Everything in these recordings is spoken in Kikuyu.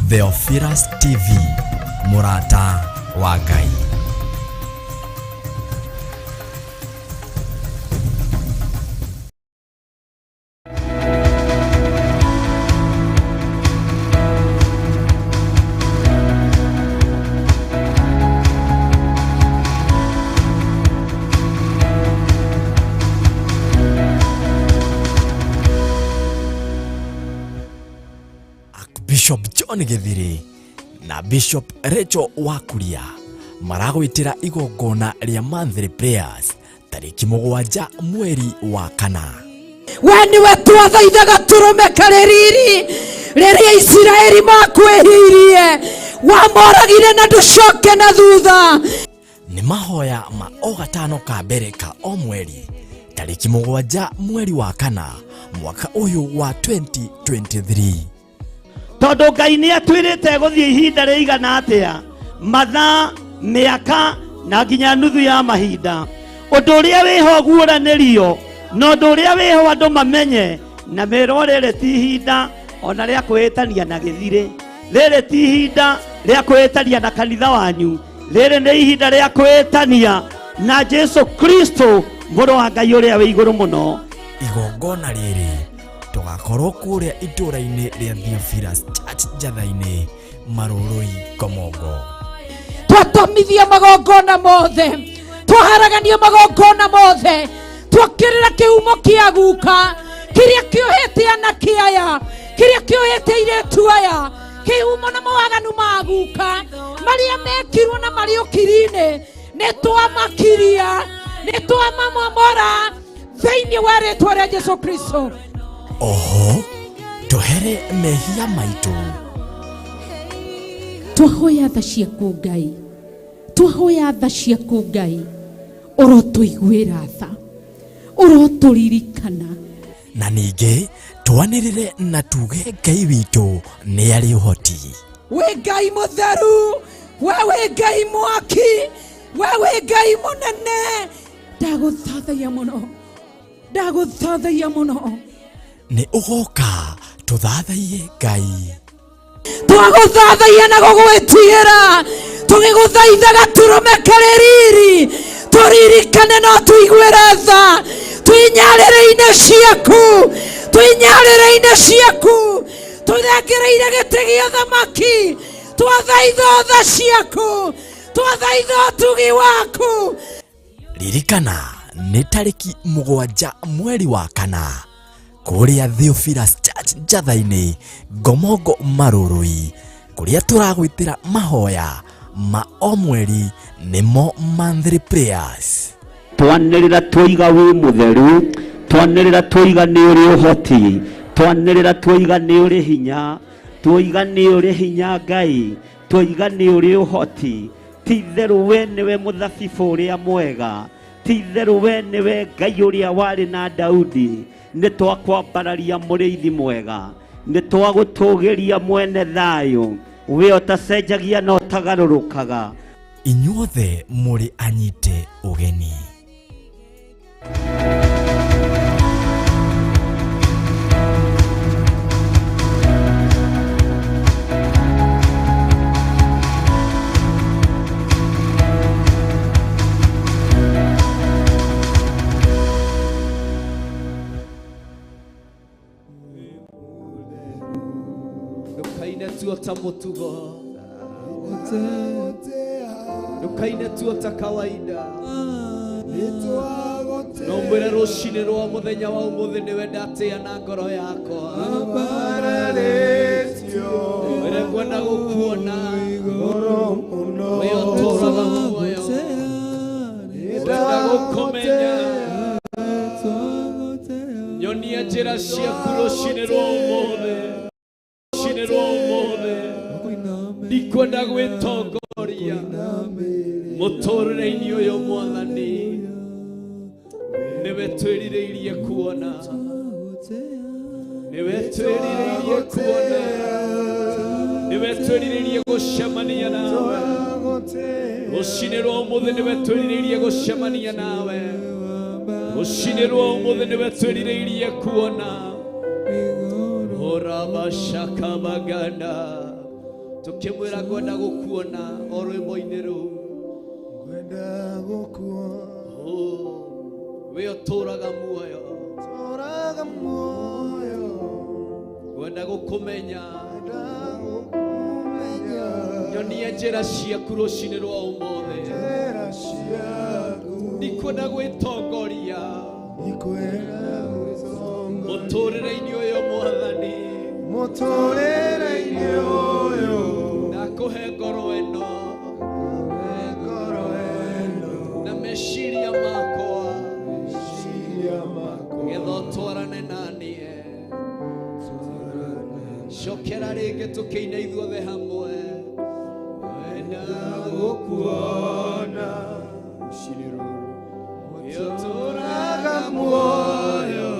Theophilus TV, mũrata wa Ngai. Bishop John Githiri na Bishop Rachel Wakuria maragwĩtĩra igongona rĩa monthly prayers tarĩki 7 mweri wa 4. We nĩwe twathaithaga tũrũme karĩ riri rĩrĩa Isiraeli makwĩhirie, wamoragire na ndũcoke na thutha. Nĩ mahoya ma o gatano ka mbere ka o mweri tarĩki 7 mweri wa 4 mwaka ũyũ wa 2023. Tondũ Ngai nĩ atwĩrĩte gũthiĩ ihinda rĩigana atĩa, mathaa, mĩaka na nginya nuthu ya mahinda. Ũndũ ũrĩa wĩho guũranĩrio na ũndũ ũrĩa wĩho andũ mamenye na merwo rĩrĩ ti ihinda ona rĩa kwĩĩtania na gĩthirĩ, rĩrĩ ti ihinda rĩa kwĩĩtania na kanitha wanyu, rĩrĩ nĩ ihinda rĩa kwĩĩtania na Jesu Kristo mũrũ wa Ngai ũrĩa wĩ igũrũ mũno. Igongona rĩrĩ tũgakorwo kũrĩa itũũra-inĩ rĩa Theophilus Church Njatha-inĩ, Marũrũi, Komongo. Twatomithia magongona mothe, twaharagania magongona mothe, twokĩrĩra kĩhumo kĩa guka kĩrĩa kĩohete anake aya, kĩrĩa kĩohete airĩtu aya, kĩhumo na mawaganu ma guka marĩa mekirwo na marĩ ũkiri-inĩ, nĩ twamakiria, nĩ twamamomora thĩinĩ wa rĩtwa rĩa Jesu Kristo. Oho tũhere mehia maitũ. Twahoya tha ciaku Ngai, twahoya tha ciaku Ngai, ũrotũiguĩra tha, ũrotũririkana. Na ningĩ twanĩrĩre na tuge Ngai witũ nĩ arĩ ũhoti. Wĩ Ngai mũtheru, we wĩ Ngai mwaki, we wĩ Ngai mũnene. Ndagũthathaiya mũno, ndagũthathaiya mũno. Nĩ ũgoka tũthathaiye Ngai. Twagũthathaiya na gũgwĩtigĩra, tũgĩgũthaithaga tũrũme karĩ riri, tũririkane no tũiguĩre tha, twĩnyarĩrĩ-inĩ ciaku, twĩnyarĩrĩ-inĩ ciaku, tũthengereire gĩtĩ gĩa thamaki, twathaitha tha ciaku, twathaitha ũtugi waku. Ririkana nĩ tarĩki 7 mweri wa 4 kũrĩa Theophilus Church Njatha-inĩ, Ngomongo, Marũrũi, kũrĩa tũragwĩtĩra mahoya ma o mweri nĩmo monthly prayers. Twanĩrĩra twoiga wĩ mũtheru, twanĩrĩra twoiga nĩ ũrĩ ũhoti, twanĩrĩra twoiga nĩ ũrĩ hinya, twoiga nĩ ũrĩ hinya Ngai, twoiga nĩ ũrĩ ũhoti. Ti itherũ we nĩwe mũthabibũ ũrĩa mwega, ti itherũ we nĩwe Ngai ũrĩa warĩ na Daudi. Nĩ twakwambararia mũrĩithi mwega, nĩ twagũtũgĩria mwene thayũ, we ũtacenjagia na ũtagarũrũkaga. Inyuothe mũrĩ anyite ũgeni. Ndũkaine tuo ta mũtugo, ndũkaine tuo ta kawaida, no mwĩre rũcinĩ rwa mũthenya wa ũmũthĩ nĩwe ndatĩa na ngoro yakwa, mwĩre ngwenda gũkuona, we ũtũũraga muoyo, ngwenda gũkũmenya, nyonia njĩra ciaku rũcinĩ rwa ũmũthĩ, rũcinĩ rwa ũmũthĩ ndikwenda gwĩtongoria mũtũrĩre-inĩ ũyũ Mwathani, nĩwe twĩrirĩirie kuona, nĩwe twĩrirĩirie kuona, nĩwe twĩrirĩirie gũcemania nawe rũcinĩ rwa ũmũthĩ, nĩwe twĩrirĩirie gũcemania nawe rũcinĩ rwa ũmũthĩ, nĩwe twĩrirĩirie kuona. Orabashakabaganda. Tukimwira ngwenda gukuona o rwimbo-inĩ rũu. Ngwenda gukuona. We ũtũraga muoyo. Tũraga muoyo. Ngwenda gũkũmenya. Ngwenda gũkũmenya. Nyonia njĩra ciaku rũcinĩ rwa ũmũthĩ. Njĩra ciaku. Ndikwenda gwĩtongoria. Ndikwenda gwĩtongoria. Mũtũrĩre-inĩ ũyũ Mwathani. Mũtũrĩre-inĩ ũyũ. Ndakũhe ngoro ĩno. Ngoro ĩno. Na meciria makwa. Meciria makwa. Getha ũtwarane na niĩ. Cokera rĩngĩ tũkĩina ithuothe hamwe. Ngwenda gũkuona. Rũcinĩ rũrũ. Ũtũraga muoyo.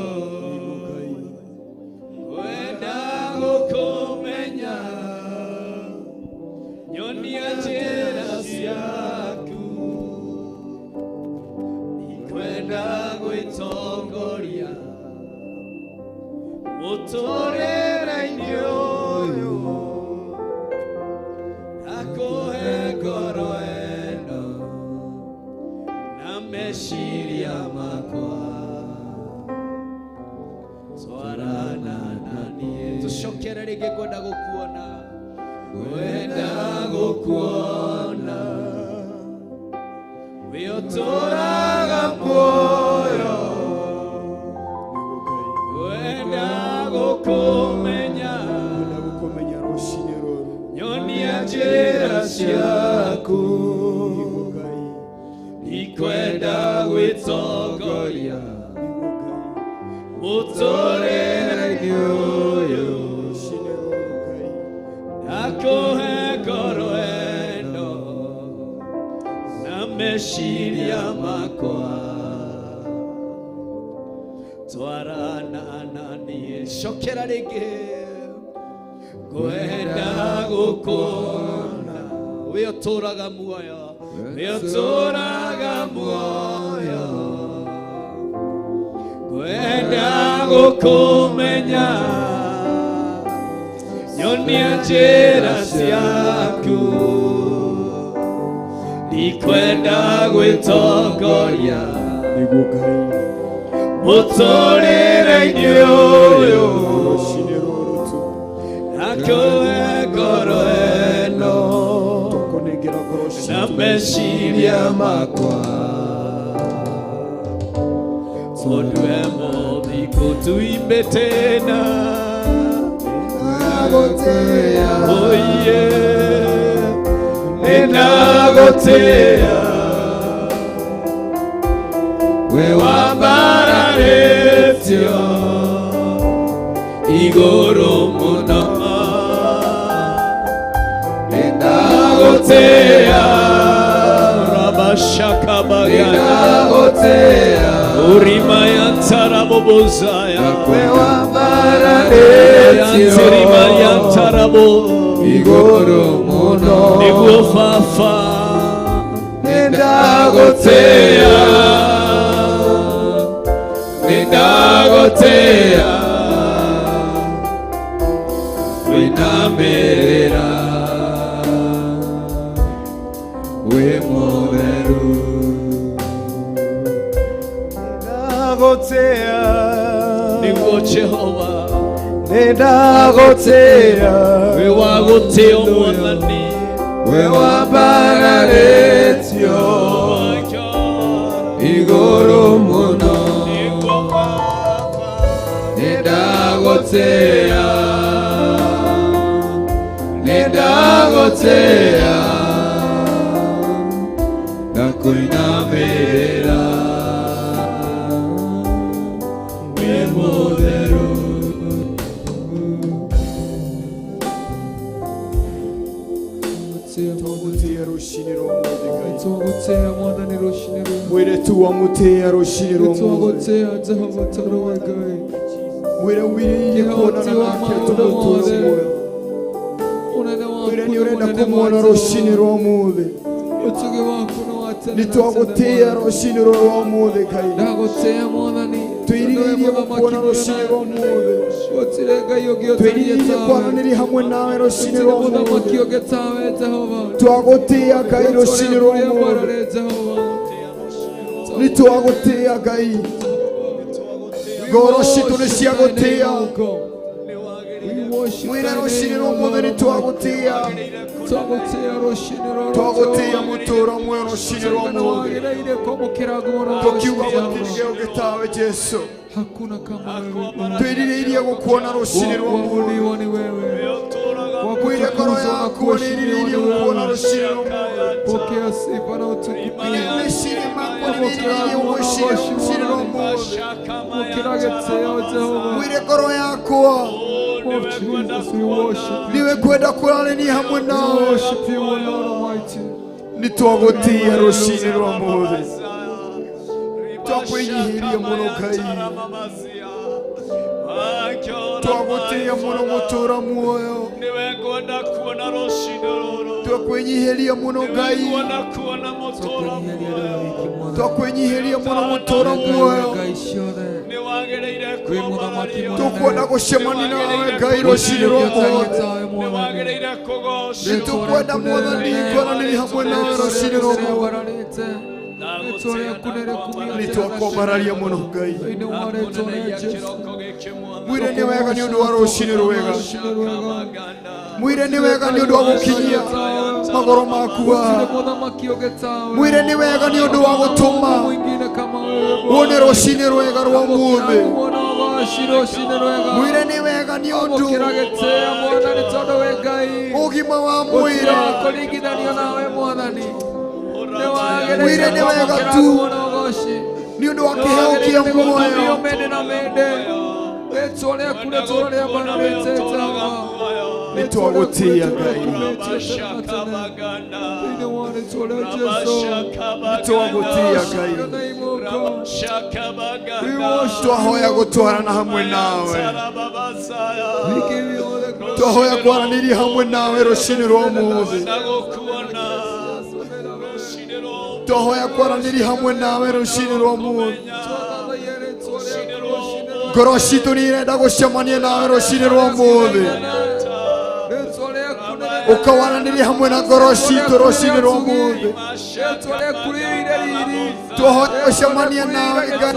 Ngwenda gũkũmenya. Nyonia njĩra ciaku. Ndikwenda gwĩtongoria. Mũtũrĩre-inĩ ũyũ. Ndakũhe ngoro ĩno. Na meciria makwa. Twarana na niĩ. Tũcokere rĩngĩ ngwenda gũkuona. Ngwenda gũkuona. We ũtũraga muoyo. Ngwenda gũkũmenya. Ngwenda gũkũmenya rũcinĩ rũrũ. Nyonia njĩra ciaku. Ndikwenda gwĩtongoria. Mũtũrĩre-inĩ ũyũ. Ndakũhe ngoro ĩno. Na meciria makwa. Twarana na niĩ. Cokera rĩngĩ. Ngwenda gũkuona. We ũtũraga muoyo. We ũtũraga muoyo. Ngwenda gũkũmenya. Nyonia njĩra ciaku. Ndikwenda gwĩtongoria. Nĩguo Ngai. Mũtũrĩre-inĩ ũyũ. Rũcinĩ rũrũ tu. Ndakũhe ngoro ĩno. Tũkũnengera ngoro Na citũ. meciria makwa. Tondũ we mũthingu tuimbe tena. Nĩndagũtĩĩa. Oye, nĩndagũtĩĩa. We wambararĩtio igũrũ mũno. Nĩndagũtĩĩa. Rabashakabagana. Nĩndagũtĩĩa. Urima ya tarabobozaya. We wambararĩtio Yantirima ya tarabo. igũrũ mũno. Nĩguo Baba. Nĩndagũtĩĩa. Nĩndagũtĩĩa. Wĩnamĩrĩra. Wĩ mũtheru. Nĩndagũtĩĩa. Nĩguo Jehova. Nĩndagũtĩĩa. Wĩ wa gũtĩo Mwathani. We wambararĩtio Oh my God. igũrũ mũno. Nĩguo Baba. Nĩndagũtĩĩa. Nĩndagũtĩĩa. Ndakũinamĩrĩra. Wĩ mũtheru. Tũgũtĩĩa rũcinĩ rwa ũmũthĩ Ngai. Tũgũtĩĩa Mwathani rũcinĩ rũrũ. Mwĩre tu wamũtĩĩa rũcinĩ rwa ũmũthĩ. Nĩtwagũtĩĩa Jehova tondũ we Ngai. Mwĩre wĩrĩire kuonana Kĩhoti wa nake maũndũ tondũ ũtũũre mothe. muoyo. Ũnene waku Mwĩre nĩ nĩ ũrenda mũnene kũmuona Jehova. rũcinĩ rwa ũmũthĩ. Ũtugi waku nĩ wa tene na tene Nĩtwagũtĩĩa Mwathani. rũcinĩ rwa ũmũthĩ Ngai. Ndagũtĩĩa Mwathani. Twĩrirĩirie gũkuona rũcinĩ rwa ũmũthĩ. Twĩrirĩirie kwaranĩria hamwe nawe rũcinĩ rwa ũmũthĩ. Twagũtĩĩa Ngai rũcinĩ rwa ũmũthĩ. Nĩ twagũtĩĩa Ngai. Ngoro citũ nĩ ciagũtĩĩa. Mwĩre rũcinĩ rwa ũmũthĩ nĩ twagũtĩĩa. Twagũtĩĩa mũtũũro muoyo rũcinĩ rwa ũmũthĩ. Tũkiuga gũtirĩ ũngĩ tawe Jesũ. Twĩrirĩirie gũkuona rũcinĩ rwa ũmũthĩ. Mwĩre ngoro yaku nĩĩrirĩirie gũkuona rũcinĩ rwa ũmũthĩ. Meciria makwa nĩmerirĩirie gũgwĩciria rũcinĩ rwa ũmũthĩ. Mwĩre ngoro yakwa niwe kwenda kũranĩria hamwe nawe. Nĩ twagũtĩĩa rũcinĩ rwa ũmũthĩ. Twakwĩnyihĩria mũno Ngai. Twagũtĩĩa mũno mũtũũra muoyo. Twakwĩnyihĩria mũno Ngai. Twakwĩnyihĩria mũno mũtũũra muoyo. Tũkwenda gũcemania nawe Ngai rũcinĩ rwa ũmũthĩ. Nĩtũkwenda Mwathani kwaranĩria hamwe nawe rũcinĩ rwa ũmũthĩ. Nĩtwakwambararia mũno Ngai. Mwĩre nĩ wega nĩ ũndũ wa rũcinĩ rwega. Mwĩre nĩ wega nĩ ũndũ wa gũkinyia magoro maku haha. Mwĩre nĩ wega nĩ ũndũ wa gũtũma wone rũcinĩ rwega rwa ũmũthĩ. Mwĩre nĩ wega nĩ ũndũ ũgima wa mwĩrĩ. Mwĩre nĩ wega tu nĩ ũndũ wa kĩheo kĩa muoyo. Nĩ twagũtĩĩa Ngai. Nĩ twagũtĩĩa Ngai. Twahoya gũtwarana hamwe nawe. Twahoya kwaranĩria hamwe nawe rũcinĩ rwa ũmũthĩ. Twahoya kwaranĩria hamwe nawe rũcinĩ rwa ũmũthĩ. Ngoro citũ nĩ irenda gũcemania nawe rũcinĩ rwa ũmũthĩ. Ũkawaranĩria hamwe na ngoro citũ rũcinĩ rwa ũmũthĩ. Twahoya gũcemania nawe Ngai.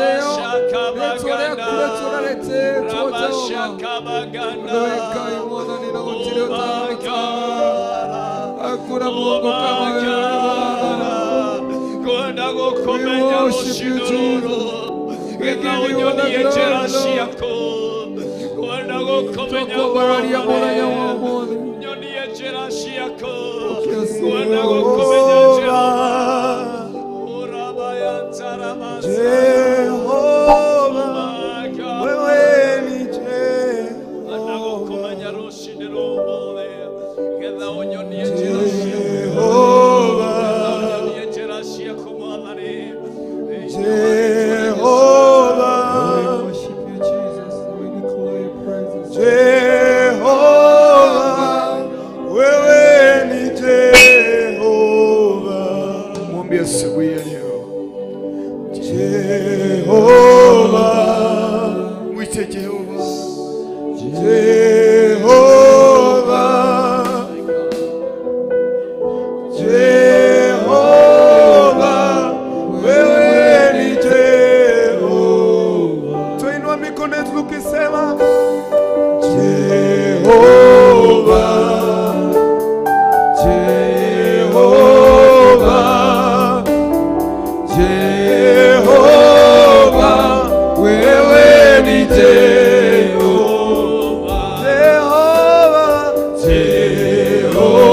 Jehova, wewe ni Jehova. Jehova, Jehova, Jehova, wewe ni Jehova. Mwambie asubuhi ya leo Jehova, mwite Jehova. Jehova, Jehova, wewe ni Jehova. Tuinua mikono yetu tukisema Jehova, Jehova, Jehova, wewe ni Jehova. Jehova, Jehova,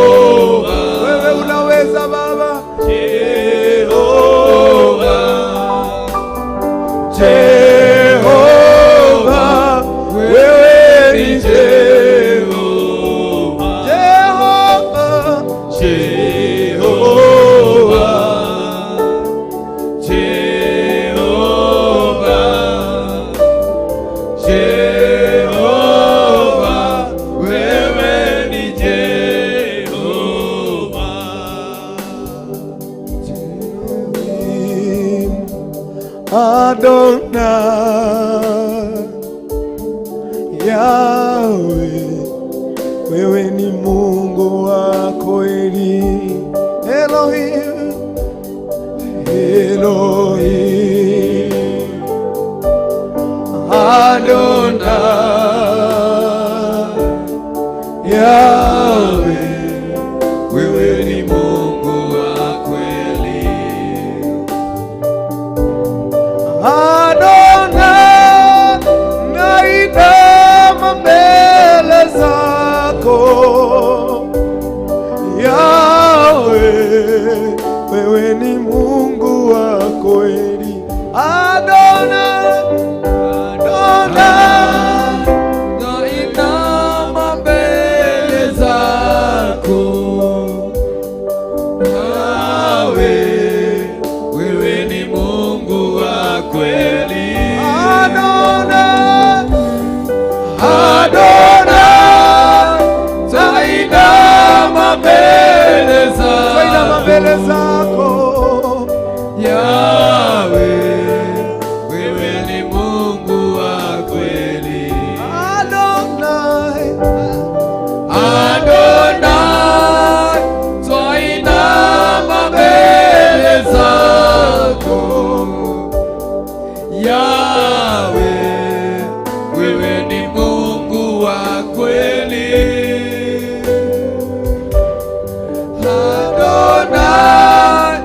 wewe unaweza Baba. Jehova, Jehova, wewe ni Jehova. Jehova, Jehova, Jehova, Jehova, wewe ni Jehova. Adonai. Yahweh, wewe ni Mungu wa kweli. Elohim, Elohim, Adonai, Yahweh, Wewe ni Mungu wa kweli. Adonai, nainama mbele zako. Yahweh, wewe ni Mungu wa kweli. Adonai, Adonai, Nainama mbele zako. Yahweh, wewe ni Mungu wa kweli. Adonai, Adonai, twainama mbele zako. Twainama mbele zako. Yahweh, wewe ni Mungu wa kweli. Adonai, Adonai, twainama mbele zako. Yahweh, wewe ni Mungu wa kweli. Adonai,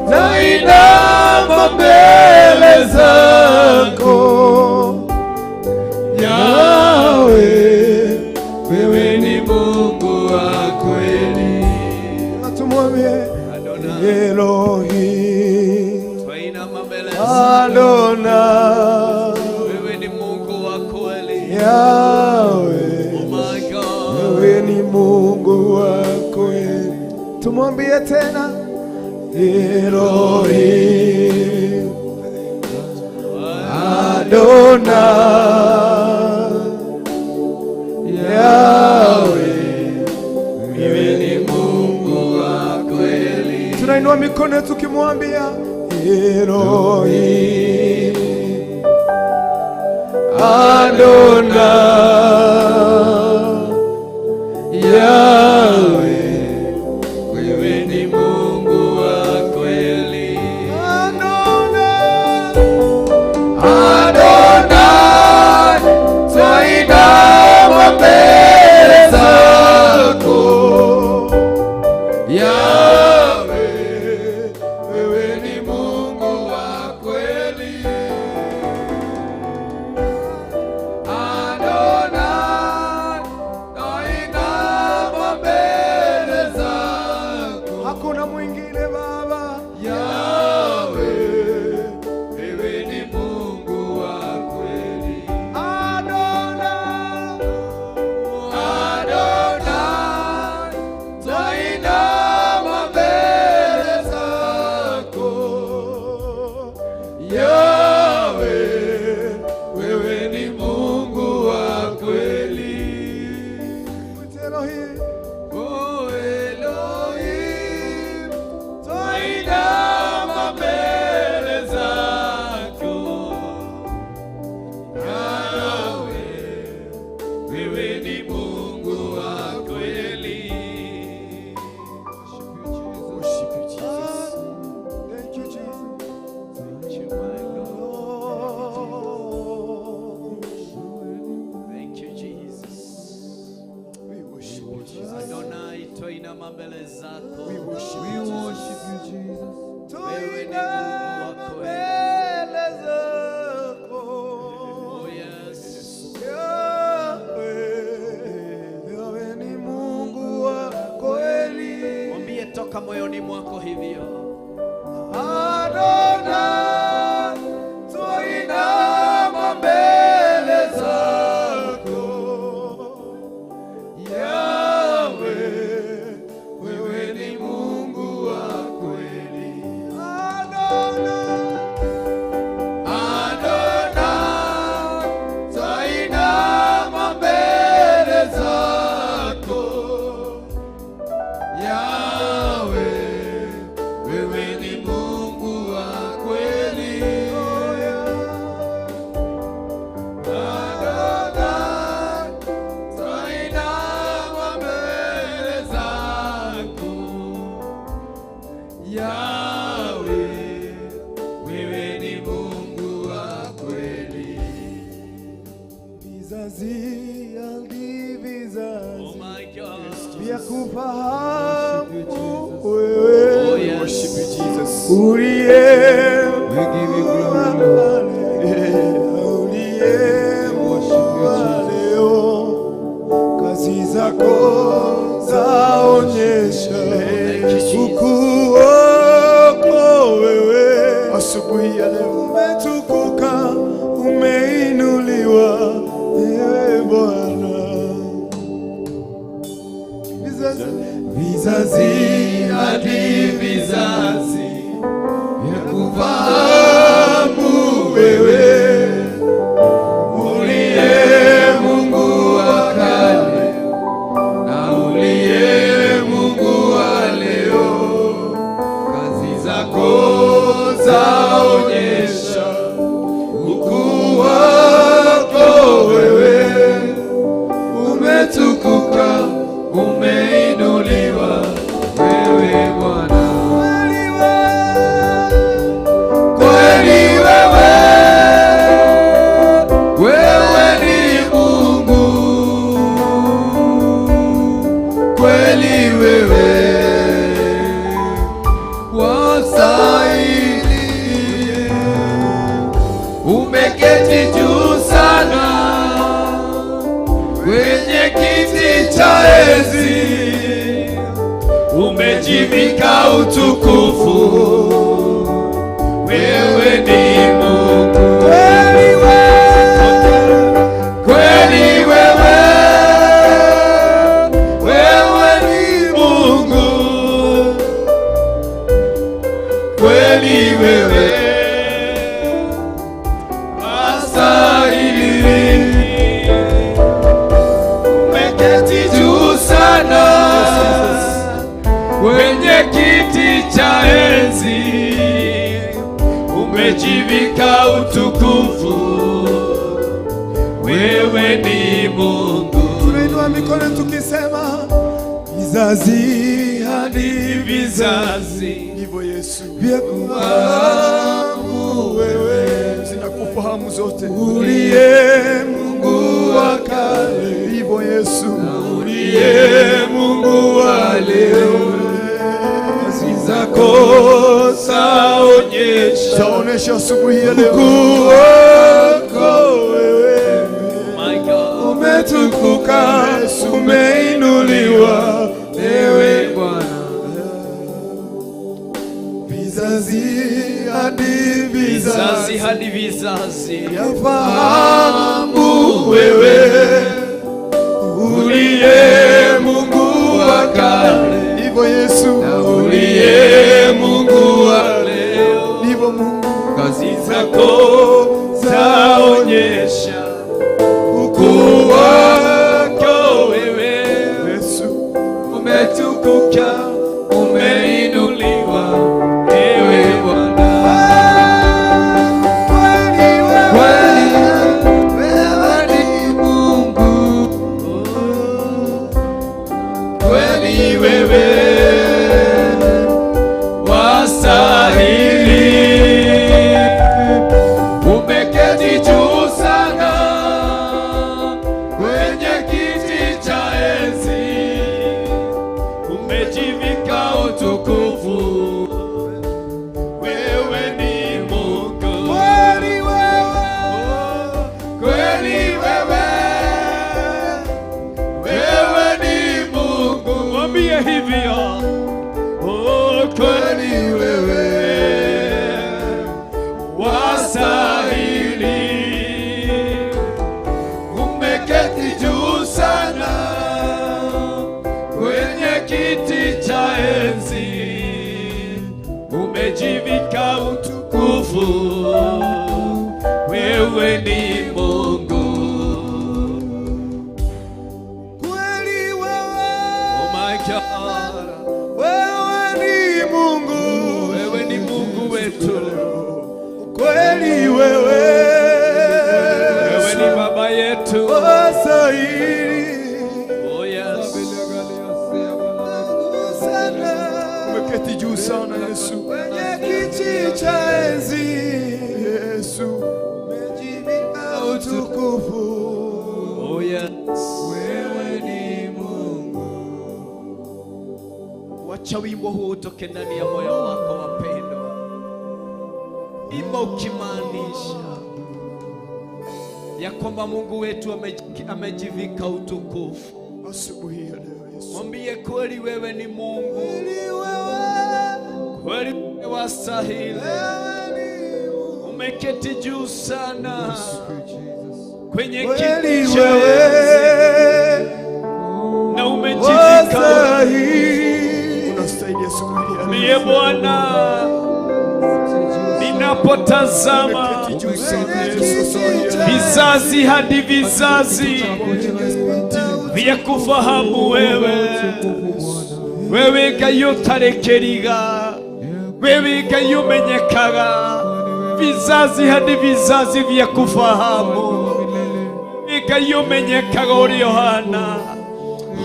twainama mbele zako. Yahweh, wewe ni Mungu wa kweli. Tumwambie Adonai. Elohim, Twainama mbele zako. Adonai, Wewe ni Mungu wa kweli. Yahweh, Oh my God. wewe ni Mungu wa kweli. Tumwambie tena Elohim, Adonai, Yahweh, Wewe ni Mungu wa kweli. Tunainua mikono yetu tukimwambia Elohim, Adonai, Yahweh, wewe ni Mungu wa kweli. Adonai, Adonai, twainama mbele zako. Yahweh, wewe ni Mungu wa kweli. Adonai, twainama mbele zako. Hakuna mwingine Baba. Yahweh, wewe ni Mungu wa kweli. Adonai, Adonai, twainama mbele zako. Yahweh, wewe ni Mungu wa kweli. Mwite Elohim, Oh Elohim, twainama mbele zako. Yahweh, wewe ni Mungu wa kweli. Worship you, Jesus. Thank you, Jesus. Thank you, my God. Thank you, Jesus. We worship you, Jesus. Adonai, twainama mbele zako. We worship We you, Jesus. worship you, Jesus. Wewe ni Mungu wa kweli. Mbele zako. Oh yes. Yahweh, wewe ni Mungu wa kweli. Mwambie toka moyoni mwako hivyo. Adonai, twainama mbele zako. Yahweh, wewe ni Mungu wa kweli. Adonai, Adonai, twainama mbele zako. Yahweh, wewe Ya kufahamu wewe. Oh, yes. Worship you, Jesus. Uliye We give you glory, Lord. Uliye Worship you, Jesus. leo, kazi zako zaonyesha Thank you, Jesus. ukuu wako wewe. Asubuhi ya leo Umetukuka, umeinuliwa, ewe Bwana. Vizazi, Vizazi hadi vizazi vyakufahamu wewe, uliye Mungu wa kale na uliye Mungu wa leo, kazi zako zaonyesha ukuu wako wewe, umetukuka, umeinuliwa wewe Bwana. Kweli wewe, wewe ni Mungu, kweli wewe wastahili, umeketi juu sana kwenye kiti cha enzi, umejivika utukufu, wewe ni Mungu. Kweli wewe, wewe ni Mungu, kweli wewe wastahili, umeketi juu sana kwenye kiti cha enzi, umejivika utukufu, wewe ni Mungu. Tunainua mikono tukisema, vizazi hadi Vizazi hivyo Yesu, vyakufahamu wewe, zinakufahamu zote. Uliye Mungu wa kale, Hivyo Yesu, uliye Mungu wa leo, kazi zako zaonyesha zaonesha asubuhi ya leo ukuu wako wewe. My God. Umetukuka, umeinuliwa, ewe Bwana. Vizazi hadi Vizazi vizazi hadi vizazi yafahamu wewe, Uliye Mungu wa kale hivyo Yesu, na uliye Mungu wa leo, hivyo Mungu, kazi zako zaonyesha ukuu wako wewe, Yesu, umetukuka, umeinuliwa, ewe Bwana. Kweli wewe ni Mungu, kweli wewe wastahili, umeketi juu sana kwenye kiti cha enzi, umejivika utukufu, wewe ni Mungu. Kweli wewe, Kweli wewe, wewe ni Mungu. Mwambie hivyo. Oh, kweli wewe wastahili, umeketi juu sana kwenye kiti cha enzi, umejivika utukufu, wewe ni Mungu. Kweli wewe, Oh my God, wewe ni Mungu, wewe ni Mungu wetu, kweli wewe, wewe ni Baba yetu. Wastahili Oh yes. sana umeketi juu sana Yesu, kwenye kiti cha enzi, Yesu, umejivika utukufu. Oh yes. Wewe ni Mungu. Acha wimbo huu utoke ndani ya moyo wako wapendwa. Imba ukimaanisha ya kwamba Mungu wetu amejivika utukufu. Asubuhi ya leo Yesu. Mwambie kweli wewe ni Mungu. Kweli wewe wastahili. Umeketi juu sana kwenye kiti cha enzi na umejivika. Unastahili asubuhi ya leo. Ndiye Bwana, ninapotazama vizazi hadi vizazi vya kufahamu wewe, wewe Ngai ũtarekeriga, wewe Ngai ũmenyekaga, vizazi hadi vizazi vya kufahamu Ngai ũmenyekaga ũrĩa ũhana.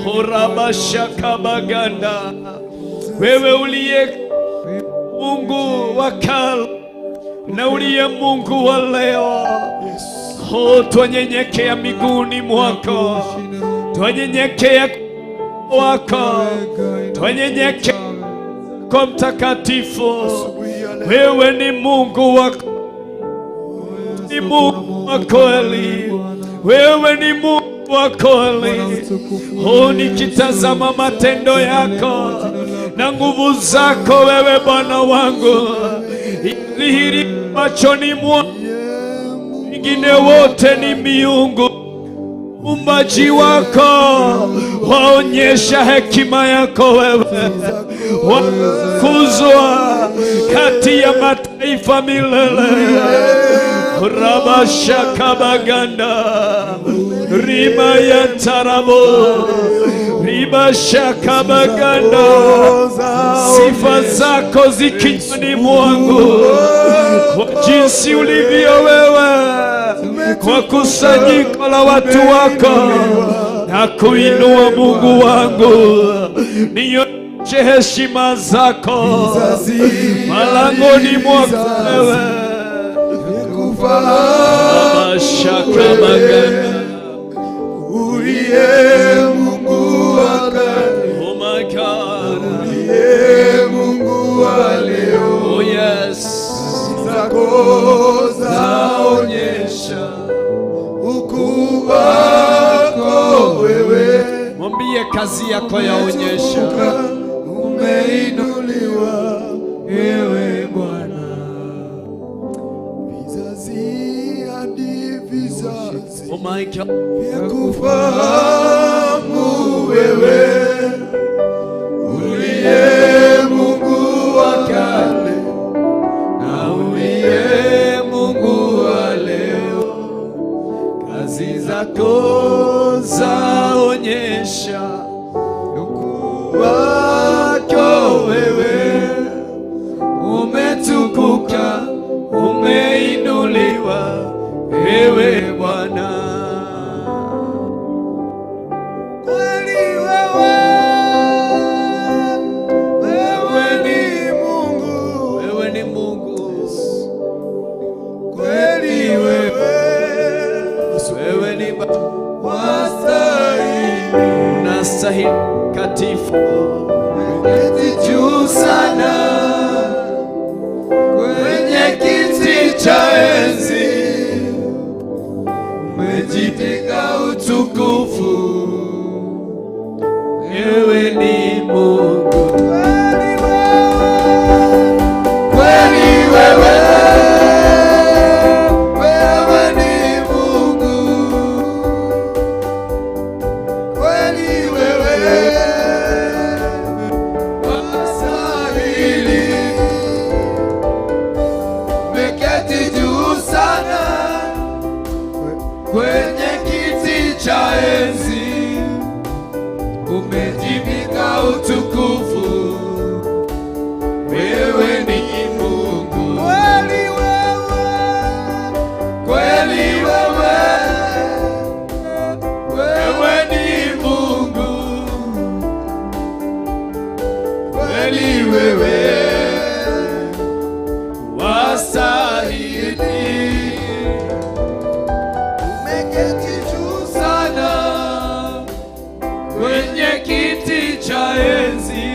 Horabashakabaganda, wewe uliye Mungu wa kale na uliye Mungu wa leo. Oh, twanyenyekea miguuni mwako, twanyenyekea wako, twanyenyekea kwa mtakatifu. Wewe ni Mungu wa, ni Mungu wa kweli, wewe ni Mungu wa kweli. Oh, nikitazama matendo yako na nguvu zako wewe Bwana wangu, dhihiri machoni mwangu. Wengine wote ni miungu, umbaji wako waonyesha hekima yako wewe, wakuzwa kati ya mataifa milele. Rabashakabaganda rima ya tarabo ribashakabaganda, sifa zako zikinywani mwangu kwa jinsi ulivyo wewe, kwa kusanyiko la watu wako na kuinua Mungu wangu, nionyeshe heshima zako malangoni mwako wewe. Rabashakabaganda Uliye Mungu wa kale, Oh my God. uliye Mungu wa leo, Oh yes. zako Zaonyesha ukuu wako wewe, Mwambie kazi yako yaonyesha. Umeinuliwa ewe Bwana, vizazi hadi vizazi Oh my God. vya kufahamu wewe, uliye Mungu wa kale Na uliye Mungu wa leo, kazi zako zaonyesha ukuu wako wewe. Umetukuka, umeinuliwa ewe Bwana. Kweli wewe, wewe ni Mungu, Wewe ni Mungu, kweli wewe wewe ni Baba, wastahili, unastahili katifu keti juu sana kwenye kiti cha enzi, umejivika utukufu. Wewe ni Mungu. Kweli wewe, wewe ni Mungu, kweli wewe wastahili, umeketi juu sana kwenye kiti cha enzi, umejivika utukufu. Wewe ni Mungu. Kweli wewe, kweli wewe, wewe ni Mungu. Kweli wewe Wastahili, umeketi juu sana kwenye kiti cha enzi,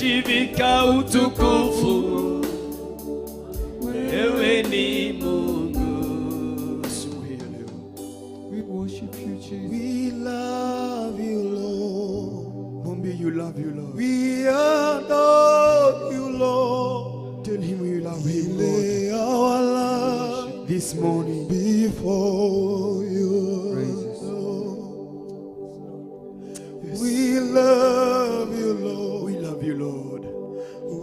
Umejivika utukufu, wewe ni Mungu. Asubuhi ya leo. We worship you, Jesus. We love you, Lord. Mwambie you love you, Lord. We adore you, Lord. Tell him you love We him, Lord. lay our lives This morning. before you. Praises. Lord. We love you, Lord. We love you, Lord.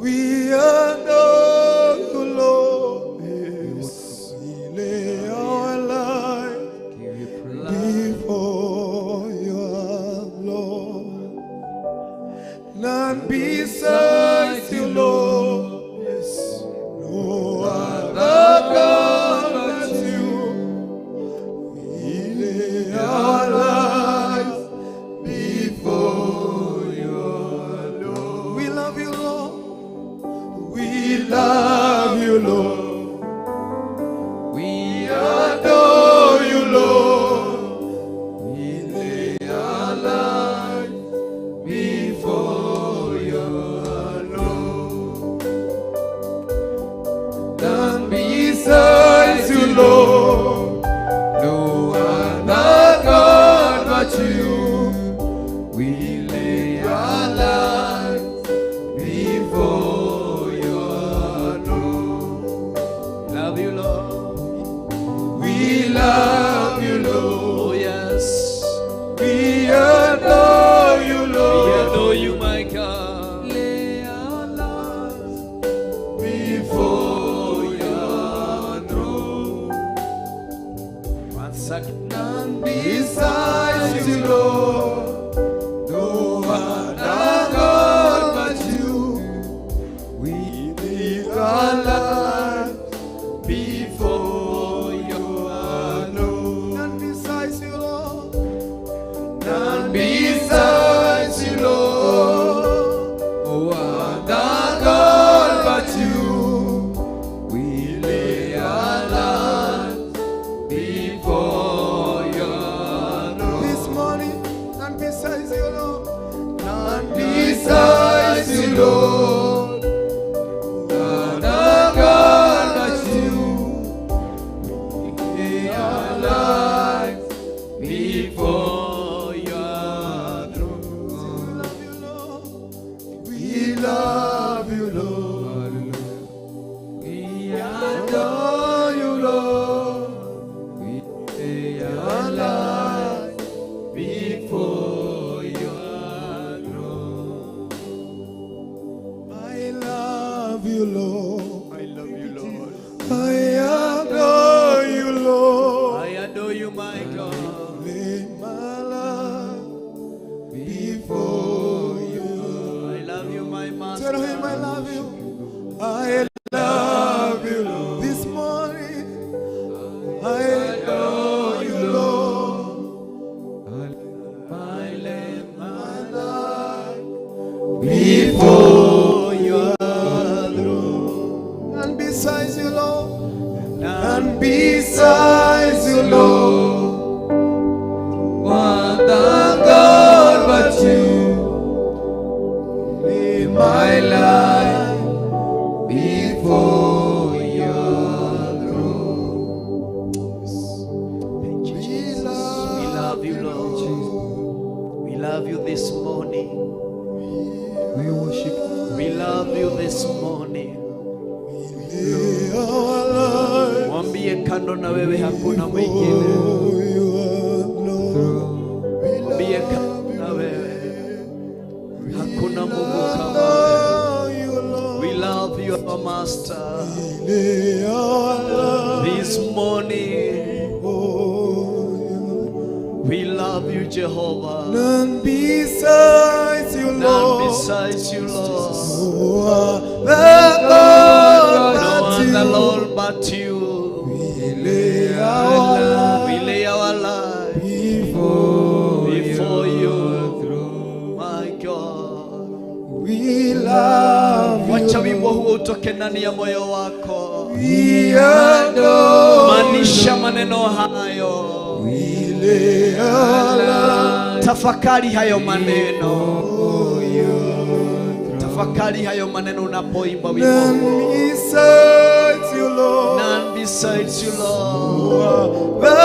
We adore you, Lord. Yes. We lay our lives Give you praise. before you, Lord. None besides you, Lord. Yes. No other God but you. We lay our lives before you, Lord. We love you, Lord. We love you, Lord. We Adore you, Lord. We lay our lives before your Lord. None besides you, Lord. No other God but you. We lay our lives before your throne. Love you, Lord. We love you, Lord. Oh yes. We adore you, We Lord. adore you, my God. Lay our lives Before your throne. One second. None besides you, Lord. No other God but you. We We our lives Before your throne. None besides you, Lord. None besides you, Lord. no other God but you. We lay our lives before your throne. This morning, none besides you, Lord. None besides you, Lord. None other God but you. We lay our lives before your throne. We love you, Lord. We love you, Lord. We adore Adore you, Lord. We lay our lives before your throne. I love you, Lord. I love you, Lord. I adore you, Lord. I adore you, my God. Lay my life before you. I love you, my master. Tell him I love you. I love you, Lord. This morning, I adore you, Lord. My lamb, My life before your throne. And besides you, Lord. None And besides you, Lord. One God but you. Lay My life before your throne. Thank you, Jesus. We love you, Lord. We love you this morning. We worship you. We love you this morning. Lay our life Mwambie kando na wewe hakuna mwingine. before you, Lord. Mwambie kando na wewe hakuna Mungu kama wewe. Adore you, Lord. We love you, our Master. Lay our life This morning, before you. we love you, Jehovah. None besides you, None Lord. besides you, Lord. No other God No but other you. Lord but you. We lay our life We lay our life before before you, my God. We love Wacha you. wimbo huo utoke ndani ya moyo wako. We adore. Maanisha maneno hayo, We lay our life tafakari hayo maneno, before you. Tafakari hayo maneno unapoimba wimbo None huo. besides you, Lord. None besides you, Lord. The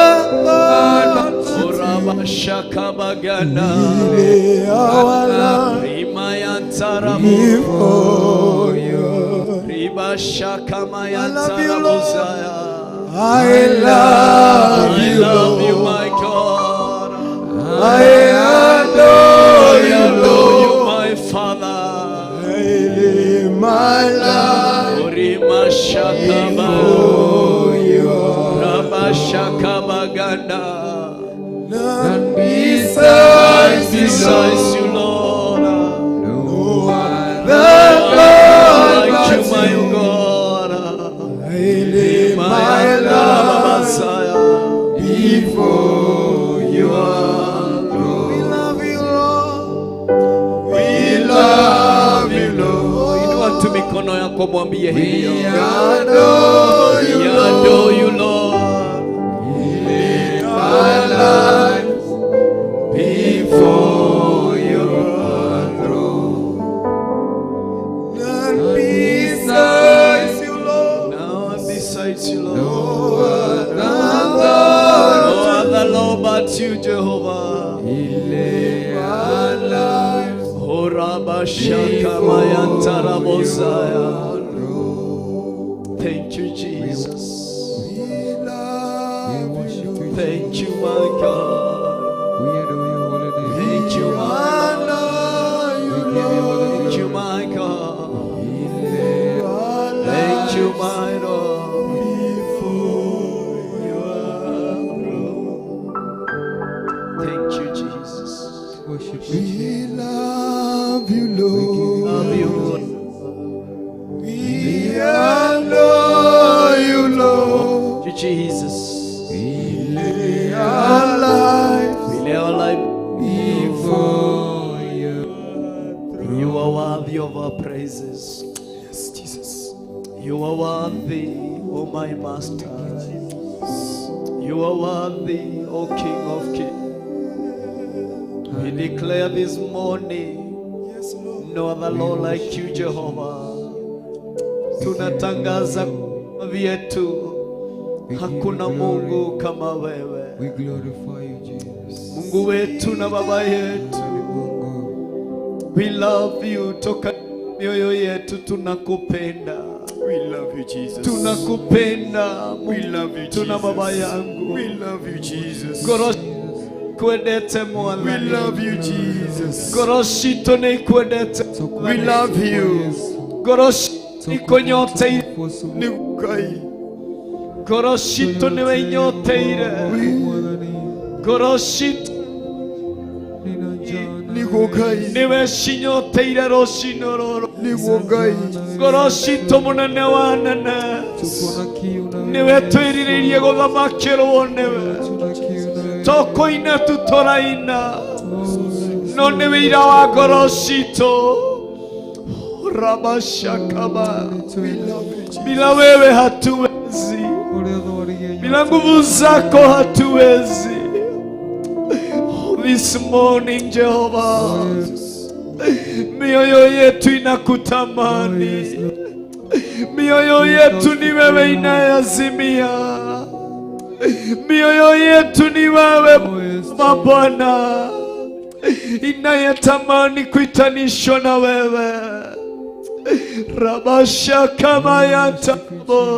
Orabashakabagana. Lay our life Rimayantarabo. before you. Ribashakamayantarabozaya. I love I you, love you, Lord. my God. I adore I you, adore you, Lord. my Father. I lay my life Orimashakaba. before you. Rabashakabaganda. None besides you, Besides Lord. you, Lord. No other God Like you, but my you. God. I lay my life before your throne. We love you, Lord. We love you, Lord. Inua tu mikono yako mwambie hivyo. We adore you, We adore you, Lord. Lord. Lay our lives before your throne. None besides you, Lord. No one besides you, Lord. No other No other Lord but you, Jehovah. our lives Horabashakamayantarabosa. Thank you, Jesus. We love you, Lord. Thank you, my God. We adore your holy name. Thank you, my Lord. Honor you, We give you all the Lord. Thank you, my God. Our Thank you, lives my Lord. before You are Thank you, Jesus. Worship you, We Jesus. love you, Lord. Love you, Lord. We adore you, Lord. Thank you, Jesus. Lay our lives We lay our life. Before you. You are worthy of our praises. Yes, Jesus. You are worthy, O my Master. You are worthy, O King of Kings. We declare this morning, Yes, Lord. no other Lord like you, Jehovah. Tunatangaza vyetu, hakuna Mungu kama wewe, We glorify you, Jesus. Mungu wetu na Baba yetu. Ni Mungu. We love you, toka mioyo yetu tunakupenda, We love you, Jesus. tunakupenda We love you, Mungu na Baba Jesus. yangu. We love you, Jesus. Ngoro kwendete We Mwathani, love you, Jesus. ngoro citũ nĩ ikwendete, We love you. ngoro citũ ikunyoteire, Nĩ Ngai. ngoro citũ nĩwe inyoteire, ngoro citũ Nĩguo Ngai. nĩwe cinyoteire rũcinĩ rũrũ, Nĩguo Ngai. ngoro citũ mũnene wa nene nĩwe twĩrirĩirie gũthamakĩrwo nĩwe, to kũina tu tũraina, no nĩ wĩira wa ngoro citũ. Rabashakaba, We love you, Jesus. bila wewe hatuwezi, bila nguvu zako hatuwezi. Oh, this morning Jehovah, mioyo yetu inakutamani, mioyo yetu ni wewe inayazimia, mioyo yetu ni wewe Bwana inayetamani kuitanishwa na wewe. Rabashakamayatabo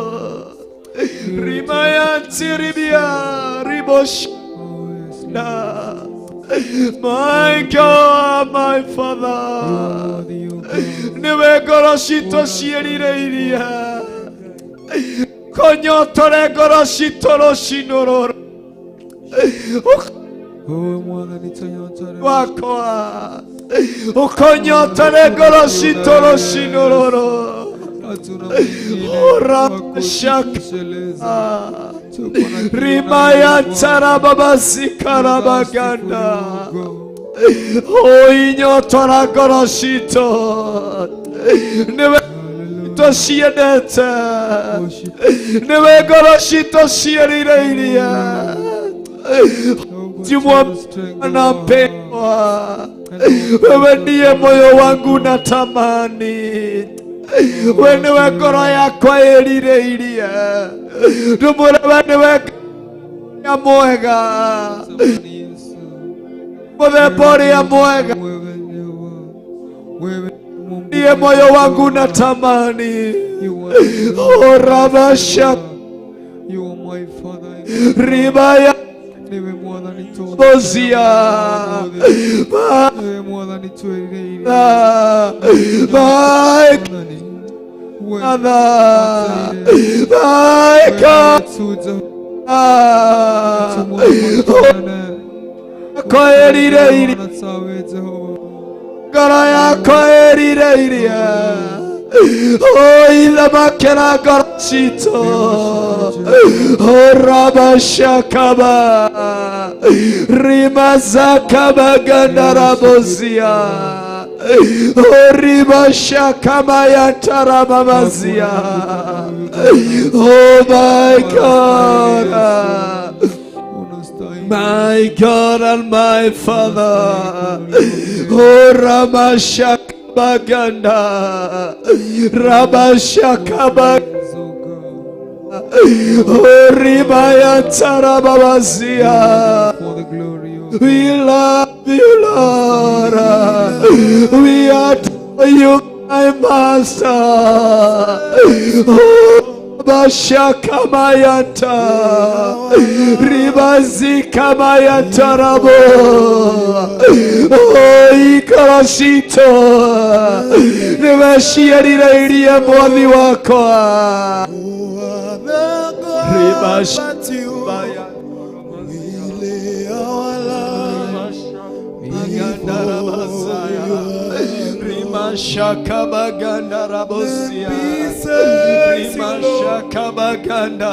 rimayantiribia riboshna. My God, my Father, niwe ngoro citũ ciĩrirĩirie kũnyotore ngoro citũ rũcinũ rũrũ wakwa ũkũnyotore ngoro citũ rũcinũ rũrũ Urashaka rimayantarababasikarabaganda ũinyotora ngoro citũ nĩwe citũ ciendete nĩwe ngoro citũ ciĩrirĩirie. Nampendwa, wewe ndiye moyo wangu natamani, wewe niwe ngoro yakwa ĩrirĩirie, ndũmũre we niwe ya mwega, mũthemba ũrĩa mwega, ndiye moyo wangu natamani. Oh, Rabasha Ribaya Bozia Oh, ilamakera garchito. Oh, Rabashakaba. Rimazakaba gandarabozia. Oh, Ribashakama yantarabamazia. Oh, my God. My God and my Father. Oh, Ramashakaba. Baganda Rabashakaba Ribaya Tarababazia. We love you, Lord. We adore you, my Master. Bashakamayanta Ribazikamayanta Rabo. Oh, Ikarashito Niwashiariria mwathi wakwa Ribashaya Rimashakabaganda Rabosia Rimashakabaganda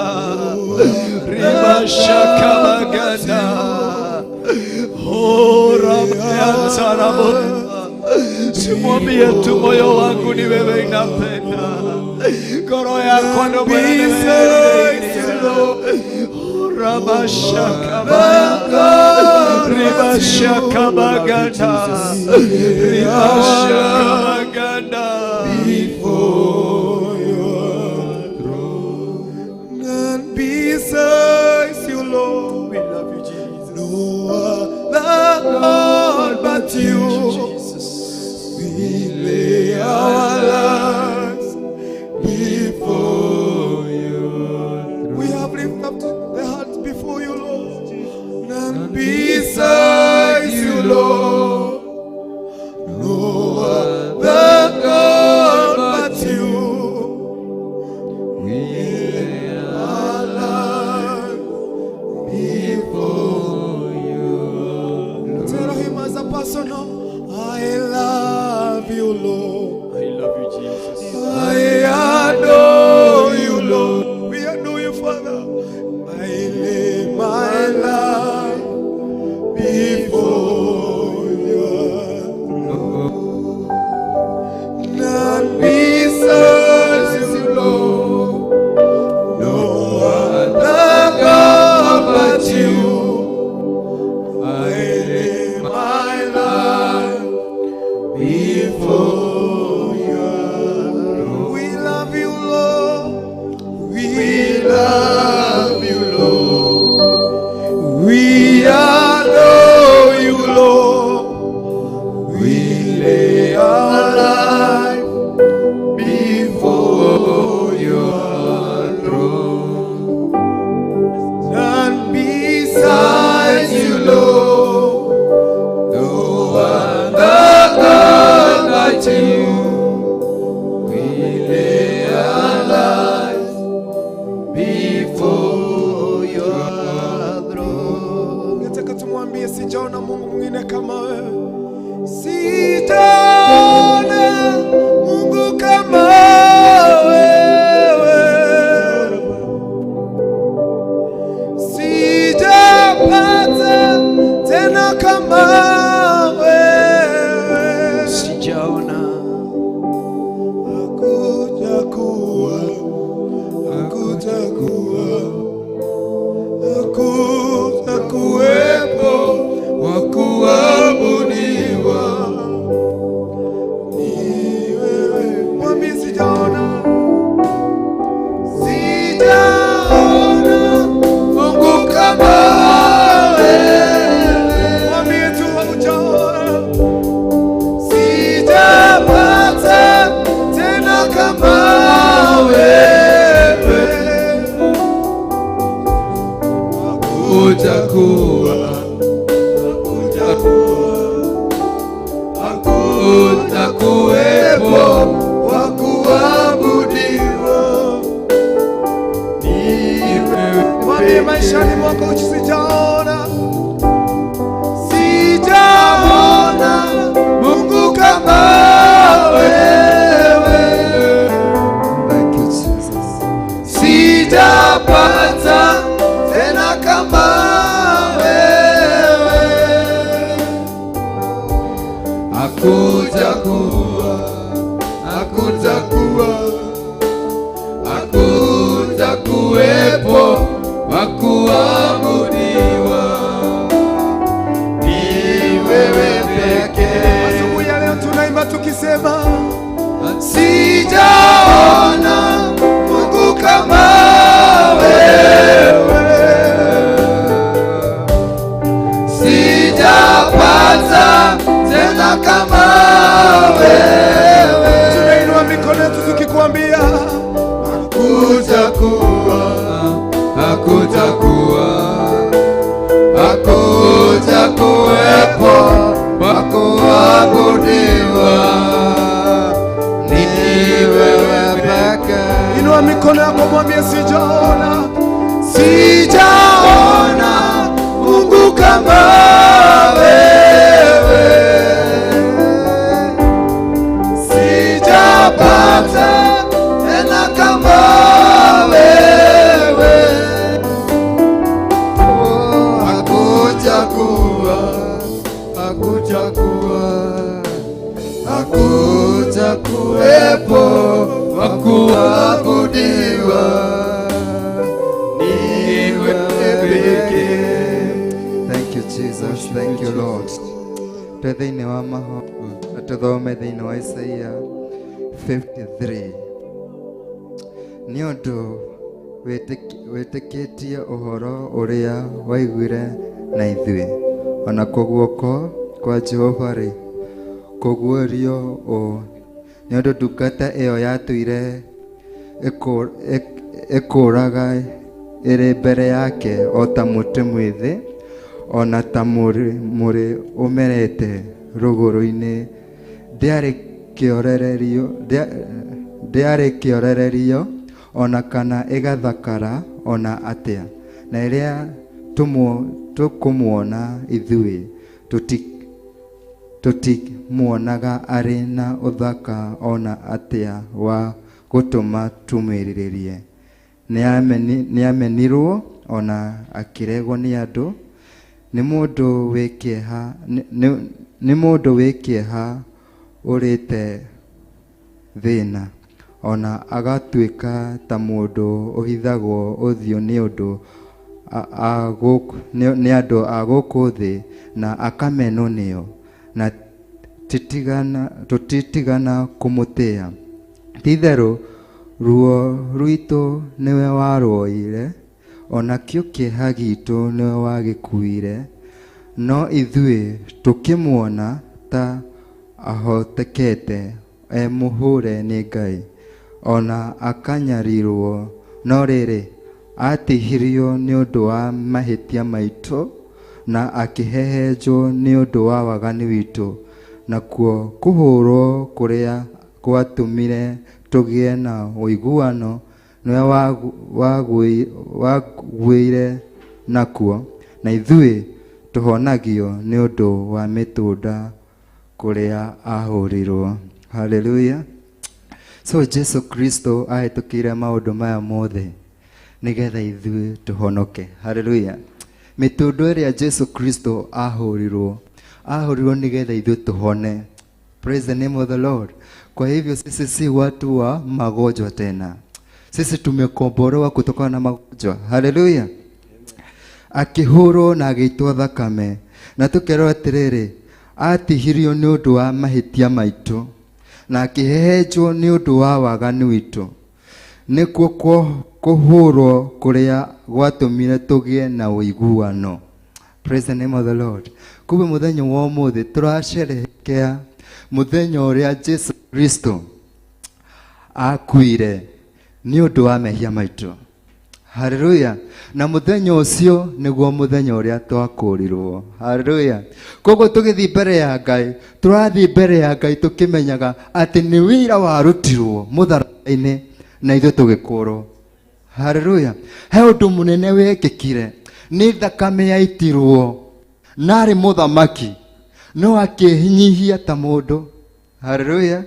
Rimashakabaganda. Oh, Rabayantarabo. Simwambie tu moyo wangu ni wewe inapenda, ngoro yako ndo Rabashakabaganda Rimashakabaganda Rimashakabaganda before your throne. None besides you, Lord. We love you, Jesus. No other Lord but you. Jesus. We lay our lives before you. We have lifted up the heart before you, Lord. None besides you, Lord. No other God but you. We lay our lives before you. Tell him as a personal, I love you, Lord. I love you, Jesus. I adore you, Lord. We adore you, Father. I lay my life before you. None besides you, Lord. No other God but you. I lay my life before you. We love you, Lord. We love you, Lord. We adore you, Lord. We lay our life before your throne. None besides you, Lord. No other God but you. We lay our lives before your throne. Nataka tumwambie sijaona Mungu mwingine kama wewe. Sijaona Mungu kama wewe. Sijapata tena kama wewe. Sijaona Hakutakuwa, hakutakuwa, hakutakuwepo Hakutakuwa, hakutakuwepo wa kuabudiwa. Ni wewe Mwambie maishani mwako sijaona, sijaona Mungu kama wewe. Thank you, Jesus. Sijapata tena kama wewe. Hakutakuwa, hakutakuwa, hakutakuwepo wa kuabudiwa. Ni wewe pekee. Asubuhi ya leo tunaimba tukisema, Sijaona Mungu kama wewe, sijapata tena kama wewe. Tunainua mikono yetu tukikwambia, Hakutakuwa, hakutakuwa, hakutakuwepo wa kuabudiwa. Ni wewe pekee. Inua mikono yako mwambie, sijaona, Sijaona Mungu kama wewe, sijapata tena kama wewe. Oh, hakutakuwa, hakutakuwa, hakutakuwepo wa kuabudiwa. Ni wewe pekee. Thank you, Jesus. Thank you, Lord. Twĩ thĩinĩ wa mahoya na tũthome thĩinĩ wa Isaia 53. Nĩ ũndũ wĩtĩkĩtie ũhoro ũrĩa waiguire na ithuĩ, onakuo guoko kwa Jehova rĩ kũguũrio ũũ, nĩ ũndũ ndungata ĩyo yatũire ĩkũraga ĩrĩ mbere yake o ta mũtĩ mwĩthĩ, ona ta mũrĩ ũmerete rũgũrũ-inĩ, ndĩarĩ kĩorererio ona kana ĩgathakara ona atĩa, na ĩrĩa tũkũmuona ithuĩ tũtimuonaga arĩ na ũthaka ona atĩa wa gũtũma tũmwĩrirĩrie. Nĩamenirwo ona akĩregwo nĩ andũ, nĩ mũndũ wĩ kĩeha, nĩ mũndũ wĩ kĩeha ũrĩte thĩna, ona agatuĩka ta mũndũ ũhithagwo ũthiũ nĩ andũ a gũkũ thĩ na akamenwo nĩo, na tũtitigana kũmũtĩĩa. Ti-itherũ ruo rwitũ nĩwe warwoire, onakĩo kĩeha gitũ nĩwe wagĩkuire, no ithuĩ tũkĩmuona ta ahotekete e mũhũre nĩ Ngai, ona akanyarirwo. No rĩrĩ, atihirio nĩ ũndũ wa mahĩtia maitũ, na akĩhehenjwo nĩ ũndũ wa waganu witũ, nakuo kũhũrwo kũrĩa gwatũmire tũgĩe na ũiguano nĩwe wagũire nakuo, na ithuĩ tũhonagio nĩ ũndũ wa mĩtũnda kũrĩa ahũrirwo. Haleluya. So Jesu Kristo ahĩtũkĩire maũndũ maya mothe nĩgetha ithuĩ tũhonoke. Haleluya. Mĩtũndo ĩrĩa Jesu Kristo ahũrirwo, ahũrirwo nĩgetha ithuĩ tũhone. Praise the name of the Lord. Kwa hivyo sisi si watu wa magonjwa tena, sisi tumekombolewa kutokana na magonjwa. Haleluya. Akĩhũrwo na agĩitwo thakame, na tũkerwo atĩrĩrĩ, atihirio nĩ ũndũ wa mahĩtia maitũ na akĩhehenjwo nĩ ũndũ wa waganu witũ, nĩkuo kũhũrwo kũrĩa gwatũmire tũgĩe na ũiguano. Praise the name of the Lord. Kumbe mũthenya wa ũmũthĩ tũracerehekea mũthenya ũrĩa Jesu Kristo akuire nĩ ũndũ wa mehia maitũ. Haleluya. Na muthenya ucio niguo muthenya uria twakurirwo. Haleluya. Koguo tugithii mbere ya Ngai, turathii mbere ya Ngai tukimenyaga ati ni wira warutirwo mutharaba-ini na ithuĩ tũgĩkũrwo. Haleluya. He ũndũ mũnene wekĩkire, nĩ thakame yaitirwo na arĩ mũthamaki no akĩnyihia ta mũndũ. Haleluya.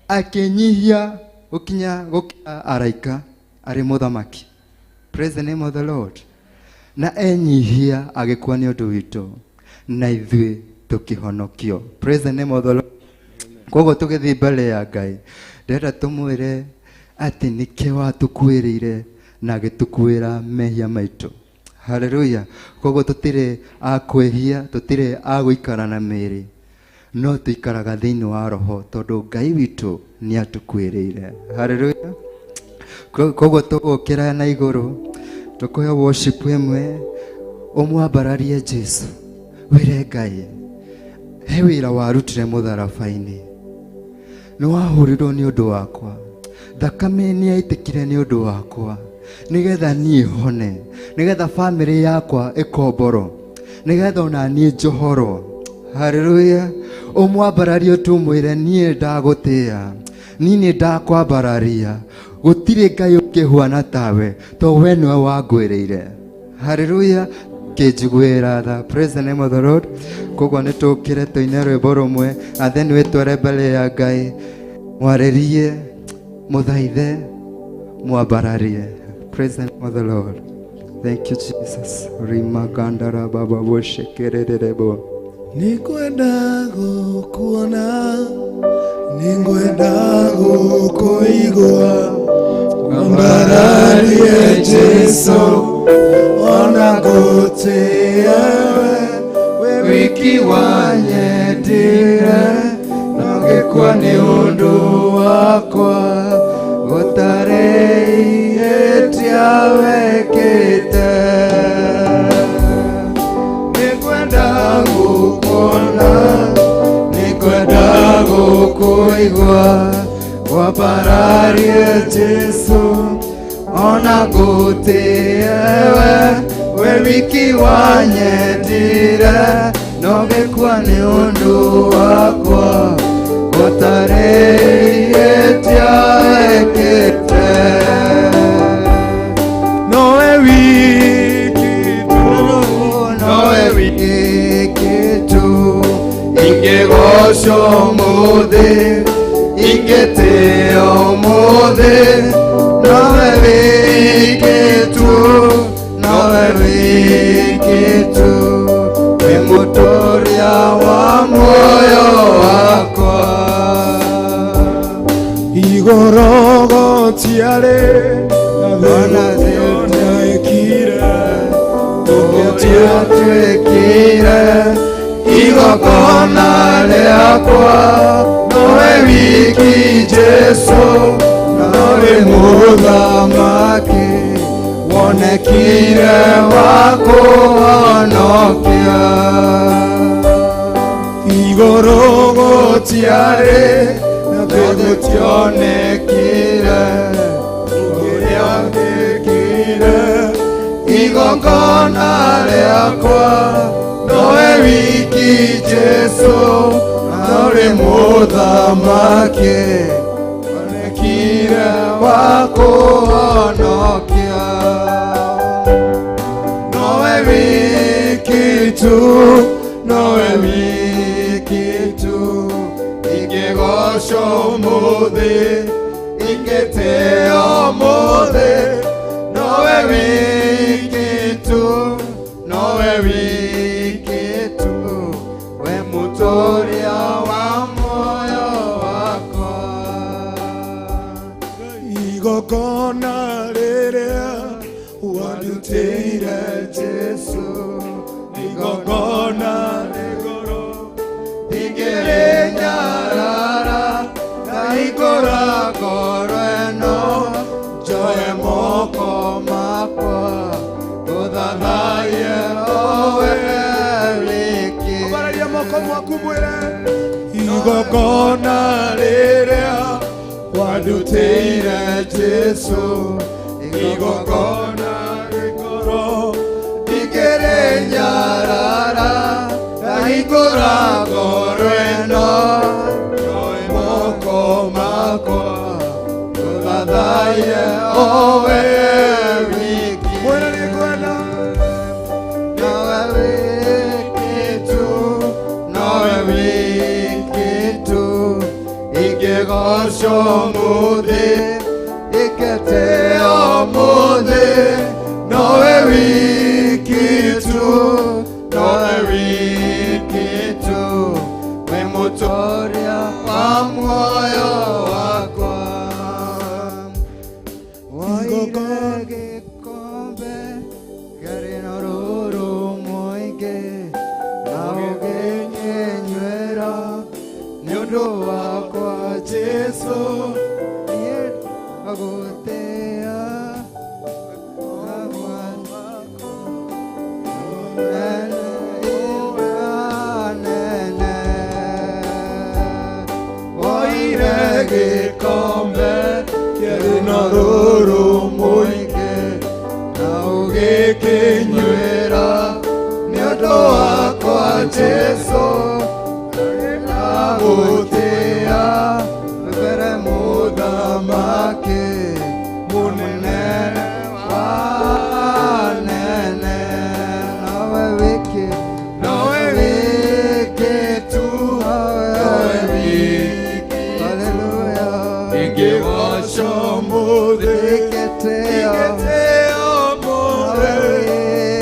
Akĩnyihia gũkinya gũkĩra araika arĩ mũthamaki. Praise the name of the Lord. Na enyihia agĩkua nĩ ũndũ witũ na ithuĩ tũkĩhonokio. Praise the name of the Lord. Koguo tũgĩthiĩ mbere ya Ngai, ndĩrenda tũmwĩre atĩ nĩkĩo watũkuĩrĩire na agĩtũkuĩra mehia maitũ. Haleluya. Koguo tũtirĩ a kwĩhia, tũtirĩ a gũikara na mĩĩrĩ, no tũikaraga thĩinĩ wa roho tondũ Ngai witũ nĩ atũkuĩrĩire. Haleluya. Koguo tũgũkĩra na igũrũ, tũkũhe worship ĩmwe, ũmwambararie Jesu, wĩre Ngai he wĩra warutire mũtharaba-inĩ, nĩ wahũrirwo nĩ ũndũ wakwa, thakame nĩ yaitĩkire nĩ ũndũ wakwa, nĩgetha niĩ hone, nĩgetha bamĩrĩ yakwa ĩkomborwo, nĩgetha ona niĩ njohorwo. Haleluya. Ũmwambararie tũmwĩre niĩ ndagũtĩĩa, niĩ nĩ ndakwambararia, gũtirĩ Ngai ũngĩhuana tawe, tondũ we nĩwe wangwĩrĩire. Haleluya. Kĩnjiguĩra tha. Praise the name of the Lord. Koguo nĩ tũkĩre tũine rwĩmbo rũmwe and then wĩtware mbere ya Ngai, mwarĩrie, mũthaithe, mwambararie. Praise the name of the Lord. Thank you, Jesus. Rimagandara baba boshekererebo. Nĩngwenda gũkuona, nĩngwenda gũkũigua, ambararie Jesu, ona ngũtĩe we, wĩ wiki wanyendire, na ũgĩkua nĩ ũndũ wakwa, gũtarĩ ihĩtia wekĩte. Nĩngwenda gũkuona, nĩngwenda gũkũigua, wambararie Jesu, ona ngũtĩe we, we wiki wanyendire, na ũgĩkua nĩ ũndũ wakwa, gũtarĩ ihĩtia wekĩte. Nowe wiki tu, nowe wiki tu, ingĩgocwo ũmũthĩ, ingĩtĩo ũmũthĩ, nowe wiki tu, nowe wiki tu, wĩ mũtũria wa muoyo wakwa. Igũrũ gũtiarĩ na thĩ gũtionekire, gũtiatuĩkire igongona rĩakwa, nowe wiki Jesu, nowe mũthamaki, wonekire wa kũhonokia. Igũrũ gũtiarĩ na thĩ gũtionekire, gũtiatuĩkire igongona rĩakwa, nowe wiki Jesu, nowe mũthamaki, wonekire wa kũhonokia. Nowe wiki tu, nowe wiki tu, ingĩgocwo ũmũthĩ, ingĩtĩo ũmũthĩ, nowe wiki tu, nowe wiki tu, we mũtũria wa muoyo wakwa. Igongona rĩrĩa wandutĩire Jesu, igongona rĩgũrũ ingĩrĩnyarara, ndahingũra ngoro ĩno, njoe moko makwa, ngũthathaiye o we wiki. Ambararia moko maku mwĩre, igongona rĩrĩa wandutĩire Jesu, Igongona rĩkorwo ikĩrĩnyarara ndahingũra ngoro ĩno njoe moko makwa ngũthathaiye o we wiki. Mwĩre nĩngwenda nowe wiki tu, nowe wiki tu, ingĩgocwo mũthĩ ikĩtĩo mũthĩ, nowe wiki tu, nowe wiki tu, wĩ mũtoria wa muoyo wakwa. Woire gĩkombe kĩarĩ na rũrũ mũingĩ na ũgĩkĩnyuĩra nĩ ũndũ wakwa Jesũ. Niĩ ngagũtĩĩa nene nene. Woire gĩkombe kĩarĩ na rũrũ mũingĩ na ũgĩkĩnyuĩra nĩ ũndũ wakwa Jesũ. Ndagũtĩĩa Mbere mũthamaki mũnene wa nene, nowe wiki, nowe wiki tu, nowe wiki. Haleluya. Ingĩgocwo mũthĩ Ikĩtĩo, ikĩtĩo mũthĩ,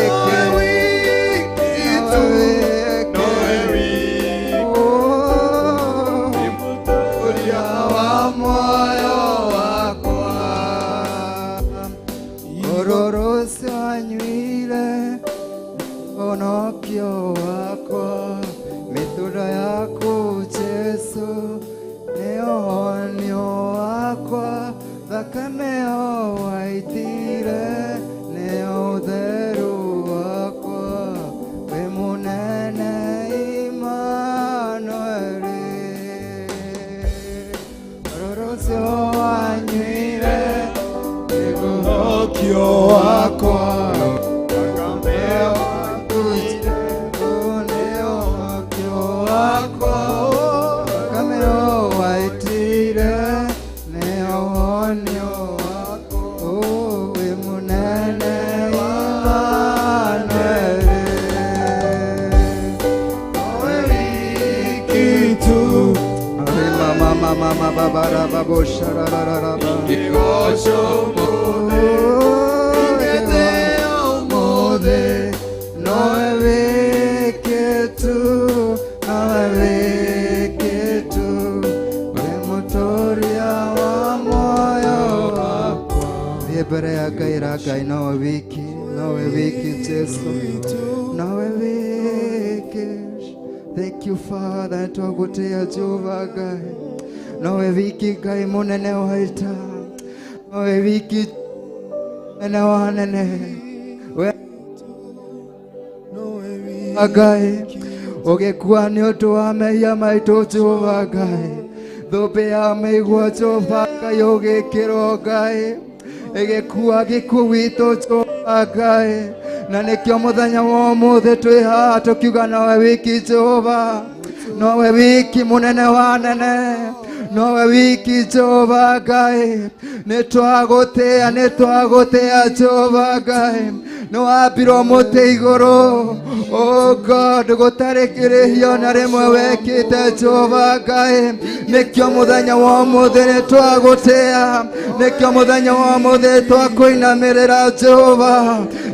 nowe wiki tu, nowe wiki. Mũtoria wa muoyo wakwa. Ũrũrũ ũcio wanyuire ũhonokio wakwa, mĩtũndo yaku Jesũ nĩ ũhonio wakwa, thakame ĩyo waitire nĩyo ũtheru wakwa, wĩ mũnene Imanueli. Ũrũrũ ũcio wanyuire ũhonokio wakwa, thakame ĩyo nĩ ũhonokio wakwa, thakame ĩyo waitire nĩ ũhonio wakwa, wĩ mũnene Imanueli. Nowe wiki tu. Mama mama baba baba sharararaba. Ingĩgocwo mũthĩ ikĩtĩo mũthĩ, Nowe wiki tu, nowe wiki tu, wĩ mũtũria wa muoyo wakwa. Thiĩ mbere ya Ngai ra Ngai, nowe wiki, nowe wiki Jesũ, nowe wiki. Thank you Father, twagũtĩĩa Jehova Ngai, nowe wiki Ngai mũnene wa ita, nowe wiki mũnene wa nene, we Ngai ũgĩkua nĩ ũndũ wa mehia maitũ Jehova Ngai, thũmbĩ ya mĩigua Jehova Ngai ũgĩkĩrwo Ngai, ĩgĩkua gĩkuũ witũ Jehova Ngai, na nĩkĩo mũthenya wa ũmũthĩ twĩ haha tũkiuga nowe wiki Jehova, nowe wiki mũnene wa nene, nowe wiki Jehova Ngai, nĩ twagũtĩĩa, nĩ twagũtĩĩa Jehova Ngai, nĩ wambirwo mũtĩ igũrũ. Oh God, gũtarĩ kĩrĩhio na rĩmwe wekĩte Jehova Ngai, nĩkĩo mũthenya wa ũmũthĩ nĩ twagũtĩĩa, nĩkĩo mũthenya wa ũmũthĩ twakũinamĩrĩra Jehova,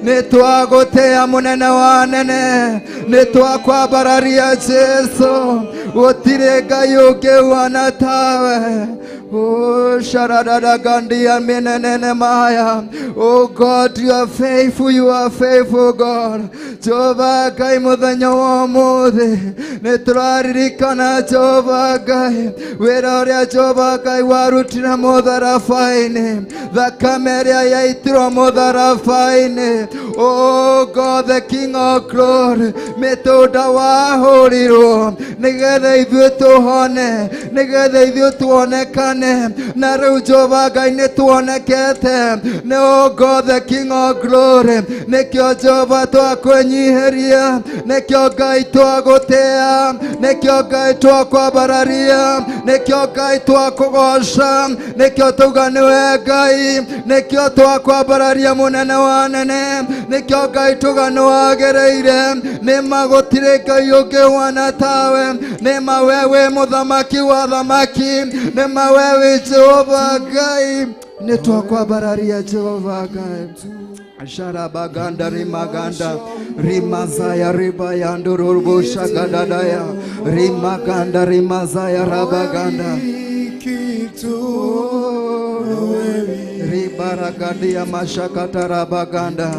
nĩ twagũtĩĩa mũnene wa nene, nĩ twakwambararia Jesũ, gũtirĩ Ngai ũngĩ ũhana tawe. Oh, sharadadagandia menenene maya. Oh God, you are faithful, you are faithful God. Jehovah Ngai mũthenya wa ũmũthĩ nĩ tũraririkana Jehovah Ngai wĩra ũrĩa Jehovah Ngai warutire mũtharaba-inĩ, thakame ĩrĩa yaitirwo mũtharaba-inĩ. Oh God, the King of Glory, mĩtũnda wahũrirwo nĩgetha ithuĩ tũhone, nĩgetha ithuĩ tuonekane. tuonekane na rĩu Jehova Ngai nĩ tuonekete nĩ oh God the King of glory nĩkĩo Jehova twakwĩnyihĩria nĩkĩo Ngai twagũtĩa nĩkĩo Ngai twakwambararia nĩkĩo Ngai twakũgoca nĩkĩo tauga nĩwe Ngai nĩkĩo twakwambararia mũnene wa nene nĩkĩo Ngai tuga nĩwagĩrĩire nĩma gũtirĩ Ngai ũngĩ wana tawe nĩma we wĩ mũthamaki wa thamaki nĩma we wĩ Jehova Ngai nĩtwakwambararia Jehova Ngai Sharabaganda rimaganda rimazaya ribayandururbu shagadadaya rimaganda rimazaya rabaganda ribaragadia mashakata rabaganda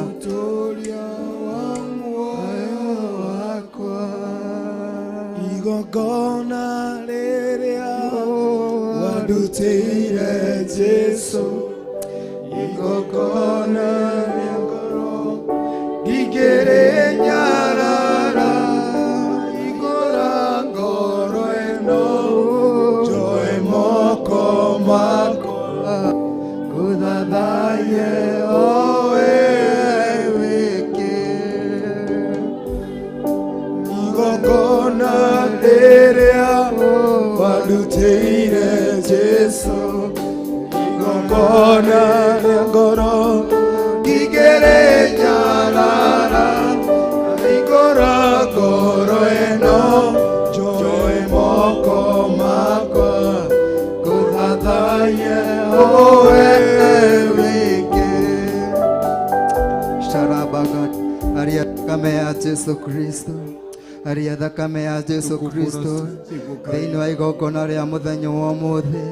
igongona rĩrĩa wandutĩire Jesũ igongona rĩa ngoro ndingĩrĩnyarara igũra ngoro ĩno njoe moko makwa ngũthathaye o we wiki igongona rĩrĩa wandutĩire Jesũ igongona rĩa ngoro ndingĩrĩnyarara igũra ngoro ĩno njoe moko makwa ngũthathaye o we wiki Sharabagat aria thakame ya Jesu Kristo aria thakame ya Jesu Kristo thĩinĩ wa igongona rĩa mũthenya wa ũmũthĩ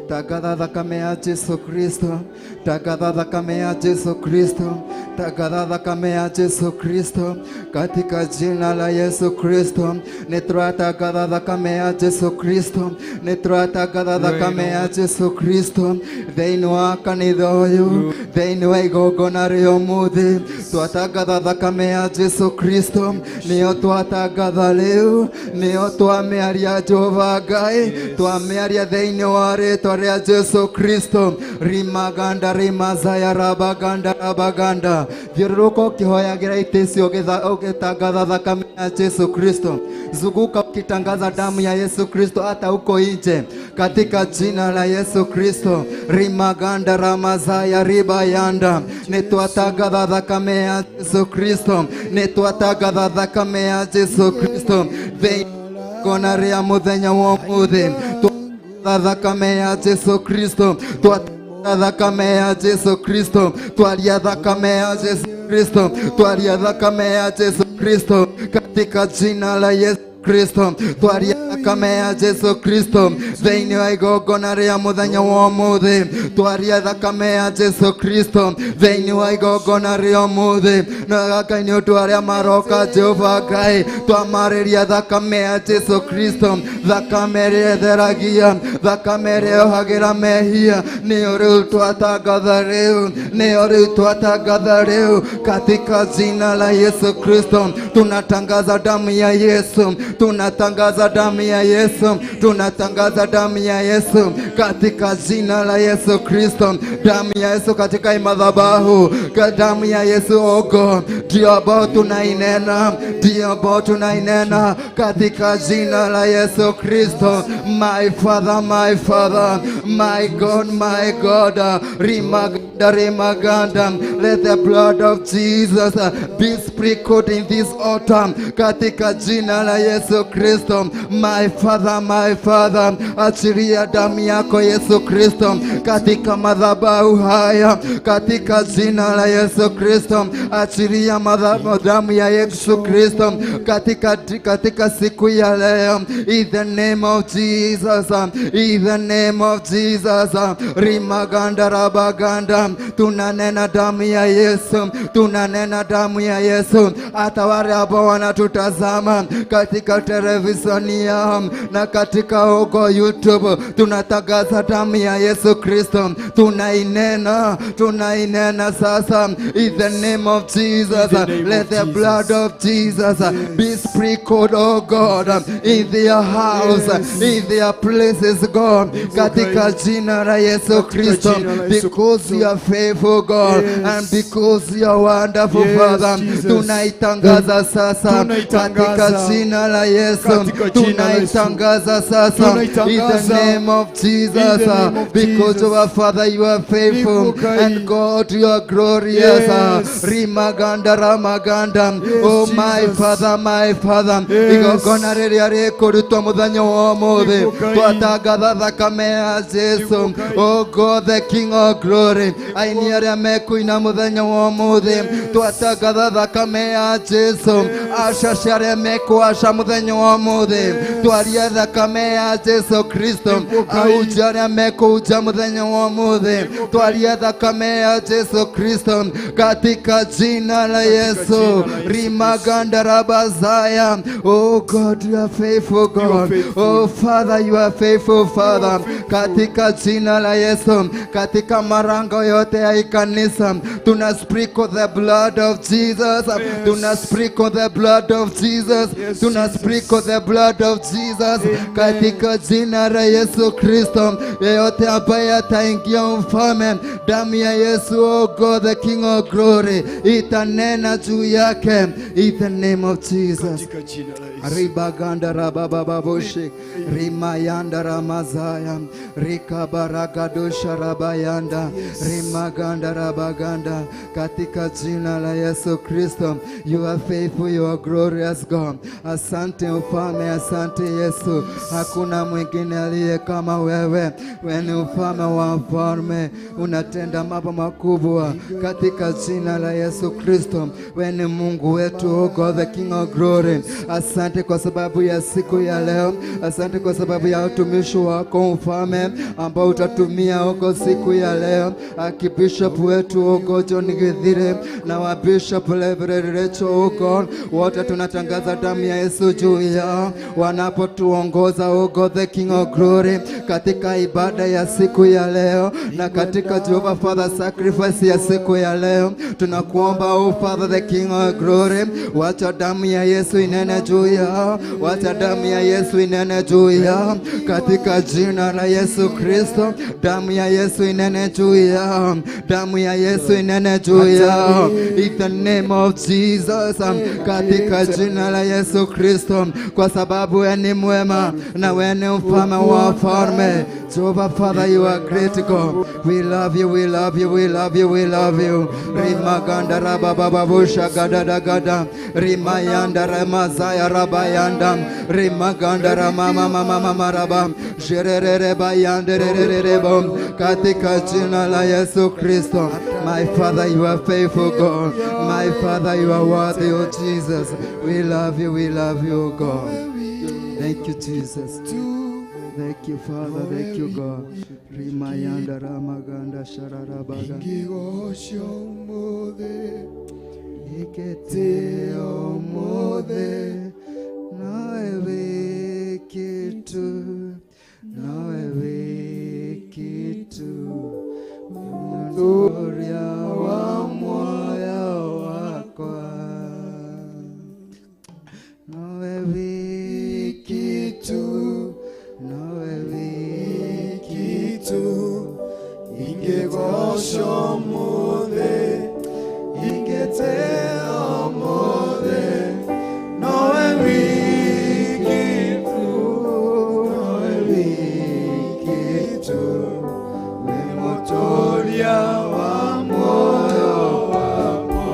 tangatha thakame ya Jesu Kristo tangatha thakame ya Jesu Kristo tangatha thakame ya Jesu Kristo katika jina la Yesu Kristo nĩtũratangatha thakame ya Jesu Kristo nĩtũratangatha thakame ya Jesu Kristo thĩinĩ wa kanitha ũyũ thĩinĩ wa igongona rĩa ũmũthĩ twatangatha thakame ya Jesu Kristo nĩyo twatangatha rĩu nĩyo twamĩaria Jehova Ngai twamĩaria thĩinĩ wa rĩtwa rĩa Jesu Kristo rimaganda rimazaya rabaganda rabaganda thiũrũrũka ũkĩhoyagĩra itĩ icio ũgĩtangatha thakame ya Jesu Kristo zunguka ukitangaza damu ya Yesu Kristo hata huko nje katika jina la Yesu Kristo rimaganda ramazaya ribayanda nĩtwatangatha thakame ya Jesu Kristo nĩtwatangatha thakame ya Jesu Kristo thĩinĩ igongona rĩa mũthenya wa ũmũthĩ twatangatha thakame ya Jesu Kristo twatangatha thakame ya Jesu Kristo twaria thakame ya Jesu Kristo twaria thakame ya Jesu Kristo katika jina la Yesu Kristo twaria thakame ya Jesu Kristo thĩinĩ wa igongona rĩa mũthenya wa ũmũthĩ twaria thakame ya Jesu Kristo thĩinĩ wa igongona rĩa ũmũthĩ na Ngai nĩ ũndũ arĩa maroka Jehova Ngai twamarĩria thakame ya Jesu Kristo thakame ĩrĩa ĩtheragia thakame ĩrĩa yohagĩra mehia nĩyo rĩu twatangatha rĩu nĩyo rĩu twatangatha rĩu katika jina la Yesu Kristo tunatangaza damu ya Yesu tunatangaza damu ya Yesu tunatangaza damu ya Yesu katika jina la Yesu Kristo damu ya Yesu katika madhabahu damu ya Yesu ogo ndio ambao tunainena ndio ambao tunainena katika jina la Yesu Kristo my Father my Father my God my God rimaganda rimaganda let the blood of Jesus be sprinkled in this altar katika jina la Yesu Kristo my Father my Father achilia damu yako Yesu Kristo katika madhabahu haya katika jina la Yesu Kristo achilia damu ya Yesu Kristo katika siku ya leo in the name of Jesus in the name of Jesus rimaganda rabaganda sasa. Tunanena damu ya Yesu, tunanena damu ya Yesu. Hata wale ambao wanatutazama katika televisheni yao na katika huko YouTube, tunatangaza damu ya Yesu Kristo, tunainena, tunainena sasa in the name of Jesus. In the name Let of the Jesus. Blood of Jesus be sprinkled, oh God, in their house, Yes. in their places, God, katika jina la Yesu Katika Kristo, jina la Yesu because you are faithful, God, Yes. and because you are wonderful, Yes, Father. Jesus. Tunaitangaza sasa Tunaitangaza. katika jina la Yesu, Katika jina la Yesu. tunaitangaza sasa in the Tunaitangaza. name of Jesus, In the name of because Jesus. our Father, you are faithful, Nikukai. and God, you are glorious. Yes. Rimaganda Ramaganda, Yes, oh my Jesus. Father, my Father, Yes. igongona rĩrĩa rĩkũrutwo mũthenya wa ũmũthĩ, Nikukai. twatangatha thakame ya Jesu, Nikukai. oh God, the King of glory, aini arĩa mekuina mũthenya wa ũmũthĩ, twatangatha thakame ya Jesu, acaci arĩa mekũaca mũthenya wa ũmũthĩ, twaria thakame ya Jesu Kristo, Nikukai. ahunjia arĩa mekũhunjia mũthenya wa ũmũthĩ, twaria thakame ya Jesu Kristo katika jina la Yesu. Jina la Yesu. Rimaganda rabazaya. Oh God, you are faithful God. Faithful. Oh Father, you are faithful Father. Faithful. Katika jina la Yesu, katika marango yote ya hii kanisa, tuna sprinkle the blood of Jesus. Tuna sprinkle the blood of Jesus. Yes, Tuna Jesus. sprinkle the blood of Jesus. Amen. Katika jina la Yesu Kristo, yeyote ambaye ataingia mfalme, damu ya Yesu, oh God, the King of glory, itanena juu yake in the name of Jesus. Katika jina la Yesu. Ribaganda rababababushi rimayanda ramazaya rikabarakadosha rabayanda rimaganda rabaganda, katika jina la Yesu Kristo. You are faithful, you are glorious God. Asante mfalme, asante Yesu, hakuna mwingine aliye kama wewe. Wewe ni mfalme wa mfalme, unatenda mambo makubwa katika jina la Yesu Kristo. Wewe ni Mungu wetu, oh God, the King of glory. Asante kwa sababu ya siku ya leo, asante kwa sababu ya utumishi wako mfalme ambao utatumia huko siku ya leo, akibishop wetu huko John Githire na wa Bishop Reverend Rachel huko, wote tunatangaza damu ya Yesu juu yao wanapotuongoza, oh God, the King of glory, katika ibada ya siku ya leo na katika Jehovah Father sacrifice ya siku ya leo, tunakuomba oh Father the King of glory, wacha damu ya Yesu inene juu yao, wacha damu ya Yesu inene juu yao katika jina la Yesu Kristo, damu ya Yesu inene juu yao, damu ya Yesu inene juu yao in the name of Jesus, katika jina la Yesu Kristo, kwa sababu wewe ni mwema na wewe ni mfalme wa wafalme. Jehovah Father, you are great God. We love you, we love you, we love you, we love you. Rimaganda rabababusha gada gada. Rimayanda ramazaya rabayanda. Rimaganda ramama mama mama raba. Jererere bayande bom. Katika jina la Yesu Kristo. My Father, you are faithful God. My Father, you are worthy, oh Jesus. We love you, we love you, oh God. Thank you, Jesus. Thank you, Father. Thank you, God. Rimayanda ramaganda shararabaga. Ingĩgoco ũmũthĩ Ikete ũmũthĩ nowe wĩkĩtu, nowe wĩkĩtu, mũtũũria wa muoyo wakwa. Nowe wĩkĩtu, nowe wĩkĩtu, ingĩgoco ũmũthĩ ingĩte ũmũthĩ nowe wiki tu, nowe wiki tu, wĩ mũtũũria wa muoyo wakwa.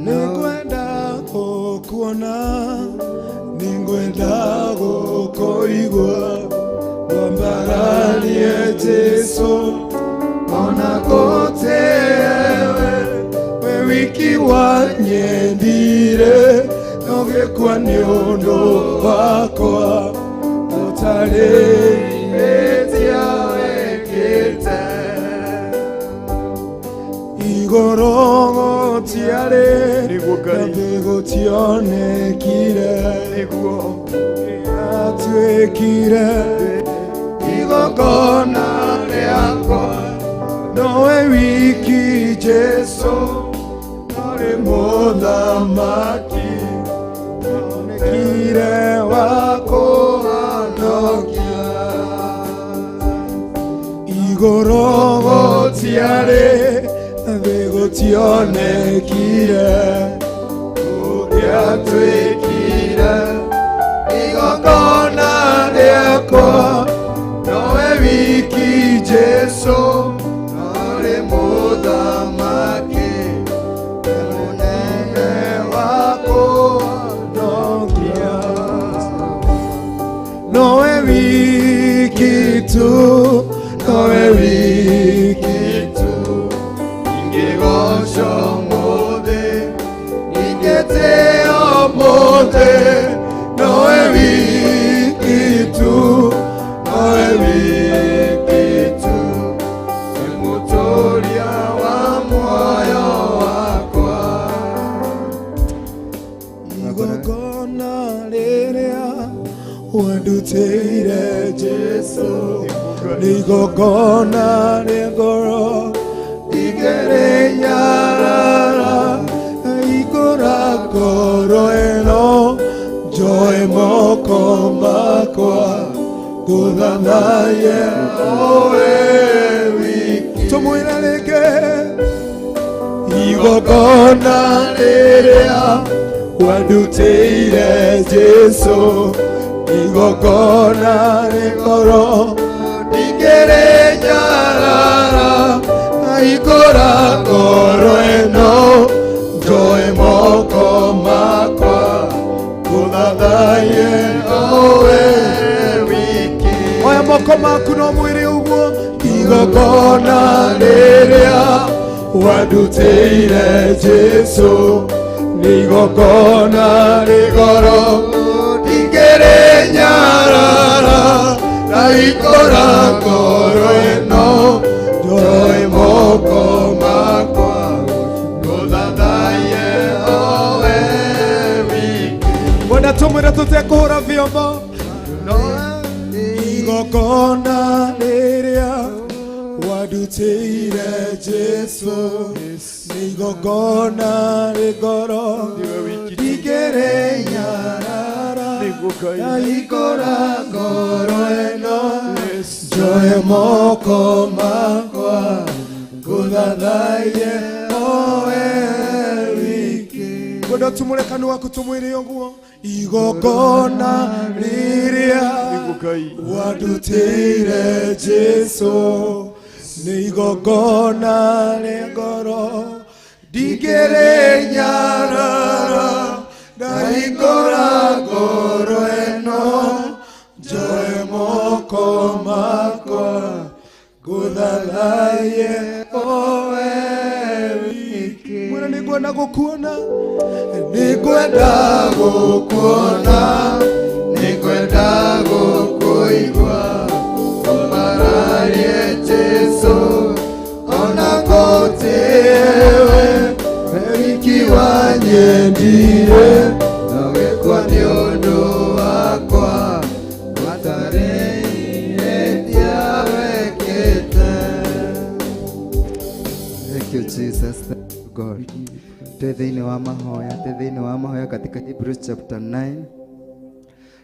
Nĩngwenda gũkuona, nĩngwenda gũkũigua, wambararie Jesũ ona gũtĩewe, we wiki wanyendire nogĩkua nĩ ũndũ wakwa, ũtarĩ hĩtia wĩkĩte. Igũrũ gũtiarĩ na thĩ gũtionekire Atuĩkire igongona rĩakwa nowe wiki Jesu norĩ mũthamaki onekire wa kũhonokia Igũrũ gũtiarĩ na thĩ gũtionekire Ũngĩatuĩkire igongona rĩakwa nowe wiki Jesu norĩ mũthamaki mũnene wa kũhonokia Nowe wiki tu, nowe wiki tu Ingĩgoco mũthĩ, ingĩtĩo mũthĩ Nowe wiki tu, nowe wiki tu Nĩ mũtũũria wa muoyo wakwa Igongona rĩrĩa wandutĩire Jesu nĩ igongona rĩa ngoro ndingĩrĩnyarara Ikũra ngoro ĩno njoe moko makwa ngũthathaye owe wiki Tũmwĩre rĩngĩ igongona rĩrĩa wandutĩire Jesu igongona rĩa ngoro ndingĩrĩnyarara Ikũra ngoro ĩno njoe moko makwa ngũthathaye owe wiki Oya moko maku no mwĩre ũguo igongona rĩrĩa wandutĩire Jesu nĩ igongona rĩa ngoro ndingĩrĩnyarara Ikũra ngoro ĩno njoe moko makwa ngũthathaye owe wiki Mwenda tũmwĩre tũtekũhũra vyombo Igongona rĩrĩa wandutĩire Jesu nĩ igongona rĩa ngoro ndingĩrĩnyarara Ikũra ngoro ĩno njoe moko makwa ngũthathaye owe wiki Ngwenda tumũre kanua waku tũmwĩre ũguo igongona rĩrĩa wandutĩire Jesu nĩ igongona rĩa ngoro ndingĩrĩnyarara Ikũra ngoro ĩno njoe moko makwa ngũthathaye owe wiki Mwĩre nĩngwenda gũkuona nĩngwenda gũkuona nĩngwenda gũkũigua ũmararie Jesu ona ngũtĩwe wiki wanyendire nogĩkua nĩ ũndũ wakwa matarĩire ndiawekĩte Thank you Jesus, thank you God. Twĩ thĩinĩ wa mahoya, twĩ thĩinĩ wa mahoya katika Hebrews chapter 9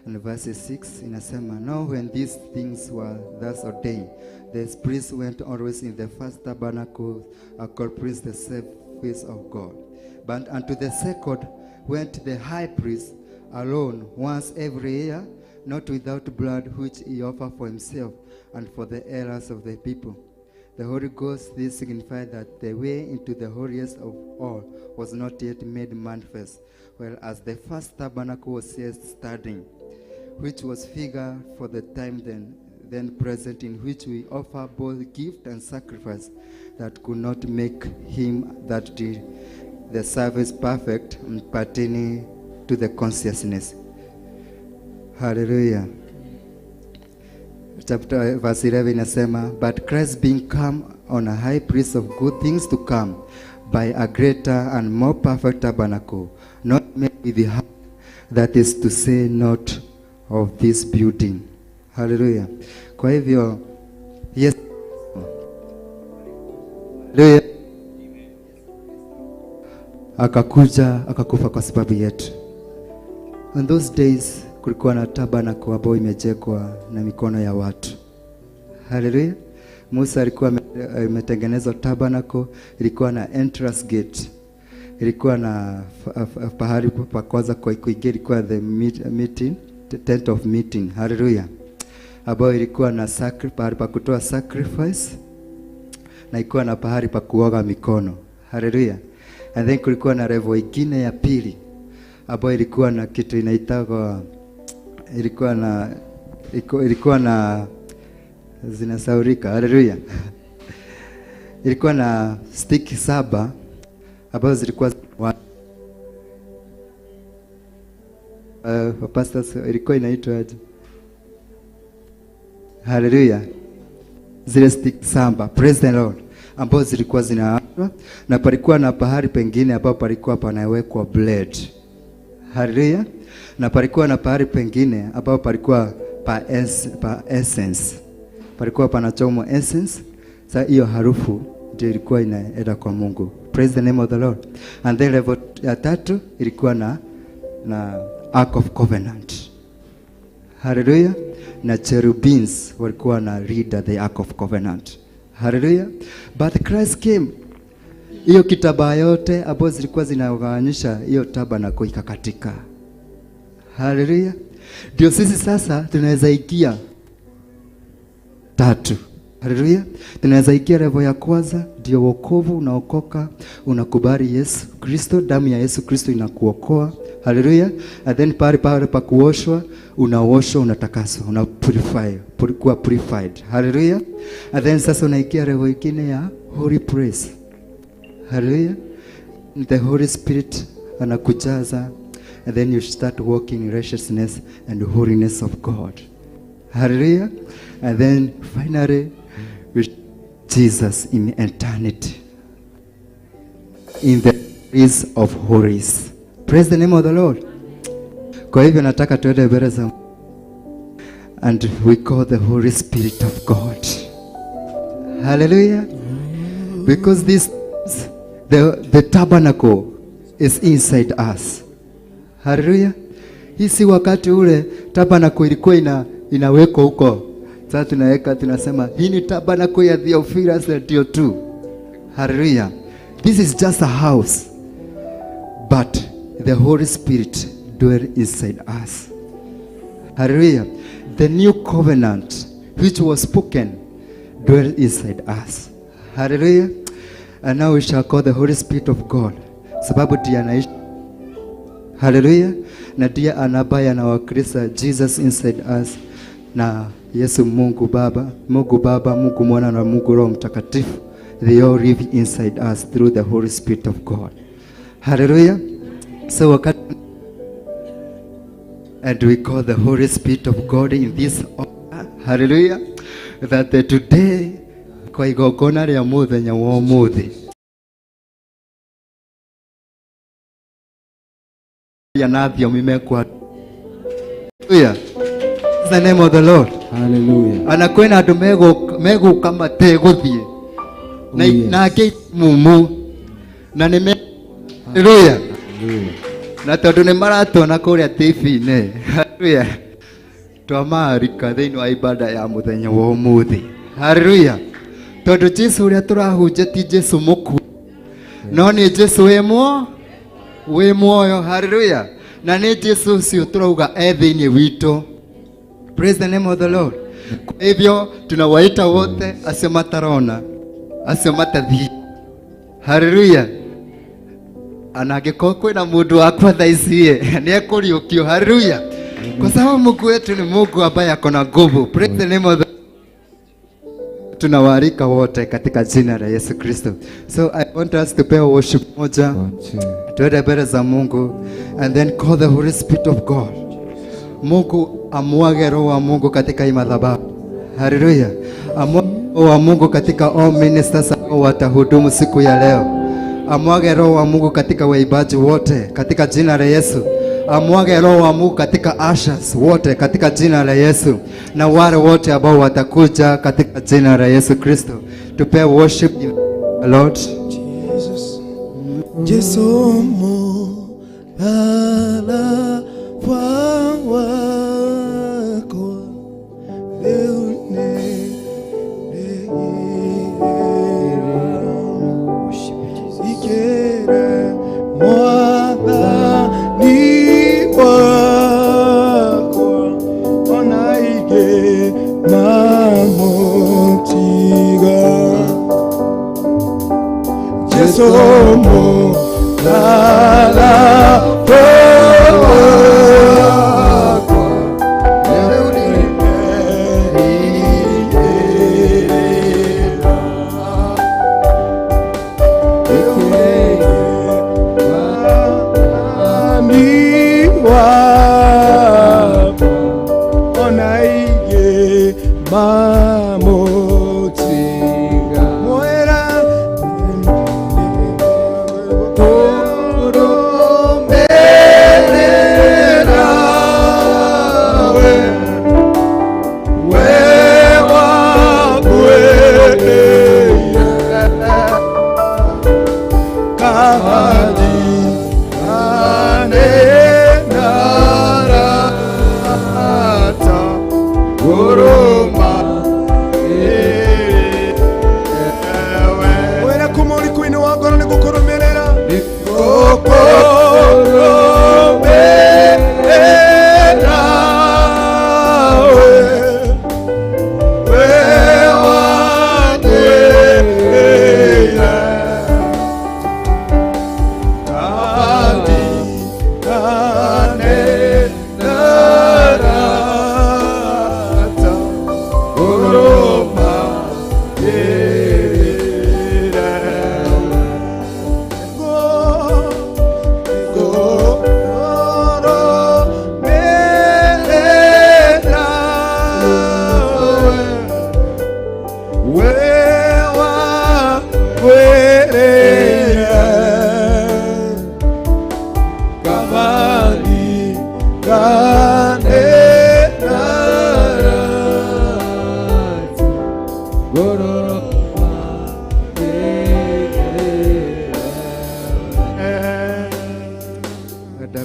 and verse 6 inasema, Now when these things were thus ordained, the priests went always in the first tabernacle, accomplish the service of God. But unto the second went the high priest alone once every year, not without blood which he offered for himself and for the errors of the people. The Holy Ghost, this signified that the way into the holiest of all was not yet made manifest, whereas the first tabernacle was yet standing, which was figure for the time then present, in which we offer both gift and sacrifice that could not make him that did the service perfect and pertaining to the consciousness. Hallelujah. Chapter verse 11 inasema, But Christ being come on a high priest of good things to come, by a greater and more perfect tabernacle, not made with the hand, that is to say, not of this building. Hallelujah. Kwa hivyo yes. Hallelujah. Akakuja akakufa kwa sababu yetu. In those days kulikuwa na tabernacle ambayo imejengwa na mikono ya watu. Hallelujah. Musa alikuwa ametengeneza tabernacle, ilikuwa na entrance gate. Ilikuwa na pahali pa kwanza kwa kuingia, ilikuwa the meeting, the tent of meeting. Hallelujah. Ambayo ilikuwa na pahali pa kutoa sacrifice na ilikuwa na pahali pa kuoga mikono. Hallelujah. And then kulikuwa na level ingine ya pili ambayo ilikuwa na kitu inaitwa, ilikuwa na zinasaurika. Hallelujah. Ilikuwa na stick 7 ambazo zilikuwa pastors, ilikuwa inaitwa aje? Hallelujah. Zile stick 7, praise the Lord, ambazo zilikuwa zinaachwa, na palikuwa na pahali pengine ambapo palikuwa panawekwa blade. Hallelujah. Na palikuwa na pahali pengine ambapo palikuwa pa essence. Palikuwa panachomwa essence. Sasa hiyo harufu ndio ilikuwa inaenda kwa Mungu. Praise the name of the Lord. And then level ya 3 ilikuwa na Ark of Covenant. Hallelujah. Na cherubims walikuwa na leader the Ark of Covenant. Hallelujah. But Christ came. Hiyo kitambaa yote ambazo zilikuwa zinagawanyisha hiyo tabernacle ikakatika. Hallelujah. Ndio sisi sasa tunaweza ingia 3. Hallelujah. Tunaweza ingia level ya kwanza, ndio wokovu, unaokoka, unakubali Yesu Kristo, damu ya Yesu Kristo inakuokoa. Hallelujah. And then pale pa kuoshwa, unaoshwa, unatakaswa, una purify, kuwa purified. Hallelujah. And then sasa unaingia level nyingine ya holy place. Hallelujah. The Holy Spirit anakujaza, and then you start walking in righteousness and holiness of God. Hallelujah. And then finally with Jesus in eternity, in the place of holies. Praise the name of the Lord. Kwa hivyo nataka tuende mbele za, and we call the Holy Spirit of God. Hallelujah. Because this the tabernacle is inside us. Hallelujah. Hii si wakati ule tabernacle ilikuwa inawekwa huko. Sasa tunaweka, tunasema hii ni tabernacle ya Theophilus ndio tu. Hallelujah. This is just a house. But the Holy Spirit dwells inside us. Hallelujah. The new covenant which was spoken dwells inside us. Hallelujah. And now we shall call the Holy Spirit of God. Sababu ndiye anaishi. Hallelujah. Na ndiye anabaya na wakrista Jesus inside us. Na Yesu Mungu Baba, Mungu Baba, Mungu Mwana na Mungu Roho Mtakatifu. They all live inside us through the Holy Spirit of God. Hallelujah. So wakati, and we call the Holy Spirit of God in this order. Hallelujah. That today kwa igongona rĩa mũthenya wa ũmũthĩ ya na thiomi mekwa. Hallelujah. The name of the Lord. Hallelujah. Ana kwĩna andũ megũka mategũthiĩ na angĩ mumu na nĩ Hallelujah. Na tondũ nĩ maratuona kũrĩa TV-inĩ. Hallelujah. Twamarika thĩinĩ wa ibada ya mũthenya wa ũmũthĩ. Hallelujah. Tondũ Jesu ũrĩa tũrahunjia ti Jesu mũkuũ, no nĩ Jesu wĩ muoyo. Hallelujah. Na nĩ Jesu ũcio tũrauga e thĩinĩ witũ. Praise the name of the Lord. Kwa hivyo tunawaita wote acio matarona, acio matathiĩ. Hallelujah. Anangĩkorwo kwĩna mũndũ wakwa thaa ici nĩ ekũriũkio. Hallelujah. Kwa sababu Mungu wetu ni Mungu ambaye ako na nguvu. Praise the name of the tunawaalika wote katika jina la Yesu Kristo. So I want us to pay worship moja. Tuende mbele za Mungu and then call the Holy Spirit of God. Mungu amwage roho wa Mungu katika hii madhabahu. Hallelujah. Amwage roho wa Mungu katika all ministers ambao watahudumu siku ya leo. Amwage roho wa Mungu katika waimbaji wote katika jina la Yesu. Amwage roho wa Mungu katika ushers wote katika jina la Yesu, na wale wote ambao watakuja katika jina la Yesu Kristo. Tupe worship Lord. Jesus. Jesu mala wako leo ikere mwathani wakwa ona ige mamutiga Jesu mala wakwa leo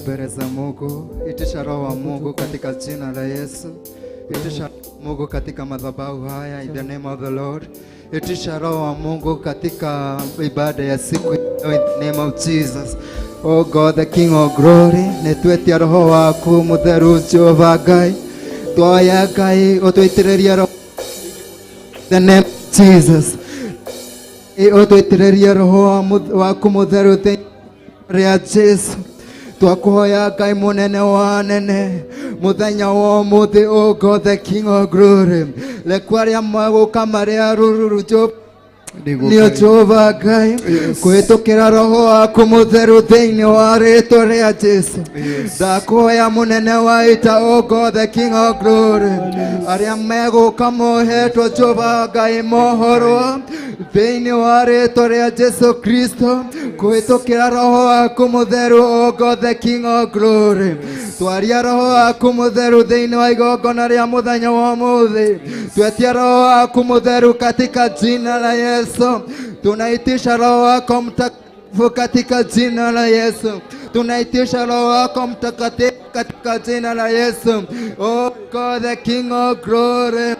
Mbele za Mungu, itisha roho wa Mungu katika jina la Yesu. Itisha Mungu katika madhabahu haya in the name of the Lord. Itisha roho wa Mungu katika ibada ya siku in the name of Jesus. Oh God, the King of glory, nĩtwetia roho waku mũtheru Jehova Ngai. Twoya Ngai ũtũitĩrĩrie roho in the name of Jesus. Ũtũitĩrĩrie roho waku mũtheru thĩinĩ rĩa Jesu. Twakuhoya Ngai munene wa anene muthenya wa umuthi, O God the King of glory, reke arĩa magũka marĩ arũruru nĩ Jehova Ngai kũhĩtũkĩra roho waku mũtheru thĩinĩ wa rĩtwa rĩa Jesu. Ndakuhoya munene wa ita, O God the King of glory, arĩa megũka mohetwo Jehova Ngai mohorwo thĩinĩ wa rĩtwa rĩa Jesu Kristo kũhĩtũkĩra roho waku mũtheru, O God the King of glory. Twaria roho waku mũtheru thĩinĩ wa igongona rĩa mũthenya wa ũmũthĩ. Twetia roho waku mũtheru katika jina la Yesu. Tunaitisha roho wako mtakatifu katika jina la Yesu. Tunaitisha roho wako mtakatifu katika jina la Yesu. Oh God the King of glory,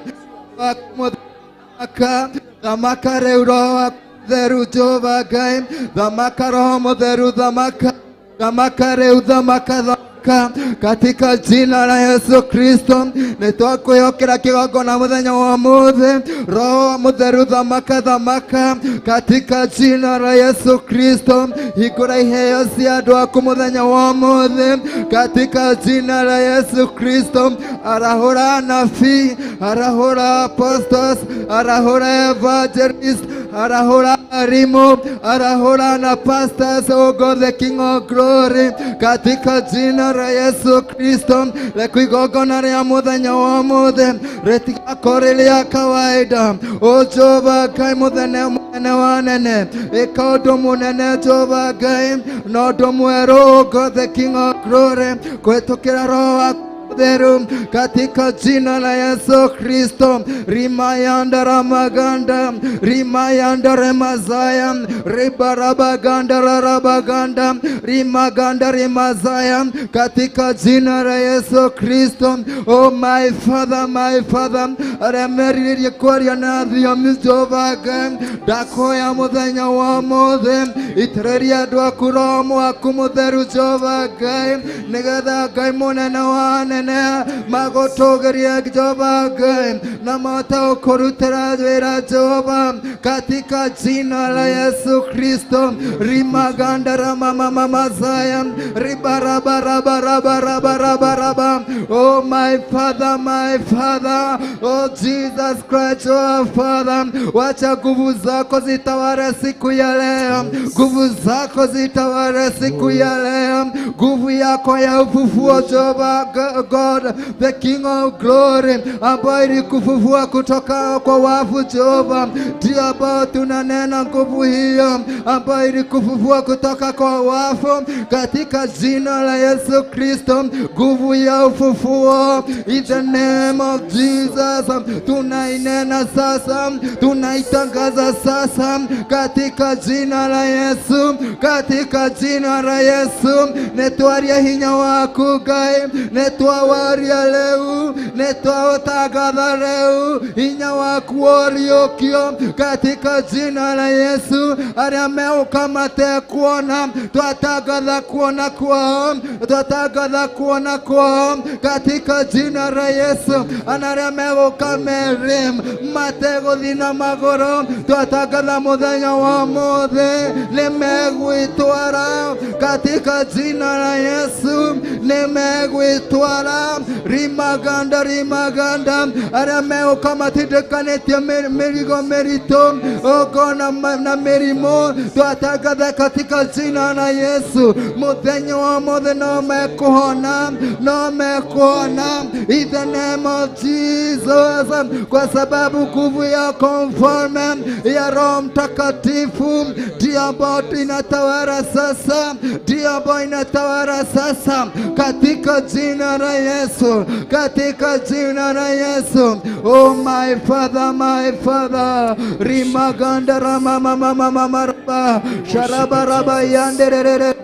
thamaka rĩu roho waku mũtheru Jehova Ngai, thamaka roho mũtheru, thamaka, thamaka rĩu, thamaka, thamaka katika jina la Yesu Kristo. Nĩtwakwĩhokera kĩgongona mũthenya wa ũmũthĩ. Roho mũtheru thamaka, thamaka katika jina la Yesu Kristo. Hingũra iheo cia andũ aku mũthenya wa ũmũthĩ katika jina la Yesu Kristo. Arahũra anabii, arahũra apostles, arahũra evangelist, arahũra arimu, arahũra na pastors, O God the King of glory, katika jina la Yesu Kristo. Reke igongona rĩa mũthenya wa ũmũthĩ rĩtigakorwo rĩa kawaida. O Jehova Ngai mũthenya Munene wa nene, ĩka ũndũ mũnene Jehova Ngai, na ũndũ mwerũ God the King of Glory, kũhĩtũkĩra Roho waku Mũtheru, katika jina la Yesu Kristo. Rimayanda ramaganda, rimayanda remazaya, ribarabaganda rarabaganda, rimaganda rimazaya, katika jina la Yesu Kristo. Oh my Father, my Father, arĩa merirĩirie kwaria na thiomi Jehova Ngai, ndakoya mũthenya wa ũmũthĩ, itĩrĩria andũ aku Roho waku Mũtheru Jehova Ngai, nĩgetha Ngai mũnene wa nene magũtũgĩrie Jehova Ngai, na mahote gũkũrutĩra wĩra Jehova, katika jina la Yesu Kristo. Rimaganda ramamamamazaya, ribarabarabarabarabaraba. Oh my Father, my Father, oh Jesus Christ, oh Father, wacha nguvu zako zitawale siku ya leo, nguvu zako zitawale siku ya leo, nguvu yako ya ufufuo Jehova God the King of Glory, ambayo ilikufufua kutoka kwa wafu Jehova, ndio ambao tunanena nguvu hiyo ambayo ilikufufua kutoka kwa wafu, katika jina la Yesu Kristo, nguvu ya ufufuo in the name of Jesus, tunainena sasa, tunaitangaza sasa katika jina la Yesu, katika jina la Yesu. Nĩtwaria hinya waku Ngai, nĩtwawaria rĩu, nĩtwaũtangatha rĩu hinya waku ũriũkio katika jina la Yesu. Arĩa megũka matekuona, twatangatha kuona kwao, twatangatha kuona kwao katika jina la Yesu. Ana arĩa megũka merĩ mategũthiĩ na magũrũ, twatangatha mũthenya wa ũmũthĩ nĩmegwĩtwara katika jina la Yesu, nĩmegwĩtwara. Rimaganda rimaganda, arĩa megũka matindĩkanĩtie mĩrigo mĩritũ ũkona na mĩrimũ, twatangatha katika jina la Yesu, mũthenya wa ũmũthĩ no mekũhona, no mekũhona in the name of Jesus, kwa sababu nguvu yako mfalme ya Roho Mtakatifu ndiyo ambayo inatawala sasa, ndiyo ambayo inatawala sasa katika jina la Yesu, katika jina la Yesu. Oh my Father, my Father, rimaganda ramamamamamaraba sharabaraba yanderere.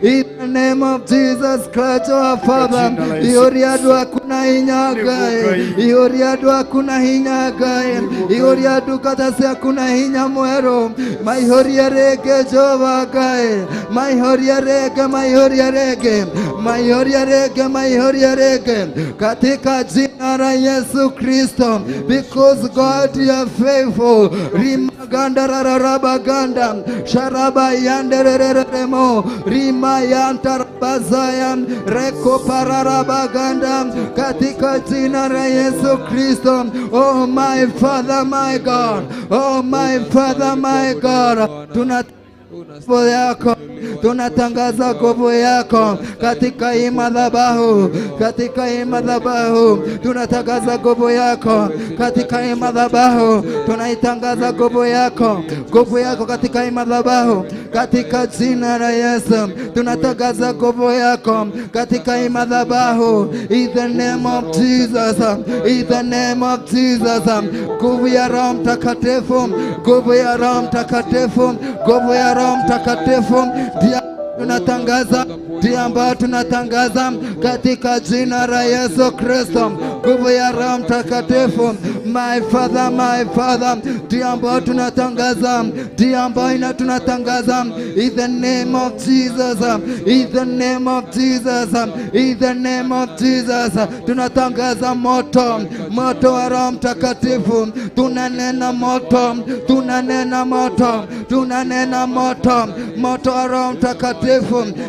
In the name of Jesus Christ, our Father, ihũria andũ aku na hinya Ngai, ihũria andũ aku na hinya Ngai, ihũria ndungata ciaku na hinya mwerũ, maihũrie rĩngĩ Jehova Ngai, maihũrie rĩngĩ, maihũrie rĩngĩ, maihũrie rĩngĩ, maihũrie rĩngĩ katika jina la Yesu Kristo, because God you are faithful. Rimaganda rarabaganda sharaba yanderereremo rimayantarabazaya rekopararabaganda katika jina la Yesu Kristo. Oh my Father, my God, oh my Father, my God, tuna yako, tunatangaza nguvu yako katika hii madhabahu, katika hii madhabahu tunatangaza nguvu yako katika hii madhabahu, tunaitangaza nguvu yako, nguvu yako katika hii madhabahu, katika jina la Yesu tunatangaza nguvu yako katika hii madhabahu, in the name of Jesus, in the name of Jesus. Nguvu ya Roho Mtakatifu, nguvu ya Roho Mtakatifu, nguvu ya Roho Mtakatifu ndiyo tunatangaza, ndiyo ambayo tunatangaza katika jina la Yesu Kristo, nguvu ya Roho Mtakatifu. My Father, my Father, ndiyo ambayo tunatangaza, ndiyo ambayo tunatangaza in the name of Jesus, in the name of Jesus, in the name of Jesus. Tunatangaza moto, moto wa Roho Mtakatifu, tunanena moto, tunanena moto, tunanena moto, moto wa Roho Mtakatifu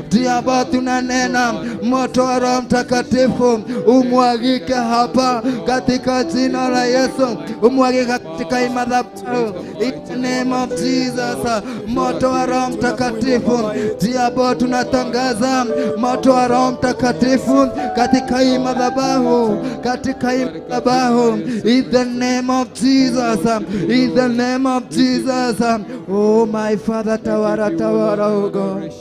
ndiyo ambayo Diabo, tunanena moto wa Roho Mtakatifu umwagike hapa katika jina la Yesu, umwagike katika madhabahu in the name of Jesus. Moto wa Roho Mtakatifu, diabo, tunatangaza moto wa Roho Mtakatifu katika hii madhabahu, katika hii madhabahu in the name of Jesus, in the name of Jesus. Oh my Father, tawara, tawara, oh God.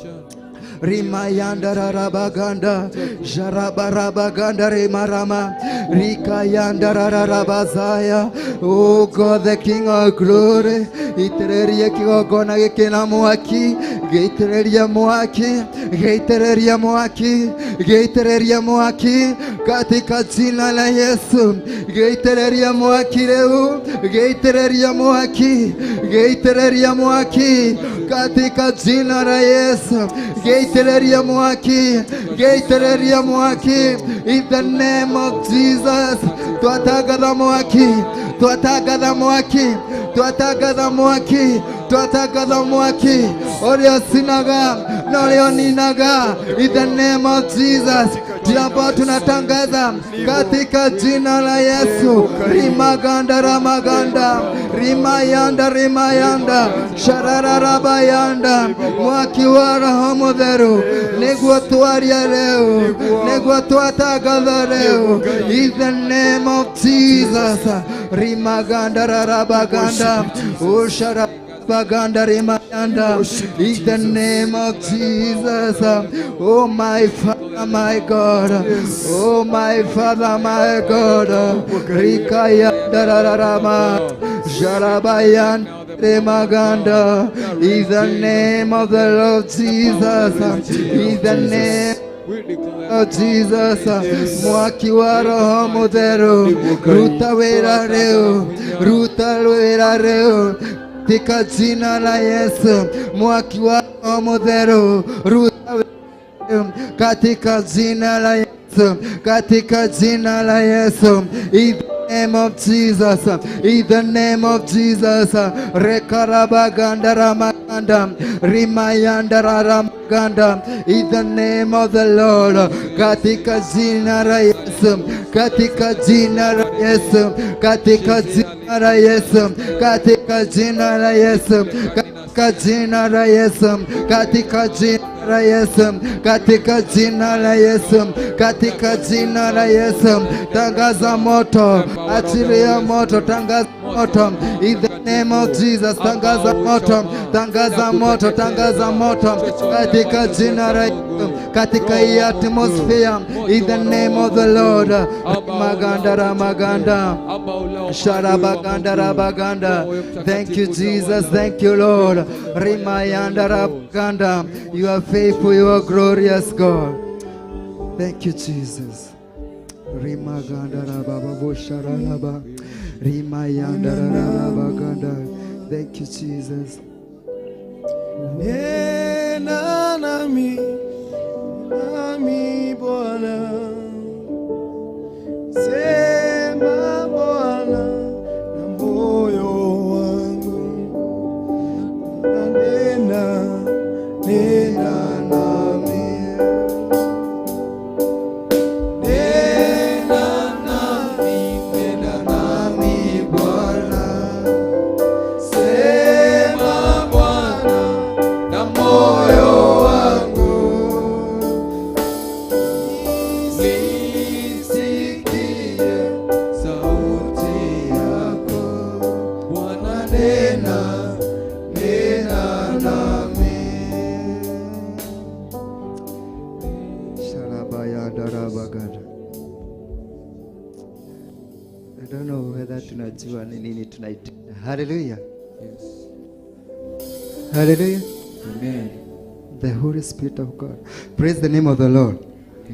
Rimayanda rabaganda, jarabarabaganda rimarama, rikayanda rarabazaya. Oh God, the King of Glory, itereria kigongona giki na mwaki, gĩitĩrĩria mwaki, gĩitĩrĩria mwaki, gĩitĩrĩria mwaki katika jina la Yesu, gĩitĩrĩria mwaki rĩu, gĩitĩrĩria mwaki, gĩitĩrĩria mwaki katika jina la Yesu, gĩitĩrĩria mwaki, gĩitĩrĩria mwaki in the name of Jesus. Twatangatha mwaki, twatangatha mwaki, twatangatha mwaki, twatangatha mwaki ũrĩa ũcinaga na ũrĩa ũninaga in the name of Jesus. Diabo, tunatangaza katika jina la Yesu. Rimaganda ramaganda, rimayanda rimayanda, sharararabayanda, mwaki wa Roho Mũtheru nĩguo twaria rĩu, nĩguo twatangatha rĩu in the name of Jesus. Rimaganda rarabaganda, ushara Baganda rimayanda, in the name of Jesus. Oh my Father, my God. Oh my Father, my God. Rikayanda rarama, jarabayan remaganda, in the name of the Lord Jesus. In the name of Jesus. Mwaki wa Roho Mũtheru, ruta wĩra rĩu, ruta wĩra rĩu katika jina la Yesu. Mwaki wa Roho Mũtheru, ruta wĩra katika jina la Yesu, katika jina la Yesu. In the name of Jesus, in the name of Jesus. Rekarabaganda ramaganda, rimayanda ramaganda, in the name of the Lord. Katika jina la Yesu, katika jina la Yesu, katika jina la Yesu, katika jina la Yesu, katika jina la Yesu, katika jina la Yesu, katika jina la Yesu, katika jina la Yesu. Tangaza moto, achilia moto, tangaza moto in the name of Jesus. Tangaza moto, tangaza moto, tangaza moto katika jina la Yesu, katika hii atmosphere in the name of the Lord. Maganda ramaganda, sharabaganda rabaganda. Thank you Jesus, thank you Lord. Rimayanda rabaganda, you are faithful, you are glorious God. Thank you Jesus. Rimaganda rababa sharaba, rimayanda rabaganda. Thank you Jesus. Nena nami, nami Bwana, sema Bwana na moyo wangu, nena, nena nami, nena nami, nena nami Bwana, sema Bwana na moyo wangu, nisikie sauti yako Bwana, nena, nena nami. Sharabayanda rabaganda. I don't know whether tunajua ni nini tunaita. Hallelujah. Yes. Hallelujah. Amen. The Holy Spirit of God. Praise the name of the Lord.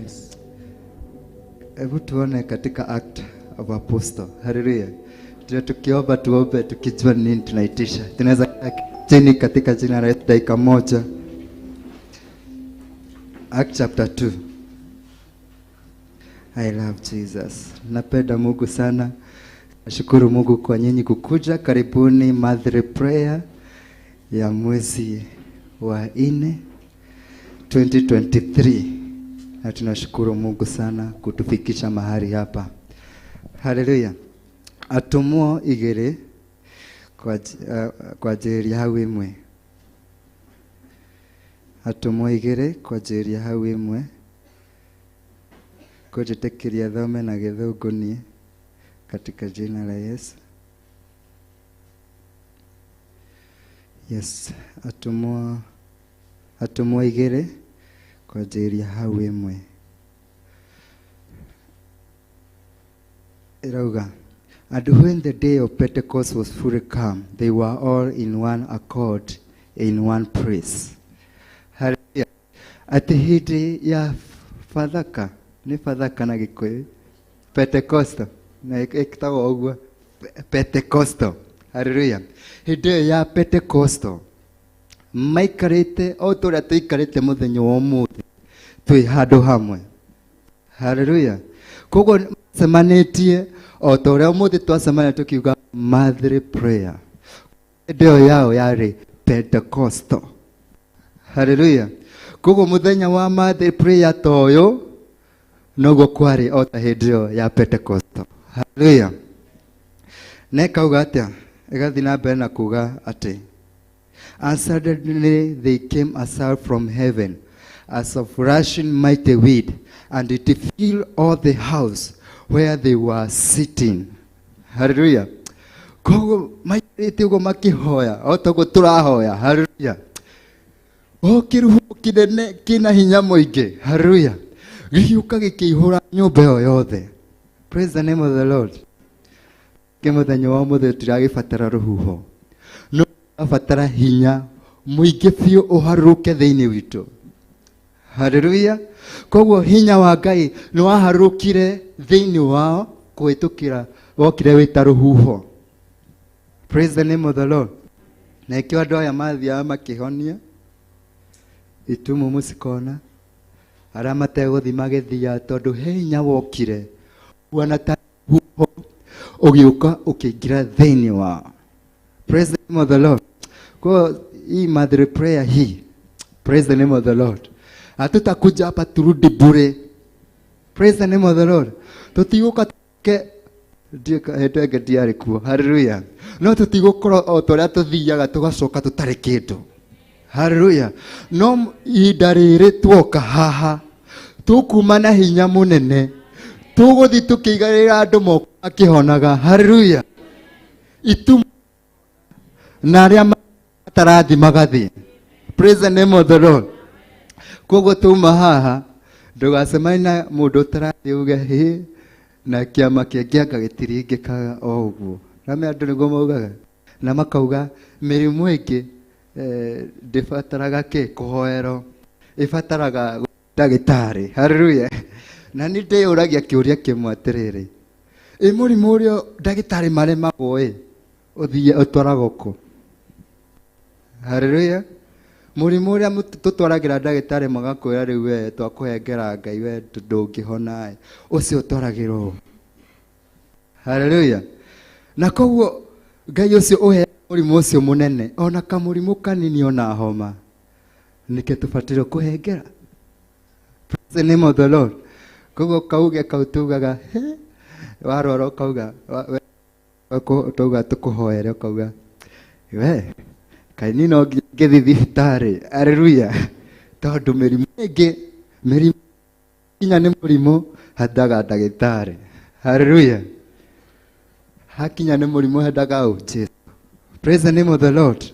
Yes. Hebu tuone katika Act of Apostle. Hallelujah. Tukiomba tuombe tukijua ni nini tunaitisha. Tunaweza chini katika jina la Yesu dakika moja. Act chapter 2. I love Jesus. Napenda Mungu sana. Nashukuru Mungu kwa nyinyi kukuja. Karibuni monthly prayer ya mwezi wa 4. 2023 na tunashukuru Mungu sana kutufikisha mahali hapa. Haleluya. Atũmwo igĩrĩ kwanjĩrĩria hau ĩmwe. Atũmwo igĩrĩ kwanjĩrĩria hau ĩmwe. Kũnjĩtĩkĩria thome na gĩthũngũ niĩ katika jina la Yesu. Yes, atũmwo igĩrĩ kwanjĩrĩria hau ĩmwe. Ĩrauga, and when the day of Pentecost was fully come, they were all in one accord, in one place. Hallelujah. Atĩ hĩndĩ ya Bathaka, nĩ Bathaka na Gĩkũyũ, Pentecost, na ĩtagwo ũguo, Pentecost. Hallelujah. Hĩndĩ ĩyo ya Pentecost, maikarĩte o ta ũrĩa tũikarĩte mũthenya wa ũmũthĩ, twĩ handũ hamwe. Hallelujah. Koguo macemanĩtie o ta ũrĩa ũmũthĩ twacemania tũkiuga monthly prayer. Hĩndĩ ĩyo yao yarĩ Pentecost. Hallelujah. Koguo mũthenya wa monthly prayer ta ũyũ noguo kwarĩ o ta hĩndĩ ĩyo ya Pentecost. Hallelujah. Na ĩkauga atĩa? Ĩgathiĩ na mbere na kuga atĩ, and suddenly they came a sound from heaven as of rushing mighty wind, and it filled all the house where they were sitting. Hallelujah. Koguo maikarĩte ũguo makĩhoya o ta ũguo tũrahoya. Hallelujah. O kĩrũhuho kĩnene kĩna hinya mũingĩ. Hallelujah. Gĩgĩũka gĩkĩihũra nyũmba ĩyo yothe. Praise the name of the Lord. Kĩ mũthenya wa ũmũthĩ tũtiragĩbatara rũhuho, no tũrabatara hinya mũingĩ biũ ũharũrũke thĩinĩ witũ. Hallelujah. Koguo hinya wa Ngai nĩ waharũrũkire thĩinĩ wao kũhĩtũkĩra wokire wĩ ta rũhuho. Praise the name of the Lord. Na ĩkĩo andũ aya mathiaga makĩhonia itumumu cikona, arĩa mategũthiĩ magĩthiaga, tondũ he hinya wokire huana ta rũhuho ũgĩũka ũkĩingĩra thĩinĩ wao. Praise the name of the Lord. Kwa hii monthly prayer hii, praise the name of the Lord. Hatutakuja hapa turudi bure. Praise the name of the Lord. Tũtigũka ke hĩndĩ ĩngĩ ndiarĩ kuo. Hallelujah. No tũtigũkorwo o ta ũrĩa tũthiaga tũgacoka tũtarĩ kĩndũ. Hallelujah. No ihinda rĩrĩ tuoka haha tũkuma na hinya mũnene, tũgũthiĩ tũkĩigagĩrĩra andũ moko makĩhonaga. Hallelujah. Itu na arĩa matarathi magathiĩ. Praise the name of the Lord. Koguo tuma haha ndũgacemanie na mũndũ ũtarathiĩ uge hĩ na kĩama kĩngĩ anga gĩtiringĩkaga o ũguo. Na me andũ nĩguo maugaga na makauga mĩrimũ ĩngĩ ndĩbataraga kĩ kũhoerwo, ĩbataraga ndagĩtarĩ. Hallelujah. Na nĩ ndĩyũragia kĩũria kĩmwe atĩrĩrĩ, ĩ mũrimũ ũrĩa ndagĩtarĩ maremagwo ĩ ũthiĩ ũtwaragwo kũ? Hallelujah. Mũrimũ ũrĩa tũtwaragĩra ndagĩtarĩ magakwĩra rĩu we twakũhengera Ngai we ndũngĩhona ĩ, ũcio ũtwaragĩrwo. Hallelujah. Na koguo Ngai ũcio ũheaga mũrimũ ũcio mũnene ona kamũrimũ kanini ona homa nĩkĩo tũbataire kũhengera. Praise the name of the Lord. Koguo kauge kau tugaga, he, warwara ũkauga, tauga tũkũhoere ũkauga, we, kaĩ niĩ no nginya ngĩthiĩ thibitarĩ. Hallelujah. Tondũ mĩrimũ ĩngĩ, mĩrimũ kinya nĩ mũrimũ hendaga ndagĩtarĩ. Hallelujah. Hakinya nĩ mũrimũ hendaga ũ? Jesu. Praise the name of the Lord.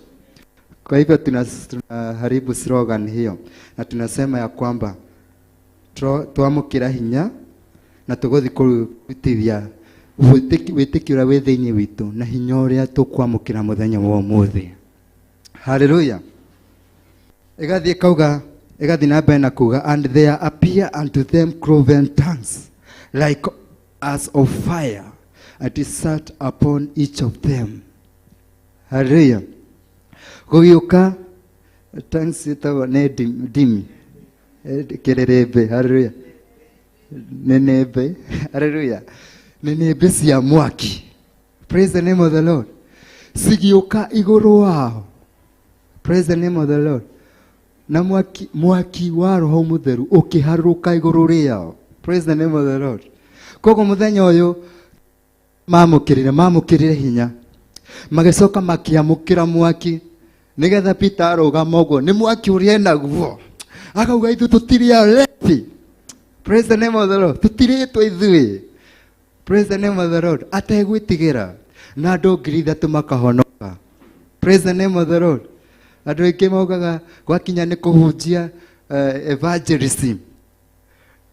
Kwa hivyo tunaharibu slogan hiyo na tunasema ya kwamba twamũkĩra hinya na tũgũthiĩ kũrutithia wĩtĩkio ũrĩa wĩ thĩinĩ witũ na hinya ũrĩa tũkwamũkĩra mũthenya wa ũmũthĩ. Hallelujah. Ĩgathiĩ kauga, ĩgathiĩ na mbere na kuga, and there appear unto them cloven tongues like as of fire, and it sat upon each of them. Hallelujah. Gũgĩũka tongues ĩtagwo nĩ ndimi, kĩrĩrĩmbĩ. Hallelujah. Nĩ nĩmbĩ. Hallelujah. Nĩ nĩmbĩ cia mwaki. Praise the name of the Lord. Cigĩũka igũrũ wao. Praise the name of the Lord. Na mwaki wa Roho Mũtheru ũkĩharũrũka igũrũ rĩao. Praise the name of the Lord. Koguo mũthenya ũyũ mamũkĩrire hinya, magĩcoka makĩamũkĩra mwaki nĩgetha Peter arũgama ũguo nĩ mwaki ũrĩa enaguo akauga ithuĩ tũtirĩ alevi. Praise the name of the Lord. Tũtirĩtwo ithuĩ. Praise the name of the Lord. Ategwĩtigĩra na andũ 3,000 makahonoka. Praise the name of the Lord. Andũ aingĩ maugaga gwakinya nĩ kũhunjia evangelism,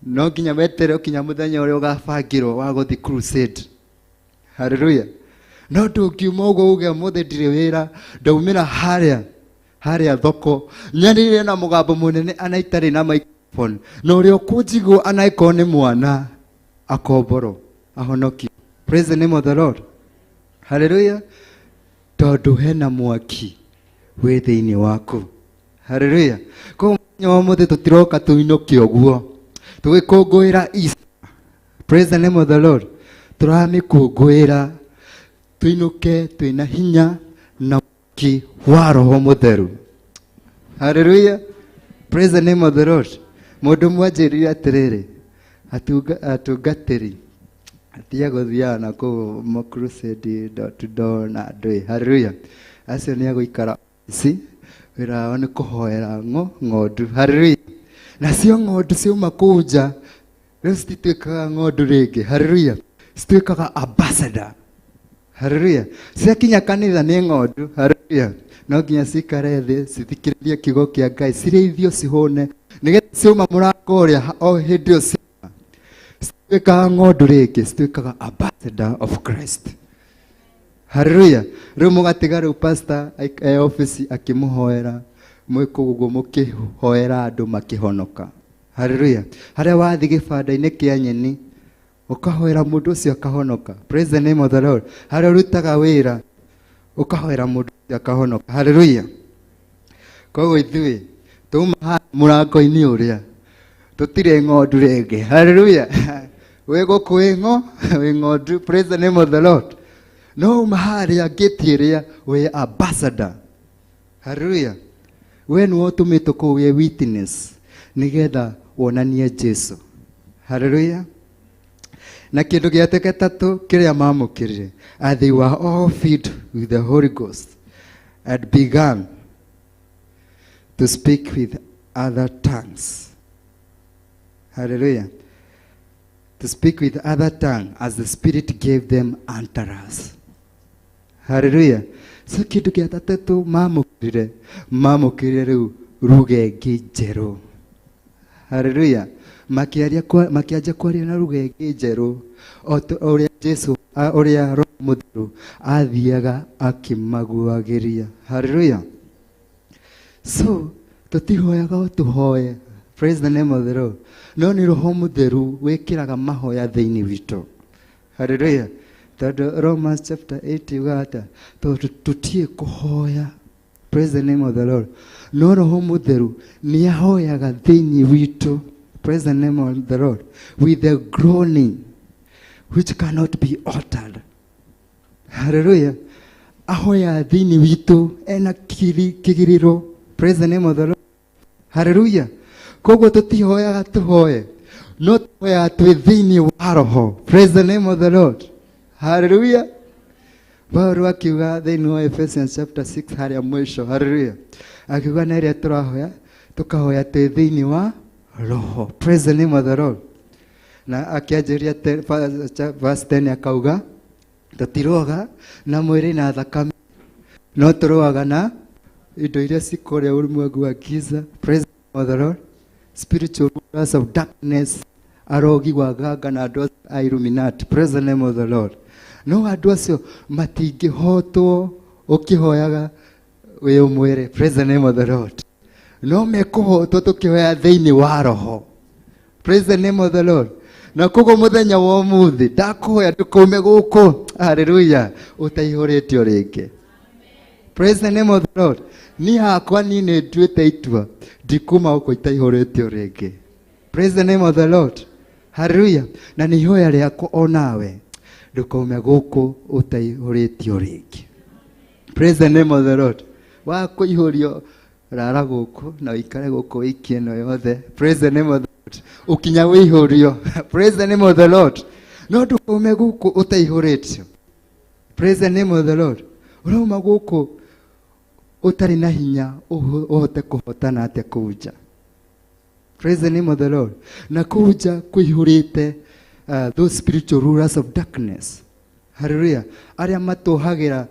no nginya wetere ũkinya mũthenya ũrĩa ũgabangĩrwo wa gũthiĩ crusade. Hallelujah. No ndũngiuma ũguo uge ũmũthĩ ndirĩ wĩra, ndaumĩra harĩa thoko nyanĩrĩre na mũgambo mũnene ana itarĩ na microphone, na ũrĩa ũkũnjigua anaĩkorwo nĩ mwana akomboro ahonokio. Praise the name of the Lord. Hallelujah. Tondũ hena mwaki wĩ thĩinĩ waku. Hallelujah. Koguo mũthenya wa ũmũthĩ tũtiroka tũinũke ũguo tũgĩkũngũĩra Easter. Praise the name of the Lord. Tũramĩkũngũĩra tũinũke twĩna hinya na mwaki wa Roho Mũtheru. Hallelujah. Praise the name of the Lord. Mũndũ ũmwe anjĩrire atĩrĩrĩ, atungatĩri atia gũthiaga na kũu crusade door to door na andũ. Hallelujah. Acio nĩ agũikara ici wĩra wao nĩ kũhoera ng'ondu. Hallelujah. Nacio ng'ondu ciauma kũu nja rĩu citituĩkaga ng'ondu rĩngĩ. Hallelujah. Cituĩkaga ambassador. Hallelujah. Ciakinya kanitha nĩ ng'ondu. Hallelujah. No nginya cikare thĩ cithikĩrĩrie kiugo kĩa Ngai, cirĩithio cihũne, nĩgetha ciauma mũrango ũrĩa o hĩndĩ ĩyo cituĩkaga ng'ondu rĩngĩ, cituĩkaga ambassador of Christ. Hallelujah. Rĩu mũgatiga rĩu pastor e office akĩmũhoera, mwĩ kũu ũguo mũkĩhoera andũ makĩhonoka. Hallelujah. Harĩa wathiĩ gĩbanda-inĩ kĩa nyeni ũkahoera mũndũ ũcio akahonoka. Praise the name of the Lord. Harĩa ũrutaga wĩra ũkahoera mũndũ ũcio akahonoka. Hallelujah. Koguo ithuĩ tuma haha mũrango-inĩ ũrĩa tũtirĩ ng'ondu rĩngĩ. Hallelujah. Wĩ gũkũ wĩ ng'ondu. Praise the name of the Lord. No uma harĩa ngĩti ĩrĩa wĩ ambassador. Hallelujah. We nĩwe ũtũmĩtwo kũu wĩ witness nĩgetha wonanie Jesu. Hallelujah. Na kĩndũ gĩa gatatũ kĩrĩa mamũkĩrire, and they were all filled with the Holy Ghost and began to speak with other tongues. Hallelujah. To speak with other tongues as the Spirit gave them utterance. Hallelujah. So kĩndũ gĩa gatatũ mamũkĩrire rĩu ruga ĩngĩ njerũ. Hallelujah. Makĩanjia kwaria na ruga ĩngĩ njerũ o ũrĩa Jesu, ũrĩa Roho Mũtheru athiaga akĩmaguagĩria. Hallelujah. So tũtihoyaga o tũhoe. Praise the name of the Lord. No nĩ Roho Mũtheru wĩkĩraga mahoya thĩinĩ witũ. Hallelujah. Tondũ Romans chapter 8 yugaga atĩa? Tondũ tũtiĩ kũhoya. Praise the name of the Lord. No Roho Mũtheru nĩ ahoyaga thĩinĩ witũ. Praise the name of the Lord. With the groaning which cannot be uttered. Hallelujah. Ahoya thĩinĩ witũ ena kĩgirĩro. Praise the name of the Lord. Hallelujah. Koguo tũtihoyaga tũhoe, no tũhoyaga twĩ thĩinĩ wa Roho. Praise the name of the Lord. Hallelujah. Paulo akiuga thĩinĩ wa Ephesians chapter 6 harĩa mũico. Hallelujah. Akiuga na ĩrĩa tũrahoya tũkahoya twĩ thĩinĩ wa Roho. Praise the name of the Lord. Na akĩanjĩrĩria verse 10 akauga tũtirũaga na mwĩrĩ na thakame, no tũrũaga na indo iria cikũrĩa ulimwengu wa giza. Praise the name of the Lord. Spiritual rulers of darkness, arogi wa ganga na andũ a Illuminati. Praise the name of the Lord. No andũ acio matingĩhotwo ũkĩhoyaga wĩ ũmwĩre. Praise the name of the Lord. No mekũhotwo tũkĩhoya thĩinĩ wa Roho. Praise the name of the Lord. Na koguo mũthenya wa ũmũthĩ ndakũhoya ndũkaume gũkũ. Hallelujah. Ũtaihũrĩtio rĩngĩ. Praise the name of the Lord. Niĩ hakwa niĩ nĩ nduĩte itua ndikuma gũkũ itaihũrĩtio rĩngĩ. Praise the name of the Lord. Hallelujah. Na nĩ ihoya rĩakwa o nawe ndũkaume gũkũ ũtaihũrĩtio rĩngĩ. Praise the name of the Lord. Wa kũihũrio Rara gũkũ na ũikare gũkũ wiki ĩno yothe. Praise the name of the Lord. Ũkinya wĩihũrio. Praise the name of the Lord. No ndũkaume gũkũ ũtaihũrĩtio. Praise the name of the Lord. Ũrauma gũkũ ũtarĩ na hinya ũhote kũhotana atĩa kũu nja. Praise the name of the Lord. Na kũu nja kũihũrĩte those spiritual rulers of darkness. Hallelujah. Arĩa matũhagĩra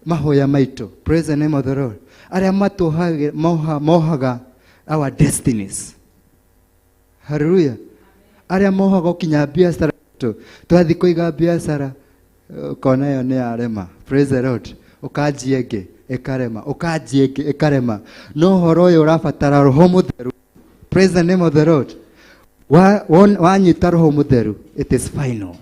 mahoya maitũ. Praise the name of the Lord. Arĩa matũhagĩra mohaga our destinies. Hallelujah. Arĩa mohaga ũkinya biacara itũ. Twathiĩ kũiga biacara ũkona ĩyo nĩ yarema. Praise the Lord. Ũkanjia ĩngĩ ĩkarema, ũkanjia ĩngĩ ĩkarema. No ũhoro ũyũ ũrabatara Roho Mũtheru. Praise the name of the Lord. Wanyita Roho Mũtheru, it is final.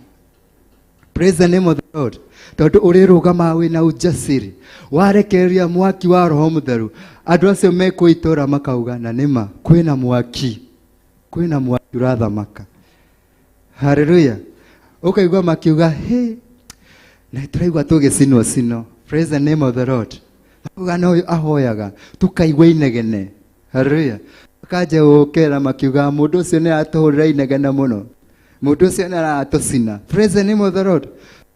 Praise the name of the Lord. Tondũ ũrĩrũgamaga wĩna ujasiri. Warekereria mwaki wa Roho Mũtheru, andũ acio me kũu itũũra makauga, na nĩma kwĩna mwaki, kwĩna mwaki ũrathamaka. Hallelujah. Ũkaigua makiuga, he, na tũraigua tũgĩcinwo cino. Praise the name of the Lord. Makauga na ũyũ ahoyaga, tũkaigua inegene. Hallelujah. Makanja gũkĩra makiuga, mũndũ ũcio nĩ aratũhũrĩra inegene mũno. Mũndũ ũcio nĩ aratũcina. Praise the name of the Lord.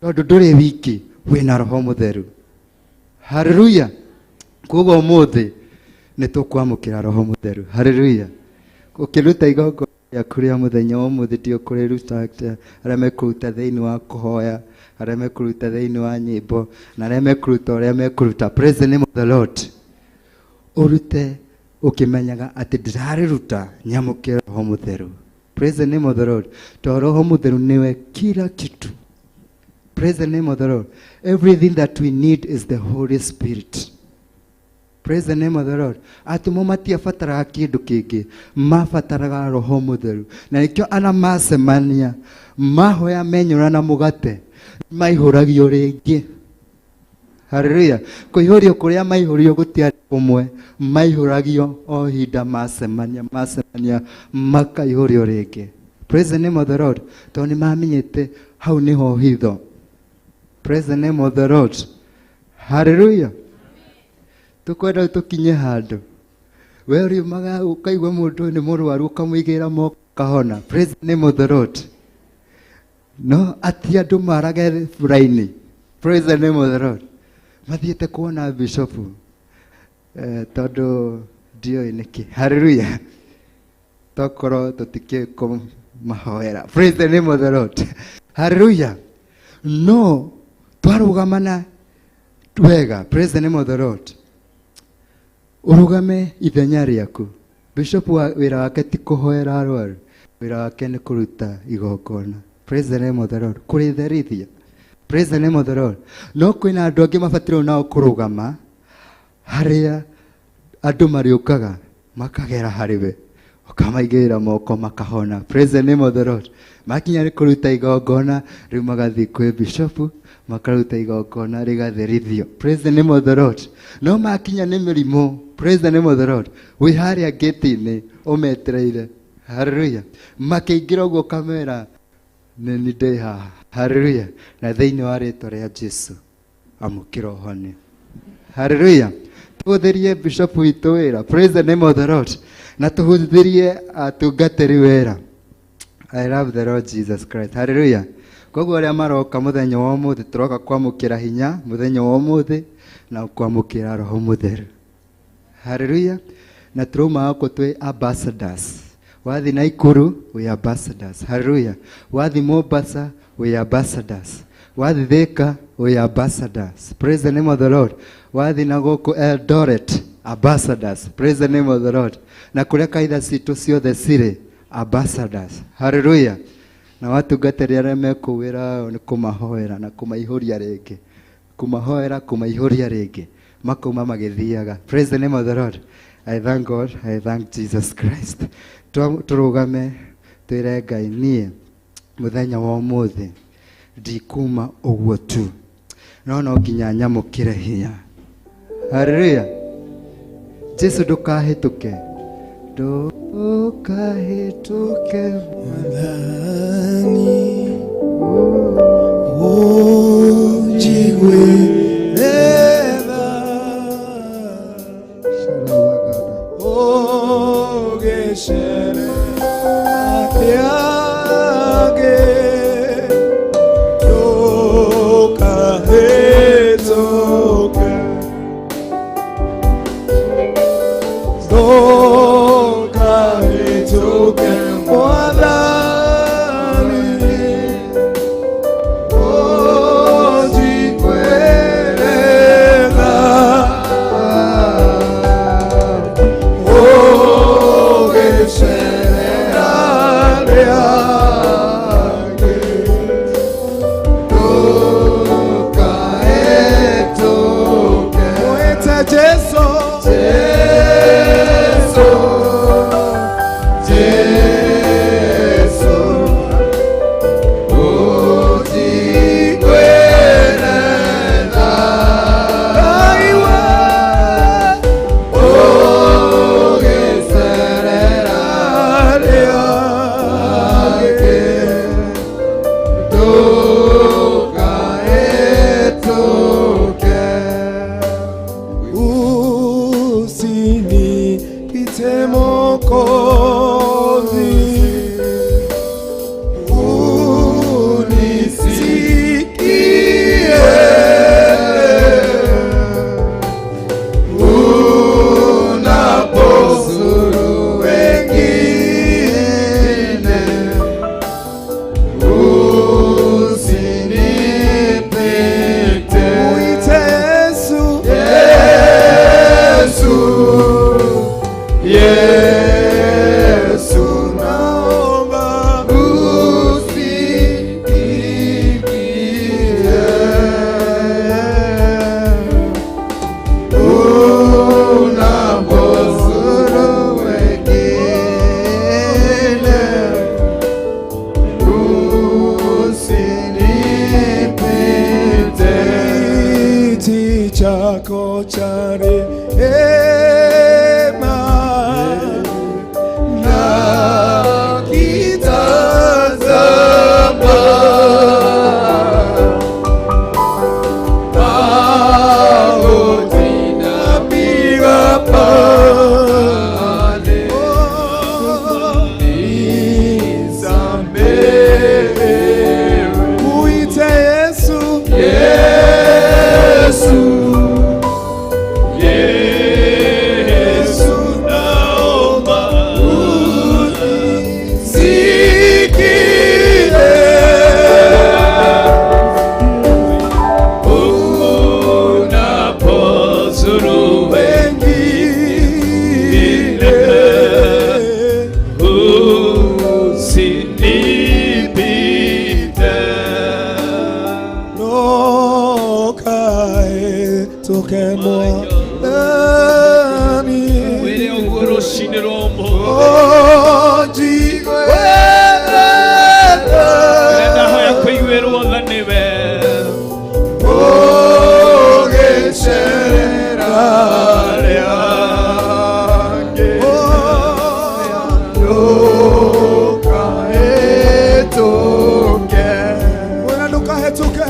Tondũ ndũrĩ wiki, wĩna Roho Mũtheru. Hallelujah. Koguo ũmũthĩ nĩ tũkwamũkĩra Roho Mũtheru. Hallelujah. Ũkĩruta igongona rĩaku rĩa mũthenya wa ũmũthĩ, ndiũĩ kũrĩruta atĩa. Arĩa mekũruta thĩinĩ wa kũhoya, arĩa mekũruta thĩinĩ wa nyĩmbo, na arĩa mekũruta ũrĩa mekũruta. Praise the name of the Lord. Ũrute ũkĩmenyaga atĩ ndĩrarĩruta nyamũkĩre Roho Mũtheru. Praise the name of the Lord. Tondũ Roho Mũtheru nĩwe kila kitu. Praise the name of the Lord. Everything that we need is the Holy Spirit. Praise the name of the Lord. Atũmwo matiabataraga kĩndũ kĩngĩ, mabataraga Roho Mũtheru. Na nĩkĩo ana macemania, mahoya menyũra na mũgate, maihũragio rĩngĩ. Hallelujah. Kũihũrio kũrĩa maihũrio gũtiarĩ kũmwe, maihũragio o ihinda macemania, macemania, makaihũrio rĩngĩ. Praise the name of the Lord. Tondũ nĩ mamenyete hau nĩho hitho. Praise the name of the Lord. Hallelujah. Tũkwenda tũkinye handũ. We ũriumaga ũkaigua mũndũ ũyũ nĩ mũrwaru ũkamũigĩrĩra moko akahona. Praise the name of the Lord. No ati andũ marage raini. Praise the name of the Lord. Mathiĩte kuona bishop. Tondũ ndiũĩ nĩkĩ. Hallelujah. Tokorwo tũtikĩũĩ kũmahoera. Praise the name of the Lord. Hallelujah. No twarũgamana wega. Praise the name of the Lord. Ũrũgame ithenya rĩaku. Bishop wa wĩra wake ti kũhoera arwaru. Wĩra wake nĩ kũruta igongona. Praise the name of the Lord. Kũrĩtherithia. Praise the name of the Lord. No kwĩna andũ angĩ mabatairwo nao kũrũgama harĩa andũ marĩũkaga makagera harĩ we, ũkamaigĩrĩra moko makahona. Praise the name of the Lord. Makinya nĩ kũruta igongona, rĩu magathiĩ kwĩ bishop makaruta igongona rĩgatherithio. Praise the name of the Lord. No makinya nĩ mĩrimũ. Praise the name of the Lord. Wĩ harĩa gate-inĩ ũmetereire. Hallelujah. Makĩingĩra ũguo ũkamera nĩ niĩ ndĩ haha. Hallelujah. Na thĩinĩ wa rĩtwa rĩa Jesu amũkĩra ũhonio. Hallelujah. Tũhũthĩrie bishop witũ wĩra. Praise the name of the Lord. Na tũhũthĩrie atungatĩri wĩra. I love the Lord Jesus Christ. Hallelujah. Koguo arĩa maroka mũthenya wa ũmũthĩ, tũroka kwamũkĩra hinya mũthenya wa ũmũthĩ na kwamũkĩra Roho Mũtheru. Hallelujah. Na tũrauma gũkũ twĩ ambassadors. Wathiĩ Naikuru, we ambassadors. Hallelujah. Wathiĩ Mombasa, we ambassadors. Wathiĩ Thika, we ambassadors. Praise the name of the Lord. Wathiĩ na gũkũ Eldoret, ambassadors. Praise the name of the Lord. Na kũrĩa kanitha citũ ciothe cirĩ, ambassadors. Hallelujah. Na watungatĩri arĩa me kũu wĩra wao nĩ kũmahoera na kũmaihũria rĩngĩ. Kũmahoera, kũmaihũria rĩngĩ. Makauma magĩthiaga. Praise the name of the Lord. I thank God, I thank Jesus Christ. Tũrũgame twĩre Ngai niĩ mũthenya wa ũmũthĩ ndikuma ũguo tu, no no nginya nyamũkĩre hinya. Hallelujah. Jesu ndũkahĩtũke, ndũkahĩtũke Mwathani, ũnjiguĩre tha. Chako cha rehema na kitazama magoti napiga pale, nisamehewe. Muite Yesu, Yesu, Yesu, naomba unisikie. Unapozuru wengine usinipite. Ndukahetũke Mwathani. Wĩre ũguo rũcinĩ rwa ũmũthĩ. Ũnjiguĩre. Ndahoya kũiguĩrwo tha nĩwe. Ũgĩcerera arĩa angĩ. Ndũkahĩtũke. Wĩra ndũkahĩtũke.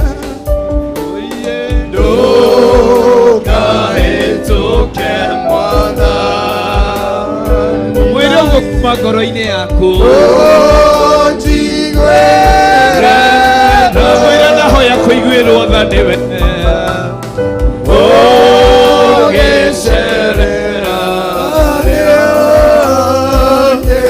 Ndũkahĩtũke Mwathani. Mwĩre ũguo kuma ngoro-inĩ yaku. Ũnjiguĩre. Mwĩre ndahoya kũiguĩrwo tha nĩwe. Ũgĩcerera arĩa angĩ.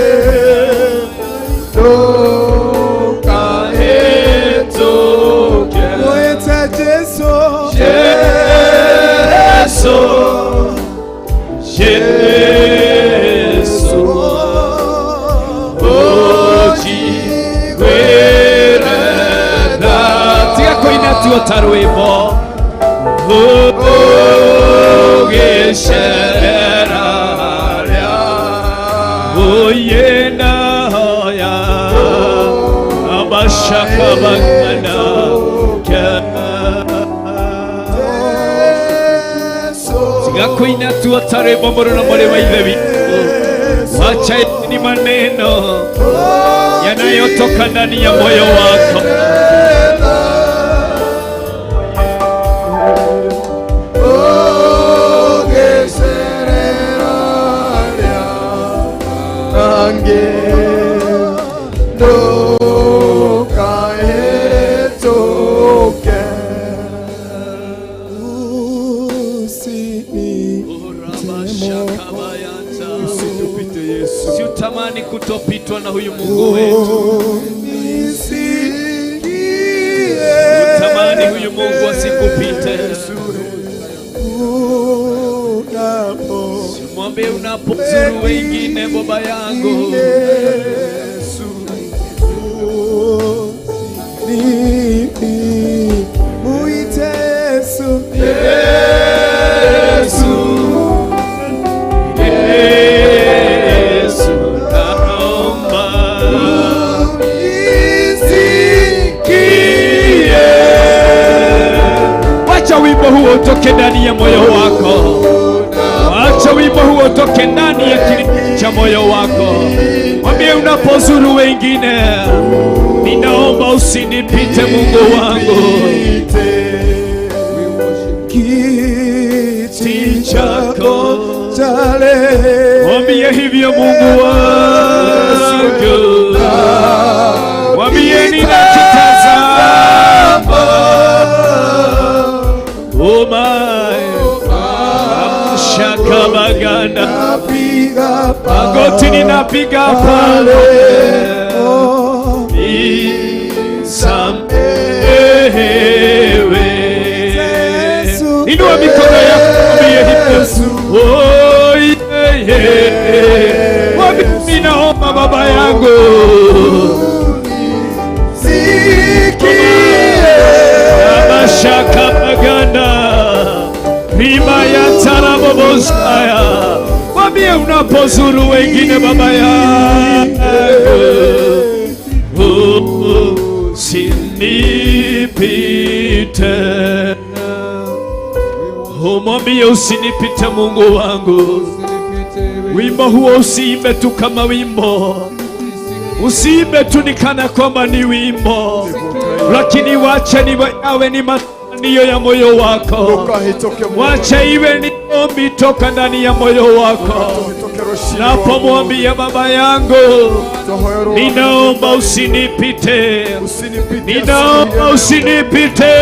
Ndũkahĩtũke. Mwĩte Jesũ. Yesu, Yesu, ũnjiguĩre tha. Tiga kũina tu ta rwĩmbo. Ũgĩcerera arĩa oye nahoya abashaka bagana. Tiga kũina tu ta rwĩmbo mũrũ na mwarĩ wa Ithe witũ. Wacha ni maneno yanayotoka ndani ya moyo wako. Ũgĩcerera arĩa angĩ. Ndũkahĩtũke. Usitupite Yesu. Siutamani kutopitwa na huyu Mungu wetu. Utamani huyu Mungu asikupite. Mwambie unapozuru wengine, baba yangu. Muite Yesu. Yesu, Yesu, naomba unisikie. Wacha wimbo huo utoke ndani ya moyo wako. Wacha wimbo huo utoke ndani ya kilindi cha moyo wako. Mwambie unapozuru wengine, ninaomba usinipite Mungu wangu. Kiti chako cha rehema. Mwambie hivyo Mungu wangu. Mwambie ninakitazama. Oh my. Shakabaganda. Napiga Magoti ninapiga pale. Nisamehewe. Inua mikono yako mwambie hivyo. Oh yeah, yeah. Mwambie ninaomba baba yangu. Abashakabaganda. Rima ya tarabobosaya. Mwambie unapozuru wengine baba yangu. Usinipite. Umwambie usinipite Mungu wangu. Wimbo huo usiimbe tu kama wimbo, usiimbe tu ni kana kwamba ni wimbo, lakini wache ni yawe ni matamanio ya moyo wako, Ndũkahĩtũke Mwathani. wache iwe ni ombi toka ndani ya moyo wako. Ndũkatũhĩtũke rũciinĩ rwa Napomwambia baba yangu, Tũhoe rũgano. ninaomba usinipite, Usinipite ninaomba usinipite.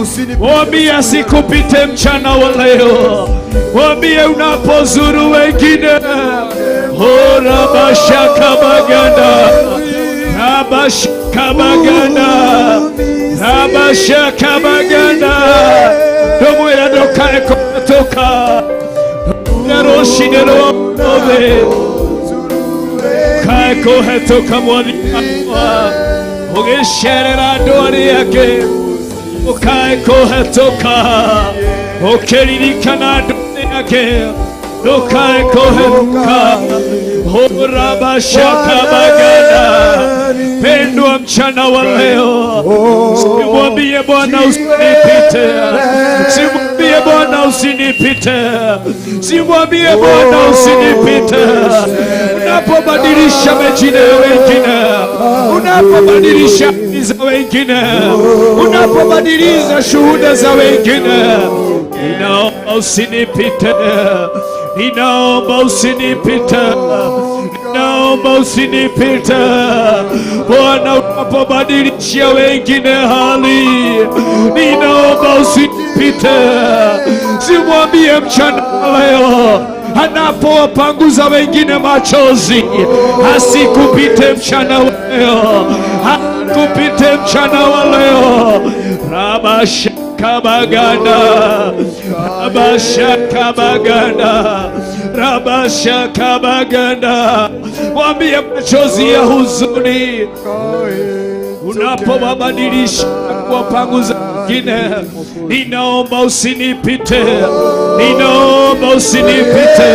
Usinipite. Mwambie asikupite mchana wa leo, mwambie unapozuru wengine. Horabashakabaganda, rabashakabaganda, rabashakabaganda, domwera ndokaekotoka naroshinerove kaekohetoka mwathikwa ũgĩcerera andũ arĩa angĩ ũkae kũhetũka ũkĩririkana andũ arĩa angĩ ndũkae kũhetũka hurabashakabaganda. Pendwa, mchana wa leo simwambie Bwana usinipite, simwambie Bwana usinipite, simwambie Bwana usinipite. Unapobadilisha majina ya wengine, unapobadilisha hali za wengine, unapobadilisha shuhuda za wengine, ninaomba usinipite, ninaomba usinipite, ninaomba usinipite Bwana. Unapobadilishia wengine hali, ninaomba usinipite. Simwambie mchana leo anapowapanguza wengine machozi, asikupite mchana wa leo, asikupite mchana wa leo. Rabashakabaganda, rabashakabaganda, rabashakabaganda. Mwambie machozi ya huzuni unapowabadilisha kuwapanguza wengine, ninaomba usinipite, ninaomba usinipite,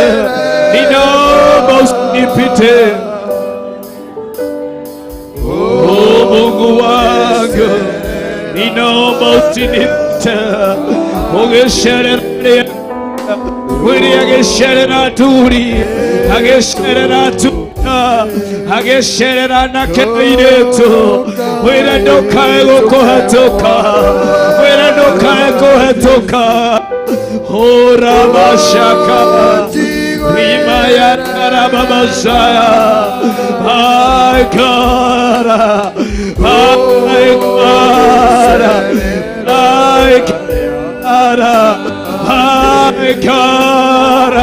ninaomba usinipite. Oh Mungu wangu, ninaomba usinipite. Ũgĩcerera wĩrĩ agĩcerera aturi, agĩcerera atumia, agĩcerera anake na airĩtu, wĩre ndũkae gũkũhetũka, wĩre ndũkae kũhetũka. Hũrabashaka rimayarababazaya. My God, my God, my God, my God.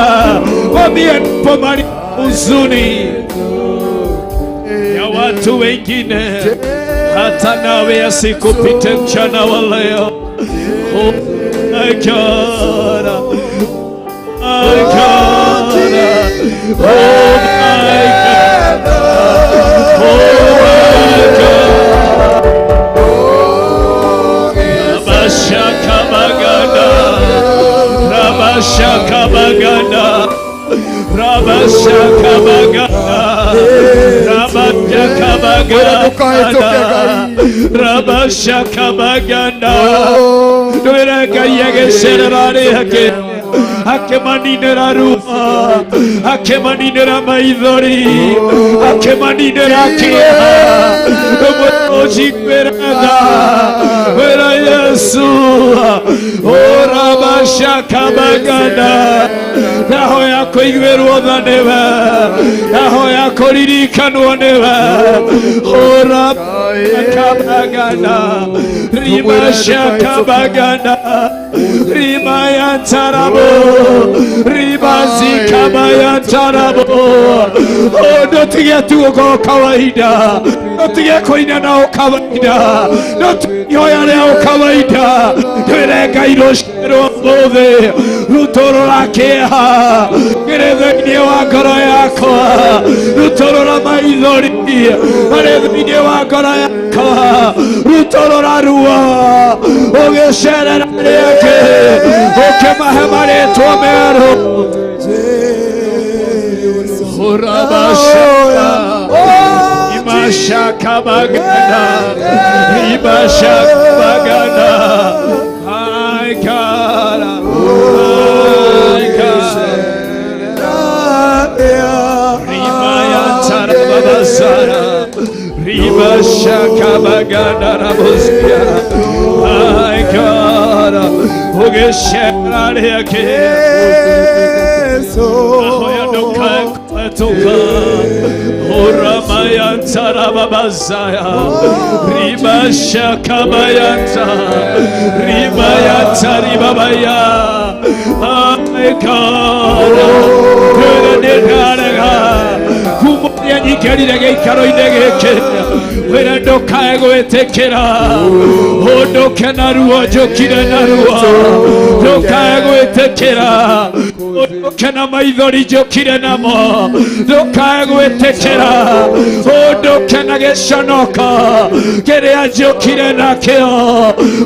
Mwambie pomali huzuni ya watu wengine, hata nawe asikupite mchana wa leo. Oh my God, my God, oh my God, oh my God. Rabashakabaganda, Rabashakabaganda, Rabashakabaganda, Rabashakabaganda, Rabashakabaganda. Ndwĩre Ngai agĩcerera arĩa angĩ, akĩmaninĩra ruo, akĩmaninĩra maithori, akĩmaninĩra kĩeha. Ũmũjiguĩre tha, wĩra Yesu. Ũrabashakabaganda, ndahoya kũiguĩrwo tha nĩwe, ndahoya kũririkanwo nĩwe. Ũrabashakabaganda, ribashakabaganda, rimayantarabo, ribazikabayantarabo. Ndotige tu gũkorwo kawaida, ndotige kũina nao kawaida, ndotige ihoya rĩao kawaida. Twĩre Ngai rũciinĩ rwa ũmũthĩ, rutũrũra kĩeha kĩrĩ thĩinĩ wa ngoro yakwa, rutũrũra maithori marĩ thĩinĩ wa ngoro yakwa, rutũrũra ruo ũgĩcerera arĩa angĩ, ũkĩmahe marĩtwa merũ. Hurabashaka, imashakabaganda, imashakabaganda. My God, Tũgĩcera rĩngĩ. Ahoya ndũkae kũhetũka. Oramayanta rababazaya. Ribashakabayanta. Ribayanta ribabaya. My God. Twĩra kuma ũrĩa nyikarire gĩikaro-inĩ gĩkĩ wĩra ndũkae gwĩtĩkĩra ũndũke narua njũkire narua ndũkae gwĩtĩkĩra ũndũke na maithori njũkire namo ndũkae gwĩtĩkĩra ũndũke na gĩconoko kĩrĩa njũkire nakĩo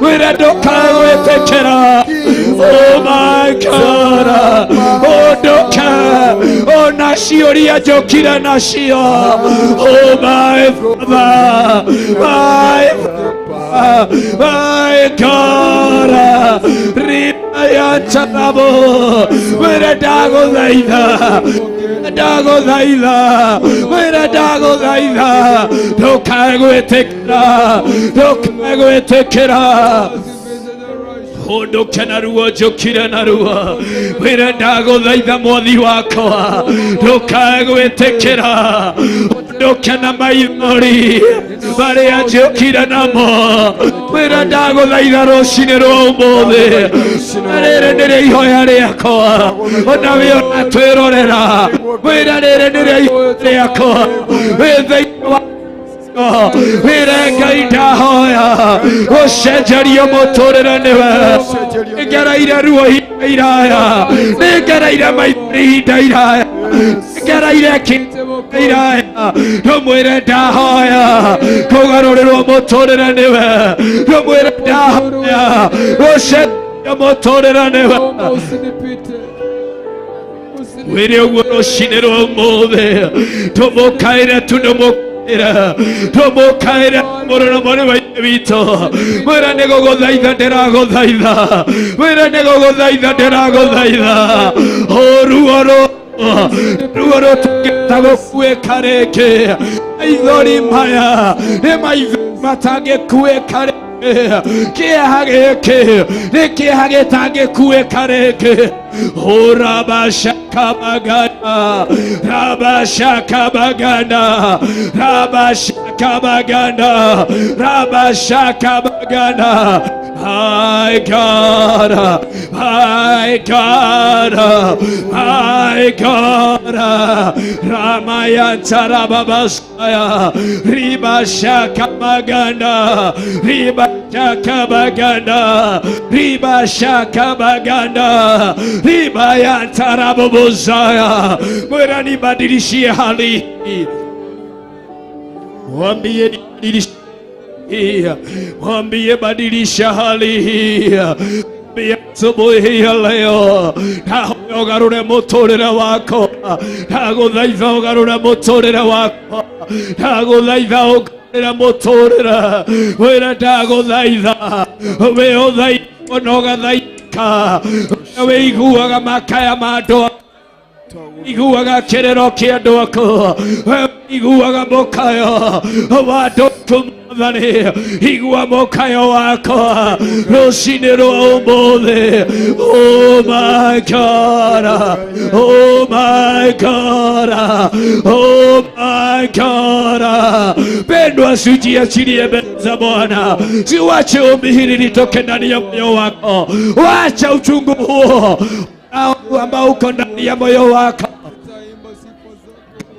wĩra ndũkae gwĩtĩkĩra. Oh my God, ũndũke ona ciũria njũkire nacio. Oh my Father, my Father, my God, ribayantarabo wĩra ndagũthaitha ndagũthaitha wĩra ndagũthaitha ndũkae gwĩtĩkĩra ndũkae gwĩtĩkĩra ũndũke narua njũkire narua wĩra ndagũthaitha mwathi wakwa ndũkae gwĩtĩkĩra ũndũke na maithori marĩa njũkire namo wĩra ndagũthaitha rũcinĩ rwa ũmũthĩ na rĩrĩ nĩrĩo ihoya rĩakwa ona wĩ ona twĩrorera wĩra rĩrĩ nĩrĩo ihoya rĩakwa wĩ thĩinĩ wa wĩre Ngai ndahoya gũcenjerio mũtũrĩre nĩwe nĩngereire ruo ihinda iraya nĩngereire maithori ihinda iraya nĩngereire kĩhinda iraya ndũmwĩre ndahoya kũgarũrĩrwo mũtũrĩre nĩwe ndũmwĩre ndahoya gũcenjerio mũtũrĩre nĩwe wĩre ũguo rũcinĩ rwa ũmũthĩ tũmũkaĩre tu ndũmũkaĩre tũmũkaĩre mũrũ na mwarĩ wa ithe witũ mwĩre nĩ gũgũthaitha ndĩragũthaitha mwĩre nĩ gũgũthaitha ndĩragũthaitha ruo ruo rũtangĩhota gũkuĩka rĩngĩ maithori maya nĩ maithori matangĩkuĩka rĩngĩ kĩeha gĩkĩ nĩ kĩeha gĩtangĩkuĩka rĩngĩ. Rabashakabagana Rabashakabagana Rabashakabagana Rabashakabagana. My God, my God, my God. Ramayanta Rababasaya Ribashakabagana Ribashakabagana Ribashakabagana Ribayanta Rababosaya. Mwera nibadilishie hali hii, mwambie nibadilishie, mwambie badilisha hali hii asubuhi ya leo ndahoya ũgarũre mũtũrĩre wakwa ndagũthaitha ũgarũre mũtũrĩre wakwa ndagũthaitha ũgarũre mũtũrĩre wĩra ndagũthaitha wĩ ũthaitha ona ũgathaithĩka wĩiguaga makaya ma andũ iguaga kĩrĩro kĩa andũ aku iguaga mũkayo wa andũ aku Mwathani igua mũkayo wakwa rũcinĩ rwa ũmũthĩ. Oh my God, oh my God, oh my God. Pendwa, sijiachilie mbele za Bwana, siwache ombi hili litoke ndani ya moyo wako, wacha uchungu huo ambao uko ndani ya moyo wako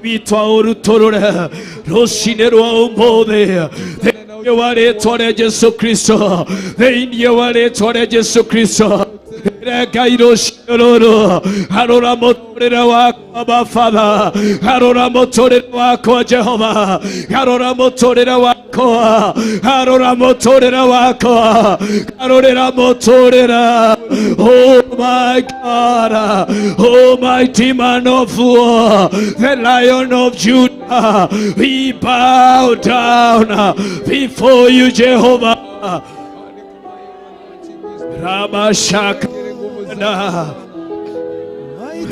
witwa ũrutũrũre rũcinĩ rwa ũmũthĩ thĩinĩ wa rĩtwa rĩa Jesũ Kristo thĩinĩ wa rĩtwa rĩa Jesũ Kristo ĩre Ngai rũcinĩ rũrũ garũra mũtũrĩre wakwa Baba, garũra mũtũrĩre wakwa Jehova, garũra mũtũrĩre wakwa, garũra mũtũrĩre wakwa, garũrĩra mũtũrĩre. Oh my God, oh mighty man of war, the Lion of Judah, we bow down before you, Jehovah. Rabashakana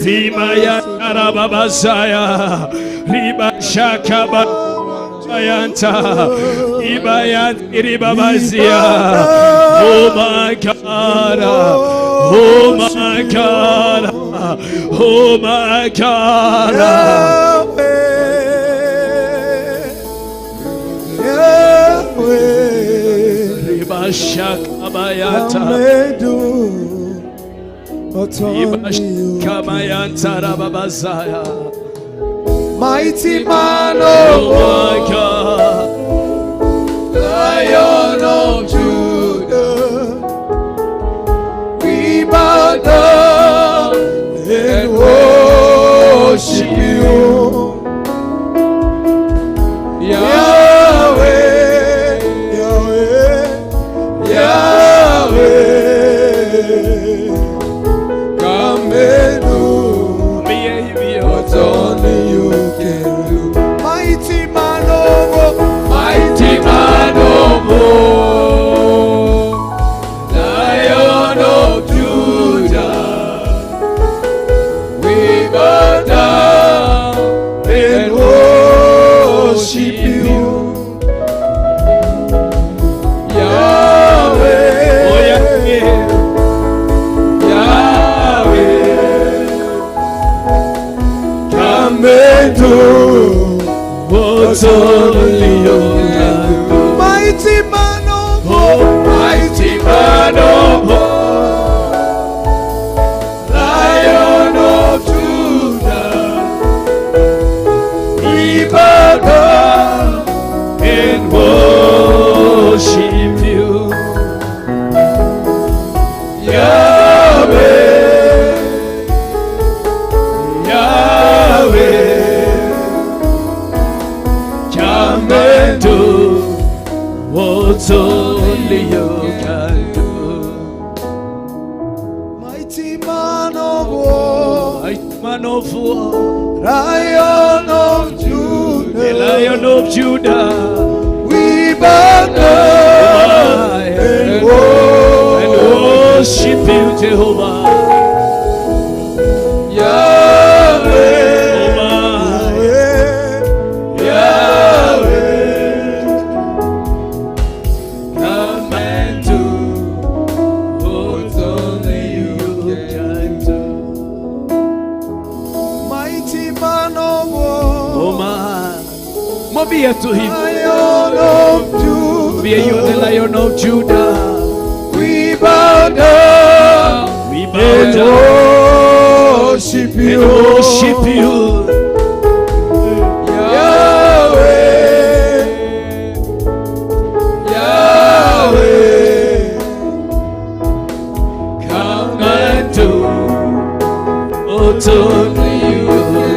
Rimaya Rababazaya Ribashakabayanta Ibayant Ribabazia. Oh my God, God. Oh my God. Yahweh, Yahweh. Ribashakabayata. Come and do what only you can. Ribashakabayata rababazaya. Mighty man of Oh war, my God. Lion of Judah, we bow down and worship you. Yahweh, Yahweh, Yahweh, come and do Mwambie hivyo. what only you can do. Mighty man of war, Mighty man of war, Lion of Judah, we bow down and worship you. Yahweh, Oh Yahweh, Yahweh, come and do what only you can do. Mighty man of war, Mighty man of war, Lion of Judah, we bow down and worship you. Yahweh, Yahweh, come and do what only you can do. Mighty man of war, Mighty man of war, Lion of Judah, the Lion of Judah, we bow down and and worship worship you, Jehovah. Yahweh, Oh my, Yahweh, come and do what only you can do. Mighty man of war, Oh my, mwambie tu hivi, Lion of mwambie you the Judah, Lion of Judah. we bow down We bow and down worship and you. worship you. Yahweh, Yahweh, Come and do what only you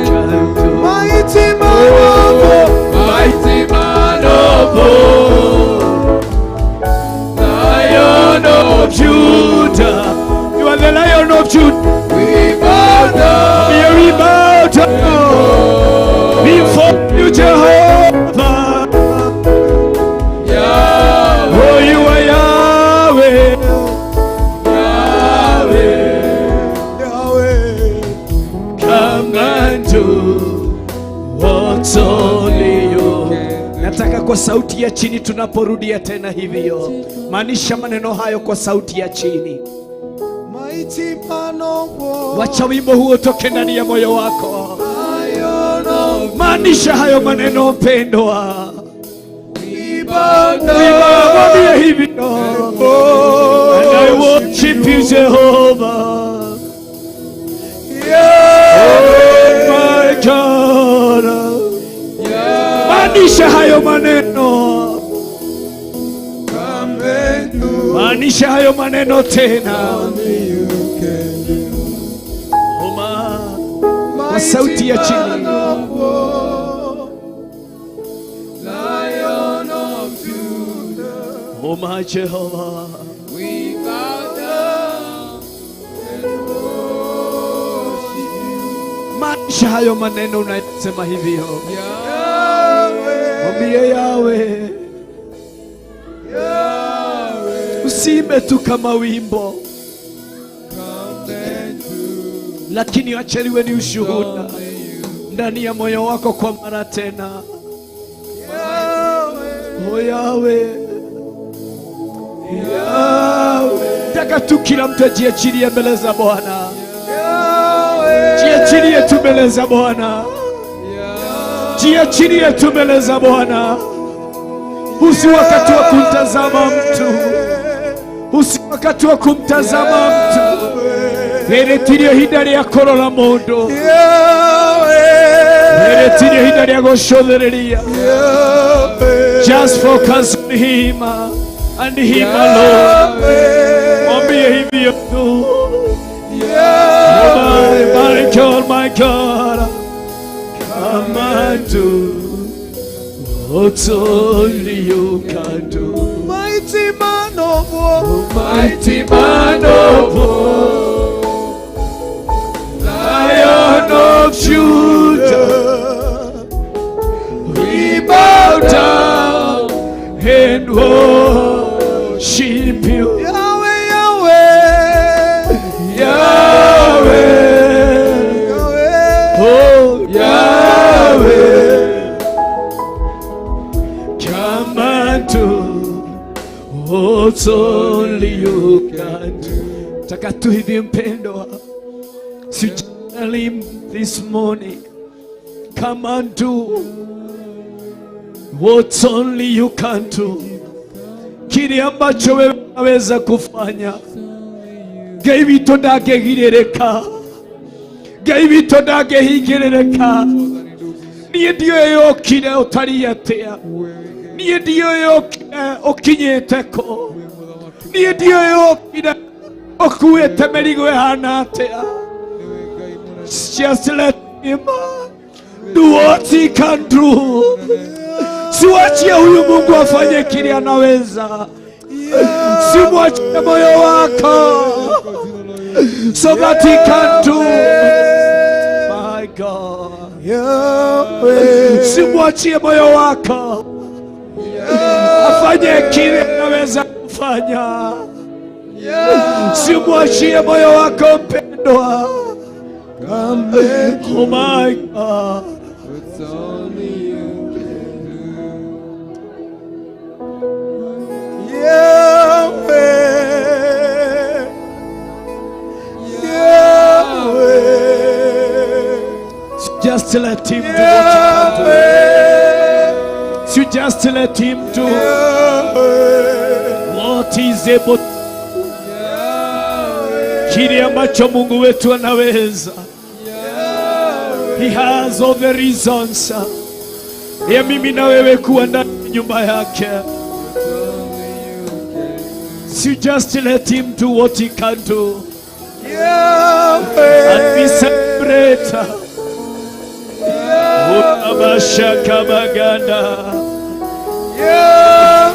can do. mighty man of war, Mighty man of war, Lion of Judah. You are the Lion of Judah. we bow down We bow down before you, Jehovah. Oh, you are Yahweh. Yahweh. Yahweh, Come and do what only you. Nataka kwa sauti ya chini tunaporudia tena hivyo, maanisha maneno hayo kwa sauti ya chini. mighty man of war, Wacha wimbo huo utoke ndani ya moyo wako, Lion of maanisha hayo maneno mpendwa. we bow Mwambie down hivyo, and I worship you Jehovah. Yahweh, Oh my God. Maanisha hayo maneno, come and do maanisha hayo maneno tena. only you can do. Oma, kwa sauti ya chini. Man of war, Lion of Judah, Oma Jehovah. we bow down and worship you. Maanisha hayo maneno unayosema hivyo, Yahweh, mwambie Yawe, Yahweh, usiimbe tu kama wimbo, come and do lakini acheliwe ni ushuhuda only you ndani ya moyo wako kwa mara tena. Yahweh, O Yawe, Yawe, nataka tu kila mtu ajiachilie mbele za Bwana. Jiachilie tu mbele za Bwana, jiachilie tu mbele za Bwana. Usi wakati wa kumtazama mtu, usi wakati wa kumtazama mtu. Rĩrĩ tirĩo ihinda rĩa kũrora mũndũ, rĩrĩ tirĩo ihinda rĩa gũcũthĩrĩria. Just focus on him and him alone. Mwambie hivyo tu. Oh my God, my God, come and do what only you can do. Mighty man of war, Mighty man of war, Lion of Judah, we bow down and worship you. Yahweh, Yahweh, Yahweh, Yahweh, oh Yahweh, come and do what only you can do. Taka tu hivi mpendwa, sijali this morning, come and do what only you can do. Kile ambacho wewe unaweza kufanya. Ngai witũ ndangĩgirĩrĩka, Ngai witũ ndangĩhingĩrĩrĩka. Niĩ ndiũĩ ũkire ũtariĩ atĩa, niĩ ndiũĩ ũkire ũkinyĩte kũ, niĩ ndiũĩ ũkire ũkuĩte mĩrigo ĩhana atĩa. Just let him do what he can do. Siwachie huyu Mungu afanye kile anaweza. Simwachie moyo wako so that he can do. My God. Simwachie moyo wako afanye kile anaweza kufanya. Simwachie moyo wako mpendwa. Oh my God. It's only you can do. Yahweh, Yahweh, Just let him do what he can do. You just let him do what he is able. Kile ambacho Mungu wetu anaweza. He has all the reasons ya mimi na wewe kuwa ndani ya nyumba yake. So just let him do what he can do. And we celebrate. Urabashakabaganda.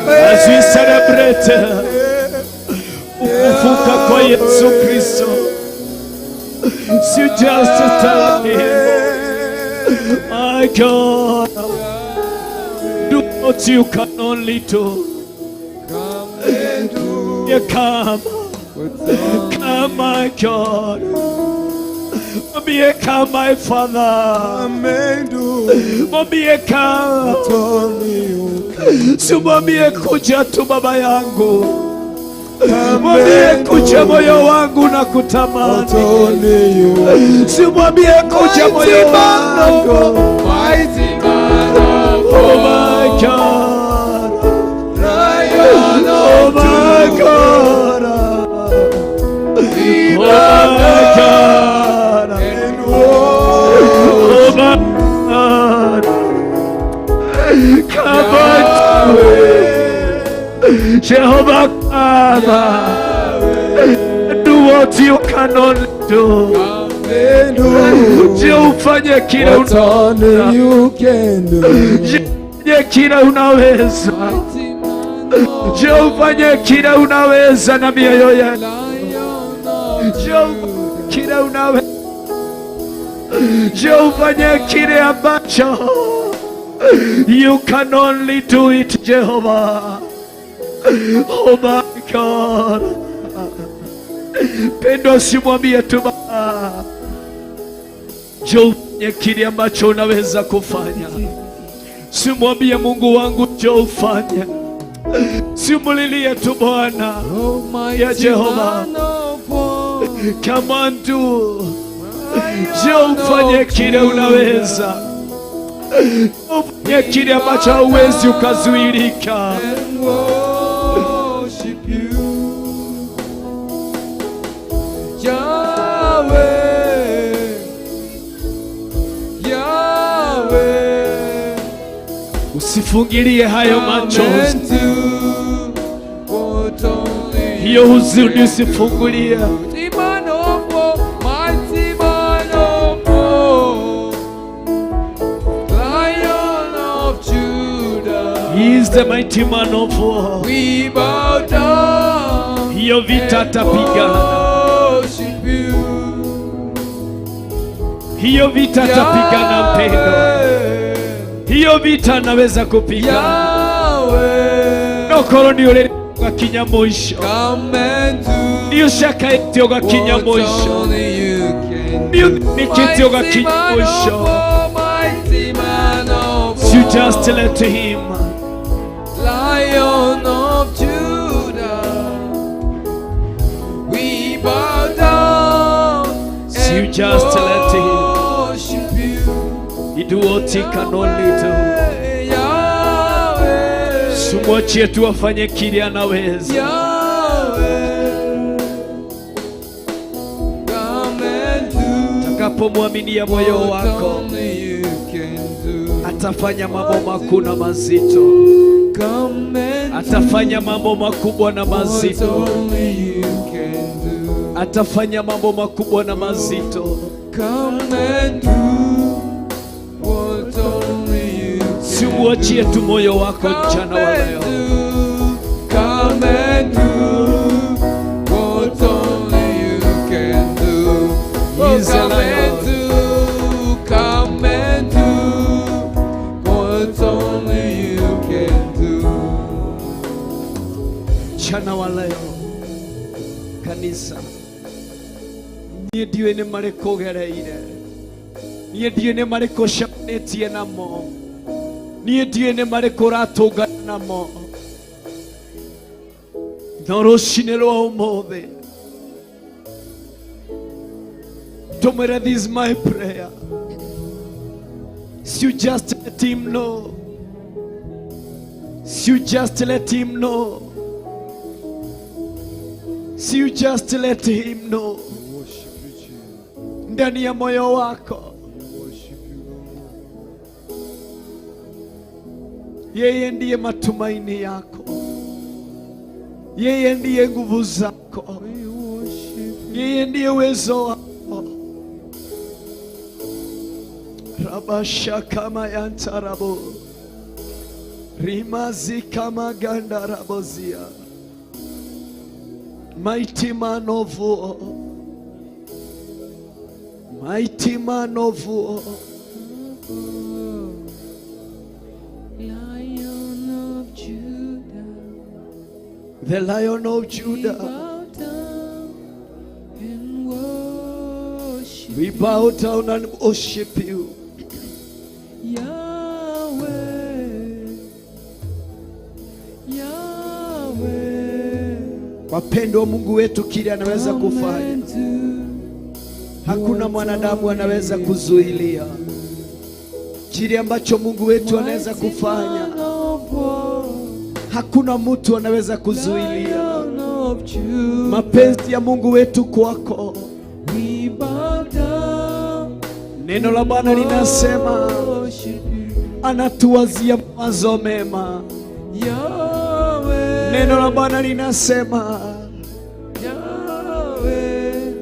As we celebrate kufufuka kwa Yesu Kristo. So just tell him, my God, do what you can only do. Come and do You come, what's only come, my God. Mwambie come, my Father. Mwambie come. Simwambie kuja tu baba yangu. Mwambie kuja moyo wangu na kutamani. Simwambie kuja moyo wangu. Mighty man of Oh my God. Lion Oh of my God. We Oh bow my down God. and Oh my God. Come on. Jehovah, come. Do what you can only do. Je, ufanye kile What only you can do. Je, ufanye kile unaweza. Mighty man of Je, ufanye kile unaweza na mioyo yetu. Lion of Je, ufanye kile unaweza. Je, ufanye kile ambacho you can only do it, Jehovah. Oh my God. Pendo, simwambie tu Baba. Je, ufanye kile ambacho unaweza kufanya. Simwambie Mungu wangu, je, ufanye. Simulilie tu Bwana Oh ya mighty Jehova. man of war Come and do Njoo ufanye kile unaweza, ufanye kile ambacho hauwezi ukazuilika. And worship you, Yahweh, Yahweh. Usifungilie hayo Come machozi, and do what only hiyo you huzuni can usifungulie. do. Mighty man of war, mighty man of war, Lion of Judah. He is the mighty man of war. We bow down Hiyo vita and atapigana, worship you. hiyo vita atapigana mpendo, Yahweh, hiyo vita anaweza kupigana. Yahweh, Nokoro nĩ ũrĩ gakinya mũico, come and do nĩ ũcakaĩte ũgakinya what mũico, only you can nĩ do. ũthinĩkĩte Mighty ũgakinya man of mũico. war, mighty man of You just war, let him. Lion of Judah, we bow down You and just let him. worship you. He do what he can only do. Yahweh, Sumwachie tu afanye kile anaweza. Yahweh, come and do Utakapomwaminia moyo what wako, only you can do. atafanya mambo makuu na mazito, Come and atafanya mambo makubwa na do what mazito, only you can do. atafanya mambo makubwa na mazito. Come and do what only you can Simwachie tu moyo wako mchana Come wa and leo. do, come and do what only you can do. Oh, He's a come lion. and do, come and do what only you can do. Mchana wa leo kanisa, niĩ ndiũĩ nĩ marĩkũ ũgereire, niĩ ndiũĩ nĩ marĩkũ ũcemanĩtie namo, niĩ ndiũĩ nĩ marĩkũ ũratũngana namo, no rũcinĩ rwa ũmũthĩ tũmwĩre, this is my prayer. So you just let him know. So you just let him know. So you just let him know Worship you, Jesus. ndani ya moyo wako, Worship you, Lord. yeye ndiye matumaini yako, yeye ndiye nguvu zako, We worship you. yeye ndiye uwezo wako. Rabasha kama yantarabo rimazi kama gandarabozia, mighty man of war, mighty man of war. Lion of Judah, The Lion of we Judah. bow down and worship We bow down and worship you. Yahweh, Yahweh. Wapendwa, Mungu wetu kile anaweza Come kufanya, and do hakuna mwanadamu anaweza kuzuilia kile ambacho Mungu wetu anaweza mighty kufanya. man of war, Hakuna mtu anaweza kuzuilia Lion of Judah, mapenzi ya Mungu wetu kwako. we bow down Neno la Bwana linasema worship you, anatuwazia mawazo mema. Yahweh, Neno la Bwana linasema Yahweh,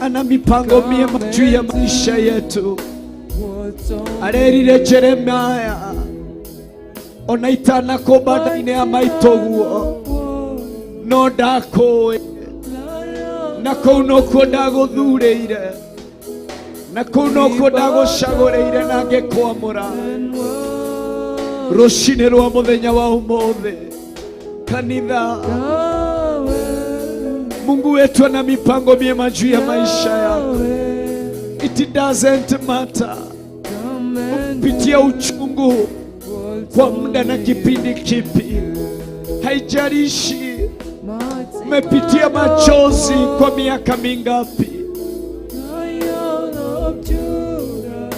ana mipango miema juu ya maisha yetu. what only Arerire Jeremaya ona itanakũmba nda-inĩ ya maitũguo no ndakũĩ, na kũu nokuo ndagũthurĩire, na kũu nokuo ndagũcagũrĩire na ngĩkwamũra. Rũcinĩ rwa mũthenya wa ũmũthĩ kanitha, Mungu wetu ana mipango miema juu ya maisha yako. It doesn't matter pitia uchungu kwa muda na kipindi kipi, haijalishi umepitia machozi kwa miaka mingapi.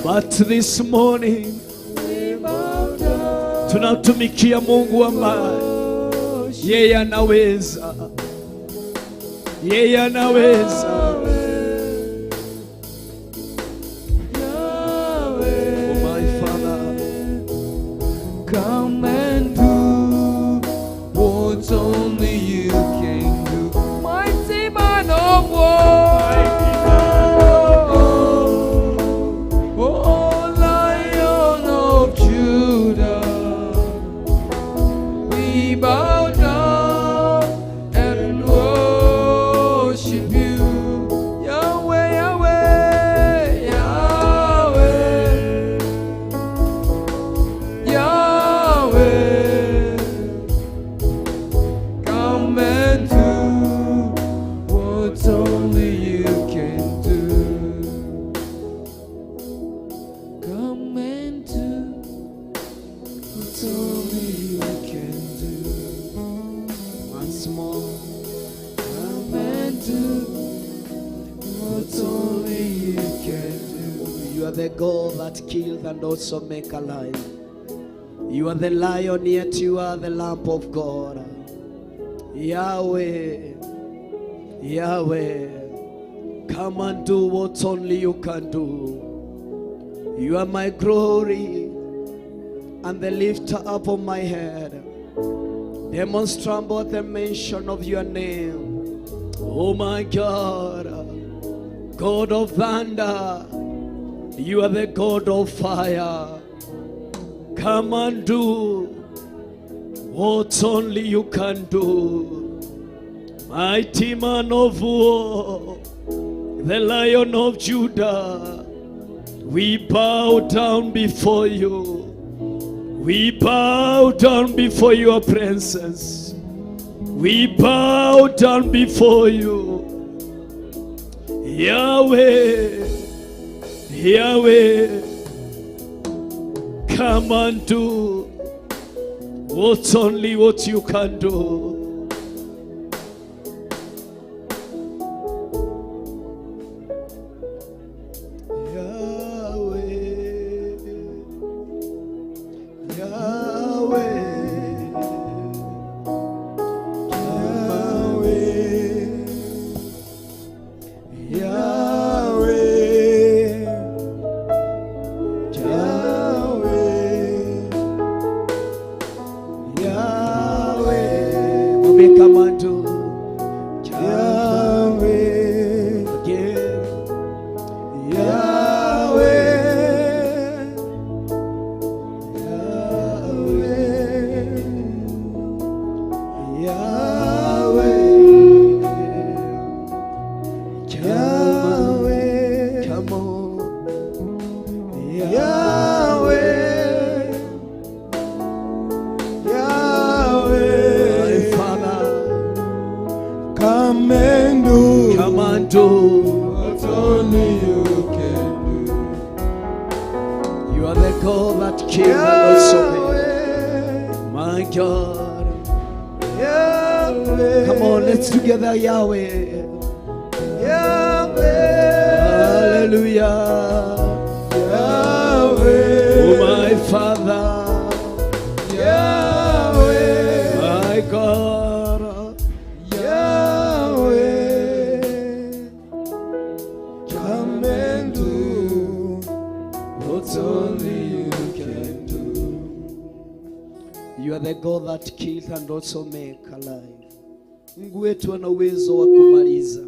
But this morning tunatumikia Mungu ambaye yeye anaweza. Yeye anaweza. Oh my Father, come and do what only you can do. Mighty man of war, oh Lion of Judah, we bow down and worship you. Yahweh, Yahweh, Yahweh, Yahweh, come and do what only you can do. Come and do what only you can do. Once more, come and do what only you can do. You are the God that killed and also make alive. You are the lion, yet you are the lamp of God. Yahweh, Yahweh, come and do what only you can do. You are my glory and the lifter up of my head. Demons tremble at the mention of your name. Oh my God, God of thunder, you are the God of fire. Come and do what only you can do. Mighty man of war, the Lion of Judah, we bow down before you. We bow down before your presence. We bow down before you. Yahweh, Yahweh, come and do what only what you can do. Yahweh, Yahweh, Yahweh, Yahweh, Yahweh, Yahweh. Mwambie come and do. Yahweh, again. Yahweh, Yahweh, Yahweh, Yahweh, come on, Yahweh, Yahweh, my Father, come and do, come and do what only you can do. You are the God that came and also made. My God. Yahweh. Come on, let's together, Yahweh. Yahweh. Hallelujah. Yahweh. Oh, my Father. Yahweh. My God. Yahweh. Come and do what only you can do. You are the God that killed and also make alive. Mungu wetu ana uwezo wa kumaliza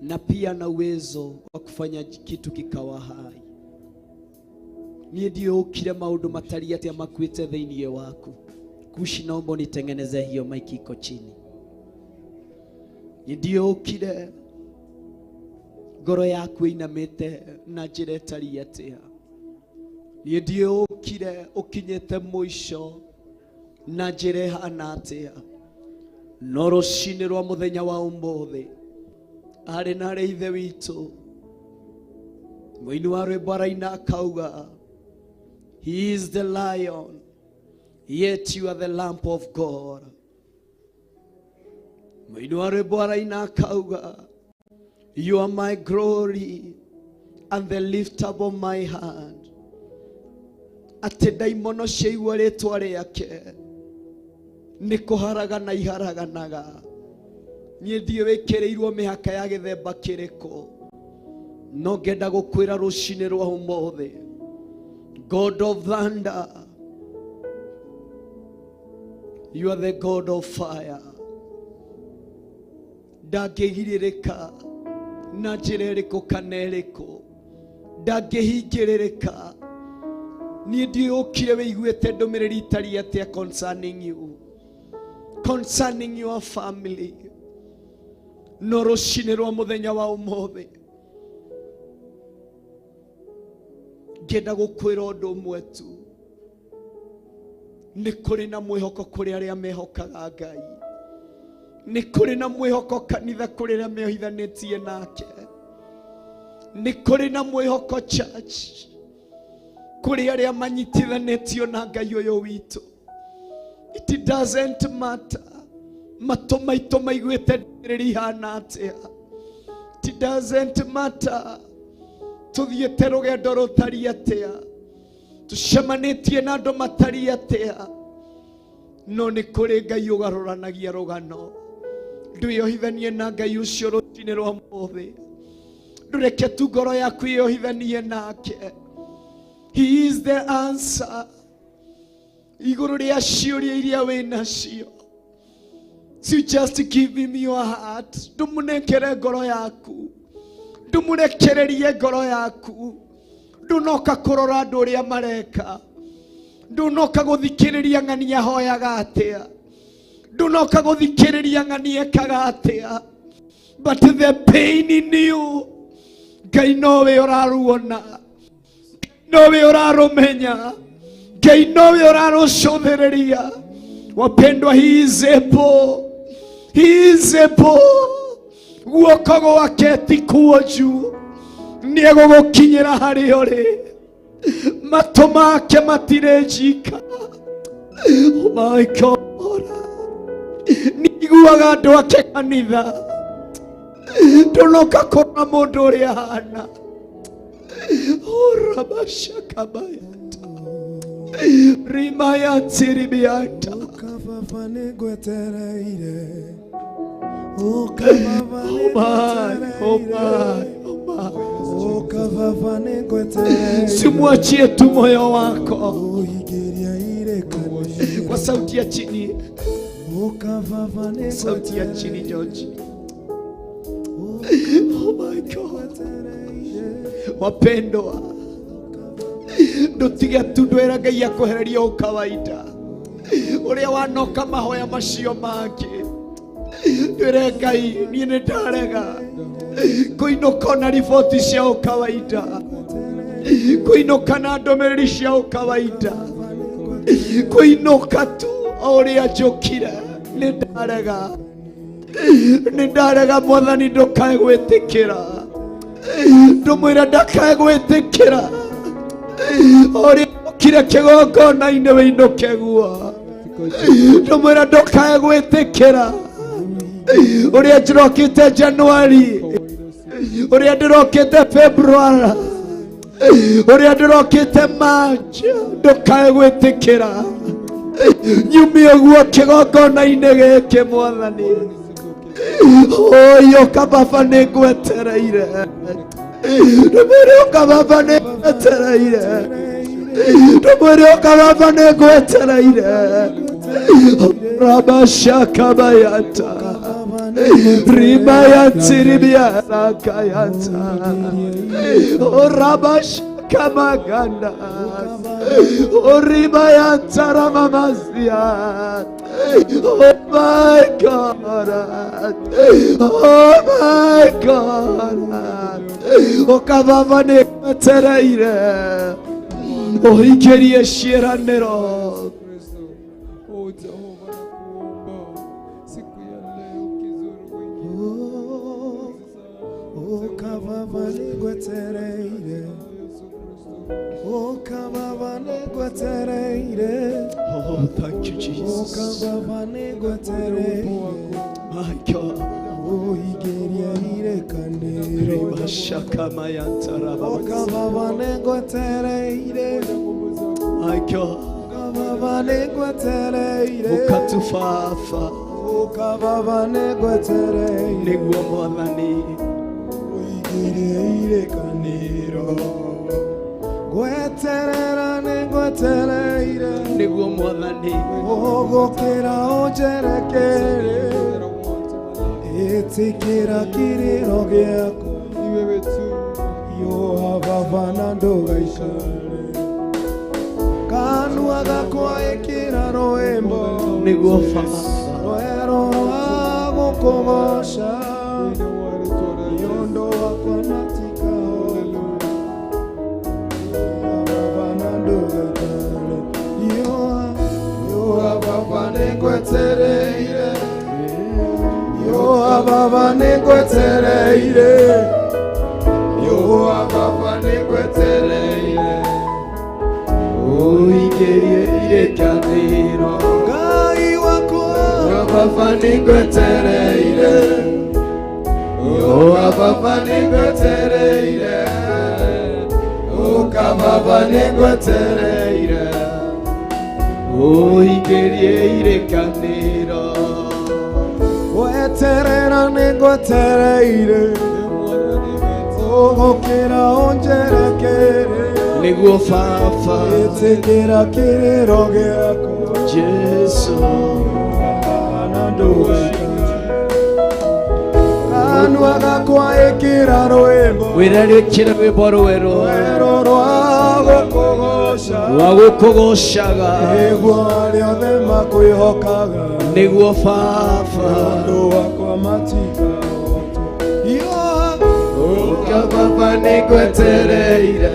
na pia ana uwezo wa kufanya kitu kikawa hai. Niĩ ndiũkire maũndũ matari atĩa makuĩte thĩinĩ waku. Kushi, naomba unitengeneze hiyo maiki iko chini. Niĩ ndiũkire ngoro yaku ĩinamĩte na njĩra ĩtari atĩa. Niĩ ndiũkire ũkinyĩte mũico na njĩra ĩhana atĩa. No rũcinĩ rwa mũthenya wa ũmũthĩ arĩ na arĩ ithe witũ, mũini wa rwĩmbo araina akauga, He is the lion, yet you are the lamp of God. Mũini wa rwĩmbo araina akauga, You are my glory and the lifter of my hand. Atĩ ndaimono ciaigua rĩtwa rĩake nĩ kũharagana iharaganaga. Niĩ ndiĩ wĩkĩrĩirwo mĩhaka ya gĩthemba kĩrĩkũ, no ngenda gũkwĩra rũcinĩ rwa ũmũthĩ, God of thunder, you are the God of fire. Ndangĩgirĩrĩka na njĩra ĩrĩkũ kana ĩrĩkũ, ndangĩhingĩrĩrĩka. Niĩ ndiũkire wĩiguĩte ndũmĩrĩri itariĩ atĩa concerning you, concerning your family. No rũcinĩ rwa mũthenya wa ũmũthĩ ngĩenda gũkwĩra ũndũ ũmwe tu, nĩ kũrĩ na mwĩhoko kũrĩ arĩa mehokaga Ngai, nĩ kũrĩ na mwĩhoko kanitha kũrĩ arĩa meohithanĩtie nake, nĩ kũrĩ na mwĩhoko church kũrĩ arĩa manyitithanĩtio na Ngai ũyũ witũ. It doesn't matter matũ maitũ maiguĩte ndũmĩrĩri ihana atĩa. It doesn't matter tũthiĩte rũgendo rũtariĩ atĩa, tũcemanĩtie na andũ matariĩ atĩa, no nĩ kũrĩ Ngai ũgarũranagia rũgano. Ndwĩyohithanie na Ngai ũcio rũcinĩ rwa ũmũthĩ, ndũreke tu ngoro yaku ĩyohithanie nake. He is the answer igũrũ rĩa ciũria iria wĩ nacio. So just give him your heart. Ndũmũnengere ngoro yaku, ndũmũrekererie ngoro yaku. Ndũnoka kũrora andũ ũrĩa mareka, ndũnoka gũthikĩrĩria ng'ania hoyaga atĩa, ndũnoka gũthikĩrĩria ng'ania ekaga atĩa, but the pain in you, Ngai nowe ũraruona, nowe ũrarũmenya, Ngai nowe ũrarũcũthĩrĩria. Wapendwa, he is able, he is able. Guoko gwake ti kuonju, nĩegũgũkinyĩra harĩa ũrĩ. Matũ make matirĩ njika. Oh my God, nĩiguaga andũ ake kanitha. Ndũnoka kũrora mũndũ ũrĩa ahana. Oh, rabashakabayata rimayatiribiata. Ũkababa nĩngwetereire, ũkababa Oh my, oh my, oh my. ũkababa nĩngwetereire, Simwachie tu moyo wako. ũhingĩria irĩkanĩro. Kwa sauti ya chini, Ũkababa sauti ya chini, nĩngwetereire, George. Oh my God. Wapendwa, ndutige tu ndwĩra Ngai akwehererie ũkawaida ũrĩa wanoka mahoya macio mangĩ. Ndwĩre Ngai niĩ nĩ ndarega kũinũka na riboti cia ũkawaida, kũinũka na ndũmĩrĩri cia ũkawaida, kũinũka tu o ũrĩa njũkire. Nĩ ndarega, nĩ ndarega Mwathani, ndũkae gwĩtĩkĩra. Ndũmwĩre ndakae gwĩtĩkĩra ũrĩa ũkire kĩgongona-inĩ wĩinũke guo. Ndũmwĩre ndũkae gwĩtĩkĩra ũrĩa njĩrokĩte January, ũrĩa ndĩrokĩte February, ũrĩa ndĩrokĩte March, ndũkae gwĩtĩkĩra nyumie guo kĩgongona-inĩ gĩkĩ Mwathani. Oyo kababa nĩngwetereire, ndũmwĩre ũkababa nĩngwetereire, ndũmwĩre ũkababa nĩngwetereire. Rabashakabayata rimayatiribiarakayata orabashakamaganda orimayantaramamazia. Oh my God, oh my God. Ũkababa nĩngwetereire ũhingĩrie ciĩranĩro. O Jehova, nakuomba siku ya leo kizuru wengine. Ũkababa nĩngwetereire, ũkababa nĩngwetereire, Oh, thank you, Jesus. ũkababa nĩngwetereire, My God. Ũhingĩrie irĩkanĩro. Ribashakamayantarababa. Ũka baba nĩngwetereire. My God. Ũka baba nĩngwetereire. Ũkatubaba. Ũka baba nĩngwetereire. Nĩguo mwathani. Ũhingĩrie irĩkanĩro. Ngweterera nĩngwetereire. Nĩguo mwathani. Ũgũkĩra ũnjerekere. Ĩtĩkĩra kĩrĩro gĩakwa. Yoha baba na ndũgaikare. Kanua gakwa ĩkĩra rwĩmbo. Nĩguo baba. Rwerũ rwa gũkũgoca. Nĩ ũndũ wakwa matikahota. Yoha baba na ndũgaikare. Yoha baba nĩngwetereire. Yoha baba nĩngwetereire. Yoha baba nĩngwetereire. Ũhingĩrie irĩkanĩro. Ngai wakwa. Yoha baba nĩngwetereire. Yoha baba nĩngwetereire. Ũka baba nĩngwetereire. Ũhingĩrie irĩkanĩro. Gweterera nĩngwetereire. Ũgũkĩra ũnjerekere. Nĩguo baba. Ĩtĩkĩra kĩrĩro gĩakwa. Jesu. Na ndũgaikare. Kanua gakwa ĩkĩra rwĩmbo. Wĩra rwĩkĩre rwĩmbo rwerũ. Rwerũ rwa gũkũgoca. Rwa gũkũgocaga. Nĩguo arĩa othe makwĩhokaga. Nĩguo baba. Ũndũ wakwa matikahotwo. Yoha. Ũka baba nĩngwetereire.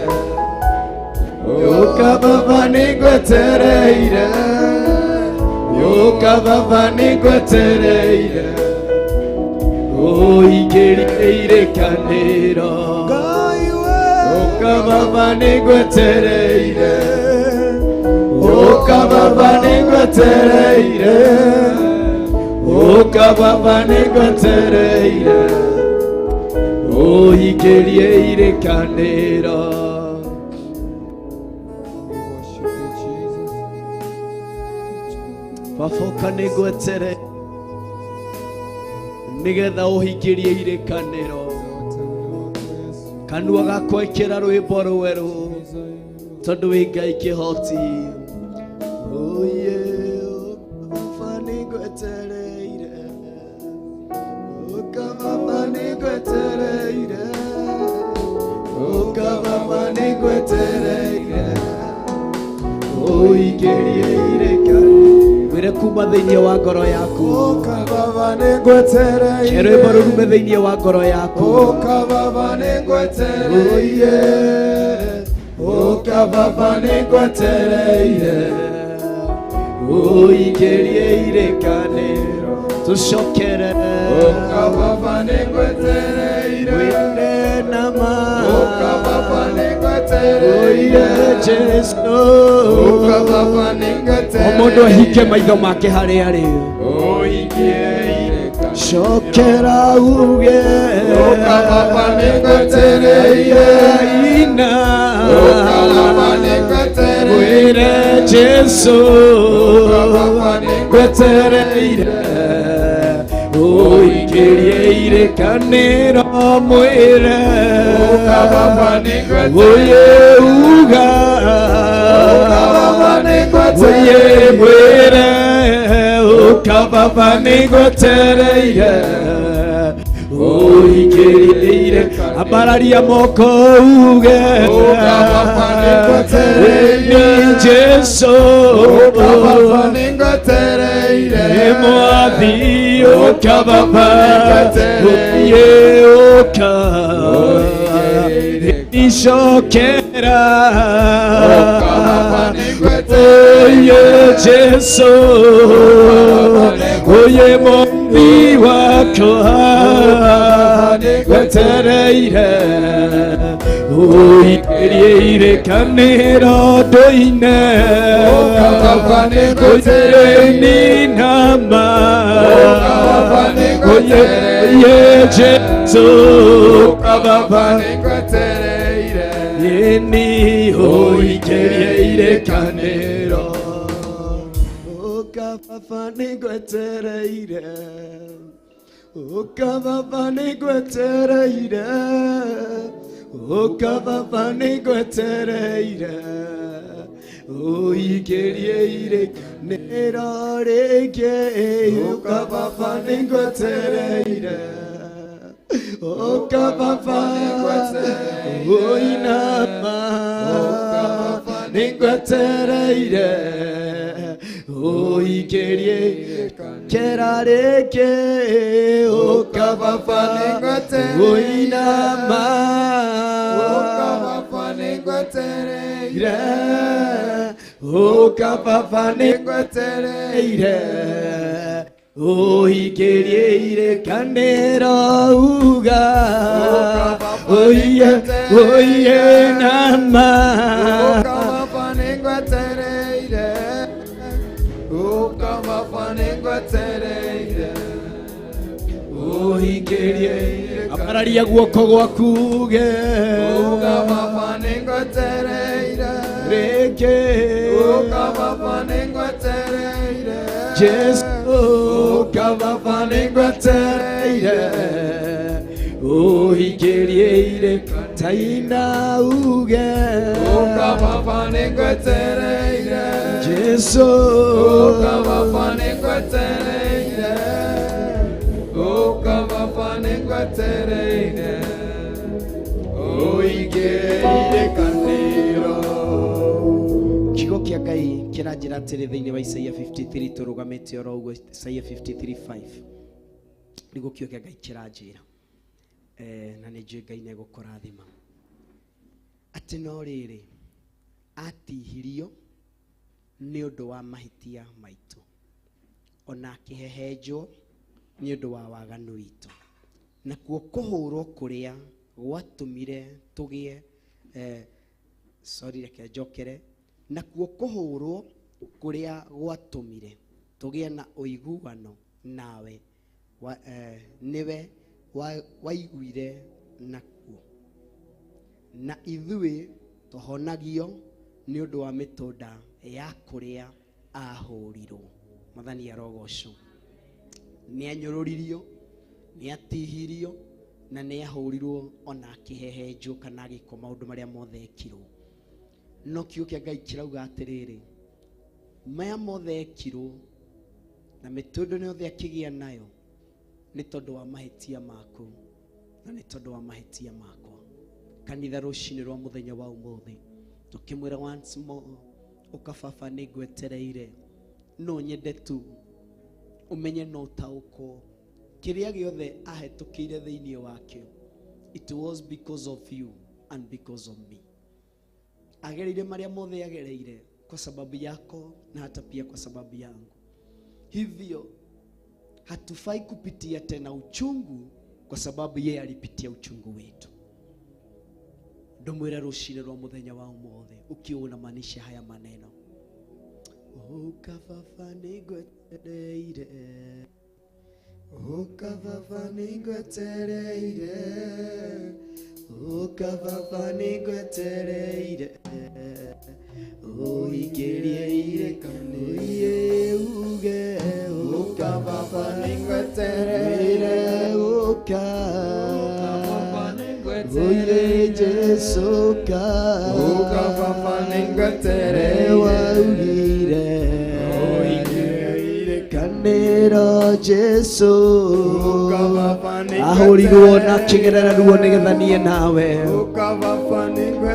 Ũka baba nĩngwetereire. Ũka baba nĩngwetereire. Ũhingĩrie irĩkanĩro. Ngai we. Ũka baba nĩngwetereire. Ũka baba nĩngwetereire. Ũka baba nĩngwetereire. Ũhingĩrie irĩkanĩro. Baba ũka nĩngwetere nĩgetha ũhingĩrie irĩkanĩro. Kanua gakwa ĩkĩra rwĩmbo rwerũ tondũ wĩ Ngai kĩhoti. Oye, baba nĩngwetereire. Ũka baba nĩngwetereire. Ũka baba nĩngwetereire. Ũhingĩrie irĩkanĩro. Wĩre kuma thĩinĩ wa ngoro yaku. Ũka baba nĩngwetereire. Ke rwĩmbo rũrume thĩinĩ wa ngoro yaku. Ũka baba nĩngwetereire. Ũka baba nĩngwetereire. Ũhingĩrie irĩkanĩro. Tũcokere. Ũka baba nĩngwetereire. Wĩre na ma. Ũka baba nĩngwetereire. Oye Jesu. Ũka baba nĩngwetereire. O mũndũ ahinge maitho make harĩa arĩ. Ũhingie irĩkanĩro. Cokera uge. Ũka baba nĩngwetereire. Ina. Ũka baba nĩngwetereire. Wĩre Jesu. Ũka baba Ngwetereire. Ũhingĩrie irĩkanĩro mwĩre. Ũka baba nĩngwetereire. Oye uga. Ũka baba nĩngwetereire. Oye mwĩre. Ũka baba nĩngwetereire. Ũhingĩrie irĩkanĩro. Ambararia moko uge. Ũka baba nĩngwetereire. Ni Jesu. Ũka baba nĩngwetereire. Mwathi ũka baba. Oye ũka. Icokera. Ũka baba nĩngwetereire. Oye Jesu. Oye Mwathi wakwa. yakwa ngwetereire ũikĩrie irĩkanĩro ndũine ũninama oye Jesu yeni ũikĩrie irĩkanĩro Ũka baba nĩngwetereire Ũka baba nĩngwetereire Ũka baba nĩngwetereire Ũikĩrie irĩkanĩro rĩngĩ Ũka baba nĩngwetereire Ũka baba ũinama nĩngwetereire Ũikĩrie kera rĩngĩ Ũka baba ũinama Ũka baba nĩngwetereire Ũikĩrie irĩkanĩro uga Oye oye nama Ũikĩrie ambararia guoko gwaku uge rĩngĩ Jesu ũka baba nĩngwetereire Ũikĩrie irĩkanĩro uge Jesu Kiugo kĩa Ngai kĩranjĩra atĩrĩ thĩinĩ wa Isaia 53 tũrũgamĩte oro ũguo Isaia 53:5 nĩguo kiugo kĩa Ngai kĩranjĩra na nĩ njũĩ Ngai nĩegũkũrathima atĩ no rĩrĩ atihirio nĩ ũndũ wa mahĩtia maitũ ona akĩhehenjwo nĩ ũndũ wa waganu witũ nakuo kũhũrwo kũrĩa gwatũmire tũgĩe sorry reke njokere nakuo kũhũrwo kũrĩa gwatũmire tũgĩe na ũiguano nawe nĩwe waiguire nakuo na ithuĩ tũhonagio nĩ ũndũ wa mĩtũnda ya kũrĩa ahũrirwo. Mwathani arogocwo. Nĩ anyũrũririo, nĩ atihirio na nĩ ahũrirwo ona akĩhehenjwo kana agĩkwo maũndũ marĩa mothe ekirwo. No kiugo kĩa Ngai kĩrauga atĩrĩrĩ, maya mothe ekirwo na mĩtũndũ yothe akĩgĩa nayo nĩ tondũ wa mahĩtia maku na nĩ tondũ wa mahĩtia makwa. Kanitha rũcinĩ rwa mũthenya wa ũmũthĩ tũkĩmwĩra once more, ũka baba nĩngwetereire, no nyende tu ũmenye no ũtaũkwo kĩrĩa gĩothe ahĩtũkĩire thĩinĩ wakĩo. It was because of you and because of me. Agereire marĩa mothe agereire kwa sababu yako na hata pia kwa sababu yangu. Hivyo hatufai kupitia tena uchungu kwa sababu yeye alipitia uchungu wetu. Ndũmwĩre rũcinĩ rwa mũthenya wa ũmũthĩ ukiwa unamaanisha haya maneno. Ũka baba nĩngwetereire, ũka baba nĩngwetereire, ũka baba nĩngwetereire, ũikĩrie irĩkanĩro uge, ũka baba nĩngwetereire, ũka Oye Jesu ka, ũka baba nĩngwetereire, waugire irĩkanĩro Jesu ahũrirwo na akĩgerera ruo nĩgetha niĩ nawe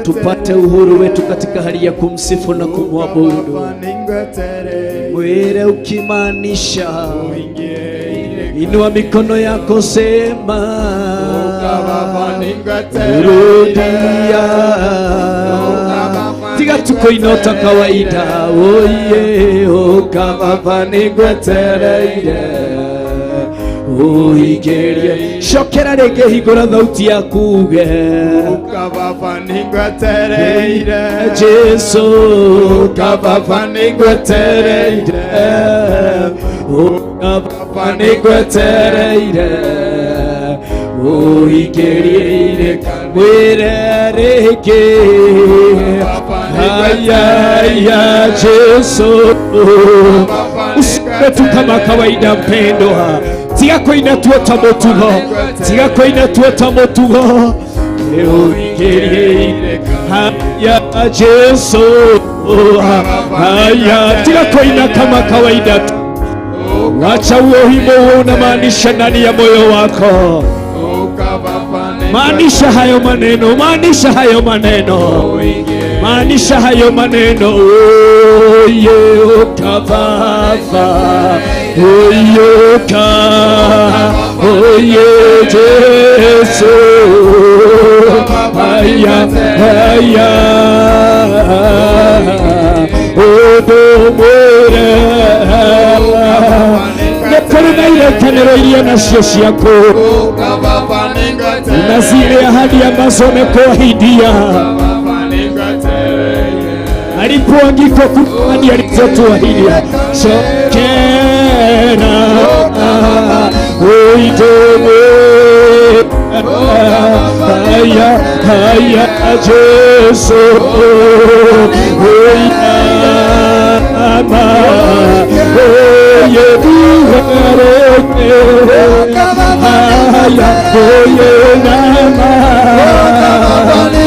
tupate uhuru wetu katika hali ya kumsifu na kumwabudu. Mwire ukimaanisha, inua mikono yako sema rudia, tiga tukoinota kawaida. Oye ũka baba nĩngwetereire, Ũhingĩrie. Cokera rĩngĩ, hingũra thauti yaku uge. Ũka baba nĩngwetereire. Jesu. Ũka baba nĩngwetereire. Ũka baba nĩngwetereire. Ũhingĩrie mwĩre rĩngĩ. Haya ya Jesu. Usiwe tu kama kawaida mpendwa, tiga kũina tu ta mũtugo, tiga kũina tu ta mũtugo. Ũhingĩrie haya Jesu, haya, tiga kũina kama kawaida tu. Wacha huo wimbo huo unamaanisha ndani ya moyo wako. Ũka baba. Maanisha hayo maneno, maanisha hayo maneno, maanisha hayo maneno. Oye ũka baba, oye ũka, oye Jesu, haya haya, ũndũmwĩre nĩ kũrĩ na irĩkanĩro iria nacio ciaku Ũka baba nĩngwetereire. Na zile ahadi ambazo amekuahidia Baba nĩngwetereire. Alipoangikwa, kuna ahadi alizotuahidia. Chokera uitume haya haya Jesu oyama oye duhareke haya oye nama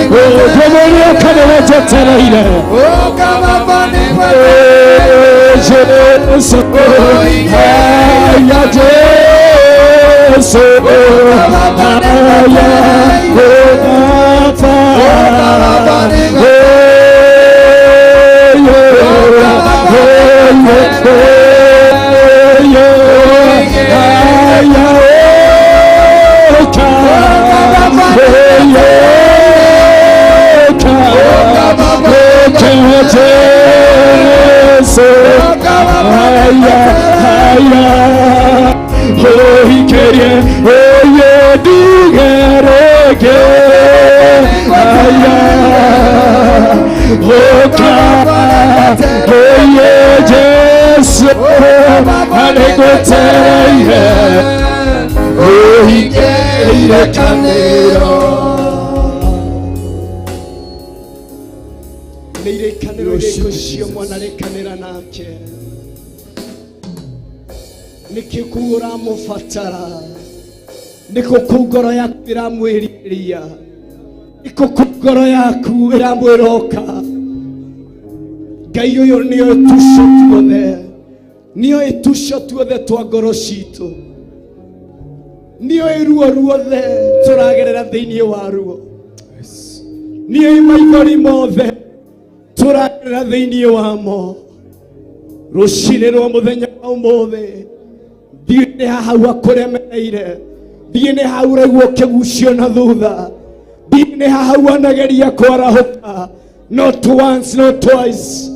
ojomoria kanewetetereire. Ũka baba nĩngwetereire. Jesu, haya Jesu, haya Baba, oye, oye, oye, haya oka, oye, oka, oka, Jesu, haya, haya, oikerie, oye, dugerege, haya, oka, oye, Jesu, anegwetereire, oikeire kanero. Nĩ irĩkanĩro irĩkũ cio mwanarĩkanĩra nake? Nĩkĩ kũu ũramũbatara? Nĩkũ kũu ngoro yaku ĩramwĩrirĩria? Nĩkũ kũu ngoro yaku ĩramwĩra ũka? Ngai ũyũ nĩoĩ tuco tuothe, nĩoĩ tuco tuothe twa ngoro citũ, nĩoĩ ruo ruothe tũragerera thĩinĩ wa ruo, nĩoĩ maithori mothe tũragerera thĩinĩ wamo. Rũcinĩ rwa mũthenya wa ũmũthĩ, thiĩ nĩ hau akũremereire, thiĩ nĩ hau ũraigua ũkĩgucio na thutha, thiĩ nĩ hau anageria kwarahũka, not once, not twice,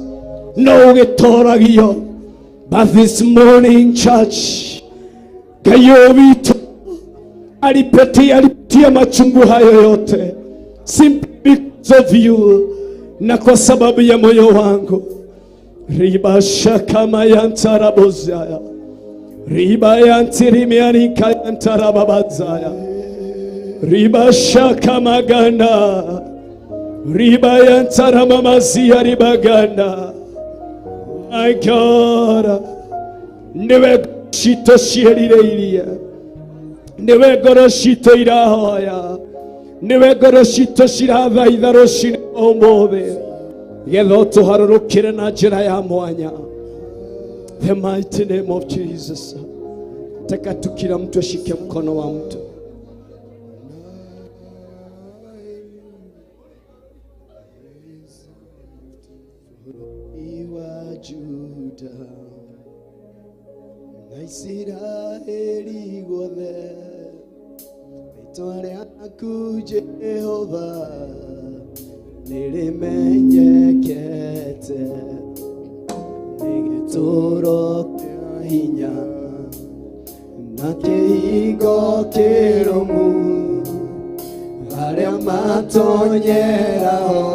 no ũgĩtoragio. But this morning, church, Ngai ũyũ witũ alipitia machungu hayo yote simply because of you na kwa sababu ya moyo wangu. Riba shakama yantarabozaya riba yantirimianika yantarababazaya riba shakamaganda riba yantaramamazia ribaganda. My God, niwe citũ ciĩrirĩirie, niwe ngoro citũ irahoya, niwe ngoro citũ cirathaitha rũcinĩ ũmũthĩ getha ũtũharũrũkĩre na njĩra ya mwanya. The mighty name of Jesus. Taka tu kila mtu ashike mkono wa mtu. Wa Juda na Isiraeli guothe, rĩtwa rĩaku Jehova nĩrĩmenyekete, nĩ gĩtũũro kĩa hinya. Na kĩhingo kĩrũmu arĩa matonyeraho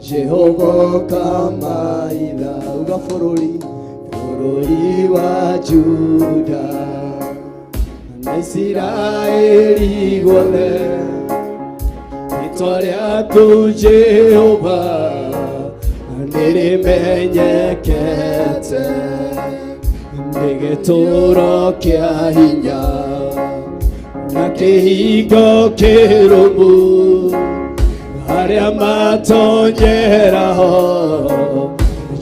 Jehova kamaitha uga bũrũri bũrũri wa Juda na Isiraeli guothe rĩtwa rĩaku Jehova nĩrĩmenyekete nĩ gĩtũũro kĩa hinya na kĩhingo kĩrũmu arĩa matonyeraho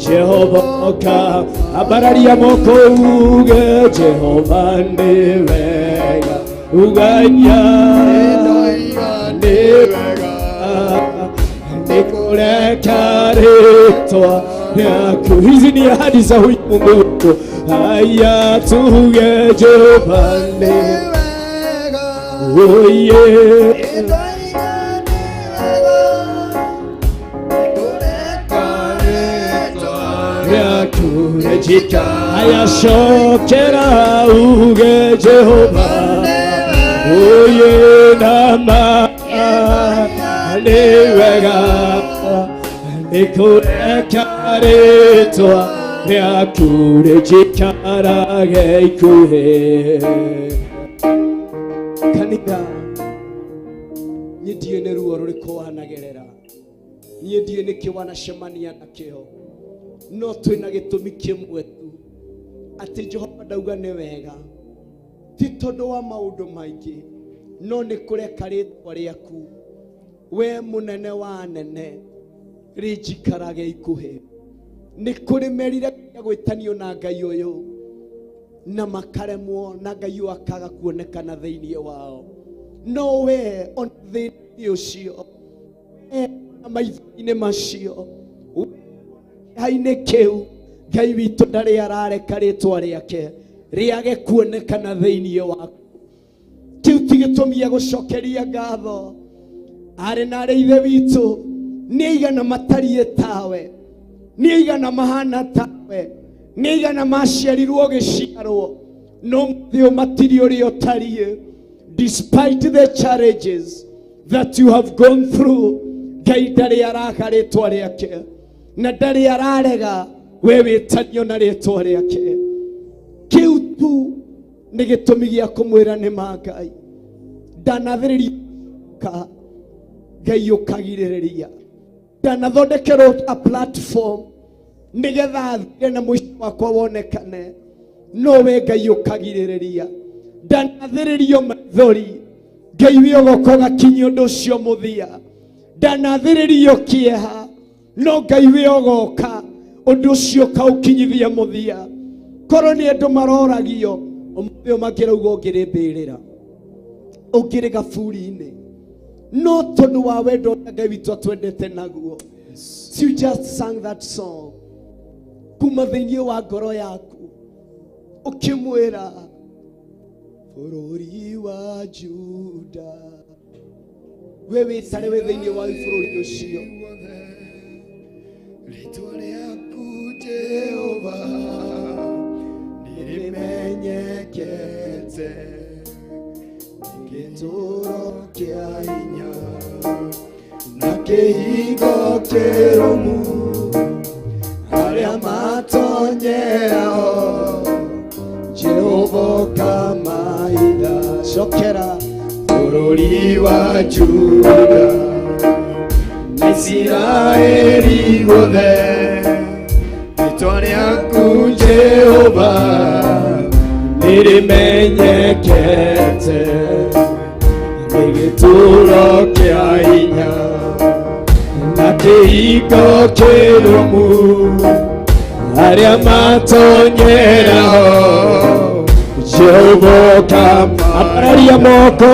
Jehova ka ambararia moko uge Jehova nĩ wega uganya nĩ wega nĩ kũreka rĩtwa rĩaku. Hizi ni ahadi za huyu Mungu wetu. Haya tuge Jehova nĩ oye Haya shokera uge Jehova oye nama nĩ wega nĩ kũreka rĩtwa rĩaku rĩnjikarage ikuhĩ. Kanitha niĩ ndiũĩ nĩ ruo rũrĩkũ wanagerera, niĩ ndiũĩ nĩkĩ wanacemania nakĩo, no twĩna gĩtũmi kĩmwe tu atĩ Jehova ndauga nĩ wega, ti tondũ wa maũndũ maingĩ, no nĩ kũreka rĩtwa rĩaku we mũnene wa anene rĩnjikarage ikuhĩ. Nĩ kũrĩ meriragia gwĩtanio na Ngai ũyũ na makaremwo, na Ngai ũyũ akaga kuonekana thĩinĩ wao, no we ona thĩinĩ ũcio, we ona maitho-inĩ macio, hainĩ kĩu, Ngai witũ ndarĩ arareka rĩtwa rĩake rĩage kuonekana thĩinĩ waku. Kĩu ti gĩtũmi gĩa gũcokeria ngatho. Arĩ na arĩ ithe witũ nĩ aigana matariĩ tawe, nĩ aigana mahana tawe, nĩ aigana maciarirwo gĩciarwo, no mũthĩ ũyũ matirĩ ũrĩa ũtariĩ. Despite the challenges that you have gone through, Ngai ndarĩ araga rĩtwa rĩake na ndarĩ ararega we wĩtanio na rĩtwa rĩake. Kĩu tu nĩ gĩtũmi gĩa kũmwĩra nĩ ma Ngai ndanathĩrĩria ka Ngai ũkagirĩrĩria, ndanathondekerwo a platform nĩgetha thire na mũico wakwa wonekane, no we Ngai ũkagirĩrĩria. Ndanathĩrĩrio maithori, Ngai wĩ ũgoka ũgakinyia ũndũ ũcio mũthia. Ndanathĩrĩrio kĩeha, no Ngai wĩ ũgoka ũndũ ũcio ũkaũkinyithia mũthia. Korwo nĩ andũ maroragio ũmũthĩ ũyũ mangĩrauga ũngĩrĩ mbĩrĩra, ũngĩrĩ gaburi-inĩ, no tondũ wa wendo ũrĩa Ngai witũ atwendete naguo. You just sang that song kuma thĩinĩ wa ngoro yaku ũkĩmwĩra bũrũri wa Juda, we wĩtare we thĩinĩ wa bũrũri ũcio. Rĩtwa rĩaku Jehova nĩrĩmenyekete gĩtũũro kĩa hinya na kĩhingo kĩrũmu arĩa matonyerao Jehova kamaitha. Cokera bũrũri wa Juda na Isiraeli guothe rĩtwa rĩaku Jehova nĩrĩmenyekete nĩ gĩtũũro kĩa hinya na kĩhingo kĩrũmu arĩa matonyerao Jehova ambararia moko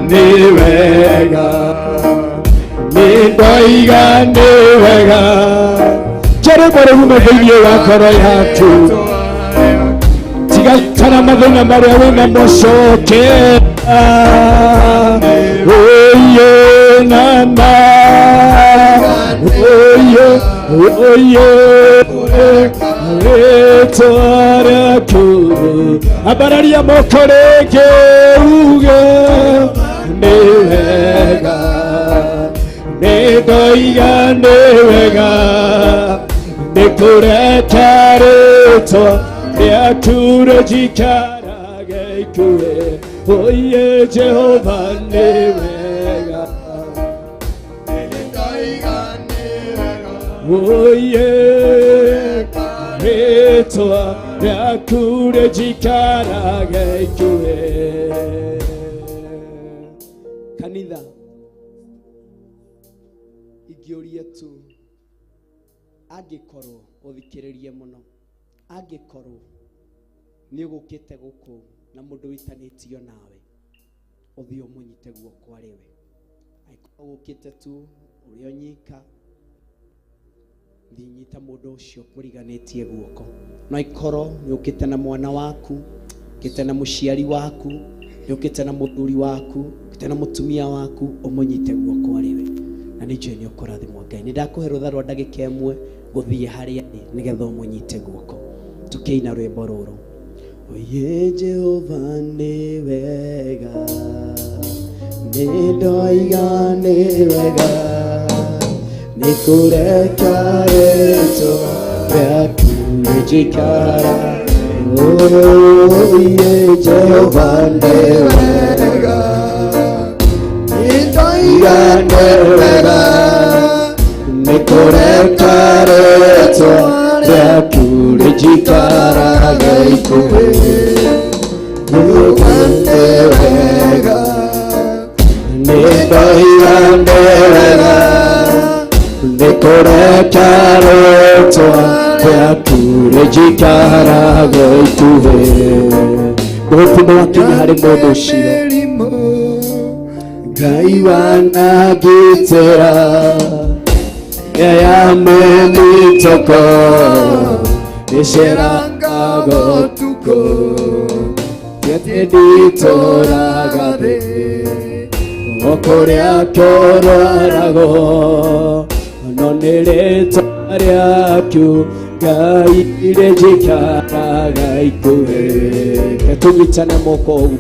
nĩ wega nĩ ndoiga nĩ wega rwĩmbo rũrume thĩinĩ wa ngoro yaku, tigaikara mathĩna marĩa wĩna mocokera. Oye nana oye oye Rĩtwa rĩaku ambararia moko rĩngĩ uge nĩ wega nĩ ndoiga nĩ wega nĩ kũreka rĩtwa rĩaku rĩnjikarage ikuhĩ oye Jehova nĩ wega oye rĩtwa rĩaku rĩnjikarage ikuhĩ kanitha ingĩũria tu angĩkorwo ũthikĩrĩrie mũno angĩkorwo nĩ ũgũkĩte gũkũ na mũndũ wĩtanĩtio nawe ũthiĩ ũmũnyite guoko arĩ we angĩkorwo ũgũkĩte tu ũrĩ o nyika thiĩ nyita mũndũ ũcio mũriganĩtie guoko no ikorwo nĩ ũkĩte na mwana waku ũkĩte na mũciari waku nĩ ũkĩte na mũthuri waku ũkĩte na mũtumia waku ũmũnyite guoko arĩ we na nĩ njũĩ nĩ ũkũrathimwo Ngai nĩ ndakũhe rũtha rwa ndagĩka ĩmwe gũthiĩ harĩa arĩ nĩgetha ũmũnyite guoko tũkĩina rwĩmbo rũrũ oye Jehova nĩ wega nĩ ndoiga nĩ wega nĩ kũreka rĩtwa rĩaku rĩnjikara oye Jehova nĩ wega nĩ ndoiga nĩ wega nĩ kũreka rĩtwa rĩaku rĩnjikarage ikuhĩ Jehova nĩ wega nĩ ndoiga nĩ wega nĩ kũreka rĩtwa rĩaku rĩnjikarage ikuhĩ Mũhũthũ nĩwakinya harĩ mũndũ ũcio Ngai wanangitĩra yamenitoko ĩcerangaga ũtukũ gĩtĩ nditũraga thĩ o kũrĩa kũrwaragwo no nĩ rĩtwa rĩaku Ngai rĩnjikaraga ikuhĩ Reke tũnyitane moko ũguo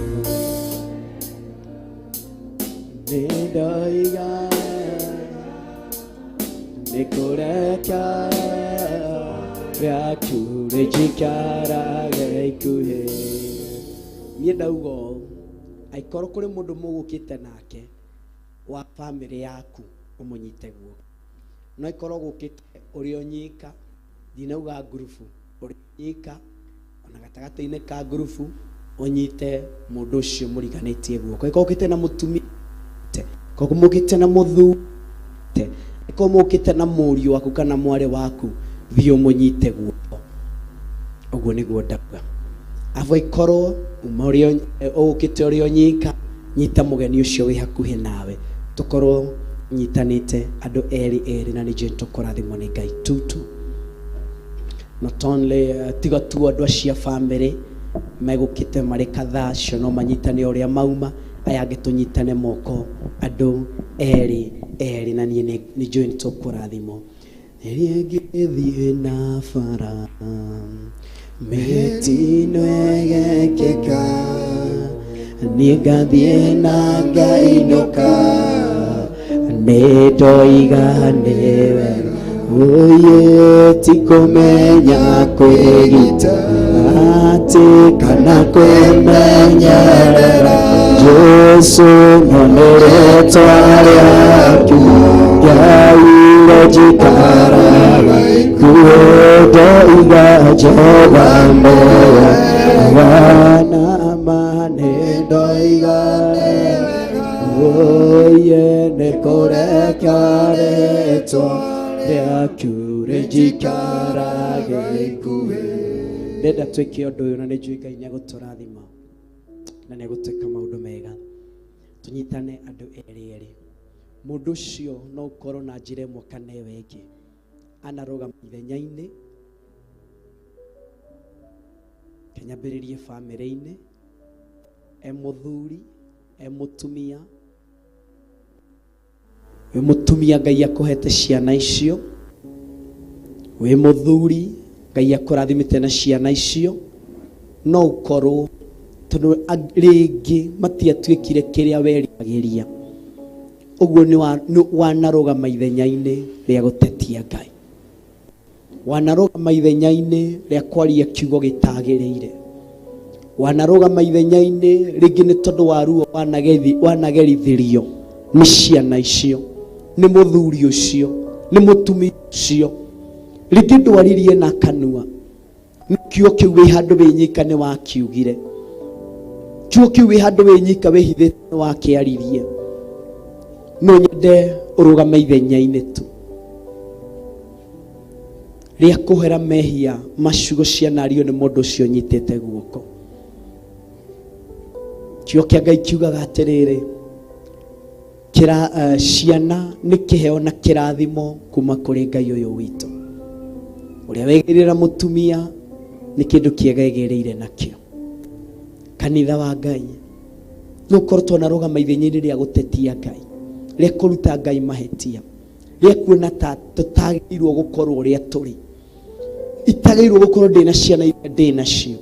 nĩ ndoiga nĩ kũreka rĩaku rĩnjikarage ikuhĩ niĩ ndauga ũũ angĩkorwo kũrĩ mũndũ mũgũkĩte nake wa bamĩrĩ yaku ũmũnyite guoko no ikorwo gũkĩte ũrĩ o nyika ndinauga ngurubu ũrĩ nyika ona gatagatĩ-inĩ ka ngurubu ũnyite mũndũ ũcio mũriganĩtie guoko ĩkorwo ũkĩte na mũtumia ĩkorwo mũkĩte na mũthuri ĩkorwo mũkĩte na mũriũ waku kana mwarĩ waku thiĩ ũmũnyite guoko ũguo nĩguo ndauga avo ikorwo uma ũrĩ ũgũkĩte ũrĩ o nyika nyita mũgeni ũcio wĩ hakuhĩ nawe tũkorwo nyitanĩte andũ erĩ erĩ na nĩ njũĩ nĩtũkũrathimwo nĩ Ngai tutu not only tiga tu andũ acio a bamĩrĩ megũkĩte marĩ kadhaa acio no manyitane ũrĩa mauma aya angĩ tũnyitane moko andũ erĩ erĩ na niĩ nĩ njũĩ nĩtũkũrathimwo rĩrĩa ngĩthiĩ na bara mĩtino ĩgekĩka niĩ ngathiĩ na ngainũka nĩ ndoiga nĩ wega oye ti kũmenya kwĩgita atĩ kana kwĩmenyerera Jesu no nĩ rĩtwa rĩaku Ngai rĩnjikaraga ikuhĩ ndoiga Jehova nĩ wega na ma nĩ ndoiga oye nĩ kũreka rĩtwa rĩaku rĩnjikarage ikuhĩ ndenda twĩke ũndũ ũyũ na nĩ njũĩ Ngai nĩ egũtũrathima na nĩ egũtwĩka maũndũ mega tũnyitane andũ erĩ erĩ mũndũ ũcio no ũkorwo na njĩra ĩmwe kana ĩyo ĩngĩ anarũgama ithenya-inĩ kenyambĩrĩrie bamĩrĩ-inĩ e mũthuri e mũtumia wĩ mũtumia Ngai akũhete ciana icio wĩ mũthuri Ngai akũrathimĩte na ciana icio, no ũkorwo tondũ rĩngĩ matiatuĩkire kĩrĩa weriragĩria. Ũguo nĩ wanarũgama ithenya-inĩ rĩa gũtetia Ngai, wanarũgama ithenya-inĩ rĩa kwaria kiugo gĩtagĩrĩire, wanarũgama ithenya-inĩ rĩngĩ nĩ tondũ wa ruo wanagerithirio nĩ ciana icio, nĩ mũthuri ũcio, nĩ mũtumia ũcio. Rĩngĩ ndwaririe na kanua, kiugo kĩu wĩ handũ wĩ nyika nĩ wakiugire, kiugo kĩu wĩ handũ wĩ nyika wĩhithĩte nĩ wakĩaririe. No nyende ũrũgame ithenya-inĩ tu rĩa kũhera mehia ma ciugo cianario nĩ mũndũ ũcio ũnyitĩte guoko. Kiugo kĩa Ngai kiugaga atĩrĩrĩ, ciana nĩ kĩheo na kĩrathimo kuma kũrĩ Ngai ũyũ witũ. Ũrĩa wegĩrĩra mũtumia nĩ kĩndũ kĩega egĩrĩire nakĩo. Kanitha wa Ngai, no ũkorwo twanarũgama ithenya-inĩ rĩa gũtetia Ngai, rĩa kũruta Ngai mahĩtia, rĩa kuona ta tũtagĩrĩirwo gũkorwo ũrĩa tũrĩ. Itagĩrĩirwo gũkorwo ndĩna ciana iria ndĩ nacio,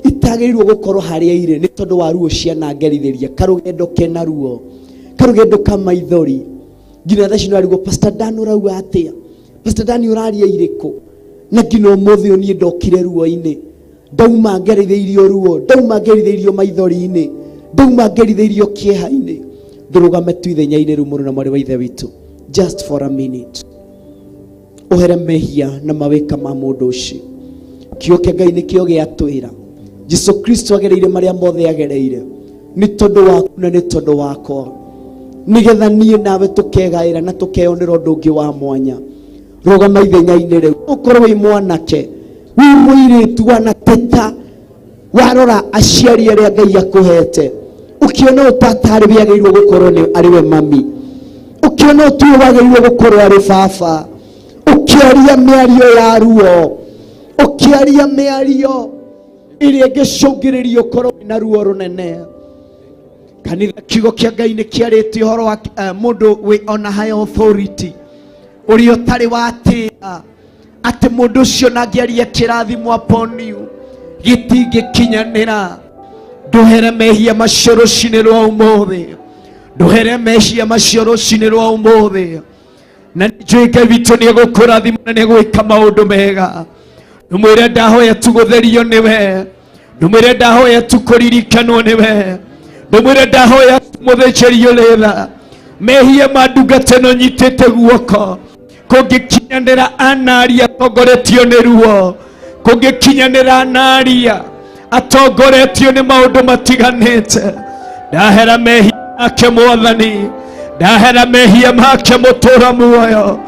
itagĩrĩirwo gũkorwo harĩa irĩ nĩ tondũ wa ruo cianangerithĩria, karũgendo kena ruo, karũgendo ka maithori. Nginya thaa ici nĩwarigwo Pastor Dan ũrauga atĩa, Pastor Dan ũraria irĩkũ? Na nginya ũmũthĩ ũyũ niĩ ndokire ruo-inĩ, ndauma ngerithĩirio ruo, ndauma ngerithĩirio maithori-inĩ, ndauma ngerithĩirio kĩeha-inĩ. Ndũrũgame tu ithenya-inĩ rĩu mũrũ na mwarĩ wa ithe witũ, just for a minute, ũhere mehia na mawĩka ma mũndũ ũcio. Kiugo kĩa Ngai nĩkĩo gĩatwĩra Jesu Kristo agereire marĩa mothe agereire nĩ tondũ waku na nĩ tondũ wakwa, nĩgetha niĩ nawe tũkegaĩra na tũkeyonera ũndũ ũngĩ wa mwanya. Rũgama ithenya-inĩ rĩu, ũkorwo wĩ mwanake, wĩ mũirĩtu, wanateta, warora aciari arĩa Ngai akũhete, ũkĩona ũtatarĩ wĩagĩrĩirwo gũkorwo nĩ arĩ we mami, ũkĩona ũtuo wagĩrĩirwo gũkorwo arĩ baba, ũkĩaria mĩario ya ruo, ũkĩaria mĩario ĩrĩa ĩngĩcũngĩrĩria ũkorwo wĩna ruo rũnene. Kanitha, kiugo kĩa Ngai nĩ kĩarĩtie ũhoro wa mũndũ wĩ ona higher authority, ũrĩa ũtarĩ watĩĩa atĩ mũndũ ũcio na angĩaria kĩrathimo upon you gĩtingĩkinyanĩra. Ndũhere mehia macio rũcinĩ rwa ũmũthĩ, ndũhere mehia macio rũcinĩ rwa ũmũthĩ, na nĩnjũĩ Ngai witũ nĩ egũkũrathima na nĩ egwĩka maũndũ mega. Ndũmwĩre ndahoya tu gũtherio nĩwe, ndũmwĩre ndahoya tu kũririkanwo nĩwe, ndũmwĩre ndahoya tu mũthĩnjĩri ũrĩ tha. Mehia ma ndungata ĩno nyitĩte guoko kũngĩkinyanĩra anaria atongoretio nĩ ruo, kũngĩkinyanĩra anaria atongoretio nĩ maũndũ matiganĩte, ndahera mehia make Mwathani, ndahera mehia make mũtũra muoyo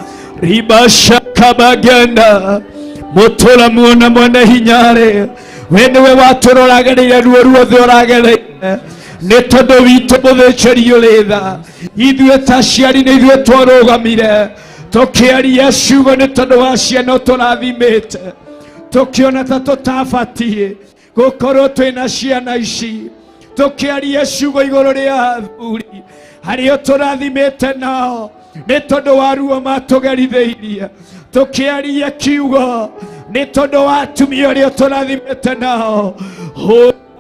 ribashakabagenda mũtũra muoyo na mwene hinya-rĩ, we nĩwe watũroragereire ruo ruothe ũragereire nĩ tondũ witũ mũthĩnjĩri ũrĩ tha. Ithuĩ ta aciari nĩ ithuĩ twarũgamire tũkĩaria ciugo nĩ tondũ wa ciana tũrathimĩte, tũkĩona ta tũtabatiĩ gũkorwo twĩna ciana ici, tũkĩaria ciugo igũrũ rĩa athuri arĩa tũrathimĩte nao nĩ tondũ wa ruo matũgerithĩirie, tũkĩaria kiugo nĩ tondũ wa atumia arĩa tũrathimĩte nao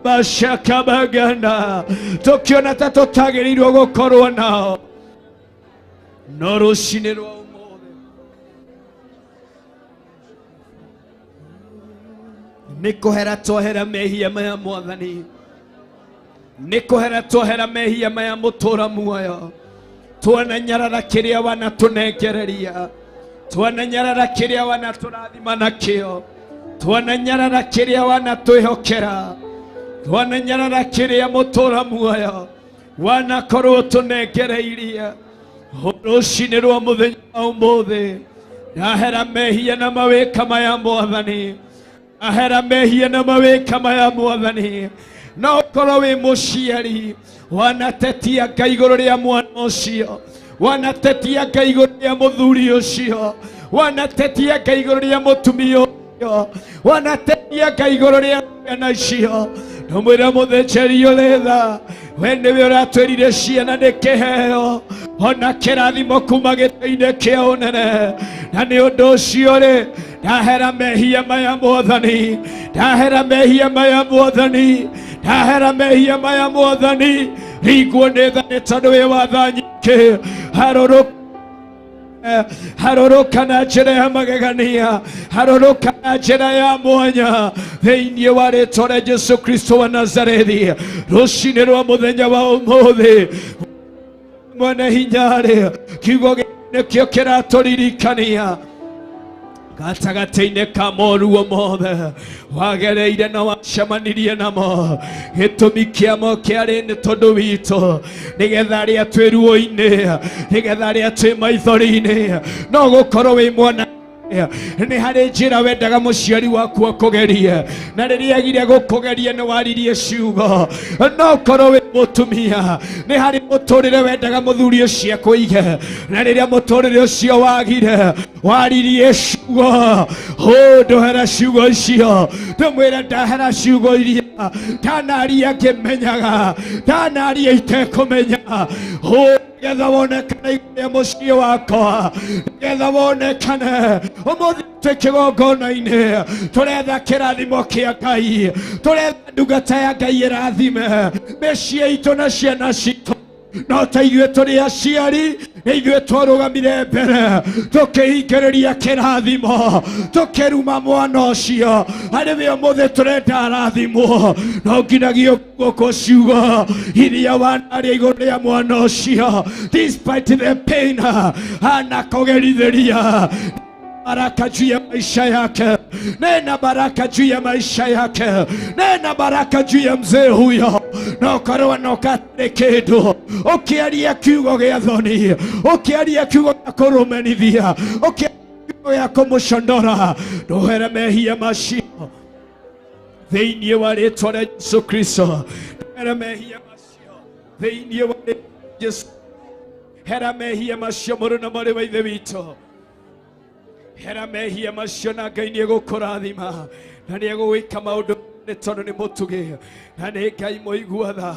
bashakabagana, tũkĩona ta tũtagĩrĩirwo gũkorwo nao. No rũcinĩ rwa ũmũthĩ nĩ kũhera twahera mehia maya Mwathani, nĩ kũhera twahera mehia maya mũtũra muoyo. Twananyarara kĩrĩa wanatũnengereria, twananyarara kĩrĩa wanatũrathima nakĩo, twananyarara kĩrĩa wanatwĩhokera, twananyarara kĩrĩa mũtũra muoyo wanakorwo tũnengereirie. Rũcinĩ rwa mũthenya wa ũmũthĩ ndahera mehia na mawĩka maya Mwathani, ahera mehia na mawĩka maya Mwathani. No ũkorwo wĩ mũciari wanatetia Ngai igũrũ rĩa mwana ũcio, wanatetia Ngai igũrũ rĩa mũthuri ũcio, wanatetia Ngai igũrũ rĩa mũtumia ũcio, wanatetia Ngai igũrũ rĩa ciana icio. Ndũmwĩre mũthĩnjĩri ũrĩ tha, we nĩwe ũratwĩrire ciana nĩ kĩheo ona kĩrathimo kuma gĩtĩ-inĩ kĩa ũnene. Na nĩ ũndũ ũcio rĩ, ndahera mehia maya mwathani, ndahera mehia maya mwathani, ndahera mehia maya mwathani. Ringwo nĩ tha nĩ tondũ wĩ wa tha nyingĩ. Harũrũka harũrũka na njĩra ya magegania, harũrũka na njĩra ya mwanya thĩinĩ wa rĩtwa rĩa Jesu Kristo wa Nazarethi. Rũcinĩ rwa mũthenya wa ũmũthĩ, mwene hinya-rĩ, kiugo nĩkĩo kĩratũririkania gatagatĩ-inĩ ka moruo mothe wagereire na wacemanirie namo. Gĩtũmi kĩamo kĩarĩ nĩ tondũ witũ, nĩgetha arĩa twĩ ruo-inĩ, nĩgetha arĩa twĩ maithori-inĩ, no gũkorwo wĩ mwana nĩ harĩ njĩra wendaga mũciari waku akũgerie, na rĩrĩa agire gũkũgeria nĩ waririe ciugo. No korwo wĩ mũtumia, nĩ harĩ mũtũrĩre wendaga mũthuri ũcio akũige, na rĩrĩa mũtũrĩre ũcio wagire waririe ciugo. Hũ ndũhera ciugo icio, ndũmwĩre ndahera ciugo iria ndanaria ngĩmenyaga, ndanaria itekũmenya. Hũ nĩgetha wonekane igũrũ rĩa mũciĩ wakwa, nĩgetha wonekane ũmũthĩ twĩ kĩgongona-inĩ, tũretha kĩrathimo kĩa Ngai, tũretha ndungata ya Ngai ĩrathime mĩciĩ itũ na ciana citũ. No ta ithuĩ tũrĩ aciari, nĩ ithuĩ twarũgamire mbere tũkĩhingĩrĩria kĩrathimo, tũkĩruma mwana ũcio. Harĩ we ũmũthĩ tũrenda arathimwo, no nginyagia gũkũ ciugo iria wanaria igũrũ rĩa mwana ũcio, despite the pain anakũgerithĩria baraka juu ya maisha yake, nena baraka juu ya maisha yake, nena baraka juu ya mzee huyo. No korwo no katarĩ kĩndũ, ũkĩaria kiugo gĩa thoni, ũkĩaria kiugo gĩa kũrũmenithia, ũkĩaria kiugo gĩa kũmũcondora, ndũhere mehia macio thĩinĩ wa rĩtwa rĩa Jesu Kristo. Ndũhere mehia macio thĩinĩ wa rĩtwa rĩa Jesu. Hera mehia macio mũrũ na mwarĩ wa ithe witũ, hera mehia macio, na Ngai nĩ egũkũrathima na nĩ egũgwĩka maũndũ nĩ tondũ nĩ mũtugi na nĩ Ngai mũigua tha.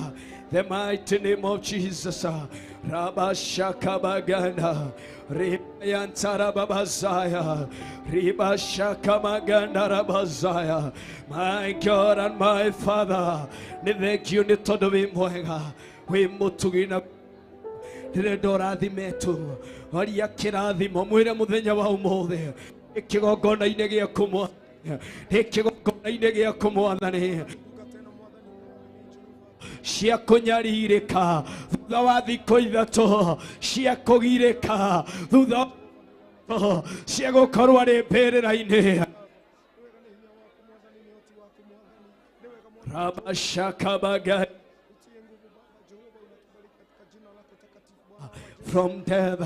The mighty name of Jesus. Rabashakabaganda Ribayantarababazaya Ribashakamaganda Rabazaya. My God and my Father, nĩ thengiũ nĩ tondũ wĩ mwega, wĩ mũtugi na ndĩrenda ũrathimetwo. Waria kĩrathimo, mwĩre mũthenya wa ũmũthĩ nĩ kĩgongona-inĩ gĩaku mwathani, nĩ kĩgongona-inĩ gĩaku mwathani, cia kũnyarirĩka thutha wa thikũ ithatũ, cia kũgirĩka thutha wa cia gũkorwo arĩ mbĩrĩra-inĩ. Rabashakabaga from death.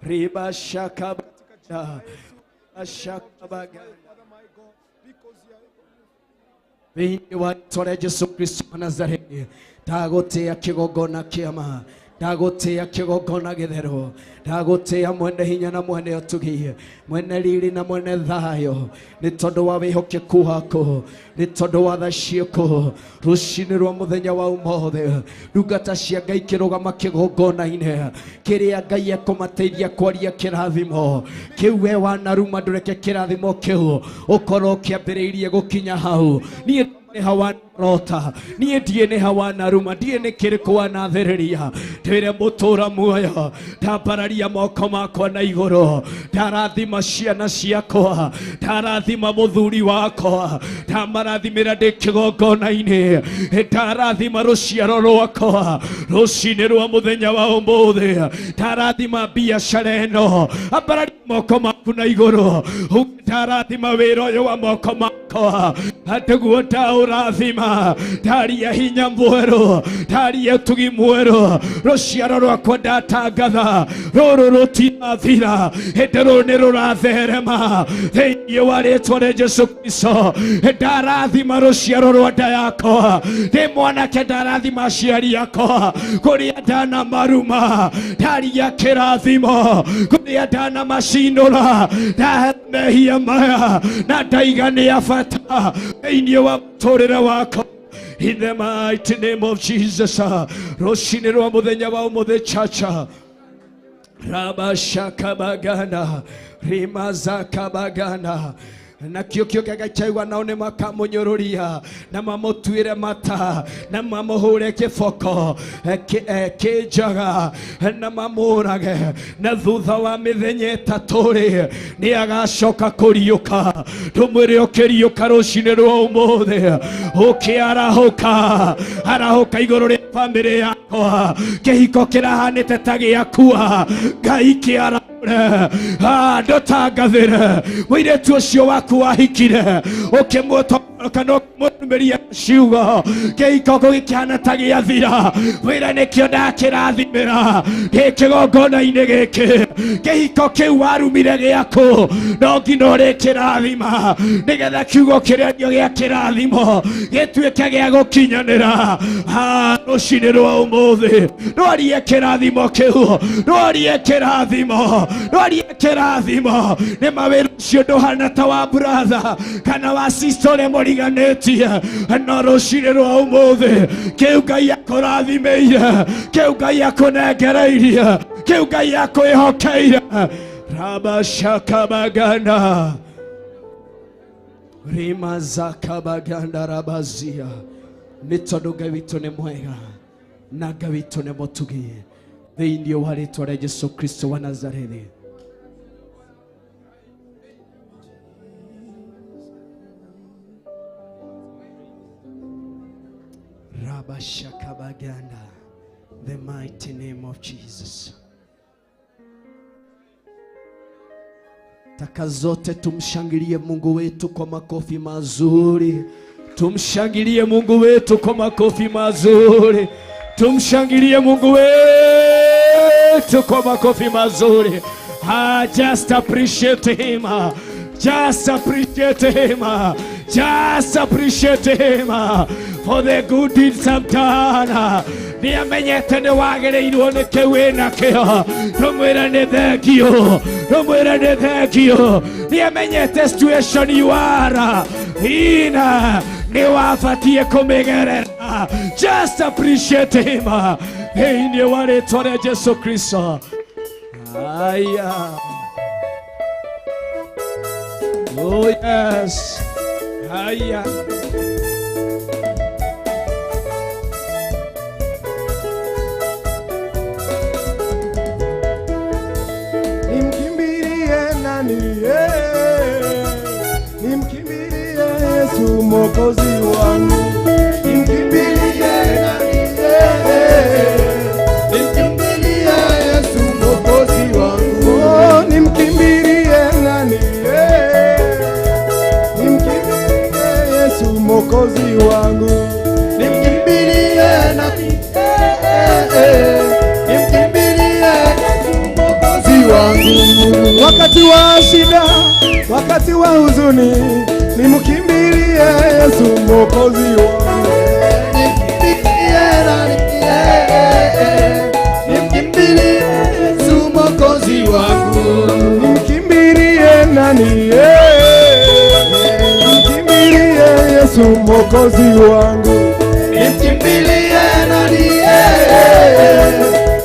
Riba shakabaga shakabaga thĩinĩ wa rĩtwa rĩa Jesu Kristo wa Nazarethi, ndagũtĩĩa kĩgongona kĩama, ndagũtĩĩa kĩgongona gĩtheru, ndagũtĩĩa mwene hinya na mwene ũtugi, mwene riri na mwene thayũ, nĩ tondũ wa wĩhokeku waku, nĩ tondũ wa tha ciaku. Rũcinĩ rwa mũthenya wa ũmũthĩ, ndungata cia Ngai kĩrũgama kĩgongona-inĩ kĩrĩa Ngai ekũmateithia kwaria kĩrathimo kĩu we wanaruma. Ndũreke kĩrathimo kĩu ũkorwo ũkĩambĩrĩirie gũkinya hau. Niĩ nĩ hawa rota, niĩ ndiĩ nĩ hawa naruma, ndiĩ nĩ kĩrĩkũ wanathĩrĩria. Ndwĩre mũtũra muoyo, ndambararia moko makwa na igũrũ, ndarathima ciana ciakwa, ndarathima mũthuri wakwa, ndamarathimĩra ndĩ kĩgongona-inĩ, ndarathima rũciaro rwakwa rũcinĩ rwa mũthenya wa ũmũthĩ, ndarathima biacara ĩno. Ambararia moko maku na igũrũ, ndarathima wĩra ũyũ wa moko makwa, atĩguo ndaũrathima. Ndaria hinya mwerũ, ndaria ũtugi mwerũ, rũciaro rwakwa ndatangatha rũrũ rũtirathira, hĩndĩ rũrũ nĩ rũratherema thĩinĩ wa rĩtwa rĩa Jesu Kristo. Ndarathima rũciaro rwa nda yakwa, ndĩ mwanake, ndarathima aciari akwa kũrĩa ndanamaruma, ndaria kĩrathimo kũrĩa ndanamacinũra, ndahera Mehia maya na ndaiga nĩ ya bata thĩinĩ wa mũtũrĩre wakwa. In the mighty name of Jesus, rũcinĩ rwa mũthenya wa ũmũthĩ chacha rabashakabagana rimazakabagana nakĩo kĩo gĩgachaigua nao nĩ makamũnyũrũria na mamũtuĩre mata na mamũhũre kĩboko kĩnjaga na mamũrage na thutha wa mĩthenya ĩtatũ rĩ nĩ agacoka kũriũka. Ndũmwĩre ũkĩriũka rũcinĩ rwa ũmũthĩ ũkĩarahũka arahũka igũrũ rĩa bamĩrĩ yakwa kĩhiko kĩrahanĩte ta gĩakua Ngai kĩara ndũtangathĩre mũirĩtu ũcio waku wahikire ũkĩmũtoka ũkĩmũtumĩria ciugo kĩhiko gĩkĩhana ta gĩathira wĩra nĩkĩo ndakĩrathimĩra ndĩ kĩgongona-inĩ gĩkĩ kĩhiko kĩu warumire gĩaku no nginya ũrĩkĩrathima nĩgetha kiugo kĩrĩa gĩa kĩrathimo gĩtuĩke gĩa gũkinyanĩra. Rũcinĩ rwa ũmũthĩ rwarie kĩrathimo kĩu rwarie kĩrathimo rwarie kĩrathimo nĩ mawĩra ũcio ndũhana ta wa brother kana wa sister ũrĩa mũriganĩtie no rũcinĩ rwa ũmũthĩ kĩu Ngai akũrathimĩire kĩu Ngai akũnengereirie kĩu Ngai akwĩhokeire. Rabashakabagana rimazakabaganda rabazia nĩ tondũ Ngai witũ nĩ mwega na Ngai witũ nĩ mũtugi thĩinĩ wa rĩtwa rĩa Jesu Kristo wa Nazarethi. Rabashakabaganda, the mighty name of Jesus. Taka zote tumshangilie Mungu wetu kwa makofi mazuri. Tumshangilie Mungu wetu kwa makofi mazuri. Tumshangilie Mungu wetu kwa makofi mazuri. Just appreciate him. Just appreciate him. Just appreciate him for the good deeds I've done. Nĩamenyete nĩ wagĩrĩirwo nĩ kĩu wĩnakĩo ndũmwĩre nĩ thengio ndũmwĩre nĩ thengio. Nĩamenyete situation you are in nĩ wabatiĩ kũmĩgerera. Just appreciate him thĩinĩ wa rĩtwa rĩa Jesu Kristo. Aya. Oh yes. Aya. Nimkimbilie Yesu Mwokozi wangu, nimkimbilie nani? Nimkimbilie Yesu Mwokozi wangu, oh, nimkimbilie nani? Nimkimbilie Yesu Mwokozi wangu, nimkimbilie nani? Nimkimbilie Yesu Mwokozi wangu. Wakati wa shida, wakati wa huzuni, nimkimbilie Yesu Mwokozi wangu. Nimkimbilie nani? Nimkimbilie Yesu Mwokozi wangu. Nimkimbilie nani? Nimkimbilie Yesu Mwokozi wangu. Nimkimbilie nani?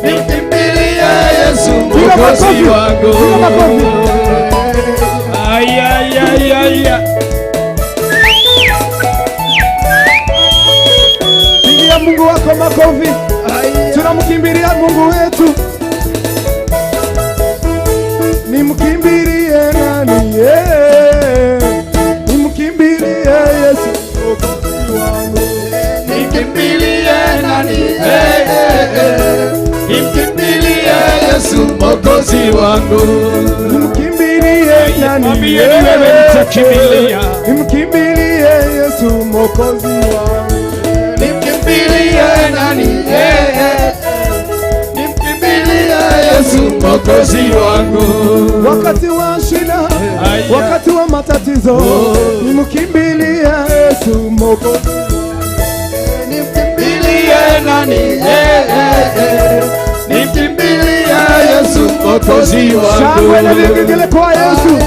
Nimkimbilie Yesu Mwokozi wangu. Ay, ay, ay, ay. Pigia Mungu wako makofi. Tunamkimbilia Mungu wetu. Nimkimbilie nani? Nimkimbilie Yesu Mwokozi wangu. Nimkimbilie nani? Nimkimbilie Yesu Mwokozi wangu. Nimkimbilie nani? Nimkimbilie Yesu Mwokozi wangu. Nimkimbilie nani? Nimkimbilie Yesu Mwokozi wangu. Wakati wa shida, wakati wa matatizo, nimkimbilie Yesu Mwokozi. Nimkimbilie nani? Nimkimbilie Yesu Mwokozi wangu. Shangwe na vigelegele kwa Yesu.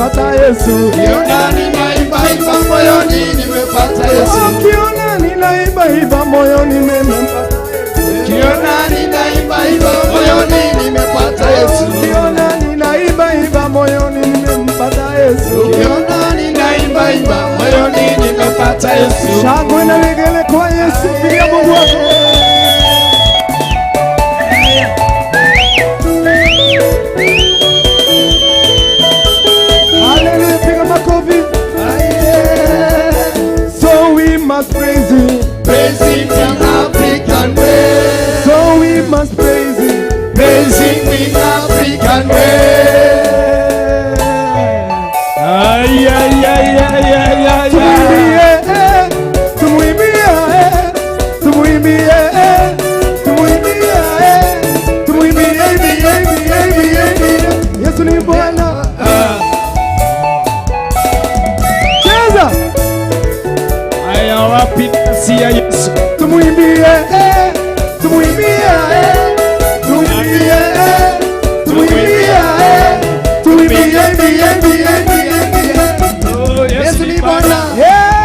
nimepata Yesu. Ukiona ninaimba imba moyoni nimepata Yesu. Ukiona ninaimba imba moyoni nimepata Yesu. Ukiona ninaimba imba moyoni nimepata Yesu. Ukiona ninaimba imba moyoni nimempata Yesu. Ukiona ninaimba imba moyoni nimepata Yesu. Shangwe na vigelegele kwa Yesu, pigia Mungu wako. Hallelujah, piga makofi. So we must praise him. Praise him in African way. So we must praise him. Praise him in African way. Ay, ay, ay, ay, ay, ay, ay. Tumuimbie, tumuimbie, tumuimbie, tumuimbie, tumuimbie, imbie, imbie, imbie. Yesu ni Bwana. Cheza. Haya, wapi nafsi ya Yesu? Tumuimbie, tumuimbie, tumuimbie, tumuimbie, tumuimbie, imbie, imbie, imbie, imbie. Oh, Yesu ni Bwana. Yeah,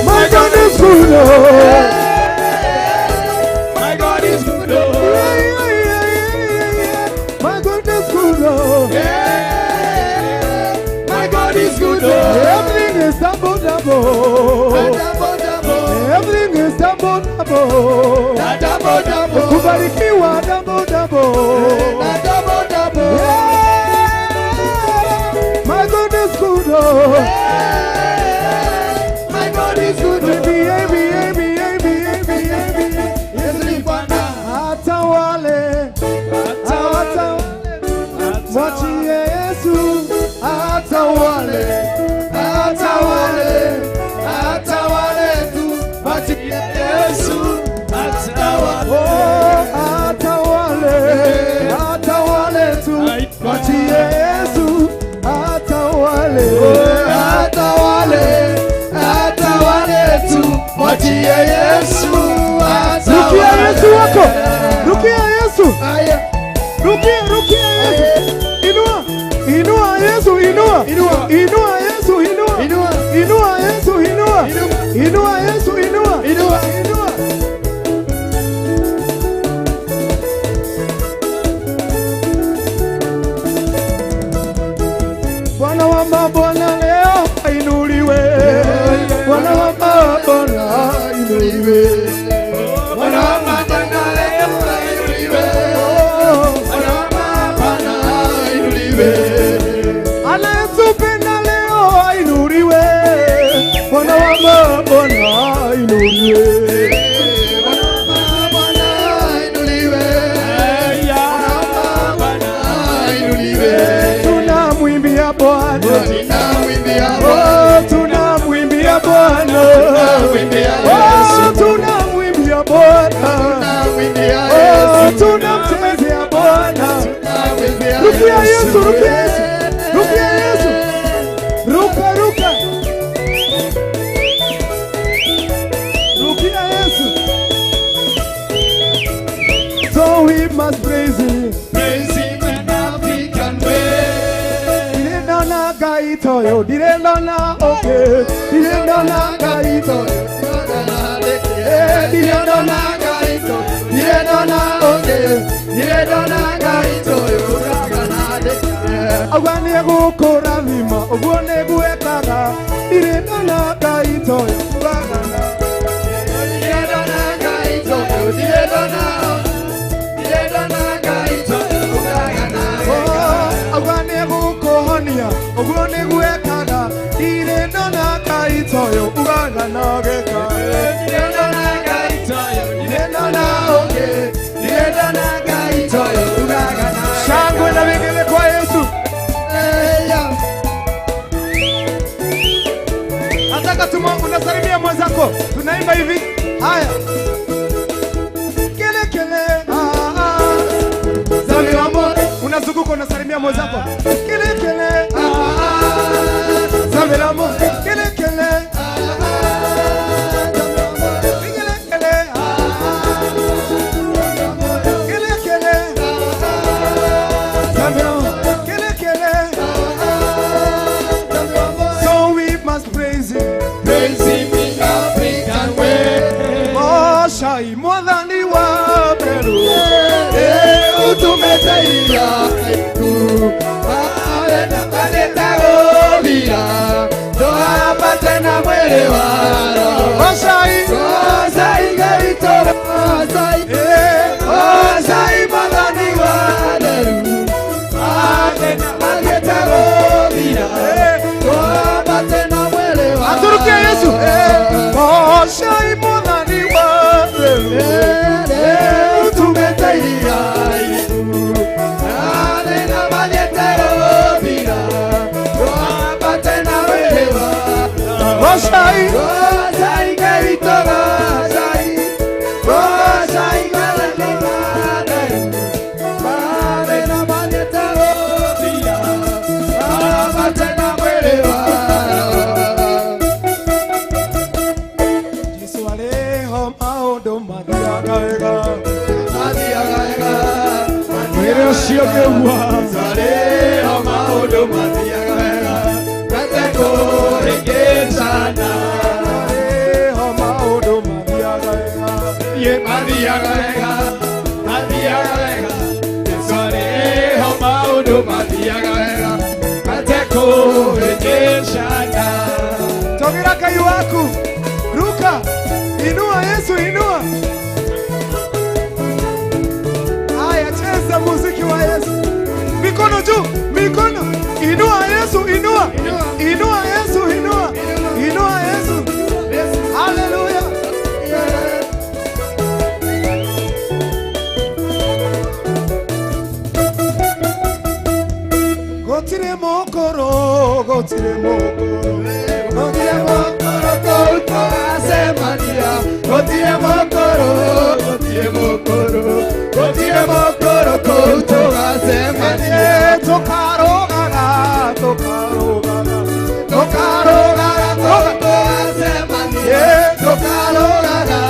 my God is good. Oh. My God is good. Oh. Yeah, yeah, yeah, yeah, yeah. My God is good. Oh. Yeah. My God is good. Oh. Everything is double, double. Double, double. Everything is double, double. Double, double. Kubarikiwa double, double. Double, double. Yeah, my God is good. Oh. Yeah. My God is good. Oh. B, A, B, A, B, A, B, A, B, A, B. Yesu ni Bwana. Hata wale, hata wale, mwachie Yesu. Hata wale, Hata wale, hata wale tu mwachie Yesu. Hata wale, oh, hata wale, hata wale tu mwachie Yesu. Hata wale, hata wale, hata wale tu mwachie Yesu. Hata rukia wale. Yesu wako, rukia Yesu, Aya. rukia, rukia Yesu. Inua, inua Yesu, inua, Inua. inua Yesu, inua, Inua. inua Yesu, inua, Inua. inua Yesu, inua, Inua. inua. Bwana wa mabwana leo ainuliwe, Bwana wa mabwana ainuliwe. Bwana wa mabwana leo ainuliwe. Bwana wa mabwana ainuliwe. Anayetupenda leo ainuliwe, Bwana wa mabwana ainuliwe. Bwana wa mabwana ainuliwe. Bwana wa mabwana ainuliwe. Tunamwimbia Bwana, Tunamwimbia Bwana. oh, tunamwimbia Bwana, Tunamwimbia oh, Yesu. tunamwimbia Bwana, Tunamwimbia oh, Yesu. tunamchezea Bwana. Tunamwimbia Rukia Yesu, Yesu. rukia Yesu, rukia Yesu, ruka ruka, rukia Yesu. So we must praise him. Praise him in African way. Ndirĩ ndona Ngai ta ũyũ, ndirĩ ndona ũngĩ, ndirĩ ndona Ngai ta ũyũ, eh, ndirĩ ndona Ngai ta ũyũ, ndirĩ ndona ũngĩ, ndirĩ ndona Ngai ta ũyũ, auga nĩegũkũrathima, ũguo nĩguo ekaga, ndirĩ ndona Ngai ta ũyũ, ugaga na. Ndirĩ ndona Ngai ta ũyũ, ndirĩ ndona ndirĩ ndona Ngai ta ũyũ, ugaga na. Oh, auga nĩegũkũhonia, ũguo nĩguo ekaga, ndirĩ ndona Ngai ta ũyũ, ugaga na gĩka. Ndirĩ ndona Ngai ta ũyũ, ndirĩ ndona ũngĩ, ndirĩ ndona Ngai ta ũyũ, ugaga na. Shangwe na vigelegele kwa Yesu. Nataka tuma unasalimia mwenzako, tunaimba hivi. Haya, kele kele, ah, ah. Zamiwa mo, unazunguka unasalimia mwenzako. Kele kele, ah, ah. Zamiwa mo, kele kele, ah, ah. Kele kele, ah, ah. Kele kele, ah, ah. Zamiwa mo, kele kele, ah, ah. Mwathani wa Meru utumete iria aiku na mathiete gũthira twambate na mwĩrĩ wa roho. Gocai gocai Ngai witũ gocai gocai Mwathani wa Meru na mathiete gũthira twambate na mwĩrĩ wa Aturukie Yesu gocai Mwathani wa Meru utumete iria aiku na mathiete gũthira twambate na mwĩrĩ wa Gocai gocai Ngai witũ gocai gocai Mwathani wa Meru na mathiete gũthira twambate na mwĩrĩ wa roho. Jesu arĩho maũndũ mathiaga wega mathiaga wega Mwĩrĩ ũcio ngĩugua arĩho maũndũ mathiaga wega matekũhĩngĩcana arĩho maũndũ mathiaga wega mathiaga wega mathiaga wega Jesu arĩho maũndũ mathiaga wega matekũhĩngĩcana. Togera Ngai waku ruka inua Yesu inua. Haya cheza muziki wa Yesu. Mikono juu, mikono. Inua Yesu, inua. Inua Yesu, inua. Inua Yesu. Hallelujah. Gotire mokoro, gotire mokoro. Gotire mokoro kou tũgacemania. Gotire mokoro, gotire mokoro. Gotire mokoro kou tũgacemania. Tũkarogaga, tũkarogaga. Tũkarogaga kou tũgacemania. Tũkarogaga,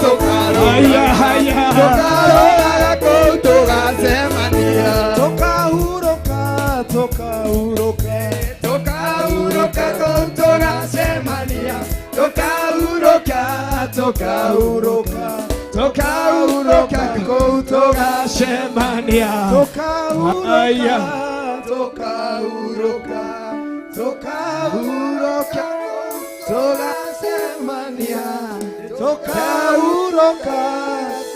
tũkarogaga. Haya haya Tũkarogaga kou tũgacemania. Tũkahurũka, tũkahurũka. Tũkahurũka kou tũgacemania. Tũkahurũka, tũkahurũka. Tũkahurũka kou tũgacemania. Haya. Tũkahurũka, tũkahurũka. Tũkahurũka tũgacemania. Tũkahurũka,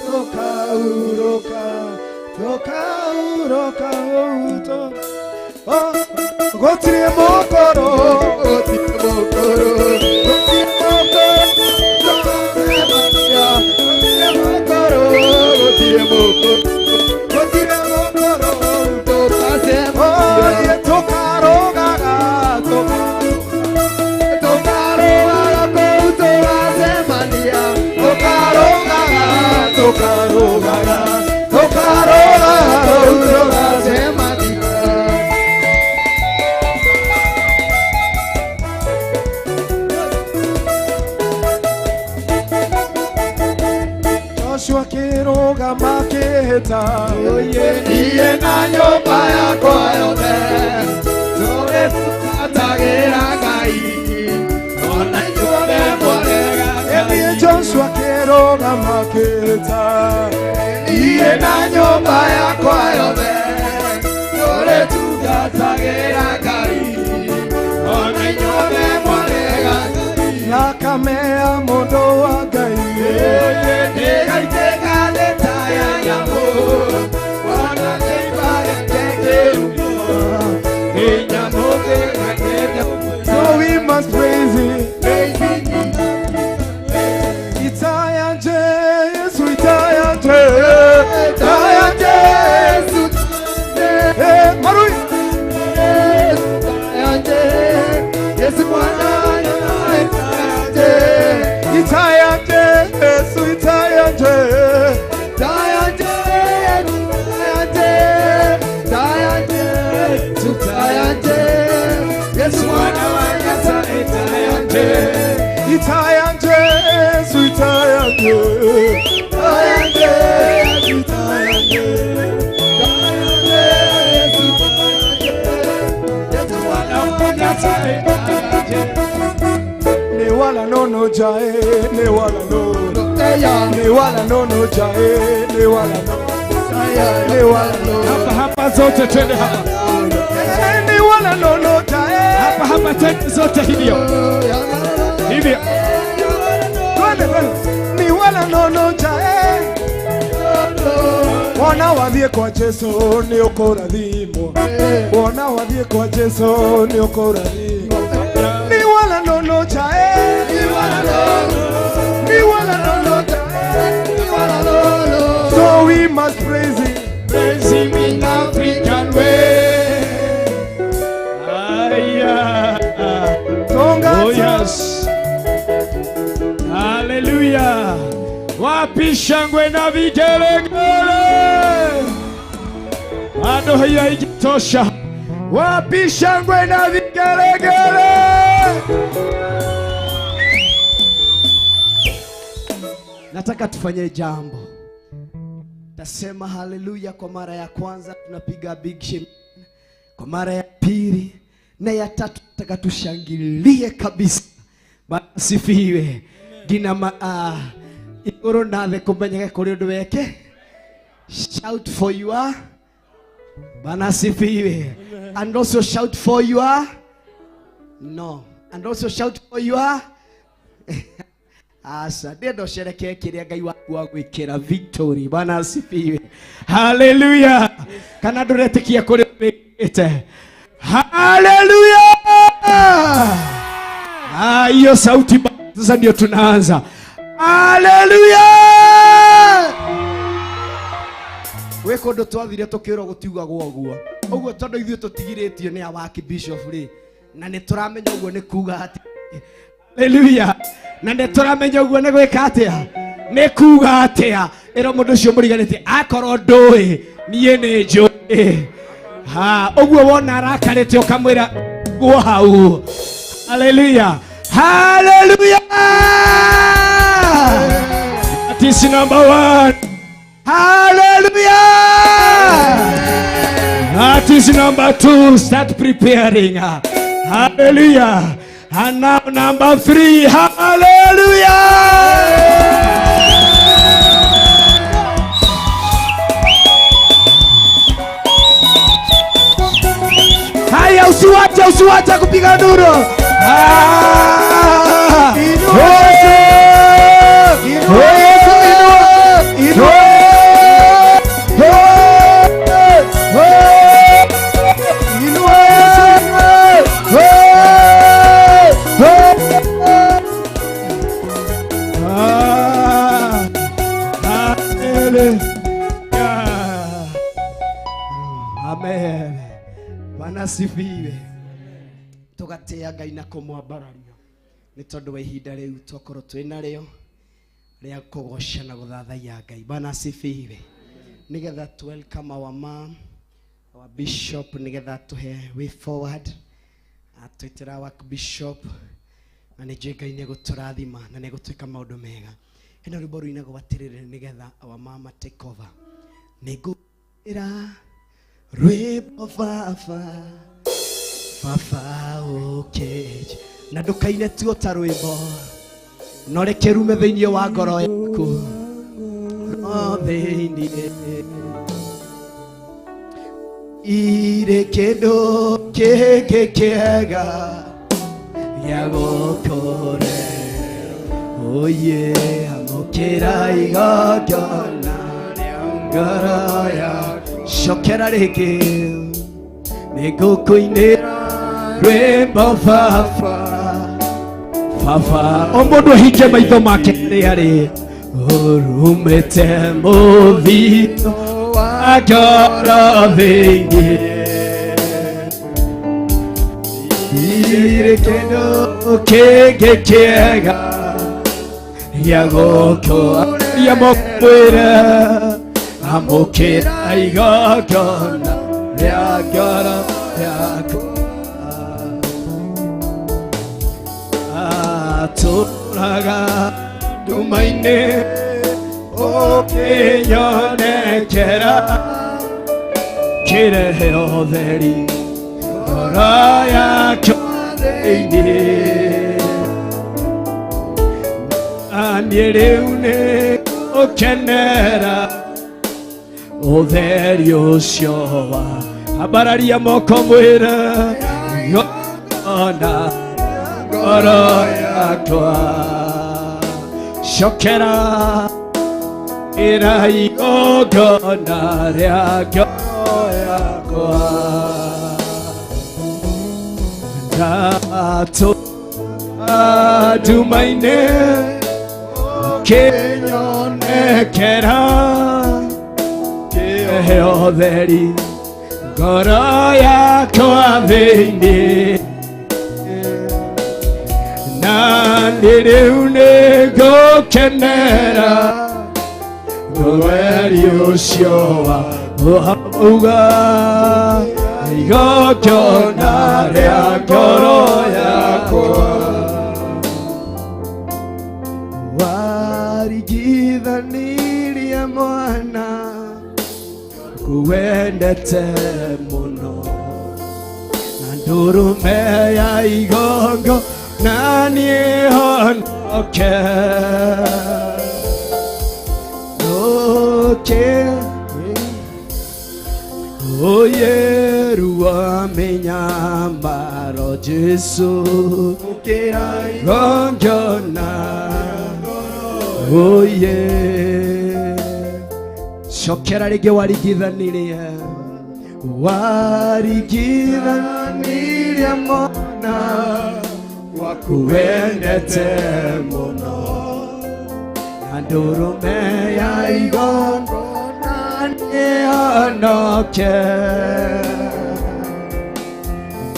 tũkahurũka. Tũkahurũka oh, gũtirĩ mũkoro, gũtirĩ mũkoro, gũtirĩ mũkoro tũgacemania. Gũtirĩ mũkoro, gũtirĩ mũkoro, gũtirĩ mũkoro tũgacemania. Tũkarogaga, tũkarogaga kũu tũgacemania. Tũkarogaga, tũkarogaga, tũkarogaga kũu tũgacemania. Joshua kĩrũgama kĩhĩta niĩ na nyũmba yakwa yothe tũrĩtungatagĩra Ngai ona inyuothe mwarega Ngai. Joshua kĩrũgama kĩhĩta niĩ na nyũmba yakwa yothe tũrĩtungatagĩra Ngai ona inyuothe mwarega Ngai. Thakame ya mũndũ wa Ngai ndĩgaitĩka thĩ ta ya nyamũ ona kĩimba gĩake kĩrumio nĩ nyamũ kĩgakĩte. So we must praise him. Itayanje, Yesu itayanje, itayanje, Yesu. Marui. Itayanje, Yesu mwana itayanje, itayanje, Yesu itayanje, itayanje, itayanje, itayanje, Yesu itayanje, Yesu mwana wa Nyasaye itayanje, itayanje, Yesu itayanje, itayanje, Yesu itayanje, itayanje, Yesu itayanje, Yesu mwana wa Nyasaye itayanje. Ne wala no no jae, ne wala no. Ni wala nono jae, ni wala nono. Ni wala nono. Hapa hapa zote twende hapa. Ni wala nono jae. Hapa hapa twende zote hivyo. Hivyo. Twende twende. Ni wala nono jae. Wona wathie kwa Jesu ni ukurathimwo. Wona wathie kwa Jesu ni ukurathimwo. Ni wala nono jae. Ni wala nono. Ni wala nono jae. Ni wala nono. So we must praise him. Praise him in African way. Aya. Oh yes. Hallelujah. Wapi shangwe na vigelegele? Bado hiyo haijatosha. Wapi shangwe na vigelegele? Nataka tufanye jambo. Tasema haleluya kwa mara ya kwanza, tunapiga big shame. Kwa mara ya pili na ya tatu nataka tushangilie kabisa. Bwana asifiwe. Gina iguru na the kumenyeke kuri undu weke. Shout for your. Bwana asifiwe. And also shout for your. No. And also shout for your. Asa, ndendo sherekee kiria Ngai waku agwikira victory. Bwana asifiwe. Hallelujah. Kana nduretikia kuri wikite. Hallelujah. Ah, hiyo sauti sasa ndio tunaanza. Hallelujah. We kundu twathire tukirwo gutiugagwo uguo. Uguo tondu ithuĩ tũtigirĩtio nĩ awaki bishop rĩ, na nĩ tũramenya uguo nĩ kuga atĩ Hallelujah. Na nĩ tũramenya ũguo nĩ gwĩka atĩa? Nĩ kuga atĩa? Ĩro mũndũ ũcio mũriganĩtie akorwo ndũĩ, niĩ nĩ njũĩ. Ha, ũguo wona arakarĩte ũkamwĩra guo hau. Hallelujah. Hallelujah. That is number one. Hallelujah. That is number two. Start preparing. Hallelujah. And now number three. Hallelujah. Haya, usiwache, usiwache kupiga nduru. Ah! Amen. Bwana asifiwe. Tugatia Ngai na kumwambararia ni tondu wa ihinda riu twakorwo twi nario ria kugoca na guthathaiya Ngai. Bwana asifiwe. Nigetha tu welcome our mom, our bishop, nigetha tuhe way forward. Atwitira our bishop na nĩ njũĩ Ngai nĩegũtũrathima na nĩegũtwĩka maũndũ mega. Hena rwĩmbo rũinagwo atĩrĩrĩ nigetha our mama take over. Nĩngũĩra rwĩmbo baba baba ũkĩnje na ndũkaine tu ta rwĩmbo no reke rume thĩinĩ wa ngoro yaku no thĩinĩ irĩ kĩndũ kĩngĩ kĩega gĩa gũkũre oye amũkĩra igongona rĩa ngoro yaku cokera rĩngĩ nĩngũkũinĩra rwĩmbo baba baba. O mũndũ ahinge maitho make rĩrĩa rĩ ũrumĩte mũthithũ wa ngoro thĩinĩ irĩ kĩndũ kĩngĩ kĩega gĩa gũkũria mũkwĩre amũkĩra igongona rĩa ngoro yaku atũraga nduma-inĩ ũkĩnyonekera kĩrehe ũtheri ngoro yakwa thĩinĩ Niĩ rĩu nĩ ũkenera ũtheri ũcio wa ambararia moko mwĩre ona ngoro yakwa cokera ĩra igongona rĩa ngoro yakwa ndatũ nduma-inĩ kĩnyonekera kĩhe ũtheri ngoro yakwa thĩinĩ na nĩ rĩu nĩ ngũkenera ũtheri ũcio wa uga igongona rĩa ngoro yakwa warigithanirie mwana kuwendete mũno na ndũrũme ya igongo na niĩ honoke oke oyeru wa mĩnyamaro Jesu igongona oye cokera rĩngĩ warigithanirie warigithanirie mwana waku wendete mũno na ndũrũme ya igongona nĩhonoke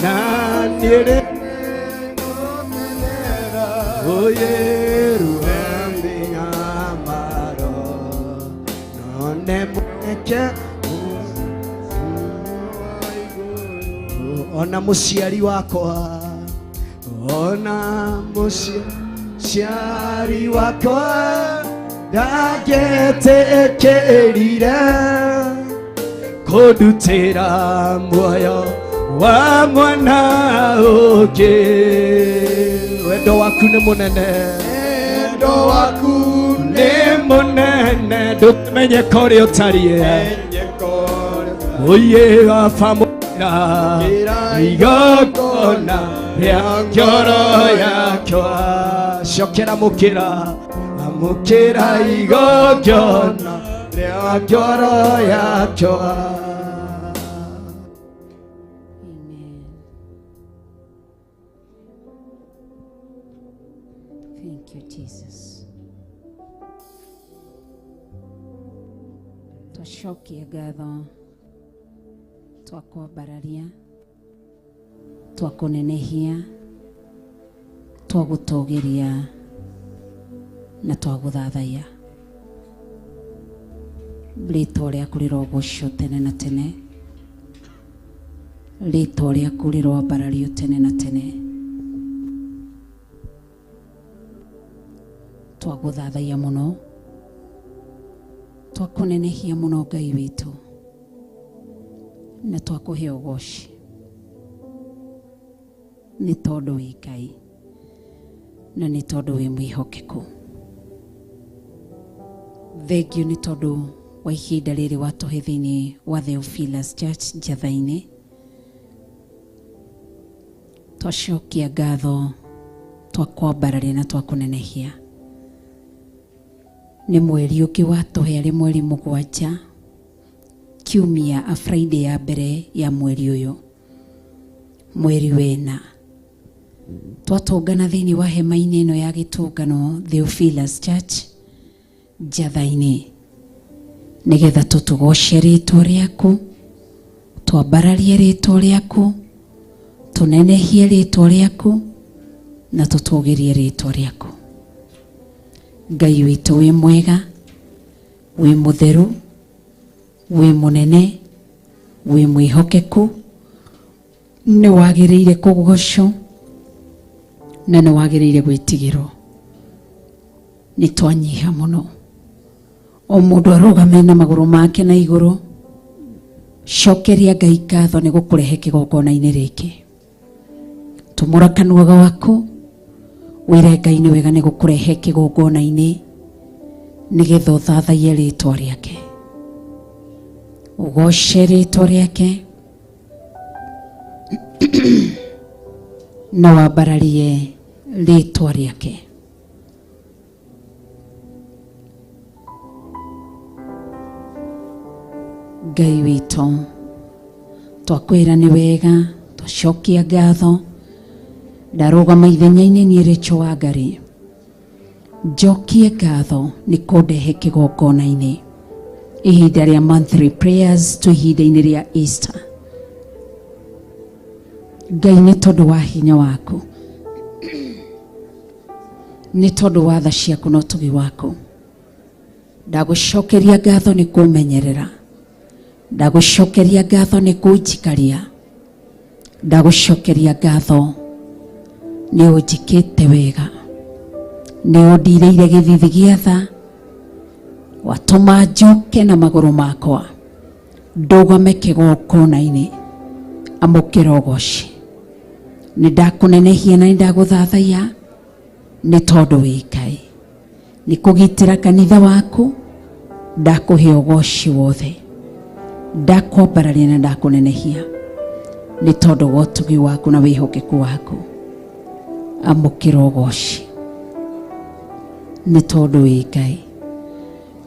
na niĩ rĩu oyeru wa mĩnyamaro none mweke ona mũciari wakwa ona mũciari wakwa ndangĩtĩkĩrire kũndutĩra muoyo wa mwana ũngĩ wendo waku nĩ mũnene wendo waku nĩ mũnene ndũmenye kũrĩa ũtariĩ oye baba mũira igongona rĩa ngoro yakwa cokera mũkĩra amũkĩra igongona rĩa ngoro yakwa. Thank you, Jesus. Twacokia ngatho twakwambararia twakũnenehia twagũtũgĩria na twagũthathaiya rĩtwa rĩaku rĩrogocwo tene na tene rĩtwa rĩaku rĩroambarario tene na tene twagũthathaiya mũno twakũnenehia mũno Ngai witũ na twakũhe ũgoci nĩ tondũ wĩ Ngai na nĩ tondũ wĩ mwĩhokeku. Thengiũ nĩ tondũ wa ihinda rĩrĩ watũhe thĩinĩ wa Theophilus Church Njatha-inĩ. Twacokia ngatho twakwambararia na twakũnenehia nĩ mweri ũngĩ watũhe arĩ mweri mũgwanja kiumia a Friday ya mbere ya mweri ũyũ mweri wena twatũngana thĩinĩ wa hema-inĩ ĩno ya gĩtũngano Theophilus Church Njatha-inĩ nĩgetha tũtũgoce rĩtwa rĩaku twambararie rĩtwa rĩaku tũnenehie rĩtwa rĩaku na tũtũgĩrie rĩtwa rĩaku. Ngai witũ wĩ mwega wĩ mũtheru wĩ mũnene wĩ mwĩhokeku nĩ wagĩrĩire kũgocwo na nĩ wagĩrĩire gwĩtigĩrwo. Nĩ twanyiha mũno o mũndũ arũgame na magũrũ make na igũrũ cokeria Ngai ngatho nĩ gũkũrehe kĩgongona-inĩ rĩngĩ. Tũmũra kanua gaku Wĩre Ngai nĩ wega nĩ gũkũrehe kĩgongona-inĩ nĩgetha ũthathaiye rĩtwa rĩake, ũgoce rĩtwa rĩake na wambararie rĩtwa rĩake. Ngai witũ, twakwĩra nĩ wega, twacokia ngatho. Ndarũgama ithenya-inĩ niĩ Rachel Wangari, njokie ngatho nĩ kũndehe kĩgongona-inĩ ihinda rĩa monthly prayers tu ihinda-inĩ rĩa Easter. Ngai, nĩ tondũ wa hinya waku, nĩ tondũ wa tha ciaku na ũtugi waku, ndagũcokeria ngatho nĩ kũmenyerera, ndagũcokeria ngatho nĩ kũnjikaria, ndagũcokeria ngatho nĩ ũnjĩkĩte wega, nĩ ũndirĩire gĩthithi gĩa tha, watũma njoke na magũrũ makwa ndũgame kĩgongona-inĩ. Amũkĩra ũgoci, nĩ ndakũnenehia na nĩ ndagũthathaiya nĩ tondũ wĩ Ngai, nĩ kũgitĩra kanitha waku. Ndakũhe ũgoci wothe, ndakwambararia na ndakũnenehia nĩ tondũ wa ũtugi waku na wĩhokeku waku. Amũkĩra ũgoci nĩ tondũ wĩ Ngai,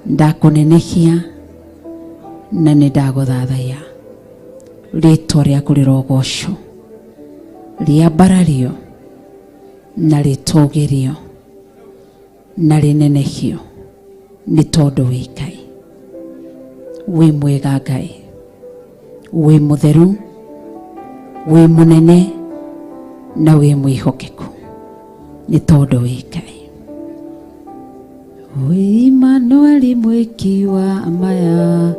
ndakũnenehia na nĩ ndagũthathaiya. Rĩtwa rĩaku rĩrogocwo, rĩambarario na rĩtũgĩrio na rĩnenehio nĩ tondũ wĩ Ngai. Wĩ mwega Ngai, wĩ mũtheru, wĩ mũnene na wĩ mwĩhokeku nĩ tondũ wĩ Ngai. Wĩ Imanueli mwĩki wa maya,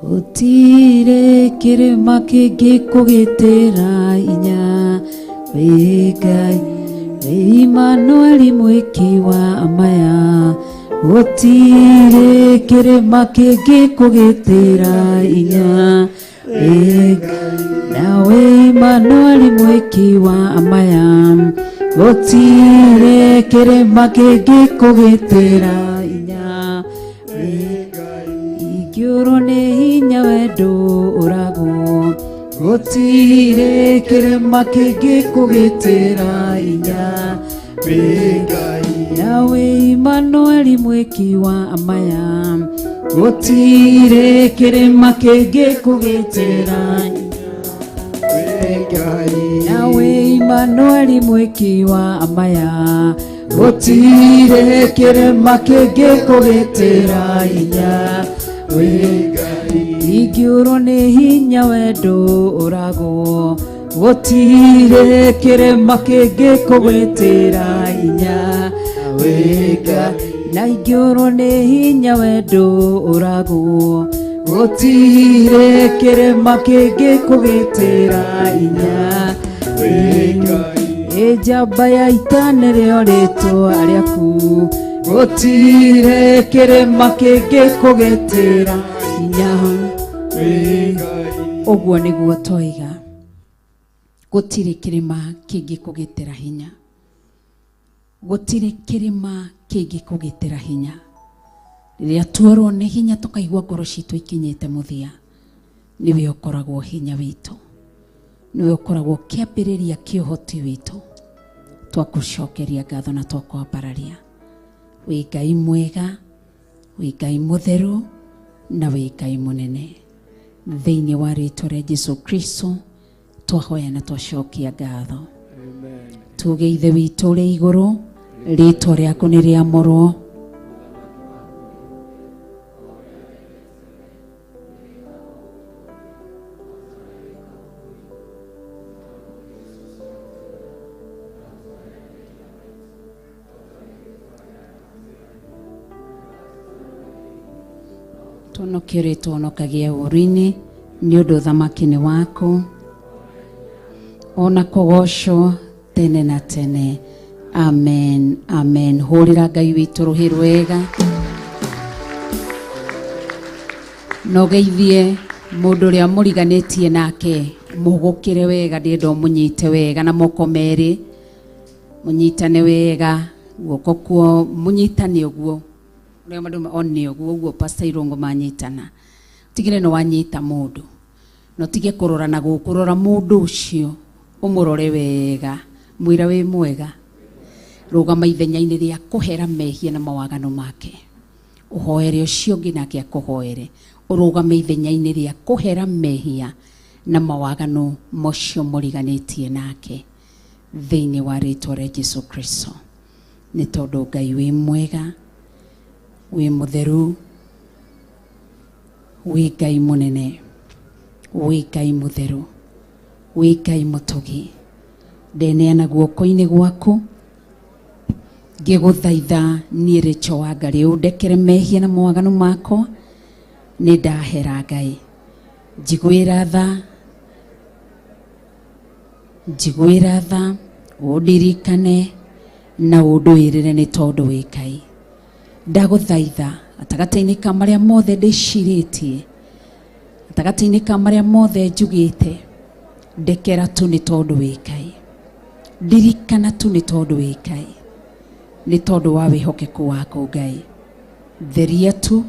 gũtirĩ kĩrĩma kĩngĩkũgitĩra inya. Wĩ Ngai, wĩ Imanueli mwĩki wa maya, gũtirĩ kĩrĩma kĩngĩkũgitĩra inya. Wĩ Ngai, na wĩ Imanueli mwĩki wa maya, gũtirĩ kĩrĩma kĩngĩkũgitĩra inya. Ingĩũrwo nĩ hinya wendo ũragwo, gũtirĩ kĩrĩma kĩngĩkũgitĩra inya. Na wĩ Imanueli mwĩki wa maya, gũtirĩ kĩrĩma kĩngĩkũgitĩra. Na wĩ Imanueli mwĩki wa maya, gũtirĩ kĩrĩma kĩngĩkũgitĩra inya. Ingĩũrwo nĩ hinya wendo ũragwo, gũtirĩ kĩrĩma kĩngĩkũgitĩra inya. Na ingĩũrwo nĩ hinya wendo ũragwo, gũtirĩ kĩrĩma kĩngĩkũgitĩra inya. Ĩ njamba ya ita nĩrĩo rĩtwa rĩaku, gũtirĩ kĩrĩma kĩngĩkũgitĩra inya. Ũguo nĩguo toiga, gũtirĩ kĩrĩma kĩngĩkũgitĩra hinya, gũtirĩ kĩrĩma kĩngĩkũgitĩra hinya. Rĩrĩa tuorwo nĩ hinya tũkaigua ngoro citũ ikinyĩte mũthia, nĩwe ũkoragwo hinya witũ, nĩwe ũkoragwo kĩambĩrĩria kĩa ũhoti witũ. Twakũcokeria ngatho na twakwambararia. Wĩ Ngai mwega, wĩ Ngai mũtheru na wĩ Ngai mũnene. Thĩinĩ wa rĩtwa rĩa Jesu Kristo twahoya na twacokia ngatho. Tuge Ithe witũ ũrĩ igũrũ, rĩtwa rĩaku nĩ rĩamũrwo. Tũhonokie ũrĩa tũhonokagia ũũru-inĩ, nĩ ũndũ ũthamaki nĩ waku, ona kũgocwo tene na tene. Amen, amen. Hũrĩra Ngai witũ rũhĩ rwega na ũgeithie mũndũ ũrĩa mũriganĩtie nake, mũgũkĩre wega, ndĩrenda ũmũnyite wega na moko merĩ. Munyitane wega guoko kuo munyitane uguo uria mandu one uguo uguo Pastor Irungu manyitana tigire no wanyita mundu no tige kurora na gukurora mundu ucio umurore wega mwira wi mwega rugama ithenya-ini ria kuhera mehia na mawagano make uhoere ucio ngi nake akuhoere urugame ithenya-ini ria kuhera mehia na mawagano mocio muriganitie nake thiini wa ritwa ria Jesu Kristo. Ni tondu Ngai wi mwega wi mutheru wi Ngai munene wi Ngai mutheru wi Ngai mutugi ndeneana guoko-ini gwaku ngiguthaitha nie Rachel Wangari undekere mehia na mawagano makwa ni ndahera Ngai njiguira tha njiguira tha undirikane na unduirire ni tondu wi Ngai ndaguthaitha gatagati-inĩ ka maria mothe ndĩcirĩtie gatagati-inĩ ka maria mothe njugĩte ndekera tu ni tondu wi Ngai ndirikana tu ni tondu wi Ngai ni tondu wa wĩhokeku waku Ngai theria tu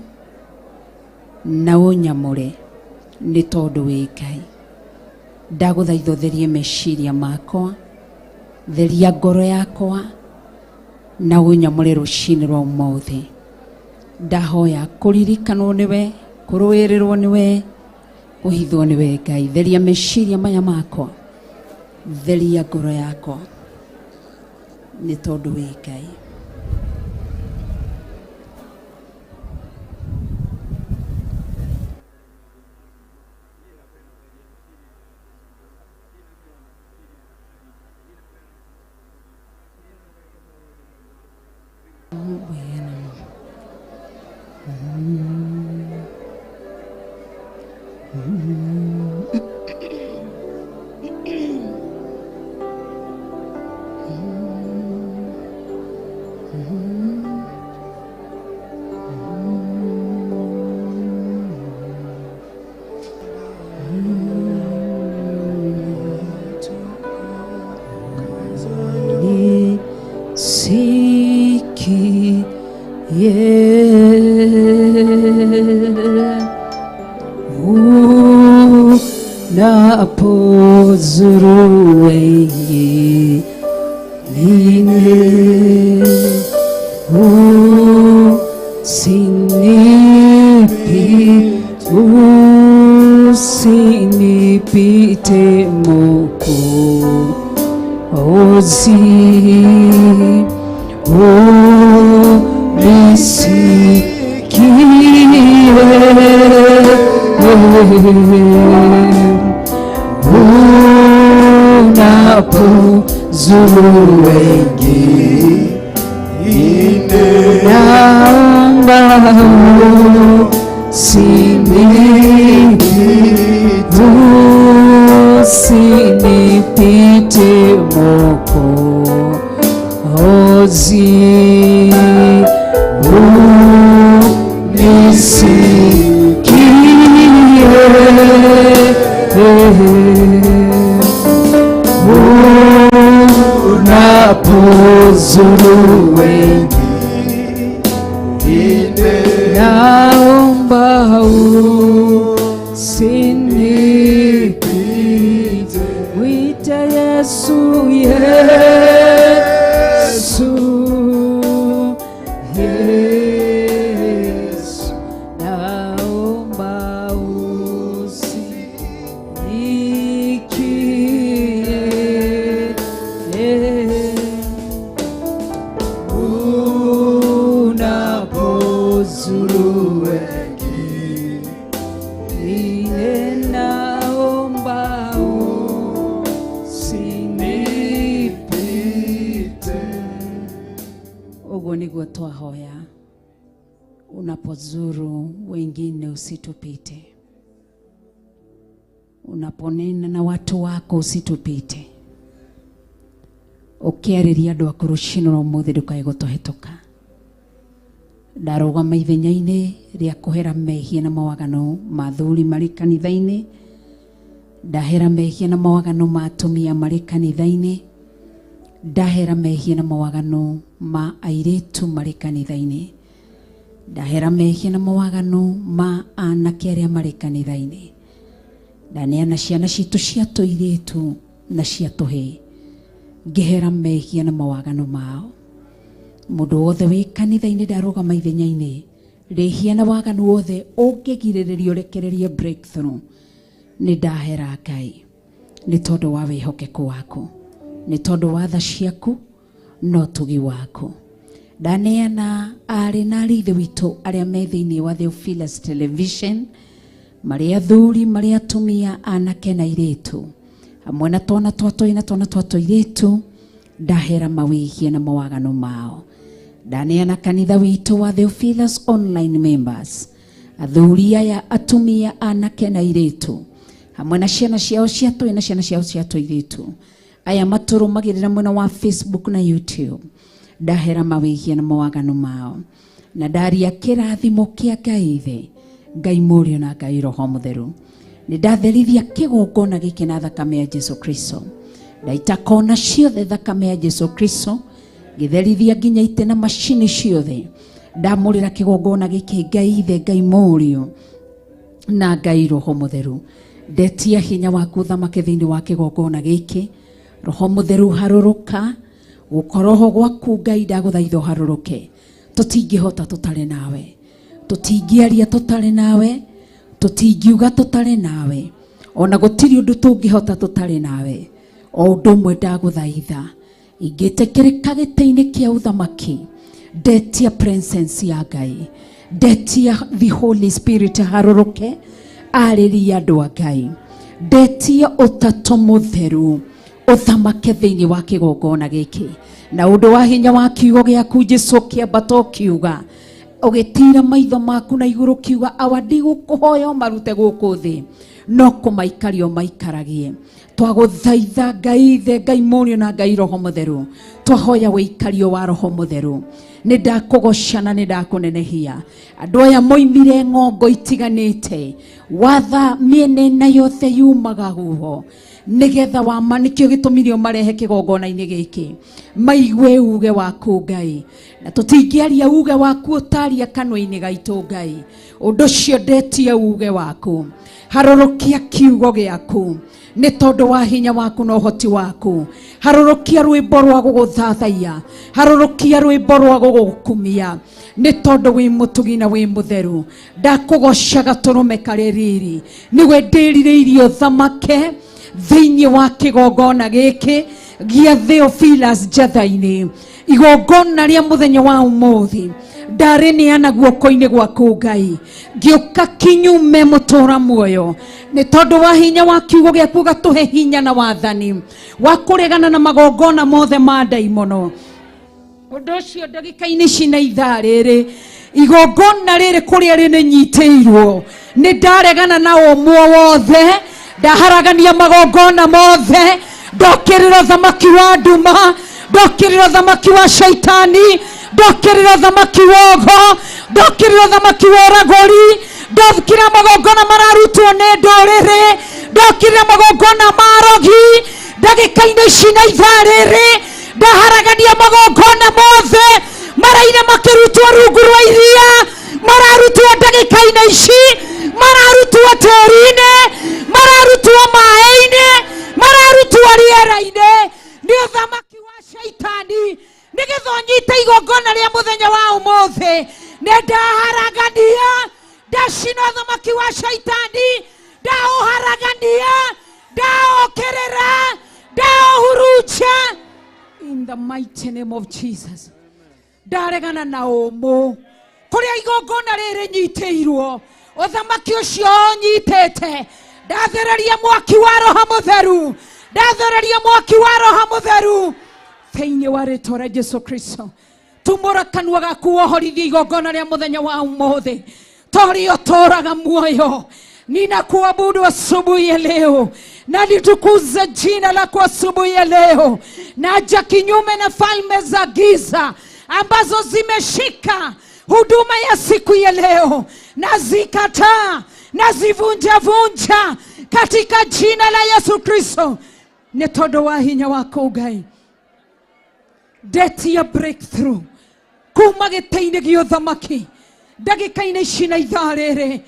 na ũnyamũre ni tondu wi Ngai ndaguthaitha ũtherie meciria makwa theria ngoro yakwa na ũnyamũre rũcinĩ rwa ũmũthĩ ndahoya kũririkanwo nĩwe kũrũĩrĩrwo nĩwe kũhithwo nĩwe Ngai theria meciria maya makwa theria ngoro yakwa nĩ tondũ wĩ Ngai. Unapozuru wengine usitupite, unaponena na watu wako usitupite, ukiarĩria andũ aku rũcinĩ rwa ũmũthĩ ndũkae gũtũhĩtũka. Ndarũgama ithenya-inĩ rĩa kũhera mehia na mawagano ma athuri marĩ kanitha-inĩ, ndahera mehia na mawagano ma atumia marĩ kanitha-inĩ, Ndahera mehia na mawaganu ma airĩtu marĩ kanitha-inĩ. Ndahera mehia na mawaganu ma anake arĩa marĩ kanitha-inĩ. Ndaneana ciana citũ cia tũirĩtu na cia tũhĩĩ, ngĩhera mehia na mawaganu mao. Mũndũ wothe wĩ kanitha-inĩ ndarũgama ithenya-inĩ rĩhia na waganu wothe ũngĩgirĩrĩria ũrekererie breakthrough, nĩ ndahera Ngai nĩ tondũ wa wĩhokeku waku, nĩ tondũ wa tha ciaku na ũtugi waku. Ndaneana aarĩ na ariũ a ithe witũ arĩa me thĩinĩ wa Theophilus Television, marĩ athuri, marĩ atumia, anake na airĩtu, hamwe na twana twa tũhĩĩ na twana twa tũirĩtu, ndahera mawĩhia na mawaganu mao. Ndaneana kanitha witũ wa Theophilus Online members, athuri aya, atumia, anake na airĩtu, hamwe na ciana ciao cia tũhĩĩ na ciana ciao cia tũirĩtu, aya matũrũmagĩrĩra mwena wa Facebook na YouTube, ndahera mawĩhia na mawaganu mao. Na ndaria kĩrathimo kĩa Ngai Ithe, Ngai Mũriũ na Ngai Roho Mũtheru. Nĩ ndatherithia kĩgongona gĩkĩ na thakame ya Jesu Kristo. Ndaita kona ciothe thakame ya Jesu Kristo, ngĩtherithia nginya itĩ na macini ciothe. Ndamũrĩra kĩgongona gĩkĩ Ngai Ithe, Ngai Mũriũ na Ngai Roho Mũtheru. Ndetia hinya waku thamake thĩinĩ wa kĩgongona gĩkĩ. Roho Mũtheru harũrũka, gũkorwo gwaku Ngai ndagũthaitha ũharũrũke. Tũtingĩhota tũtarĩ nawe, tũtingĩaria tũtarĩ nawe, tũtingiuga tũtarĩ nawe, ona gũtirĩ ũndũ tũngĩhota tũtarĩ nawe. O ũndũ ũmwe ndagũthaitha, ingĩtĩkĩrĩka gĩtĩ-inĩ kĩa ũthamaki, ndetia presence ya Ngai, ndetia the Holy Spirit harũrũke arĩrie andũ a Ngai, ndetia ũtatũ mũtheru ũthamake thĩinĩ wa kĩgongona gĩkĩ. Na ũndũ wa hinya wa kiugo gĩaku Jesu kĩambata ũkiuga, ũgĩtira maitho maku na igũrũ kiuga, awa ndigũkũhoya ũmarute gũkũ thĩ, no kũmaikaria ũmaikaragie. Twagũthaitha Ngai Ithe, Ngai Mũriũ na Ngai Roho Mũtheru, twahoya ũikario wa Roho Mũtheru. Nĩ ndakũgoca na nĩ ndakũnenehia. Andũ aya moimire ng'ongo itiganĩte, watha mĩena ĩna yothe yumaga huho, nĩgetha wama nĩkĩo gĩtũmire ũmarehe kĩgongona-inĩ gĩkĩ, maigue uge waku Ngai. Na tũtingĩaria uge waku ũtaria kanua-inĩ gaitũ Ngai. Ũndũ ũcio ndetia uge waku, harũrũkia kiugo gĩaku nĩ tondũ wa hinya waku na ũhoti waku. Harũrũkia rwĩmbo rwa gũgũthathaiya, harũrũkia rwĩmbo rwa gũgũkumia, nĩ tondũ wĩ mũtugi na wĩ mũtheru. Ndakũgoca gatũrũme karĩ riri, nĩwe ndĩrirĩirie ũthamake thĩinĩ wa kĩgongona gĩkĩ gĩa Theophilus Njatha-inĩ. Igongona rĩa mũthenya wa ũmũthĩ ndarĩneana guoko-inĩ gwaku Ngai, ngĩũka kinyume mũtũra muoyo, nĩ tondũ wa hinya wa kiugo gĩaku ũgatũhe hinya na wathani wa kũregana na magongona mothe ma ndaimono. Ũndũ ũcio ndagĩka-inĩ ici na ithaa rĩrĩ, igongona rĩrĩ kũrĩa rĩnyitĩirwo, nĩ ndaregana na ũmwe wothe, ndaharagania magongona mothe, ndokĩrĩra ũthamaki wa nduma, ndokĩrĩra ũthamaki wa shaitani, ndokĩrĩra ũthamaki wa ũgo, ndokĩrĩra ũthamaki wa ũragũri, ndokĩrĩra magongona mararutwo nĩ ndũrĩrĩ, ndokĩrĩra magongona ma arogi. Ndagĩka-inĩ ici na ithaa rĩrĩ ndaharagania magongona mothe maraire makĩrutwo rungu rwa iria, mararutwo ndagĩka-inĩ ici, mararutwo tĩri-inĩ, mararutwo maĩ-inĩ, mararutwo rĩera-inĩ nĩ ũthamaki wa shaitani, nĩgetha ũnyite igongona rĩa mũthenya wa ũmũthĩ. Nĩ ndaharagania, ndacina ũthamaki wa shaitani, ndaũharagania, ndaũkĩrĩra, ndaũhurunja in the mighty name of Jesus. Ndaregana na ũmũ kũrĩa igongona rĩrĩ nyitĩirwo, ũthamaki ũcio ũnyitĩte, ndathereria mwaki wa Roho Mũtheru, ndathereria mwaki wa Roho Mũtheru thĩinĩ wa rĩtwa rĩa Jesu Kristo. Tumũra kanua gaku wohorithie igongona rĩa mũthenya wa ũmũthĩ, tori ũtũraga muoyo. Ninakuabudu asubuhi ya leo na nitukuze jina lako asubuhi ya leo. Naja kinyume na falme za giza ambazo zimeshika huduma ya siku ya leo, nazikataa, nazivunja vunja katika jina la Yesu Kristo. Nĩ tondũ wa hinya waku Ngai, Ndetia breakthrough kuma gĩtĩ-inĩ gĩa ũthamaki ndagĩka-inĩ ici na ithaa rĩrĩ.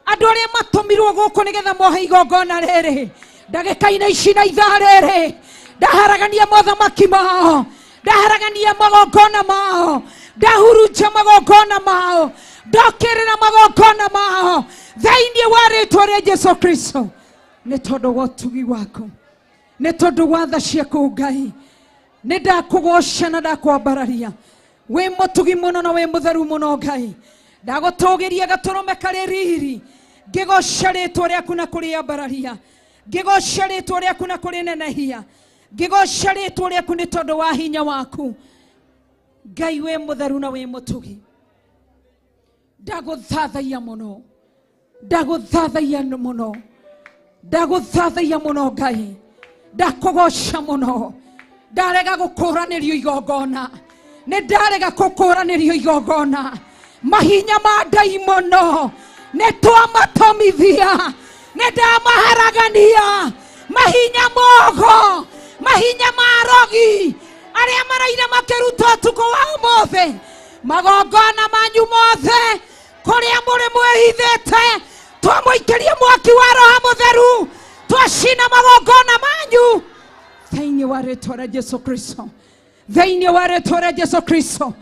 Andũ arĩa matũmirwo gũkũ nĩgetha mohe igongona rĩrĩ ndagĩka-inĩ ici na ithaa rĩrĩ, ndaharagania mothamaki mao, ndaharagania magongona mao, ndahurunja magongona mao, ndokĩrĩra magongona mao thĩinĩ wa rĩtwa rĩa Jesu Kristo. Nĩ tondũ wa ũtugi waku, nĩ tondũ wa tha ciaku Ngai, nĩ ndakũgoca na ndakwambararia. Wĩ mũtugi mũno na wĩ mũtheru mũno Ngai, ndagũtũgĩria gatũrũme karĩ riri, ngĩgoca rĩtwa rĩaku na kũrĩambararia, ngĩgoca rĩtwa rĩaku na kũrĩnenehia, ngĩgoca rĩtwa rĩaku nĩ tondũ wa hinya waku. Ngai wĩ mũtheru na wĩ mũtugi, ndagũthathaiya mũno, ndagũthathaiya mũno, ndagũthathaiya mũno Ngai, ndakũgoca mũno. Ndarega gũkũranĩrio igongona, nĩ ndarega gũkũranĩrio igongona. Mahinya ma ndaimono nĩ twamatomithia, nĩ ndamaharagania. Mahinya mogo, mahinya ma rogi arĩa maraire makĩruta ũtukũ wa ũmũthĩ, magongona manyu mothe kũrĩa mũrĩ mwĩhithĩte, twamũikĩria mwaki wa Roho Mũtheru, twacina magongona manyu thĩinĩ wa rĩtwa rĩa Jesu Kristo, thĩinĩ wa rĩtwa rĩa Jesu Kristo.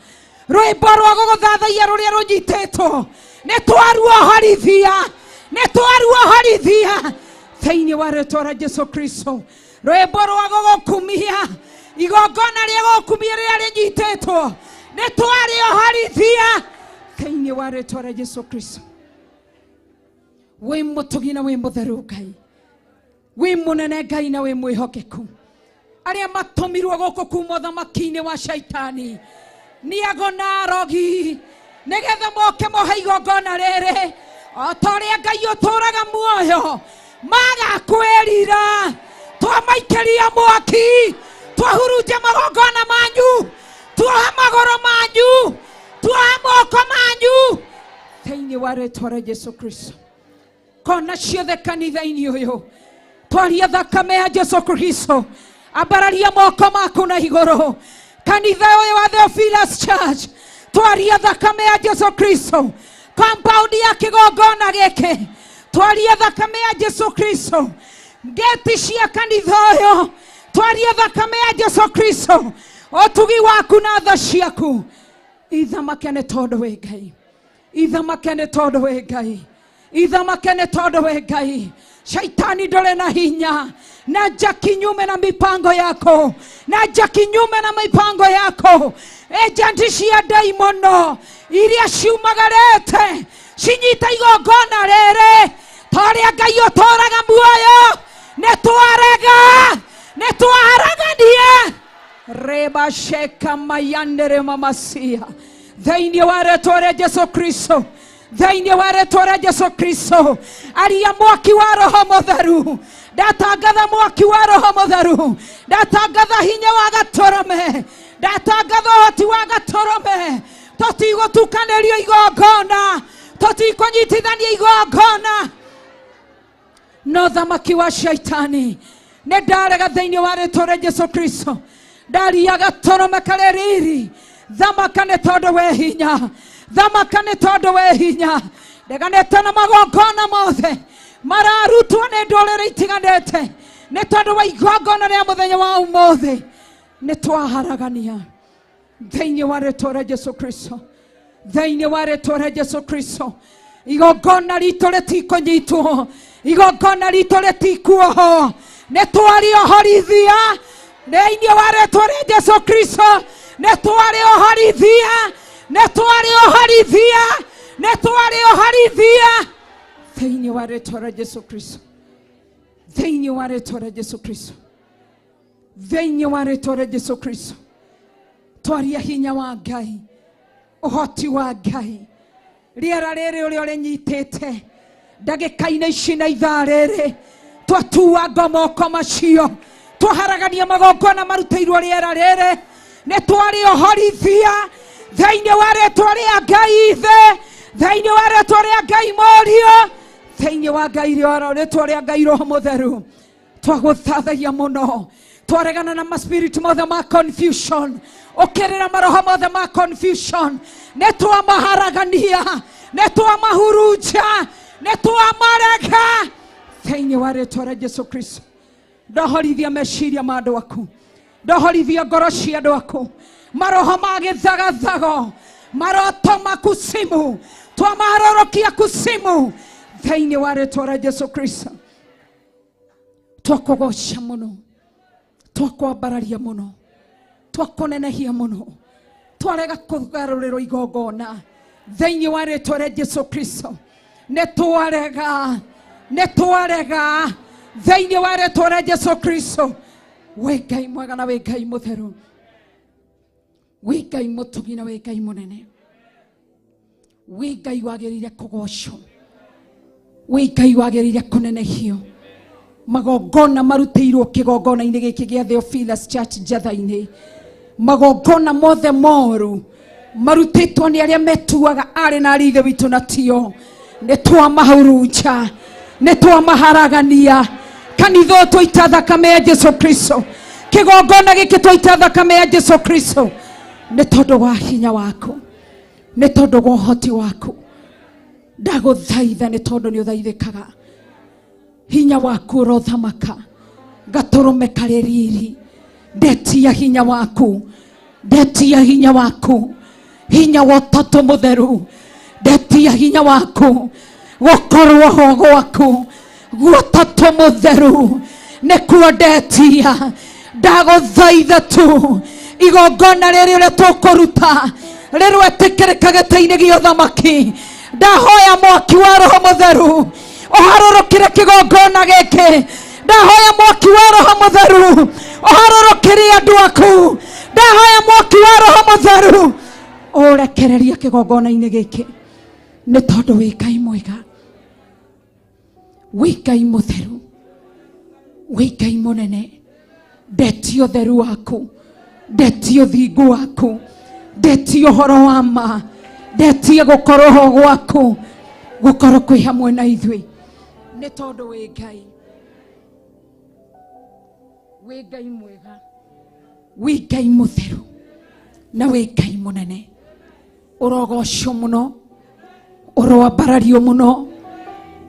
Rwĩmbo rwa gũgũthathaiya rũrĩa rũnyitĩtwo nĩ twaruohorithia, nĩ twaruohorithia thĩinĩ wa rĩtwa rĩa Jesu Kristo. Rwĩmbo rwa gũgũkumia, igongona rĩa gũgũkumia rĩrĩa rĩnyitĩtwo nĩ twarĩohorithia thĩinĩ wa rĩtwa rĩa Jesu Kristo. Wĩ mũtugi na wĩ mũtheru Ngai, wĩ mũnene Ngai na wĩ mwĩhokeku. Arĩa matũmirwo gũkũ kuma ũthamaki-inĩ wa shaitani nĩ ago na arogi nĩgetha moke mohe igongona rĩrĩ, o ta ũrĩa Ngai ũtũũraga muoyo magakwĩrira. Twamaikĩria mwaki, twahurunja magongona manyu, tuoha magũrũ manyu, tuoha moko manyu thĩinĩ wa rĩtwa rĩa Jesu Kristo. Kona ciothe kanitha-inĩ ũyũ, twaria thakame ya Jesu Kristo, ambararia moko maku na igũrũ. Kanitha ũyũ wa Theophilus Church, twaria thakame ya Jesu Kristo. Compound ya kĩgongona gĩkĩ, twaria thakame ya Jesu Kristo. Ngeti cia kanitha ũyũ, twaria thakame ya Jesu Kristo. Ũtugi waku na tha ciaku ithamake nĩ tondũ wĩ Ngai, ithamake nĩ tondũ wĩ Ngai, ithamake nĩ tondũ wĩ Ngai. Shaitani ndũrĩ na hinya, na nja kinyume na mipango yako, na nja kinyume na mipango yako. Ejenti cia ndaimono iria ciumagarĩte cinyita igongona rĩrĩ, ta ũrĩa Ngai ũtũũraga muoyo, nĩ twarega, nĩ twaharagania. Reba sheka mayandere mamasia thĩinĩ wa rĩtwa rĩa Jesu Kristo, thĩinĩ wa rĩtwa rĩa Jesu Kristo. Aria mwaki wa Roho Mũtheru, ndatangatha mwaki wa Roho Mũtheru, ndatangatha hinya wa gatũrũme, ndatangatha ũhoti wa gatũrũme. Tũtigũtukanĩrio igongona, tũtikũnyitithania igongona no thamaki wa shaitani. Nĩ ndarega thĩinĩ wa rĩtwa rĩa Jesu Kristo. Ndaria gatũrũme karĩ riri, thamaka nĩ tondũ wĩ hinya, thamaka nĩ tondũ wĩ hinya. Ndeganĩte na magongona mothe mararutwo nĩ ndũrĩrĩ itiganĩte nĩ tondũ wa igongona rĩa mũthenya wa ũmũthĩ, nĩ twaharagania thĩinĩ wa rĩtwa rĩa Jesu Kristo, thĩinĩ wa rĩtwa rĩa Jesu Kristo. Igongona ritũ rĩtikũnyitwo, igongona ritũ rĩtikuohwo, nĩ twarĩohorithia thĩinĩ wa rĩtwa rĩa Jesu Kristo. Nĩ twarĩohorithia, nĩ twarĩohorithia, nĩ twarĩohorithia thĩinĩ wa rĩtwa rĩa Jesu Kristo, thĩinĩ wa rĩtwa rĩa Jesu Kristo, thĩinĩ wa rĩtwa rĩa Jesu Kristo. Twaria hinya wa Ngai, ũhoti wa Ngai, rĩera rĩrĩ ũrĩa ũrĩnyitĩte ndagĩka-inĩ ici na ithaa rĩrĩ, twatuanga moko macio, twaharagania magongona marutĩirwo rĩera rĩrĩ, nĩ twarĩohorithia thĩinĩ wa rĩtwa rĩa Ngai Ithe, thĩinĩ wa rĩtwa rĩa Ngai Mũriũ, thĩinĩ wa Ngai rĩtwa rĩa Ngai Roho Mũtheru. Twagũthathaiya mũno, Twaregana na maspirit mothe ma confusion, ũkĩrĩra maroho mothe ma confusion, nĩ twamaharagania, nĩ twamahurunja, nĩ twamarega thĩinĩ wa rĩtwa rĩa Jesu Kristo. Ndohorithia meciria ma andũ aku, ndohorithia ngoro cia andũ aku, maroho ma gĩthagathago, maroto ma kusimu, twamaharũrũkia kusimu thĩinĩ wa rĩtwa rĩa Jesu Kristo. Twakũgoca mũno, twakwambararia mũno, twakũnenehia mũno, twarega kũgarũrĩrwo igongona thĩinĩ wa rĩtwa rĩa Jesu Kristo. Nĩ twarega, nĩ twarega thĩinĩ wa rĩtwa rĩa Jesu Kristo. Wĩ Ngai mwega na wĩ Ngai mũtheru, wĩ Ngai mũtugi na wĩ Ngai mũnene, wĩ Ngai wagĩrĩire kũgocwo, wĩ Ngai wagĩrĩire kũnenehio. Magongona marutĩirwo kĩgongona-inĩ gĩkĩ gĩa Theophilus Church Njatha-inĩ, magongona mothe moru marutĩtwo nĩ arĩa metuaga arĩ na arĩ ithe witũ na tio, nĩ twamahurunja, nĩ twamaharagania. Kanitha ũyũ twaita thakame ya Jesu Kristo, kĩgongona gĩkĩ twaita thakame ya Jesu Kristo, nĩ tondũ wa hinya waku, nĩ tondũ wa ũhoti waku. Ndagũthaitha nĩ tondũ nĩ ũthaithĩkaga, hinya waku ũrothamaka, gatũrũme karĩ riri. Ndetia hinya waku, ndetia hinya waku, hinya wa ũtatũ mũtheru, ndetia hinya waku, gũkorwo ho gwaku gũtatũ mũtheru nĩkuo ndetia. Ndagũthaitha tu igongona rĩrĩ ũrĩa tũkũruta rĩrwetĩkĩrĩka gĩtĩ-inĩ gĩa ũthamaki. Ndahoya mwaki wa roho mũtheru ũharũrũkĩre kĩgongona gĩkĩ. Ndahoya mwaki wa roho mũtheru ũharũrũkĩre andũ aku. Ndahoya mwaki wa roho mũtheru ũrekererie kĩgongona-inĩ gĩkĩ, nĩ tondũ wĩ Ngai mwega, wĩ Ngai mũtheru, wĩ Ngai mũnene. Ndetia ũtheru waku, ndetia ũthingu waku, ndetia ũhoro wa ma, ndetia gũkorwo ho gwaku, gũkorwo kwĩ hamwe na ithuĩ, nĩ tondũ wĩ Ngai, wĩ Ngai mwega, wĩ Ngai mũtheru na wĩ Ngai mũnene. Ũrogocwo mũno, ũroambarario mũno,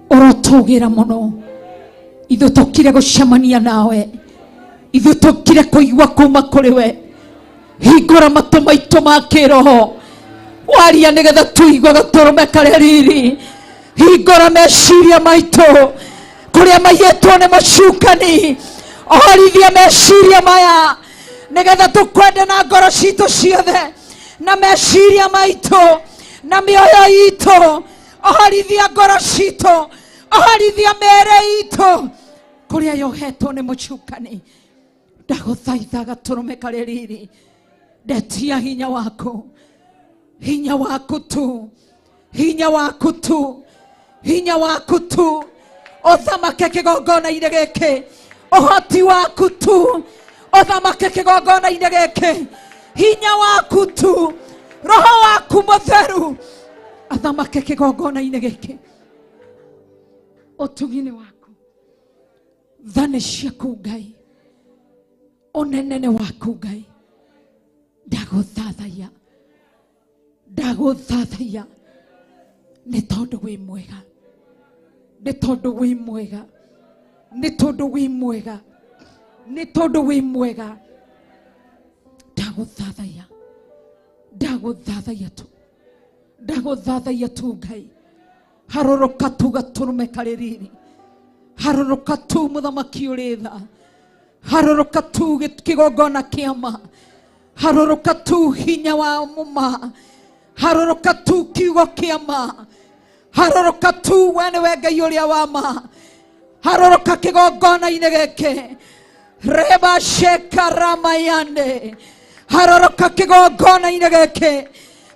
ũrotũgĩra mũno. Ithuĩ tũkire gũcemania nawe, ithuĩ tũkire kũigua kuma kũrĩ we. Hingũra matũ maitũ ma kĩroho, waria nĩgetha tũigue gatũrũme karĩa riri. Hingũra meciria maitũ kũrĩa maiyĩtwo nĩ mũcukani, ohorithia meciria maya nĩgetha tũkwende na ngoro citũ ciothe na meciria maitũ na mĩoyo itũ. Ohorithia ngoro citũ, ohorithia mĩĩrĩ itũ kũrĩa yohetwo nĩ mũcukani. Ndagũthaitha gatũrũme karĩ riri, ndetia hinya waku, hinya waku tu, hinya waku tu, hinya waku tu, ũthamake kĩgongona-inĩ gĩkĩ, ũhoti waku tu, ũthamake kĩgongona-inĩ gĩkĩ, hinya waku tu, roho waku mũtheru athamake kĩgongona-inĩ gĩkĩ. Ũtugi-inĩ waku, tha nĩ ciaku Ngai, ũnene nĩ waku Ngai. Ndagũthathaiya, ndagũthathaiya nĩ tondũ wĩ mwega, nĩ tondũ wĩ mwega, nĩ tondũ wĩ mwega, nĩ tondũ wĩ mwega. Ndagũthathaiya, ndagũthathaiya tu, ndagũthathaiya tu Ngai. Harũrũka tu gatũrũme karĩ riri, harũrũka tu mũthamaki ũrĩ tha, harũrũka tu kĩgongona kĩa ma, harũrũka tu hinya wa mũma, harũrũka tu kiugo kĩa ma, harũrũka tu we nĩwe Ngai ũrĩa wa ma, harũrũka kĩgongona-inĩ gĩkĩ. Reba sheka ramayane, harũrũka kĩgongona-inĩ gĩkĩ,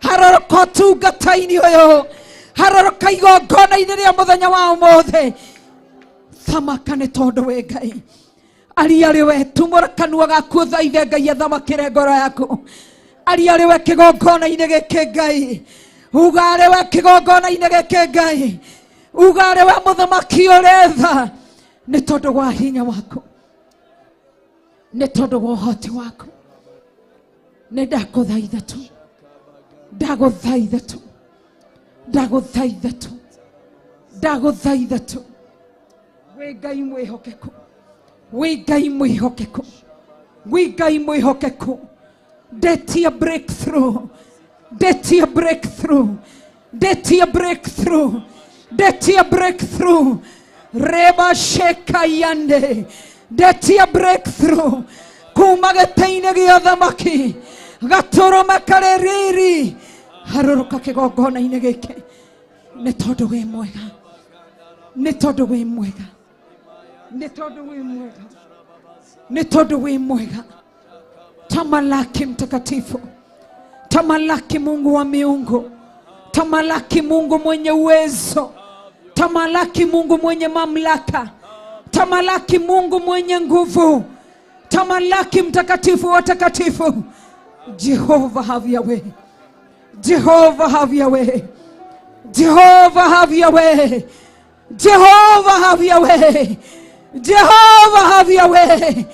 harũrũka ũtungata-inĩ ũyũ, harũrũka igongona-inĩ rĩa mũthenya wa ũmũthĩ. Thamaka nĩ tondũ wĩ Ngai. Aria rĩ we, tumũra kanua gaku ũthaithe Ngai athamakĩre ngoro yaku. Aria rĩ we kĩgongona-inĩ gĩkĩ Ngai, uga rĩ we kĩgongona-inĩ gĩkĩ Ngai, uga rĩ we mũthamaki ũrĩ tha, nĩ tondũ wa hinya waku, Nĩ tondũ wa ũhoti waku. Nĩ ndakũthaitha tu. Ndagũthaitha tu. Ndagũthaitha tu. Ndagũthaitha tu. Wĩ Ngai mwĩhokeku. Wĩ Ngai mwĩhokeku. Wĩ Ngai mwĩhokeku. Ndetia breakthrough. Ndetia breakthrough. Ndetia breakthrough. Ndetia breakthrough. Reba sheka yande. Ndetia breakthrough. Kuma gĩtĩ-inĩ gĩa thamaki. Gatũrũme karĩ riri. Harũrũka kĩgongona-inĩ gĩkĩ. Nĩ tondũ wĩ mwega. Nĩ tondũ wĩ mwega. Nĩ tondũ wĩ mwega. Nĩ tondũ wĩ mwega. Tamalaki mtakatifu. Tamalaki Mungu wa miungu. Tamalaki Mungu mwenye uwezo. Tamalaki Mungu mwenye mamlaka. Tamalaki Mungu mwenye nguvu. Tamalaki mtakatifu wa takatifu. Jehovah have your way. Jehovah have your way. Jehovah have your way. Jehovah have your way. Jehovah have your way.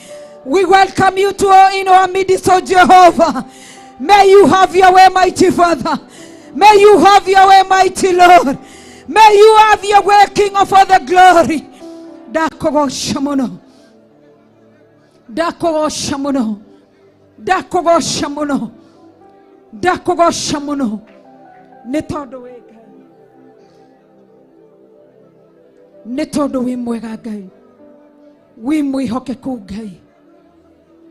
We welcome you to our, in our midst, O Jehovah. May you have your way, mighty Father. May you have your way, mighty Lord. May you have your way, King of all the glory. Ndakũgoca mũno. Ndakũgoca mũno. Ndakũgoca mũno. Ndakũgoca mũno. Nĩ tondũ wĩ Ngai. Nĩ tondũ wĩ mwega Ngai. Wĩ mwĩhokeku Ngai.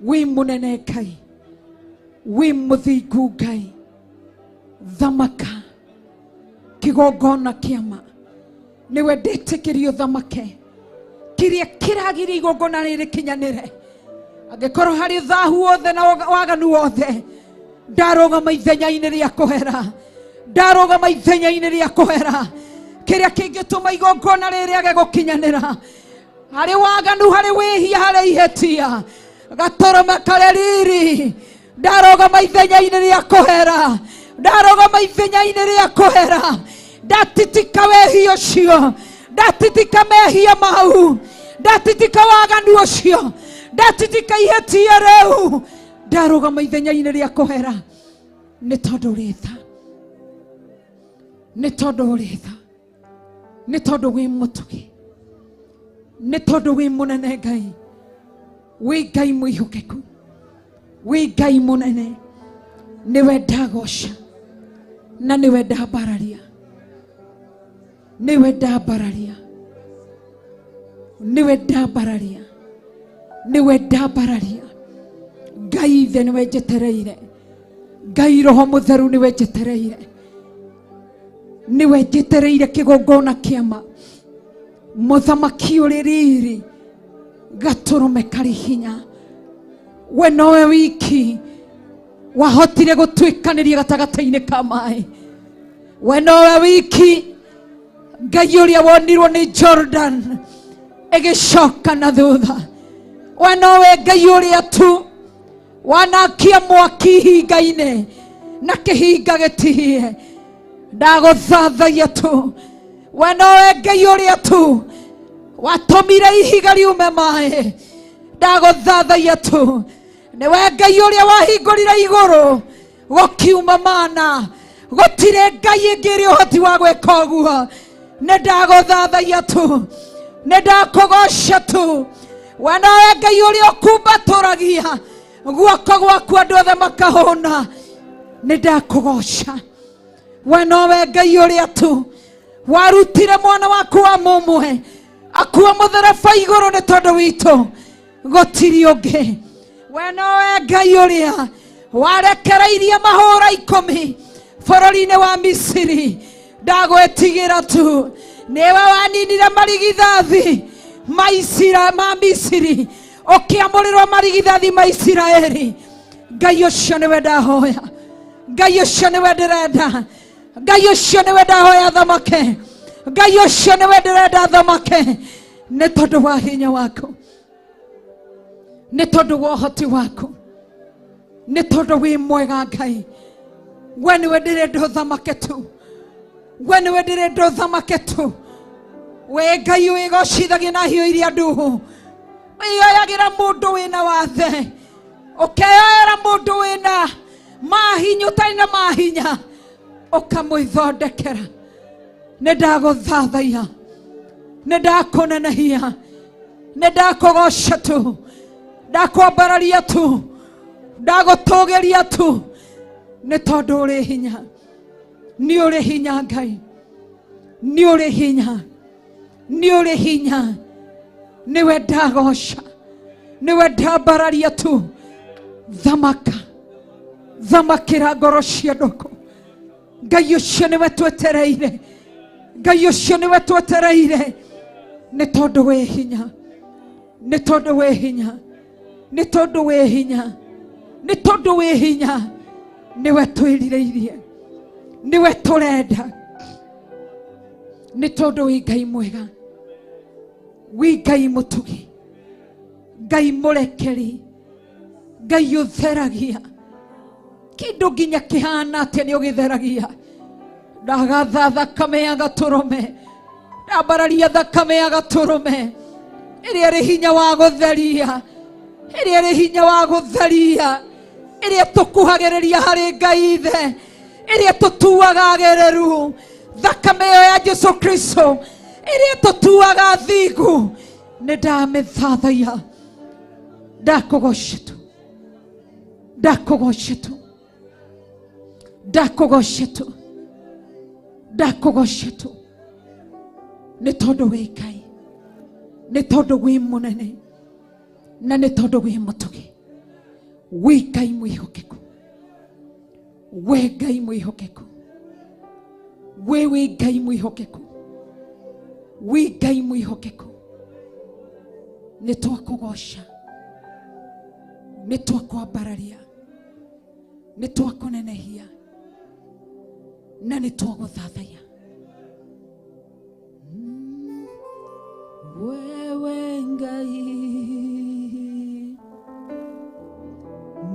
Wĩ mũnene Ngai. Wĩ mũthingu Ngai. Thamaka kĩgongona kĩama nĩwe ndĩtĩkĩrio thamake kĩrĩa kĩragiria igongona rĩrĩ kinyanĩre angĩkorwo harĩ thahu wothe na waganu wothe ndarũgama ithenya-inĩ rĩa kũhera ndarũgama ithenya-inĩ rĩa kũhera kĩrĩa kĩngĩtũma igongona rĩrĩ age gũkinyanĩra harĩ waganu harĩ wĩhia harĩ ihĩtia gatũrũme karĩ riri ndarũgama ithenya-inĩ rĩa kũhera ndarũgama ithenya-inĩ rĩa kũhera ndatitika wĩhia ũcio ndatitika mehia mau ndatitika waganu ũcio ndatitika ihĩtia rĩu ndarũgama ithenya-inĩ rĩa kũhera nĩ tondũ ũrĩ tha nĩ tondũ ũrĩ tha nĩ tondũ wĩ mũtugi nĩ tondũ wĩ mũnene Ngai wĩ Ngai mwĩhokeku wĩ Ngai mũnene nĩwe ndagoca na nĩwe ndambararia nĩwe ndambararia nĩwe ndambararia nĩwe ndambararia Ngai ithe nĩwe njetereire Ngai roho mũtheru nĩwe njetereire nĩwe njetereire kĩgongona kĩama mũthamaki ũrĩ riri gatũrũme karĩ hinya we nowe wiki wahotire gũtuĩkanĩria gatagatĩ-inĩ ka maĩ we nowe wiki Ngai ũrĩa wonirwo nĩ Jordan ĩgĩcoka na thutha we nowe Ngai ũrĩa tu wanakia mwaki ihinga-inĩ na kĩhinga gĩtihie ndagũthathaia tu we nowe Ngai ũrĩa tu watũmire ihiga riume maĩ ndagũthathaia tu nĩwe Ngai ũrĩa wahingũrire igũrũ gũkiuma mana gũtirĩ Ngai ĩngĩ ĩrĩ ũhoti wa gwĩka ũguo nĩ ndagũthathaia tu nĩ ndakũgoca tu we nowe Ngai ũrĩa ũkumbatũragia guoko gwaku andũ othe makahũna nĩ ndakũgoca we nowe Ngai ũrĩa tu warutire mwana waku wa mũmwe akua mũtharaba igũrũ nĩ tondũ witũ gũtirĩ ũngĩ we nowe Ngai ũrĩa warekereirie mahũra 10 bũrũri-inĩ wa Misiri ndagwĩtigĩra tu nĩwe waninire marigithathi ma Misiri ũkĩamũrĩrwo marigithathi ma Isiraeli Ngai ũcio nĩwe ndahoya Ngai ũcio nĩwe ndĩrenda Ngai ũcio nĩwe ndahoya thamake Ngai ũcio nĩwe ndĩrenda thamake nĩ tondũ wa hinya waku nĩ tondũ wa ũhoti waku nĩ tondũ wĩ mwega Ngai we nĩwe ndĩrenda ũthamake tu we nĩwe ndĩrenda ũthamake tu we Ngai wĩgocithagia na hiũ iria nduhu Wĩyoyagĩra mũndũ wĩna wathe, ũkeyoera mũndũ wĩna mahinya ũtarĩ na mahinya, ũkamwĩthondekera. Nĩ ndagũthathaiya, nĩ ndakũnenehia, nĩ ndakũgoca tu, ndakwambararia tu, ndagũtũgĩria tu, nĩ tondũ ũrĩ hinya. Nĩ ũrĩ hinya Ngai, nĩ ũrĩ hinya, nĩ ũrĩ hinya. Nĩwe ndagoca, nĩwe ndambararia tu. Thamaka, thamakĩra ngoro cia andũ. Ngai ũcio nĩwe twetereire, Ngai ũcio nĩwe twetereire, nĩ tondũ wĩ hinya, nĩ tondũ wĩ hinya, nĩ tondũ wĩ hinya, nĩ tondũ wĩ hinya. Nĩwe twĩrirĩirie, nĩwe tũrenda, nĩ tondũ wĩ Ngai mwega, wĩ Ngai mũtugi, Ngai mũrekeri, Ngai ũtheragia kĩndũ nginya kĩhana atĩa nĩ ũgĩtheragia. Ndagatha thakame ya gatũrũme, ndambararia thakame ya gatũrũme ĩrĩa ĩrĩ hinya wa gũtheria, ĩrĩa ĩrĩ hinya wa gũtheria, ĩrĩa tũkuhagĩrĩria harĩ Ngai Ithe, ĩrĩa tũtuaga agereru. Thakame ĩyo ya Jesu Kristo ĩrĩa tũtuaga thingu, nĩ ndamĩthathaiya. Ndakũgoca tu, ndakũgoca tu, ndakũgoca tu, ndakũgoca tu, nĩ tondũ wĩ Ngai, nĩ tondũ wĩ mũnene, na nĩ tondũ wĩ mũtugi. Wĩ Ngai mwĩhokeku, wĩ Ngai mwĩhokeku, wĩ wĩ Ngai mwĩhokeku, wĩ Ngai mwĩhokeku. Nĩ twakũgoca, nĩ twakwambararia, nĩ twakũnenehia, na nĩ twagũthathaiya. Wewe Ngai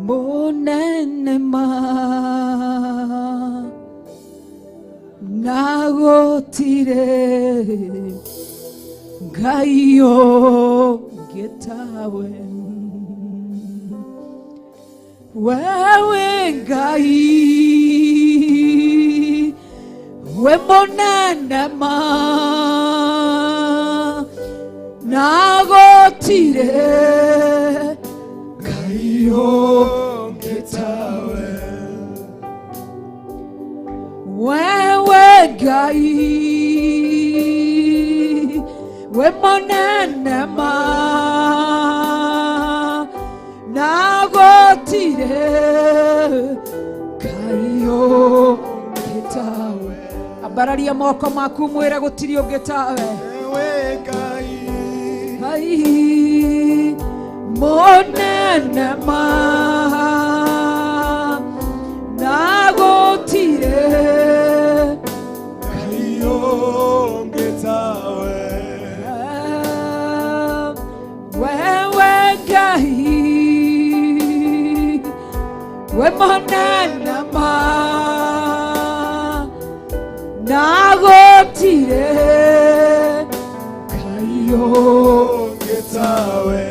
mũnene ma, na gũtirĩ Ngai ũngĩ tawe. Wewe Ngai we mũnene ma, na gũtirĩ Ngai ũngĩ tawe. Wewe Ngai we mũnene ma, na gũtirĩ Ngai ũngĩ tawe. Ambararia moko maku mwĩre gũtirĩ ũngĩ tawe. Ngai mũnene ma, na gũtirĩ Ngai ũngĩ tawe. Wewe Ngai we mũnene ma, na gũtirĩ Ngai ũngĩ tawe.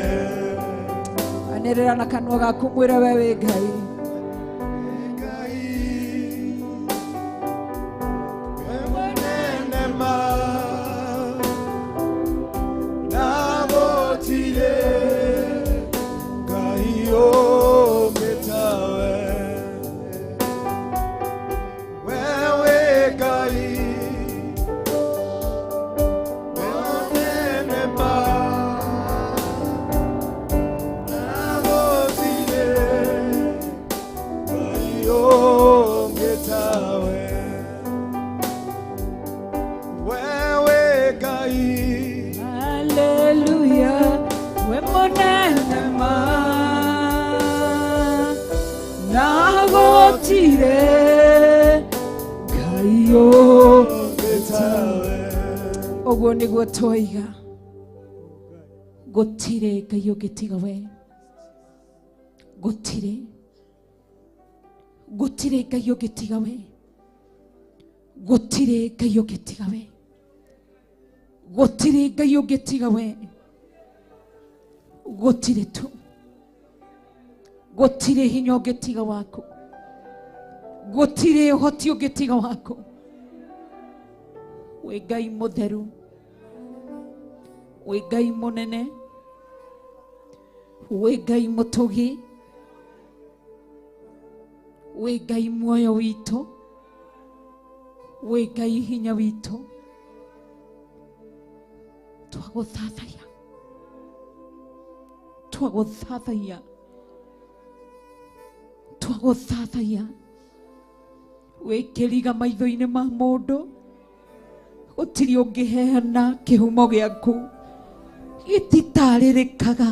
Anĩrĩra na kanua gaku mwĩre we wĩ Ngai. Na gũtirĩ Ngai ũngĩ tawe. Wewe Ngai mũnene ma, na gũtirĩ Ngai ũngĩ tawe. Wewe Ngai. Haleluya, we mũnene ma, na gũtirĩ Ngai ũngĩ tawe. Ũguo nĩguo twoiga, gũtirĩ Ngai ũngĩ tiga we, gũtirĩ, gũtirĩ Ngai ũngĩ tiga we, gũtirĩ Ngai ũngĩ tiga we, gũtirĩ Ngai ũngĩ tiga we, Gũtirĩ tu, gũtirĩ hinya ũngĩtiga waku, gũtirĩ ũhoti ũngĩtiga waku. Wĩ Ngai mũtheru, wĩ Ngai mũnene, wĩ Ngai mũtũgi, wĩ Ngai muoyo witũ, wĩ Ngai hinya witũ. Twagũthathaiya, twagũthathaiya, twagũthathaiya. Wĩ kĩriga maitho-inĩ ma mũndũ, gũtirĩ ũngĩheana kĩhumo gĩaku, gĩtitarĩrĩkaga,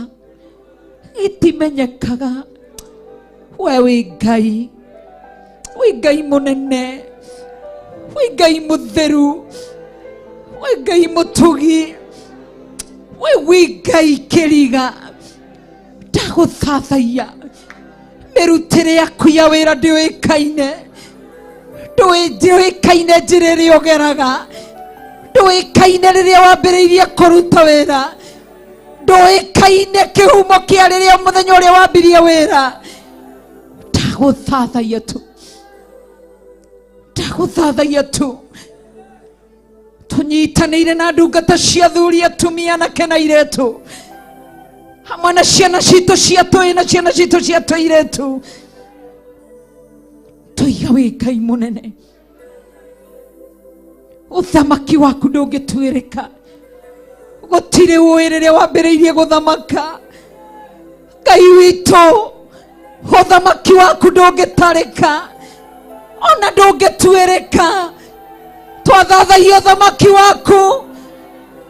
gĩtimenyekaga. We wĩ Ngai, wĩ Ngai mũnene, wĩ Ngai mũtheru, wĩ Ngai mũtugi, we wĩ Ngai kĩriga. Ndagũthathaiya, mĩrutĩre yaku ya wĩra ndĩũĩkaine, ndũĩkaine njĩra ĩrĩa ũgeraga, ndũĩkaine rĩrĩa wambĩrĩirie kũruta wĩra, ndũĩkaine kĩhumo kĩa rĩrĩa mũthenya ũrĩa wambirie wĩra. Ndagũthathaiya tu, ndagũthathaiya tu. Tũnyitanĩire na ndungata cia athuri, atumia, anake na airĩtu, hamwe na ciana citũ cia tũĩ na ciana citũ cia tũirĩtu. Tũiga wĩ Ngai mũnene, ũthamaki waku ndũngĩtuĩrĩka. Gũtirĩ ũĩ rĩrĩa wambĩrĩirie gũthamaka. Ngai witũ, ũthamaki waku ndũngĩtarĩka, ona ndũngĩtuĩrĩka. Twathathaia ũthamaki waku,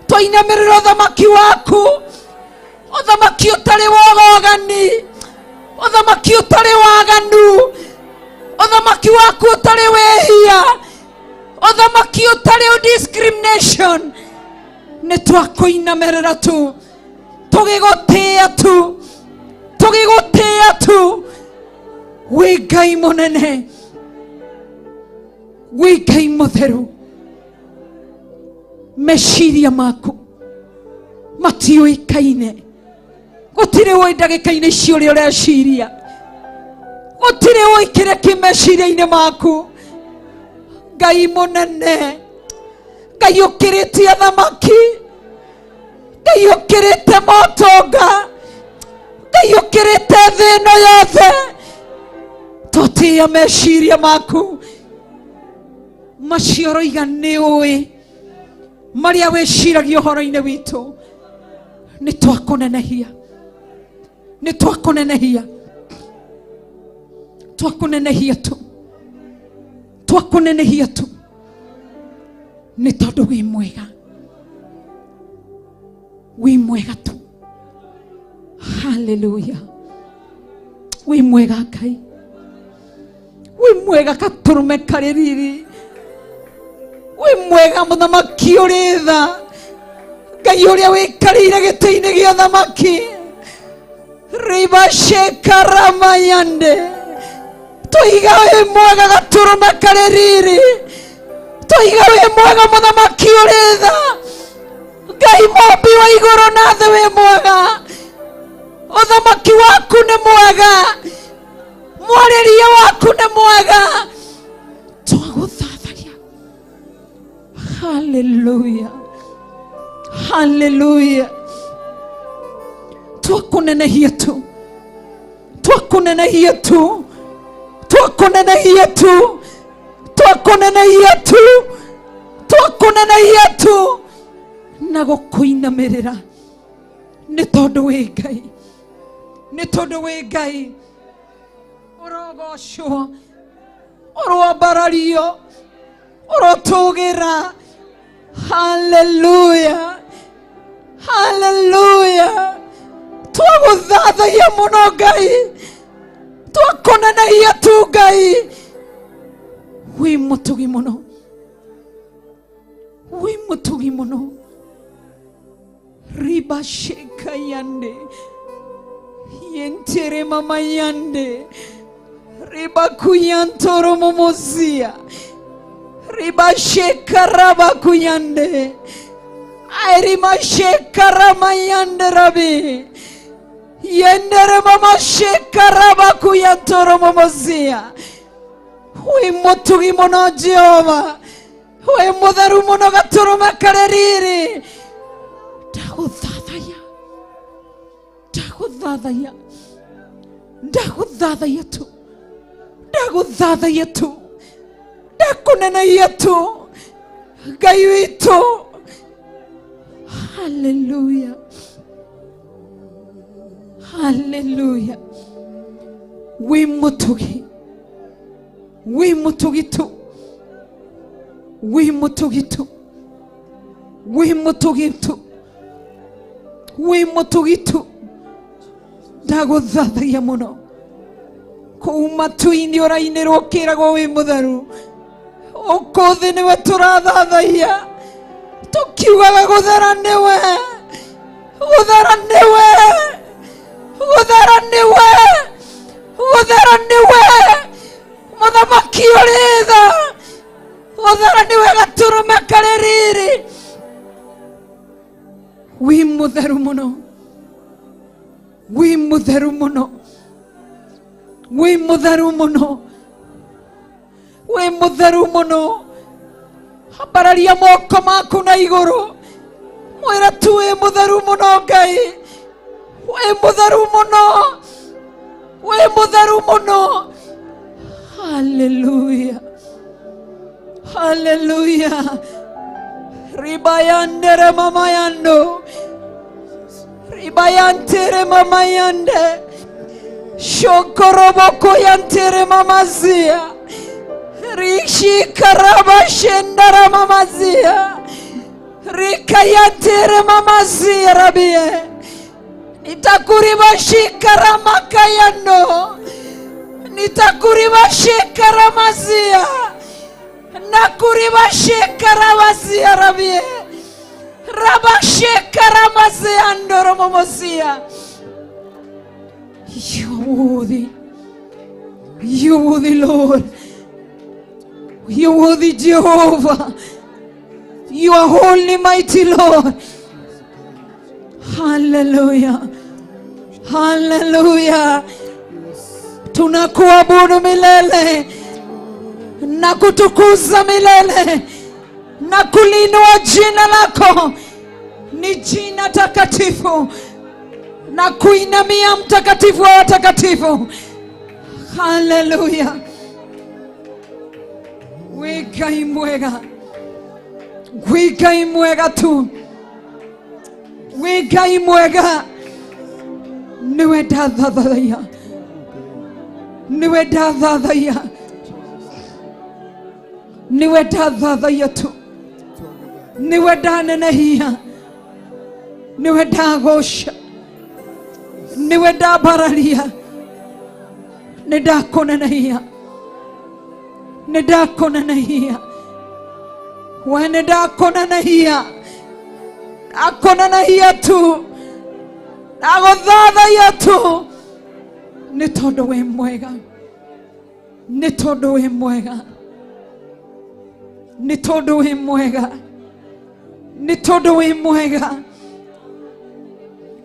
twainamĩrĩra ũthamaki waku, ũthamaki ũtarĩ wogogani, ũthamaki ũtarĩ waganu, ũthamaki waku ũtarĩ wĩhia, ũthamaki ũtarĩ discrimination. Nĩ twakũinamĩrĩra tu, tũgĩgũtĩĩa tu, tũgĩgũtĩĩa tu. Wĩ Ngai mũnene, wĩ Ngai mũtheru. Meciria maku matiũĩkaine, gũtirĩ ũĩ ndagĩka-inĩ ici ũrĩa ũreciria, gũtirĩ ũĩ kĩrĩa kĩ meciria-inĩ maku. Ngai mũnene, Ngai ũkĩrĩtie athamaki, Ngai ũkĩrĩte motonga, Ngai ũkĩrĩte thĩ ĩno yothe. Tũtĩĩa meciria maku macio ũroiga nĩ ũĩ marĩa wĩciragia ũhoro-inĩ witũ. Nĩ twakũnenehia, nĩ twakũnenehia, twakũnenehia tu, twakũnenehia tu, nĩ tondũ wĩ mwega, wĩ mwega tu. Haleluya, wĩ mwega Ngai, wĩ mwega katũrũme karĩ riri, wĩ mwega mũthamaki ũrĩ tha, Ngai ũrĩa wĩkarĩire gĩtĩ-inĩ gĩa thamaki. Ribashekaramayande, tũiga wĩ mwega gatũrũme karĩ riri, tũiga wĩ mwega mũthamaki ũrĩ tha, Ngai mũmbi wa igũrũ na thĩ wĩ mwega, ũthamaki waku nĩ mwega, mwarĩrie waku nĩ mwega. Twagũthathaiya. Haleluya, haleluya. Twakũnenehia tu, twakũnenehia tu, twakũnenehia tu, twakũnenehia tu, twakũnenehia tu, na gũkũinamĩrĩra nĩ tondũ wĩ Ngai, nĩ tondũ wĩ Ngai. Ũrogocwo, ũroambarario, ũrotũgĩra. Haleluya, haleluya. Twagũthathaiya mũno Ngai, twakũnenehia tu Ngai. Wĩ mũtugi mũno, wĩ mũtugi mũno. Ribasheka yande yentere mama yande ribakuyantoro momozia ribasheka rabakuyande airimasheka ramayande rabi. Yendere mama shekarabakuyantoro momozia. Wĩ mũtugi mũno Jehova, wĩ mũtheru mũno gatũrũme karĩ riri. Ndagũthathaiya, ndagũthathaiya, ndagũthathaiya tu, ndagũthathaiya tu, ndakũneneia tu, Ngai witũ. Haleluya, haleluya. Wĩ mũtugi, wĩ mũtugi tu, wĩ mũtugi tu, wĩ mũtugi tu, wĩ mũtugi tu. Ndagũthathaiya mũno. Kũu matu-inĩ ũrainĩrwo ũkĩragwo wĩ mũtheru. Gũkũ thĩ nĩwe tũrathathaiya, tũkiugaga gũthera nĩwe, gũthera nĩwe, gũthera nĩwe, gũthera nĩwe, mũthamaki ũrĩ tha. Gũthera nĩwe gatũrũme karĩ riri. Wĩ mũtheru mũno, wĩ mũtheru mũno, wĩ mũtheru mũno, wĩ mũtheru mũno. Ambararia moko maku na igũrũ, mwĩre tu wĩ mũtheru mũno Ngai, wĩ mũtheru mũno, wĩ mũtheru mũno. Haleluya, haleluya. Ribayandere mamayando, ribayantere mamayande, shokoroboko yantere mamazia, rishikarabashendara mamazia, rikayantere mamazia rabie, nitakuribashikaramakayando, nitakuribashikaramazia, nakuribashikaramazia rabie, rabashikaramazia ndoromomozia. You are worthy, you are worthy Lord, you are worthy Jehovah, you are holy mighty Lord. Hallelujah, hallelujah. Tunakuabudu milele na kutukuza milele na kulinua jina lako, ni jina takatifu, na kuinamia mtakatifu wa watakatifu. Hallelujah. Wĩ Ngai mwega, wĩ Ngai mwega tu, wĩ Ngai mwega. Nĩwe ndathathaiya, nĩwe ndathathaiya, nĩwe ndathathaiya tu, nĩwe ndanenehia, nĩwe ndagoca, nĩwe ndambararia, nĩ ndakũnenehia, nĩ ndakũnenehia, we nĩ ndakũnenehia, ndakũnenehia tu, ndagũthathaiya tu, nĩ tondũ wĩ mwega, nĩ tondũ wĩ mwega, nĩ tondũ wĩ mwega, nĩ tondũ wĩ mwega,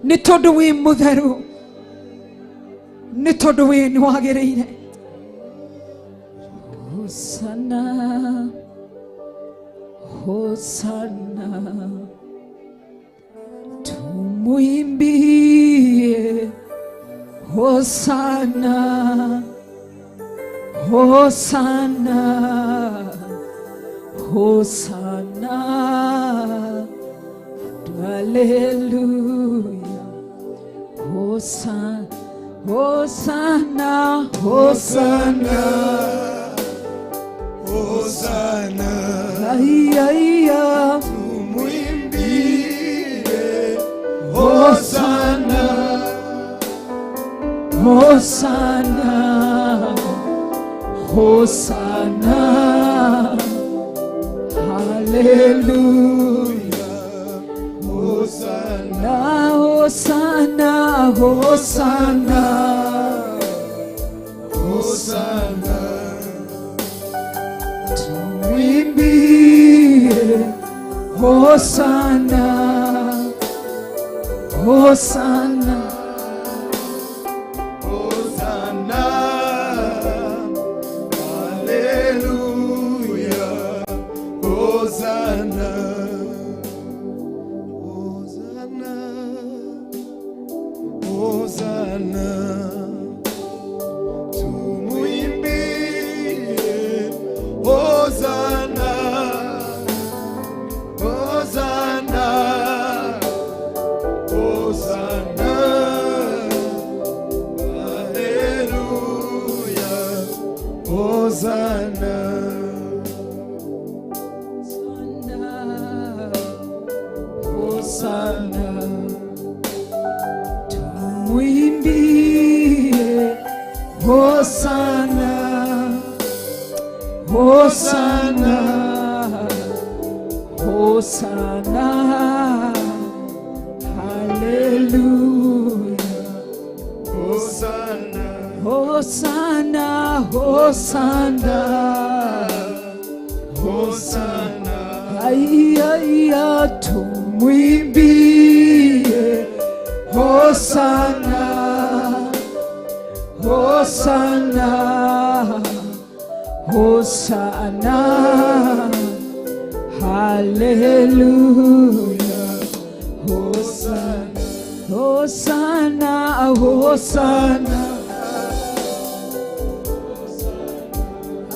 nĩ tondũ wĩ mũtheru, nĩ tondũ wĩ nĩ wagĩrĩire. Hosana, Hosana, tumuimbie Hosana, Hosana, Hosana, haleluya. Hosana, Hosana, Hosana, Hosana, ay, ay, ay. Tumuimbie Hosana, Hosana, Hosana, haleluya. Hosana, Hosana, Hosana, Hosana, tumuimbie Hosana, Hosana. Hosana, tumwimbie Hosana, Hosana, Hosana, haleluya. Hosana, Hosana, Hosana, Hosana, ay ay ay, tumwimbie Hosana, Hosana, Hosana, haleluya. Hosana, Hosana, Hosana,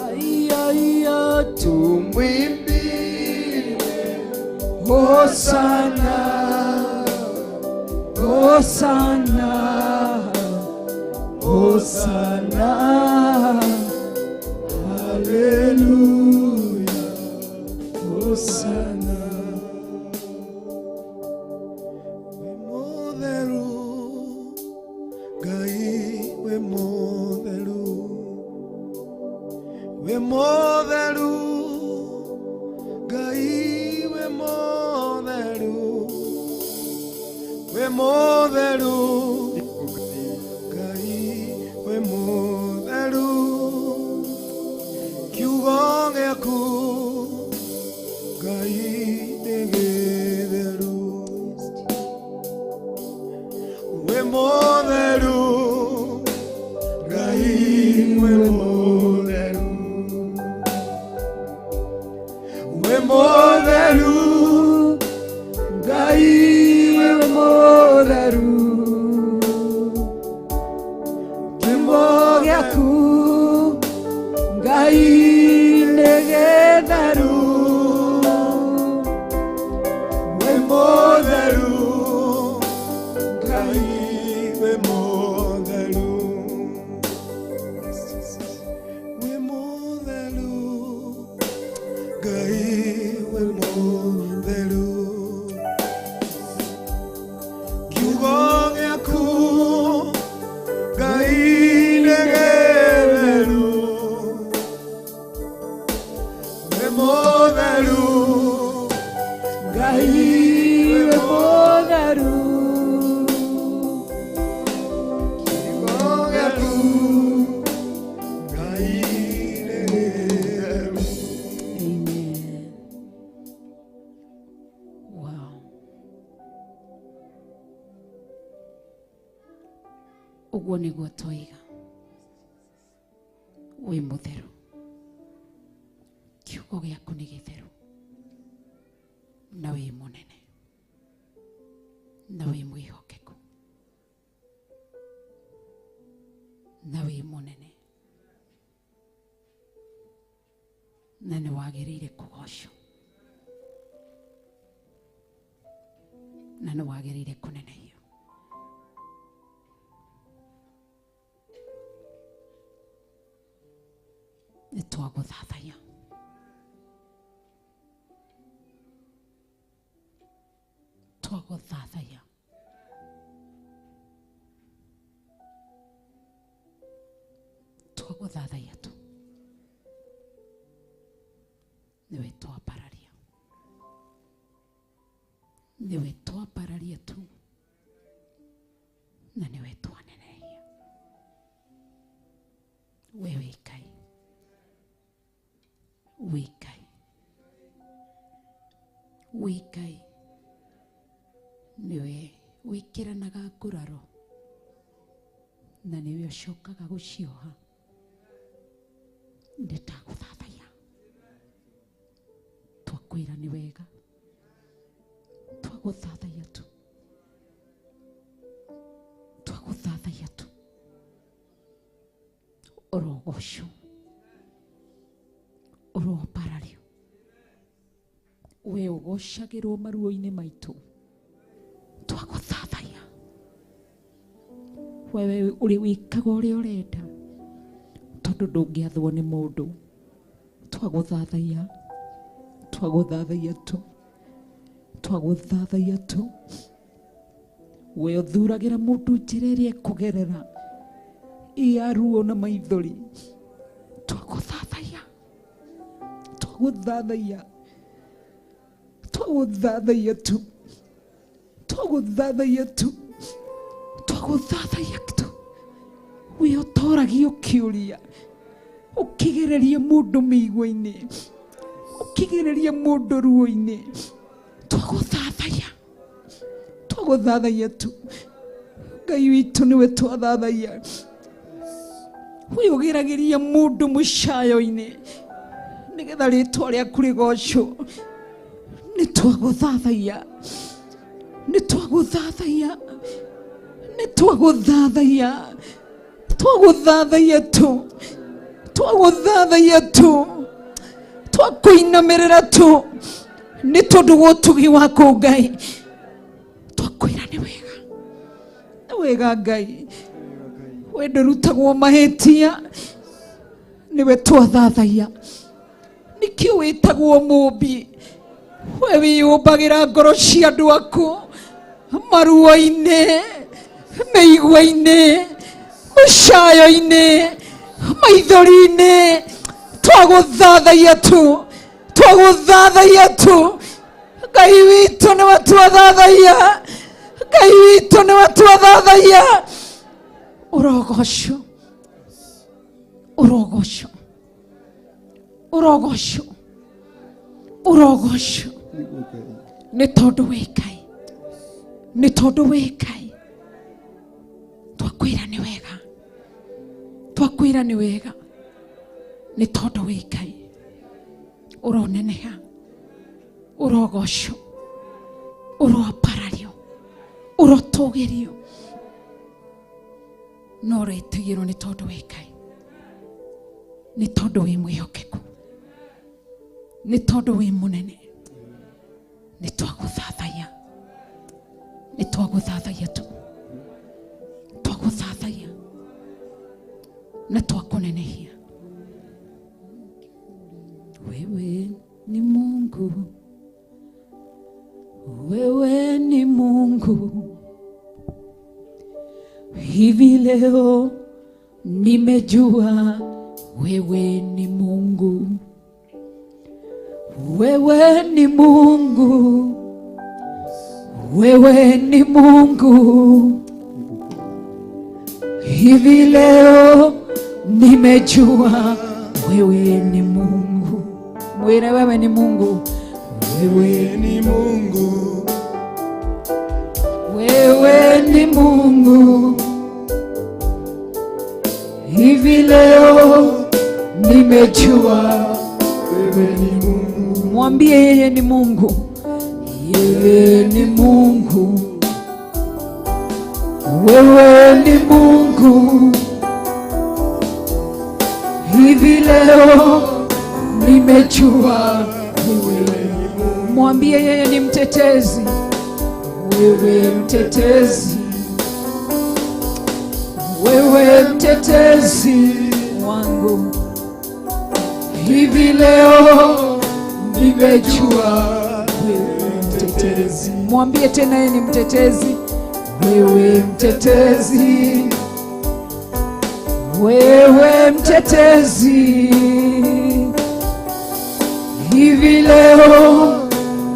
ay ay ay, tumwimbie Hosana, Hosana, Hosana, haleluya. Hosana, we mutheru, Ngai we mutheru, we mutheru, Ngai we mutheru, we mutheru, Ngai we mutheru, kiugo gĩaku Ngai nĩ gĩtheru, we mutheru, Ngai we mutheru, we mutheru, Ngai we mutheru, kiugo gĩaku Ngai nĩ gĩtheru, we mutheru, Ngai we mutheru, we mutheru, Ngai we mutheru, kiugo gĩaku Ngai nĩ gĩtheru, we mutheru, Ngai we mutheru, kiugo gĩaku Ngai nĩ gĩtheru. Amen. Wow. Ũguo nĩguo twoiga wĩ mũtheru, kiugo gĩaku nĩ gĩtheru, na wĩ mũnene, na wĩ mwĩhokeku, na wĩ mũnene, na nĩ wagĩrĩire kũgocwo, na nĩ wagĩrĩire kũnenehio. Nĩ twagũthathaiya, twagũthathaiya, twagũthathaiya tu, nĩwe twambararia, nĩwe twambararia tu, na nĩwe twanenehia. We wĩ Ngai, wĩ Ngai, wĩ Ngai, nĩwe wĩkĩranaga nguraro, na nĩwe ũcokaga gũcioha. Nĩndagũthathaiya, twakwĩra nĩ wega, twagũthathaiya tu, twagũthathaiya tu, ũrogocwo, ũroambarario, we ũgocagĩrwo maruo-inĩ maitũ, twagũthathaiya, wewe ũrĩ wĩkaga ũrĩa ũrenda, tondũ ndũngĩathwo nĩ mũndũ, twagũthathaiya, twagũthathaiya tu, Twagũthathaiya tu. We ũthuragĩra mũndũ njĩra ĩrĩa ekũgerera ya ruo na maithori. Twagũthathaiya, twagũthathaiya, twagũthathaiya tu, twagũthathaiya tu, twagũthathaiya tu. We ũtoragia ũkĩũria, ũkĩgereria mũndũ mĩigua-inĩ, ũkĩgereria mũndũ ruo-inĩ. Twagũthathaiya, twagũthathaiya tu. Ngai witũ nĩwe twathathaiya. We ũgeragĩria mũndũ mũcayo-inĩ nĩgetha rĩtwa rĩaku rĩgocwo. Nĩ twagũthathaiya, nĩ twagũthathaiya, nĩ twagũthathaiya, twagũthathaiya tu, twagũthathaiya tu, twakũinamĩrĩra tu nĩ tondũ wa ũtugi waku Ngai. Twakwĩra nĩ wega, nĩ wega Ngai. We ndũrutagwo mahĩtia, nĩwe twathathaiya. Nĩkĩo wĩtagwo mũmbi. We wĩyũmbagĩra ngoro cia andũ aku maruo-inĩ, mĩigua-inĩ, mũcayo-inĩ, maithori-inĩ. Twagũthathaiya tu, twagũthathaiya tu. Ngai witũ nĩwe twathathaiya, Ngai witũ nĩwe twathathaiya. Ũrogocwo, ũrogocwo, ũrogocwo, ũrogocwo nĩ tondũ wĩ Ngai, nĩ tondũ wĩ Ngai. Twakwĩra nĩ wega, twakwĩra nĩ wega nĩ tondũ wĩ Ngai. Ũroneneha, ũrogocwo, ũroambarario, ũrotũgĩrio, no ũretĩgĩrwo nĩ tondũ wĩ Ngai, nĩ tondũ wĩ mwĩhokeku, nĩ tondũ wĩ mũnene. Nĩ twagũthathaiya, nĩ twagũthathaiya tu, twagũthathaiya na twakũnenehia. Wewe ni Mungu, wewe ni Mungu. Hivi leo nimejua wewe ni Mungu, wewe ni Mungu, wewe ni Mungu. Hivi leo nimejua wewe ni Mungu. Mwire wewe ni Mungu, wewe ni Mungu, wewe ni Mungu. Hivi leo nimejua wewe ni Mungu. Mwambie yeye ni Mungu, yeye ni Mungu, wewe ni Mungu. Hivi leo nimejua wewe ni Mungu. Mwambie yeye ni mtetezi, wewe mtetezi, wewe mtetezi wangu. Hivi leo nimejua wewe mtetezi. Mwambie tena yeye ni mtetezi, wewe mtetezi, wewe mtetezi. Hivi leo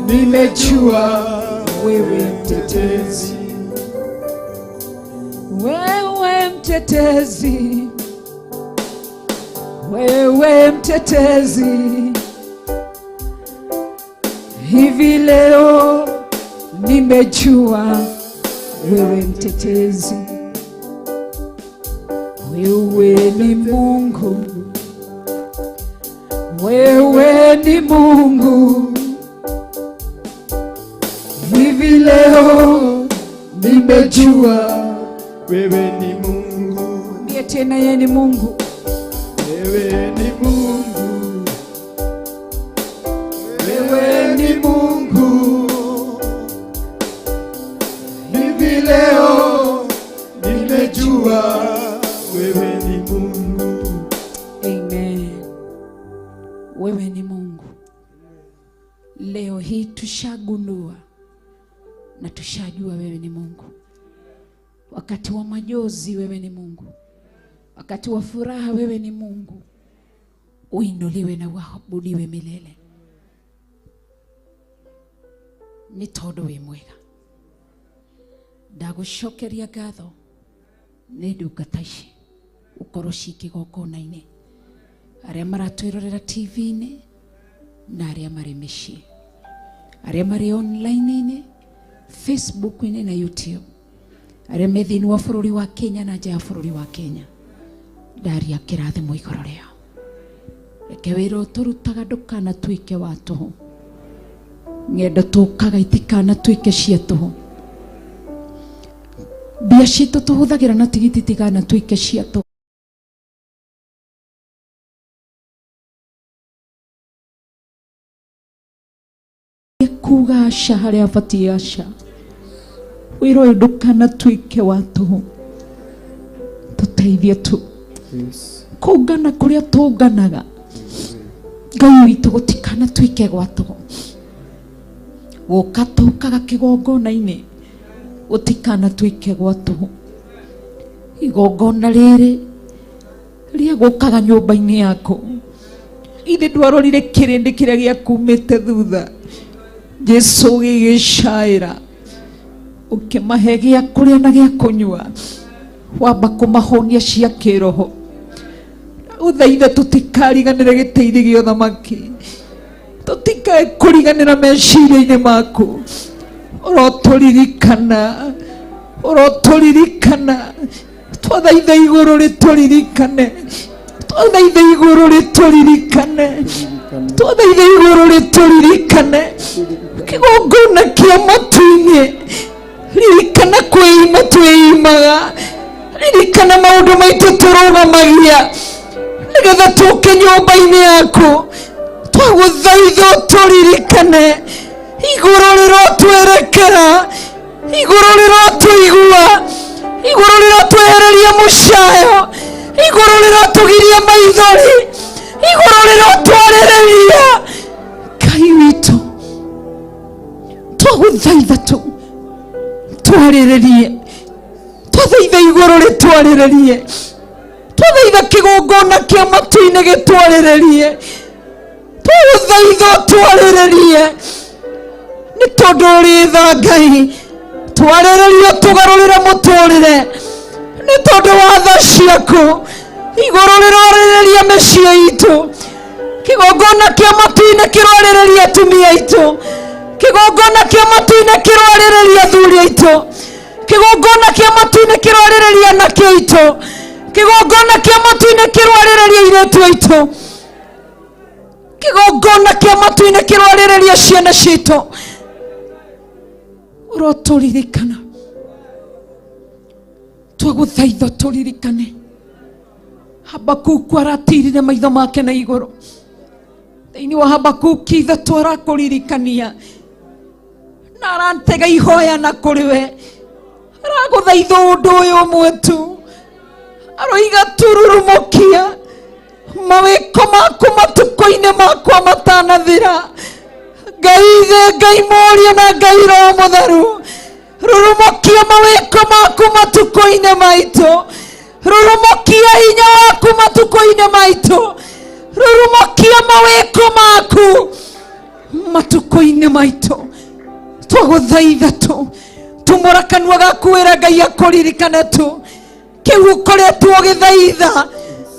nimejua wewe mtetezi, wewe mtetezi, wewe mtetezi. Hivi leo nimejua wewe mtetezi, wewe ni Mungu, wewe ni Mungu. Hivi leo nimejua wewe ni Mungu. Mwambie tena yeye ni Mungu, wewe ni Mungu, wewe ni Mungu. Hivi leo nimejua wewe ni Mungu. Amen. Wewe ni Mungu. Leo hii tushagundua Tushajua wewe ni Mungu. Wakati wa majozi wewe ni Mungu. Wakati wa furaha wewe ni Mungu. Uinuliwe na uabudiwe milele. Nĩ tondũ wĩ mwega. Ndagũcokeria ngatho nĩ ndungata ici ũkorwo ci kĩgongona-inĩ, arĩa maratwĩrorera TV-inĩ na arĩa marĩ mĩciĩ, arĩa marĩ online-inĩ, Facebook-inĩ na YouTube, arĩa me thĩinĩ wa bũrũri wa Kenya na nja ya bũrũri wa Kenya. Ndaria kĩrathimo igũrũ rĩao. Reke wĩra ũtũrutaga ndũkanatuĩke wa tũhũ. Ng'endo tũkaga itikanatuĩke cia tũhũ. Mbia citũ tũhũthagĩra na tigiti itikanatuĩke cia tũhũ. Kuga aca harĩa abatiĩ aca. Wĩra ũyũ ndũkanatuĩke wa tũhũ. Tũteithie tu. Kũngana kũrĩa tũnganaga, Ngai witũ gũtikanatuĩke gwa tũhũ. Gũka tũkaga kĩgongona-inĩ gũtikanatuĩke gwa tũhũ. Igongona rĩrĩ rĩegũkaga nyũmba-inĩ yaku, ithe ndwarorire kĩrĩndĩ kĩrĩa gĩakumĩte thutha. Jesu gĩgĩcaĩra, ũkĩmahe gĩa kũrĩa na gĩa kũnyua, wamba kũmahonia cia kĩroho. Ũthaithe tũtikariganĩre gĩtĩ-inĩ gĩa ũthamaki, tũtikae kũriganĩra meciria-inĩ maku. Ũrotũririkana, ũrotũririkana. Twathaitha igũrũ rĩtũririkane, twathaitha igũrũ rĩtũririkane, twathaitha igũrũ rĩtũririkane. Kĩgongona kĩa matu-inĩ, ririkana kwĩima twĩimaga, ririkana maũndũ maitũ tũrũgamagia nĩgetha tũke nyũmba-inĩ yaku. Twagũthaitha ũtũririkane. Igũrũ rĩrotwerekera, igũrũ rĩrotũigua, igũrũ rĩrotwehereria mũcayo, igũrũ rĩrotũgiria maithori, igũrũ rĩrotwarĩrĩria. Ngai witũ, twagũthaitha tu twarĩrĩrie, twathaitha igũrũ rĩtwarĩrĩrie, twathaitha kĩgongona kĩa matu-inĩ gĩtwarĩrĩrie, twagũthaitha ũtwarĩrĩrie. Nĩ tondũ ũrĩ tha Ngai, twarĩrĩrie ũtũgarũrĩre mũtũrĩre. Nĩ tondũ wa tha ciaku, igũrũ rĩrorĩrĩria mĩciĩ itũ, kĩgongona kĩa matu-inĩ kĩrorĩrĩria atumia aitũ, kĩgongona kĩa matu-inĩ kĩrorĩrĩria athuri aitũ, kĩgongona kĩa matu-inĩ kĩrorĩrĩria anake aitũ, kĩgongona kĩa matu-inĩ kĩrorĩrĩria airĩtu aitũ, kĩgongona kĩa matu-inĩ kĩrorĩrĩria ciana citũ. Ũrotũririkana, twagũthaitha tũririkane. Habakuku aratirire maitho make na igũrũ. Thĩinĩ wa Habakuki ithatũ arakũririkania na arantega ihoya na kũrĩ we, aragũthaitha ũndũ ũyũ ũmwe tu, aroiga tururumũkia mawĩko maku matukũ-inĩ makwa matanathira. Ngai Ithe, Ngai Mũriũ na Ngai Roho Mũtheru, rurumũkia mawĩko maku matukũ-inĩ maitũ, rurumũkia hinya waku matukũ-inĩ maitũ, rurumũkia mawĩko maku matukũ-inĩ maitũ. Twagũthaitha tu, tumũra kanua gaku wĩra Ngai akũririkane tu. Kĩu ũkoretwo ũgĩthaitha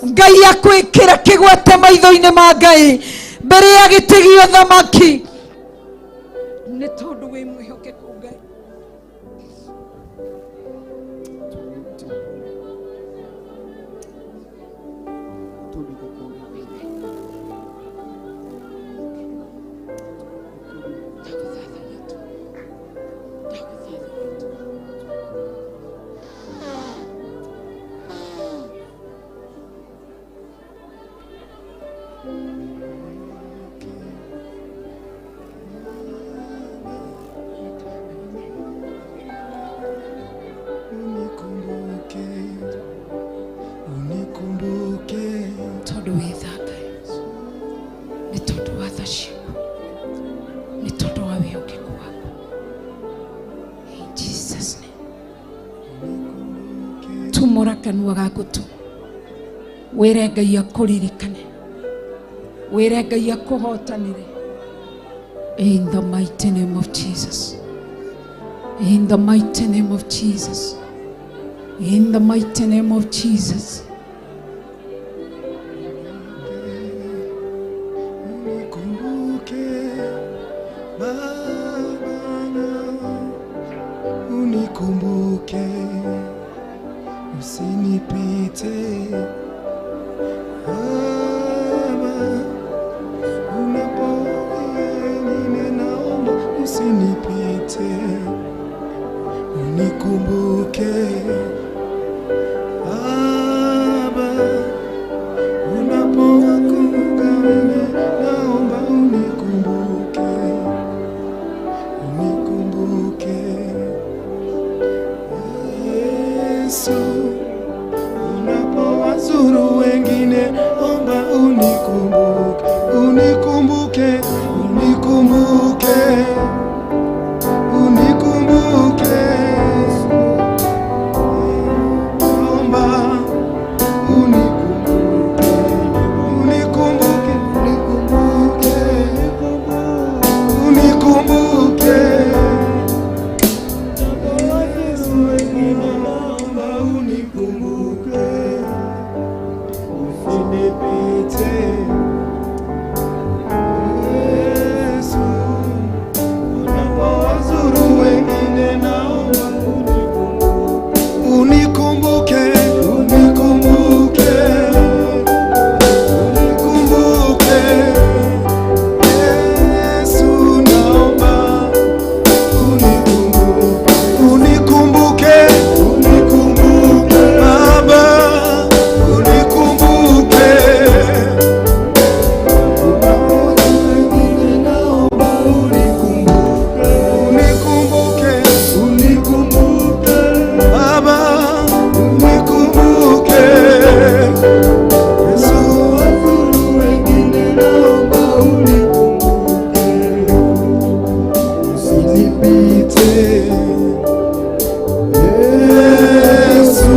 Ngai akwĩkĩra kĩgwete maitho-inĩ ma Ngai mbere ya gĩtĩ gĩa ũthamaki, nĩ tondũ wĩ mwĩhokeku Ngai. Tumura kanua gaku tu wĩre Ngai akũririkane, wĩre Ngai akũhotanĩre. In the mighty name of Jesus, in the mighty name of Jesus, in the mighty name of Jesus. Unikumbuke Baba, unikumbuke, usinipite Baba, unapoenda naomba usinipite, unikumbuke Baba, unapokumbuka mimi naomba unikumbuke, unikumbuke Yesu, unapowazuru wengine omba unikumbuke, unikumbuke, unikumbuke, unikumbuke, omba unikumbuke, unikumbuke, unikumbuke, unikumbuke. Naomba unikumbuke, usinipite Yesu, unapowazuru wengine naomba unikumbuke, unikumbuke, unikumbuke Yesu, naomba unikumbuke, unikumbuke, unikumbuke Baba, unikumbuke. Unikumbuke, unikumbuke Baba, unikumbuke Yesu, usinipite Yesu,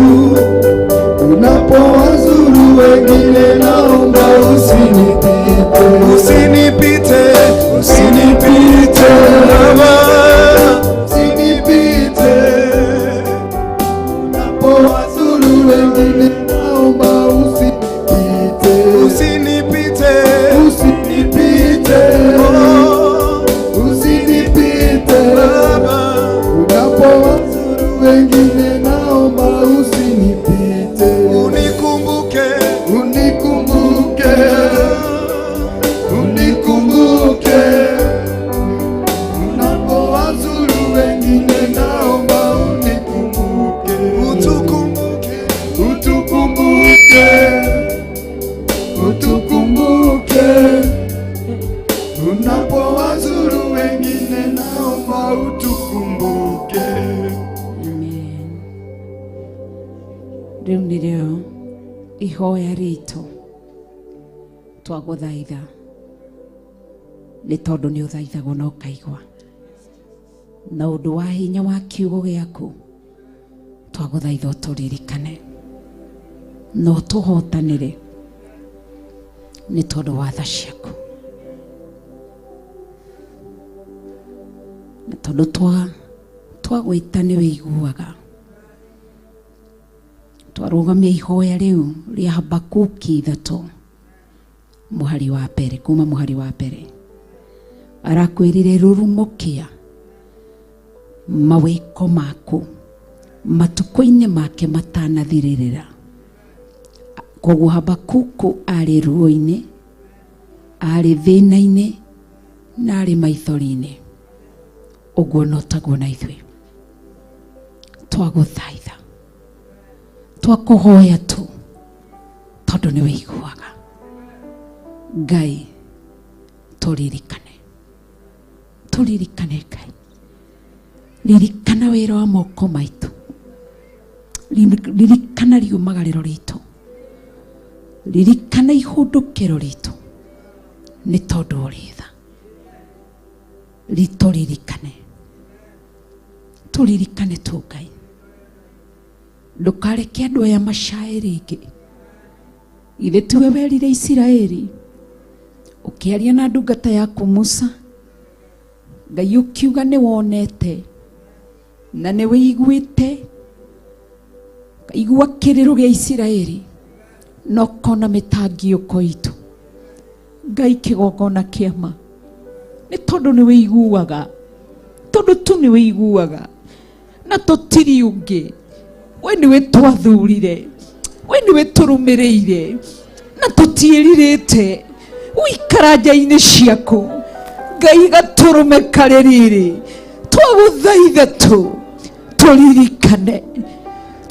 unapowazuru wengine naomba usinipite, usinipite, usinipite Baba, usinipite. Unapowazuru wengine naomba usinipite, usinipite, usinipite, oh, usinipite Baba, Unapowazuru wengine naomba usinipite, unikumbuke, unikumbuke, unikumbuke. Unapowazuru wengine naomba unikumbuke, utukumbuke, utukumbuke, utukumbuke. Unapowazuru wengine naomba utukumbuke. Amen. Rĩu nĩrĩo ihoya ritũ twagũthaitha nĩ tondũ nĩ ũthaithagwo na ũkaigua, na ũndũ wa hinya wa kiugo gĩaku twagũthaitha ũtũririkane na ũtũhotanĩre nĩ tondũ wa tha ciaku, na tondũ twagwĩta nĩ wĩiguaga. Twarũgamia ihoya rĩu rĩa Habakuki 3 mũhari wa mbere, kuma mũhari wa mbere arakwĩrire rurumũkia mawĩko maku matukũ-inĩ make matanathirĩrĩra. Koguo Habakuku arĩ ruo-inĩ, arĩ thĩna-inĩ na arĩ maithori-inĩ. Ũguo no taguo na ithuĩ twagũthaitha, twakũhoya tu tondũ nĩ wĩiguaga. Ngai tũririkane, tũririkane Ngai, ririkana wĩra wa moko maitũ, ririkana riumagarĩro ritũ, ririkana ihũndũkĩro ritũ, nĩ tondũ ũrĩ tha. Ritũririkane, tũririkane tu Ngai. Ndũkareke andũ aya macae rĩngĩ. Githĩ tiwe werire Isiraeli ũkĩaria na ndungata yaku Musa, Ngai ũkiuga nĩ wonete na nĩ wĩiguĩte, ũkaigua kĩrĩro gĩa Isiraeli na ũkona mĩtangĩko itũ. Ngai kĩgongona kĩama nĩ tondũ nĩ wĩiguaga, tondũ tu nĩ wĩiguaga na tũtiri ũngĩ. We nĩwe twathurire, we nĩwe tũrũmĩrĩire na tũtiĩrirĩte gũikara nja-inĩ ciaku. Ngai gatũrũme karĩ riri, twagũthaitha tu tũririkane,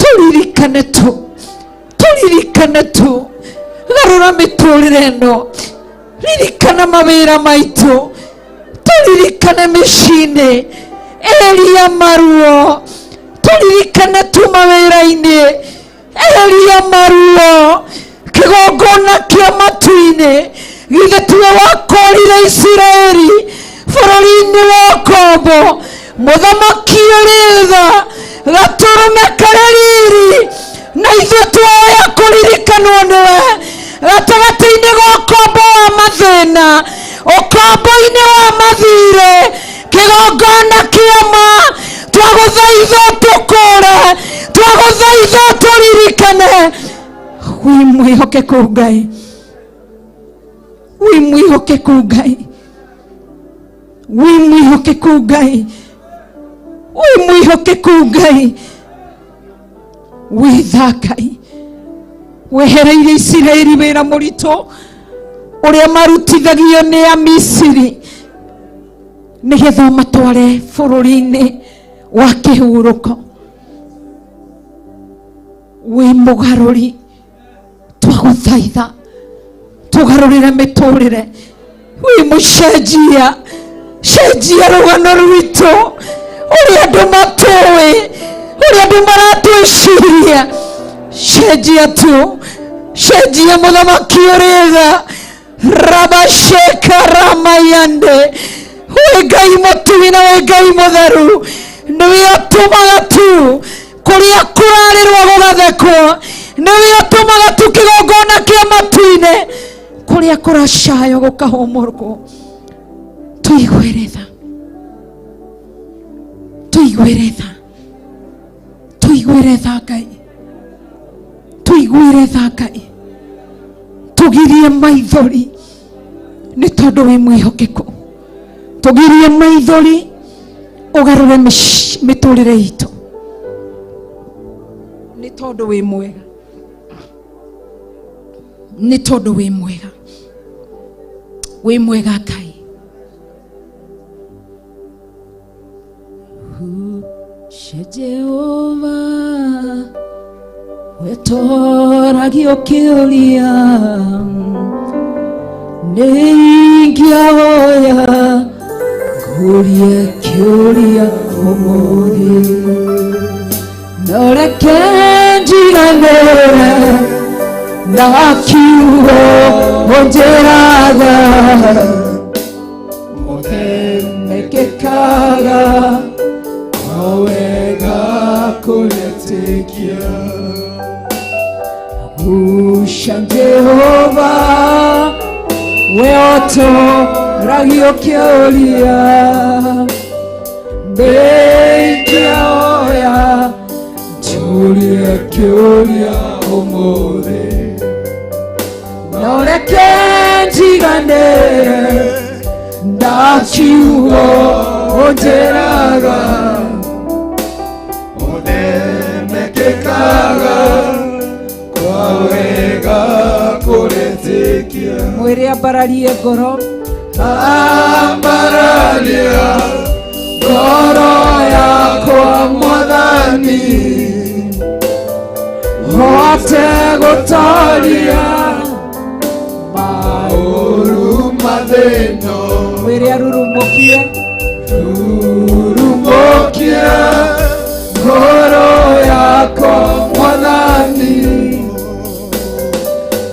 tũririkane tu, tũririkane tu. Garũra mĩtũrĩre ĩno, ririkana mawĩra maitũ, tũririkane mĩciĩ-inĩ, eheria maruo, tũririkane tu mawĩra-inĩ, eheria maruo, kĩgongona kĩa matu-inĩ. Githĩ tiwe wakorire Isiraeli bũrũri-inĩ wa ũkombo, mũthamaki ũrĩ tha, gatũrũme karĩ riri, na ithuĩ twoya kũririkanwo nĩwe gatagatĩ-inĩ ga ũkombo wa mathĩna, ũkombo-inĩ wa mathirĩ, kĩgongona kĩama. Twagũthaitha tũkũre, twagũthaitha tũririkane. Wĩ mwĩhokeku Ngai, wĩ mwĩhokeku Ngai, wĩ mwĩhokeku Ngai, wĩ mwĩhokeku Ngai. Wĩ tha Ngai, wehereire Isiraeli wĩra mũritũ ũrĩa marutithagio nĩ Amisiri nĩgetha ũmatware bũrũri-inĩ wa kĩhurũko. Wĩ mũgarũri, twagũthaitha tũgarũrĩre mĩtũrĩre. Wĩ mũcenjia, cenjia rũgano rwitũ, ũrĩa andũ matũĩ, ũrĩa andũ maratwĩciria. Cenjia tu, cenjia mũthamaki ũrĩ tha. Rabasheka ramayande, wĩ Ngai mũtugi na wĩ Ngai mũtheru, nĩwe ũtũmaga tu kũrĩa kũrarĩrwo gũgathekwo, nĩwe ũtũmaga tu kĩgongona kĩa matu-inĩ kũrĩa kũracayo gũkahũmũrwo. Tũiguĩre tha, tũiguĩre tha, tũiguĩre tha Ngai, tũiguĩre tha Ngai, tũgirie maithori nĩ tondũ wĩ mwĩhokeku. Tũgirie maithori, ũgarũre mĩtũrĩre itũ nĩ tondũ wĩ mwega, nĩ tondũ wĩ mwega, wĩ mwega Ngai. Husha Jehova wetoragia kĩũria, nĩingĩahoya ngũrie kĩũria ũmũthĩ, no reke njiganĩre na kiugo ũnjĩraga, mothe mekĩkaga wega kũrĩtĩkia. Husha Jehova weotoragio kĩũria, nĩingĩahoya njũrie kĩũria ũmũthĩ, no reke njiganĩre na kiugo ũnjĩraga, mothe mekĩkaga kwa wega kũrĩtĩkia. Mwĩre ambararie ngoro, ambararia ngoro yakwa Mwathani, hote gũtoria maũru mathĩno. Mwĩre arurumũkie, rurumũkie ngoro yakwa Mwathani,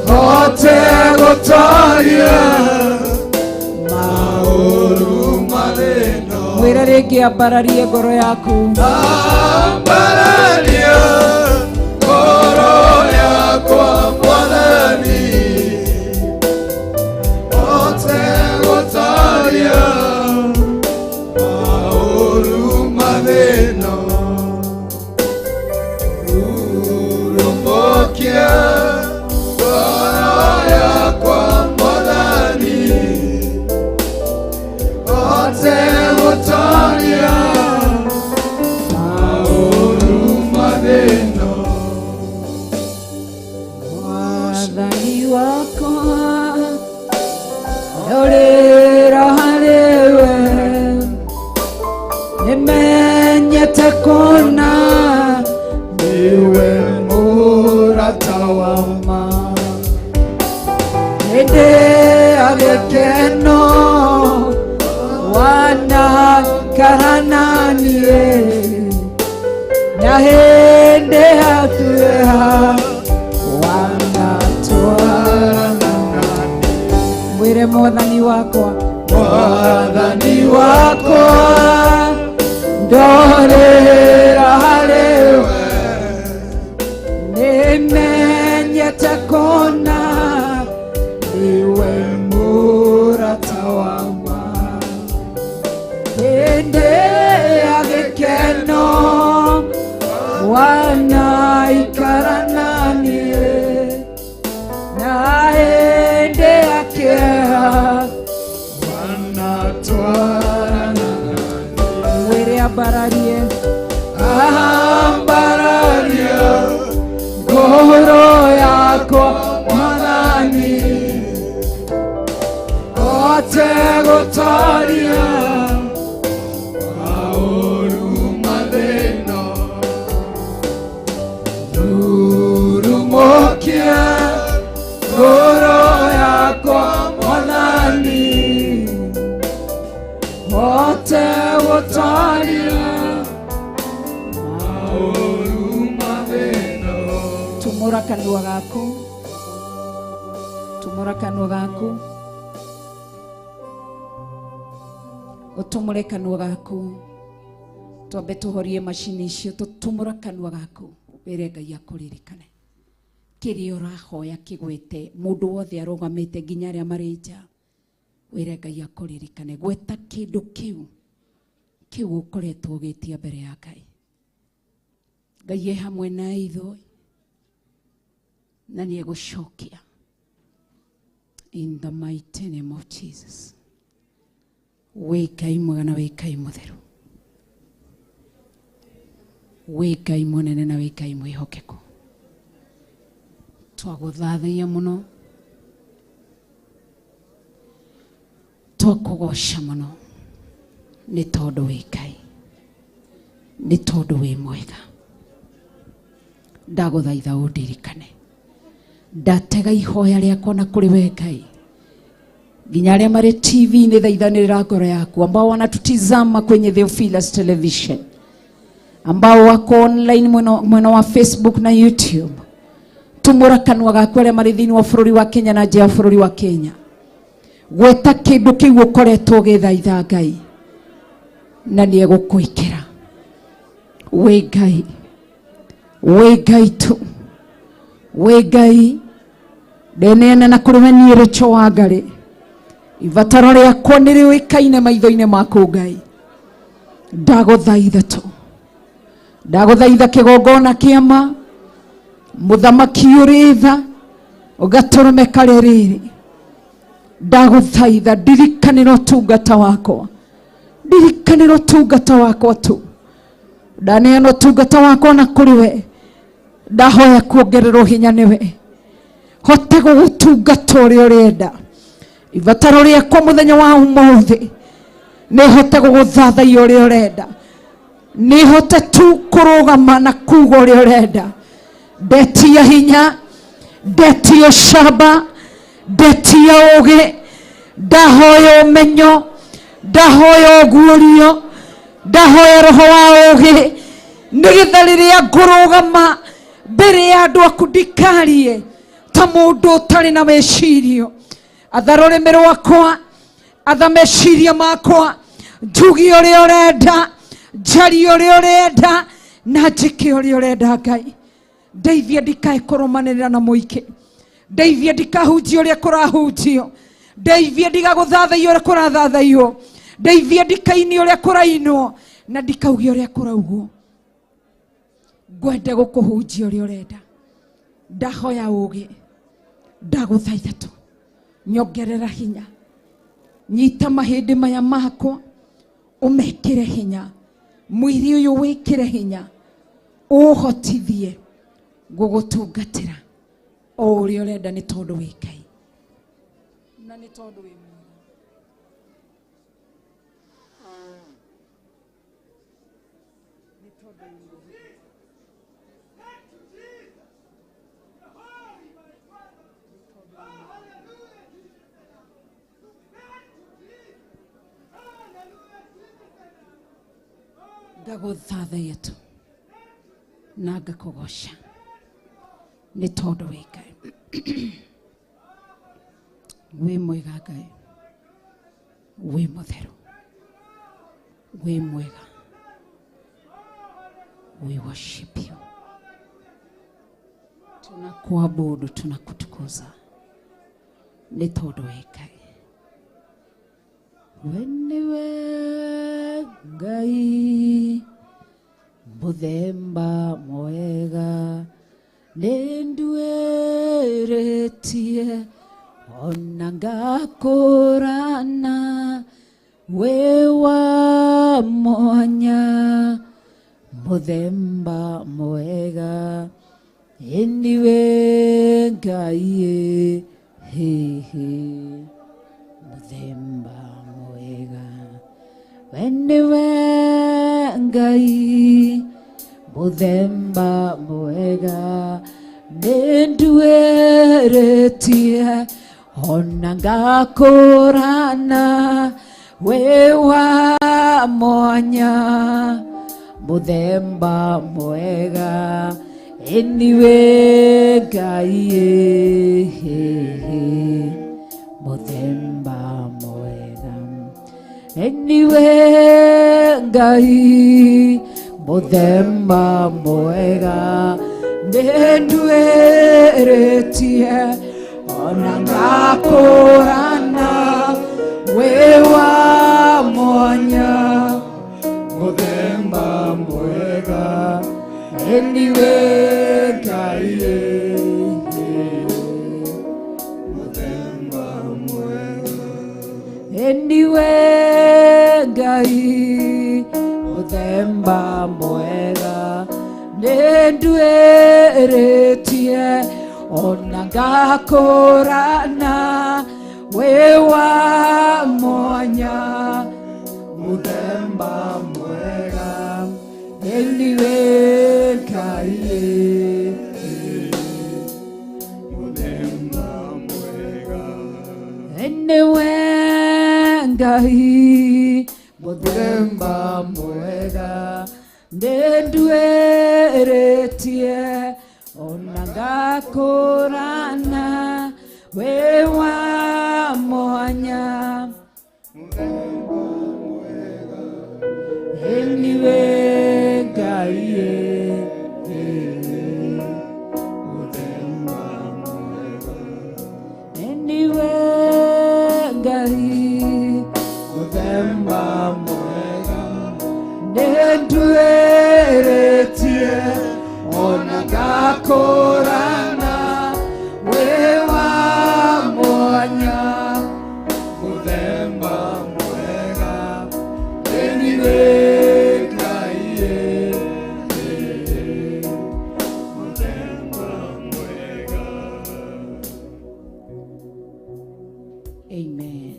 hote gũtoria maũru mathĩno. Mwĩre rĩngĩ ambararie ngoro yaku, ambararia Na hĩndĩ ya kĩeha wanatwarana mwĩre mwathani wakwa, mwathani wakwa ndorĩra harĩ we, nĩmenyete kũna niwe mũrata wa ma, hĩndĩ ya gĩkeno wanaikara naniĩ, na hĩndĩ ya kĩeha wanatwarana mwĩre ambararie, ambararie ngoro yakwa mwathani, hote gũtoria maũru mathĩna, rurumũkia ngoro yakwa mwathani, hote gũtoria maũru mathĩna. Tumũra kanua gaku, tumũra kanua gaku, ũtumũre kanua gaku, twambe tũhorie macini icio, tũtumũra kanua gaku wĩre Ngai akũririkane kĩrĩa ũrahoya kĩgwete, mũndũ wothe arũgamĩte nginya arĩa marĩ nja, wĩre Ngai akũririkane, gweta kĩndũ kĩu kĩu ũkoretwo ũgĩtia mbere ya Ngai. Ngai e hamwe na ithuĩ na nĩ egũcokia in the mighty name of Jesus. Wĩ Ngai mwega na wĩ Ngai mũtheru, wĩ Ngai mũnene na wĩ Ngai mwĩhokeku, twagũthathaiya mũno, twakũgoca mũno, nĩ tondũ wĩ Ngai, nĩ tondũ wĩ mwega. Ndagũthaitha ũndirikane, ndatega ihoya rĩakwa na kũrĩ we Ngai, nginya arĩa marĩ TV-inĩ thaithanĩrĩra ngoro yaku, ambao wanatutizama kwenye Theophilus Television, ambao wako online mwena wa Facebook na YouTube, tumũra kanua gaku arĩa marĩ thĩinĩ wa bũrũri wa Kenya na nja ya bũrũri wa Kenya, gweta kĩndũ kĩu ũkoretwo ũgĩthaitha Ngai na nĩ egũkwĩkĩra. Wĩ Ngai, wĩ Ngai tu, wĩ Ngai, ndeneana na kũrĩ we niĩ Rachel Wangari, ibataro rĩakwa nĩ rĩũĩkaine maitho-inĩ maku Ngai, ndagũthaitha tu, ndagũthaitha kĩgongona kĩa ma, mũthamaki ũrĩ tha, ũgatũrũme karĩ rĩrĩ, ndagũthaitha ndirikanĩra ũtungata wakwa, ndirikanĩra ũtungata wakwa tu, ndaneana ũtungata wakwa na kũrĩ we, ndahoya kuongererwo hinya nĩwe, hote gũgũtungata ũrĩa ũrenda, ibataro rĩakwa mũthenya wa ũmũthĩ nĩ hote gũgũthathaiya ũrĩa ũrenda, nĩ hote tu kũrũgama na kuga ũrĩa ũrenda, ndetia hinya, ndetia ũcamba, ndetia ũũgĩ, ndahoya ũmenyo, ndahoya ũguũrio, ndahoya roho wa ũũgĩ, nĩgetha rĩrĩa ngũrũgama mbere ya andũ aku ndikarie ta mũndũ ũtarĩ na mecirio, atha rũrĩmĩ rwakwa, atha meciria makwa, njuge ũrĩa ũrenda, njarie ũrĩa ũrenda, na njĩke ũrĩa ũrenda Ngai. Ndeithia ndikae kũrũmanĩrĩra na mũingĩ, ndeithia ndikahunjie ũrĩa kũrahunjio, ndeithia ndigagũthathaiyo ũrĩa kũrathathaiyo, ndeithia ndikainie ũrĩa kũrainwo, na ndikauge ũrĩa kũraugwo. Ngwende gũkũhunjia ũrĩa ũrenda, ndahoya ũũgĩ, ndagũthaitha tu, nyongerera hinya, nyita mahĩndĩ maya makwa ũmekĩre hinya, mwĩrĩ ũyũ wĩkĩre hinya, ũhotithie gũgũtungatĩra o ũrĩa ũrenda, nĩ tondũ wĩ Ngai na nĩ tondũ wĩ mwega. Ngagũthathaiya tu, Na ngakũgoca nĩ tondũ wĩ Ngai. Wĩ mwega Ngai, wĩ mũtheru, wĩ mwega. We worship you, tunakuabudu, tunakutukuza nĩ tondũ wĩ Ngai. We nĩwe Ngai mũthemba mwega, nĩnduĩrĩtie ona ngakũrana, wĩ wa mwanya mũthemba mwega, ĩniwe Ngai ĩ, mũthemba mwega. We nĩwe Ngai mũthemba mwega, nĩnduĩrĩtie ona ngakũrana, wĩ wa mwanya mũthemba mwega, ĩniwe Ngai ĩ, mũthemba mwega. Ĩniwe Ngai mũthemba mwega, nĩnduĩrĩtie ona ngakũrana, wĩ wa mwanya mũthemba mwega, ĩniwe Ngai ĩ, mũthemba mwega. Ĩniwe Ngai mũthemba mwega, nĩnduĩrĩtie ona ngakũrana, wĩ wa mwanya mũthemba mwega, ĩniwe Ngai ĩ, mũthemba mwega. Ĩniwe Ngai mũthemba mwega, nĩnduĩrĩtie ona ngakũrana, wĩ wa mwanya ĩniwe Ngai ĩ, mũthemba mwega. Ĩniwe Ngai mũthemba mwega, nĩnduĩrĩtie ona ngakũrana, wĩ wa mwanya mũthemba mwega, ĩniwe Ngai ĩ, mũthemba mwega. Amen.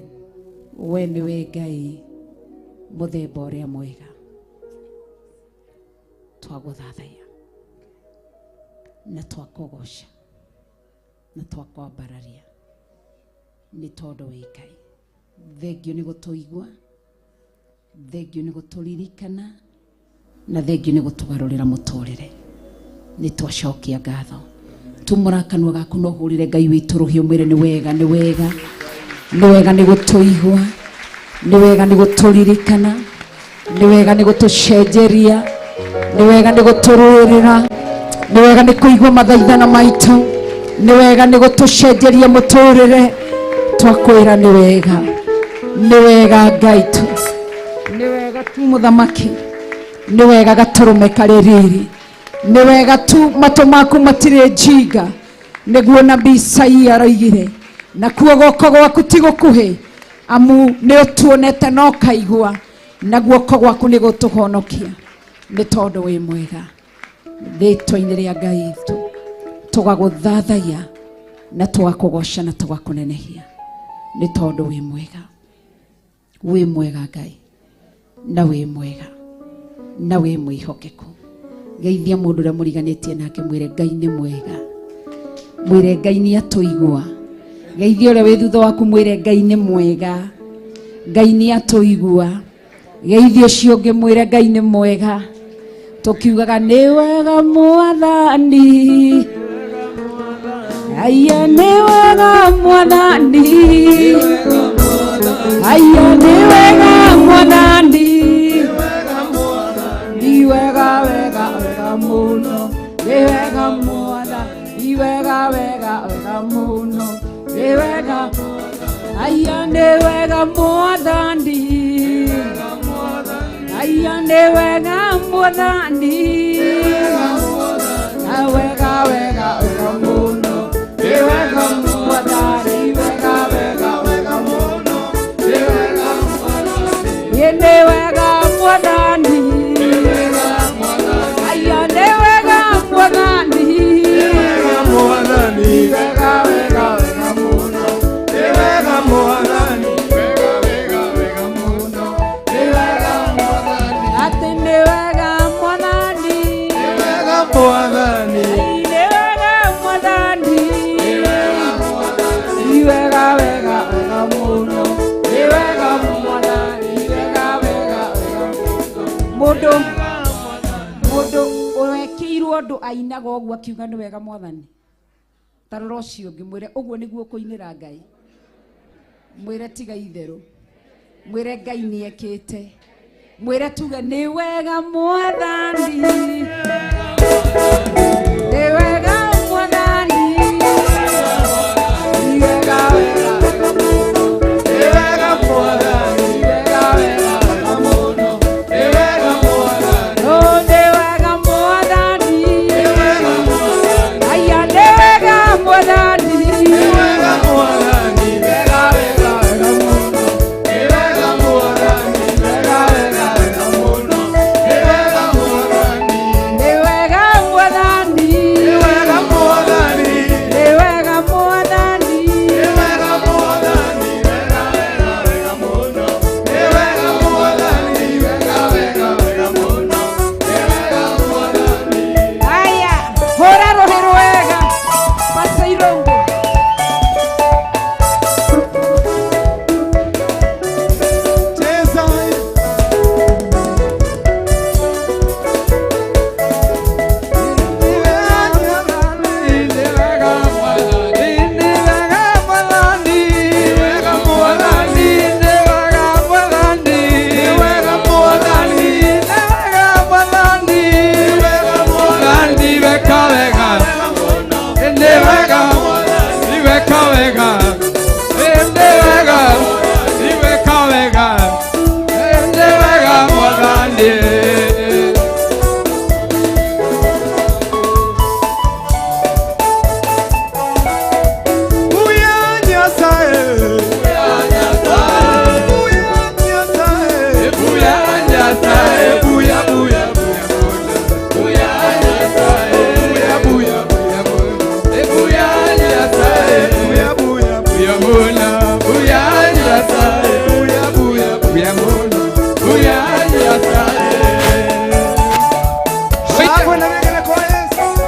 We nĩwe Ngai mũthemba ũrĩa mwega, twagũthathaiya na twakũgoca na twakwambararia nĩ tondũ wĩ Ngai. Thengio nĩ gũtũigua, thengio nĩ gũtũririkana, na thengio nĩ gũtũgarũrĩra mũtũrĩre. Nĩ twacokia ngatho. Tumũra kanua gaku na ũhũrĩre Ngai witũ rũhĩ, ũmwĩre nĩ wega, nĩ wega, nĩ wega nĩ gũtũigua, nĩ wega nĩ gũtũririkana, nĩ wega nĩ gũtũcenjeria, nĩ wega nĩ gũtũrũĩrĩra, nĩ wega nĩ kũigua mathaithana maitũ, nĩ wega nĩ gũtũcenjeria mũtũrĩre. Twakwĩra nĩ wega, nĩ wega Ngai tu, nĩ wega tu mũthamaki, nĩ wega gatũrũme karĩ riri, nĩ wega tu matũ maku matirĩ njinga, nĩguo nabii Isaia aroigire, nakuo guoko gwaku ti gũkuhĩ, amu nĩ ũtuonete na ũkaigua, na guoko gwaku nĩ gũtũhonokia, nĩ tondũ wĩ mwega. Rĩtwa-inĩ rĩa Ngai witũ tũgagũthathaiya na tũgakũgoca na tũgakũnenehia, nĩ tondũ wĩ mwega, wĩ mwega Ngai, na wĩ mwega na wĩ mwĩhokeku. Geithia mũndũ ũrĩa mũriganĩtie nake, mwĩre Ngai nĩ mwega, mwĩre Ngai nĩ atũigua. Geithia ũrĩa wĩ thutha waku, mwĩre Ngai nĩ mwega, Ngai nĩ atũigua. Geithia ũcio ũngĩ, mwĩre Ngai nĩ mwega. Tukiugaga nĩ wega Mwathani. Aya nĩ wega Mwathani. Aya nĩ wega Mwathani. Nĩ wega wega wega mũno. Nĩ wega Mwathani. Nĩ wega wega wega mũno. Nĩ wega. Aya nĩ wega Mwathani. Aya nĩ wega Mwathani. Wega wega wega mũno. Nĩ wega Mwathani. Wega wega wega mũno. Nĩ wega Mwathani. Nĩ wega Mwathani. Aya nĩ wega Mwathani. Wega wega wega mũno. Nĩ wega Mwathani. Wega wega wega mũno. Nĩ wega Mwathani. Atĩ nĩ wega Mwathani. Nĩ wega Mwathani. Nĩ wega Mwathani. Nĩ wega wega wega mũno. Nĩ wega Mwathani. Wega wega wega mũno. Mũndũ wekĩirwo ũndũ ainaga ũguo akiuga nĩ wega Mwathani. Ta rora ũcio ũngĩ mwĩre ũguo nĩguo kũinĩra Ngai. Mwĩre tiga itherũ. Mwĩre Ngai nĩ ekĩte. Mwĩre tuge nĩ wega Mwathani. Nĩ wega Mwathani. Nĩ wega wega wega mũno. Nĩ wega Mwathani. Wega wega wega mũno. Nĩ wega Mwathani. Oh, nĩ wega Mwathani. Nĩ wega Mwathani. Aya nĩ wega Mwathani. Nĩ wega Mwathani. Wega wega wega mũno. Nĩ wega Mwathani. Wega wega wega mũno. Nĩ wega Mwathani. Nĩ wega Mwathani. Nĩ wega Mwathani. Nĩ wega Mwathani. Nĩ wega Mwathani. Wega wega wega mũno. Nĩ wega Mwathani. Wega wega wega mũno. Nĩ wega Mwathani. Aya, hũra rũhĩ rwega. Pasa irũngũ.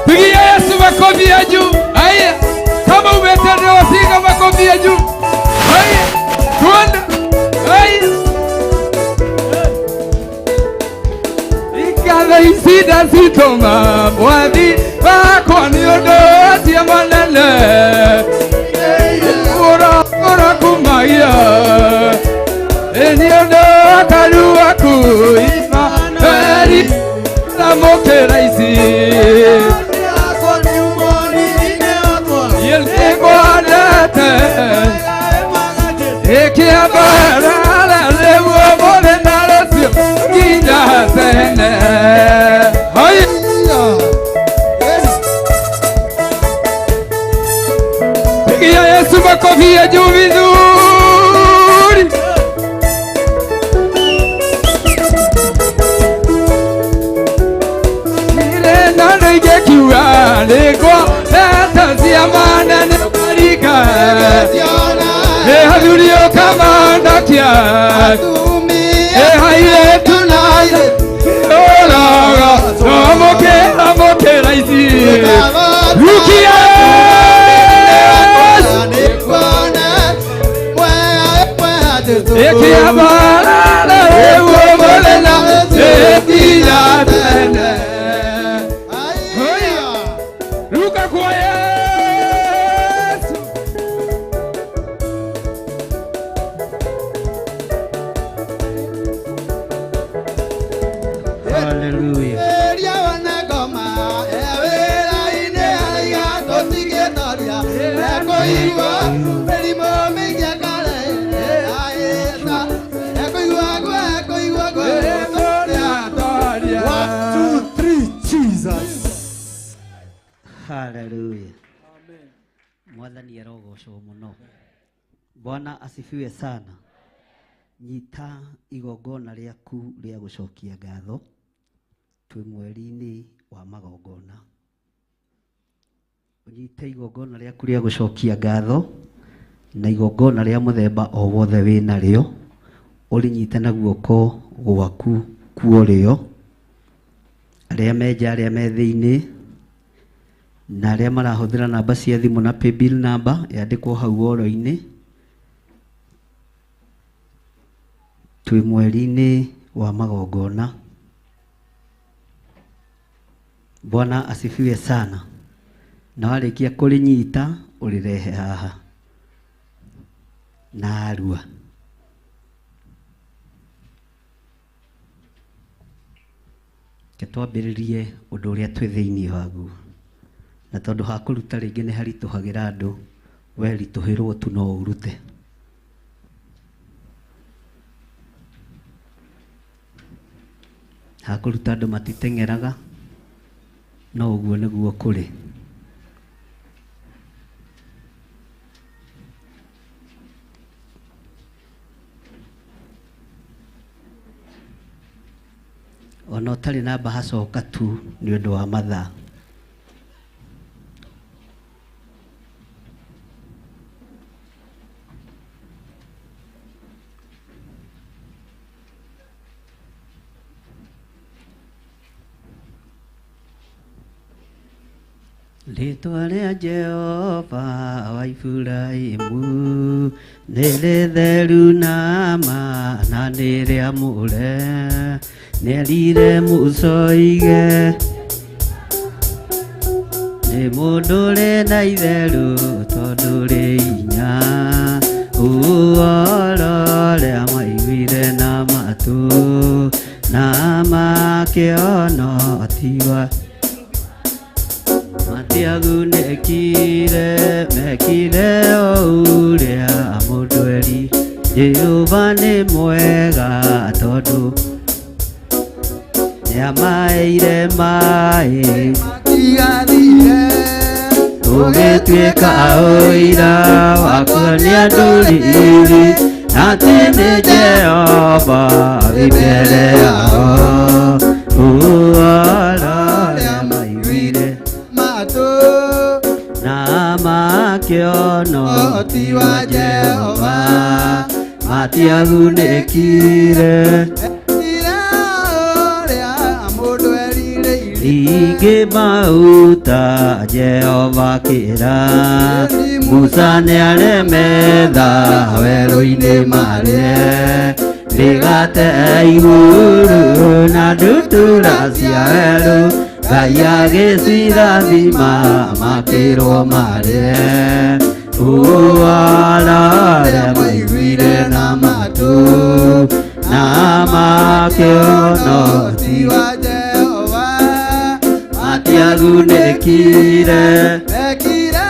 Pigia Yesu makofi ya juu. Haya, kama umetendewa piga makofi ya juu. Haya, tuende. Haya. Ikala isida sitoma mwathi bakwa ni ũndũ atia manene ura kumagia ni ũndũ akarua kuima eri ramũkĩra ici Pigia Yesu makofi ya juu vizuri. Ile nando igekiwa nĩkwa tata cia mana nĩ ũkarika Halurio kamandakia Haile tunaile Olaga Namokera mokera isi Rukia Ekiabalala ewo molena Ekiatene. Haleluya. Mwathani arogocwo muno. Bwana asifiwe sana. Nyita igongona rĩaku rĩa gũcokia ngatho twĩ mweri-inĩ wa magongona. Ũnyite igongona rĩaku rĩa gũcokia ngatho na igongona rĩa mũthemba o wothe wĩ narĩo ũrĩnyite na guoko gwaku kuorĩo, arĩa me nja, arĩa me thĩinĩ, na arĩa marahũthĩra namba cia thimũ na paybill number yandĩkwo hau woro-inĩ. Twĩ mweri-inĩ wa magongona. Bwana asifiwe sana. Na warĩkia kũrĩnyita ũrĩrehe haha na arua. Ke twambĩrĩrie ũndũ ũrĩa twĩ thĩinĩ waguo, na tondũ ha kũruta rĩngĩ nĩ haritũhagĩra andũ, we ritũhĩrwo tu no ũrute. Ha kũruta andũ matiteng'eraga, no ũguo nĩguo kũrĩ. Ona ũtarĩ na mbahaca tu nĩ ũndũ wa mathaa. Rĩtwa rĩa Jehova wa Iburahĩmu nĩ rĩtheru na ma na nĩ rĩamũre, nĩerire Musa oige nĩ mũndũ ũrĩ na itherũ tondũ rĩ hinya, ũhoro ũrĩa maiguire na matũ na makĩona tiwa matiagunĩkire, mekire o ũrĩa mũndũ eri. Jehova nĩ mwega tondũ nĩamaheire maĩ matigathire, ũgĩtuĩka ũira wa kuonia ndũrĩrĩ atĩ nĩ Jehova wĩ mbere yao. Ũhoro ũrĩa maiguire matũ na makĩona ti wa Jehova matiagunĩkire, ningĩ mauta Jehova akĩra Musa nĩaremetha werũ-inĩ marĩe mĩgate igũrũ na ndutura cia werũ, Ngai agĩcirathima makĩrwo marĩe. Ũhoro ũrĩa maiguire na matũ na makĩona ti wa Jehova matiagunĩkire, mekire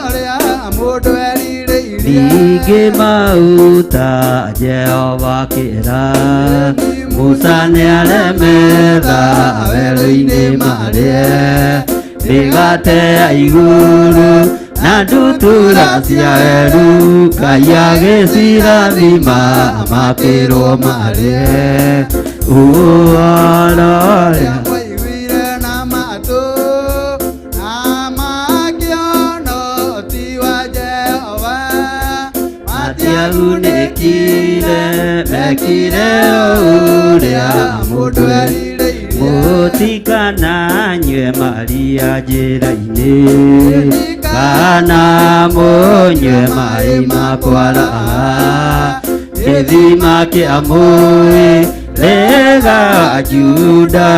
ũrĩa mũndũ erirĩirie. Ningĩ mauta Jehova akĩra Musa nĩaremetha werũ-inĩ marĩe mĩgate ya igũrũ na ndutura cia werũ, Ngai agĩcirathima makĩrwo marĩe. Ũhoro ũrĩa maiguire na matũ na makĩona ti wa Jehova matiagunĩkire, mekire ũrĩa mũndũ erirĩirie. Mũtikananyue maria njĩra-inĩ, kana mũnyue maĩ ma kwaraha, gĩthima kĩa mũĩ rĩga Juda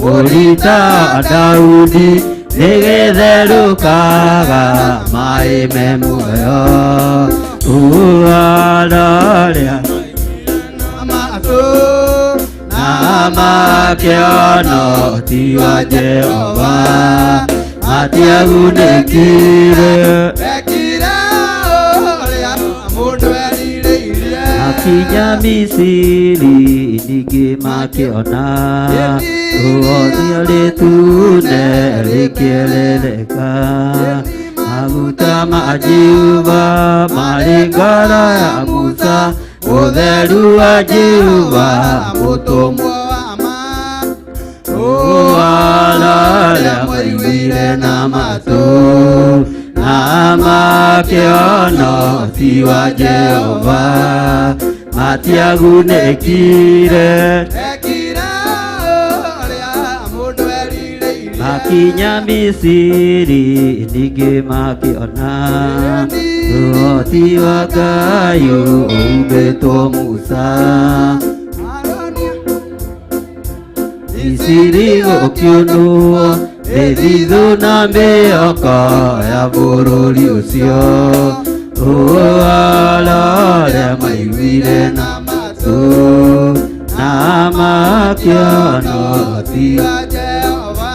mũrita Daudi nĩgĩtherũkaga maĩ me muoyo. Ũhoro ũrĩa matũ na makĩona ti wa Jehova matiagunĩkire, mekire ũrĩa mũndũ erirĩirie. Makinya Misiri ningĩ makĩona Ũhoti rĩtune rĩkĩerereka Maguta ma Jehova marĩ ngoro ya Musa Ũtheru wa Jehova mũtũmwo Ũhoro maiguire na matũ na makĩona ũhoti wa Jehova matiagunĩkire Makinya Misiri ningĩ makĩona ũhoti wa Ngai ũumbĩtwo Musa Misiri gũkĩũnũo mĩthithũ na mĩhoko ya bũrũri ũcio Ũhoro ũrĩa maiguire na matũ na makĩona ũhoti wa Jehova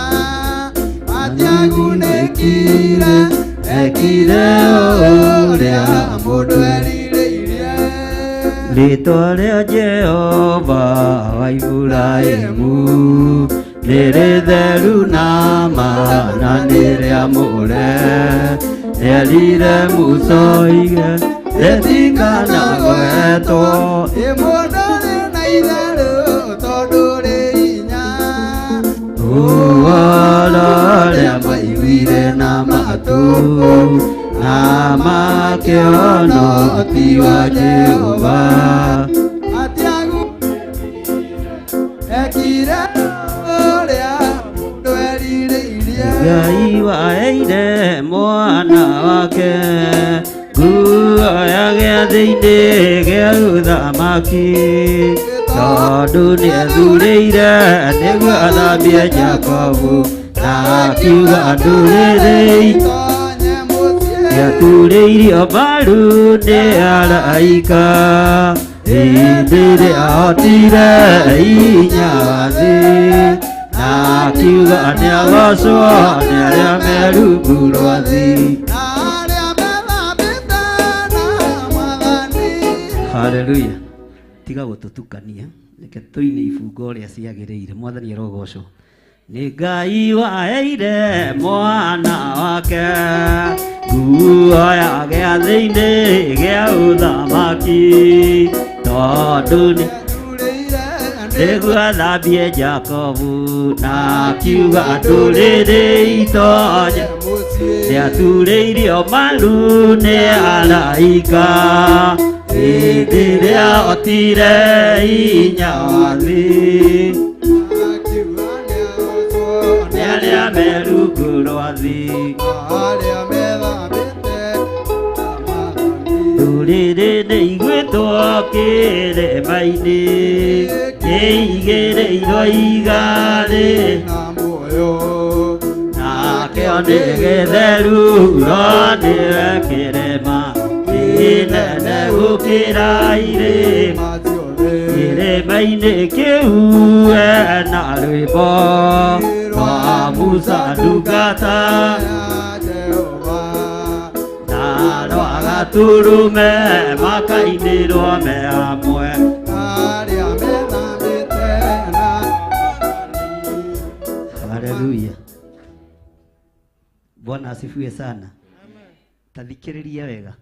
matiagunĩkire ekire ũrĩa mũndũ erirĩirie Rĩtwa rĩa Jehova wa Iburahĩmu nĩ rĩtheru na ma na nĩ rĩamũre Nĩerire Musa oige rĩtikanagwetwo Mũndũ rĩ na itherũ tondũ rĩ hinya Ũhoro ũrĩa maiguire na matũ na makĩona ũhoti wa Jehova ekire ũrĩa mũndũ erirĩirie Ngai waheire mwana wake nguo ya gĩathĩ-inĩ gĩa ũthamaki tondũ nĩethurĩire nĩguo athambie Jakobu na akiuga ndũrĩrĩ nĩaturĩirio mbaru nĩ araika hĩndĩ ĩrĩa ahotire hinya wa thĩ na akiuga nĩagocwo nĩ arĩa me rungu rwa thĩ Haleluya tiga gũtũtukania reke tũine ibungo ũrĩa ciagĩrĩire mwathani arogocwo nĩ Ngai waheire mwana wake nguo ya gĩathĩ-inĩ gĩa ũthamaki tondũ nĩ nĩguo athambie Jakobu na akiuga ndũrĩrĩ itonye nĩaturĩirio maru nĩ araika hĩndĩ ĩrĩa ahotire hinya wa thĩ nĩ arĩa me rungu rwa thĩ Ndũrĩrĩ nĩ igwĩtwo kĩrĩma-inĩ kĩigĩrĩirwo ihiga rĩ nakĩo nĩ gĩtheru no nĩwe kĩrĩma kĩnene gũkĩra irĩma kĩrĩma-inĩ kĩu ena rwĩmbo rwa Musa ndungata na rwa Gatũrũme makainĩrwo me hamwe Haleluya. Bwana asifiwe sana. Tathikĩrĩria wega.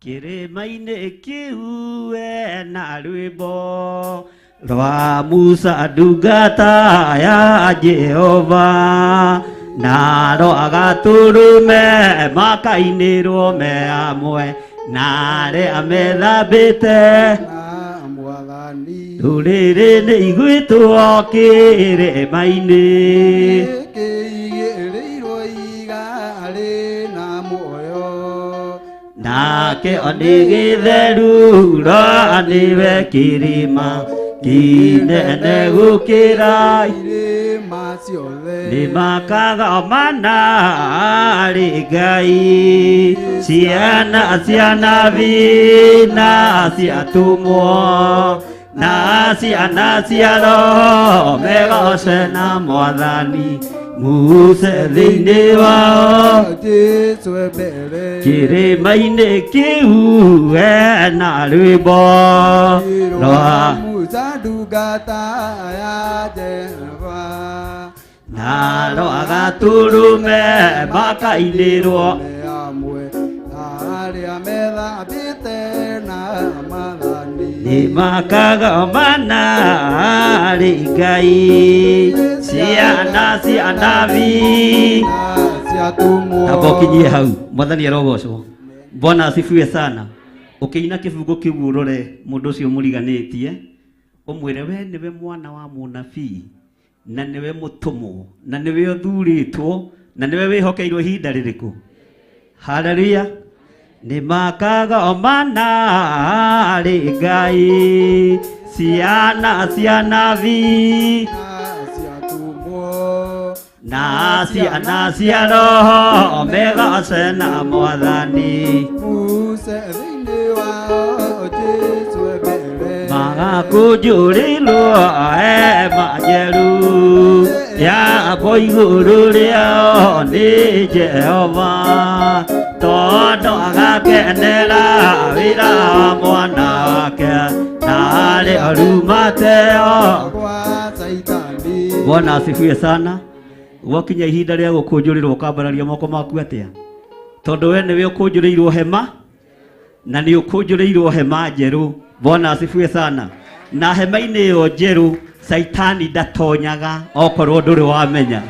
Kĩrĩma-inĩ kĩu ena rwĩmbo rwa Musa ndungata ya Jehova na rwa Gatũrũme makainĩrwo me hamwe na arĩa methambĩte ndũrĩrĩ nĩ igwĩtwo kĩrĩma-inĩ kĩigĩrĩirwo ihiga rĩna muoyo nakĩo nĩ gĩtheru no nĩwe kĩrĩma kĩnene gũkĩra irĩma ciothe nĩmakagomana harĩ Ngai ciana cia nabii na cia atũmwo na ciana cia Roho megoce na Mwathani Musa thĩinĩ wao Jesu mbere kĩrĩma-inĩ kĩu ena rwĩmbo rwa Musa ndungata ya Jehova na rwa gatũrũme makainĩrwo amwe arĩa methambĩte na mathani nĩ makagomana harĩ Ngai ciana cia nabii Tamba ũkinyie hau mwathani arogocwo. Bwana asifiwe sana. Ũkĩina kĩbungo kĩu ũrore mũndũ ũcio mũriganĩtie ũmwĩre we nĩwe mwana wa mũnabii na nĩwe mũtũmwo na nĩwe ũthurĩtwo na nĩwe wĩhokeirwo ihinda rĩrĩkũ. Haleluya. Nĩ makagomana harĩ Ngai ciana cia nabii na ciana cia roho megoce na mwathani Musa thĩinĩ wao Jesu mbere magakũnjũrĩrwo hema njerũ yako igũrũ rĩao nĩ Jehova tondũ agakenera wĩra wa mwana wake na arĩa arumateo. Kwa Saitani. Bwana asifiwe sana. Gwakinya ihinda rĩa gũkũnjũrĩrwo ũkambararia moko maku atĩa? Tondũ we nĩwe ũkũnjũrĩirwo hema na nĩ ũkũnjũrĩirwo hema njerũ. Bwana asifiwe sana. Na hema-inĩ ĩyo njerũ Saitani ndatonyaga okorwo ndũrĩ wamenya.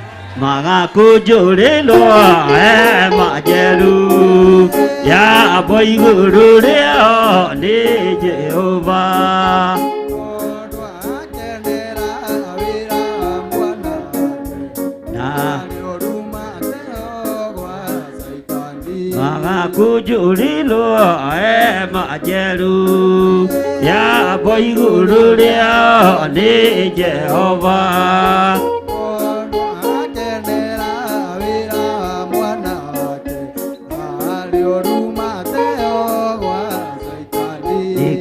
Magakũnjũrĩrwo hema njerũ yambwo igũrũ rĩao nĩ Jehova. Na magakũnjũrĩrwo hema njerũ yambwo igũrũ rĩao nĩ Jehova.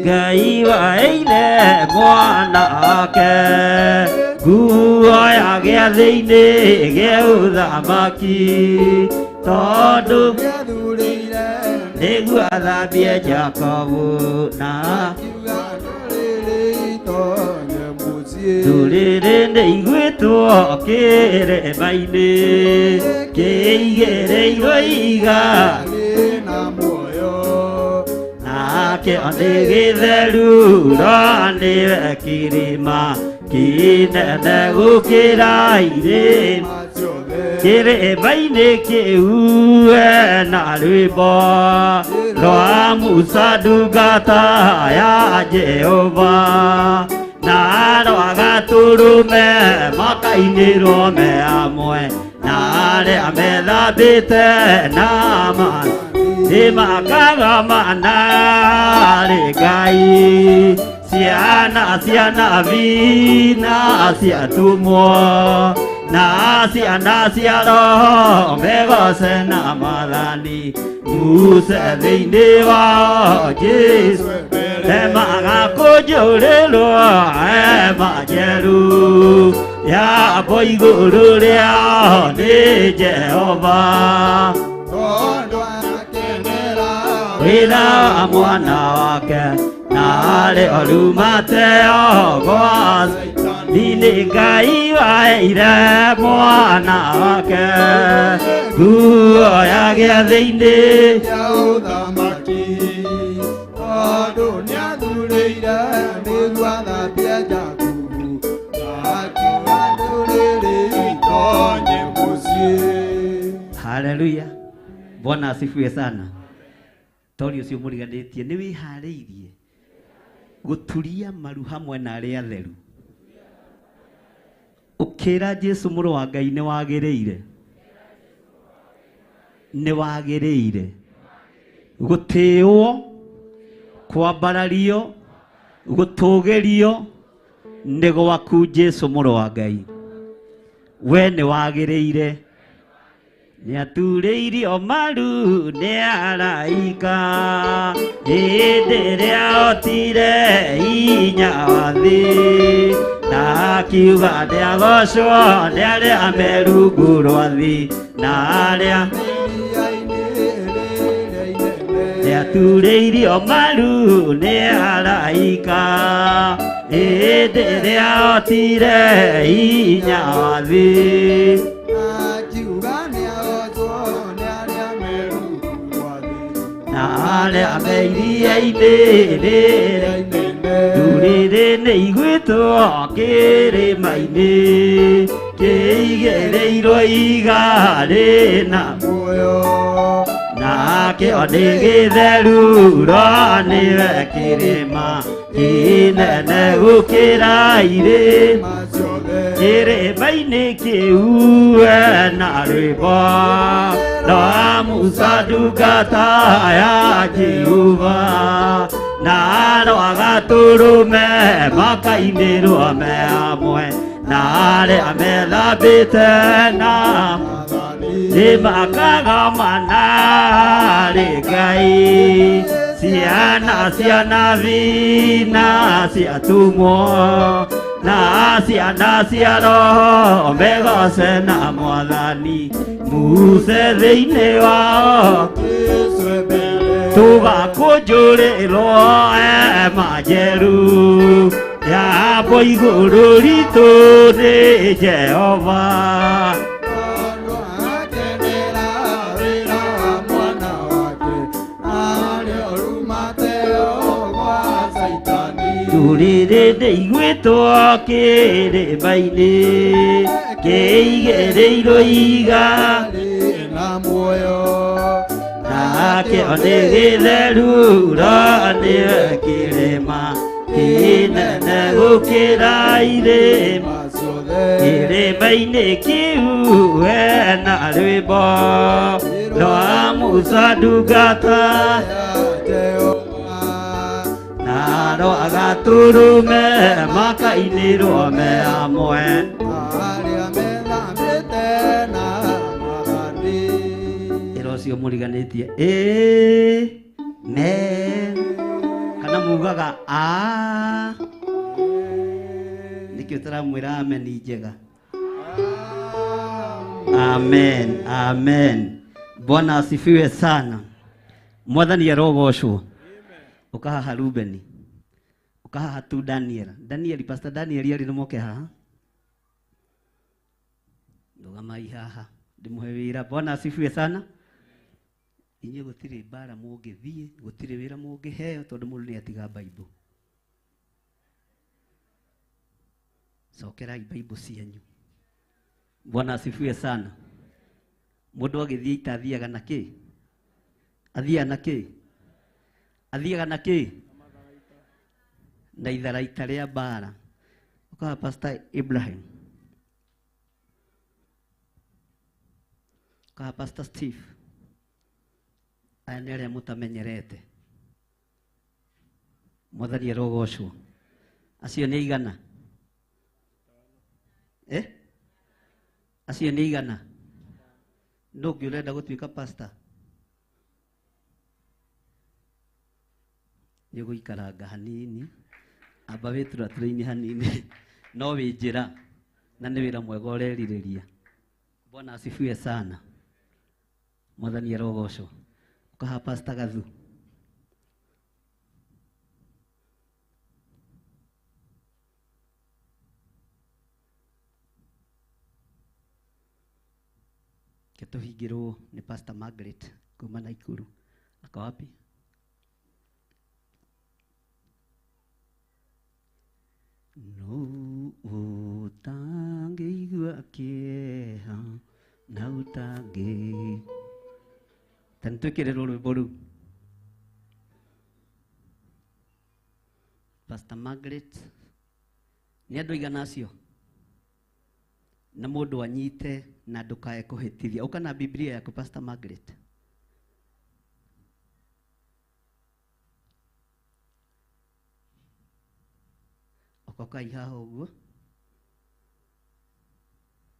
Ngai waheire mwana wake nguo ya gĩathĩ-inĩ gĩa ũthamaki tondũ nĩguo athambie Jakobu na ndũrĩrĩ nĩiguĩtwo kĩrĩma-inĩ kĩigĩrĩirwo ihiga nake nĩ gĩtheru no nĩwe kĩrĩma kĩnene gũkĩra irĩma kĩrĩma-inĩ kĩu na rwĩmbo rwa Musa ndungata ya Jehova na rwa gatũrũme makainĩrwo me hamwe na arĩa methambĩte na nĩ makagomana harĩ Ngai ciana cia nabii na cia atũmwo na ciana cia roho megoce na mwathani Musa thĩinĩ wao Jesu magakũnjũrĩrwo hema njerũ yambwo igũrũ rĩao nĩ Jehova wĩra wa mwana wake na arĩa arumateo gwa nĩ Ngai waheire mwana wake nguo ya gĩathĩ-inĩ ya ũthamaki tondũ nĩathurĩire nĩguo athambie Jakubu akiuga ndũrĩrĩ itonye mũciĩ. Haleluya. Bwana asifiwe sana. Tori ũcio mũriganĩtie nĩ wĩharĩirie gũturia maru hamwe na arĩa atheru ũkĩra Jesu mũrũ wa Ngai nĩ wagĩrĩire nĩ wagĩrĩire gũtĩĩwo kwambarario gũtũgĩrio nĩ gwaku Jesu mũrũ wa Ngai we nĩ wagĩrĩire nĩaturĩirio maru nĩ araika hĩndĩ ĩrĩa otire hinya wa thĩ Na akiuga nĩagocwo nĩ arĩa me rungu rwa thĩ na arĩa nĩaturĩirio maru nĩ araika hĩndĩ ĩrĩa otire hinya wa thĩ. Na arĩa me iria-inĩ rĩrĩa ndũrĩrĩ nĩ igwĩtwo kĩrĩma-inĩ kĩigĩrĩirwo ihiga rĩna muoyo nakĩo nĩ gĩtheru ro nĩwe kĩrĩma kĩnene gũkĩra irĩma kĩrĩma-inĩ kĩu na rwĩmbo rwa Musa ndungata ya Jehova na rwa Gatũrũme makainĩrwo me hamwe na arĩa methambĩte na nĩmakagomana harĩ Ngai ciana cia nabii na cia atũmwo na ciana cia Roho megoce na Mwathani Muse thĩinĩ wao tũgakũnjũrĩrwo hema njerũ yambwo igũrũ ritũ nĩ Jehova. Ndũrĩrĩ nĩ igwĩtwo kĩrĩma-inĩ kĩigĩrĩirwo ihiga rĩna muoyo nakĩo nĩ gĩtheru ro nĩwe kĩrĩma kĩnene gũkĩra irĩma kĩrĩma-inĩ kĩu hena rwĩmbo rwa Musa ndungata na rwa Gatũrũme makainĩrwo me hamwe ĩra ũcio mũriganĩtie amen kana mugaga a nĩkĩo tũramwĩra amen njega. Amen, amen. Bwana asifiwe sana. Mwathani arogocwo. Ukahaha Rubeni, ukahaha tu Daniel. Daniel, Pastor Daniel arĩ nĩmoke haha ndũgamai haha ndĩmũhe wĩra. Bwana asifiwe sana. Inyuĩ gũtirĩ mbara mũngĩthiĩ, gũtirĩ wĩra mũngĩheo tondũ mũndũ nĩatiga Bible. Cokerai Bible cianyu. Bwana asifiwe sana. Mũndũ agĩthiĩ ita athiaga na kĩ? Athiaga na kĩ? Athiaga na kĩ? Na itharaita rĩa mbara. Ũkaha Pastor Ibrahim, ũkaha Pastor Steve. Aya nĩ arĩa mũtamenyerete. Mwathani arogocwo. Acio nĩ aigana? Acio nĩ aigana? Nũ ũngĩ ũrenda gũtuĩka pastor? Nĩ ũgũikaranga hanini, amba wĩturatũre-inĩ hanini, no wĩ njĩra na nĩ wĩra mwega ũrerirĩria. Bwana asifiwe sana. Mwathani arogocwo. Ũkaha Pastor Gathu. Tũhingĩrwo nĩ Pastor Margaret kuma Naikuru. Ako wapi? No ũtangĩigua kĩeha na ũtangĩ ta nĩtwĩkĩrĩrwo rwĩmbo rũu. Pastor Margaret nĩ andũ aigana acio? Na mũndũ anyite na ndũkae kũhĩtithia. Ũka na Biblia yaku Pastor Margaret. Okokai haha ũguo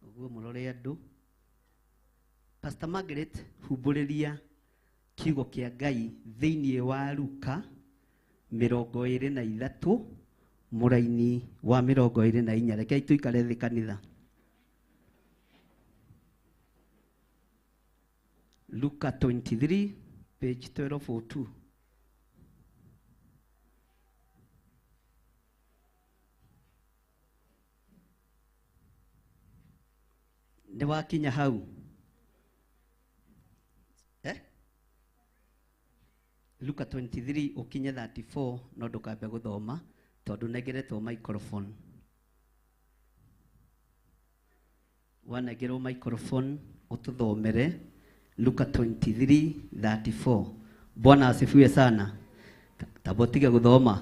ũguo mũrore andũ. Pastor Margaret, humbũrĩria kiugo kĩa Ngai thĩinĩ wa Luka 23 Mũraini wa 24. Rekei tũikare thĩ kanitha. Luka 23 page 1202. Nĩ wakinya hau eh? Luka 23 ũkinye 34 no ndũkambe gũthoma tondũ nengeretwo microphone. Wanengerwo microphone ũtũthomere Luka 23:34. Bwana asifiwe sana. Tabotige gũthoma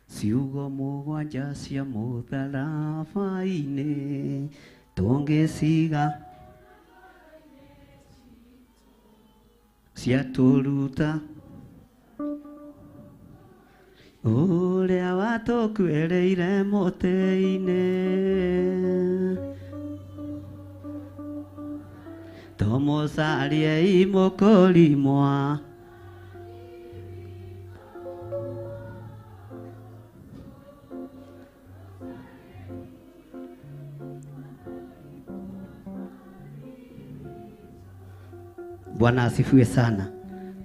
ciugo mũgwanja cia mũtharaba-inĩ tũngĩciga ciatũruta ũrĩa watũkuĩrĩire mũtĩ-inĩ tũmũcarie imũkũrimwa. Bwana asifiwe sana.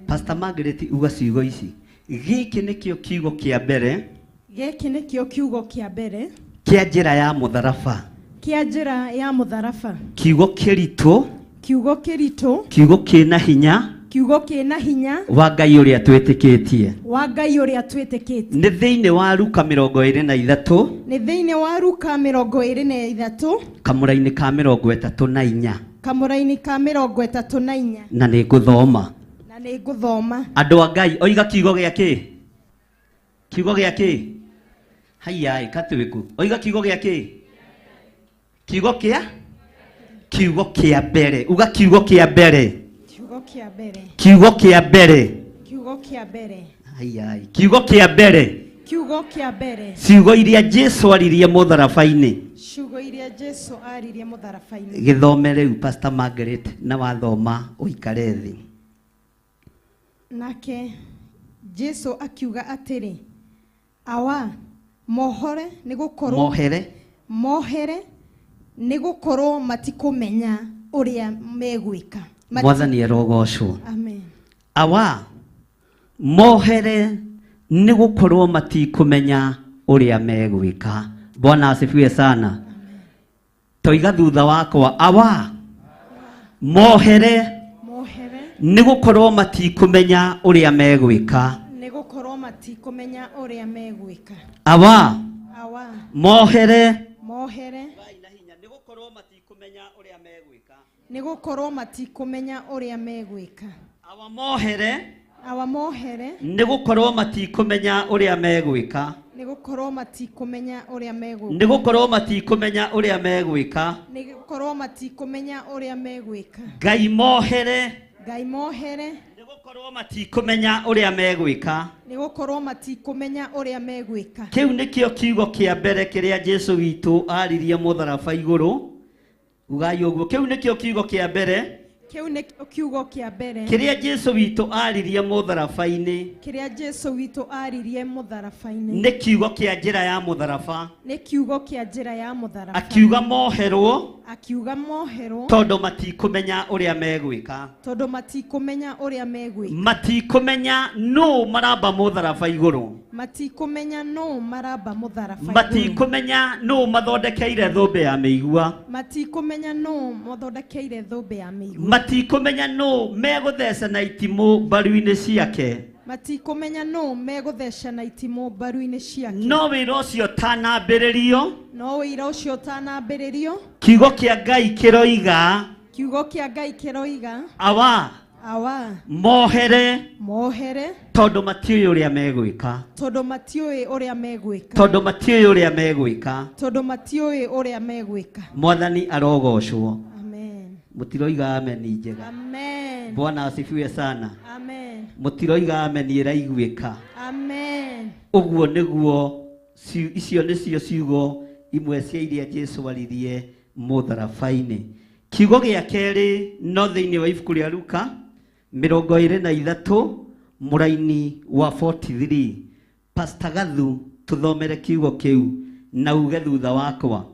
Pastor Margaret uga ciugo ici. Gĩkĩ nĩkĩo kiugo kĩa mbere. Gĩkĩ nĩkĩo kiugo kĩa mbere. Kĩa njĩra ya mũtharaba. Kĩa njĩra ya mũtharaba. Kiugo kĩritũ. Kiugo kĩritũ. Kiugo kĩna hinya. Kiugo kĩna hinya. Wa Ngai ũrĩa twĩtĩkĩtie. Wa Ngai ũrĩa twĩtĩkĩtie. Nĩ thĩinĩ wa Luka 23. Nĩ thĩinĩ wa Luka 23. Kamũra-inĩ ka 34. Kamũra-inĩ ka 34. Na nĩ ngũthoma. Na nĩ ngũthoma. Andũ a Ngai oiga kiugo gĩa kĩ? Kiugo gĩa kĩ? Haiya katwĩku. Oiga kiugo gĩa kĩ? Kiugo kĩa? Kiugo kĩa mbere. Uga kiugo kĩa mbere. Kiugo kĩa mbere. Kiugo kĩa mbere. Kiugo kĩa mbere. Haiya. Kiugo kĩa mbere. Kiugo kĩa mbere. Ciugo iria Jesu aririe mũtharaba-inĩ. Ciugo iria Jesu aririe mũtharaba-inĩ. Gĩthome rĩu Pastor Margaret na wathoma ũikare thĩ. Nake Jesu akiuga atĩrĩ, awa mohere nĩgũkorwo mohere nĩgũkorwo matikũmenya ũrĩa megwĩka. Mwathani arogocwo. Amen. Awa mohere nĩgũkorwo matikũmenya ũrĩa megwĩka. Bwana asifiwe sana. Toiga thutha wakwa, awa mohere nĩgũkorwo matikũmenya ũrĩa megwĩka. Nĩgũkorwo matikũmenya ũrĩa megwĩka. Awa awa mohere mohere nĩgũkorwo matikũmenya ũrĩa megwĩka. Nĩgũkorwo matikũmenya ũrĩa megwĩka. Awa mohere awa mohere nĩgũkorwo matikũmenya ũrĩa megwĩka. Nĩgũkorwo matikũmenya ũrĩa megwĩka. Nĩgũkorwo matikũmenya ũrĩa megwĩka. Nĩgũkorwo matikũmenya ũrĩa megwĩka. Ngai mohere Ngai mohere nĩgũkorwo matikũmenya ũrĩa megwĩka. Nĩgũkorwo matikũmenya ũrĩa megwĩka. Kĩu nĩkĩo kiugo kĩa mbere kĩrĩa Jesu witũ aririe mũtharaba igũrũ. Ugai ũguo, kĩu nĩkĩo kiugo kĩa mbere. Kĩu nĩkĩo kiugo kĩa mbere kĩrĩa Jesu witũ aririe mũtharaba-inĩ. Kĩrĩa Jesu witũ aririe mũtharaba-inĩ. Nĩ kiugo kĩa njĩra ya mũtharaba. Nĩ kiugo kĩa njĩra ya mũtharaba. Akiuga moherwo. Akiuga moherwo tondũ matikũmenya ũrĩa megwĩka. Tondũ matikũmenya ũrĩa megwĩka. Matikũmenya nũ maramba mũtharaba igũrũ. Matikũmenya nũ maramba mũtharaba igũrũ. Matikũmenya nũ mathondekeire thũmbĩ ya mĩigua. Matikũmenya nũ mathondekeire thũmbĩ ya mĩigua. Matikũmenya nũ megũtheca na itimũ mbaru-inĩ ciake. Matikũmenya nũ megũtheca na itimũ mbaru-inĩ ciake. No wĩra ũcio ũtanambĩrĩrio. No wĩra ũcio ũtanambĩrĩrio. Kiugo kĩa Ngai kĩroiga. Kiugo kĩa Ngai kĩroiga. Awa awa mohere mohere tondũ matiũĩ ũrĩa megwĩka. Tondũ matiũĩ ũrĩa megwĩka. Tondũ matiũĩ ũrĩa megwĩka. Tondũ matiũĩ ũrĩa megwĩka. Mwathani arogocwo. Amen. Mũtiroiga amen njega. Amen. Bwana asifiwe sana. Amen. Mũtiroiga amen ĩraiguĩka. Amen. Ũguo nĩguo icio nĩcio ciugo imwe cia iria Jesu aririe mũtharaba-inĩ. Kiugo gĩa kerĩ no thĩinĩ wa ibuku rĩa Luka 23 mũraini wa 43. Pastor Gathu Tũthomere kiugo kĩu na uge thutha wakwa.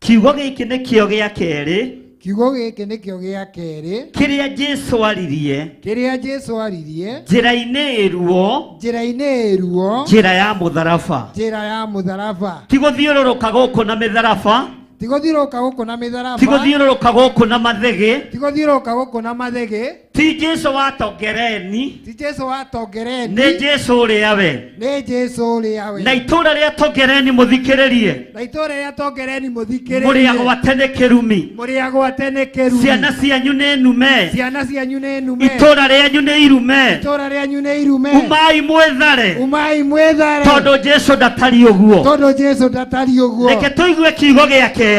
Kiugo gĩkĩ nĩkĩo gĩa kerĩ. Kiugo gĩkĩ nĩkĩo gĩa kerĩ. Kĩrĩa Jesu aririe. Kĩrĩa Jesu aririe. Njĩra-inĩ ĩruo. Njĩra-inĩ ĩruo. Njĩra ya mũtharaba. Njĩra ya mũtharaba. Ti gũthiũrũrũka gũkũ na mĩtharaba. Ti gũthiũrũrũka gũkũ na mĩtharaba. Ti gũthiũrũrũka gũkũ na mathĩgĩ. Ti gũthiũrũrũka gũkũ na mathĩgĩ. Ti Jesu wa Tongereni. Ti Jesu wa Tongereni. Nĩ Jesu ũrĩa we. Nĩ Jesu ũrĩa we. Na itũũra rĩa Tongereni mũthikĩrĩrie. Na itũũra rĩa Tongereni mũthikĩrĩrie. Mũrĩ agwate nĩ kĩrumi. Mũrĩ agwate nĩ kĩrumi. Ciana cianyu nĩ nume. Ciana cianyu nĩ nume. Itũũra rĩanyu nĩ irume. Itũũra rĩanyu nĩ irume. Umai mwĩthare. Umai mwĩthare. Tondũ Jesu ndatariĩ ũguo. Tondũ Jesu ndatariĩ ũguo. Reke tũigue kiugo gĩa kerĩ.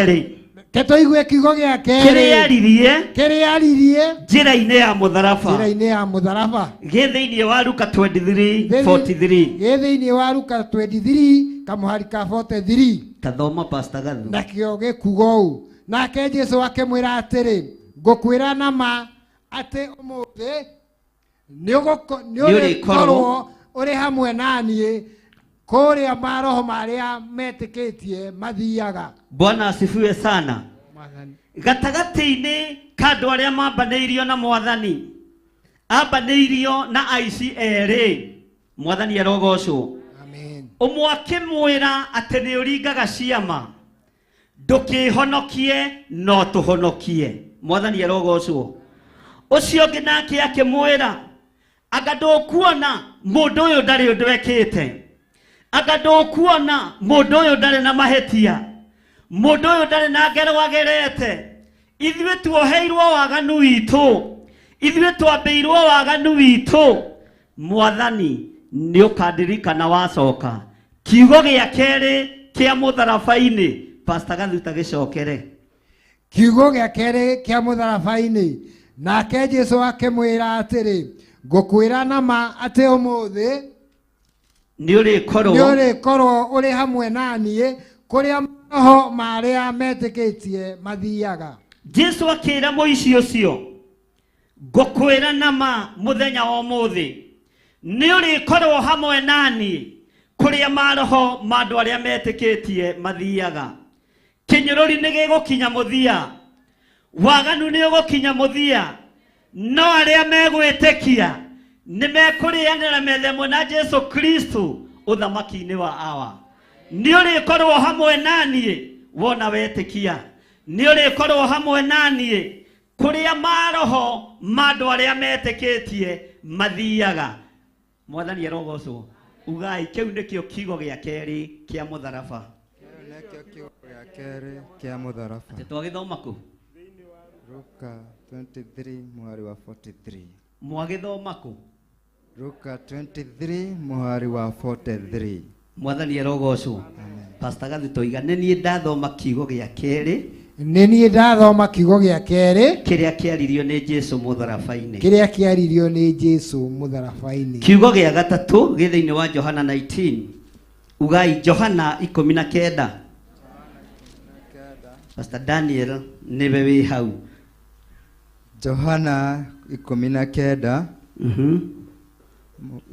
Reke tũigue kiugo gĩa kerĩ. Kĩrĩa aririe. Kĩrĩa aririe. Njĩra-inĩ ya mũtharaba. Njĩra-inĩ ya mũtharaba. Gĩ thĩinĩ wa Luka 23:43. Gĩ thĩinĩ wa Luka 23 kamũhari ka 43. Tathoma Pastor Gathu. Nakĩo gĩkuga ũũ. Nake Jesu akĩmwĩra atĩrĩ, ngũkwĩra na ma atĩ ũmũthĩ nĩ ũrĩkorwo ũrĩ hamwe na niĩ kũrĩa maroho marĩa metĩkĩtie mathiaga. Bwana asifiwe sana. Gatagatĩ-inĩ ka andũ arĩa mambanĩirio na Mwathani, ambanĩirio na aici erĩ. Mwathani arogocwo. Amen. Ũmwe akĩmwĩra atĩ nĩ ũringaga ciama, ndũkĩhonokie no tũhonokie. Mwathani arogocwo. Ũcio ũngĩ nake akĩmwĩra, anga ndũkuona mũndũ ũyũ ndarĩ ũndũ ekĩte, anga ndũkuona mũndũ ũyũ ndarĩ na mahĩtia, mũndũ ũyũ ndarĩ na ngero agerete. Ithuĩ tuoheirwo waganu witũ, ithuĩ twambĩirwo waganu witũ. Mwathani nĩ ũkandirikana wacoka. Kiugo gĩa kerĩ kĩa mũtharaba-inĩ, Pastor Gathu ta gĩcokere. Kiugo gĩa kerĩ kĩa mũtharaba-inĩ. Nake Jesu akĩmwĩra atĩrĩ, ngũkwĩra na ma atĩ ũmũthĩ nĩ ũrĩkorwo ũrĩ hamwe na niĩ kũrĩa maroho marĩa metĩkĩtie mathiaga. Jesu akĩra mũici ũcio, ngũkwĩra na ma mũthenya wa ũmũthĩ nĩ ũrĩkorwo hamwe na niĩ kũrĩa maroho ma andũ arĩa metĩkĩtie mathiaga. Kĩnyũrũri nĩ gĩgũkinya mũthia, waganu nĩ ũgũkinya mũthia, no arĩa megwĩtĩkia nĩ mekũrĩanĩra metha ĩmwe na Jesu Kristo ũthamaki-inĩ wa Awa. Nĩ ũrĩkorwo hamwe na niĩ wona wetĩkia, nĩ ũrĩkorwo hamwe na niĩ kũrĩa maroho ma andũ arĩa metĩkĩtie mathiaga. Mwathani arogocwo. Ugai kĩu nĩkĩo kiugo gĩa kerĩ kĩa mũtharaba. Nĩkĩo kiugo gĩa kerĩ kĩa mũtharaba. Atĩ twagĩthoma kũ? Luka 23 mũhari wa 43. Mwagĩthoma kũ? Luka 23 mũhari wa 43. Mwathani arogocwo. Pastor Gathu toiga nĩ niĩ ndathoma kiugo gĩa kerĩ. Nĩ niĩ ndathoma kiugo gĩa kerĩ kĩrĩa kĩaririo nĩ Jesu mũtharaba-inĩ. Kĩrĩa kĩaririo nĩ Jesu mũtharaba-inĩ. Kiugo gĩa gatatũ gĩ thĩinĩ wa Johana 19. Ugai Johana 19. Pastor Daniel nĩwe wĩ hau. Johana 19.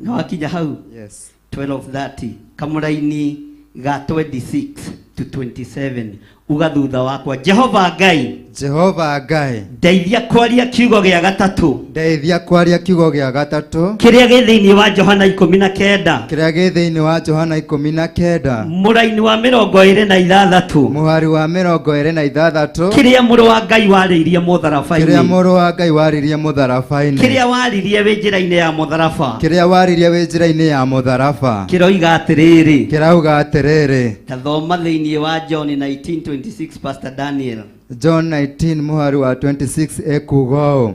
Nĩ wakinya hau? Yes. 12:30 kamũraini ga 26 to 27. Uga thutha wakwa, Jehova Ngai. Jehova Ngai. Ndeithia kwaria kiugo gĩa gatatũ. Ndeithia kwaria kiugo gĩa gatatũ. Kĩrĩa gĩ thĩinĩ wa Johana 19. Kĩrĩa gĩ thĩinĩ wa Johana 19. Mũraini wa 26. Mũhari wa 26. Kĩrĩa mũrũ wa Ngai warĩirie mũtharaba-inĩ. Kĩrĩa mũrũ wa Ngai warĩirie mũtharaba-inĩ. Kĩrĩa waririe wĩ njĩra-inĩ ya mũtharaba. Kĩrĩa waririe wĩ njĩra-inĩ ya mũtharaba. Kĩroiga atĩrĩrĩ. Kĩrauga atĩrĩrĩ. Tathoma thĩinĩ wa John 19:26 Pastor Daniel. John 19 mũhari wa 26 ekuuga ũũ,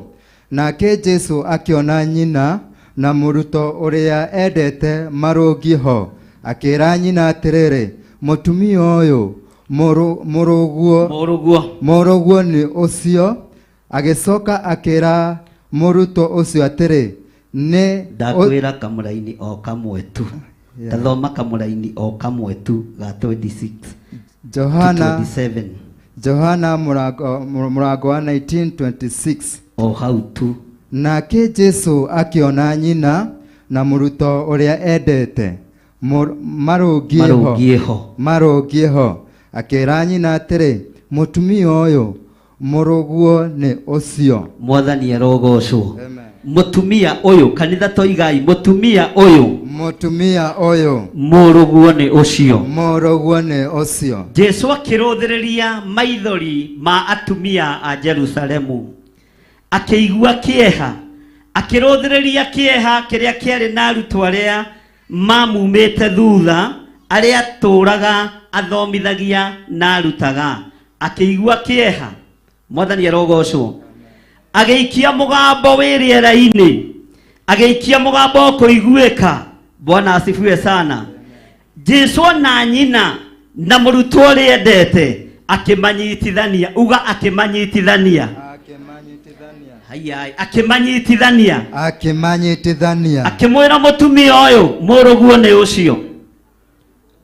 nake Jesu akĩona nyina na mũrutwo ũrĩa endete marũngiĩ ho, akĩĩra nyina atĩrĩrĩ, mũtumia ũyũ mũrũguo nĩ ũcio. Agĩcoka akĩĩra mũrutwo ũcio atĩrĩ, nĩ ndakwĩra kamũraini o kamwe tu. Tathoma kamũraini o kamwe tu ga 26. Johana 27. Johana mũrango wa 19:26. O hau tu. Nake Jesu akĩona nyina na mũrutwo ũrĩa endete Marũngiĩ ho. Marũngiĩ ho. Marũngiĩ ho. Akĩra nyina atĩrĩ, mũtumia ũyũ, mũrũguo nĩ ũcio. Mwathani arogocwo. Mũtumia ũyũ, kanitha toigai, mũtumia ũyũ. Mũtumia ũyũ. Mũrũguo nĩ ũcio. Mũrũguo nĩ ũcio. Jesu akĩrũthĩrĩria maithori ma atumia a Jerusalemu. Akĩigua kĩeha. Akĩrũthĩrĩria kĩeha kĩrĩa kĩarĩ na arutwo arĩa mamumĩte thutha, arĩa atũũraga athomithagia na arutaga. Akĩigua kĩeha. Mwathani arogocwo. Agĩikia mũgambo wĩ rĩera-inĩ. Agĩikia mũgambo ũkũiguĩka. Bwana asifiwe sana. Jesu na nyina na mũrutwo ũrĩa endete akĩmanyitithania. Uga akĩmanyitithania. Haiya, akĩmanyitithania. Akĩmanyitithania. Akĩmwĩra mũtumia ũyũ, mũrũguo nĩ ũcio.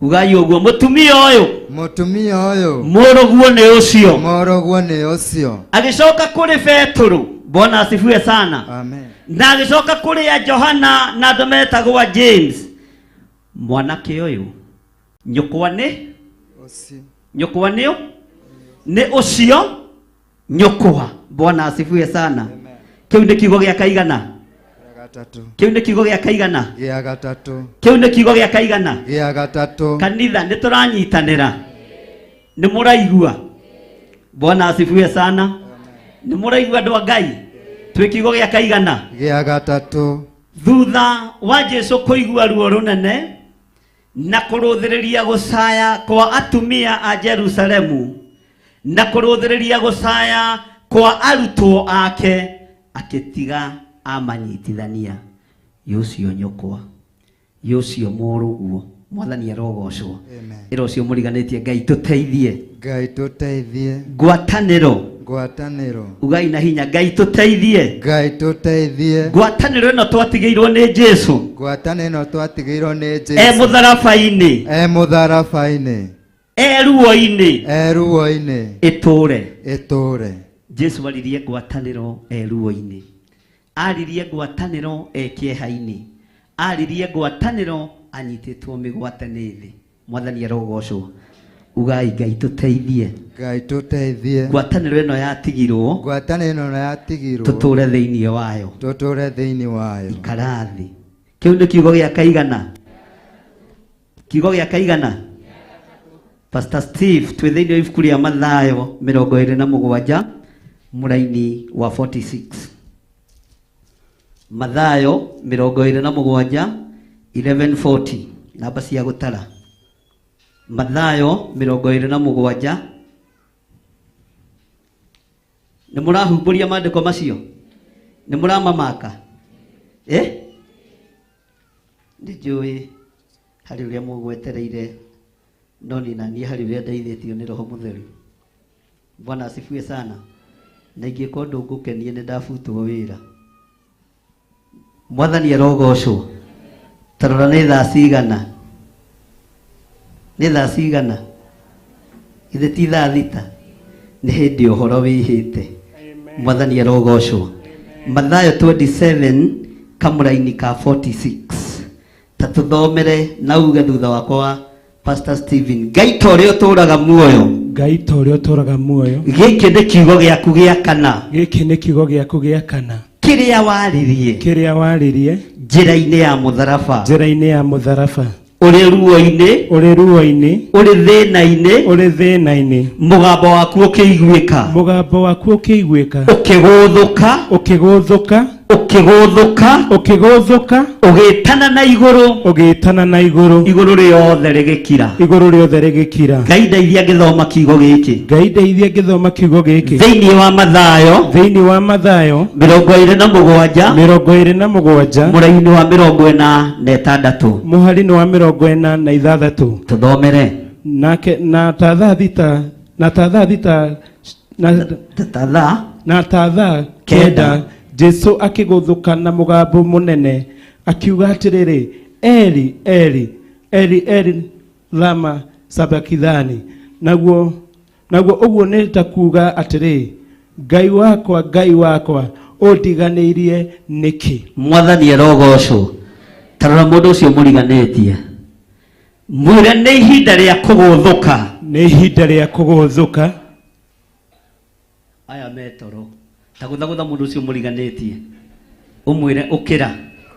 Ugai ũguo, mũtumia ũyũ. Mũtumia ũyũ. Mũrũguo nĩ ũcio. Mũrũguo nĩ ũcio. Agĩcoka kũrĩ Petũrũ. Bwana asifiwe sana. Amen. Na agĩcoka kũrĩ Johana na andũ metagwo James. Mwanake ũyũ, nyũkwa nĩ? Ũcio. Nyũkwa nĩ ũ? Nĩ ũcio nyũkwa. Bwana asifiwe sana. Kĩu nĩ kiugo gĩa kaigana? Kĩu nĩ kiugo gĩa kaigana? Gĩa gatatũ. Kĩu nĩ kiugo gĩa kaigana? Gĩa gatatũ. Kanitha nĩ tũranyitanĩra. Nĩ mũraigua? Bwana asifiwe sana. Nĩ mũraigua andũ a Ngai? Twĩ kiugo gĩa kaigana? Gĩa gatatũ. Thutha wa Jesu kũigua ruo rũnene na kũrũthĩrĩria gũcaya kwa atumia a Jerusalemu na kũrũthĩrĩria gũcaya kwa arutwo ake, akĩtiga amanyitithania. Ũcio nyũkwa, ũcio mũrũguo. Mwathani arogocwo. Ĩra ũcio mũriganĩtie, Ngai tũteithie. Ngai tũteithie. Ngwatanĩro. Ngwatanĩro. Ugai na hinya, Ngai tũteithie. Ngai tũteithie. Ngwatanĩro ĩno twatigĩirwo nĩ Jesu. Ngwatanĩro ĩno twatigĩirwo nĩ Jesu. E mũtharaba-inĩ. E mũtharaba-inĩ. E ruo-inĩ. E ruo-inĩ. Ĩtũre. Ĩtũre. Jesu aririe ngwatanĩro e ruo-inĩ. Aririe ngwatanĩro e kĩeha-inĩ. Aririe ngwatanĩro anyitĩtwo mĩgwate nĩ thĩ. Mwathani arogocwo. Ugai Ngai tũteithie. Ngai tũteithie. Ngwatanĩro ĩno yatigirwo. Ngwatanĩro ĩno yatigirwo. Tũtũre thĩinĩ wayo. Tũtũre thĩinĩ wayo. Ikara thĩ. Kĩu nĩ kiugo gĩa kaigana? Kiugo gĩa kaigana? Pastor Steve, twĩ thĩinĩ wa ibuku rĩa Mathayo 27 mũraini wa 46. Mathayo 27 11:40, namba cia gũtara. Mathayo 27. Nĩ mũrahumbũria maandĩko macio? Nĩ mũramamaka? Nĩ njũĩ harĩ ũrĩa mũgwetereire, no niĩ na niĩ harĩ ũrĩa ndeithĩtio nĩ Roho Mũtheru. Bwana asifiwe sana. Na ingĩka ũndũ ngũkenie nĩ ndabutwo wĩra. Mwathani arogocwo. Ta rora nĩ thaa cigana? Nĩ thaa cigana? Githĩ ti thaa thita? Nĩ hĩndĩ ũhoro wĩhĩte. Mwathani arogocwo. Mathayo 27 kamũraini ka 46. Ta tũthomere na uge thutha wakwa Pastor Stephen. Ngai ta ũrĩa ũtũũraga muoyo. Ngai ta ũrĩa ũtũũraga muoyo. Gĩkĩ nĩ kiugo gĩaku gĩa kana. Gĩkĩ nĩ kiugo gĩaku gĩa kana. Kĩrĩa waririe. Kĩrĩa waririe. Njĩra-inĩ ya mũtharaba. Njĩra-inĩ ya mũtharaba. Ũrĩ ruo-inĩ. Ũrĩ ruo-inĩ. Ũrĩ thĩna-inĩ. Ũrĩ thĩna-inĩ. Mũgambo waku ũkĩiguĩka. Mũgambo waku ũkĩiguĩka. Ũkĩgũthũka. Ũkĩgũthũka. Ũkĩgũthũka. Ũkĩgũthũka. Ũgĩtana na igũrũ. Ũgĩtana na igũrũ. Igũrũ rĩothe rĩgĩkira. Igũrũ rĩothe rĩgĩkira. Ngai ndeithia ngĩthoma kiugo gĩkĩ. Ngai ndeithia ngĩthoma kiugo gĩkĩ. Thĩinĩ wa Mathayo. Thĩinĩ wa Mathayo. 27. 27. Mũraini wa 46. Mũhari-inĩ wa 46. Tũthomere. Nake na ta thaa thita, na ta thaa thita, na ta thaa na ta thaa kenda, Jesu akĩgũthũka na mũgambo mũnene akiuga atĩrĩrĩ, Eli, Eli, Eli, Eli, lama sabakithani. Naguo ũguo nĩ ta kuuga atĩrĩ, Ngai wakwa, Ngai wakwa, ũndiganĩirie nĩkĩ? Mwathani arogocwo. Ta rora mũndũ ũcio mũriganĩtie. Mwĩre nĩ ihinda rĩa kũgũthũka. Nĩ ihinda rĩa kũgũthũka. Aya metoro tagũthagũtha mũndũ ũcio mũriganĩtie ũmwĩre ũkĩra.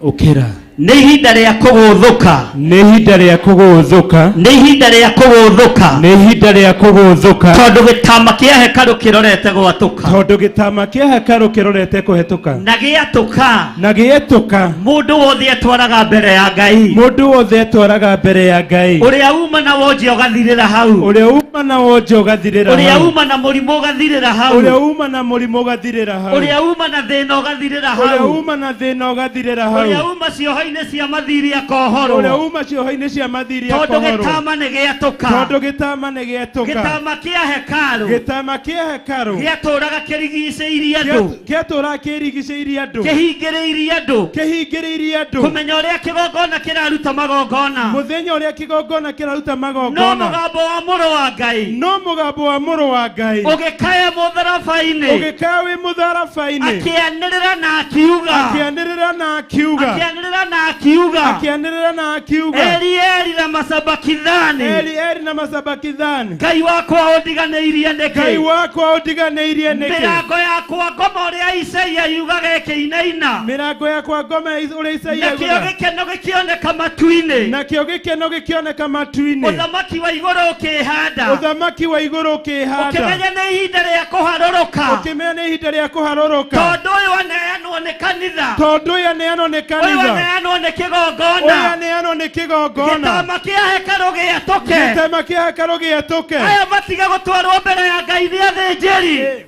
Ũkĩra. Nĩ ihinda rĩa kũgũthũka. Nĩ ihinda rĩa kũgũthũka. Nĩ ihinda rĩa kũgũthũka. Nĩ ihinda rĩa kũgũthũka. Tondũ gĩtama kĩa hekarũ kĩrorete gwatũka. Tondũ gĩtama kĩa hekarũ kĩrorete kũhetũka. Na gĩatũka. Na gĩetũka. Mũndũ wothe etwaraga mbere ya Ngai. Mũndũ wothe etwaraga mbere ya Ngai. Ũrĩa uma na wonje ũgathirĩra hau. Ũrĩa uma na wonje ũgathirĩra Ũrĩa hau. uma na mũrimũ ũgathirĩra hau. Ũrĩa uma na mũrimũ ũgathirĩra hau. Ũrĩa uma na thĩna ũgathirĩra hau. Ũrĩa uma na thĩna ũgathirĩra hau. Ũrĩa uma cioho-inĩ cia mathiri akohorwo. Ũrĩa uma cioho-inĩ cia mathiri Tondũ akohorwo. gĩtama nĩ gĩatũka. Tondũ gĩtama nĩ gĩatũka. Gĩtama kĩa hekarũ. Gĩtama kĩa hekarũ. Gĩatũraga kĩrigicĩirie andũ. Gĩatũraga kĩrigicĩirie andũ. Kĩhingĩrĩirie andũ. Kĩhingĩrĩirie andũ. Kũmenya ũrĩa kĩgongona kĩraruta magongona. Mũthenya ũrĩa kĩgongona kĩraruta magongona. No mũgambo wa mũrũ wa Ngai. No mũgambo wa mũrũ wa Ngai. Ũgĩkaya mũtharaba-inĩ. Ũgĩkaya wĩ mũtharaba-inĩ. Akĩanĩrĩra na akiuga. Akĩanĩrĩra na akiuga. Akĩanĩrĩra na akiuga. Akĩanĩrĩra na akiuga. Eli Eli lama sabakithani. Eli Eli lama sabakithani. Ngai wakwa ũndiganĩirie nĩkĩ? Ngai wakwa ũndiganĩirie nĩkĩ? Mĩrango yakwa ngoma ũrĩa Isaia yugaga ĩkĩinaina. Mĩrango yakwa ngoma ũrĩa Isaia Nakĩo yugaga. gĩkeno gĩkĩoneka matu-inĩ. Nakĩo gĩkeno gĩkĩoneka matu-inĩ. Ũthamaki wa igũrũ ũkĩĩhanda. Ũthamaki wa igũrũ ũkĩĩhanda. Ũkĩmenya nĩ ihinda rĩa kũharũrũka. Ũkĩmenya nĩ ihinda rĩa kũharũrũka. Tondũ ũyũ aneanwo nĩ kanitha. Tondũ ũyũ aneanwo nĩ Ũyũ kanitha. aneanwo nĩ kĩgongona. Ũyũ aneanwo nĩ kĩgongona. Gĩtama kĩa hekarũ gĩatũke. Gĩtama kĩa hekarũ gĩatũke. Aya matige gũtwarwo mbere ya Ngai nĩ athĩnjĩri.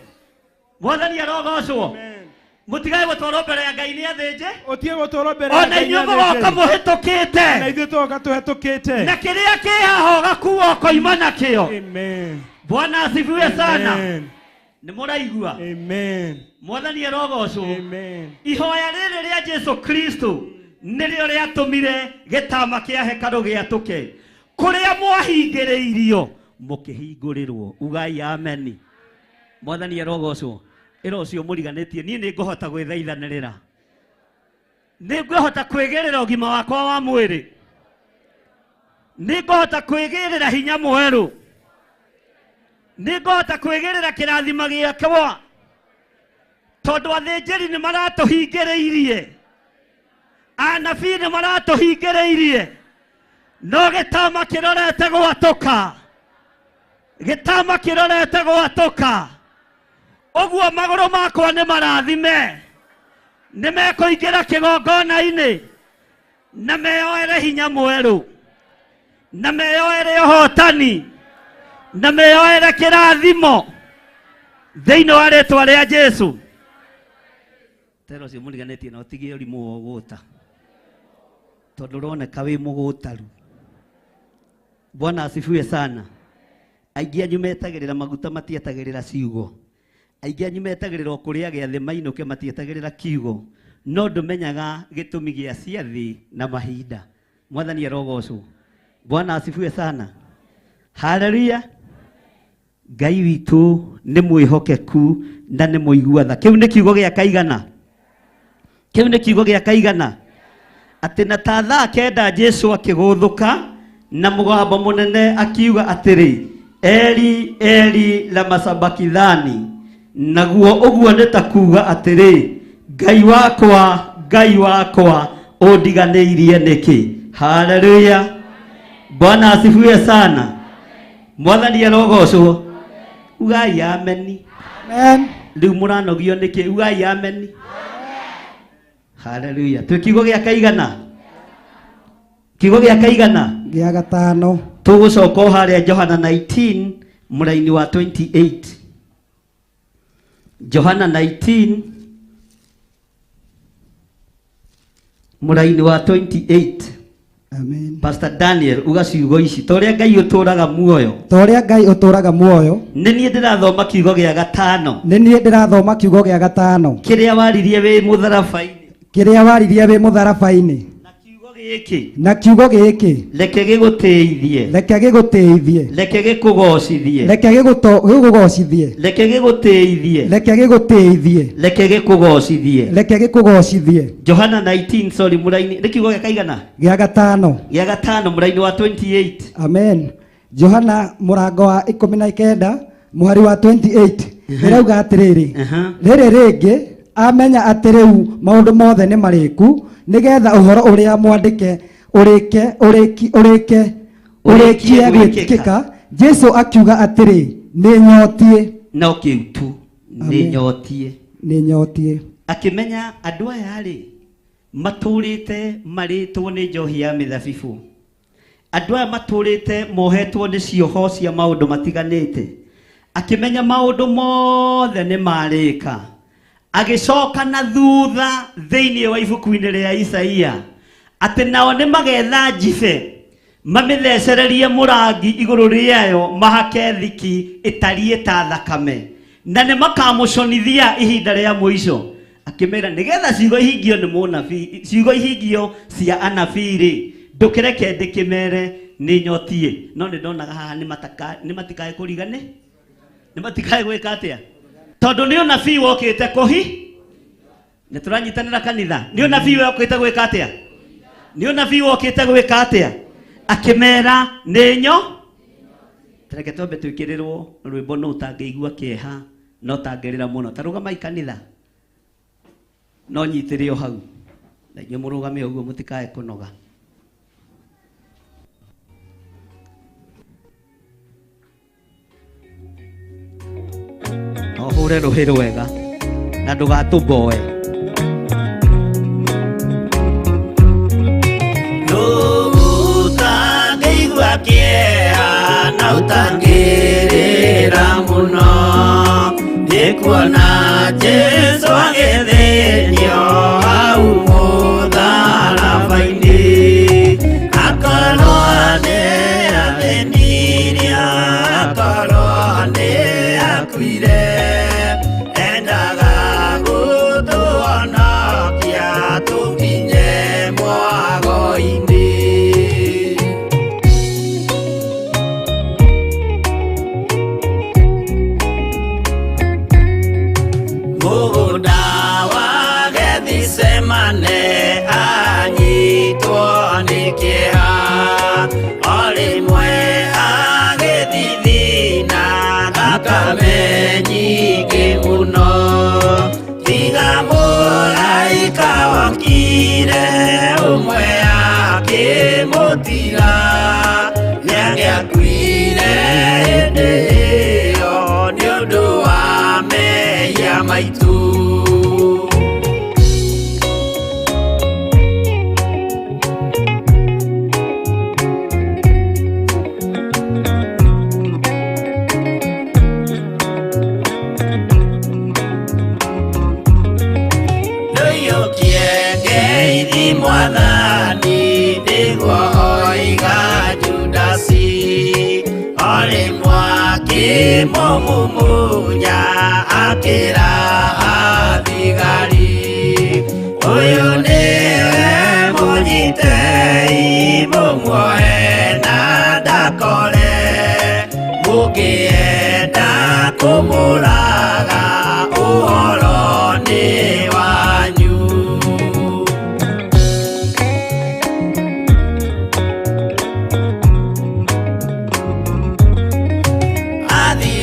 Mwathani arogocwo. Mũtigae gũtwarwo mbere ya Ngai nĩ athĩnjĩ. Ũtige gũtwarwo mbere ya Ona Ngai nĩ inyuĩ mũgoka athĩnjĩri. mũhĩtũkĩte. Na ithuĩ tũgoka tũhetũkĩte. Na kĩrĩa kĩ haha ũgakua ũkoima nakĩo. Amen. Bwana asifiwe sana. Amen. Nĩ mũraigua? Amen. Mwathani arogocwo. Amen. Ihoya rĩrĩ rĩa Jesu Kristo nĩrĩo rĩatũmire gĩtama kĩa hekarũ gĩatũke. Kũrĩa mwahingĩrĩirio mũkĩhingũrĩrwo. Ugai ameni. Mwathani arogocwo. Ĩra ũcio mũriganĩtie niĩ nĩ ngũhota gwĩthaithanĩrĩra. Nĩ ngũhota kwĩgĩrĩra ũgima wakwa wa mwĩrĩ. Nĩ ngũhota kwĩgĩrĩra hinya mwerũ. Nĩ ngũhota kwĩgĩrĩra kĩrathimo gĩakwa. Tondũ athĩnjĩri nĩ maratũhingĩrĩirie. Anabii nĩ maratũhingĩrĩirie. No gĩtama kĩrorete gwatũka. Gĩtama kĩrorete gwatũka. Ũguo magũrũ makwa nĩ marathime. Nĩ mekũingĩra kĩgongona-inĩ. Na meyoere hinya mwerũ. Na meyoere ũhotani. Na meyoere kĩrathimo. Thĩinĩ wa rĩtwa rĩa Jesu. Tero ũcio mũriganĩtie na ũtige ũrimũ wa ũgũta. Tondũ ũroneka wĩ mũgũtaru. Bwana asifiwe sana. Aingĩ anyu metagĩrĩra maguta matietagĩrĩra ciugo. Aingĩ anyu metagĩrĩra o kũrĩa gĩathĩ mainũke matietagĩrĩra kiugo. No ndũmenyaga gĩtũmi gĩa ciathĩ na mahinda. Mwathani arogocwo. Bwana asifiwe sana. Haleluya. Ngai witũ nĩ mwĩhokeku na nĩ mũigua tha. Kĩu nĩ kiugo gĩa kaigana. Kĩu nĩ kiugo gĩa kaigana. Atĩ na ta thaa kenda Jesu akĩgũthũka na mũgambo mũnene akiuga atĩrĩ, Eli Eli lama sabakithani. Naguo ũguo nĩ ta kuuga atĩrĩ, Ngai wakwa, Ngai wakwa, ũndiganĩirie nĩkĩ? Haleluya. Bwana asifiwe sana. Mwathani arogocwo. Ugai ameni. Amen. Rĩu mũranogio nĩkĩ? Ugai ameni. Haleluya. Twĩ kiugo gĩa kaigana? Kiugo gĩa kaigana? Gĩa gatano. Tũgũcoka o harĩa Johana 19 mũraini wa 28. Johana 19 mũraini wa 28. Amen. Pastor Daniel uga ciugo ici ta ũrĩa Ngai ũtũraga muoyo. Ta ũrĩa Ngai ũtũraga muoyo. Nĩ niĩ ndĩrathoma kiugo gĩa gatano. Nĩ niĩ ndĩrathoma kiugo gĩa gatano. Kĩrĩa waririe wĩ mũtharaba-inĩ. Kĩrĩa waririe wĩ mũtharaba-inĩ. Na kiugo Gĩkĩ. Na kiugo gĩkĩ. Reke gĩgũtĩithie. Reke gĩgũtĩithie. Reke gĩkũgocithie. Reke gĩkũgocithie. Reke gĩgũtĩithie. Reke gĩgũtĩithie. Reke gĩkũgocithie. Reke gĩkũgocithie. Johana 19, sorry, mũraini nĩ kiugo gĩa kaigana? Gĩa gatano. Gĩa gatano, mũraini wa 28. Amen. Johana mũrango wa 19 mũhari wa 28 ĩrauga atĩrĩrĩ, rĩrĩ rĩngĩ amenya atĩ rĩu maũndũ mothe nĩ marĩku, nĩgetha ũhoro ũrĩa mwandĩke ũrĩke ũrĩki ũrĩke ũrĩkie gwĩkĩka. Jesu akiuga atĩrĩ, nĩ nyotiĩ. No kĩu tu, nĩ Amen. nyotiĩ. Nĩ nyotiĩ. Akĩmenya andũ aya rĩ matũrĩte marĩtwo nĩ njohi ya mĩthabibũ, andũ aya matũrĩte mohetwo nĩ cioho cia maũndũ matiganĩte. Akĩmenya maũndũ mothe nĩ marĩka, agĩcoka na thutha thĩinĩ wa ibuku-inĩ rĩa Isaia atĩ nao nĩ magetha njibe mamĩthecererie mũrangi igũrũ rĩayo, mahake thiki ĩtariĩ ta thakame, na nĩ makamũconithia ihinda rĩa mũico. Akĩmera nĩgetha ciugo ihingio nĩ mũnabii, ciugo ihingio cia anabii rĩ, ndũkĩreke ndĩkĩmere nĩ nyotiĩ. No nĩ ndonaga haha nĩ matikae kũrigane, nĩ matikae gwĩka atĩa, tondũ nĩ ũnabii wokĩte kũhi. Nĩ tũranyitanĩra kanitha? Nĩ ũnabii wokĩte gwĩka atĩa? Nĩ ũnabii wokĩte gwĩka atĩa? Akĩmera nĩ nyo. Reke twambe twĩkĩrĩrwo rwĩmbo, no ũtangĩigua kĩeha no tangĩrĩra mũno. Ta rũgamai kanitha, no nyitĩre o hau na inyuĩ mũrũgame ũguo, mũtikae kũnoga. No hũre rũhĩ rwega na ndũgatũmboe. Ũtangĩigua kĩeha na ũtangĩrĩra mũno nĩ kuona Jesũ agĩthĩnio hau mũtharaba-inĩ, akorwo nĩ athĩnirio, akorwo nĩ akuire, endaga gũtũhonokia tũkinye mwago-inĩ. Mũgũnda wa Gethisemane anyitwo nĩ kĩeha, o rĩmwe agĩthithina thakame nyingĩ mũno, tiga mũraika wokire ũmwe akĩmũtiga, nĩangĩakuire hĩndĩ ĩyo nĩ ũndũ wa mehia maitũ. Ndũiyũkie ngeithi Mwathani, nĩguo oiga Judasi, o rĩmwe akĩmũmumunya akĩra athigari, ũyũ nĩwe mũnyitei mũmuohe na ndakore, mũngĩenda kũmũraga ũhoro nĩ wanyu.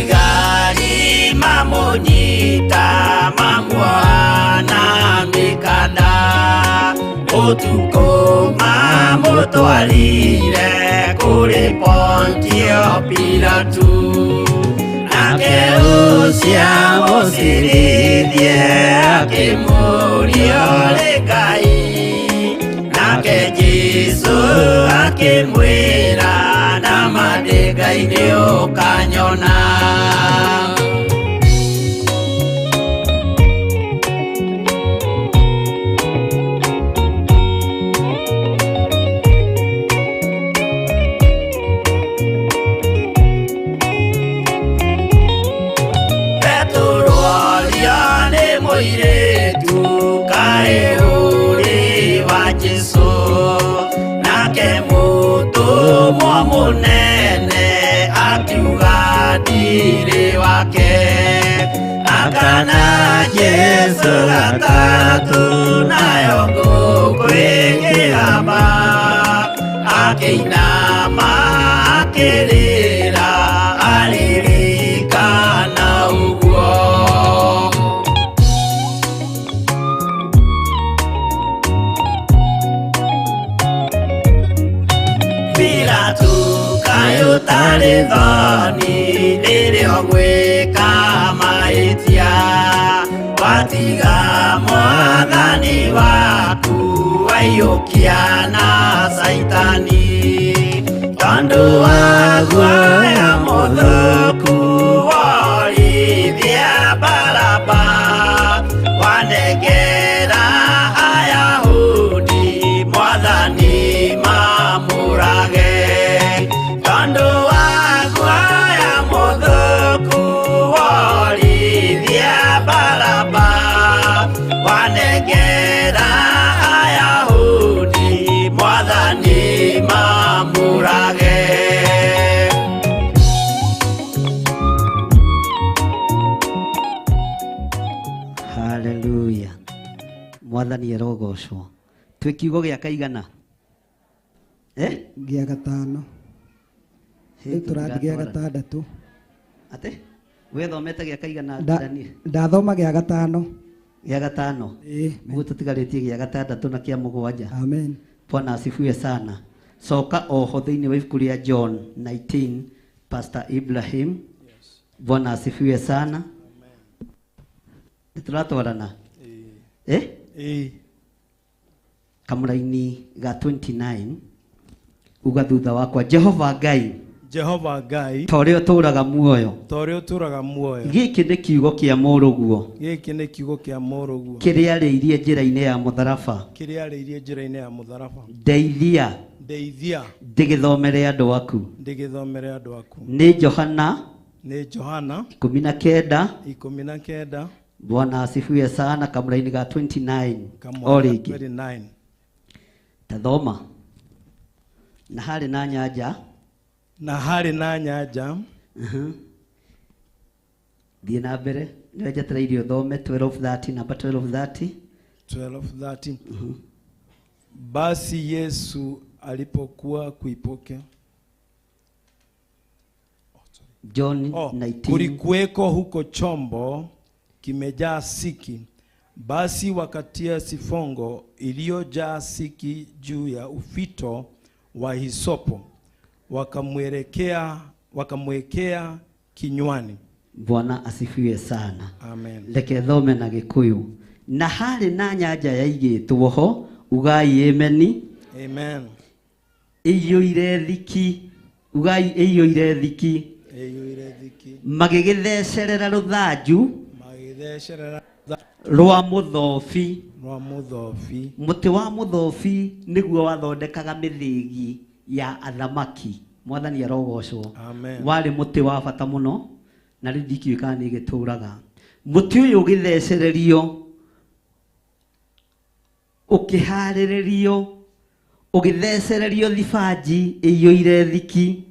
Athigari mamũnyita mamuoha na mĩkanda, ũtukũ mamũtwarire kũrĩ Pontio Pilatu, nake ũcio amũcirithie akĩmũũria ũrĩ Ngai, nake Jesũ akĩmwĩra na ma ndĩ Ngai nĩ ũkanyona. Petero orio nĩ mũirĩtu kaĩ ũrĩ wa Jesũ, Kana Jesu gatatũ nayo ngũkũ ĩkĩhama akĩinama akĩrĩra aririkana ũguo. Pilato kaĩ ũtarĩ thoni rĩrĩa ũgwĩka mahĩtia watiga mwathani waku waiyũkia na Saitani tondũ wa guoya mũthũku worithia Baraba wanengera Ayahudi mwathani mamũrage tondũ wa guoya mũthũku worithia Baraba wanengera Ayahudi mwathani mamũrage. Haleluya. Mwathani arogocwo. Twĩ kiugo gĩa kaigana? Gĩa gatano. Rĩu tũrathiĩ gĩa gatandatũ. Atĩ? Wethomete gĩa kaigana Daniel? Ndathoma gĩa gatano. Gĩa gatano. Ũguo tũtigarĩtie gĩa gatandatũ na kĩa mũgwanja. Amen. Bwana asifiwe sana. Coka oho thĩinĩ wa ibuku rĩa John 19, Pastor Ibrahim. Yes. Bwana asifiwe sana. Nĩ tũratwarana? Kamũraini ga 29 uga thutha wakwa Jehova Ngai, Jehova Ngai, ta ũrĩa ũtũũraga muoyo, ta ũrĩa ũtũũraga muoyo, gĩkĩ nĩ kiugo kĩa mũrũguo, gĩkĩ nĩ kiugo kĩa mũrũguo, kĩrĩa arĩirie njĩra-inĩ ya mũtharaba, kĩrĩa arĩirie njĩra-inĩ ya mũtharaba, ndeithia, ndeithia, ndĩgĩthomere andũ aku, ndĩgĩthomere andũ aku. Nĩ Johana, nĩ Johana 19 19. Bwana asifiwe sana. Kamũraini ga 29 o rĩngĩ 29. Tathoma. Na harĩ na nyanja, na harĩ na nyanja. Thiĩ na mbere, nĩwe njetereire ũthome 12:30, namba 12:30. 12:30. Basi Yesu alipokuwa kuipokea John 19. Kulikuweko huko chombo kimejaa siki, basi wakatia sifongo iliyojaa siki juu ya ufito wa hisopo, wakamwekea kinywani. Bwana asifiwe sana. Amen. Reke thome na Gĩkũyũ. Na harĩ na nyanja yaigĩtwo ho, ugai ameni. Amen. Ĩiyũire thiki, ugai ĩiyũire thiki. Ĩiyũire thiki. Magĩgĩthecerera rũthanju, magĩthecerera rwa mũthobi, rwa mũthobi. Mũtĩ wa mũthobi nĩguo wathondekaga mĩthĩgi ya athamaki. Mwathani arogocwo. Amen. Warĩ mũtĩ wa bata mũno na rĩu ndikĩũĩ kana nĩ gĩtũraga. Mũtĩ ũyũ ũgĩthecererio, ũkĩharĩrĩrio, ũgĩthecererio thibanji ĩiyũire thiki,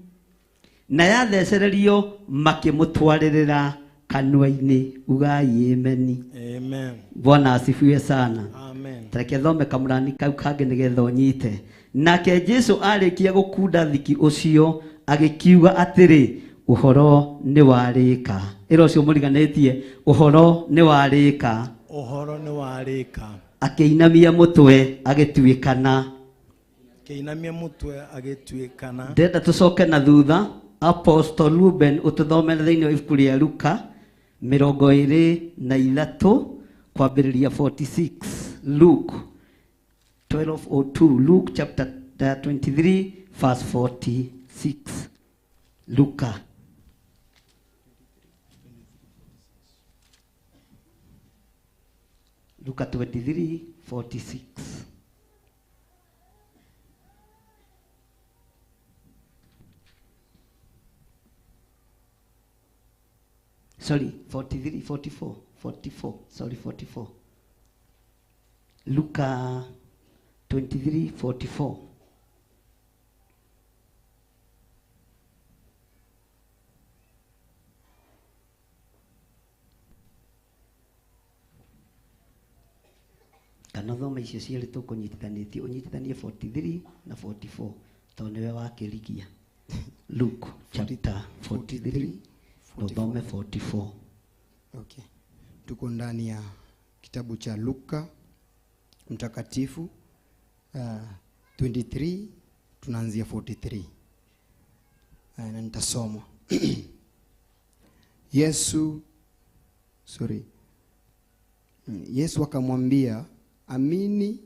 na yathecererio makĩmũtwarĩrĩra kanua-inĩ. Ugai ameni. Amen. Bwana asifiwe sana. Amen. Tareke thome kamũrani kau kangĩ nĩgetha ũnyite. Nake Jesu arĩkia gũkunda thiki ũcio agĩkiuga atĩrĩ, ũhoro nĩ warĩka. Ĩra ũcio mũriganĩtie, ũhoro nĩ warĩka. Ũhoro nĩ warĩka. Akĩinamia mũtwe agĩtuĩkana. Akĩinamia mũtwe agĩtuĩkana. Ndĩrenda tũcoke na thutha. Apostle Ruben ũtũthomere thĩinĩ wa ibuku rĩa Luka 23 kwambĩrĩria 46. Luke 12:02. Luke chapter 23 verse 46. Luka. Luka 23:46. Sorry, 43, 44, 44, sorry, 44. Luka 23:44. Kana thoma icio cierĩ tũkũnyitithanĩtie, ũnyitithanie 43 na 44 tondũ nĩwe wakĩrigia. Luke chapter 43 na ũthome 44. Okay. Tuko ndani ya kitabu cha Luka mtakatifu 23 tunaanzia 43. Na nitasoma. Yesu akamwambia, amini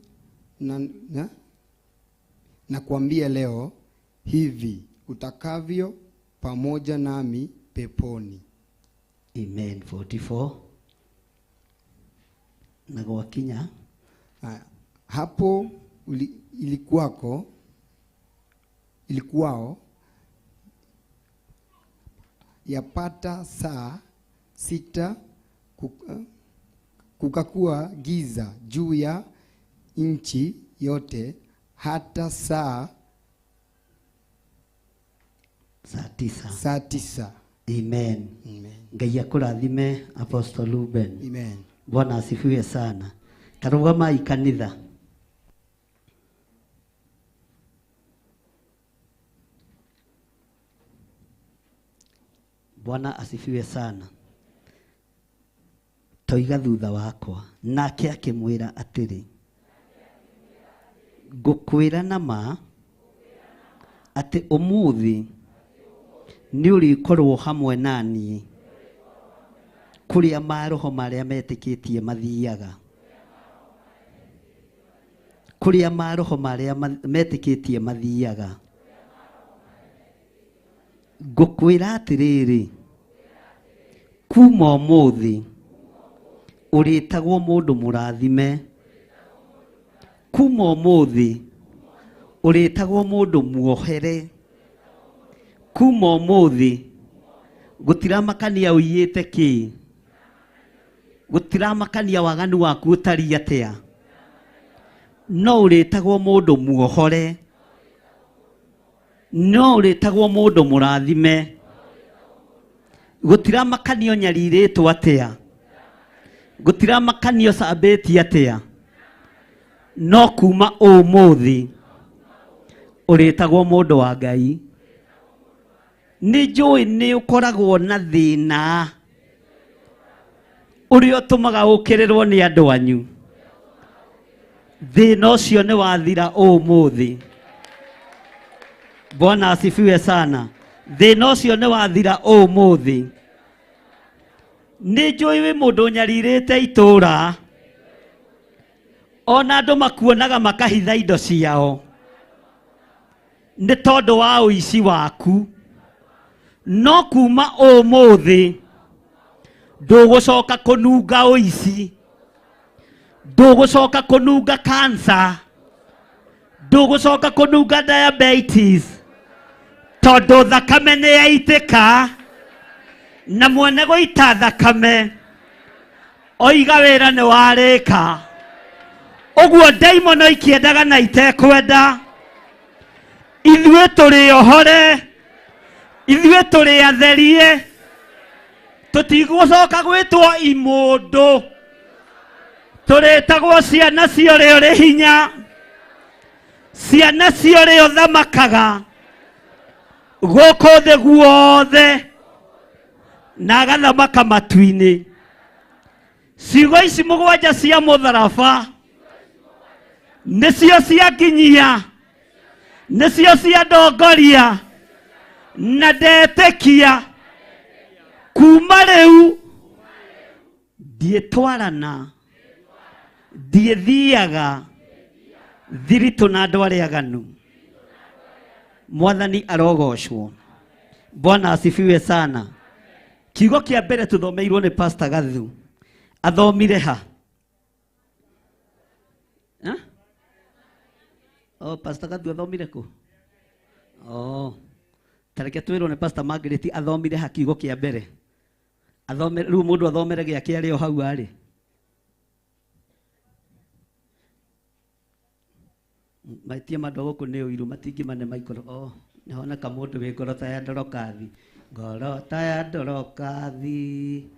na kuambia leo hivi utakavyo pamoja nami peponi. Amen. 44. Na gwakinya hapo ilikuwao yapata saa 6 kukakuwa giza juu ya nchi yote hata saa 9. Amen. Amen. Ngai akũrathime Apostle Ruben. Amen. Bwana asifiwe sana. Tarũgama ikanitha. Bwana asifiwe sana. Toiga thutha wakwa. Nake akĩmwĩra atĩrĩ, ngũkwĩra na ma atĩ ũmũthĩ nĩ ũrĩkorwo hamwe na niĩ kũrĩa maroho marĩa metĩkĩtie mathiaga. Kũrĩa maroho marĩa metĩkĩtie mathiaga. Ngũkwĩra atĩrĩrĩ, kuma ũmũthĩ ũrĩtagwo mũndũ mũrathime. Kuma ũmũthĩ ũrĩtagwo mũndũ muohere. Kuma ũmũthĩ gũtiramakania ũiyĩte kĩ, gũtiramakania waganu waku ũtariĩ atĩa, no ũrĩtagwo mũndũ muohore, no ũrĩtagwo mũndũ mũrathime. Gũtiramakania ũnyarirĩtwo atĩa, gũtiramakania ũcambĩtie atĩa, no kuma ũmũthĩ ũrĩtagwo mũndũ wa Ngai. Nĩ njũĩ nĩ ũkoragwo na thĩna ũrĩa ũtũmaga ũkĩrĩrwo nĩ andũ anyu. Thĩna ũcio nĩ wathira ũmũthĩ. Bwana asifiwe sana. Thĩna ũcio nĩ wathira ũmũthĩ. Nĩ njũĩ wĩ mũndũ ũnyarirĩte itũũra, ona andũ makuonaga makahitha indo ciao nĩ tondũ wa ũici waku. No kuma ũmũthĩ ndũgũcoka kũnunga ũici, ndũgũcoka kũnunga cancer, ndũgũcoka kũnunga diabetes, tondũ thakame nĩ yaitĩka na mwene gũita thakame oiga wĩra nĩ warĩka. Ũguo ndaimono ikĩendaga na itekwenda, ithuĩ tũrĩ ohore, ithuĩ tũrĩ atherie, tũtigũcoka gwĩtwo imũndũ, tũrĩtagwo ciana cia ũrĩa ũrĩ hinya, ciana cia ũrĩa ũthamakaga gũkũ thĩ guothe na agathamaka matu-inĩ. Ciugo ici mũgwanja cia mũtharaba nĩcio cianginyia, nĩcio ciandongoria na ndetĩkia kuma rĩu ndiĩtwarana, ndiĩthiaga thiritũ na andũ arĩa aganu. Mwathani arogocwo. Bwana asifiwe sana. Kiugo kĩa mbere tuthomeirwo nĩ Pastor Gathu. Athomire ha? Oh, Pastor Gathu athomire kũ? Oh. Tareke twĩrwo nĩ Pastor Margaret athomire ha kiugo kĩa mbere. Athomere rĩu mũndũ athomere gĩake arĩ o hau arĩ. Maitie mandũ gũkũ nĩ ũiru matingĩmane maikoro. Oh, nĩhoneka mũndũ wĩ ngoro ta ya ndorokathi. Ngoro ta ya ndorokathi.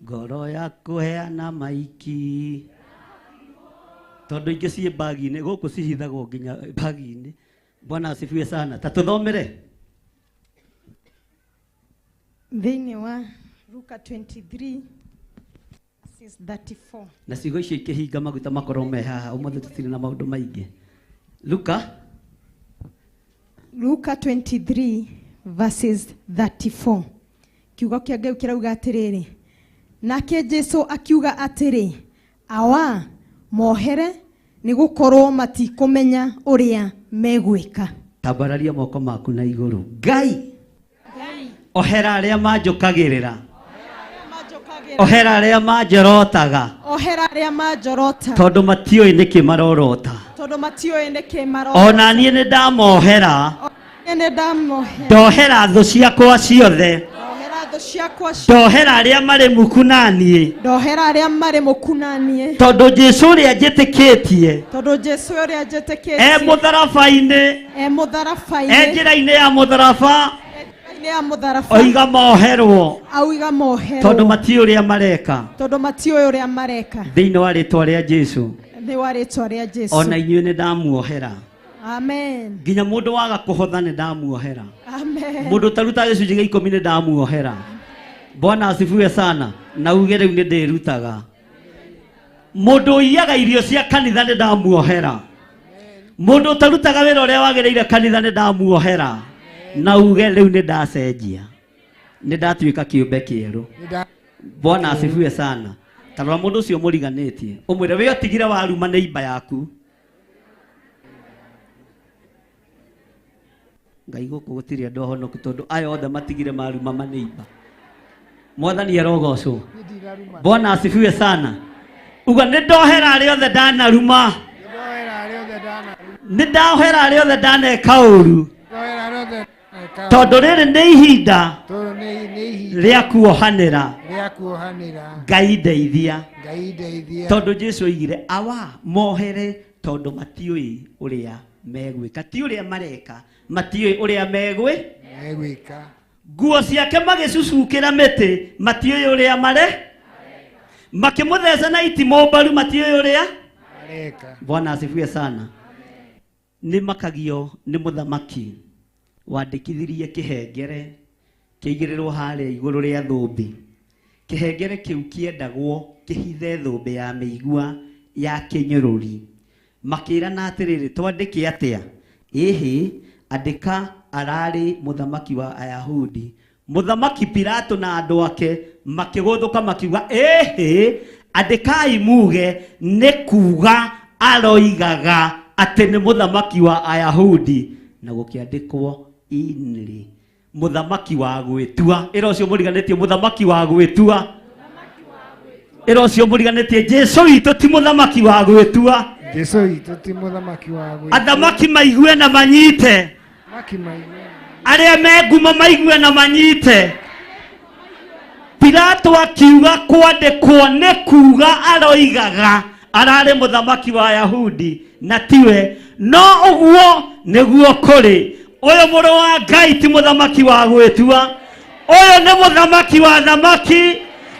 Ngoro ya kũheana maiki. Tondũ ingĩ ciĩ bagi-inĩ, gũkũ cihithagwo nginya bagi-inĩ. Bwana asifiwe sana. Ta tũthomere. Thĩinĩ wa Luka 23 34. Na ciugo icio ikĩhinga maguta makorwo me haha ũmũthĩ tũtirĩ na maũndũ maingĩ. Luka 23 verses 34. Kiugo kĩa Ngai kĩrauga atĩrĩrĩ, nake Jesu akiuga atĩrĩ, awa mohere nĩ gũkorwo matikũmenya ũrĩa megwĩka. Tambararia moko maku na igũrũ. Ngai ohera arĩa manjũkagĩrĩra, ohera arĩa manjorotaga, ohera arĩa manjorota, tondũ matiũĩ nĩkĩ marorota, tondũ matiũĩ nĩkĩ marorota. Ona niĩ nĩ ndamohera, nĩ ndamohera, ndohera thũ ciakwa ciothe, ndohera arĩa marĩ muku na niĩ, ndohera arĩa marĩ muku na niĩ, tondũ Jesu ũrĩa njĩtĩkĩtie, tondũ Jesu ũrĩa njĩtĩkĩtie, e mũtharaba-inĩ, e mũtharaba-inĩ, e njĩra-inĩ ya mũtharaba, ya mũtharaba, oiga moherwo, auiga moherwo, tondũ matiũĩ ũrĩa mareka, tondũ matiũĩ ũrĩa mareka. Thĩinĩ wa rĩtwa rĩa Jesu, thĩinĩ wa rĩtwa rĩa Jesu, ona inyuĩ nĩ ndamuohera. Amen. Nginya mũndũ waga kũhotha nĩ ndamuohera. Amen. Mũndũ ũtarutaga gĩcunjĩ gĩa 10 nĩ ndamuohera. Bwana asifiwe sana. Na uge rĩu nĩ ndĩrutaga. Mũndũ ũiyaga irio cia kanitha nĩ ndamuohera. Mũndũ ũtarutaga wĩra ũrĩa wagĩrĩire kanitha nĩ ndamuohera. Na uge rĩu nĩ ndacenjia, nĩ ndatuĩka kĩũmbe kĩerũ. Bwana asifiwe sana. Ta rora mũndũ ũcio mũriganĩtie, ũmwĩre we ũtigire waruma nĩ imba yaku. Ngai gũkũ gũtirĩ andũ ahonoku tondũ aya othe matigire maruma manĩimba. Mwathani arogocwo. Bwana asifiwe sana. Uga nĩ ndohera arĩa othe ndanaruma, nĩ ndohera arĩa othe ndaneka ũru, tondũ rĩrĩ nĩ ihinda rĩa kuohanĩra. Ngai ndeithia, tondũ Jesu oigire awa mohere tondũ matiũĩ ũrĩa megwĩka, ti ũrĩa mareka, matiũĩ ũrĩa megwĩka. Nguo ciake magĩcucukĩra mĩtĩ, matiũĩ ũrĩa mare, makĩmũtheca na itimũ mbaru, matiũĩ ũrĩa mareka. Bwana asifiwe sana. Nĩ makagio nĩ mũthamaki wandĩkithirie kĩhengere kĩigĩrĩrwo harĩa igũrũ rĩa thũmbĩ. Kĩhengere kĩu kĩendagwo kĩhithe thũmbĩ ya mĩigua ya kĩnyũrũri. Makĩrana atĩrĩrĩ, twandĩke atĩa? Ĩhĩ, andĩka ararĩ mũthamaki wa Ayahudi. Mũthamaki Pilato na andũ ake makĩgũthũka makiuga, ĩhĩ, andĩkai muge nĩ kuga aroigaga atĩ nĩ mũthamaki wa Ayahudi. Na gũkĩandĩkwo inri, mũthamaki wa gwĩtua. Ĩra ũcio mũriganĩtie mũthamaki wa gwĩtua. Ĩra ũcio mũriganĩtie Jesu witũ ti mũthamaki wa gwĩtua. Jesu witũ ti mũthamaki wa gwĩtua. Athamaki maigue na manyite, arĩa me ngumo maigue na manyite. Pilato akiuga kwandĩkwo nĩ kuga aroigaga ararĩ mũthamaki wa Ayahudi na tiwe. No ũguo nĩguo kũrĩ. Ũyũ mũrũ wa Ngai ti mũthamaki wa gwĩtua, ũyũ nĩ mũthamaki wa thamaki,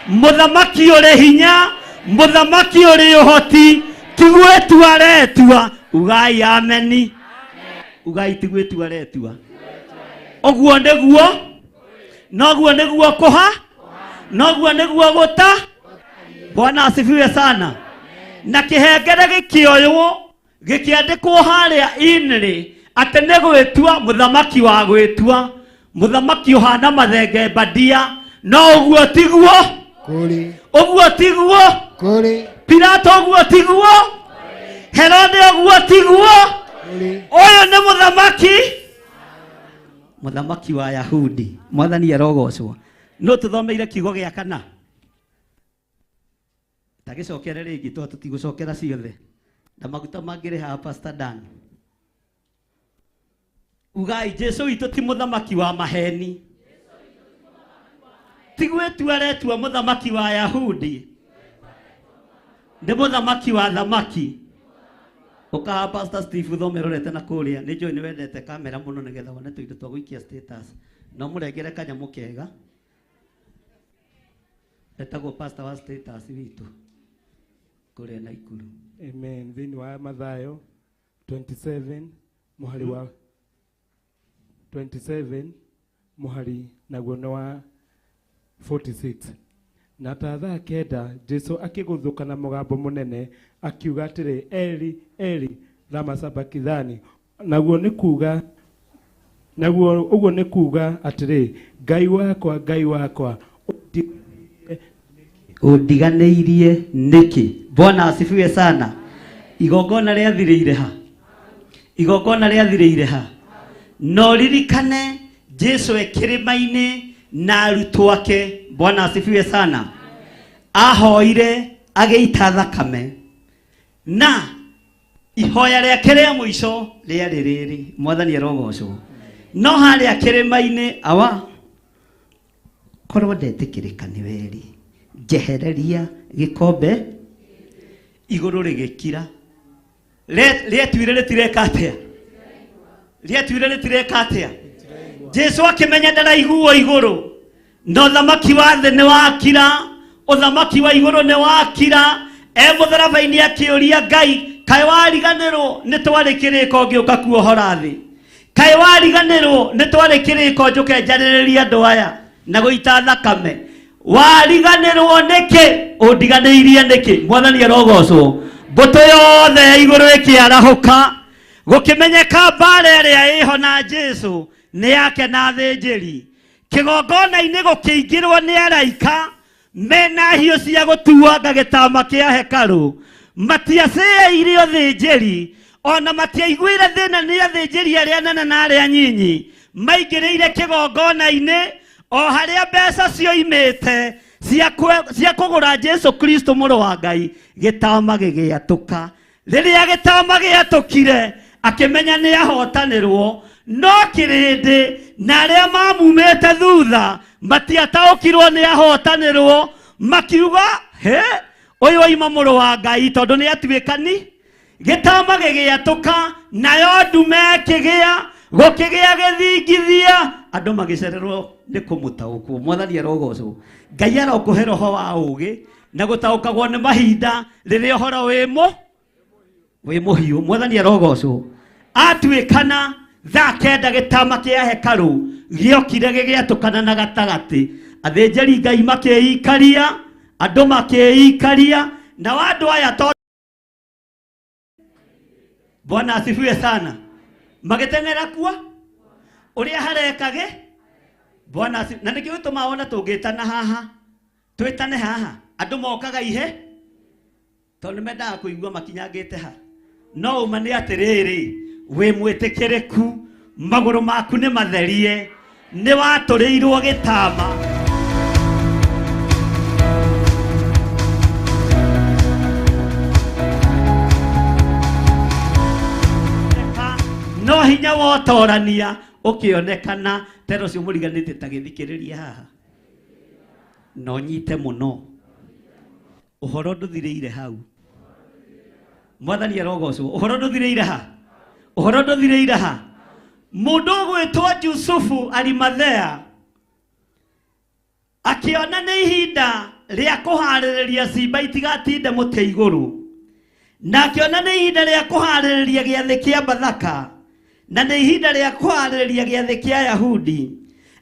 mũthamaki ũrĩ hinya, mũthamaki ũrĩ ũhoti. Ti gwĩtua aretua. Ugai ameni. Ugai ti gwĩtua aretua. Ũguo nĩguo, noguo nĩguo kũha, noguo nĩguo gũta. Bwana asifiwe sana. Na kĩhengere gĩkĩoywo gĩkĩandĩkwo harĩa inrĩ atĩ nĩ gwĩtua mũthamaki wa gwĩtua, mũthamaki ũhana mathenge mbandia. No ũguo tiguo, ũguo tiguo, Pilato ũguo tiguo, Herode ũguo tiguo. Ũyũ nĩ mũthamaki, mũthamaki wa Ayahudi. Mwathani arogocwo. No tũthomeire kiugo gĩa kana, tagĩcokere rĩngĩ tondũ tũtigũcokera ciothe, na maguta mangĩrĩ haha Pastor Dan. Ugai Jesu witũ ti mũthamaki wa maheni, ti gwĩtua aretua mũthamaki wa Ayahudi, nĩ mũthamaki wa thamaki. Ũkaha Pastor Steve ũthome rorete na kũrĩa. Nĩ njũĩ nĩ wendete kamera mũno nĩgetha wone tũindo twa gũikia status. No mũrengere kanyamũ kega. Etagwo pastor wa status witũ kũrĩa Naikuru. Amen. Thĩinĩ wa Mathayo 27 mũhari wa 27 mũhari naguo nĩ wa 46. Na ta thaa 9 Jesu akĩgũthũka na mũgambo mũnene akiuga atĩrĩ, Eli Eli lama sabakithani, naguo nĩ kuga, naguo ũguo nĩ kuga atĩrĩ, Ngai wakwa Ngai wakwa ũndiganĩirie nĩkĩ? Bwana asifiwe sana. Igongona rĩathirĩire ha? Igongona rĩathirĩire ha? No ririkane Jesu e kĩrĩma-inĩ na arutwo ake. Bwana asifiwe sana. Ahoire agĩita thakame na ihoya rĩake rĩa mũico rĩarĩ rĩrĩ, Mwathani arogocwo. No harĩa kĩrĩma-inĩ, awa korwo ndetĩkĩrĩka nĩ weri, njehereria gĩkombe. Igũrũ rĩgĩkira. Rĩetuire rĩtireka atĩa? Rĩetuire rĩtireka atĩa? Jesu akĩmenya ndaraiguo igũrũ, na ũthamaki wa thĩ nĩ wakira, ũthamaki wa igũrũ nĩ wakira. E mũtharaba-inĩ akĩũria Ngai, kaĩ wariganĩrwo nĩ twarĩ kĩrĩko ngĩũka kuohora thĩ? Kaĩ wariganĩrwo nĩ twarĩ kĩrĩko njũke njarĩrĩrie andũ aya na gũita thakame? Wariganĩrwo nĩkĩ? Ũndiganĩirie nĩkĩ? Mwathani arogocwo. Mbũtũ yothe ya igũrũ ĩkĩarahũka, gũkĩmenyeka mbara ĩrĩa ĩho na Jesu nĩ yake na athĩnjĩri. Kĩgongona-inĩ gũkĩingĩrwo nĩ araika mena hiũ cia gũtuanga gĩtama kĩa hekarũ. Matiacĩĩire athĩnjĩri, ona matiaiguire thĩna nĩ athĩnjĩri arĩa anene na arĩa anyinyi. Maingĩrĩire kĩgongona-inĩ o harĩa mbeca cioimĩte cia kũgũra Jesu Kristo mũrũ wa Ngai. Gĩtama gĩgĩatũka. Rĩrĩa gĩtama gĩatũkire, akĩmenya nĩ ahotanĩrwo. No kĩrĩndĩ na arĩa mamumĩte thutha matiataũkirwo nĩ ahotanĩrwo, makiuga, he ũyũ oima mũrũ wa Ngai, tondũ nĩ atuĩkani. Gĩtama gĩgĩatũka, nayo ndume ĩkĩgĩa, gũkĩgĩa gĩthingithia, andũ magĩcererwo nĩ kũmũtaũkwo. Mwathani arogocwo. Ngai arokũhe roho wa ũũgĩ na gũtaũkagwo nĩ mahinda rĩrĩa ũhoro wĩ mũhiũ. Mwathani arogocwo. Atuĩkana thaa 9 gĩtama kĩa hekarũ gĩokire gĩgĩatũkana na gatagatĩ. Athĩnjĩri Ngai makĩikaria, andũ makĩikaria, na andũ aya to Bwana asifiwe sana. Magĩteng'era kuo ũrĩa harekage. Bwana asifiwe. Na nĩkĩo gĩtũmaga wona tũngĩtana haha, twĩtane haha, andũ mokaga ihe tondũ nĩmendaga kũigua makinyangĩte ha. No ũma nĩ atĩrĩrĩ, wĩ mwĩtĩkĩrĩku, magũrũ maku nĩ matherie, nĩ watũrĩirwo gĩtama. No hinya wa ũtorania ũkĩonekana, tera ũcio mũriganĩtie ta gĩthikĩrĩria haha. No nyite mũno. Ũhoro ndũthirĩire hau. Mwathani arogocwo. Ũhoro ndũthirĩire ha? Ũhoro ndũthirĩire ha? Mũndũ ũgwĩtwo Jusufu Arimathea akĩona nĩ ihinda rĩa kũharĩrĩria cimba itigatinde mũtĩ igũrũ, na akĩona nĩ ihinda rĩa kũharĩrĩria gĩathĩ kĩa Bathaka, na nĩ ihinda rĩa kũharĩrĩria gĩathĩ kĩa Yahudi,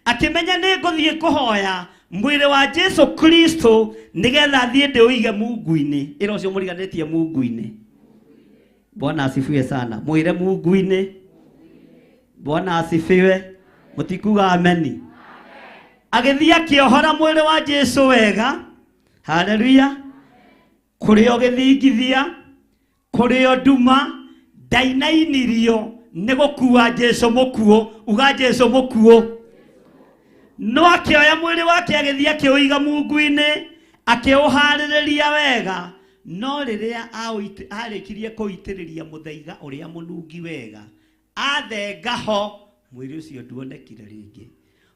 akĩmenya nĩ ngũthiĩ kũhoya mwĩrĩ wa Jesu Kristo nĩgetha thiĩ ndĩũige mungu-inĩ. Ĩra ũcio mũriganĩtie mungu-inĩ. Bwana asifiwe sana. Mwĩre mungu-inĩ. Bwana asifiwe. Mũtikuga ameni. Agĩthiĩ akĩohora mwĩrĩ wa Jesu wega. Haleluya. Kũrĩ o gĩthingithia, kũrĩ o nduma, ndainainirio nĩ gũkua Jesu mũkuũ. Uga Jesu mũkuũ. No akĩoya mwĩrĩ wake agĩthiĩ akĩũiga mungu-inĩ, akĩũharĩrĩria wega. No rĩrĩa arĩkirie kũitĩrĩria mũthaiga ũrĩa mũnungi wega, athenga ho, mwĩrĩ ũcio nduonekire rĩngĩ.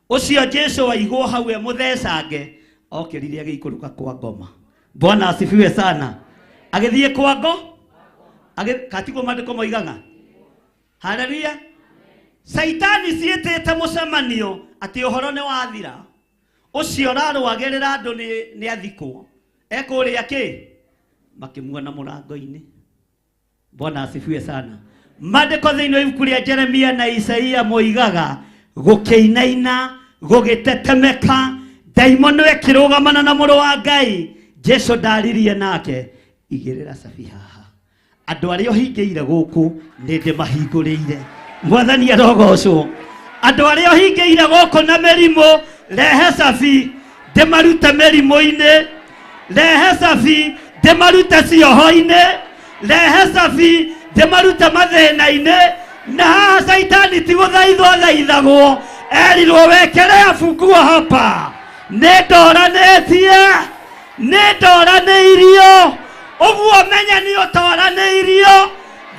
Ũcio Jesu waigwo hau e mũthecange, okĩrire agĩikũrũka kwa ngoma. Bwana asifiwe sana. Agĩthiĩ kwa ngo, katiguo maandĩko moigaga. Haleluya. Saitani ciĩtĩte mũcemanio atĩ ũhoro nĩ wathira. Ũcio ũrarũagĩrĩra andũ nĩ nĩ athikwo ekũrĩa kĩ makĩmuona mũrango-inĩ. Bwana asifiwe sana. Maandĩko thĩinĩ wa ibuku rĩa Jeremia na Isaia moigaga gũkĩinaina gũgĩtetemeka ndaimono ĩkĩrũgamana na mũrũ wa Ngai. Jesu ndaririe nake, igĩrĩra cabi haha, andũ arĩa ũhingĩire gũkũ nĩ ndĩmahingũrĩire. Mwathani arogocwo. Andũ arĩa ũhingĩire gũkũ na mĩrimũ, rehe cabi ndĩmarute mĩrimũ-inĩ, rehe cabi ndĩmarute cioho-inĩ, rehe cabi ndĩmarute mathĩna-inĩ. Na haha caitani ti gũthaithwo athaithagwo, erirwo wekelea funguo hapa, nĩ ndoranĩtie, nĩ ndoranĩirio. Ũguo menya nĩ ũtoranĩirio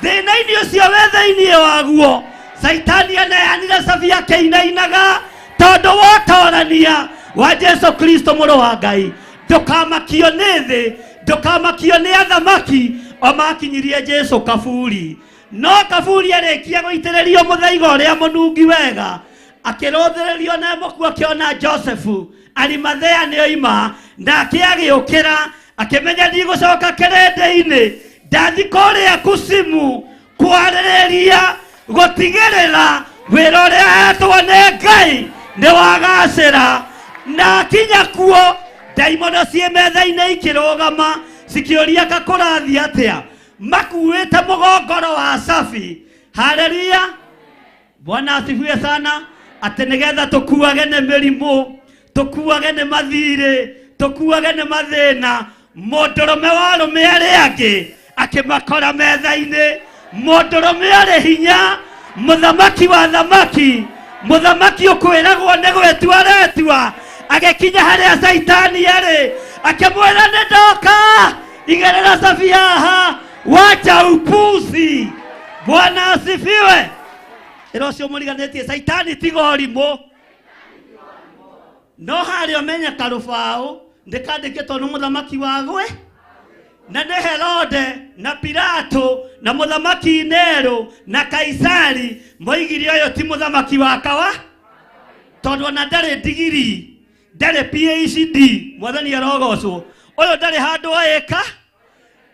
thĩna-inĩ ũcio wĩ thĩinĩ waguo. Caitani aneanire cabi akĩinainaga tondũ wotorania wa Jesu Kristo mũrũ wa Ngai. Ndũkamakio nĩ thĩ, ndũkamakio nĩ athamaki, o makinyirie Jesu kaburi. No kaburi arĩkia gũitĩrĩrio mũthaiga ũrĩa mũnungi wega, akĩrũthĩrĩrio na mũkuo akĩona Josefu Arimathea nĩ oima, nake agĩũkĩra akĩmenya ndigũcoka kĩrĩndĩ-inĩ, ndathi kũrĩa kusimu kwarĩrĩria gũtigĩrĩra wĩra ũrĩa ahetwo nĩ Ngai nĩ wagacĩra. Na akinya kuo ndaimono ciĩ metha-inĩ ikĩrũgama cikĩũria kakũrathiĩ atĩa, makuĩte mũgongoro wa cabi. Haleluya, Bwana asifiwe sana. Atĩ nĩgetha tũkuage nĩ mĩrimũ, tũkuage nĩ mathirĩ, tũkuage nĩ mathĩna, mũndũrũme wa arũme arĩa angĩ akĩmakora metha-inĩ. Mũndũrũme arĩ hinya, mũthamaki wa thamaki, mũthamaki ũkwĩragwo nĩ gwĩtua aretua, agĩkinya harĩa caitani arĩ akĩmwĩra nĩ ndoka, igĩrĩra cabi haha, wacha upuzi. Bwana asifiwe. Ĩra ũcio mũriganĩtie caitani tiga ũrimũ. No harĩa ũmenye karũbaũ ndĩkandĩkĩtwo nĩ mũthamaki wa gwe na nĩ Herode na Pilato na mũthamaki Nero na Kaisari moigire ũyũ ti mũthamaki wa kawa, tondũ ona ndarĩ ndigiri, ndarĩ PhD. Mwathani arogocwo. Ũyũ ndarĩ handũ ĩka.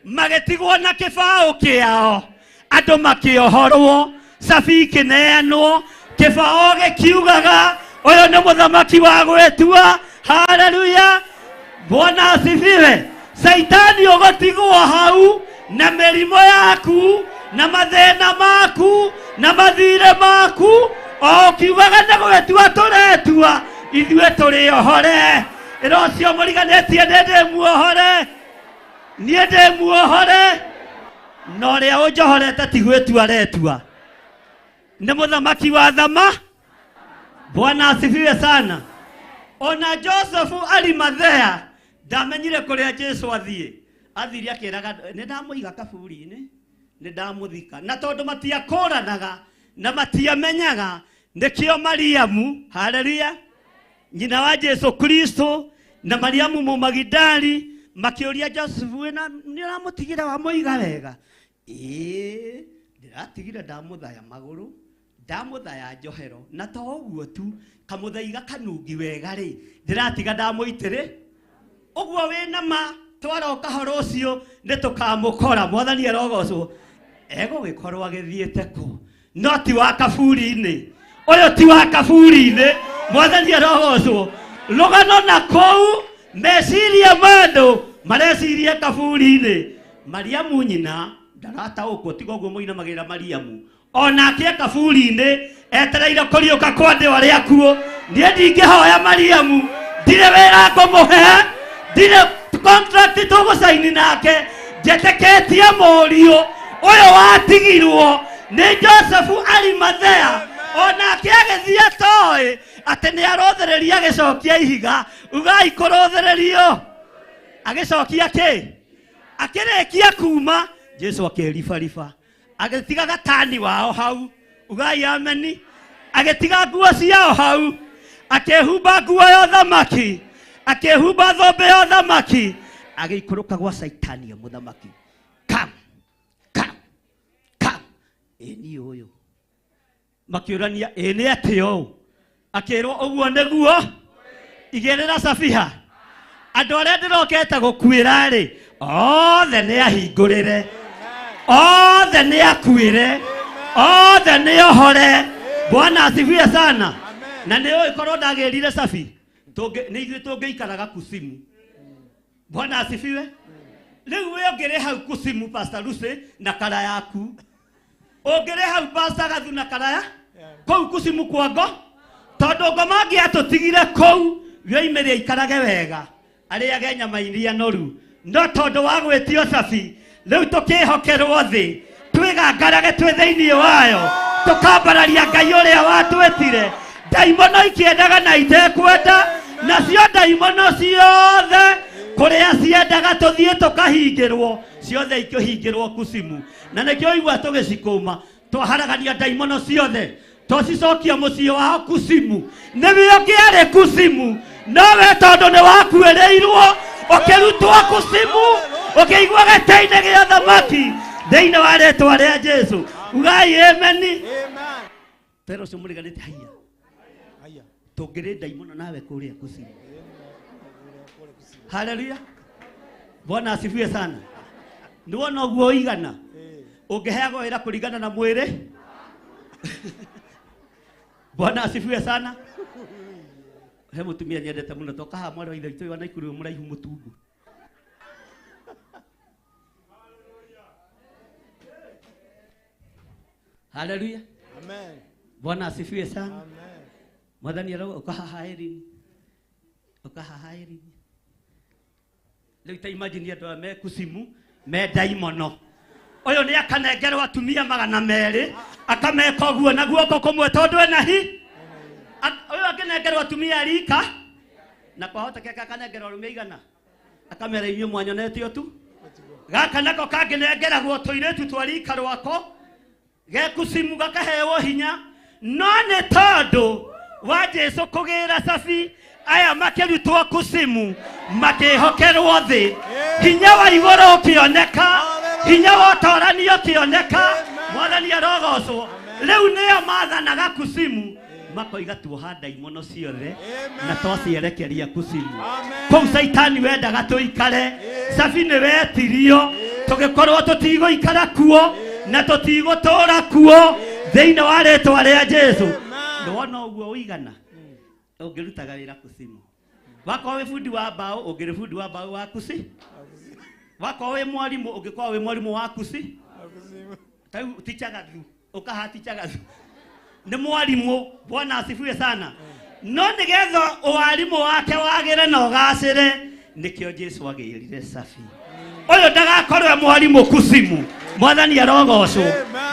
Magĩtigwo na kĩbaũ kĩao, andũ makĩohorwo, cabi ikĩneanwo, kĩbaũ gĩkiugaga ũyũ nĩ mũthamaki wa gwĩtua. Haleluya, Bwana asifiwe. Caitani ũgũtigwo hau na mĩrimũ yaku na mathĩna maku na mathirĩ maku, o ũkiugaga nĩ gwĩtua tũretua, ithuĩ tũrĩ ohore. Ĩra ũcio mũriganĩtie nĩ ndĩ muohore, niĩ ndĩ muohore, na ũrĩa ũnjohorete ti gwĩtua aretua, nĩ mũthamaki wa thama. Bwana asifiwe sana. Ona Josefu Arimathea ndamenyire kũrĩa Jesu athiĩ, athire akĩraga nĩ ndamũiga kaburi-inĩ, nĩ ndamũthika. Na tondũ matiakũranaga na matiamenyaga, nĩkĩo Mariamu, haleluya, nyina wa Jesu Kristo na Mariamu Mũmagidali makĩũria Josefu, wĩna nĩ ũramũtigĩra wamũiga wega? Ĩĩ, ndĩratigire ndamũthaya magũrũ, ndamũthaya njohero, na to ũguo tu, kamũthaiga kanungi wega rĩ, ndĩratiga ndamũitĩrĩ. Ũguo wĩna ma twaroka horo ũcio nĩ tũkamũkora. Mwathani arogocwo. Egũgĩkorwo agĩthiĩte kũ? No ti wa kaburi-inĩ, ũyũ ti wa kaburi-inĩ. Mwathani arogocwo. Rũgano na kũu meciria ma andũ mareciria kaburi-inĩ. Mariamu nyina ndarataũkwo, tiga ũguo mũinamagĩrĩra Mariamu onake e kaburi-inĩ etereire kũriũka kwa andũ arĩa akuũ. Niĩ ndingĩhoya Mariamu, ndirĩ wĩra ngũmũhe, ndirĩ contract tũgũcaini nake, njetĩkĩtie mũriũ ũyũ watigirwo nĩ Josefu Arimathea, onake agĩthiĩ atoĩ atĩ nĩ arũthĩrĩria agĩcokia ihiga. Ugai kũrũthĩrĩrio agĩcokia kĩ? Akĩrĩkia kuma Jesu akĩribariba, agĩtiga gatani wao hau. Ugai ameni. Agĩtiga nguo ciao hau, akĩhumba nguo ya ũthamaki, akĩhumba thũmbĩ ya ũthamaki, agĩikũrũka gwa Caitani mũthamaki. Come, come, come. Ĩ niĩ ũyũ. Makĩũrania, ĩ nĩ atĩa ũũ? Akĩrwo ũguo nĩguo. Igĩrĩra cabiha. Andũ arĩa ndĩrokete gũkuĩra rĩ, othe nĩ ahingũrĩre, othe nĩ akuĩre, othe nĩ ohore. Bwana asifiwe sana. Na nĩ ũĩ korwo ndagĩrire cabi, nĩ ithuĩ tũngĩikaraga kusimu. Bwana asifiwe. Rĩu we ũngĩrĩ hau kusimu Pastor Lucy na kara yaku, ũngĩrĩ hau Pastor Gathu na karaya kũu kusimu kwa ngo, tondũ ngoma angĩatũtigire kũu yoimĩre aikarage wega, arĩage nyama iria noru, no tondũ wa gwĩtio cabi rĩu tũkĩhokerwo thĩ, twĩgangarage twĩ thĩinĩ wayo, tũkambararia Ngai ũrĩa watwĩtire. Ndaimono ikĩendaga na itekwenda, nacio ndaimono ciothe kũrĩa ciendaga tũthiĩ tũkahingĩrwo, ciothe ikĩhingĩrwo kusimu. Na nĩkĩo igua tũgĩcikũma, twaharagania ndaimono ciothe, twacicokia mũciĩ wao kusimu. Nĩwe ũngĩarĩ kusimu, nowe tondũ nĩ wakuĩrĩirwo, ũkĩrutwo kusimu, ũkĩigua gĩtĩ-inĩ gĩa thamaki thĩinĩ wa rĩtwa rĩa Jesu. Ugai ameni. Pero ũcio mũriganĩte haiya. Tũngĩrĩ ndaimono nawe kũrĩa kusimu. Haleluya. Bwana asifiwe sana. Nĩwona ũguo ũigana, ũngĩheagwo wĩra kũringana na mwĩrĩ. Bwana asifiwe sana. He mũtumia nyendete mũno toka haha mwarĩ wa ithe witũ wa Naikuru mũraihu mũtungu. Haleluya. Amen. Bwana asifiwe sana. Amen. Mwathani arauga ũkahaha Irene. Ũkahaha Irene. Rĩu ta imagine andũ aya me kusimu, me ndaimono. Ũyũ nĩ akanengerwo atumia 200, akameka ũguo na guoko kũmwe tondũ ena hi. Ũyũ angĩnengerwo atumia rika, na kwahotekeka akanengerwo arũme igana, akamera inyuĩ mwanyonete tu. Gaka nako kangĩnengeragwo tũirĩtu twa rika rwako, gekusimu gakaheo hinya, no nĩ tondũ wa Jesu kũgĩra cabi, aya makĩrutwo kusimu, makĩhokerwo thĩ, hinya wa igũrũ ũkĩoneka, hinya wa ũtorani ũkĩoneka. Mwathani arogocwo. Rĩu nĩo mathanaga kusimu, makoiga tuoha ndaimono ciothe na twacierekeria kusimu. Kũu Caitani wendaga tũikare, cabi nĩ wetirio, tũgĩkorwo tũtigũikara kuo na tũtigũtũra kuo thĩinĩ wa rĩtwa rĩa Jesu. Nĩwona ũguo ũigana, ũngĩrutaga wĩra kusimu. Wakorwo wĩ bundi wa mbaũ, ũngĩrĩ bundi wa mbaũ wa kusi. Wakorwo wĩ mwarimũ, ũngĩkorwo wĩ mwarimũ wa kusi. Ta rĩu teacher Gathu, ũkaha teacher Gathu. Nĩ mwarimũ. Bwana asifiwe sana. No nĩgetha ũwarimũ wake wagĩre na ũgacĩre, nĩkĩo Jesu agĩrire cabi. Ũyũ ndagakorwo e mwarimũ kusimu. Mwathani arogocwo.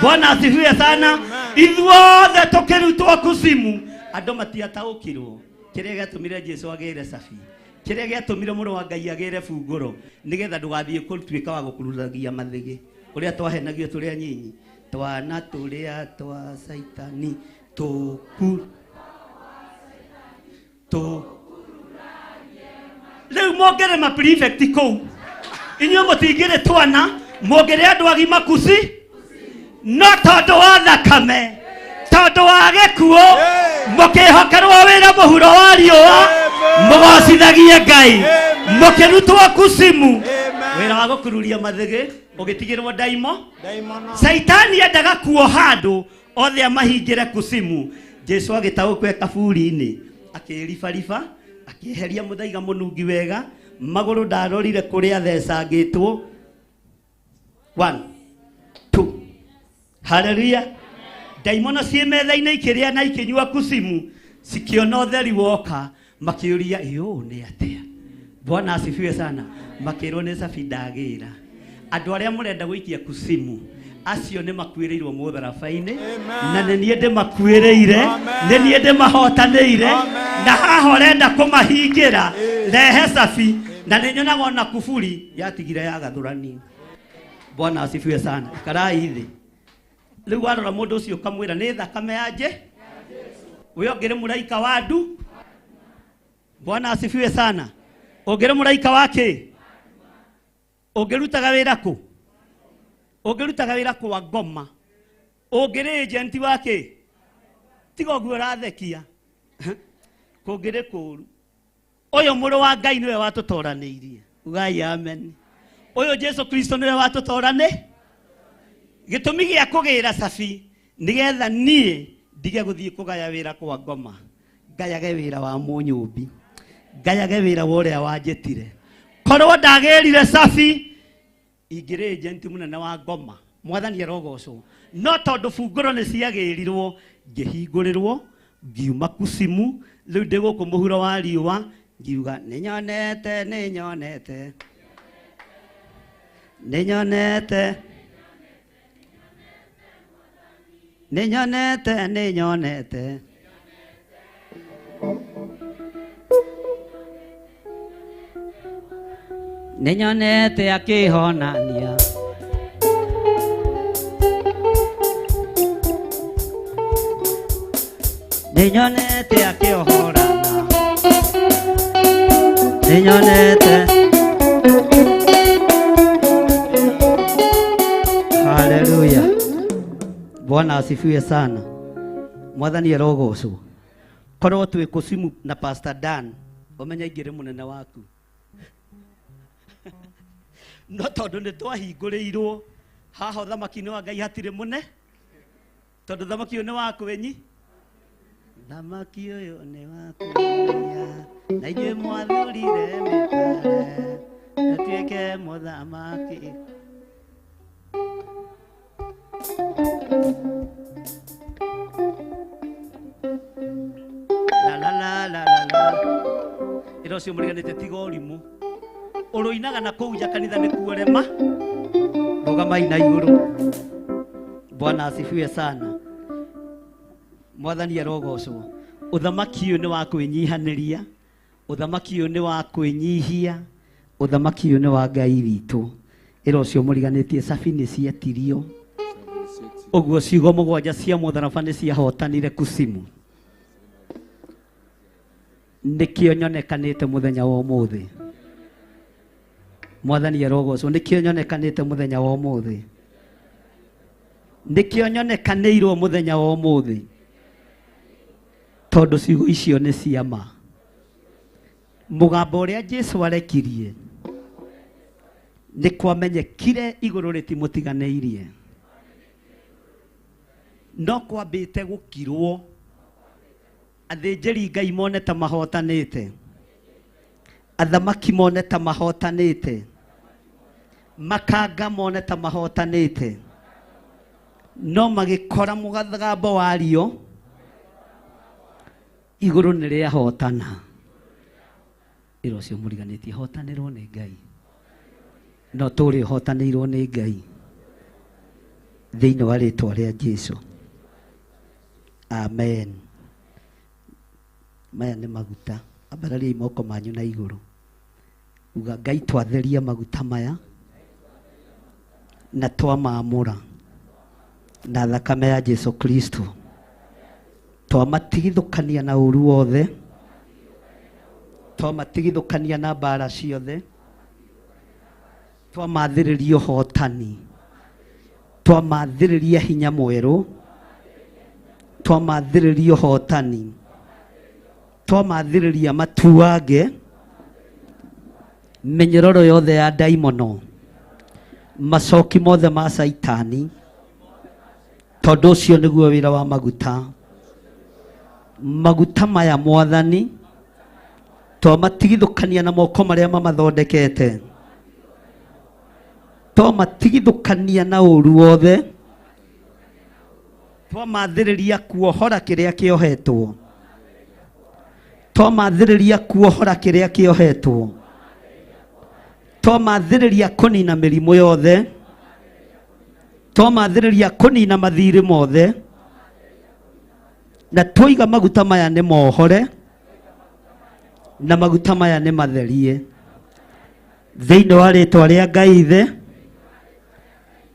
Bwana asifiwe sana. Ithuothe tũkĩrutwo kusimu, andũ matiataũkirwo kĩrĩa gĩatũmire Jesu agĩre cabi, kĩrĩa gĩatũmire mũrũ wa Ngai agĩre bungũro, nĩgetha ndũgathiĩ gũtuĩka wa gũkururagia mathĩgĩ ũrĩa twahenagio tũrĩ anyinyi, twana tũrĩa twa Caitani tũku tũ. Rĩu mũngĩrĩ prefect kũu, inyuĩ mũtingĩrĩ twana, mũngĩrĩ andũ agima kusi, no tondũ wa thakame, tondũ wa gĩkuũ, mũkĩhokerwo wĩra mũhuro wa riũa, mũgocithagie Ngai, mũkĩrutwo kusimu, wĩra wa gũkururia mathĩgĩ ũgĩtigĩrwo ndaimo. Caitani endaga kuoha andũ othe amahingĩre kusimu. Jesu agĩtaũkwo e kaburi-inĩ, akĩribariba, akĩeheria mũthaiga mũnungi wega, magũrũ ndarorire kũrĩa athecangĩtwo. 1 2. Haleluya. Ndaimono ciĩ metha-inĩ ikĩrĩa na ikĩnyua kusimu, cikĩona ũtheri woka, makĩũria ĩ ũũ nĩ atĩa? Bwana asifiwe sana. Makĩrwo nĩ cabi ndagĩra. Andũ arĩa mũrenda gũikia kusimu, acio nĩ makuĩrĩirwo mũtharaba-inĩ, na nĩ niĩ ndĩmakuĩrĩire, nĩ niĩ ndĩmahotanĩire, na haha ũrenda kũmahingĩra, rehe cabi. Na nĩ nyonaga ona kuburi yatigire yagathũranio. Bwana asifiwe sana. Ikarai thĩ. Rĩu warora mũndũ ũcio ũkamwĩra nĩ thakame ya Jesu, ũyũ ũngĩrĩ mũraika wa ndu. Bwana asifiwe sana. Ũngĩrĩ mũraika wa kĩ? Ũngĩrutaga wĩra kũ? Ũngĩrutaga wĩra kwa ngoma. Ũngĩrĩ agent wa kĩ? Tiga ũguo ũrathekia. Kũngĩrĩ kũũru. Ũyũ mũrũ wa Ngai nĩwe watũtoranĩirie. Ugai amen. Ũyũ Jesu Kristo nĩwe watũtorane. Gĩtũmi gĩa kũgĩra cabi nĩgetha niĩ ndige gũthiĩ kũgaya wĩra kwa ngoma, ngayage wĩra wa mũnyũmbi, ngayage wĩra wa ũrĩa wanjĩtire. Korwo ndagĩrire cabi ingĩrĩ agent mũnene wa ngoma, mwathani arogocwo. No tondũ bungũro nĩ ciagĩrirwo, ngĩhingũrĩrwo, ngiuma kucimu, rĩu ndĩ gũkũ mũhuro wa riũa, ngiuga nĩnyonete, nĩnyonete, nĩnyonete, nĩnyonete, nĩnyonete. Nĩnyonete akĩhonania. Nĩnyonete akĩohorana. Nĩnyonete. Haleluya. Bwana asifiwe sana. Mwathani arogocwo. Korwo twĩ kucimu na Pastor Dan, ũmenye ingĩrĩ mũnene waku. No tondũ nĩ twahingũrĩirwo haha ũthamaki-inĩ wa Ngai hatirĩ mũne, tondũ thamaki ũyũ nĩ wa kwĩnyi. Thamaki ũyũ nĩ wa kwĩnyia, na inyuĩ mwathurire mĩtare atuĩke mũthamaki. La la la la la la. Ĩra ũcio mũriganĩte tiga ũrimũ. Ũrũinaga na kũu nja kanitha nĩ kuo rema. Rũgamai na igũrũ. Bwana asifiwe sana. Mwathani arogocwo. Ũthamaki ũyũ nĩ wa kwĩnyihanĩria, ũthamaki ũyũ nĩ wa kwĩnyihia, ũthamaki ũyũ nĩ wa Ngai witũ. Ĩra ũcio mũriganĩtie cabi nĩ cietirio. Ũguo ciugo mũgwanja cia mũtharaba nĩ ciahotanire kucimu. Nĩkĩo nyonekanĩte mũthenya wa ũmũthĩ. Mwathani arogocwo. Nĩkĩo nyonekanĩte mũthenya wa ũmũthĩ. Nĩkĩo nyonekanĩirwo mũthenya wa ũmũthĩ. Tondũ ciugo icio nĩ cia ma. Mũgambo ũrĩa Jesu arekirie nĩ kwamenyekire igũrũ rĩtimũtiganĩirie. No kwambĩte gũkirwo athĩnjĩri Ngai mone ta mahotanĩte, athamaki mone ta mahotanĩte, makanga mone ta mahotanĩte, no magĩkora mũgambo wario igũrũ nĩ rĩahotana. Ĩra ũcio mũriganĩtie hotanĩrwo nĩ Ngai. No tũrĩ hotanĩirwo nĩ Ngai thĩinĩ wa rĩtwa rĩa Jesu. Amen. Maya nĩ maguta. Ambarariai moko manyu na igũrũ. Uga Ngai twatheria maguta maya na twamamũra na thakame ya Jesu Kristo. Twamatigithũkania na ũru wothe, twamatigithũkania na mbara ciothe, twamathĩrĩria ũhotani, twamathĩrĩria hinya mwerũ, twamathĩrĩria ũhotani, twamathĩrĩria matuange mĩnyororo yothe ya ndaimono, macoki mothe ma caitani, tondũ ũcio nĩguo wĩra wa maguta. Maguta maya mwathani twamatigithũkania na moko marĩa mamathondekete, twamatigithũkania na ũru wothe, twamathĩrĩria kuohora kĩrĩa kĩohetwo, twamathĩrĩria kuohora kĩrĩa kĩohetwo, twamathĩrĩria kũnina mĩrimũ yothe, twamathĩrĩria kũnina mathirĩ mothe, na twoiga maguta maya nĩ mohore na maguta maya nĩ matherie thĩinĩ wa rĩtwa rĩa Ngai Ithe,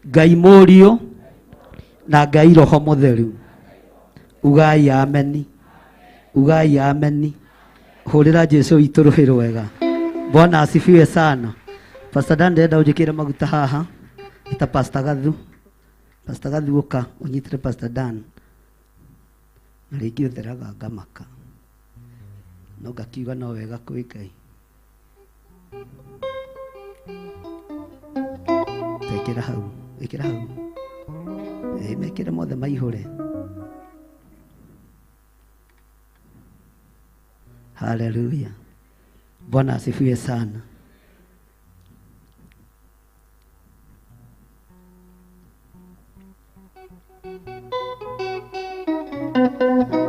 Ngai Mũriũ na Ngai Roho Mũtheru. Ugai ameni. Ugai ameni. Hũrĩra Jesu witũ rũhĩ rwega. Bwana asifiwe sana. Pastor Dan ndĩrenda ũnjĩkĩre maguta haha. Ita Pastor Gathu. Pastor Gathu ũka ũnyitĩre Pastor Dan. Na rĩngĩ ũtheraga ngamaka. No ngakiuga no wega kwĩ Ngai. Tekera hau, ĩkĩra hau. Mekĩre mothe maihũre. Haleluya. Bwana asifiwe sana. Thank you.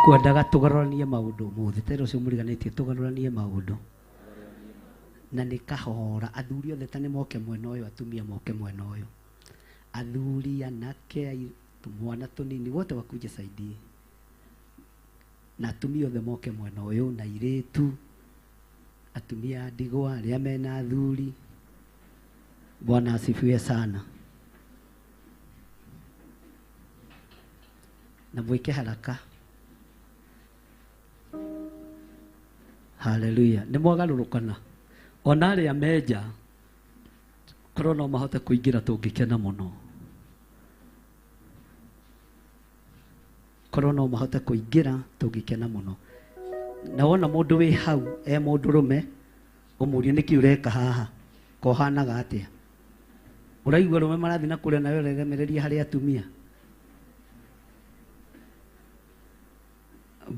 Kwendaga tugarũranie maũndũ ũmũthĩ tero ũcio mũriganĩtie tũgarũranie maũndũ na nĩ kahora athuri othe ta nĩ moke mwena ũyũ atumia moke mwena ũyũ athuri anake tũmwana tũnini wote wakuje saidie na atumia othe moke mwena ũyũ na irĩtu atumia ndigwa arĩa mena athuri. Bwana asifiwe sana. Na mwĩke haraka. Haleluya. Nĩ mwagarũrũkana ona arĩa menja korwo no mahote kũingĩra tũngĩkena mũno. Korwo no mahote kũingĩra tũngĩkena mũno. Na wona mũndũ wĩ hau e mũndũrũme ũmũrie nĩkĩ ũreka haha kohanaga atĩa ũraigua rũme marathiĩ na kũrĩa nawe ũreremereria harĩ atumia.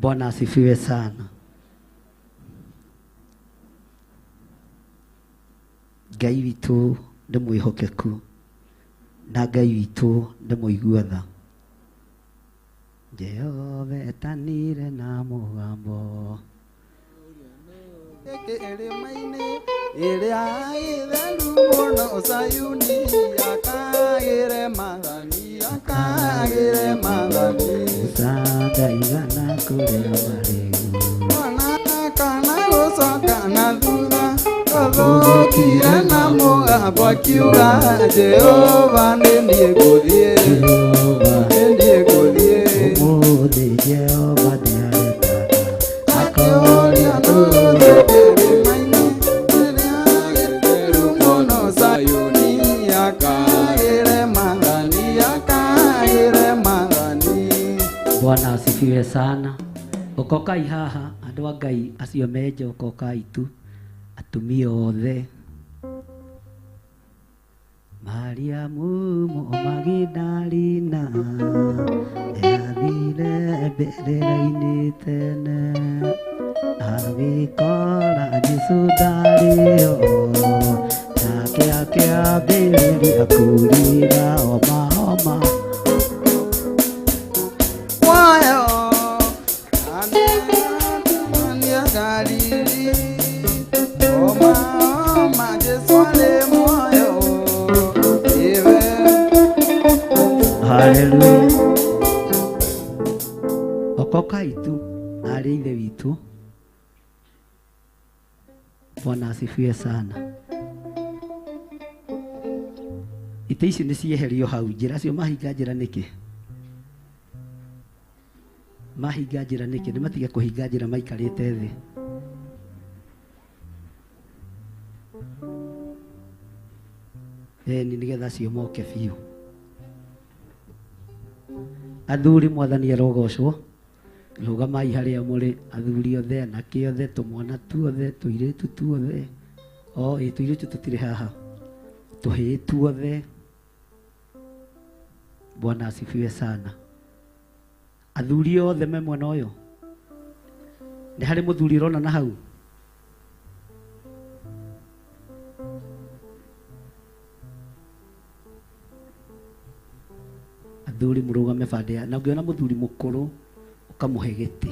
Bwana asifiwe sana. Ngai witũ nĩ mwĩhokeku na Ngai witũ nĩ mũigua tha. Jehova etanire na mũgambo ĩrĩa itheru mũno Sayuni akagĩre mathani akagĩre mathani Sandaigana kũrĩa marĩgu mwana kana gũcoka na thutha gũthũkire na mũgambo akiuga Jehova nĩ niĩ ngũthiĩ nĩ niĩ ngũthiĩ ũmũthĩ Jehova nĩaretana akĩũria nũũ Bwana asifiwe sana. Okokai haha andũ a Ngai acio menja okokai tu atumia othe. Mariamu Magdalena nĩathire mbĩrĩra-inĩ tene agĩkora Jesũ ndarĩho nake akĩambĩrĩria kũrĩra homa homa. Haleluya. Okokai tu arĩ ithe witũ. Bwana asifiwe sana. Itĩ ici nĩ cieherio hau njĩra cio mahinga njĩra nĩkĩ? Mahinga njĩra nĩkĩ? Nĩ matige kũhinga njĩra maikarĩte thĩ. Ĩni nĩgetha cio moke biũ. Athuri mwathani arogocwo rũgamai harĩa mũrĩ athuri othe anake othe tũmwana tuothe tũirĩtu tuothe o ĩ tũirĩtu tũtirĩ haha tũhĩĩ tuothe. Bwana asifiwe sana. Athuri othe me mwena ũyũ nĩ harĩ mũthuri ũrona na hau. Athuri mũrũgame bande na ũngĩona mũthuri mũkũrũ ũkamũhe gĩtĩ.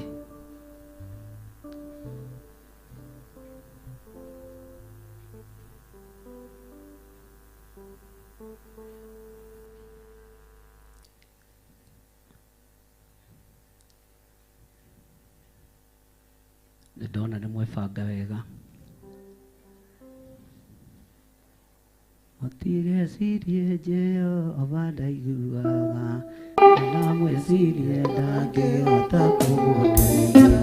Ndona nĩ mwebanga wega. Mũtigecirie Jehova ndaiguaga, na mwĩcirie ndangĩhota kũmũteithia.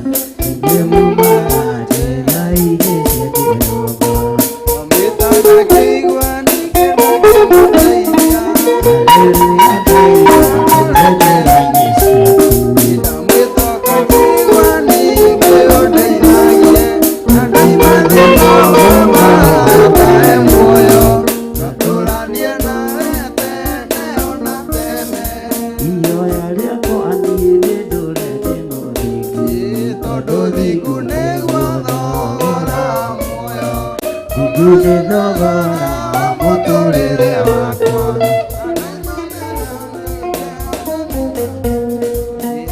Inyuĩ mumaga njĩra-inĩ cia Jehova. Amwĩtana akĩigua ningĩ akĩmũteithia. Haleluya, Ngai njĩra-inĩ ciaku. Ndamwĩtoka akĩigua ningĩ ũndeithagie, na ndoima thĩna ũkahe muoyo. Ngatũranie nawe tene ona tene. Ihoya rĩakwa niĩ nĩ ndũre ndĩ mũthingu. Tondũ thingu nĩguo thogora wa muoyo. Thingu nĩ thogora wa mũtũrĩre wakwa.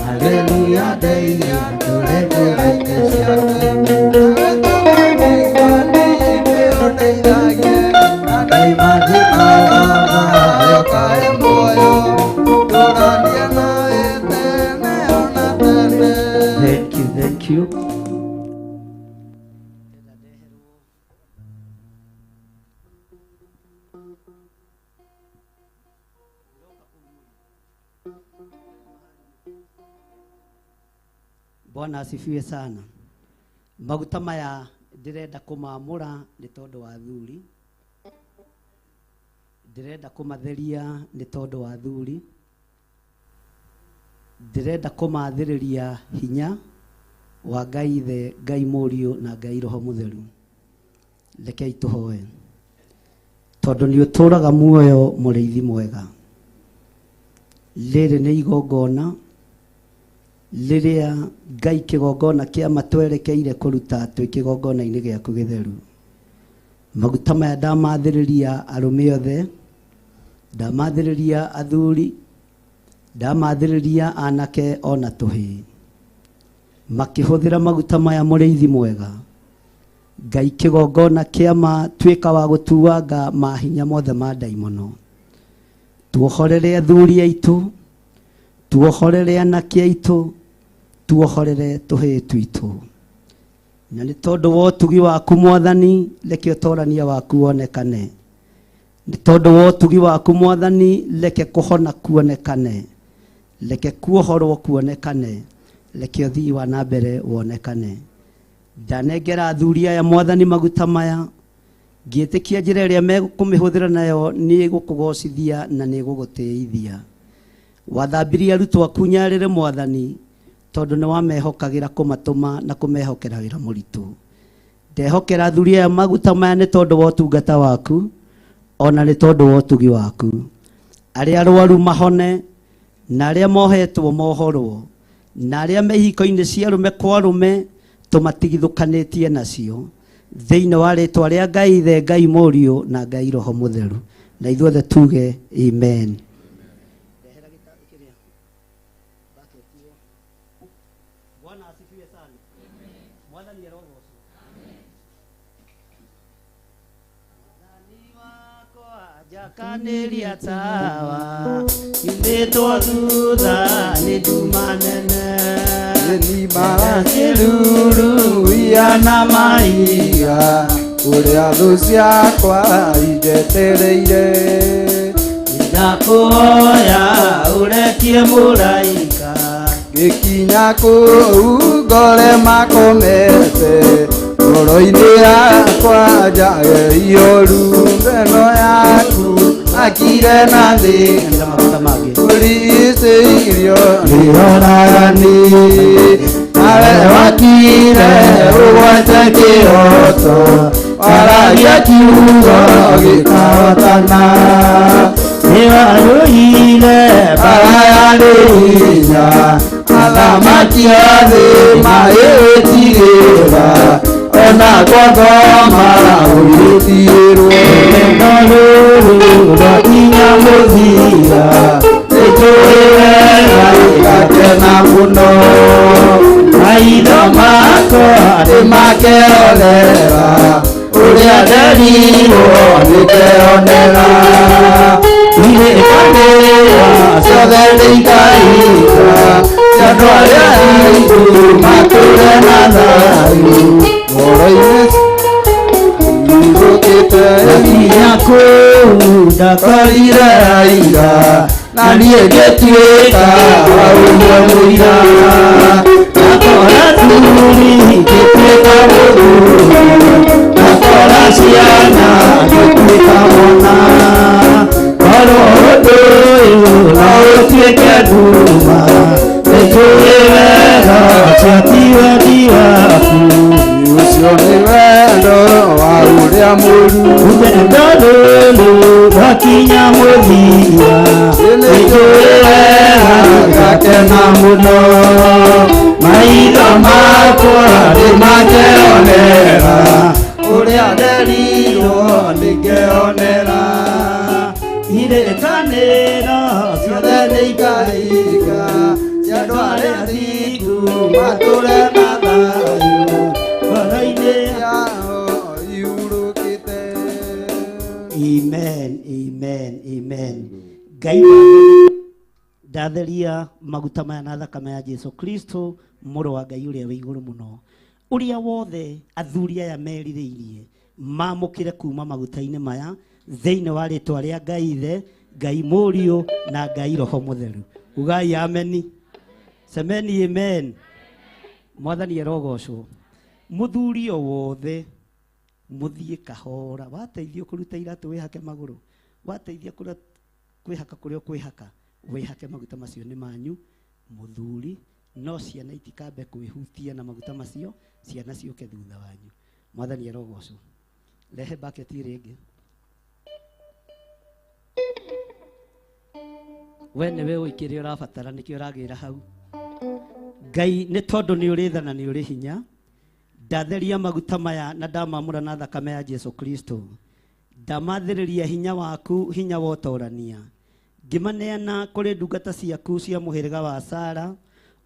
Haleluya, ndeithia ndũre njĩra-inĩ ciaku. Ndoima thĩna ũkahe muoyo. Ndũranie nawe tene ona tene. Thank you, thank you. Bwana asifiwe sana. Maguta maya ndĩrenda kũmamũra nĩ tondũ wa athuri, ndĩrenda kũmatheria nĩ tondũ wa athuri, ndĩrenda kũmathĩrĩria hinya wa Ngai Ithe, Ngai Mũriũ na Ngai Roho Mũtheru. Rekei tũhoe, tondũ nĩ ũtũraga muoyo mũrĩithi mwega. Rĩrĩ nĩ igongona rĩrĩa Ngai kĩgongona kĩa matwerekeire kũruta twĩ kĩgongona-inĩ gĩaku gĩtheru. Maguta maya ndamathĩrĩria arũme othe, ndamathĩrĩria athuri, ndamathĩrĩria anake ona tũhĩĩ. Makĩhũthĩra maguta maya mũrĩithi mwega, Ngai kĩgongona kĩa matuĩka wa gũtuanga mahinya mothe ma ndaimono. Tuohorere athuri aitũ, tuohorere anake aitũ, tuohorere tũhĩĩ twitũ. Na nĩ tondũ wa ũtugi waku Mwathani, reke ũtorania waku wonekane. Nĩ tondũ wa ũtugi waku Mwathani, reke kũhona kuonekane, reke kuohorwo kuonekane, reke ũthii wa na mbere wonekane. Ndanengera athuri aya Mwathani maguta maya, ngĩtĩkia njĩra ĩrĩa megũkũmĩhũthĩra nayo nĩ ĩgũkũgocithia na nĩ ĩgũgũtĩithia. Wathambirie arutwo aku nyarĩrĩ Mwathani, tondũ nĩ wamehokagĩra kũmatũma na kũmehokera wĩra mũritũ. Ndehokera athuri aya maguta maya nĩ tondũ wa ũtungata waku, ona nĩ tondũ wa ũtugi waku. Arĩa arwaru mahone, na arĩa mohetwo mohorwo, na arĩa me ihiko-inĩ cia arũme kwa arũme tũmatigithũkanĩtie nacio, thĩinĩ wa rĩtwa rĩa Ngai Ithe, Ngai Mũriũ na Ngai Roho Mũtheru. Na ithuothe tuge amen. Bwana asifiwe sana. Mwathani arogocwo. Mwathani wakwa njakanĩria tawa, nyumĩtwo thutha nĩ nduma nene. Kĩruru na mahiga ũrĩa thũ ciakwa injetereire. Ndakũhoya ũrekie mũraika, ngĩkinya kũu ngore makomete, ngoro-inĩ yakwa njage ihoru ngeno yaku akire na thĩna ũrigicĩirio nĩ oragani. Nawe wakire ũgwate kĩhoto, waragia kiugo gĩkahotana. Nĩwarũire Bara yarĩ hinya, athamaki othe magĩgĩtigĩra, ona kwa ngoma ũgĩtigĩrwo. Rũgendo rũrũ rwakinya mũthia, Nĩtũĩ wega ngakena mũno. Maitho makwa nĩmakerorera ũrĩa nderirwo nĩkeonera. Irĩkanĩra ciothe nĩikahinga, cia andũ arĩa aitũ matũre na thayũ. thayũ ngoro-inĩ ihurũkĩte. Nginya kũu ndakorire aira na niĩ ngĩtuĩka ũmwe mũira. Ndakora thuri ngĩtuĩka mũthuri, ndakora ciana ngĩtuĩka mwana. Korwo ũndũ ũyũ no ũtuĩke nduma, nĩnjũĩ wega ũcio ti wendi waku. Ũcio nĩ wendo wa ũrĩa mũru. Rũgendo rũrũ rwakinya mũthia, nĩnjũĩ wega ngakena mũno. Maitho makwa nĩmakeonera ũrĩa nderirwo nĩngeonera. Irĩkanĩro ciothe nĩikahinga cia andũ arĩa athingu matũre na thayũ ngoro-inĩ yao ihurũkĩte. Amen, amen, amen. Ngai ndatheria maguta maya na thakame ya Jesu Kristo mũrũ wa Ngai ũrĩa wĩ igũrũ mũno. Ũrĩa wothe athuri aya merirĩirie mamũkĩre kuma maguta-inĩ maya thĩinĩ wa rĩtwa rĩa Ngai Ithe, Ngai Mũriũ na Ngai Roho Mũtheru. Ugai ameni. Semeni amen. Mwathani arogocwo. Mũthuri o wothe mũthiĩ kahora, wateithio kũruta iratũ wĩhake magũrũ, wateithia kwĩhaka kũrĩa ũkwĩhaka, wĩhake maguta macio nĩ manyu mũthuri, no ciana itikambe kwĩhutia na maguta macio, ciana ciũke thutha wanyu. Mwathani arogocwo. Rehe baketi ĩrĩa ĩngĩ. We nĩwe ũĩ kĩrĩa ũrabatara, nĩkĩo ũragĩra hau. Ngai nĩ tondũ nĩ ũrĩ tha na nĩ ũrĩ hinya, ndatheria maguta maya na ndamamũra na thakame ya Jesu Kristo. Ndamathĩrĩria hinya waku, hinya wa ũtorania. Ngĩmaneana kũrĩ ndungata ciaku cia mũhĩrĩga wa Sara,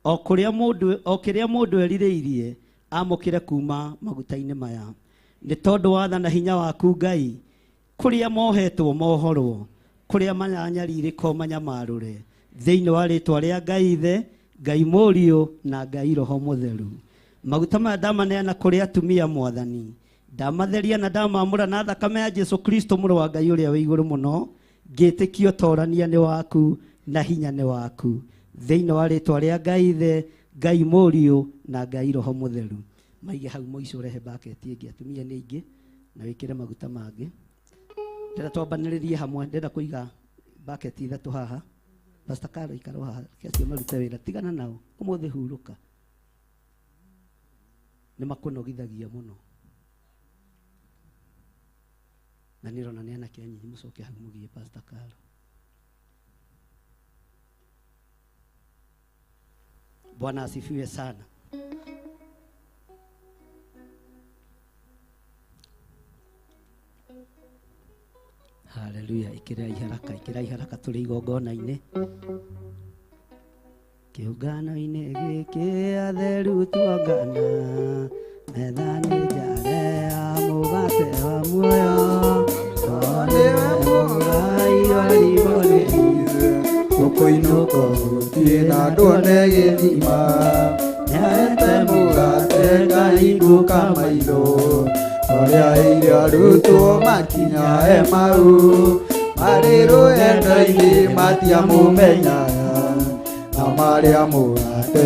o kũrĩa mũndũ, o kĩrĩa mũndũ erirĩirie amũkĩre kuma maguta-inĩ maya. Nĩ tondũ wa tha na hinya waku Ngai, kũrĩa mohetwo mohorwo, kũrĩa maranyarirĩka manyamarũre, thĩinĩ wa rĩtwa rĩa Ngai Ithe, Ngai Mũriũ na Ngai Roho Mũtheru. Maguta maya ndamaneana kũrĩ atumia Mwathani, ndamatheria na ndamamũra na thakame ya Jesu Kristo mũrũ wa Ngai ũrĩa wĩ igũrũ mũno, ngĩtĩkia ũtorania nĩ waku na hinya nĩ waku, thĩinĩ wa rĩtwa rĩa Ngai Ithe, Ngai Mũriũ na Ngai Roho Mũtheru. Maige hau mũico, ũrehe baketi ĩngĩ, atumia nĩ aingĩ, na wĩkĩre maguta mangĩ. Ndĩrenda twambanĩrĩrie hamwe, ndĩrenda kũiga baketi ithatũ haha. Pastor Carol ikara haha, reke acio marute wĩra, tigana nao, ũmũthĩ hurũka. Nĩ makũnogithagia mũno. Na nĩ ndĩrona nĩ anake anyinyi, mũcoke hau mũgie Pastor Carol. Bwana asifiwe sana. Haleluya. Ikĩrai haraka, ikĩrai haraka, tũrĩ igongona-inĩ. Kĩũngano-inĩ gĩkĩ atheru tuongana, metha nĩ njare ya mũgate wa muoyo. Nĩwe mũgai wa rigo nĩ ithe, ũkũinũka gũtirĩ na ndwone gĩthima. Nĩahete mũgate ngahingũka maitho, ũrĩa aheire arutwo makinya Emau. Marĩ rũgendo-inĩ matiamũmenyaga, na marĩa mũgate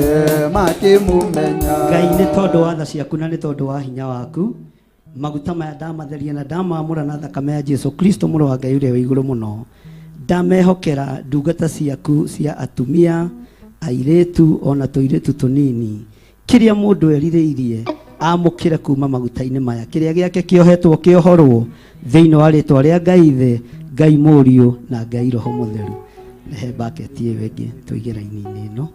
makĩmũmenya. Ngai nĩ tondũ wa tha ciaku na nĩ tondũ wa hinya waku, maguta maya ndamatheria na ndamamũra na thakame ya Jesu Kristo mũrũ wa Ngai ũrĩa wĩ igũrũ mũno. Ndamehokera ndungata ciaku cia atumia, airĩtu ona tũirĩtu tũnini, kĩrĩa mũndũ erirĩirie amũkĩre kuma maguta-inĩ maya, kĩrĩa gĩake kĩohetwo kĩohorwo thĩinĩ wa rĩtwa rĩa Ngai Ithe, Ngai Mũriũ na Ngai Roho Mũtheru. Rehe baketi ĩyo ĩngĩ tũige raini-inĩ ĩno.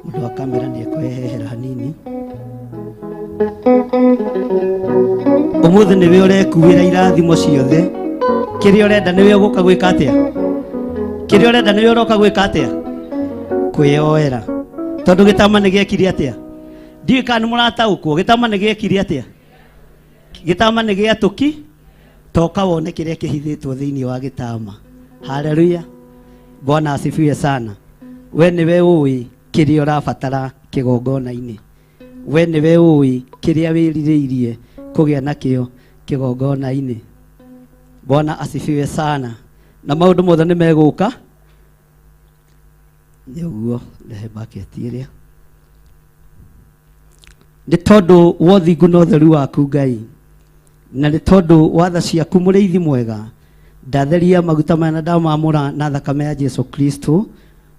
Mũndũ wa kamera nĩ ekwehehera hanini. Ũmũthĩ nĩwe ũrekuĩra irathimo ciothe. Kĩrĩa ũrenda nĩwe ũgũka gwĩka atĩa? Kĩrĩa ũrenda nĩwe ũroka gwĩka atĩa? Kwĩyoera. Tondũ gĩtama nĩ gĩekire atĩa? Ndiũĩ kana nĩ mũrataũkwo, gĩtama nĩ gĩekire atĩa? Gĩtama nĩ gĩatũki, toka wone kĩrĩa kĩhithĩtwo thĩinĩ wa gĩtama. Haleluya. Bwana asifiwe sana. We nĩwe ũĩ kĩrĩa ũrabatara kĩgongona-inĩ. We nĩwe ũĩ kĩrĩa wĩrirĩirie kũgĩa nakĩo kĩgongona-inĩ. Bwana asifiwe sana. Na maũndũ mothe nĩ megũka. Nĩ ũguo rehe bucket ĩrĩa. Nĩ tondũ wa ũthingu na ũtheru waku Ngai, na nĩ tondũ wa tha ciaku mũrĩithi mwega, ndatheria maguta maya na ndamamũra na thakame ya Jesu Kristo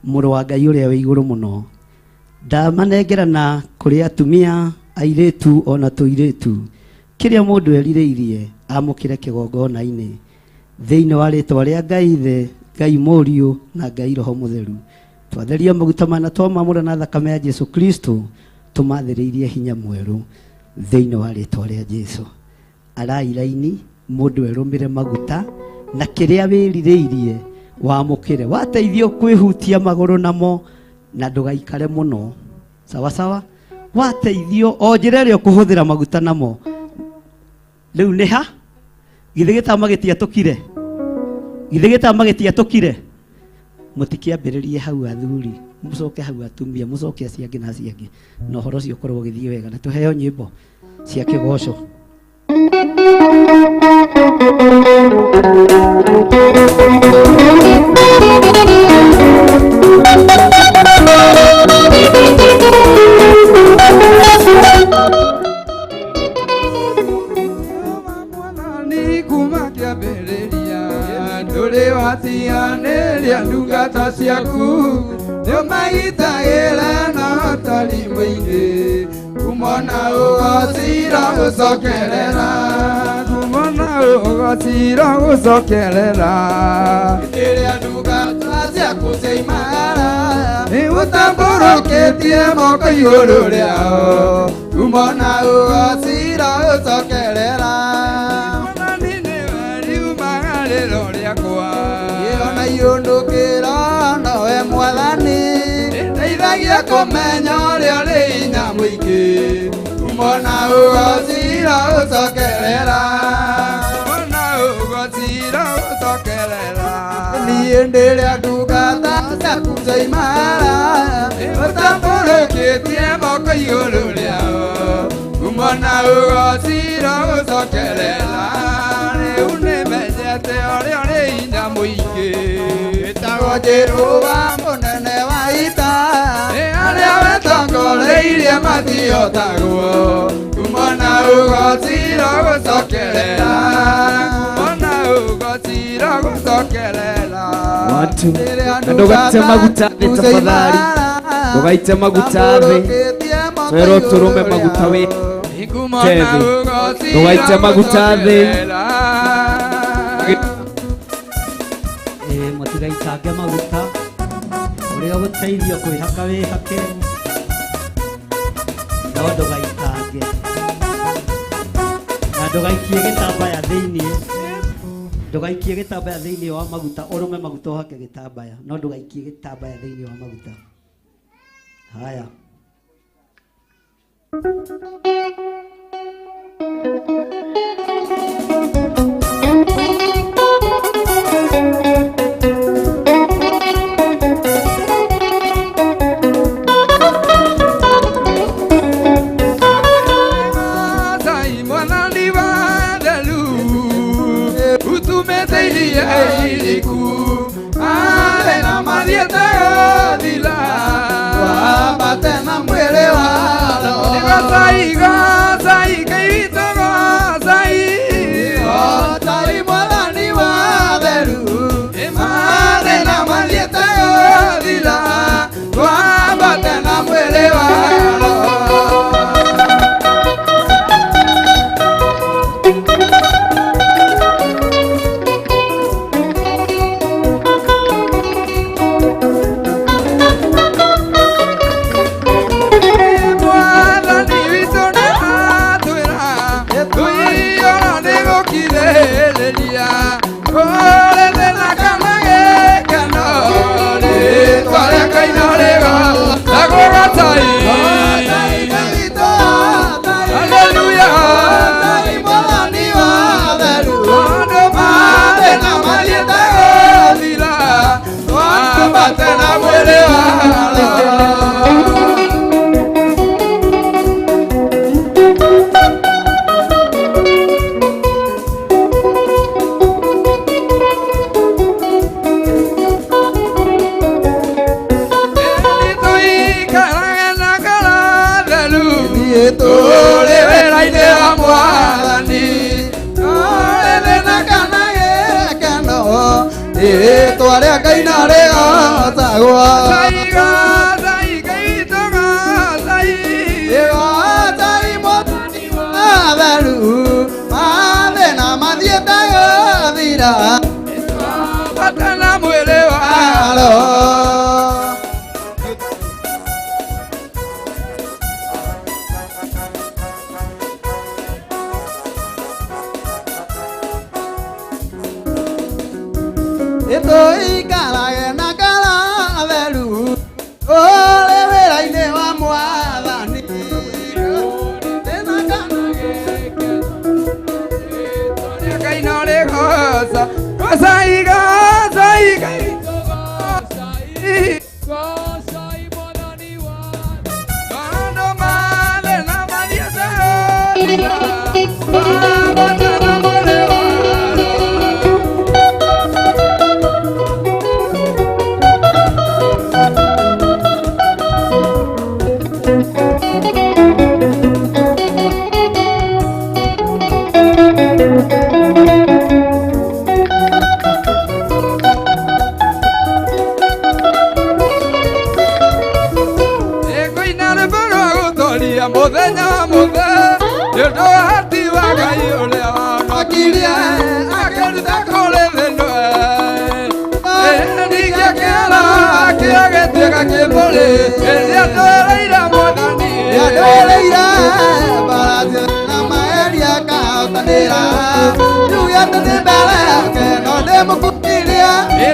mũrũ wa Ngai ũrĩa wĩ igũrũ mũno. Ndamanengerana kũrĩ atumia, airĩtu ona tũirĩtu, kĩrĩa mũndũ erirĩirie amũkĩre kĩgongona-inĩ thĩinĩ wa rĩtwa rĩa Ngai Ithe, Ngai Mũriũ na Ngai Roho Mũtheru. Twatheria maguta maya na twamamũra na thakame ya Jesu Kristo, tũmathĩrĩirie hinya mwerũ thĩinĩ wa rĩtwa rĩa Jesu. Arai raini mũndũ erũmĩre maguta na kĩrĩa wĩrirĩirie wamũkĩre. Wateithio kwĩhutia magũrũ namo na ndũgaikare mũno. Sawa sawa? Wateithio o njĩra ĩrĩa ũkũhũthĩra maguta namo. Rĩu nĩ ha? Githĩ gĩtama gĩtiatũkire? Githĩ gĩtama gĩtiatũkire? Mũtikĩambĩrĩrie hau athuri, mũcoke hau atumia, mũcoke acio angĩ na acio angĩ, na ũhoro ũcio ũkorwo ũgĩthiĩ wega. Na tũheo nyĩmbo cia kĩgoco. Kuma kĩambĩrĩria ndũrĩ watiganĩria ndungata ciaku, nĩũmagitagĩra na ũtari mũingĩ, kumona ũgocira gũcokerera, kumona ũgocira gũcokerera. Rĩrĩa ndungata ciaku ciaimagara, nĩũtambũrũkĩtie moko igũrũ rĩao, kumona ũgocira gũcokerera. Yundukira nowe mwathani, ndeithagia kũmenya ũrĩa ũrĩ hinya mũingĩ, kumona ũgocira ũcokerera, kumona ũgocira ũcokerera. Niĩ ndĩrĩa ndungata ciaku ciaimara, ũtambũrũkĩtie moko igũrũ rĩao, kumona ũgocira ũcokerera. Rĩu nĩmenyete ũrĩa ũrĩ hinya mũingĩ, wĩtagwo Jehova mũnene wa ita, nĩ arĩa wetongoreirie matihotagwo, kumona ũgocira gũcokerera, kumona ũgocira gũcokerera. Watu na ndũgaite maguta thĩ tafadhali, ndũgaite maguta thĩ, twerwo tũrũme maguta wĩ thĩ, ndũgaite maguta thĩ. Mũtigaitange maguta, ũrĩa ũgũteithio kwĩhaka wĩhake, no ndũgaitange, na ndũgaikie gĩtambaya thĩinĩ, ndũgaikie gĩtambaya thĩinĩ wa maguta, ũrũme maguta ũhake gĩtambaya, no ndũgaikie gĩtambaya thĩinĩ wa maguta. Haya. Rĩtwa rĩa Ngai na rĩgocagwo. Rĩgocai Mwathani watheru, mathĩna mathiĩte gũthira. Bata na mwĩrĩ wa Roho. Ĩtũikarage na ngoro theru, ũrĩ wĩra-inĩ wa Mwathani. Ngai no rĩgoca. Gocai, gocai, Ngai gocai. Maũndũ mathĩna mathiĩte gũthira. Bata na mwĩrĩ wa Ĩkũina rwĩmbo rwa gũtooria mũthenya mũthe, nĩ ũndũ wa hati wa Ngai ũrĩa wahonokirie, akĩnduta kũrĩ thĩ ĩno. Ningĩkĩra kĩo gĩtuĩka kĩmũrĩ, rĩrĩa ndwereire Mwathani. Nĩandwereire mbarathi na maeri akahotanĩra. Njuge atĩ ndĩ mbere yake no ndĩmũkumirie,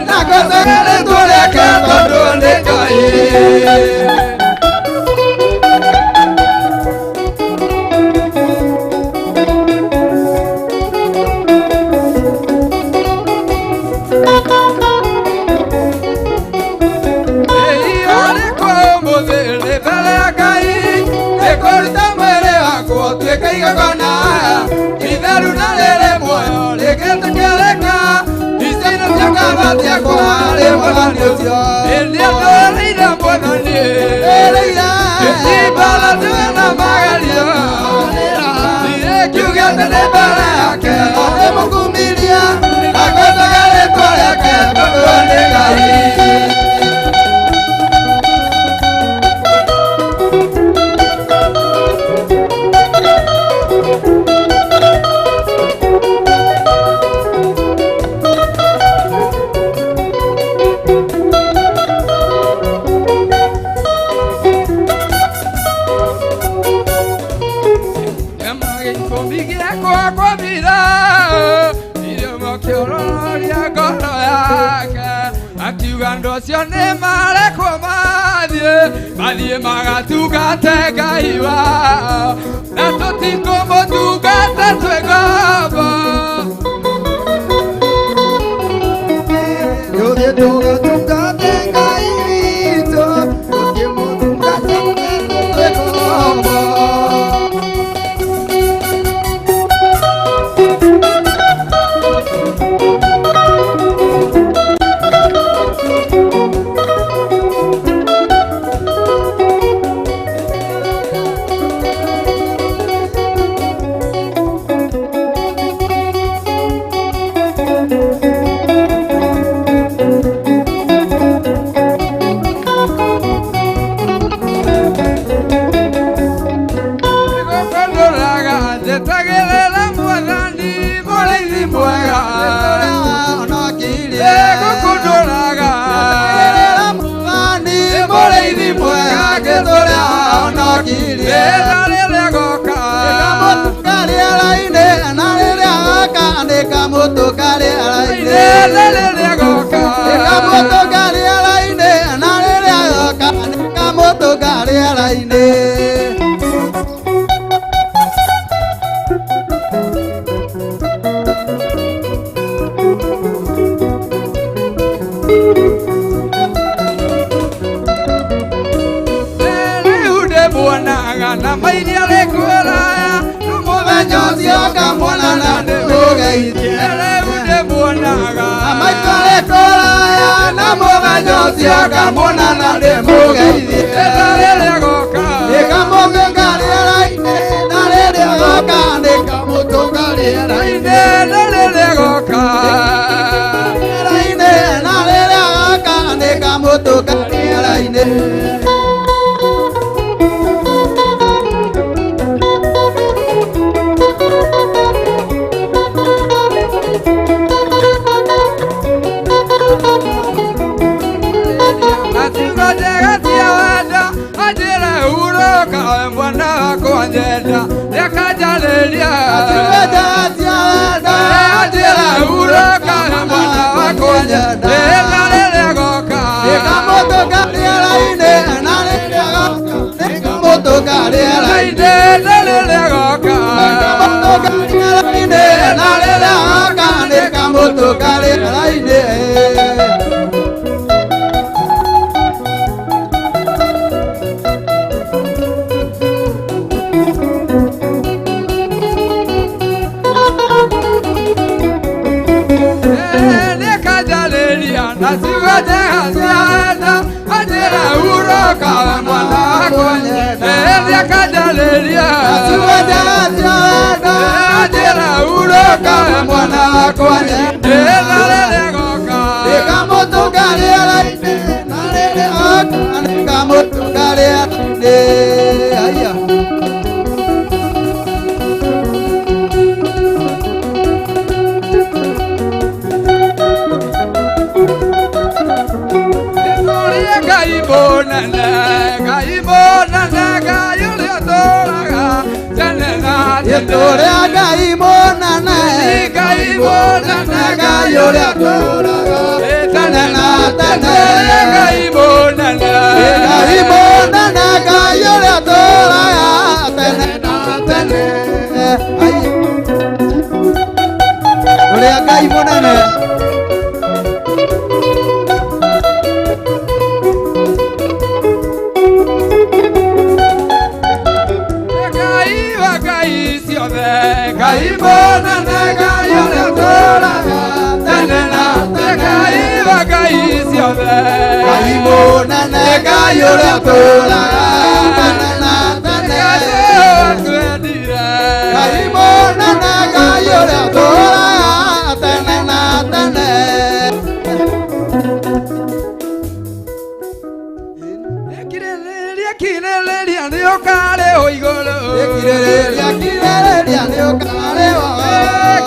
na ngocage rĩĩtwa rĩake tondũ nĩ Ngai. Nĩkũruta mwĩrĩ wakwa ũtuĩke igongona itheru na rĩrĩ muoyo rĩngĩtĩkĩrĩka. Ici nĩcio ngamba ciakwa harĩ Mwathani ũcio. Rĩrĩa ndwereire Mwathani, imbarathi na magerio, ngiuge atĩ ndĩ mbere yake no ndĩmũkumirie, na ngocage rĩĩtwa rĩake tondũ nĩ Ngai. Akiuga andũ acio nĩ marekwo mathiĩ, mathiĩ magatungate Ngai wao, na tũtikũmũtungata twĩ ngombo. Tũthiĩ tũgatungate Ngai witũ, tũkĩmũtungata twĩ ngombo. Nĩgũkũndũraga njetagĩrĩra Mwathani mũrĩithi mwega. Nĩgũkũndũraga mũrĩithi mwega ngĩtũrĩa honokirie. Na rĩrĩa goka Nĩkamũtũka rĩera-inĩ, na rĩrĩa goka nĩkamũtũka rĩera-inĩ. Na rĩrĩa goka Nĩkamũtũka rĩera-inĩ, na rĩrĩa goka nĩkamũtũka rĩera-inĩ. Rĩu ndĩmuonaga na mairia rĩkũraya, na Mũthenya ũcio ngamuona na ndĩmũgeithie. Rĩu ndĩmuonaga Na maitho rĩkũraya, na mũthenya ũcio ngamuona na ndĩmũgeithie. Na rĩrĩa goka Nĩkamũtũka rĩera-inĩ, na rĩrĩa goka nĩkamũtũka rĩera-inĩ. Na rĩrĩa goka Rĩera-inĩ, Nĩkamũtũnga rĩera-inĩ. Na ciugo njega ciana anjĩra uroka mwana wakwa nĩakanjarĩria na ciugo njega ciana anjĩra uroka mwana wakwa na rĩrĩa goka nĩkamũtũnga rĩera-inĩ na rĩrĩa oka nĩkamũtũnga rĩera-inĩ. Aya. Tũrĩa Ngai mũnene, Ngai mũnene, Ngai ũrĩa tũraga tene na tene. Ngai mũnene, Ngai mũnene, Ngai ũrĩa tũraga tene na tene. Tũrĩa Ngai mũnene. Ngai mũnene, Ngai ũrĩa tũraga tene na tene. Ngai wa Ngai ciothe, Ngai mũnene, Ngai ũrĩa tũraga tene na tene. Ngai mũnene, Ngai ũrĩa tũraga tene na tene. Kirĩrĩria, kirĩrĩria nĩ ũkarĩhwo igũrũ. Kirĩrĩria, kirĩrĩria nĩ ũkarĩhwo.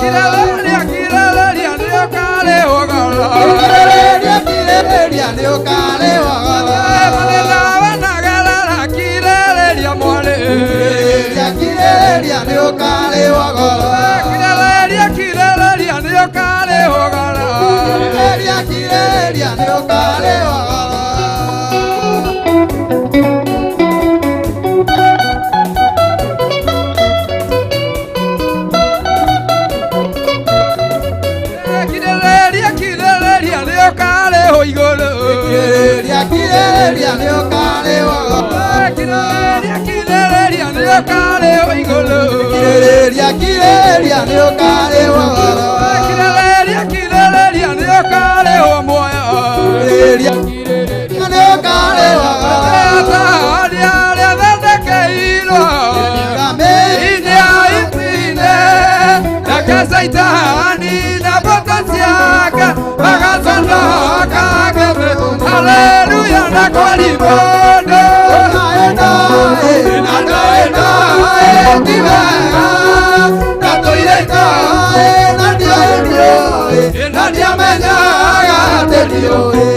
Kirĩrĩria, kirĩrĩria nĩ ũkarĩhwo goro. Kirĩrĩria, kirĩrĩria nĩ ũkarĩhwo goro. Mathĩna wanagerera kirĩrĩria mwarĩ. Kirĩrĩria, kirĩrĩria nĩ ũkarĩhwo goro. Kirĩrĩria, kirĩrĩria nĩ ũkarĩhwo goro. Kirĩrĩria, kirĩrĩria nĩ ũkarĩhwo goro. Kirĩrĩria, kirĩrĩria nĩ ũkarĩhwo igũrũ. Kirĩrĩria, kirĩrĩria nĩ ũkarĩhwo goro. Kirĩrĩria, kirĩrĩria nĩ ũkarĩhwo igũrũ. Kirĩrĩria, kirĩrĩria nĩ ũkarĩhwo goro. Kirĩrĩria, kirĩrĩria nĩ ũkarĩhwo muoyo. Kirĩrĩria, kirĩrĩria nĩ ũkarĩhwo goro. Arĩa arĩa thondekeirwo inĩ itine nake Caitani na mbũtũ ciake magaconoka ngebe. Haleluya na kwari mũndũ na ndoĩ ndoĩ ti wega na tũire itoĩ na ndioĩ ndioĩ na ndiamenyaga atĩ ndiũĩ.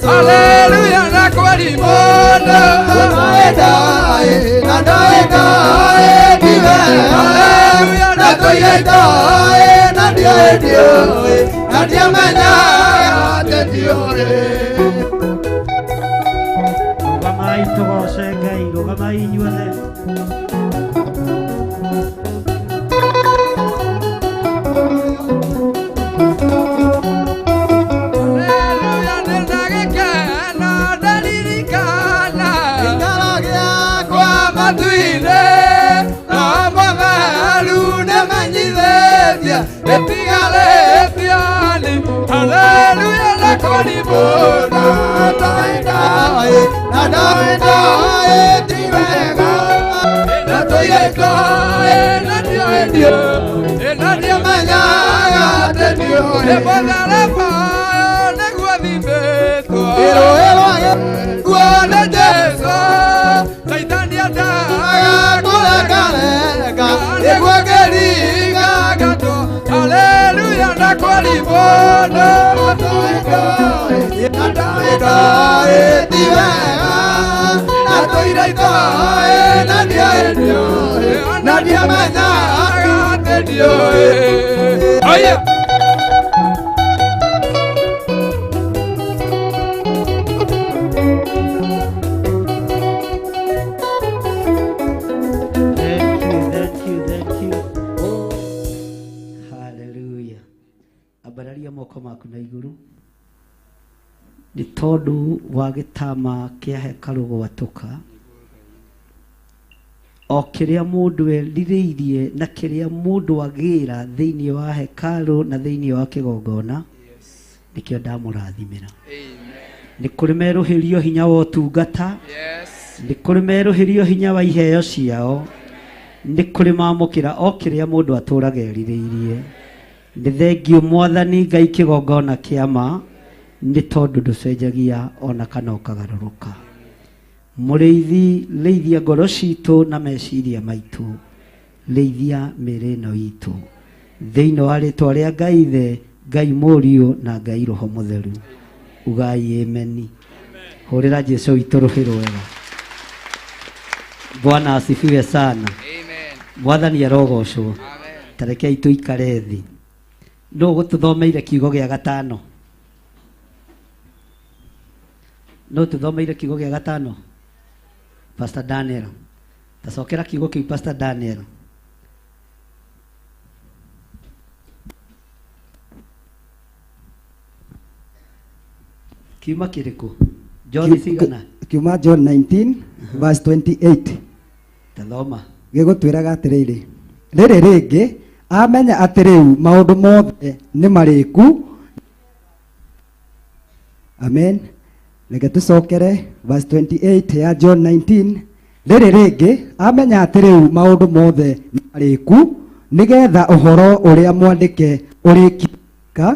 Haleluya na kwari mũndũ na ndoĩ ndoĩ ti wega. Haleluya na tũire itoĩ na ndioĩ ndioĩ na ndiamenyaga atĩ ndiũĩ. Rũgamai tũgooce Ngai, rũgamai inyuothe. Haleluya na kwari mũndũ na ndoĩ ndoĩ ti wega na tũire itoĩ na ndioĩ ndioĩ na ndiamenyaga atĩ ndiũĩ. Mũtharaba nĩguo thimbĩtwo guo nĩ Jesũ Caitani endaga kũrekareka nĩguo ngĩringa ngatũ. Haleluya na kwari mũndũ Na ndoĩ ndoĩ ti wega na tũire itoĩ na ndiũĩ ndiũĩ na ndiamenyaga atĩ ndiũĩ. Aya. Thank you, thank you, thank you. Hallelujah. Ambararia moko maku na igũrũ nĩ tondũ wa gĩtama kĩa hekarũ gwatũka o kĩrĩa mũndũ erirĩirie na kĩrĩa mũndũ agĩra thĩinĩ wa hekarũ na thĩinĩ wa kĩgongona nĩkĩo ndamũrathimĩra. Nĩ kũrĩ merũhĩrio hinya wa ũtungata, nĩ kũrĩ merũhĩrio hinya wa iheo ciao, nĩ kũrĩ mamũkĩra o kĩrĩa mũndũ atũraga erirĩirie. Nĩ thengiũ Mwathani Ngai kĩgongona kĩa ma nĩ tondũ ndũcenjagia ona kana ũkagarũrũka. Mũrĩithi rĩithia ngoro citũ na meciria maitũ, rĩithia mĩĩrĩ ĩno itũ thĩinĩ wa rĩtwa rĩa Ngai Ithe, Ngai Mũriũ na Ngai Roho Mũtheru. Ugai ameni. Hũrĩra Jesũ witũ rũhĩ rwega. Bwana asifiwe sana. Mwathani arogocwo. Ta rekei tũikare thĩ. Nũ ũgũtũthomeire kiugo gĩa gatano? Nũ tũthomeire kiugo gĩa gatano? Pastor Daniel. Tacokera kiugo kĩu Pastor Daniel. Kiuma kĩrĩkũ? John cigana? Kiuma John 19 verse 28. Tathoma. Gĩgũtwĩraga atĩrĩrĩ, rĩrĩ rĩngĩ amenya atĩ rĩu maũndũ mothe nĩ marĩku. Amen. Reke tũcokere verse 28 ya John 19. Rĩrĩ rĩngĩ amenya atĩ rĩu maũndũ mothe nĩ marĩku nĩgetha ũhoro ũrĩa mwandĩke ũrĩkĩka.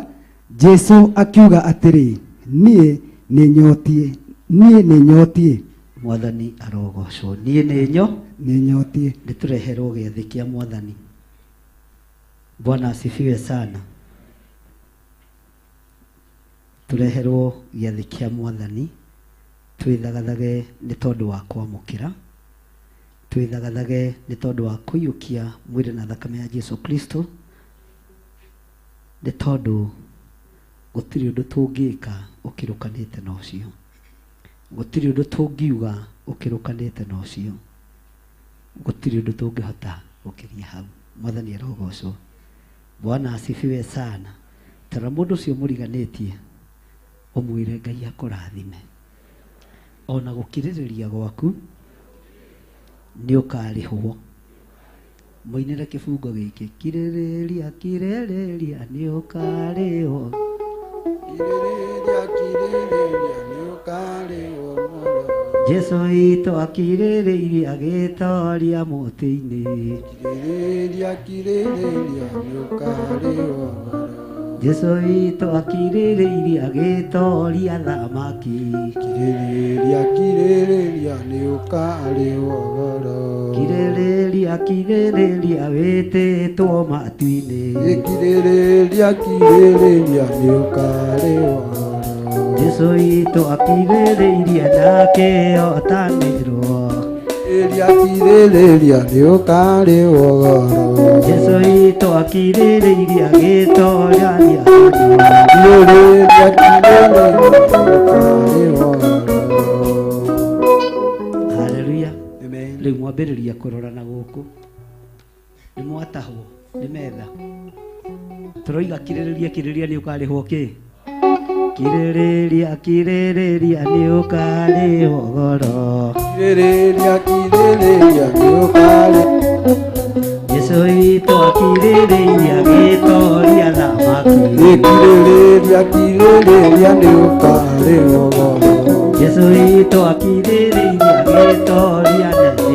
Jesũ akiuga atĩrĩ, niĩ nĩ nyotiĩ, niĩ nĩ nyotiĩ. Mwathani arogocwo. Niĩ nĩ nyo nĩ nyotiĩ. Nĩ tũreherwo gĩathĩ kĩa Mwathani. Bwana asifiwe sana. Tũreherwo gĩathĩ kĩa Mwathani twĩthagathage nĩ tondũ wa kwamũkĩra, twĩthagathage nĩ tondũ wa kũiyũkia mwĩrĩ na thakame ya Jesu Kristo, nĩ tondũ gũtirĩ ũndũ tũngĩka ũkĩrũkanĩte na ũcio, gũtirĩ ũndũ tũngiuga ũkĩrũkanĩte na ũcio, gũtirĩ ũndũ tũngĩhota gũkĩria hau. Mwathani arogocwo. Bwana asifiwe sana. Tara mũndũ ũcio mũriganĩtie ũmwĩre Ngai akũrathime. Ona gũkirĩrĩria gwaku nĩ ũkarĩhwo. Mũinĩre kĩbungo gĩkĩ, kirĩrĩria kirĩrĩria nĩ ũkarĩhwo. Kirĩrĩria kirĩrĩria nĩ ũkarĩhwo mũno. Jesũ witũ akirĩrĩirie agĩtoria mũtĩ-inĩ. Kirĩrĩria kirĩrĩria nĩ ũkarĩhwo mũno. Jesũ witũ akirĩrĩirie agĩtoria thamaki. Kirĩrĩria kirĩrĩria nĩ ũkarĩhwo goro. Kirĩrĩria kirĩrĩria wĩtĩtwo matu-inĩ. Kirĩrĩria kirĩrĩria nĩ ũkarĩhwo goro. Jesũ witũ akirĩrĩirie ndakĩhotanĩrwo. Kirĩrĩria kirĩrĩria nĩ ũkarĩhwo goro. Jesũ witũ akirĩrĩirie agĩtoria Kirĩrĩria kirĩrĩria nĩ ũkarĩhwo goro. Haleluya. Rĩu mwambĩrĩria kũrora na gũkũ nĩ mwatahwo nĩ metha. Tũroiga kirĩrĩria kirĩrĩria nĩ ũkarĩhwo kĩ? Kirĩrĩria kirĩrĩria nĩ ũkarĩhwo goro. Kirĩrĩria kirĩrĩria nĩ ũkarĩhwo. Jesũ witũ akirĩrĩirie agĩtoria thamaki. Kirĩrĩria kirĩrĩria nĩ ũkarĩhwo goro. Jesũ witũ akirĩrĩirie agĩtoria nene thĩ.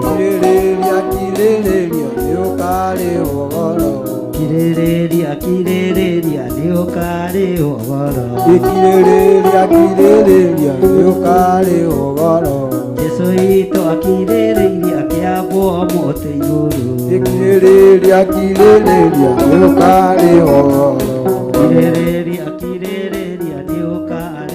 Kirĩrĩria kirĩrĩria nĩ ũkarĩhwo goro. Kirĩrĩria kirĩrĩria nĩ ũkarĩhwo goro. Kirĩrĩria kirĩrĩria nĩ ũkarĩhwo goro. Jesũ witũ akirĩrĩirie akĩambwo mũtĩ igũrũ. Kirĩrĩria kirĩrĩria nĩ ũkarĩhwo goro. Kirĩrĩria kirĩrĩria nĩ ũkarĩhwo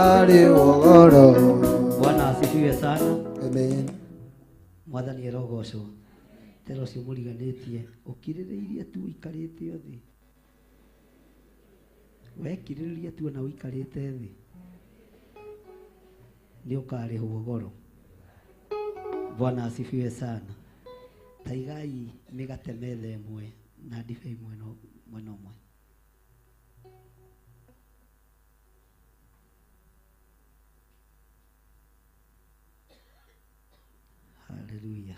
Ũkarĩhwo goro. Bwana asifiwe sana. Amen. Mwathani arogocwo. Tera ũcio mũriganĩtie ũkirĩrĩirie tu ũikarĩte o thĩ. Wekirĩrĩria tu ona ũikarĩte thĩ nĩ ũkarĩhwo goro. Bwana asifiwe sana. Taigai mĩgate metha ĩmwe na ndibei mwena mwena ũmwe. Haleluya.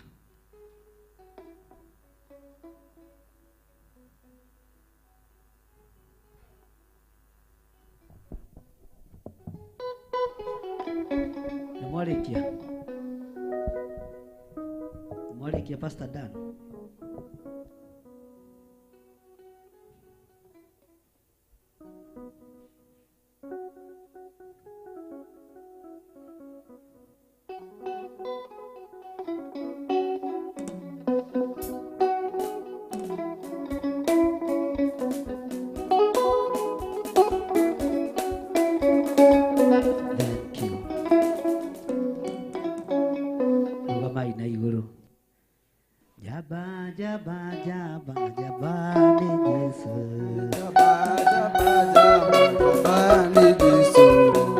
Nĩ mwarĩkia? Nĩ mwarĩkia Pastor Dan? Thank you. Rugamai na igũrũ. Jaba jaba jaba jaba ni Jesu. Jaba jaba jaba jaba ni Jesu.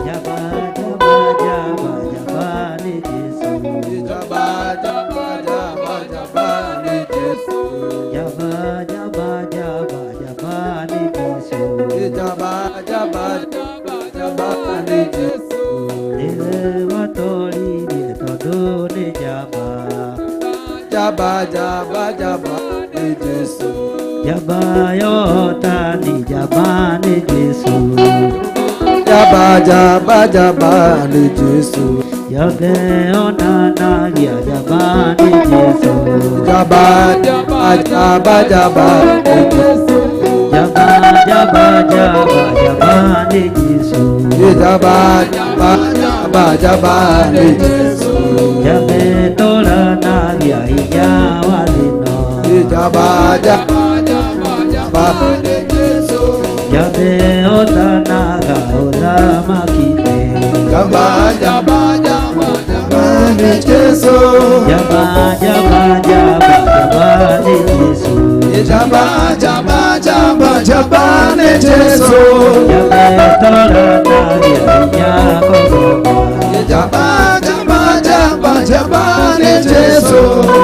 Jaba jaba jaba jaba ni Jesu. Jaba jaba jaba jaba ni Jesu. Jaba jaba jaba jaba ni Jesu. Jaba jaba jaba jaba ni Jesu. Niwe watoririe tondũ nĩ njamba. Jaba jaba jaba ni Jesu. Jaba yotani jaba ni Jesu. Jaba jaba jaba ni Jesu. Yothe onanagia jaba ni Jesu. Jaba jaba jaba jaba ni Jesu. Jaba jaba jaba jaba ni Jesu. Jaba jaba jaba jaba ni Jesu. Jabe toranagia hinya wa thĩno. Jaba jaba jaba jaba ni Jesu. Jabe otanaga ũthamaki-inĩ. Jaba jaba jaba jaba ni Jesu. Jaba jaba jaba jaba ni Jesu. Jaba jaba jaba jaba ni Jesu. Jabe toranagia hinya kũgoma. Jaba jaba jaba jaba ni Jesu.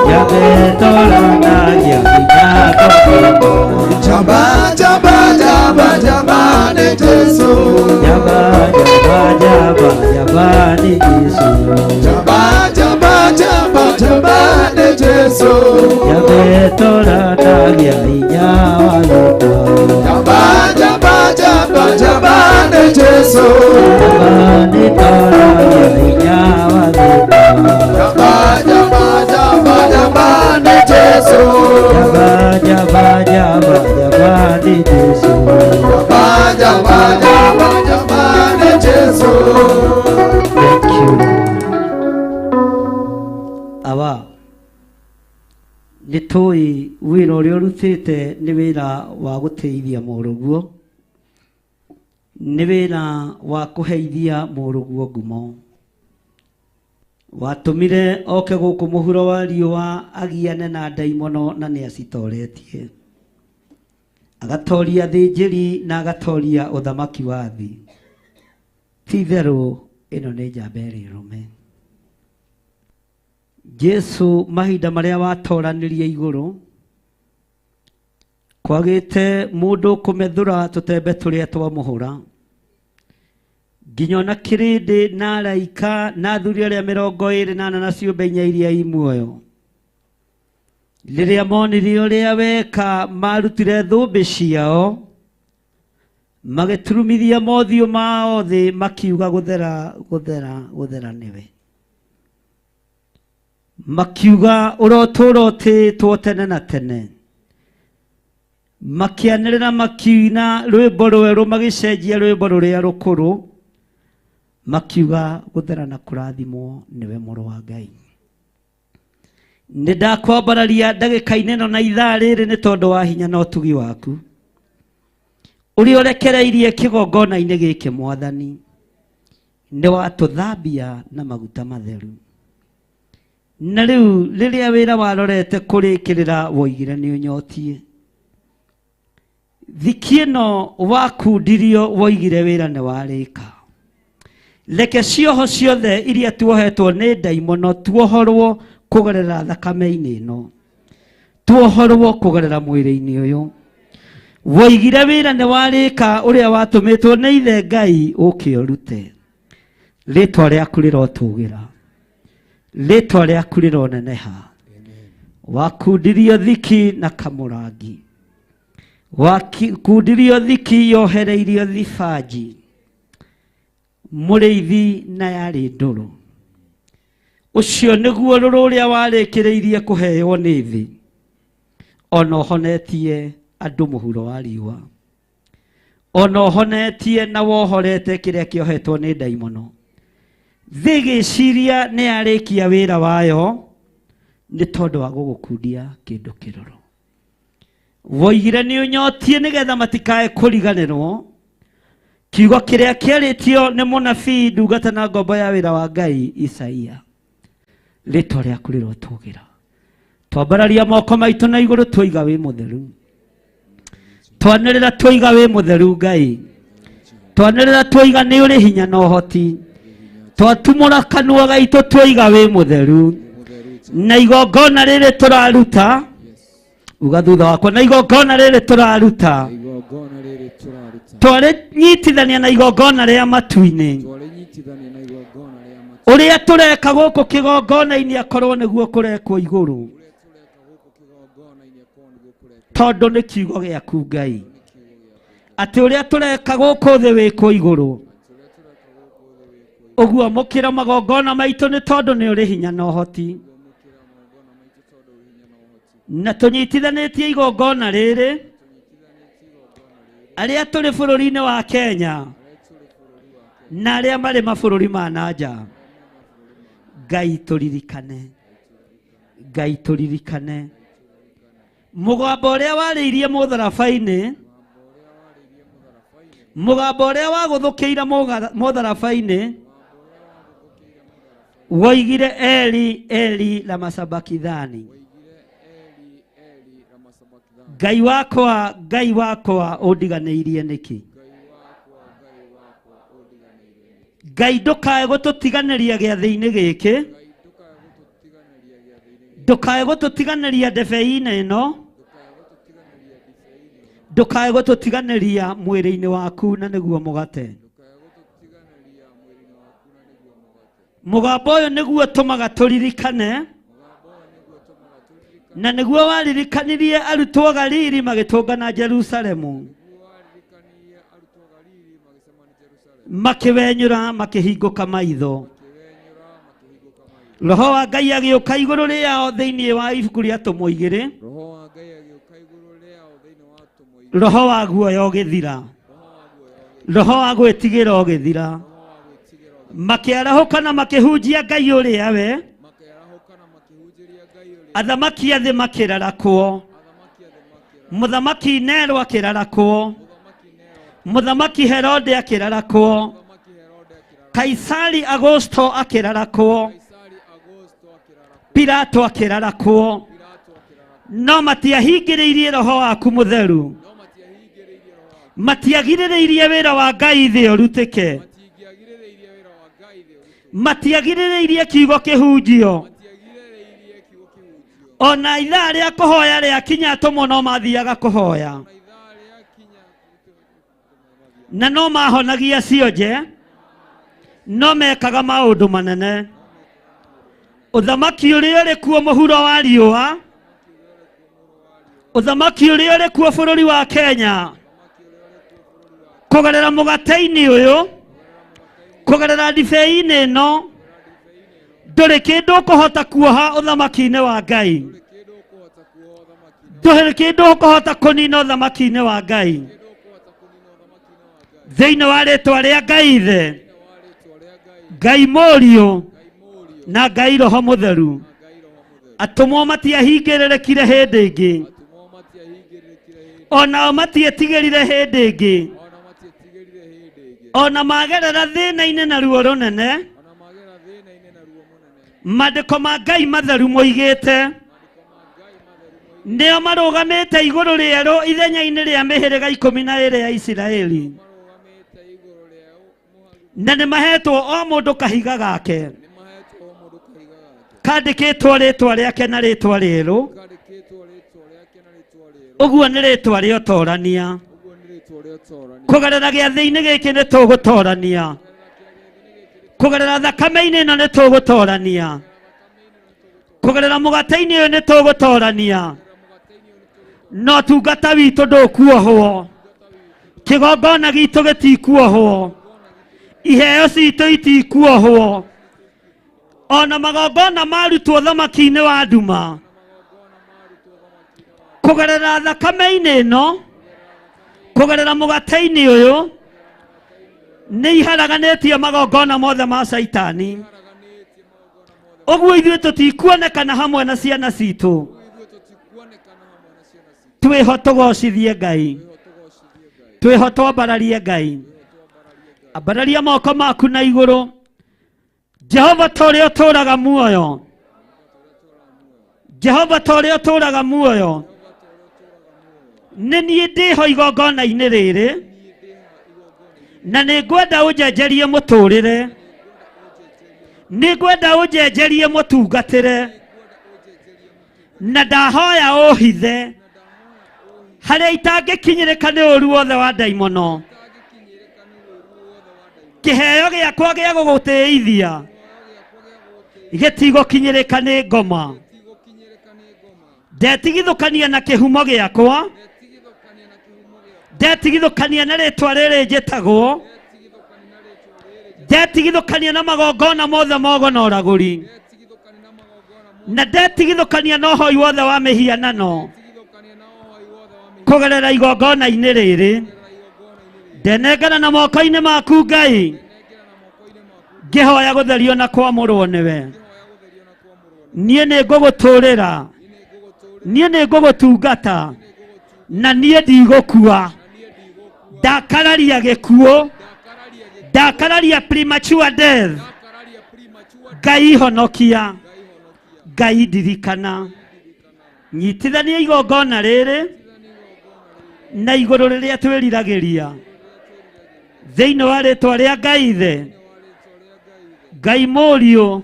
Jabe toranagia hinya kũgoma. Jaba jaba jaba jaba ni Jesu. Jaba jaba jaba jaba ni Jesu. Jaba jaba jaba jaba ni Jesu. Jabe toranagia hinya wa thĩno. Jaba jaba jaba jaba ni Jesu. Jaba nĩ toragia hinya wa thĩno. Jaba jaba jaba jaba ni Jesu. Jaba jaba jaba jaba ni Jesu. Jaba jaba jaba jaba ni Jesu. Thank you. Awa nĩ tũĩ wĩra ũrĩa ũrutĩte nĩ wĩra wa gũteithia mũrũguo, nĩ wĩra wa kũheithia mũrũguo ngumo. Watũmire oke gũkũ mũhuro wa riũa agiane na ndaimono na nĩ acitoretie. Agatoria thĩnjĩri na agatoria ũthamaki wa thĩ. Ti itherũ ĩno nĩ njamba ĩrĩ rũme. Jesu mahinda marĩa watoranĩrie igũrũ kwagĩte mũndũ kũmethũra tũtembe tũrĩa twamũhũra nginya ona kĩrĩndĩ na araika na athuri arĩa 24 na ciũmbe inya iria i muoyo rĩrĩa monire ũrĩa weka marutire thũmbĩ ciao magĩturumithia mothiũ mao thĩ makiuga gũthera gũthera gũthera nĩwe. Makiuga ũrotũũra ũtĩĩtwo tene na tene. Makĩanĩrĩra makiina rwĩmbo rwerũ magĩcenjia rwĩmbo rũrĩa rũkũrũ makiuga gũthera na kũrathimwo nĩwe mũrũ wa Ngai. Nĩ ndakwambararia ndagĩka-inĩ ĩno na ithaa rĩrĩ nĩ tondũ wa hinya na ũtugi waku ũrĩa ũrekereirie kĩgongona-inĩ gĩkĩ Mwathani. Nĩ watũthambia na maguta matheru. Na rĩu rĩrĩa wĩra warorete kũrĩkĩrĩra woigire nĩ ũnyotie. Thiki ĩno wakundirio woigire wĩra nĩ warĩka. Reke cioho ciothe iria tuohetwo nĩ ndaimono tuohorwo kũgerera thakame-inĩ ĩno, tuohorwo kũgerera mwĩrĩ-inĩ ũyũ. Woigire wĩra nĩ warĩka ũrĩa watũmĩtwo nĩ ithe Ngai ũke ũrute. Rĩtwa rĩaku rĩrotũgĩra, rĩtwa rĩaku rĩroneneha. Wakundirio thiki na kamũrangi, wakundirio thiki yohereirio thibanji mũrĩithi na yarĩ ndũrũ. Ũcio nĩguo rũrũ ũrĩa warĩkĩrĩirie kũheo nĩ thĩ, ona ũhonetie andũ mũhuro wa riũa, ona ũhonetie na wohorete kĩrĩa kĩohetwo nĩ ndaimono. Thĩ ĩgĩciria nĩ yarĩkia wĩra wayo nĩ tondũ wa gũgũkundia kĩndũ kĩrũrũ. Woigire nĩ ũnyotie nĩgetha matikae kũriganĩrwo kiugo kĩrĩa kĩarĩtio nĩ mũnabii ndungata na ngombo ya wĩra wa Ngai Isaia. Rĩtwa rĩaku rĩrotũgĩra. Twambararia moko maitũ na igũrũ twoiga wĩ mũtheru. Twanĩrĩra twoiga wĩ mũtheru Ngai. Twanĩrĩra twoiga nĩ ũrĩ hinya na ũhoti. Twatumũra kanua gaitũ twoiga wĩ mũtheru. Na igongona rĩrĩ tũraruta, uga thutha wakwa, na igongona rĩrĩ tũraruta twarĩnyitithania na igongona rĩa matu-inĩ. Ũrĩa tũreka gũkũ kĩgongona-inĩ akorwo nĩguo kũrekwo igũrũ, tondũ nĩ kiugo gĩaku Ngai, atĩ ũrĩa tũreka gũkũ thĩ wĩkwo igũrũ. Ũguo amũkĩra magongona maitũ nĩ tondũ nĩ ũrĩ hinya na ũhoti. Na tũnyitithanĩtie igongona rĩrĩ arĩa tũrĩ bũrũri-inĩ wa Kenya na arĩa marĩ mabũrũri ma na nja. Ngai tũririkane, Ngai tũririkane. Mũgambo ũrĩa warĩirie mũtharaba-inĩ, mũgambo ũrĩa wagũthũkĩire mũtharaba-inĩ woigire Eli Eli lama sabakithani, Ngai wakwa Ngai wakwa ũndiganĩirie nĩkĩ? Ngai ndũkae gũtũtiganĩria gĩathĩ-inĩ gĩkĩ, ndũkae gũtũtiganĩria ndebei-inĩ ĩno, ndũkae gũtũtiganĩria mwĩrĩ-inĩ waku na nĩguo mũgate. Mũgambo ũyũ nĩguo tũmaga tũririkane, na nĩguo waririkanirie arutwo Galili magĩtũngana Jerusalemu, makĩwenyũra makĩhingũka maitho. Roho wa Ngai agĩũka igũrũ rĩao thĩinĩ wa ibuku rĩa Atũmwo igĩrĩ, roho wa guoya ũgĩthira, roho wa gwĩtigĩra ũgĩthira, makĩarahũka na makĩhunjia Ngai ũrĩa we. Athamaki a thĩ makĩrarakwo, mũthamaki Nero akĩrarakwo, mũthamaki Herode akĩrarakwo, Kaisari Augusto akĩrarakwo, Pilato akĩrarakwo, no matiahingĩrĩirie roho waku mũtheru, matiagirĩrĩirie wĩra wa Ngai thĩ ũrutĩke, matiagirĩrĩirie kiugo kĩhunjio. Ona ithaa rĩa kũhoya rĩakinya atũmwo no mathiaga kũhoya, na no mahonagia cionje, no mekaga maũndũ manene. Ũthamaki ũrĩa ũrĩ kuo mũhuro wa riũa, ũthamaki ũrĩa ũrĩ kuo bũrũri wa Kenya, kũgerera mũgate-inĩ ũyũ, kũgerera ndibei-inĩ ĩno, ndũrĩ kĩndũ ũkũhota kuoha ũthamaki-inĩ wa Ngai, ndũrĩ kĩndũ ũkũhota kũnina ũthamaki-inĩ wa Ngai. Thĩinĩ wa rĩtwa rĩa Ngai Ithe, Ngai Mũriũ na Ngai Roho Mũtheru, atũmwo matiahingĩrĩrĩkire hĩndĩ ĩngĩ, onao matietigĩrire hĩndĩ ĩngĩ, Ona magerera thĩna-inĩ na ruo rũnene, maandĩko ma Ngai matheru moigĩte nĩo marũgamĩte igũrũ rĩerũ ithenya-inĩ rĩa mĩhĩrĩga 12 ya Isiraeli, na nĩ mahetwo o mũndũ kahiga gake kandĩkĩtwo rĩtwa rĩake na rĩtwa rĩerũ, ũguo nĩ rĩtwa rĩa ũtorania. Kũgerera gĩathĩ-inĩ gĩkĩ nĩ tũgũtorania, kũgerera thakame-inĩ ĩno nĩ tũgũtorania, kũgerera mũgate-inĩ ũyũ nĩ tũgũtorania. No tungata witũ ndũkuohwo, kĩgongona gitũ gĩtikuohwo, iheo citũ itikuohwo, ona magongona marutwo thamaki-inĩ wa nduma. Kũgerera thakame-inĩ ĩno, kũgerera mũgate-inĩ ũyũ, nĩ iharaganĩtie magongona mothe ma Caitani. Ũguo ithuĩ tũtikuonekana hamwe na ciana citũ, twĩho tũgocithie Ngai, twĩho twambararie Ngai. Ambararia moko maku na igũrũ. Jehova ta ũrĩa ũtũũraga muoyo, Jehova ta ũrĩa ũtũũraga muoyo, nĩ niĩ ndĩho igongona-inĩ rĩrĩ, na nĩ ngwenda ũnjenjerie mũtũrĩre, nĩ ngwenda ũnjenjerie mũtungatĩre, na ndahoya ũhithe harĩa itangĩkinyĩrĩka nĩ ũru wothe wa ndaimono. Kĩheo gĩakwa gĩa gũgũtĩithia gĩtigũkinyĩrĩka nĩ ngoma. Ndetigithũkania na kĩhumo gĩakwa, ndetigithũkania na rĩtwa rĩrĩ njĩtagwo, ndetigithũkania na magongona mothe ma ũragũri, na ndetigithũkania na ũhoi wothe wa mĩhianano. Kũgerera igongona-inĩ rĩrĩ ndenengana na moko-inĩ maku Ngai, ngĩhoya gũtherio na kwamũrwo nĩwe. Niĩ nĩ ngũgũtũrĩra, niĩ nĩ ngũgũtungata, na niĩ ndigũkua. Ndakararia gĩkuũ, ndakararia premature death. Ngai honokia, Ngai ndirikana. Nyitithania igongona rĩrĩ na igũrũ rĩrĩa twĩriragĩria, thĩinĩ wa rĩtwa rĩa Ngai Ithe, Ngai Mũriũ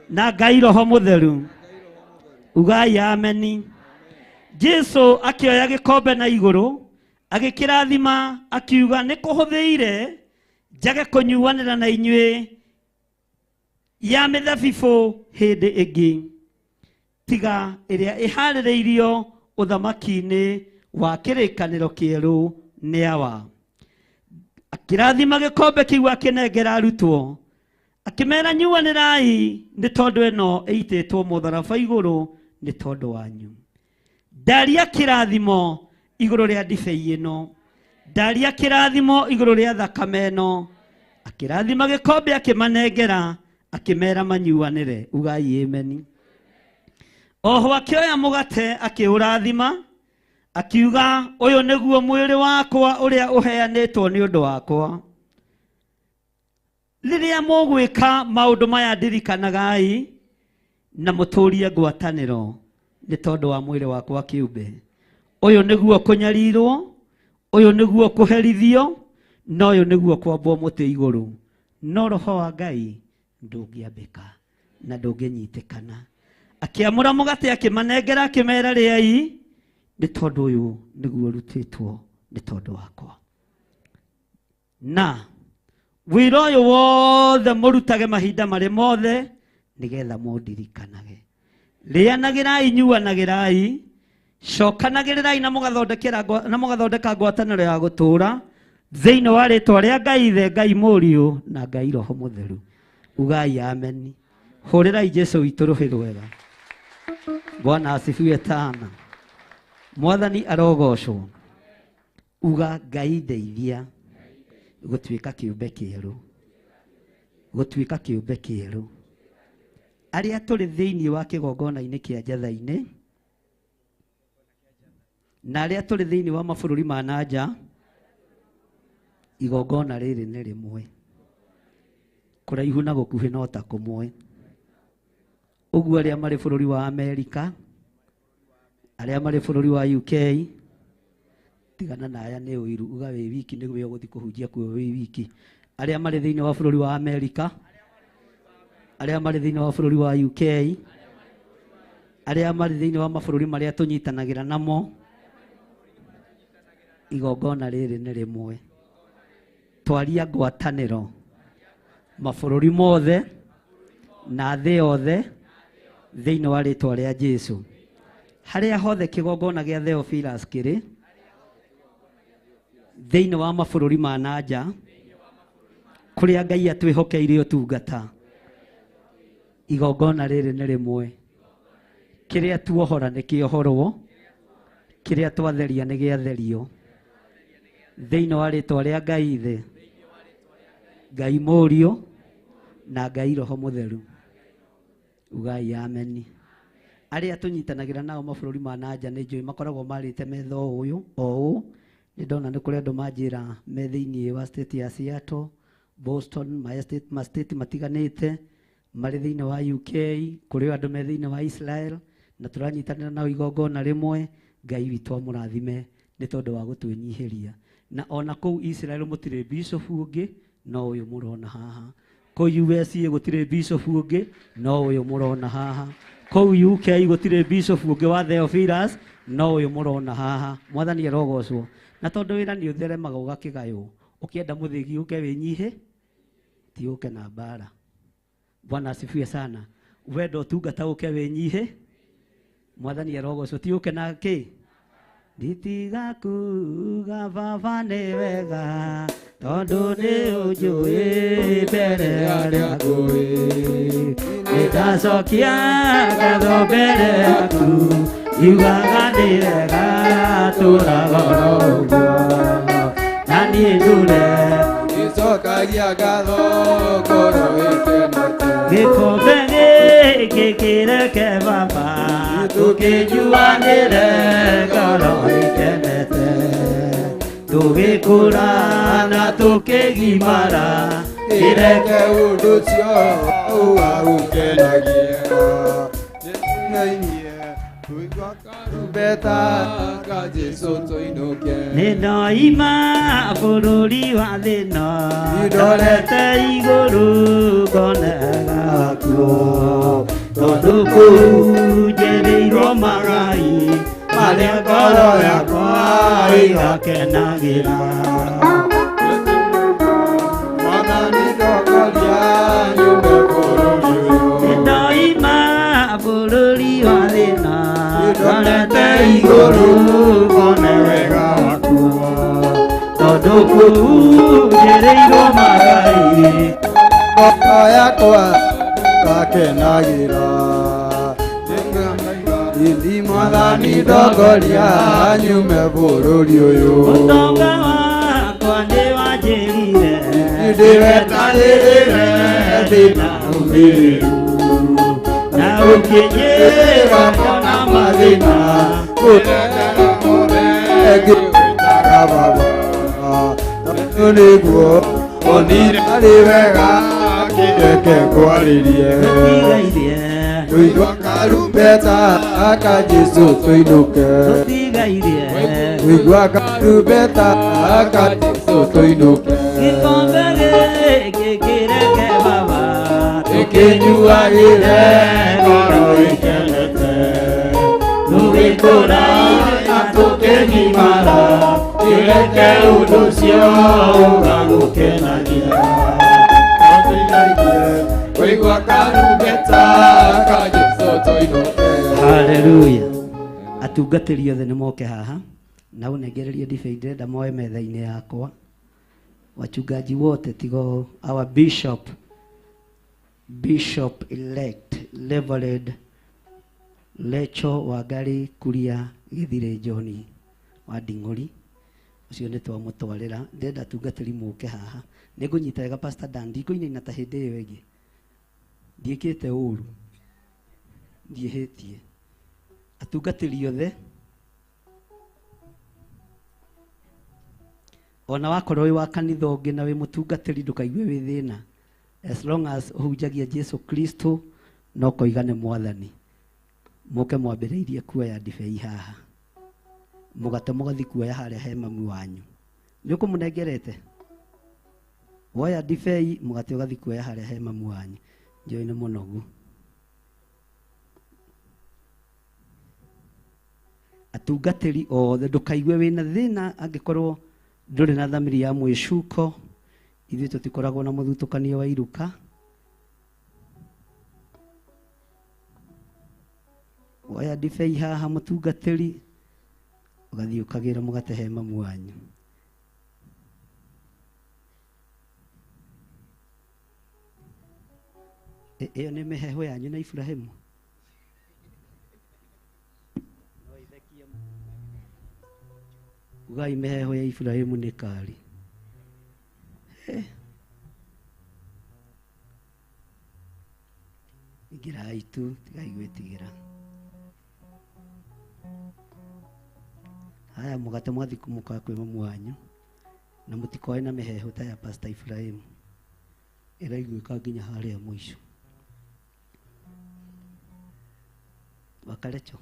na Ngai Roho Mũtheru. Ugai ameni. Jesu akĩoya gĩkombe na igũrũ agĩkĩrathima akiuga, nĩ kũhũthĩire njage kũnyuanĩra na inyuĩ ya mĩthabibũ hĩndĩ ĩngĩ, tiga ĩrĩa ĩharĩrĩirio ũthamaki-inĩ wa kĩrĩkanĩro kĩerũ nĩ Awa. Akĩrathima gĩkombe kĩu akĩnengera arutwo, akĩmera, nyuanĩrai nĩ tondũ ĩno ĩitĩtwo mũtharaba igũrũ nĩ tondũ wanyu. Ndaria kĩrathimo igũrũ rĩa ndibei ĩno, ndaria kĩrathimo igũrũ rĩa thakame ĩno. Akĩrathima gĩkombe akĩmanengera, akĩmera manyuanĩre. Ugai ameni. Oho akĩoya mũgate akĩũrathima akiuga, ũyũ nĩguo mwĩrĩ wakwa ũrĩa ũheanĩtwo nĩ ũndũ wakwa. Rĩrĩa mũgwĩka maũndũ maya ndirikanagai na mũtũrie ngwatanĩro nĩ tondũ wa mwĩrĩ wakwa kĩũmbe. Ũyũ nĩguo kũnyarirwo, ũyũ nĩguo kũherithio, na ũyũ nĩguo kwambwo mũtĩ igũrũ. No roho wa Ngai ndũngĩambĩka na ndũngĩnyitĩkana. Akĩamũra mũgate akĩmanengera akĩmera, rĩai nĩ tondũ ũyũ nĩguo ũrutĩtwo nĩ tondũ wakwa. Na wĩra ũyũ wothe mũrutage mahinda marĩ mothe nĩgetha mũndirikanage. Rĩanagĩrai, nyuanagĩrai, cokanagĩrĩrai na mũgathondeka ngwatanĩro ya gũtũũra thĩinĩ wa rĩtwa rĩa Ngai Ithe, Ngai Mũriũ na Ngai Roho Mũtheru. Ugai ameni. Hũrĩrai Jesu witũ rũhĩ rwega. Bwana asifiwe sana. Mwathani arogocwo. Uga Ngai ndeithia gũtuĩka kĩũmbe kĩerũ, gũtuĩka kĩũmbe kĩerũ. Arĩa tũrĩ thĩinĩ wa kĩgongona-inĩ kĩa Njatha-inĩ na arĩa tũrĩ thĩinĩ wa mabũrũri ma na nja, Igongona rĩrĩ nĩ rĩmwe, kũraihu na gũkuhĩ no ta kũmwe. Ũguo arĩa marĩ bũrũri wa Amerika, arĩa marĩ bũrũri wa UK, tigana na aya nĩ ũiru, uga wĩ wiki nĩguo ũgũthiĩ kũhunjia kuo wĩ wiki. Arĩa marĩ thĩinĩ wa bũrũri wa Amerika, arĩa marĩ thĩinĩ wa bũrũri wa UK, arĩa marĩ thĩinĩ wa mabũrũri marĩa tũnyitanagĩra namo, igongona rĩrĩ nĩ rĩmwe. Twaria ngwatanĩro mabũrũri mothe na thĩ yothe thĩinĩ wa rĩtwa rĩa Jesũ. Harĩa hothe kĩgongona gĩa Theophilus kĩrĩ thĩinĩ wa mabũrũri ma nanja, kũrĩa Ngai atwĩhokeire ũtungata, igongona rĩrĩ nĩ rĩmwe. Kĩrĩa tuohora nĩ kĩohorwo, kĩrĩa twatheria nĩ gĩatherio. Thĩinĩ wa rĩtwa rĩa Ngai Ithe, Ngai Mũriũ na Ngai Roho Mũtheru. Ugai ameni. Arĩa tũnyitanagĩra nao mabũrũri ma nanja nĩ njũĩ makoragwo marĩte metha o ũyũ o ũũ. Nĩ ndona nĩ kũrĩ andũ manjĩra me thĩinĩ wa state ya Seattle, Boston, ma state matiganĩte, marĩ thĩinĩ wa UK, kũrĩ andũ me thĩinĩ wa Israel, na tũranyitanĩra nao igongona rĩmwe. Ngai witũ amũrathime nĩ tondũ wa gũtwĩnyihĩria. Na ona kũu Israel mũtirĩ bishop ũngĩ no ũyũ mũrona haha. Kũu USA gũtirĩ bishop ũngĩ no ũyũ mũrona haha. Kũu UK gũtirĩ bishop ũngĩ wa Theophilus no ũyũ mũrona haha. Mwathani arogocwo. Na tondũ wĩra nĩ ũtheremaga ũgakĩgaywo, ũkĩenda mũthĩgi ũke wĩnyihe, ti ũke na mbara. Bwana asifiwe sana. Wenda ũtungata ũke wĩnyihe, Mwathani arogocwo, ti ũke na kĩ? Nditiga kuga baba nĩ wega, tondũ nĩ ũnjũĩ mbere ya arĩa ngũĩ. Nĩndacokia ngatho mbere yaku, ngiugaga nĩ wega tũraga oro ũguo. Na niĩ ndũre Nĩcokagia ngatho ngoro ĩkenete. Gĩkombe gĩkĩ kĩreke baba, tũkĩnyuanĩre ngoro ĩkenete. Tũgĩkũra na tũkĩgimara, kĩreke ũndũ ũcio ũgagũkenagia. Nĩtũinainie tũigua karumbeta ka Jesũ tũinũke. Nĩndoima bũrũri wa thĩna, ndorete igũrũ ngonega kuo. Tondũ kũu njerĩirwo magai marĩa ngoro yakwa ĩgakenagĩra. Mwathani ndongoria nyume bũrũri ũyũ. Nĩndoima bũrũri wa thĩna, ndorete igũrũ ngone wega waku. Tondũ kũu njerĩirwo magai ngoro yakwa gakenagĩra. Ĩni Mwathani ndongoria nyume bũrũri ũyũ. Ũtonga wakwa nĩwanjĩrire, ndĩwetanĩrĩre thĩna ũmĩrĩru. Na ũkĩnjĩra ngona mathĩna, kũrekera mothe ngĩwĩtaga baba. Tondũ nĩguo onire arĩ wega kĩreke ngwarĩrie. Tũtigairie Tũigua karumbeta ka Jesũ tũinũke. Tũtigairie Tũigua karumbeta ka Jesũ tũinũke. Gĩkombe gĩkĩ kĩreke baba, tũkĩnyuagĩre ngoro ĩkenete. Tũgĩkũra na tũkĩgimara, kĩreke ũndũ ũcio ũgagũkenagia. Tũigua karumbeta ka Jesũ tũinũke. Haleluya. Atungatĩri othe nĩ moke haha na ũnengererie ndibei, ndĩrenda moe metha-inĩ yakwa. Wachungaji wote tigo our bishop, bishop elect Reverend Lecho Wangari Kuria Githire John wa Nding'ori, ũcio nĩ twamũtwarĩra. Ndĩrenda atungatĩri mũke haha. Nĩngũnyita wega Pastor Dan, ndikũinaina ta hĩndĩ ĩyo ĩngĩ. Ndiĩkĩte ũru, ndiĩhĩtie. Atungatĩri othe Ona wakorwo wĩ wa kanitha ũngĩ na wĩ mũtungatĩri ndũkaigue wĩ thĩna. As long as ũhunjagia Jesu Kristo no koiga nĩ mwathani. Mũke mwambĩrĩirie kuoya ndibei haha. Mũgate mũgathi kuoya harĩa he mami wanyu. Nĩ ũkũmũnengerete? Woya ndibei mũgate ũgathi kuoya harĩa he mami wanyu. Njũĩ nĩ mũnogu. Atungatĩri othe ndũkaigue wĩna thĩna angĩkorwo ndũrĩ na thamiri ya mwĩcuko. Ithuĩ tũtikoragwo na mũthutũkanio wa iruka. Woya ndibei haha mũtungatĩri ũgathiĩ ũkagĩra mũgate he mamu wanyu. Ĩyo nĩ mĩheehũ yanyu na Iburahĩmu. Ugai mĩheehũ ya Iburahĩmu nĩ kari. Ingĩrai tu tigai gwĩtigĩra. Haya mũgate mwathi kũmũka kwĩ mamu wanyu na mũtikoe na mĩheehũ ta ya Pastor Ibrahim. Ĩraiguĩka nginya harĩa mũico. Wakarecho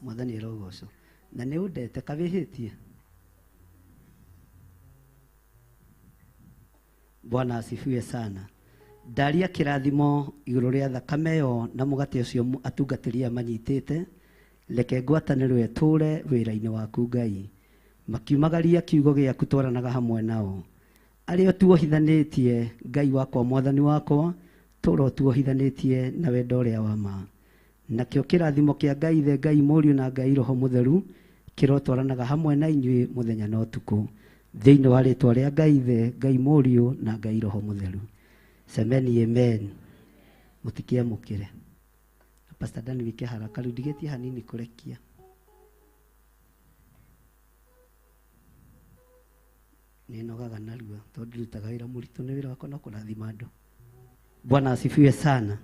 mwathani arogocwo. Na nĩ ũndete kawĩhĩtie. Bwana asifiwe sana. Ndaria kĩrathimo igũrũ rĩa thakame ĩyo na mũgate ũcio atungatĩri aya manyitĩte. Reke ngwatanĩro ĩtũũre wĩra-inĩ waku Ngai. Makiumagaria kiugo gĩaku twaranaga hamwe nao. Arĩa tuohithanĩtie Ngai wakwa mwathani wakwa, tũũra tuohithanĩtie na wendo ũrĩa wa ma. Nakĩo kĩrathimo kĩa Ngai Ithe, Ngai Mũriũ na Ngai Roho Mũtheru kĩrotwaranaga hamwe na inyuĩ mũthenya na ũtukũ. Thĩinĩ wa rĩtwa rĩa Ngai Ithe, Ngai Mũriũ na Ngai Roho Mũtheru. Semeni amen. Mũtikiamũkĩre. Pastor Dan wike haraka rĩu ndigĩtie hanini kũrekia. Nĩ nogaga narua tondũ ndirutaga wĩra mũritũ, nĩ wĩra wakwa no kũrathima andũ. Bwana asifiwe sana.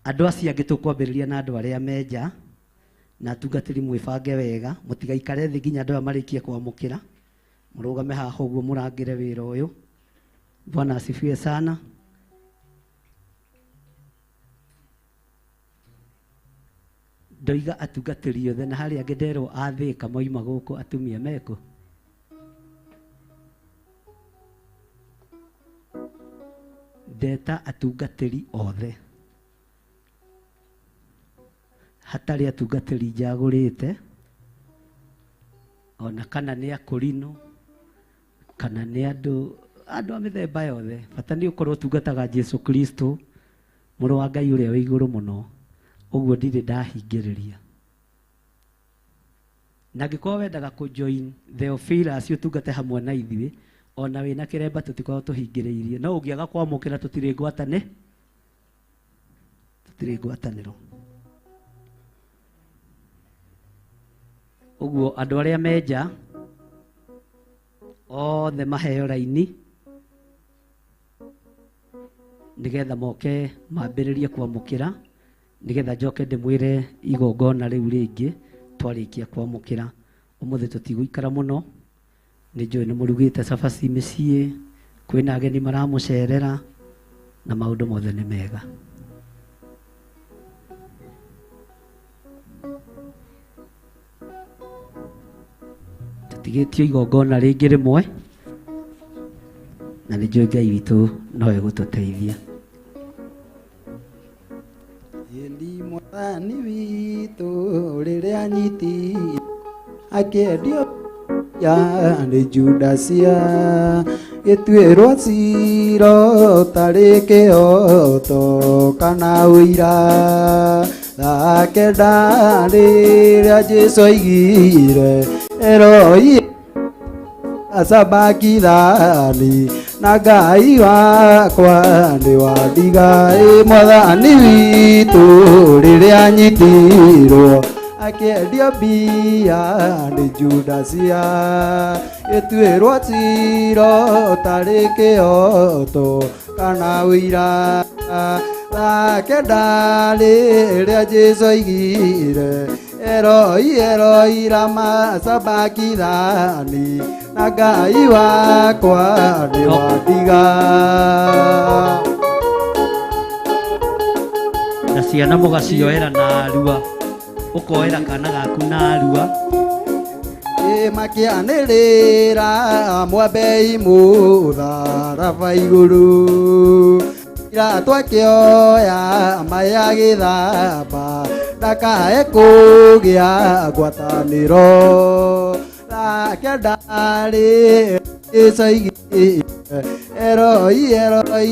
Andũ acio angĩ tũkwambĩrĩria na andũ arĩa menja na atungatĩri mwĩbange wega, mũtigaikare thĩ nginya andũ aya marĩkie kwamũkĩra. Mũrũgame haha ũguo mũrangĩre wĩra ũyũ. Bwana asifiwe sana. Ndoiga atungatĩri othe na harĩa angĩ nderwo athĩka moima gũkũ atumia mekũ. Ndeta atungatĩri othe. Hatarĩ atungatĩri njagũrĩte ona kana nĩ akũrinũ kana nĩ andũ a mĩthemba yothe. Bata nĩ ũkorwo ũtungataga Jesu Kristo mũrũ wa Ngai ũrĩa wĩ igũrũ mũno. Ũguo ndirĩ ndahingĩrĩria. Na angĩkorwo wendaga kũ join Theophilus ũtungate hamwe na ithuĩ ona wĩna kĩremba tũtikoragwo tũhingĩrĩirie. No ũngĩaga kwamũkĩra tũtirĩ ngwatanĩro. Ũguo andũ arĩa menja othe maheo raini nĩgetha moke mambĩrĩrie kwamũkĩra, nĩgetha njoke ndĩmwĩre igongona rĩu rĩngĩ twarĩkia kwamũkĩra. Ũmũthĩ tũtigũikara mũno, nĩ njũĩ nĩ mũrugĩte cabaci mĩciĩ, kwĩna ageni maramũcerera na maũndũ mothe nĩ mega. Tũtigĩtio igongona rĩngĩ rĩmwe na nĩ njũĩ Ngai witũ no egũtũteithia. Ĩndi mwathani witũ rĩrĩa anyiti akĩendio ya nĩ Judasia gĩtuĩrwo cira ũtarĩ kĩhoto kana ũira. Thaa kenda rĩrĩa Jesũ aigire Eloi asabakithani na Ngai wakwa nĩ wandiga. Ĩ mwathani witũ rĩrĩa anyitirwo akĩendio mbia nĩ Judasia ĩtuĩrwo cira ũtarĩ kĩhoto kana ũira. Thaa kenda rĩrĩa Jesũ oigire Eroi Eroi lama sabakithani na Ngai wakwa nĩwandiga. Na ciana mũgacioera narua ũkoera kana gaku narua Makĩanĩrĩra mwambei mũtharaba igũrũ Pilato akĩoya maĩ agĩthamba ndakae kũgĩa ngwatanĩro. Thaa kenda rĩrĩa Jesũ oigire Eroi Eroi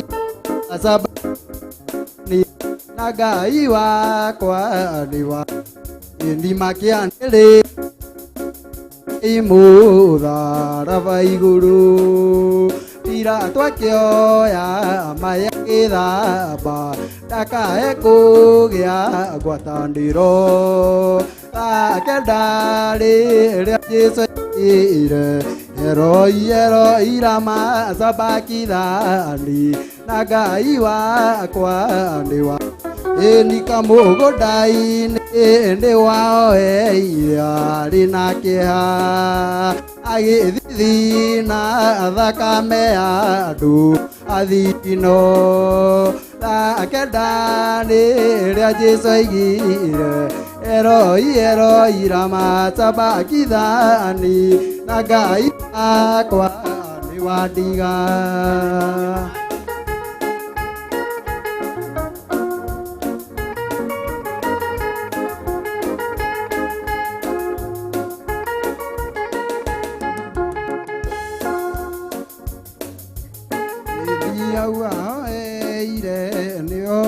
sabakithani na Ngai wakwa nĩwa ĩni makĩanĩrĩra mũtharaba igũrũ Pilato akĩoya maĩ agĩthamba ndakae kũgĩa ngwatanĩro. Thaa kenda rĩrĩa Jesũ oigire Eroi Eroi lama sabakithani na Ngai wakwa nĩwa ĩni kamũgũnda-inĩ nĩwaoeire arĩ na kĩeha agĩthithina thakame ya andũ athino. Thaa kenda rĩrĩa Jesũ oigire Eroi Eroi lama sabakithani na Ngai wakwa nĩwandiga.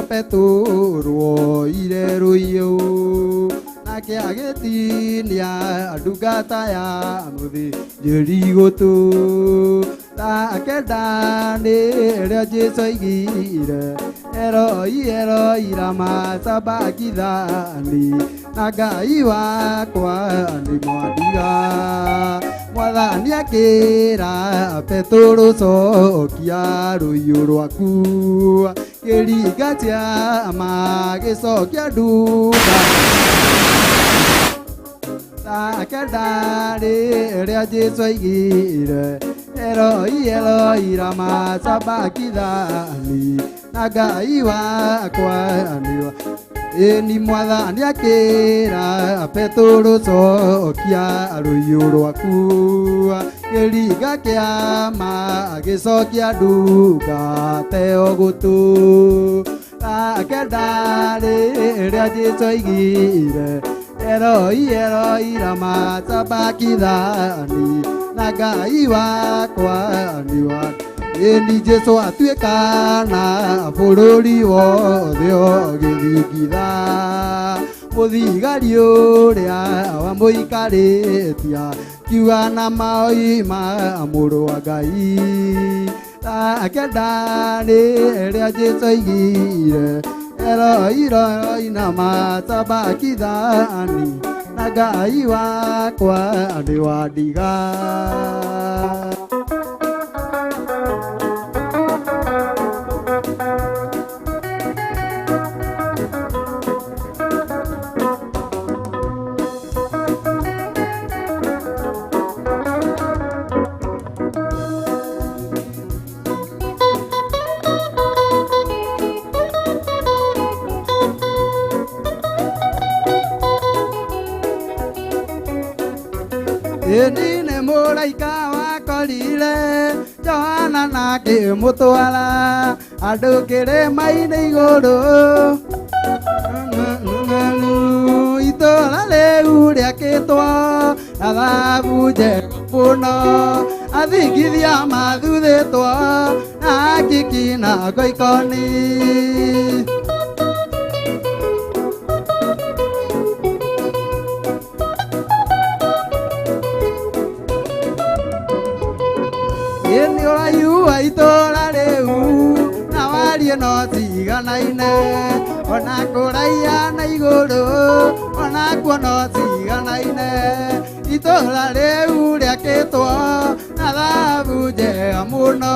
Petero oire rũiyũ nake agĩtinia ndungata ya mũthĩnjĩri gũtũ. Thaa kenda rĩrĩa Jesũ oigire Eroi Eroi lama sabakithani na Ngai wakwa nĩmwandiga. Mwathani akĩra Petero cokia rũiyũ rwaku kĩringa kĩama gĩcokia ndunga. Thaa kenda rĩrĩa Jesũ oigire Eroi Eroi lama sabakithani na Ngai wakwa nĩwa ĩni Mwathani akĩra Petero cokia rũiyũ rwaku kĩringa kĩama gĩcokia ndungata ĩyo gũtũ. Thaa kenda rĩrĩa Jesũ oigire Eroi Eroi lama sabakithani na Ngai wakwa nĩwa ĩni Jesũ atuĩkana bũrũri wothe ũgĩthingitha mũthigari ũrĩa wamũikarĩtia kiuga na maoima mũrũ wa Ngai. Thaa kenda rĩrĩa Jesũ oigire Eroi Eroi lama sabakithani na Ngai wakwa nĩwandiga. Ĩni nĩ mũraika wakorire Johana na akĩmũtwara andũ kĩrĩma-inĩ igũrũ itũũra rĩu rĩakĩtwo na thahabu njega mũno athingithia mathuthĩtwo na hakiki na ngoikoni. Ĩni ũraihu wa itũũra rĩu na wariĩ no ciganaine ona kũraiha na igũrũ ona kuo no ciganaine itũũra rĩu rĩakĩtwo na thahabu njega mũno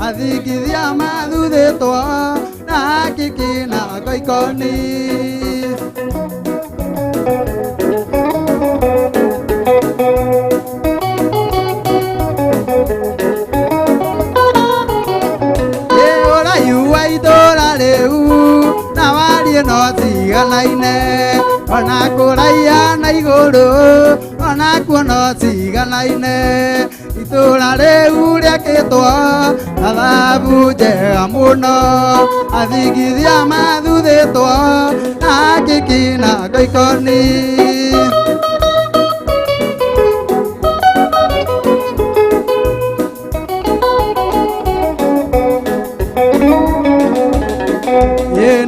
athingithia mathuthĩtwo na hakiki ngoikoni. No ciganaine ona kũraiha na igũrũ ona kuo no ciganaine itũra rĩu rĩakĩtwo na thahabu njega mũno athigithia mathuthĩtwo na kiki na ngoikoni.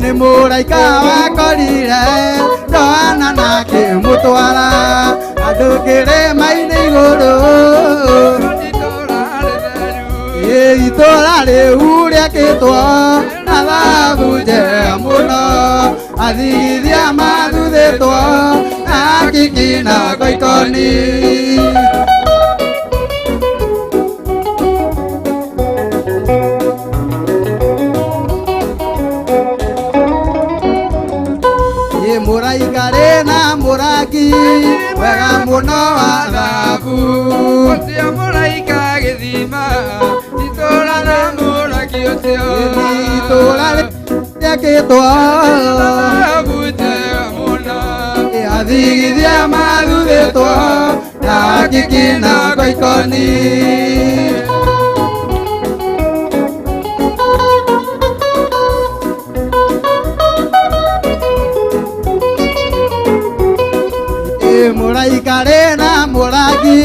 Nĩ mũraika wakorire Johana na akĩmũtwara andũ kĩrĩma-inĩ igũrũ. Itũra rĩu rĩakĩtwo na thahabu njega mũno athigithia mathuthĩtwo na kiki na ngoikoni. Mũraika rĩ na mũrangi wega mũno wa thahabu ũcio mũraika gĩthima itũra na mũrangi ũcio itũra rĩakĩtwo thahabu njega mũno athigithia mathuthĩtwo na kiki na ngoikoni. Mũraika rĩ na mũrangi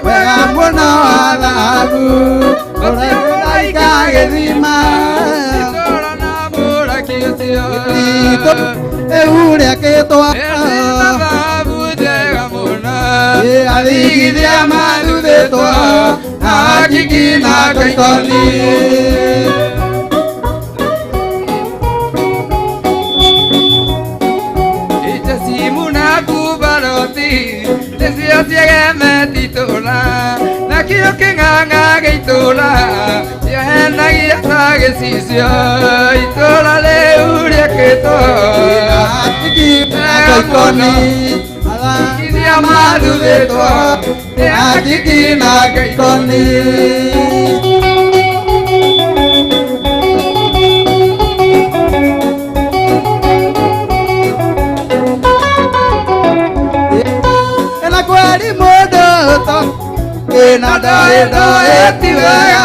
wega mũno wa thahabu mũraika gĩthima itũra na mũrangi ũcio rĩu rĩakĩtwo na thahabu njega mũno athigithia mathuthĩtwo na kiki na ngoikoni. Nĩcio ciegemete itũra nakĩo kĩng'ang'a gĩa itũra ciahenagia ta gĩcicio itũra rĩu rĩakĩtwo na ngoikoni athigithia mathuthĩtwo nĩ hakiki na ngoikoni. Kwari mũndũ ĩna ndoĩ ndoĩ ti wega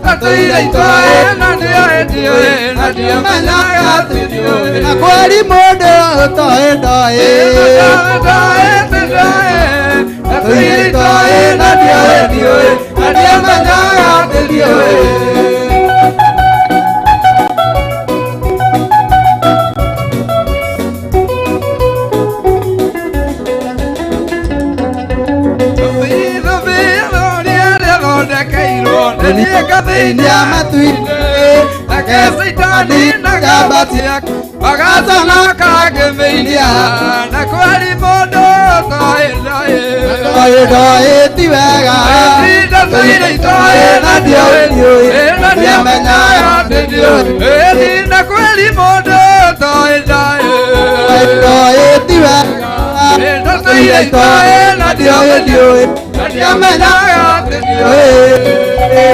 tatũire itoĩ na ndioĩ ndiũĩ na ndiamenyaga atĩ ndiũĩ na kwari mũndũ ũtoĩ ndoĩ ndoĩ ti ndoĩ tatũire itoĩ na ndioĩ ndiũĩ na ndiamenyaga atĩ ndiũĩ. Nĩkathĩinia matu-inĩ nake Caitani na gambatia magatana kangĩmĩinia na kwari mũndũ ũtoĩ ndoĩ ndoĩ ndoĩ ti wega ndatũire itoĩ na ndioĩ na ndiamenyaga atĩ ndiũĩ na kwari mũndũ ũtoĩ ndoĩ ndoĩ ti wega ndatũire itoĩ na ndioĩ na ndiamenyaga atĩ ndiũĩ.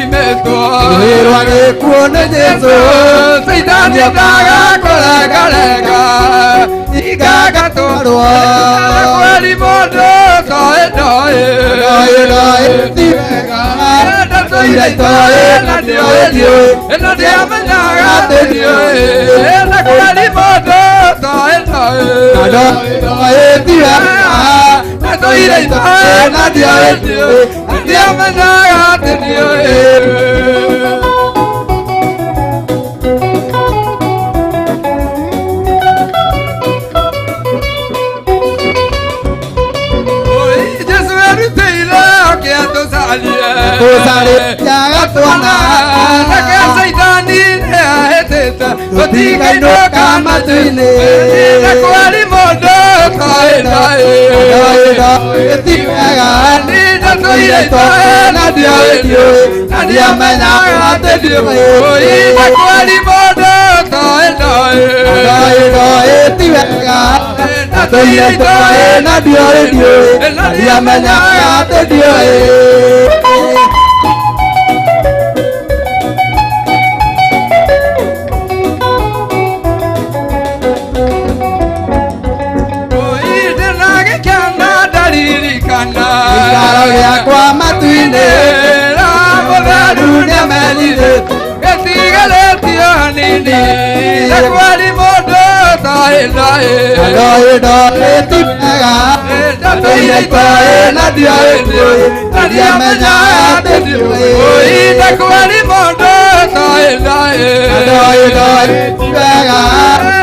Rwĩrwa gĩkuũ nĩ Jesũ Caitani ndagakũrengarenga ingagatwarwo kweri mũndũ ũtoĩ ndoĩ ndoĩ ndoĩ ti wega ndatũire itoĩ na ndioĩ ndiũĩ na ndiamenyaga atĩ ndiũĩ na kweri mũndũ ũtoĩ ndoĩ ndoĩ ndoĩ ti wega ndatũire itoĩ na ndioĩ ndiũĩ na ndiamenyaga atĩ ndiũĩ. Nake Caitani nĩahĩtĩte tũtikainũka matu-inĩ na kwari mũndũ ũtoĩ Ĩtiwega ndatũire itoĩ na ndioĩ na ndiamenyaga atĩ ndiũĩ na kwari mũndũ ũtoĩ ndoĩ ndoĩ ĩtiwega ndatũire itoĩ na ndioĩ na ndiamenyaga atĩ ndiũĩ. Gĩikaro gĩakwa matu-inĩ na mũtheru nĩamenyire gĩtigarĩtio hanini na kwari mũndũ ũtoĩ ndoĩ ndoĩ ndoĩ ti wega ndatũire itoĩ na ndioĩ na ndiamenyaga atĩ ndiũĩ na kwari mũndũ ũtoĩ ndoĩ ndoĩ ndoĩ ti wega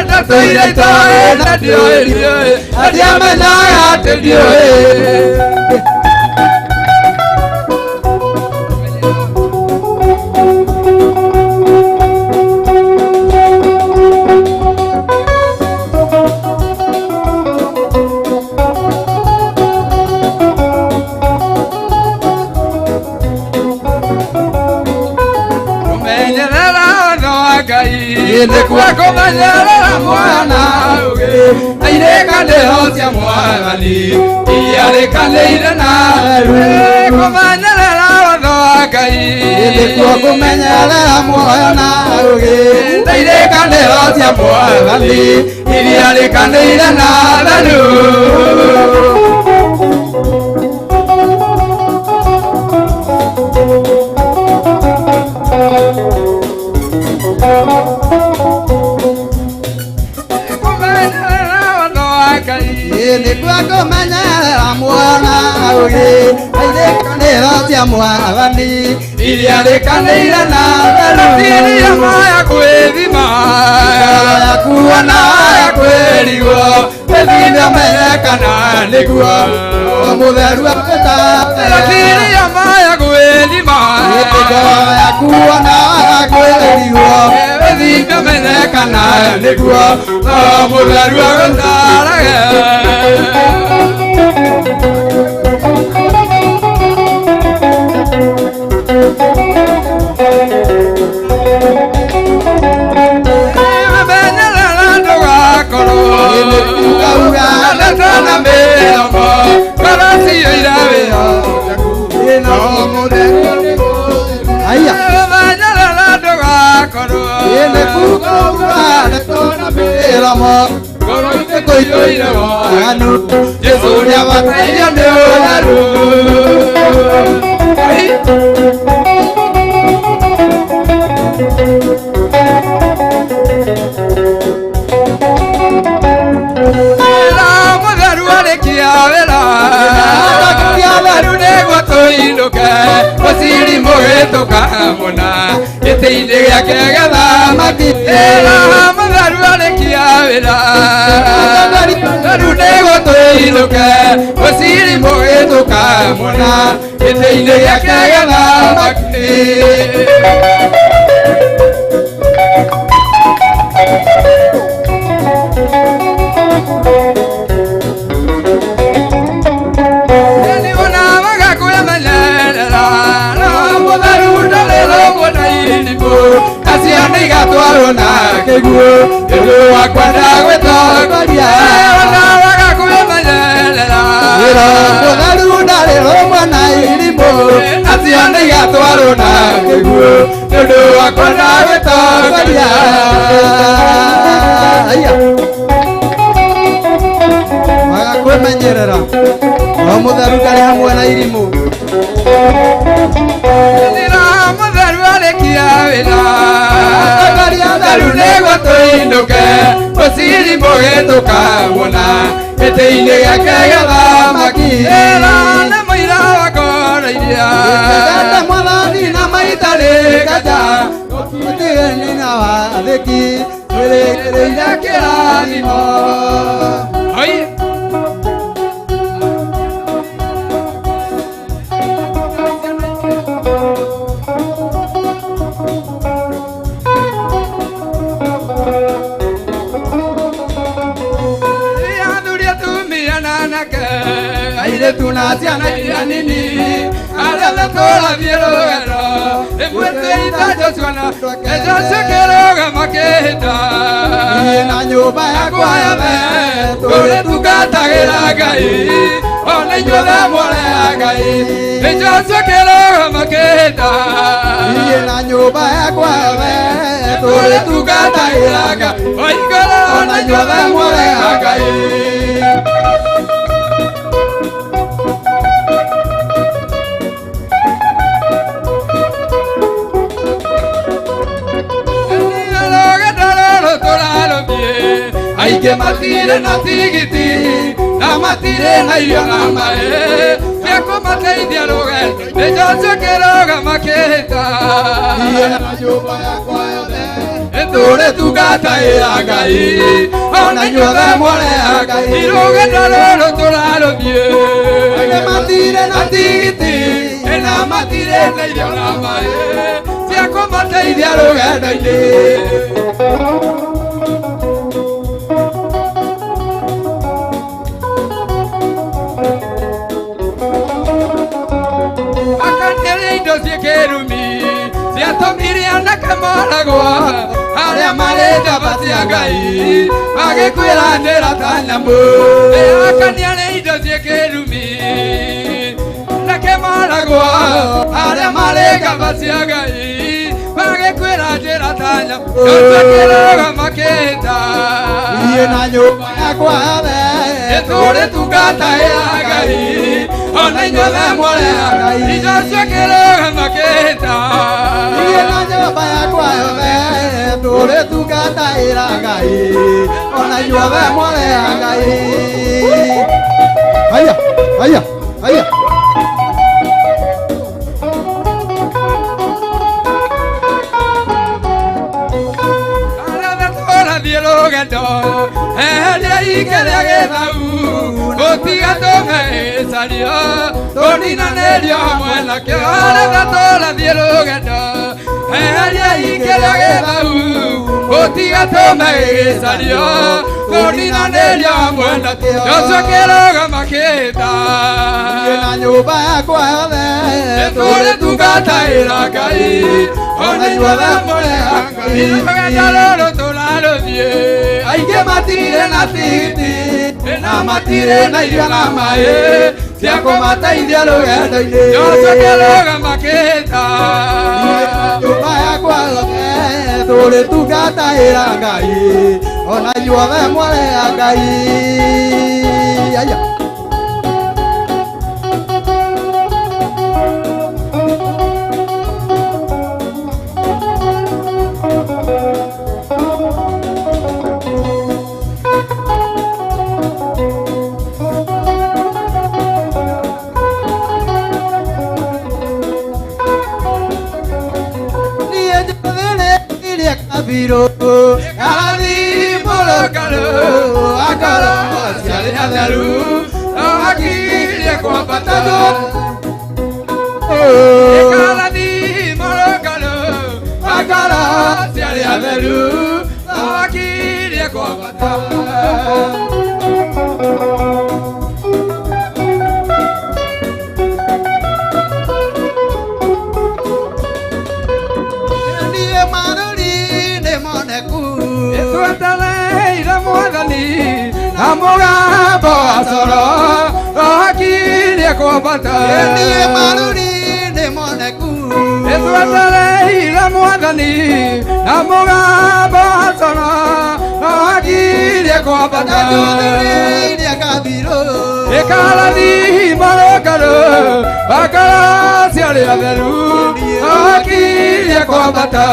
ndatũire itoĩ na ndioĩ na ndiamenyaga atĩ ndiũĩ. Nĩkuo kũmenyerera mwana ũgĩ na irĩkanĩro cia Mwathani iria rĩkanĩire nawe kũmenyerera watho wa Ngai nĩkuo kũmenyerera muoyo na ũgĩ na irĩkanĩro cia Mwathani iria rĩkanĩire na theru. Nĩkuo kũmenyerera mwana ũgĩ na irĩkanĩro cia Mwathani iria rĩkanĩire na theru. Tiria maya kwĩthima yakuo na ya kwĩrigwo wĩthime ũmenye kana nĩguo mũtheru agwĩtaga. Tiria maya gwĩthima yakuo na ya kwĩrigwo wĩthime ũmenye kana nĩguo mũtheru agũtarage. Menyerera ndũgakorwo na mĩromo ngoro ciyũire wĩhokeku no mũtheru menyerera ndũgakorwo na mĩromo ngoro kũiyũire waganu Jesũ nĩabatairio nĩ ũtheru. Wĩra mũtheru arĩkia wĩra theru nĩguo tũinũke mũciri mũgĩtũkamũna gĩtĩ-inĩ gĩake gĩthamaki. Wĩra mũtheru arĩkia wĩra theru nĩguo tũinũke mũciri mũgĩtũkamũna gĩtĩ-inĩ gĩake gĩthamaki. Acio na kĩguũ ũndũ wakwa ndagwĩtongoria ona waga kwĩmenyerera mũtheru ndarĩ rũmwe na irimũ acio nĩigatwarwo na kĩguũ ũndũ wakwa ndagwĩtongoria. Waga kwĩmenyerera no mũtheru ndarĩ hamwe na irimũ. Mũtheru arĩkia wĩra theru nĩguo tũinũke mũciri mũgĩtũkamũna gĩtĩ-inĩ gĩake gĩthamaki. Ĩra nĩ mũira wa ngoro iria endete Mwathani na maitarĩ nganja gũtigeni na wathĩki twĩrĩgĩrĩire kĩrathimo. Airĩtu na ciana iria nini arĩa tũrathiĩ rũgendo ĩmwe twĩita Joshua na Joshua kĩrũgama kĩhĩta Niĩ na nyũmba yakwa yothe tũrĩtungatagĩra Ngai ona inyuothe mwarĩ a Ngai nĩ Joshua kĩrũgama kĩhĩta Niĩ na nyũmba yakwa yothe tũrĩtungatagĩra Ngai oigoro ona inyuothe mwarĩ a Ngai. Aingĩ matirĩ na tigiti na matirĩ na irio na maĩ cia kũmateithia rũgendo nĩ Joshua kĩrũgama kĩhĩta. Niĩ na nyũmba yakwa yothe tũrĩtungatagĩra Ngai ona inyuothe mwarĩ a Ngai rũgendo rũrũ tũrarũthiĩ Aingĩ matirĩ na tigiti na matirĩ na irio na maĩ cia kũmateithia rũgendo-inĩ. Ciĩkĩrumi ciatũmire anake moragwo arĩa marĩ njamba cia Ngai magĩkuĩra njĩra ta nyamũ. Akania nĩ indo ciĩkĩrumi anake moragwo arĩa marĩ njamba cia Ngai magĩkuĩra njĩra ta nyamũ. Joshua kĩrũgama kĩhĩta. Niĩ na nyũmba yakwa yothe tũrĩtungatagĩra Ngai ona inyuothe mwarĩ a Ngai Joshua kĩrũgama kĩhĩta. Niĩ na nyũmba yakwa yothe tũrĩtungatagĩra Ngai ona inyuothe mwarĩ a Ngai. Haya, haya, haya. Arĩa tũrathiĩ rũgendo eheria ikĩrĩa gĩthau gũtiga tũmeicario tũninanĩrio hamwe nakĩo. Arĩa tũrathiĩ rũgendo eheria ikĩrĩa gĩthau gũtiga tũmeicario tũninanĩrio hamwe nakĩo. Joshua kĩrũgama kĩhĩta. Niĩ na nyũmba yakwa yothe tũrĩtungatagĩra Ngai ona inyuothe mwarĩ a Ngai rũgendo rũrũ tũrarũthiĩ aingĩ matirĩ na tigiti na matirĩ na irio na maĩ cia kũmateithia rũgendo-inĩ. Joshua kĩrũgama kĩhĩta. Nyũmba yakwa yothe tũrĩtungatagĩra Ngai ona inyuothe mwarĩ a Ngai. Aya. Kabiro Karathi mũrũngarũ akorwo ciarĩ atheru no hakirie kwambata. Karathi mũrũngarũ akorwo ciarĩ atheru no hakirie kwambata. Twetereire Mwathani na mũgambo wa coro no hakirie kwambata. Niĩ marũri nĩ moneku Twetereire Mwathani na mũgambo wa coro no hakirie kwambata. Njuthĩrĩirie kabirũ Ĩkarathi marũngarũ akorwo ciarĩ atheru no hakirie kwambata.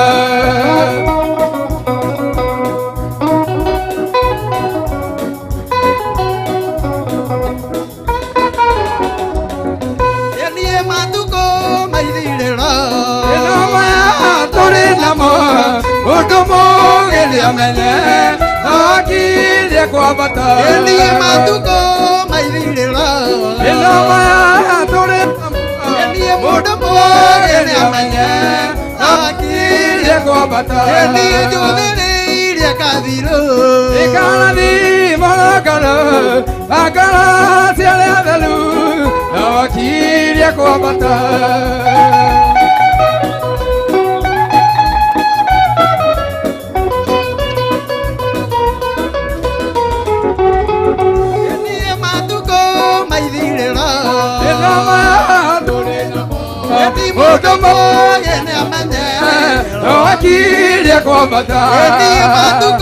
Mũndũ mũũgĩ nĩamenye no hakirie kwambata. Niĩ matukũ maithirĩro Ĩno maya tũrĩ Niĩ mũndũ mũũgĩ nĩamenye no hakirie kwambata. Niĩ njũthĩrĩirie kathirũ Ĩkarathi mũrũngarũ akorwo ciarĩ atheru Akiria kwambata. Akiria kwambata. Akiria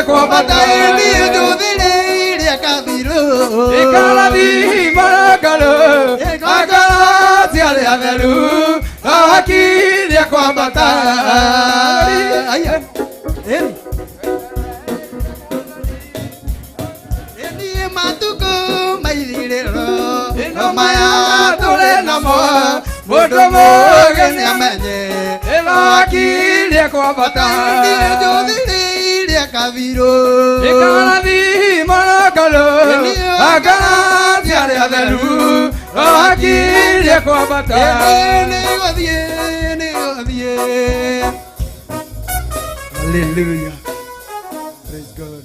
kwambata. Akiria kwambata. Akiria kwambata. Akiria kwambata. Hallelujah. Praise God.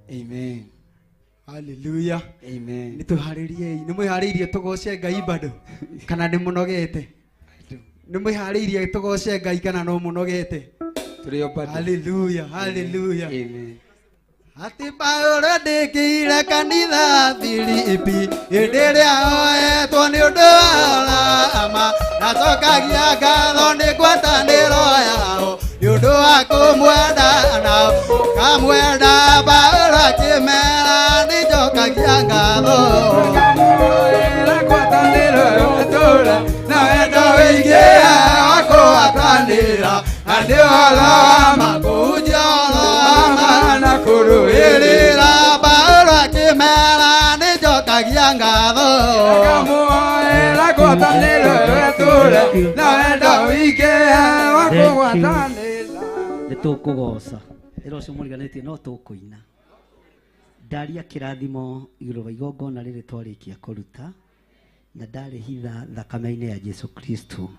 Amen. Hallelujah. Amen. Nĩ tũharĩriei, nĩ mwĩharĩirie tũgoce Ngai bado kana nĩ mũnogete? Nĩ mwĩharĩirie tũgoce Ngai kana no mũnogete? Hallelujah. Hallelujah. Amen. Ati Paulo ndĩkĩire kanitha Filipi hĩndĩ ĩrĩa oetwo nĩ ũndũ wa ũrama, nacokagia ngatho nĩ ngwatanĩro yao nĩ ũndũ wa kũmwenda nao kamwenda. Paulo akĩmera nĩ njokagia ngatho na wendo wĩingĩ wa kũgwatanĩra na nĩ ũrama kũhunjia ũrama na kũrũĩrĩra. Paulo akĩmera nĩ njokagia ngatho Kamũoera ngwatanĩro ĩtũre na wendo wĩingĩ wa kũgwatanĩra. Nĩ tũkũgoca ĩra ũcio mũriganĩtie no tũkũina. Ndaria kĩrathimo igũrũ wa igongona rĩrĩ twarĩkia kũruta, na ndarĩhitha thakame-inĩ ya Jesu Kristo.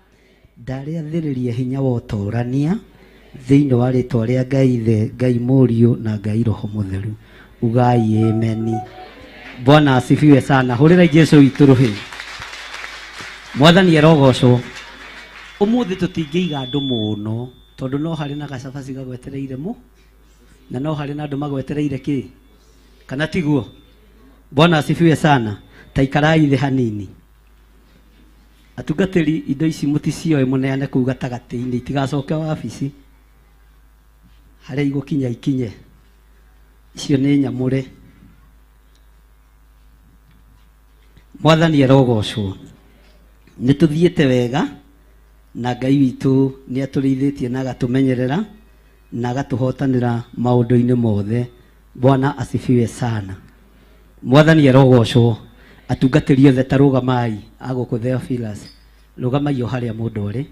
Ndarĩathĩrĩria hinya wa ũtũrania thĩinĩ wa rĩtwa rĩa Ngai Ithe, Ngai Mũriũ na Ngai Roho Mũtheru. Ugai ameni. Bwana asifiwe sana. Hũrĩrai Jesu witũ rũhĩ. Mwathani arogocwo. Ũmũthĩ tũtingĩiga andũ mũno tondũ no harĩ na gacabaci gagwetereire mũ na no harĩ na andũ magwetereire kĩ kana tiguo? Bwana asifiwe sana. Ta ikarai thĩ hanini. Atungatĩri indo ici mũticioe mũneane kũu gatagatĩ-inĩ itigacoke wabici harĩa igũkinya ikinye. Icio nĩ nyamũre. Mwathani arogocwo. Nĩ tũthiĩte wega na Ngai witũ nĩ atũrĩithĩtie na agatũmenyerera na agatũhotanĩra maũndũ-inĩ mothe. Bwana asifiwe sana. Mwathani arogocwo. Atungatĩri othe ta rũgamai agũkũ Theophilus, rũgamai o harĩa mũndũ ũrĩ.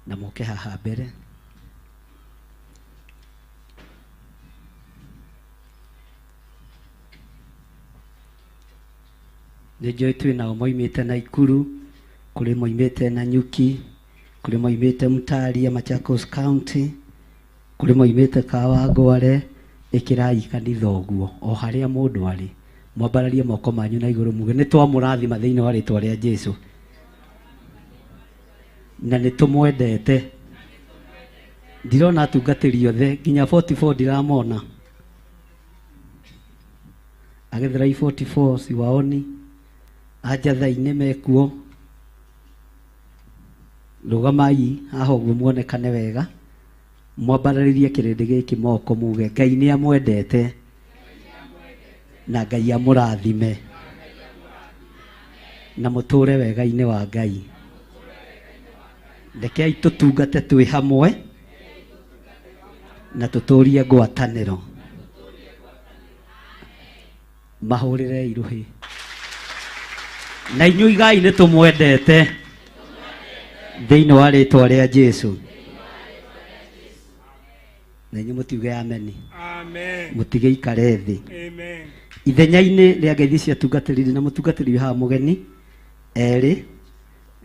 Na moke haha mbere. Nĩ njũĩ twĩ nao moimĩte Naikuru, kũrĩ moimĩte Nanyuki, kũrĩ moimĩte Mutaria Machakos County, kũrĩ moimĩte Kawangware. Ĩkĩrai kanitha ũguo o harĩa mũndũ arĩ, mwambararie moko manyu na igũrũ muge nĩ twamũrathima thĩinĩ wa rĩtwa rĩa Jesu na nĩ tũmwendete. Ndirona atungatĩri othe nginya 44 ndiramona. Agetherai 44 siwaoni, anjatha-inĩ mekuo. Rũgamai haha ũguo muonekane wega, mwambarĩrie kĩrĩndĩ gĩkĩ moko muge Ngai nĩ amwendete na Ngai amũrathime na mũtũre wega-inĩ wa Ngai. Rekei tũtungate twĩ hamwe na tũtũrie ngwatanĩro. Mahũrĩrei rũhĩ. Na inyuĩ igai nĩ tũmwendete thĩinĩ wa rĩtwa rĩa Jesu. Na inyuĩ mũtiuge ameni. Amen. Mũtige ikare thĩ. Amen. Ithenya-inĩ rĩa ngeithi cia atungatĩri na mũtungatĩri wĩ haha mũgeni erĩ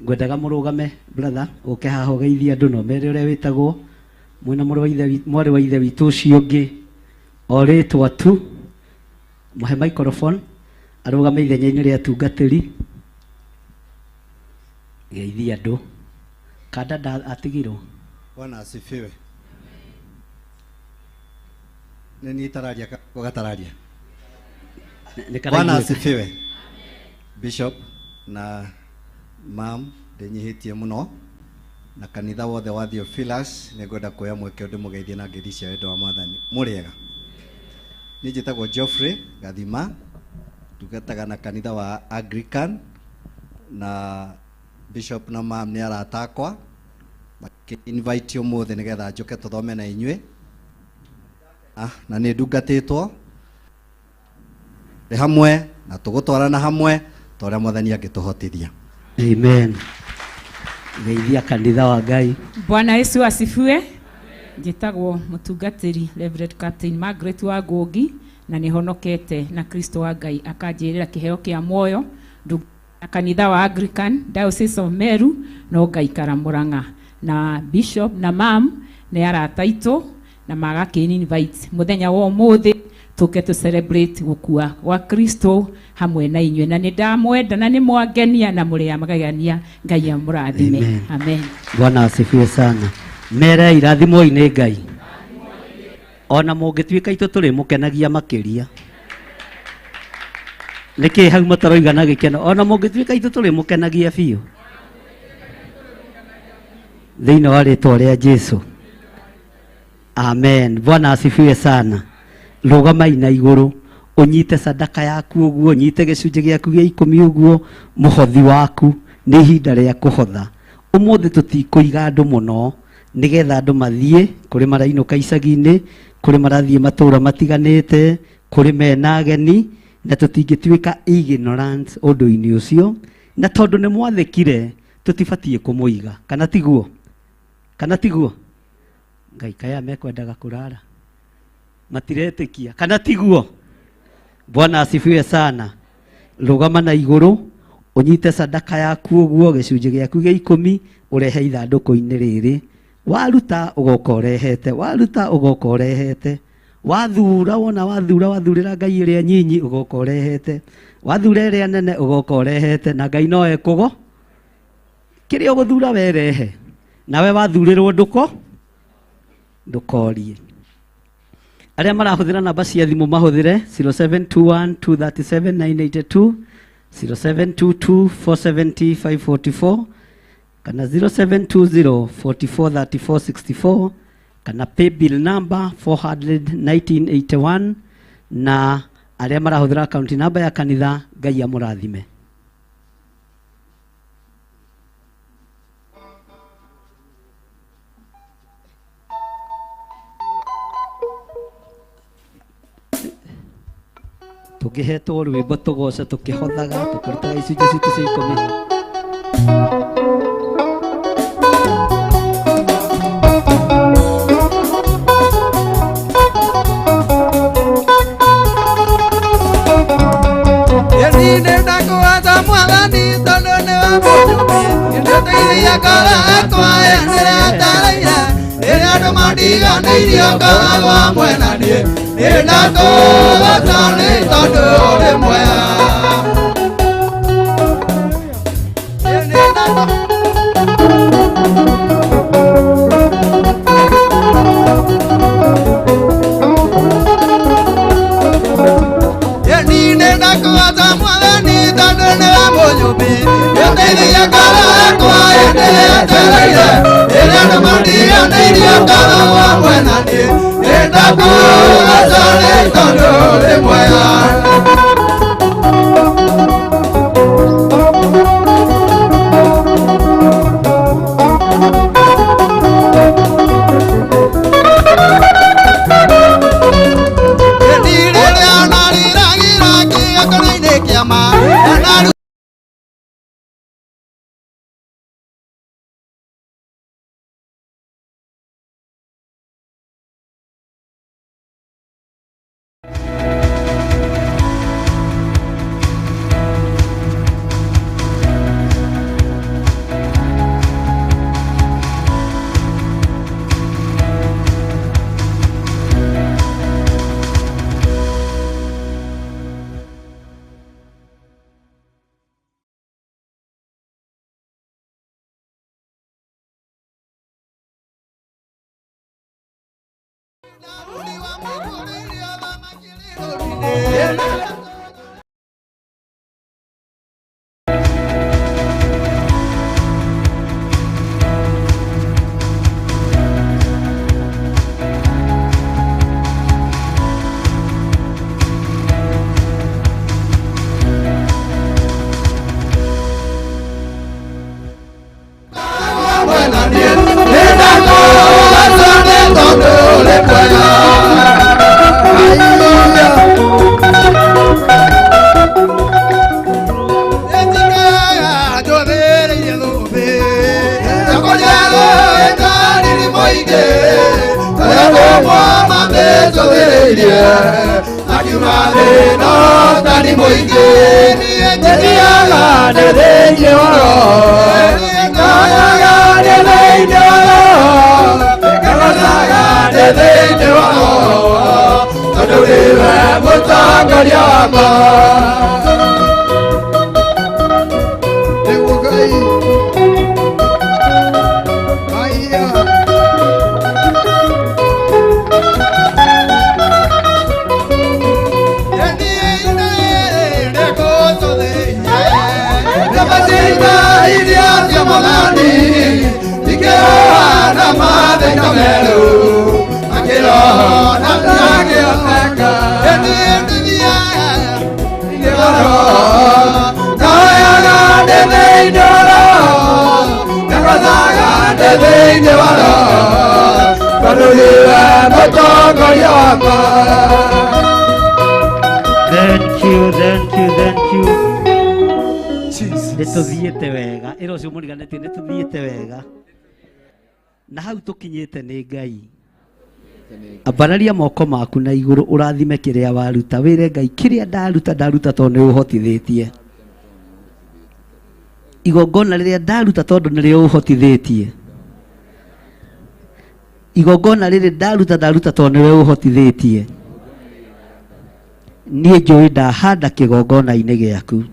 Ngwendaga mũrũgame brother, ũke haha ũgeithie andũ na ũmere ũrĩa wĩtagwo, mwĩna mũrũ wa ithe mwarĩ wa ithe witũ ũcio ũngĩ o rĩtwa tu, mũhe microphone arũgame ithenya-inĩ rĩa atungatĩri, geithie andũ. Kanda atigirwo. Bwana asifiwe. Nĩ niĩ tararia gatararia. Bwana asifiwe. Bishop na mam ndĩnyihĩtie mũno na kanitha wothe wa Theophilus, nĩngwenda kuoya mweke ndĩmũgeithie na ngeithi cia wendo wa Mwathani. Mũrĩega. Niĩ njĩtagwo Geoffrey Gathima, ndungataga na kanitha wa Anglican, na Bishop na mam nĩ arata akwa, makĩ-invite ũmũthĩ nĩgetha njũke tũthome na inyuĩ. Na nĩ ndungatĩtwo rĩ hamwe na tũgũtwarana hamwe ta ũrĩa Mwathani angĩtũhotithia. Amen. Geithia kanitha wa Ngai. Bwana Yesu asifiwe. Njĩtagwo mũtungatĩri Reverend Captain Margaret wa Ngũngi, na nĩhonokete na Kristo wa Ngai akanjĩrĩra kĩheo kĩa muoyo na kanitha wa Anglican Diocese of Meru, no ngaikara Murang'a na Bishop na mam nĩ arata aitũ na magakĩ invite mũthenya wa ũmũthĩ tũke tũ celebrate gũkua gwa Kristo hamwe na inyuĩ, na nĩ ndamwenda na nĩ mwangenia na mũrĩ a magegania. Ngai amũrathime. Amen. Amen. Bwana asifiwe sana. Mere irathimwo nĩ Ngai. Ona mũngĩtuĩka itũ tũrĩ mũkenagia makĩria. Nĩkĩ hau mataroiga na gĩkeno? Ona mũngĩtuĩka itũ tũrĩ mũkenagia biũ. Thĩinĩ wa rĩtwa rĩa Jesu. Amen. Bwana asifiwe sana. Rũgamai na igũrũ, ũnyite sadaka yaku ũguo, ũnyite gĩcunjĩ gĩaku gĩa ikũmi ũguo, mũhothi waku, nĩ ihinda rĩa kũhotha. Ũmũthĩ tũtikũiga andũ mũno, nĩgetha andũ mathiĩ kũrĩ marainũka icagi-inĩ, kũrĩ marathiĩ matũũra matiganĩte, kũrĩ mena ageni, na tũtingĩtuĩka ignorant ũndũ-inĩ ũcio, na tondũ nĩ mwathĩkire tũtibatiĩ kũmũiga, kana tiguo? Kana tiguo? Ngai kaya mekwendaga kũrara matiretĩkia, kana tiguo? Bwana asifiwe sana. Rũgama na igũrũ, ũnyite sadaka yaku ũguo, gĩcunjĩ gĩaku gĩa ikũmi, ũrehe ithandũkũ-inĩ rĩrĩ. Waruta ũgoka ũrehete, waruta ũgoka ũrehete, wathura wona wathura wathurĩra Ngai ĩrĩa nyinyi ũgoka ũrehete, wathura ĩrĩa nene ũgoka ũrehete, na Ngai no ekũgo kĩrĩa ũgũthura werehe, nawe wathurĩrwo ndũkorie. Arĩa marahũthĩra namba cia thimũ mahũthĩre 0721 237 982, 0722 470 544, kana 0720 44 34 64, kana paybill number 41981, na arĩa marahũthĩra account number ya kanitha. Ngai amũrathime. Tũngĩhetwo rwĩmbo tũgoce tũkĩhothaga tũkĩrutaga icunjĩ citũ cia ikũmi. Nĩndakũwatha Mwathani tondũ nĩwe mũnjũmbi, nĩũteithagia ngoro yakwa ĩrĩa rĩrĩa andũ mandiganĩirie ngoragwo hamwe na niĩ. Nĩndakũgooca nĩ tondũ ũrĩ mwega. Nĩndakũgooca Mwathani tondũ nĩwe mũnjũmbi, nĩũteithagia ngoro yakwa ĩrĩa yetereire, rĩrĩa andũ mandiganĩirie ngoragwo hamwe na niĩ. Nĩndakũgooca nĩ tondũ ũrĩ mwega. Rĩrĩa ndariragĩra kĩgongona-inĩ kĩa ma, na Thank you, thank you, thank you. Nĩ tũthiĩte wega ĩra ũcio mũriganĩtie nĩ tũthiĩte wega na hau tũkinyĩte nĩ Ngai. Ambararia moko maku na igũrũ ũrathime kĩrĩa waruta, wĩre Ngai kĩrĩa ndaruta ndaruta tondũ nĩ ũhotithĩtie. Igongona rĩrĩa ndaruta tondũ nĩrĩo ũhotithĩtie. Igongona rĩrĩ ndaruta ndaruta tondũ nĩwe ũhotithĩtie. Niĩ njũĩ ndahanda kĩgongona-inĩ gĩaku,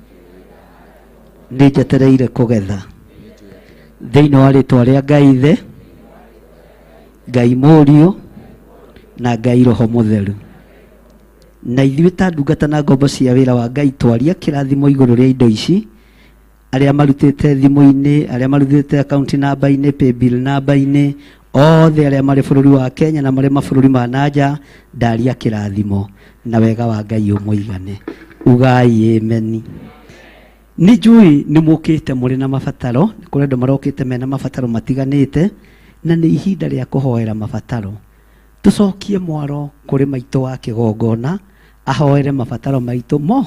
nĩ njetereire kũgetha. Thĩinĩ wa rĩtwa rĩa Ngai Ithe, Ngai Mũriũ na Ngai Roho Mũtheru. Na ithuĩ ta ndungata na ngombo cia wĩra wa Ngai twaria kĩrathimo igũrũ rĩa indo ici, arĩa marutĩte thimũ-inĩ, arĩa marutĩte account number-inĩ, paybill number-inĩ, othe arĩa marĩ bũrũri wa Kenya na marĩ mabũrũri ma nanja, ndaria kĩrathimo na wega wa Ngai ũmũigane. Ugai ameni. Nĩ njũĩ nĩ mũkĩte mũrĩ na mabataro, nĩ kũrĩ andũ marokĩte mena mabataro matiganĩte, na nĩ ihinda rĩa kũhoera mabataro. Tũcokie mwaro kũrĩ maitũ wa kĩgongona, ahoere mabataro maitũ mo,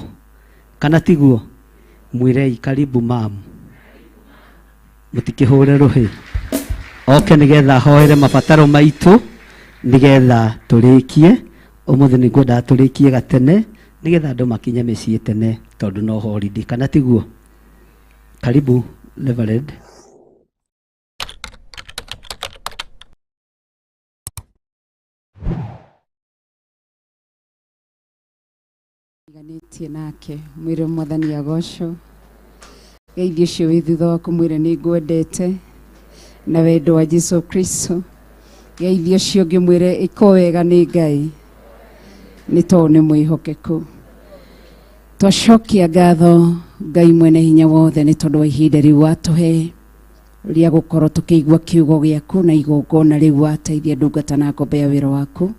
kana tiguo? Mwĩrei karibu mamu, mũtikĩhũre rũhĩ oke nĩgetha ahoere mabataro maitũ nĩgetha tũrĩkie. Ũmũthĩ nĩ ngwendaga tũrĩkie gatene nĩgetha andũ makinye mĩciĩ tene tondũ no holiday, kana tiguo? Karibu Reverend. Iganĩtie nake mwĩre mwathani agocwo. Geithio ũcio wĩ thutha waku mwĩre nĩ ngwendete na wendo wa Jesu Kristo. Geithio ũcio ũngĩ mwĩre ĩko wega nĩ Ngai nĩ tondũ nĩ mwĩhokeku. Twacokia ngatho Ngai mwene hinya wothe nĩ tondũ wa ihinda rĩu watũhe rĩa gũkorwo tũkĩigua kiugo gĩaku na igongona rĩu wateithia ndungata na ngombo ya wĩra waku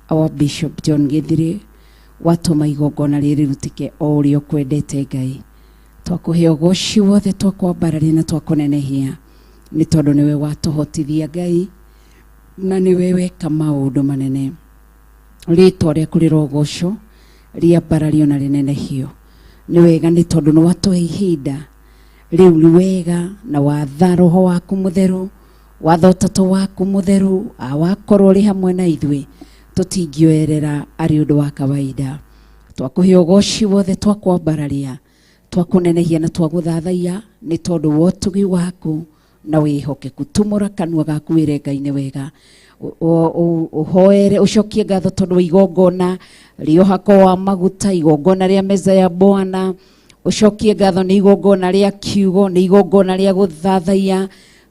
our Bishop John Githiri, watũma igongona rĩrĩ rĩrutĩke o ũrĩa ũkwendete Ngai. Twakũhe ũgoci wothe, twakwambararia na twakũnenehia nĩ tondũ nĩwe watũhotithia Ngai na nĩwe weka maũndũ manene. Rĩtwa rĩaku rĩrogocwo, rĩambarario na rĩnenehio. Nĩ wega nĩ tondũ nĩ watũhe ihinda rĩu nĩ wega na watha roho waku mũtheru, watha ũtatũ waku mũtheru, awakorwo ũrĩ hamwe na ithuĩ tũtingĩoerera arĩ ũndũ wa kawaida. Twakũhe ũgoci wothe, twakwambararia, twakũnenehia na twagũthathaiya nĩ tondũ wa ũtugi waku na wĩhokeku. Tumũra kanua gaku wĩre Ngai nĩ wega, ũhoere ũcokie ngatho tondũ wa igongona rĩa ũhako wa maguta, igongona rĩa meza ya Bwana. Ũcokie ngatho nĩ igongona rĩa kiugo, nĩ igongona rĩa gũthathaiya,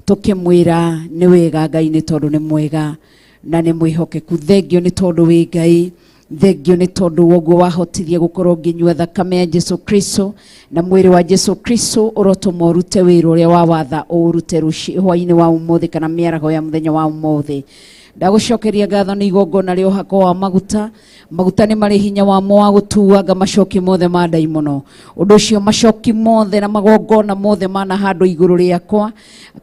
tũkĩmwĩra nĩ wega Ngai nĩ tondũ nĩ mwega Na nĩ mwĩhokeku. Thengio nĩ tondũ wĩ Ngai, thengio nĩ tondũ woguo wahotithia gũkorwo ngĩnyua thakame ya Jesu Kristo na mwĩrĩ wa Jesu Kristo ũrotũma ũrute wĩra ũrĩa wa watha ũrute hwaĩ-inĩ wa ũmũthĩ kana mĩaraho ya mũthenya wa ũmũthĩ. Ndagũcokeria ngatho nĩ igongona rĩa ũhako wa maguta. Maguta nĩ marĩ hinya wamo wa gũtuanga macoki mothe ma ndaimono. Ũndũ ũcio macoki mothe na magongona mothe manahandwo igũrũ rĩakwa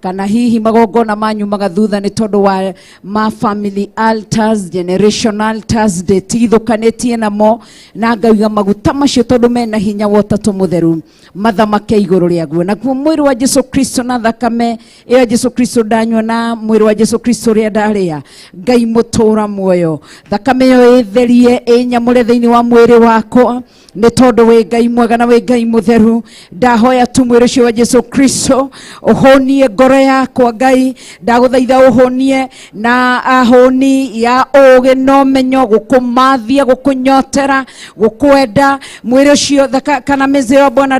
kana hihi magongona manyumaga thutha nĩ tondũ wa ma family altars, generation altars, ndĩtigithũkanĩtie namo na ngauga maguta macio tondũ mena hinya wa ũtatũ mũtheru mathamake igũrũ rĩaguo. Naguo mwĩrĩ wa Jesu Kristo na thakame ĩyo ya Jesu Kristo ndanyua na mwĩrĩ wa Jesu Kristo ũrĩa ndarĩa, Ngai mũtũra muoyo, thakame ĩyo ĩtherie ĩnyamũre thĩinĩ wa mwĩrĩ wakwa nĩ tondũ wĩ Ngai mwega na wĩ Ngai mũtheru. Ndahoya tu mwĩrĩ ũcio wa Jesu Kristo ũhũnie ngoro yakwa Ngai, ndagũthaitha ũhũnie na ahũni ya ũũgĩ na ũmenyo, gũkũmathia, gũkũnyotera, gũkwenda. Mwĩrĩ ũcio kana mĩzĩ ya Bwana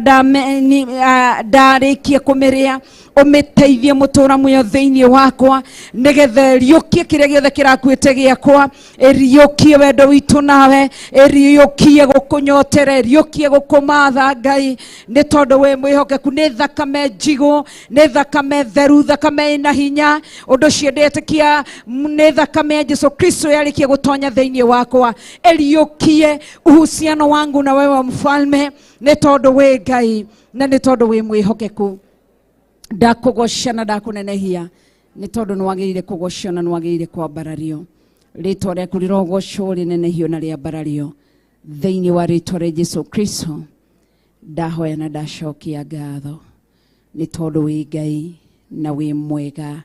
ndarĩkia kũmĩrĩa, ũmĩteithie mũtũra muoyo thĩinĩ wakwa nĩgetha ĩriũkie kĩrĩa gĩothe kĩrakuĩte gĩakwa, ĩriũkie wendo witũ nawe, ĩriũkie gũkũnyotera, ĩriũkie gũkũmatha Ngai, nĩ tondũ wĩ mwĩhokeku. Nĩ thakame njigũ, nĩ thakame theru, thakame ĩna hinya. Ũndũ ũcio ndetĩkia nĩ thakame ya Jesu Kristo yarĩkia gũtonya thĩinĩ wakwa, ĩriũkie uhusiano wangu na wewe mfalme, nĩ tondũ wĩ Ngai na nĩ tondũ wĩ mwĩhokeku. Ndakũgoca na ndakũnenehia nĩ tondũ nĩ wagĩrĩire kũgocwo na nĩ wagĩrĩire kwambarario. Rĩtwa rĩaku rĩrogocwo, rĩnenehio na rĩambarario thĩinĩ wa rĩtwa rĩa Jesu Kristo. Ndahoya na ndacokia ngatho nĩ tondũ wĩ Ngai na wĩ mwega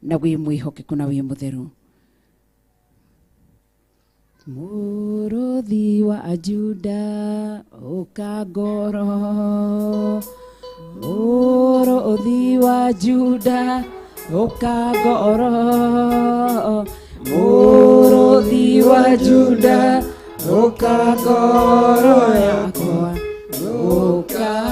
na wĩ mwĩhokeku na wĩ mũtheru. Mũrũthi wa Juda ũka ngoro, Mũrũthi wa Juda ũka ngoro, Mũrũthi wa Juda ũka ngoro yakwa, ũka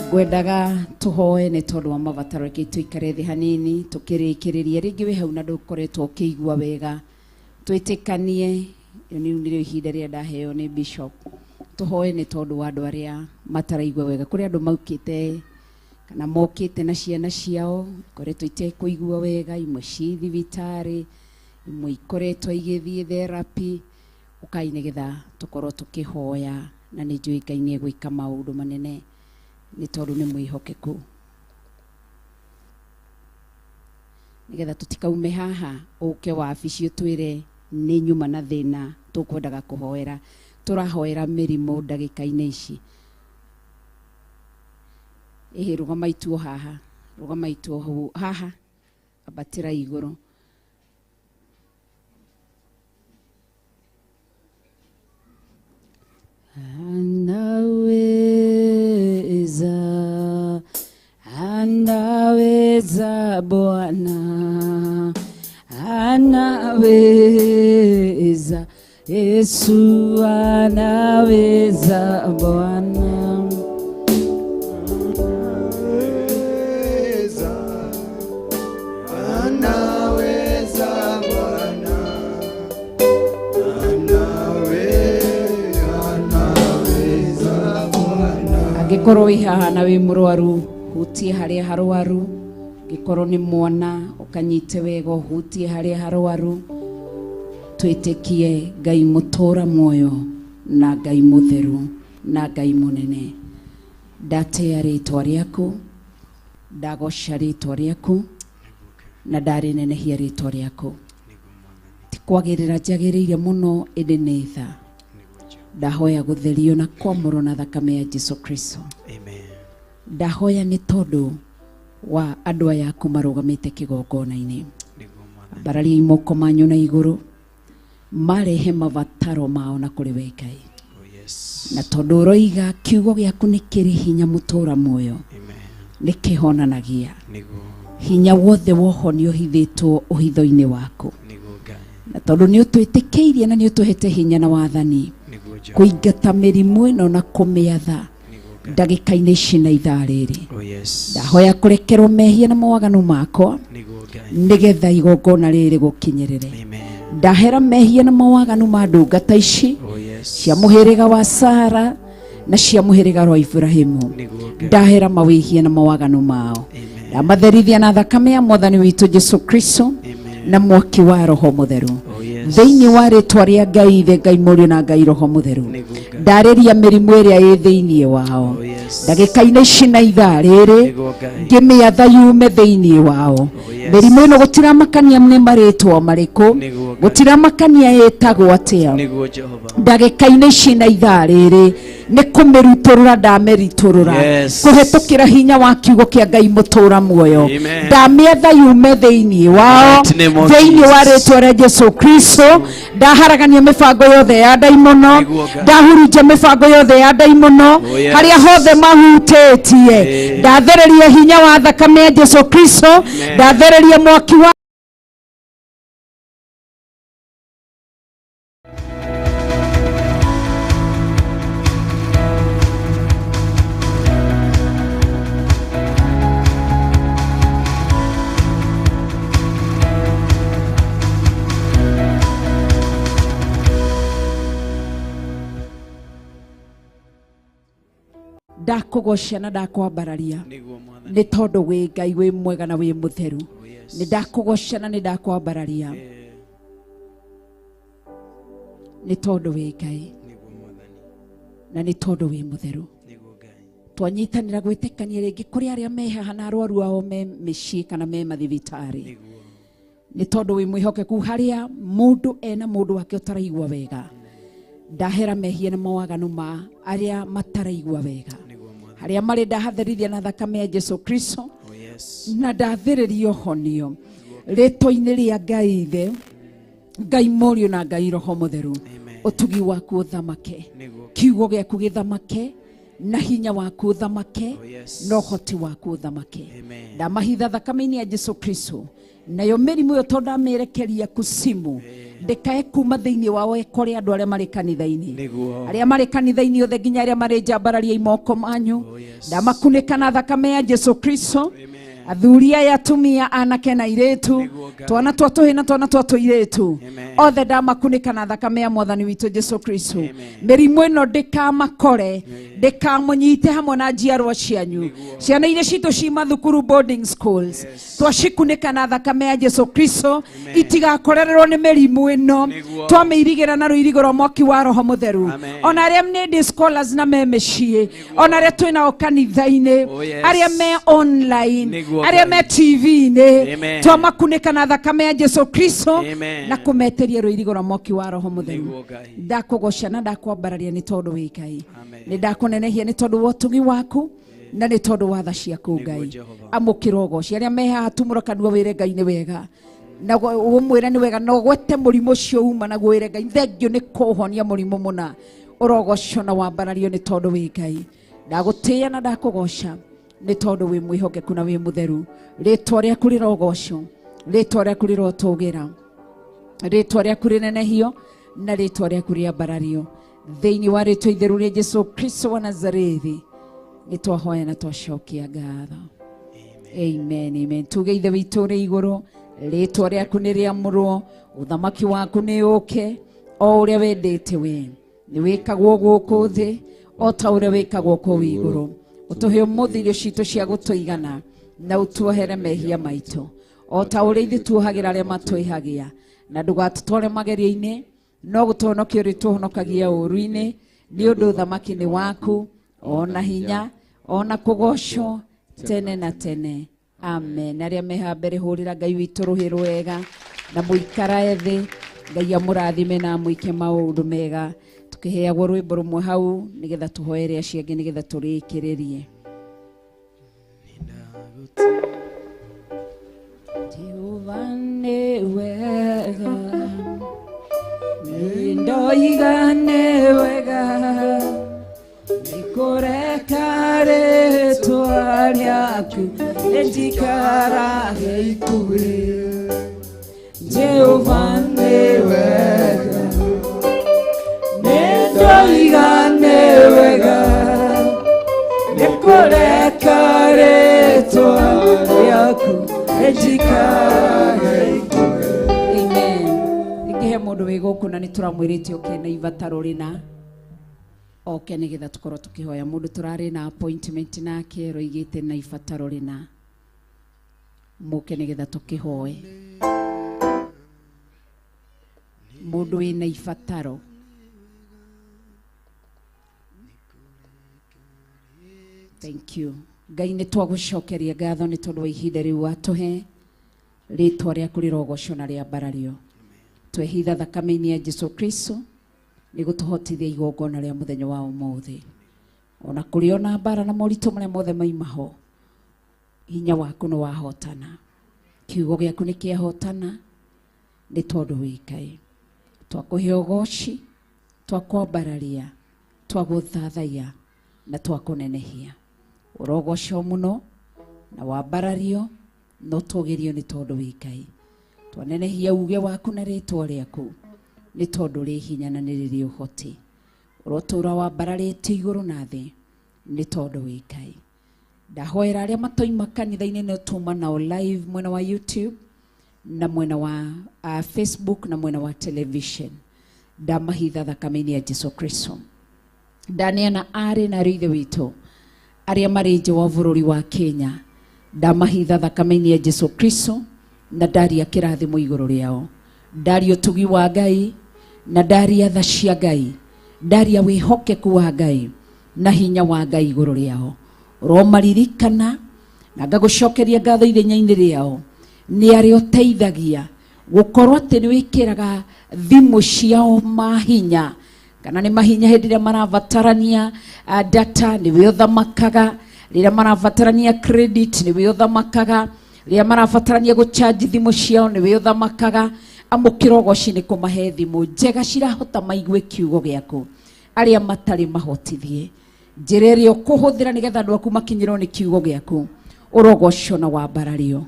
ngwendaga tũhoe nĩ tondũ wa mabataro. Reke tũikare thĩ hanini tũkĩrĩkĩrĩria. Rĩngĩ wĩ hau na ndũkoretwo ũkĩigua wega, twĩtĩkanie. Rĩu nĩrĩo ihinda rĩrĩa ndaheo nĩ bishop. Tũhoe nĩ tondũ wa andũ arĩa mataraigua wega. Kũrĩ andũ maukĩte kana mokĩte na ciana ciao ikoretwo itekũigua wega, imwe ci thibitarĩ, imwe ikoretwo igĩthiĩ therapy. Ũkai nĩgetha tũkorwo tũkĩhoya, na nĩ njũĩ Ngai nĩ egwĩka maũndũ manene nĩ tondũ nĩ mwĩhokeku. Nĩgetha tũtikaume haha ũke wabici ũtwĩre nĩ nyuma na thĩna tũkwendaga kũhoera. Tũrahoera mĩrimũ ndagĩka-inĩ ici. Ĩhĩ, rũgama ituo haha, rũgama ituo hau haha, ambatĩra igũrũ. Anaweza, anaweza Bwana, anaweza Yesu, anaweza Bwana. Anaweza Bwana, anaweza Bwana. Angĩkorwo wĩ haha na wĩ mũrwaru, hutie harĩa harwaru. Angĩkorwo nĩ mwana, ũkanyite wega, ũhutie harĩa harwaru. Twĩtĩkie Ngai mũtũra muoyo na Ngai mũtheru na Ngai mũnene. Ndatea rĩtwa rĩaku, ndagoca rĩtwa rĩaku na ndarĩnenehia rĩtwa rĩaku. Ti kwagĩrĩra njagĩrĩire mũno, ĩndĩ nĩ tha. Ndahoya gũtherio na kwamũrwo na thakame ya Jesu Kristo. Ndahoya nĩ tondũ wa andũ aya aku marũgamĩte kĩgongona-inĩ. Ambarariai moko manyu na igũrũ, marehe mabataro mao na kũrĩ we Ngai. Na tondũ ũroiga kiugo gĩaku nĩ kĩrĩ hinya mũtũra muoyo, nĩ kĩhonanagia. Hinya wothe wohonio ũhithĩtwo ũhitho-inĩ waku. Na tondũ nĩ ũtwĩtĩkĩirie na nĩ ũtũhete hinya na wathani kũingata mĩrimũ ĩno na kũmĩatha. Ndagĩka-inĩ ici na ithaa rĩrĩ Oh yes. Ndahoya kũrekerwo mehia na mawaganu makwa Nĩguo Ngai. Nĩgetha igongona rĩrĩ gũkinyĩrĩre. Ndahera mehia na mawaganu ma ndungata ici Oh yes. Cia mũhĩrĩga wa Sara na cia mũhĩrĩga wa Ibrahimu. Nĩguo Ngai. Ndahera mawĩhia na mawaganu mao, ndamatherithia na thakame ya mwathani witũ Jesu Kristo na mwaki wa roho mũtheru. Oh yes. Thĩinĩ wa rĩtwa rĩa Ngai Ithe, Ngai Mũriũ na Ngai Roho Mũtheru, ndarĩria mĩrimũ ĩrĩa ĩ thĩinĩ wao Oh yes. Ndagĩka-inĩ ici na ithaa rĩrĩ Nĩguo Ngai. Ngĩmĩatha yume thĩinĩ wao. Oh yes. Mĩrimũ ĩno gũtiramakania nĩ marĩtwa marĩkũ, Nĩguo Ngai. Gũtiramakania ĩtagwo atĩa. Nĩguo Jehova. Ndagĩka-inĩ ici na ithaa rĩrĩ nĩ kũmĩrutũrũra ndamĩritũrũra Yes. Kũhetũkĩra hinya wa kiugo kĩa Ngai mũtũra muoyo. Amen. Ndamĩatha yume thĩinĩ wao. Mighty name of Thĩinĩ wa Jesus. rĩtwa rĩa Jesu Kristo ndaharagania mĩbango yothe ya ndaimono. Nĩguo Ngai. Ndahurunja mĩbango yothe ya ndaimono. Oh, yes. Harĩa hothe mahutĩtie Eh. ndathereria hinya wa thakame ya Jesu Kristo. Amen. Ndathereria mwaki wa ndakũgoca na ndakwambararia. Nĩguo Mwathani. Nĩ tondũ wĩ Ngai wĩ mwega na wĩ mũtheru. Oh yes. Nĩ ndakũgoca na nĩ ndakwambararia nĩ tondũ wĩ Ngai Nĩguo Mwathani. Na nĩ tondũ wĩ mũtheru. Nĩguo Ngai. Twanyitanĩra gwĩtĩkania rĩngĩ kũrĩ arĩa me haha na arwaru ao me mĩciĩ kana me mathibitarĩ. Nĩguo. Nĩ tondũ wĩ mwĩhokeku harĩa mũndũ ena mũndũ wake ũtaraigua wega, ndahera mehia na mawaganu ma arĩa mataraigua wega. Nĩguo Mwathani. Harĩa marĩ ndahatherithia na thakame ya Jesu Kristo. Oh yes. Na ndathĩrĩria ũhonio rĩtwa-inĩ rĩa Ngai Ithe, Ngai Mũriũ na Ngai Roho Mũtheru. Amen. Ũtugi waku ũthamake. Nĩguo. Kiugo gĩaku gĩthamake na hinya waku ũthamake. Oh yes. Na ũhoti waku ũthamake. Amen. Ndamahitha thakame-inĩ ya Jesu Kristo, nayo mĩrimũ ĩyo tondũ ndamĩerekeria kusimu ndĩkae kuma thĩinĩ wao ĩkore andũ arĩa marĩ kanitha-inĩ. Nĩguo. Arĩa marĩ kanitha-inĩ othe nginya arĩa marĩ njambararia moko manyu. Oh yes. Ndamakunĩka na thakame ya Jesu Kristo. Amen. Athuri aya, atumia, anake na airĩtu, Nĩguo Ngai. Twana twa tũhĩ na twana twa tũirĩtu, Amen. othe ndamakunĩka na thakame ya mwathani witũ Jesu Kristo. Amen. Mĩrimũ ĩno ndĩkamakore, ndĩkamũnyite hamwe na njiarwa cianyu. Ciana iria citũ ci mathukuru, boarding schools, twacikunĩka na thakame ya Jesu Kristo itigakorererwo nĩ mĩrimũ ĩno. Nĩguo. Twamĩirigĩra na rũirigo rwa mwaki wa roho mũtheru. Amen. Ona arĩa nĩ day scholars na me mĩciĩ, ona arĩa twĩ nao kanitha-inĩ, Oh, yes. arĩa me online, Nĩguo arĩa Ngai. me TV-inĩ, Amen. twamakunĩka na thakame ya Jesu Kristo Amen. na kũmetĩria rũirigo rwa mwaki wa roho mũtheru. Nĩguo Ngai. Ndakũgoca na ndakwambararia nĩ tondũ wĩ Ngai. Amen. Nĩ ndakũnenehia nĩ tondũ wa ũtugi waku na nĩ tondũ wa tha ciaku. Nĩguo Ngai, Jehova. amũkĩra ũgoci. Arĩa me haha tumũra kanua wĩre Ngai nĩ wega na ũmwĩre nĩ wega na ũgwete mũrimũ ũcio uma naguo wĩre Ngai thengio nĩ kũhonia mũrimũ mũna. Ũrogocwo na wambarario nĩ tondũ wĩ Ngai. Ndagũtĩĩa na ndakũgoca nĩ tondũ wĩ mwĩhokeku na wĩ mũtheru. Rĩtwa rĩaku rĩrogocwo, rĩtwa rĩaku rĩrotũgĩra, rĩtwa rĩaku rĩnenehio na rĩtwa rĩaku rĩambarario. Thĩinĩ wa rĩtwa itheru rĩa Jesu Kristo wa Nazarethi nĩ twahoya na twacokia ngatho. Amen, amen. Tuge Ithe witũ ũrĩ igũrũ, rĩtwa rĩaku nĩ rĩamũrwo, ũthamaki waku nĩ ũke, o ũrĩa wendete we nĩ wĩkagwo gũkũ thĩ o ta ũrĩa wĩkagwo kũu igũrũ. Ũtũhe ũmũthĩ irio citũ cia gũtũigana na ũtuohere mehia maitũ o ta ũrĩa ithuĩ tuohagĩra arĩa matwĩhagia, na ndũgatũtware magerio-inĩ no gũtũhonokia ũrĩtũhonokagia ũũru-inĩ, nĩ ũndũ ũthamaki nĩ waku ona hinya ona kũgocwo tene na tene. Amen. Arĩa me haha mbere hũrĩra Ngai witũ rũhĩ rwega na mũikarae thĩ. Ngai amũrathime na amwĩke maũndũ mega. Tũkĩheagwo rwĩmbo rũmwe hau nĩgetha tũhoere acio angĩ nĩgetha tũrĩkĩrĩrie. Jehova nĩ wega, nĩ ndoiga nĩ wega, nĩ kũreka rĩtwa rĩaku rĩnjikarage ikuhĩ. Jehova nĩ wega, nĩ ndoiga nĩ wega. Njikage Amen. Ingĩhe mũndũ wĩ gũkũ na nĩ tũramwĩrĩte oke na ibataro rĩna oke nĩgetha tũkorwo tũkĩhoya. Mũndũ tũrarĩ na appointment nake roigĩte na ibataro rĩna, mũke nĩgetha tũkĩhoe. Mũndũ wĩna ibataro. Thank you. Ngai nĩ twagũcokeria ngatho nĩ tondũ wa ihinda rĩu watũhe, rĩtwa rĩaku rĩrogocwo na rĩambarario. Twehitha thakame-inĩ ya Jesu Kristo nĩ gũtũhotithia igongona rĩa mũthenya wa ũmũthĩ. Ona kũrĩ ona mbara na moritũ marĩa mothe maima ho, hinya waku nĩ wahotana, kiugo gĩaku nĩ kĩahotana, nĩ tondũ wĩ Ngai. Twakũhe ũgoci, twakwambararia, twagũthathaiya na twakũnenehia. Ũrogocwo mũno na wambarario na ũtũgĩrio nĩ tondũ wĩ Ngai. Twanenehia uge waku na rĩtwa rĩaku nĩ tondũ rĩ hinya na nĩ rĩrĩ ũhoti. Ũrotũra wambararĩtio igũrũ na thĩ nĩ tondũ wĩ Ngai. Ndahoera arĩa matoima kanitha-inĩ no tuma nao live mwena wa YouTube na mwena wa Facebook na mwena wa television. Ndamahitha thakame-inĩ ya Jesu Kristo. Ndaneana arĩ na ithe witũ arĩa marĩ nja wa bũrũri wa Kenya, ndamahitha thakame-inĩ ya Jesu Kristo na ndaria kĩrathimo igũrũ rĩao. Ndaria ũtugi wa Ngai na ndaria tha cia Ngai, ndaria wĩhokeku wa Ngai na hinya wa Ngai igũrũ rĩao. Ũromaririkana na ngagũcokeria ngatho ithenya-inĩ rĩao nĩ arĩa ũteithagia gũkorwo atĩ nĩ wĩkĩraga thimũ ciao mahinya, kana nĩ mahinya hĩndĩ ĩrĩa marabatarania data nĩwe ũthamakaga, rĩrĩa marabatarania credit nĩwe ũthamakaga, rĩrĩa marabatarania gũcharge thimũ ciao nĩwe ũthamakaga. Amũkĩra ũgoci nĩ kũmahe thimũ njega cirahota maigue kiugo gĩaku, arĩa matarĩ mahotithie njĩra ĩrĩa ũkũhũthĩra nĩgetha andũ aku makinyĩrwo nĩ kiugo gĩaku. Ũrogocwo na wambarario.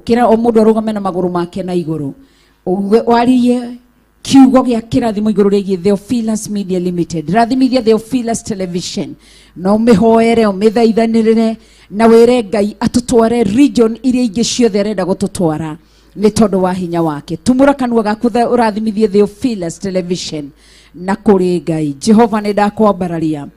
Kĩra o mũndũ arũgame na magũrũ make na igũrũ, warie kiugo gĩa kĩrathimo igũrũ rĩgiĩ Theophilus Media Limited. Rathimithia Theophilus Television na ũmĩhoere, ũmĩthaithanĩrĩre na wĩre Ngai atũtware region iria ingĩ ciothe arenda gũtũtwara nĩ tondũ wa hinya wake. Tumũra kanua gaku ũrathimithie Theophilus Television na kũrĩ Ngai. Jehova nĩ ndakwambararia,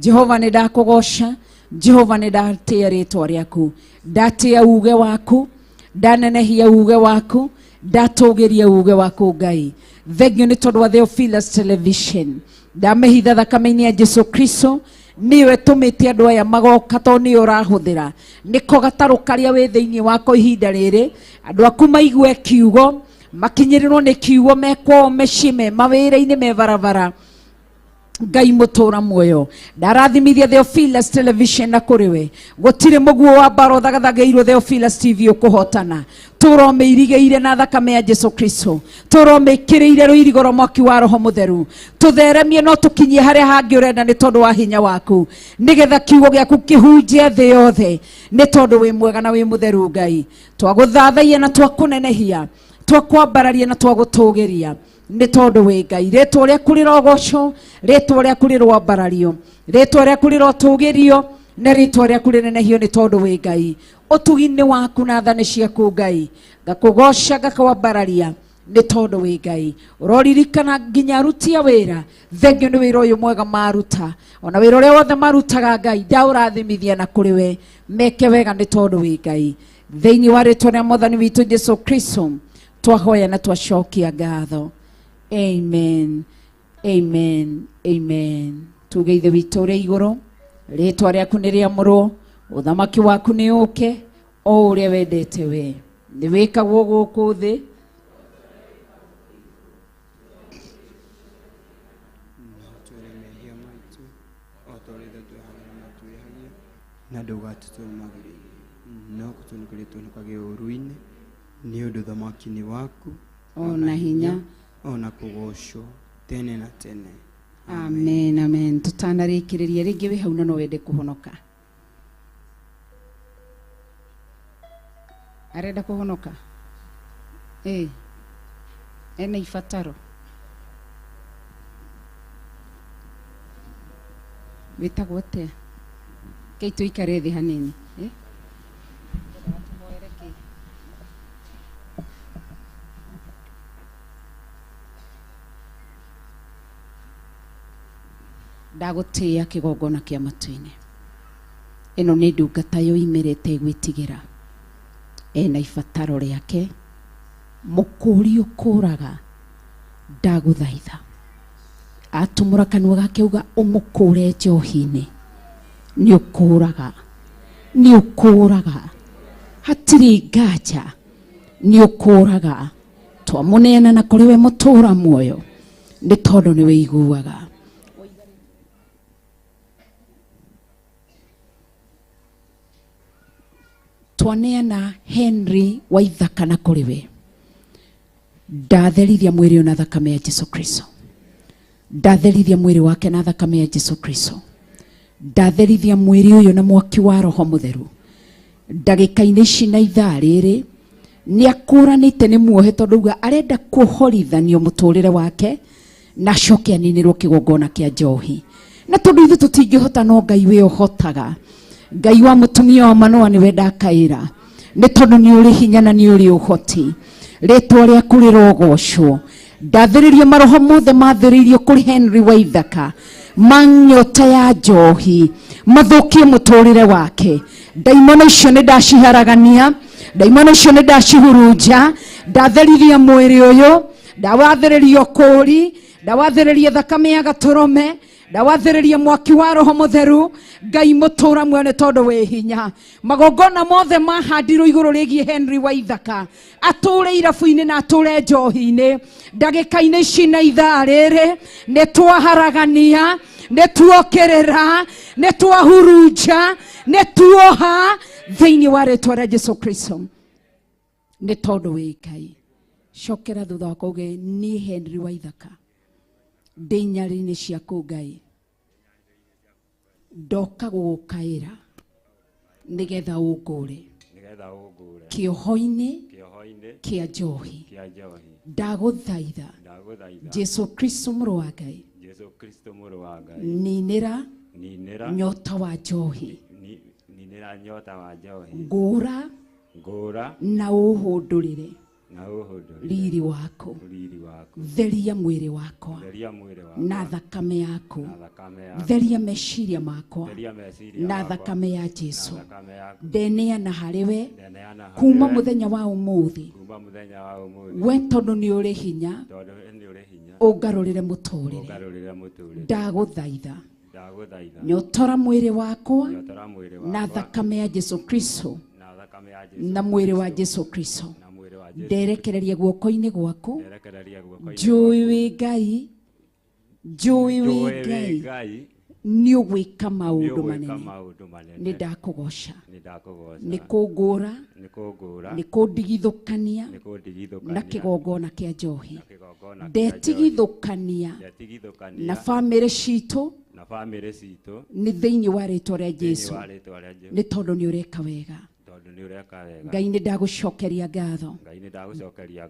Jehova nĩ ndakũgoca, Jehova nĩ ndatĩa rĩtwa rĩaku, ndatĩa uge waku, ndanenehia uge waku, ndatũgĩria uge waku Ngai. Thengio nĩ tondũ wa Theophilus Television. Ndamĩhitha thakame-inĩ ya Jesu Kristo nĩyo ĩtũmĩte andũ aya magoka tondũ nĩyo ũrahũthĩra. Nĩko gatarũ karĩa wĩ thĩinĩ wako ihinda rĩrĩ, andũ aku maigue kiugo, makinyĩrĩrwo nĩ kiugo me kwao mĩciĩ, me mawĩra-inĩ, me barabara. Ngai mũtũra muoyo, ndarathimithia Theophilus Television na kũrĩ we gũtirĩ mũguo wa mbara ũthagathagĩirwo Theophilus TV ũkũhotana. Tũromĩirigĩire na thakame ya Jesu Kristo, tũromĩkĩrĩire rũirigo rwa mwaki wa Roho Mũtheru, tũtheremie no tũkinyie harĩa hangĩ ũrenda nĩ tondũ wa hinya waku, nĩgetha kiugo gĩaku kĩhunjie thĩ yothe nĩ tondũ wĩ mwega na wĩ mũtheru. Ngai, twagũthathaiya na twakũnenehia, twakwambararia na twagũtũgĩria nĩ tondũ wĩ Ngai. Rĩtwa rĩaku rĩrogocwo, rĩtwa rĩaku rĩroambarario, rĩtwa rĩaku rĩrotũgĩrio na rĩtwa rĩaku rĩnenehio nĩ tondũ wĩ Ngai. Ũtugi-inĩ waku na tha nĩ ciaku Ngai, ngakũgoca ngakwambararia nĩ tondũ wĩ Ngai. Ũroririkana nginya aruti a wĩra, thengio nĩ wĩra ũyũ mwega maruta, ona wĩra ũrĩa wothe marutaga Ngai ndaũrathimithia na kũrĩ we meke wega nĩ tondũ wĩ Ngai. Thĩinĩ wa rĩtwa rĩa Mwathani witũ Jesu Kristo twahoya na twacokia ngatho. Amen, amen, amen. Tuge Ithe witũ ũrĩ igũrũ, rĩtwa rĩaku nĩ rĩamũrwo, ũthamaki waku nĩ ũke o ũrĩa wendete we, nĩ wĩkagwo gũkũ thĩ. Na ndũgatũtware magerio-inĩ, no gũtũnĩkĩrie tũnĩkage ũũru-inĩ, nĩ ũndũ ũthamaki nĩ waku, ona hinya, ona kũgocwo tene na tene. Amen, amen. Tũtanarĩkĩrĩria rĩngĩ wĩ hau na no wende kũhonoka, arenda kũhonoka, ena ibataro, wĩtagwo atĩa? Kei tũikare thĩ hanini. Ndagũtĩĩa kĩgongona kĩa matu-inĩ. Ĩno nĩ ndungata yoimĩrĩte gwĩtigĩra. Ena ibataro rĩake. Mũkũũri ũkũũraga ndagũthaitha. Atumũra kanua gake uga ũmũkũũre njohi-inĩ. Nĩ ũkũũraga. Nĩ ũkũũraga. Hatirĩ nganja. Nĩ ũkũũraga. Twamũneana na kũrĩ we mũtũũra muoyo. Nĩ tondũ nĩ wĩiguaga. Twaneana Henry Waithaka na kũrĩ we. Ndatherithia mwĩrĩ na thakame ya Jesu Kristo. Ndatherithia mwĩrĩ wake na thakame ya Jesu Kristo. Ndatherithia mwĩrĩ ũyũ na mwaki wa Roho Mũtheru. Ndagĩka-inĩ ici na ithaa rĩrĩ nĩ akũranĩte nĩ muohe tondũ uga arenda kuohorithanio mũtũrĩre wake na acoke aninĩrwo kĩgongona kĩa njohi. Na tondũ ithuĩ tũtingĩhota no Ngai we ũhotaga. Ngai wa mũtumia wa Manoa nĩwe ndakaĩra. Nĩ tondũ nĩ ũrĩ hinya na nĩ ũrĩ ũhoti. Rĩtwa rĩaku rĩrogocwo. Ndathĩrĩria maroho mothe mathĩrĩirio kũrĩ Henry Waithaka ma nyota ya njohi mathũkie mũtũrĩre wake. Ndaimono icio nĩ ndaciharagania, ndaimono icio nĩ ndacihurunja. Ndatherithia mwĩrĩ ũyũ, ndawathĩrĩria ũkũũri, ndawathĩrĩria thakame ya gatũrũme, ndawathĩrĩria mwaki wa Roho Mũtheru. Ngai mũtũũra muoyo nĩ tondũ wĩ hinya. Magongona mothe mahandirwo igũrũ rĩgiĩ Henry Waithaka atũre irabu-inĩ na atũre njohi-inĩ. Ndagĩka-inĩ ici na ithaa rĩrĩ nĩ twaharagania, nĩ tuokĩrĩra, nĩ twahurunja, nĩ tuoha thĩinĩ wa rĩtwa rĩa Jesu Kristo. Nĩ tondũ wĩ Ngai. Cokera thutha wakwa uge niĩ Henry Waithaka ndĩ nyarĩrĩ ciaku Ngai. Ndoka gũgũkaĩra nĩgetha ũngũre kĩoho-inĩ kĩa njohi. Ndagũthaitha Jesu Kristo mũrũ wa Ngai, ninĩra nyota wa njohi, ngũra na ũhũndũrĩre riri waku, theria mwĩrĩ wakwa na thakame yaku, theria meciria makwa na thakame ya Jesu. Ndeneana harĩ we kuma mũthenya wa ũmũthĩ, we tondũ nĩ ũrĩ hinya ũngarũrĩre mũtũrĩre. Ndagũthaitha nyotora mwĩrĩ wakwa na thakame ya Jesu Kristo na mwĩrĩ wa Jesu Kristo. Nderekereria guoko-inĩ gwaku. Njũĩ wĩ Ngai, njũĩ wĩ Ngai nĩ ũgwĩka maũndũ manene. Nĩ ndakũgoca, nĩ kũngũra, nĩ kũndigithũkania na kĩgongona kĩa njohi. Ndetigithũkania na bamĩrĩ citũ nĩ thĩinĩ wa rĩtwa rĩa Jesu, nĩ tondũ nĩ ũreka wega. Ngai nĩ ndagũcokeria ngatho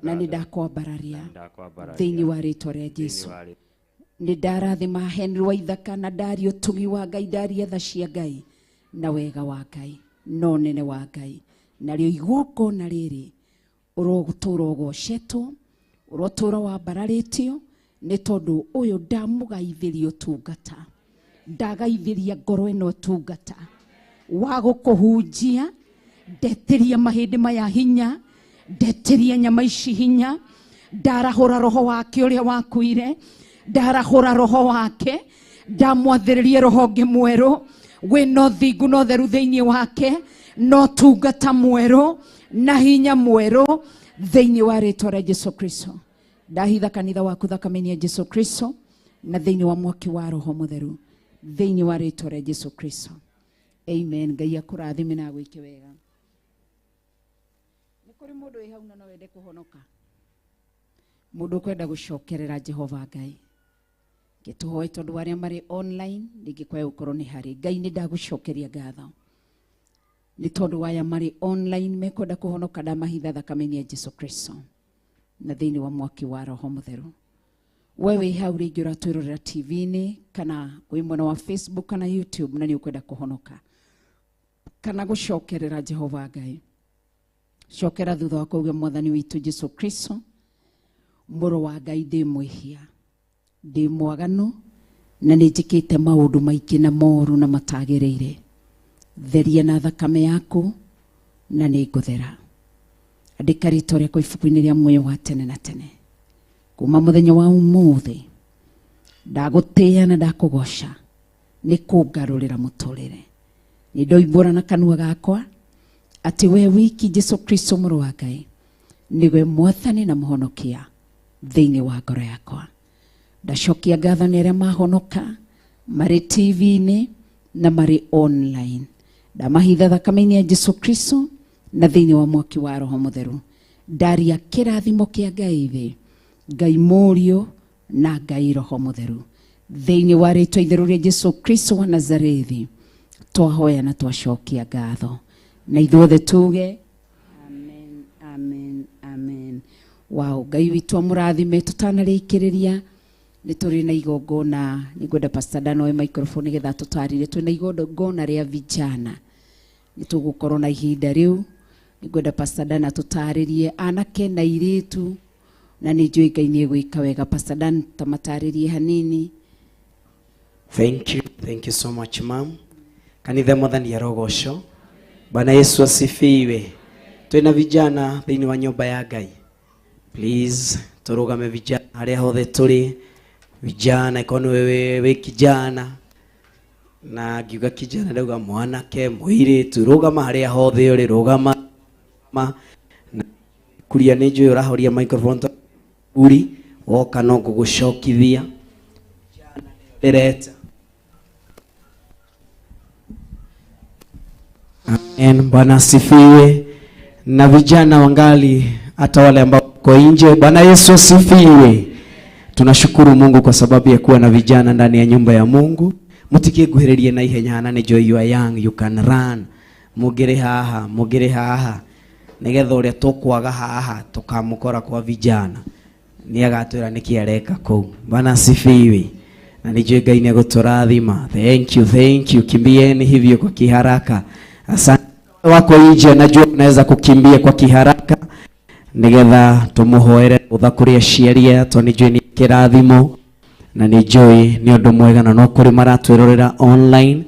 na nĩ ndakwambararia thĩinĩ wa rĩtwa rĩa Jesu. Nĩ ndarathima Henry Waithaka na ndaria ũtugi wa Ngai, ndaria tha cia Ngai na wega wa Ngai na ũnene wa Ngai. Narĩo igongona rĩrĩ ũrotũra ũgocetwo, ũrotũra wambararĩtio, nĩ tondũ ũyũ ndamũgaithĩria ũtungata, ndagaithĩria ngoro ĩno ũtungata wa gũkũhunjia. Ndetĩria mahĩndĩ maya hinya, ndetĩria nyama ici hinya. Ndarahũra roho wake ũrĩa wakuire, ndarahũra roho wake, ndamwathĩrĩria roho ũngĩ mwerũ wĩna ũthingu na ũtheru thĩinĩ wake, na ũtungata mwerũ na hinya mwerũ thĩinĩ wa rĩtwa rĩa Jesu Kristo. Ndahitha kanitha waku thakame-inĩ ya Jesu Kristo na thĩinĩ wa mwaki wa Roho Mũtheru thĩinĩ wa rĩtwa rĩa Jesu Kristo. Amen. Ngai akũrathime na agwĩke wega. Nĩ kũrĩ mũndũ wĩ hau na no wende kũhonoka, mũndũ ũkwenda gũcokerera Jehova Ngai. Ngĩtũhoe tondũ arĩa marĩ online rĩngĩ kwae gũkorwo nĩ harĩ Ngai. Nĩ ndagũcokeria ngatho nĩ tondũ waya marĩ online mekwenda kũhonoka, ndamahitha thakame-inĩ ya Jesu Kristo na thĩinĩ wa mwaki wa Roho Mũtheru. We wĩ hau rĩngĩ ũratwĩrorera TV-inĩ kana wĩ mwena wa Facebook kana YouTube na nĩ ũkwenda kũhonoka kana gũcokerera Jehova Ngai, cokera thutha wa kuuga Mwathani witũ Jesu Kristo mũrũ wa Ngai, ndĩ mwĩhia, ndĩ mwaganu, Na nĩ njĩkĩte maũndũ maingĩ na moru na matagĩrĩire. Theria na thakame yaku na nĩ ngũthera. Andĩka rĩtwa rĩakwa ibuku-inĩ rĩa muoyo wa tene na tene. Kuma mũthenya wa ũmũthĩ ndagũtĩĩa na ndakũgoca nĩ kũngarũrĩra mũtũrĩre. Nĩ ndoimbũra na kanua gakwa atĩ we wiki Jesu Kristo mũrũ wa Ngai nĩwe mwathani na mũhonokia thĩinĩ wa ngoro yakwa. Ndacokia ngatho nĩ arĩa mahonoka marĩ TV-inĩ na marĩ online. Ndamahitha thakame-inĩ ya Jesu Kristo na thĩinĩ wa mwaki wa Roho Mũtheru. Ndaria kĩrathimo kĩa Ngai thĩ, Ngai Mũriũ na Ngai Roho Mũtheru. Thĩinĩ wa rĩtwa itheru rĩa Jesu Kristo wa Nazarethi twahoya na twacokia ngatho. Na ithuothe tuge amen, amen, amen. Wow, Ngai witũ amũrathime. Tũtanarĩkĩrĩria nĩ tũrĩ na igongona, nĩngwenda Pastor Dan oe microphone nĩgetha tũtarĩrie. Twĩ na igongona rĩa vijana, nĩ tũgũkorwo na ihinda rĩu. Nĩngwenda Pastor Dan atũtarĩrie anake na airĩtu, na nĩ njũĩ Ngai nĩ egwĩka wega. Pastor Dan, tamatarĩrie hanini. Thank you, thank you so much ma'am. Kanitha mwathani arogocwo. Bwana Yesu asifiwe. Twina vijana thĩinĩ wa nyũmba ya Ngai. Please tũrũgame vijana harĩa hothe tũrĩ. Vijana ikorwo nĩ wewe wĩ kijana, na ngiuga kijana ndauga mwanake, mũirĩtu, rũgama harĩa hothe ũrĩ, rũgama. Na kuria nĩ njũĩ ũrahoria microphone to uri woka no ngũgũcokithia. Ndĩreta. Amen. Bwana asifiwe. Na vijana wangali hata wale ambao wako nje, Bwana Yesu asifiwe. Tunashukuru Mungu kwa sababu ya kuwa na vijana ndani ya nyumba ya Mungu. Mutikiguhĩrĩrie na ihenya na nĩ you are young, you can run. Mugire haha, mugire haha. Nĩgetha ũrĩa tũkwaga haha tũkamũkora kwa vijana. Nĩ agatwĩra nĩkĩ areka kũu. Bwana asifiwe. Na nijue Ngai nĩ egũtũrathima. Thank you, thank you. Kimbieni hivyo kwa kiharaka. Asante wako nje, najua unaweza kukimbia kwa kiharaka nigetha tumuhoere rũtha kũrĩ aciari aya, tondũ nĩnjũĩ nĩ kĩrathimo na nĩnjũĩ nĩ ũndũ mwega, na no kũrĩ maratwĩrorera online.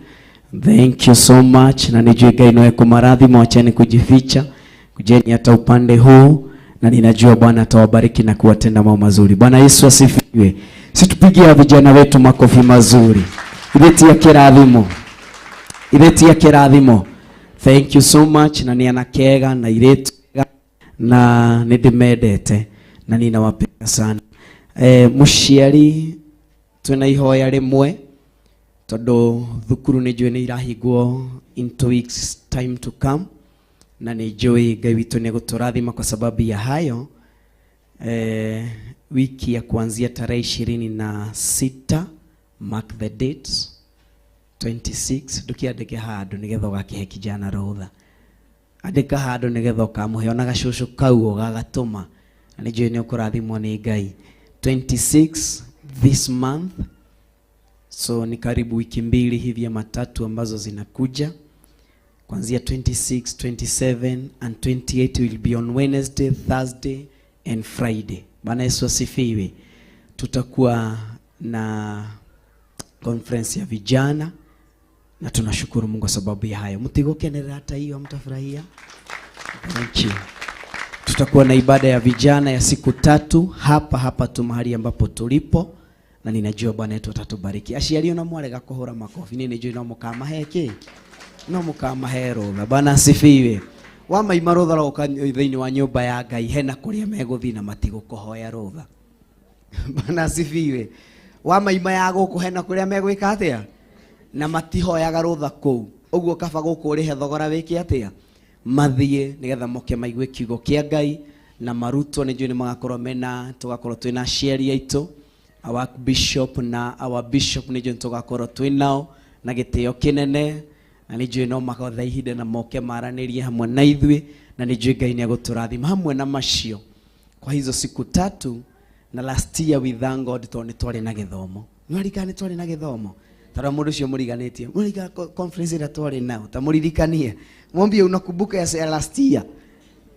Thank you so much, na nĩnjũĩ Ngai no ekũmarathima. Wacheni kujificha, kujeni hata upande huu, na ninajua Bwana atawabariki na kuwatenda mambo mazuri. Bwana Yesu asifiwe. Situpigie vijana wetu makofi mazuri. Ibetia kĩrathimo, ibetia kĩrathimo. Thank you so much. Na ni anakega na iretu na nĩndĩmendete na ninawapenda sana. Mũciari twĩna ihoya rĩmwe tondũ thukuru nĩ njũĩ nĩ irahingwo in 2 weeks time to come, na nĩ njũĩ Ngai witũ nĩ egũtũrathima kwa sababu ya hayo. Wiki ya kuanzia tarehe 26, mark the date 26, ndukiandike handũ nĩgetha ũgakĩhe kijana rũtha. Andĩka handũ nĩgetha ũkamũhe ona gacũcũ kau ũgagatũma, na nĩ njũĩ nĩ ũkũrathimwo nĩ Ngai. 26 this month, so ni karibu wiki mbili hivi ama tatu ambazo zinakuja. Kuanzia 26, 27 and 28 will be on Wednesday, Thursday and Friday. Bwana Yesu asifiwe. Tutakuwa na conference ya vijana na tunashukuru Mungu kwa sababu ya hayo. Mtigokenerera hata hiyo, mtafurahia. Thank you. Tutakuwa na ibada ya vijana ya siku 3 hapa hapa tu mahali ambapo tulipo, na ninajua Bwana wetu atatubariki. Aciari ona mwarega kuhura makofi, ni nijui no mukamahe ki? No mukamahe rũtha. Bwana asifiwe. Wamaima rũtha roka thĩinĩ wa nyũmba ya Ngai, hena kũrĩa megũthiĩ na matigũkũhoya rũtha. Bwana asifiwe. Wamaima ya gũkũ hena kũrĩa megwĩka atĩa? Na matihoyaga rũtha kũu. Ũguo kaba gũkũ ũrĩhe thogora wĩke atĩa? Mathiĩ nĩgetha moke maigue kiugo kĩa Ngai na marutwo. Nĩ njũĩ nĩ magakorwo mena, tũgakorwo twĩna aciari aitũ, our bishop na our bishop nĩ njũĩ tũgakorwo twĩ nao na gĩtĩo kĩnene, na nĩ njũĩ no makotha ihinda na moke maranĩrie hamwe na ithuĩ, na nĩ njũĩ Ngai nĩ egũtũrathima hamwe na macio kwa hizo siku 3. Na last year we thank God tondũ nĩ twarĩ na gĩthomo. Nĩ waririkana nĩ twarĩ na gĩthomo? Tara mũndũ ũcio mũriganĩtie, mũririkana conference ĩrĩa twarĩ nao, ta mũririkanie. Mwambie unakumbuka ya last year?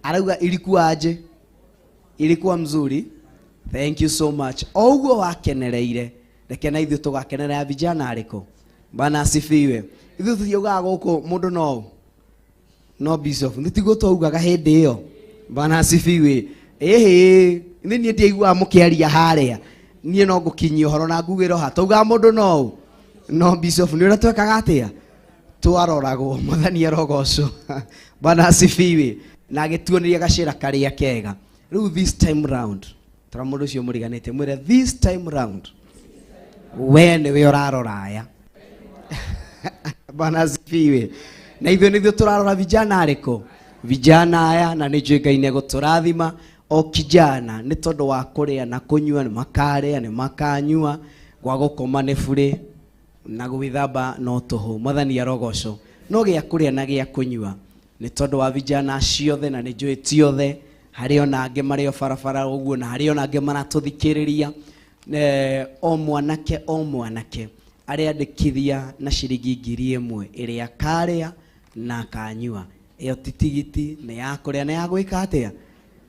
Arauga ilikuwa aje? Ilikuwa mzuri. Thank you so much. O ũguo wakenereire, Reke na ithuĩ tũgakenera ya vijana arĩkũ. Bwana asifiwe. Ithuĩ tũtiugaga gũkũ mũndũ no no bishop. Nĩ tiguo twaugaga hĩndĩ ĩyo. Bwana asifiwe. Ĩhĩ, nĩ niĩ ndiaiguaga mũkĩaria harĩa. Niĩ no ngũkinyia ũhoro na ngugĩro ha. Twaugaga mũndũ no no bishop. Nĩ ũrĩa twekaga atĩa? Twaroragwo mwathani arogocwo. Bwana asifiwe. Na agĩtuoneria gacĩra karĩa kega. Rĩu this time round, tora mũndũ ũcio mũriganĩtie mwĩre this time round we nĩwe ũrarora aya. Bwana asifiwe. Na ithuĩ nĩithuĩ tũrarora vijana arĩkũ? Vijana aya, na nĩ njũĩ Ngai nĩegũtũrathima. O kijana nĩ tondũ wa kũrĩa na kũnyua, nĩ makarĩa, nĩ makanyua, gwa gũkoma nĩ burĩ, na gwĩthamba no tũhũ. Mwathani arogocwo. No gĩa kũrĩa na gĩa kũnyua nĩ tondũ wa vijana ciothe, na nĩ njũĩ ti othe, harĩ ona angĩ marĩ o barabara ũguo, na harĩ ona angĩ maratũthikĩrĩria. O mwanake, o mwanake arĩandĩkithia na ciringi ngiri ĩmwe ĩrĩa akarĩa na akanyua. Ĩyo ti tigiti, nĩ ya kũrĩa na ya gwĩka atĩa?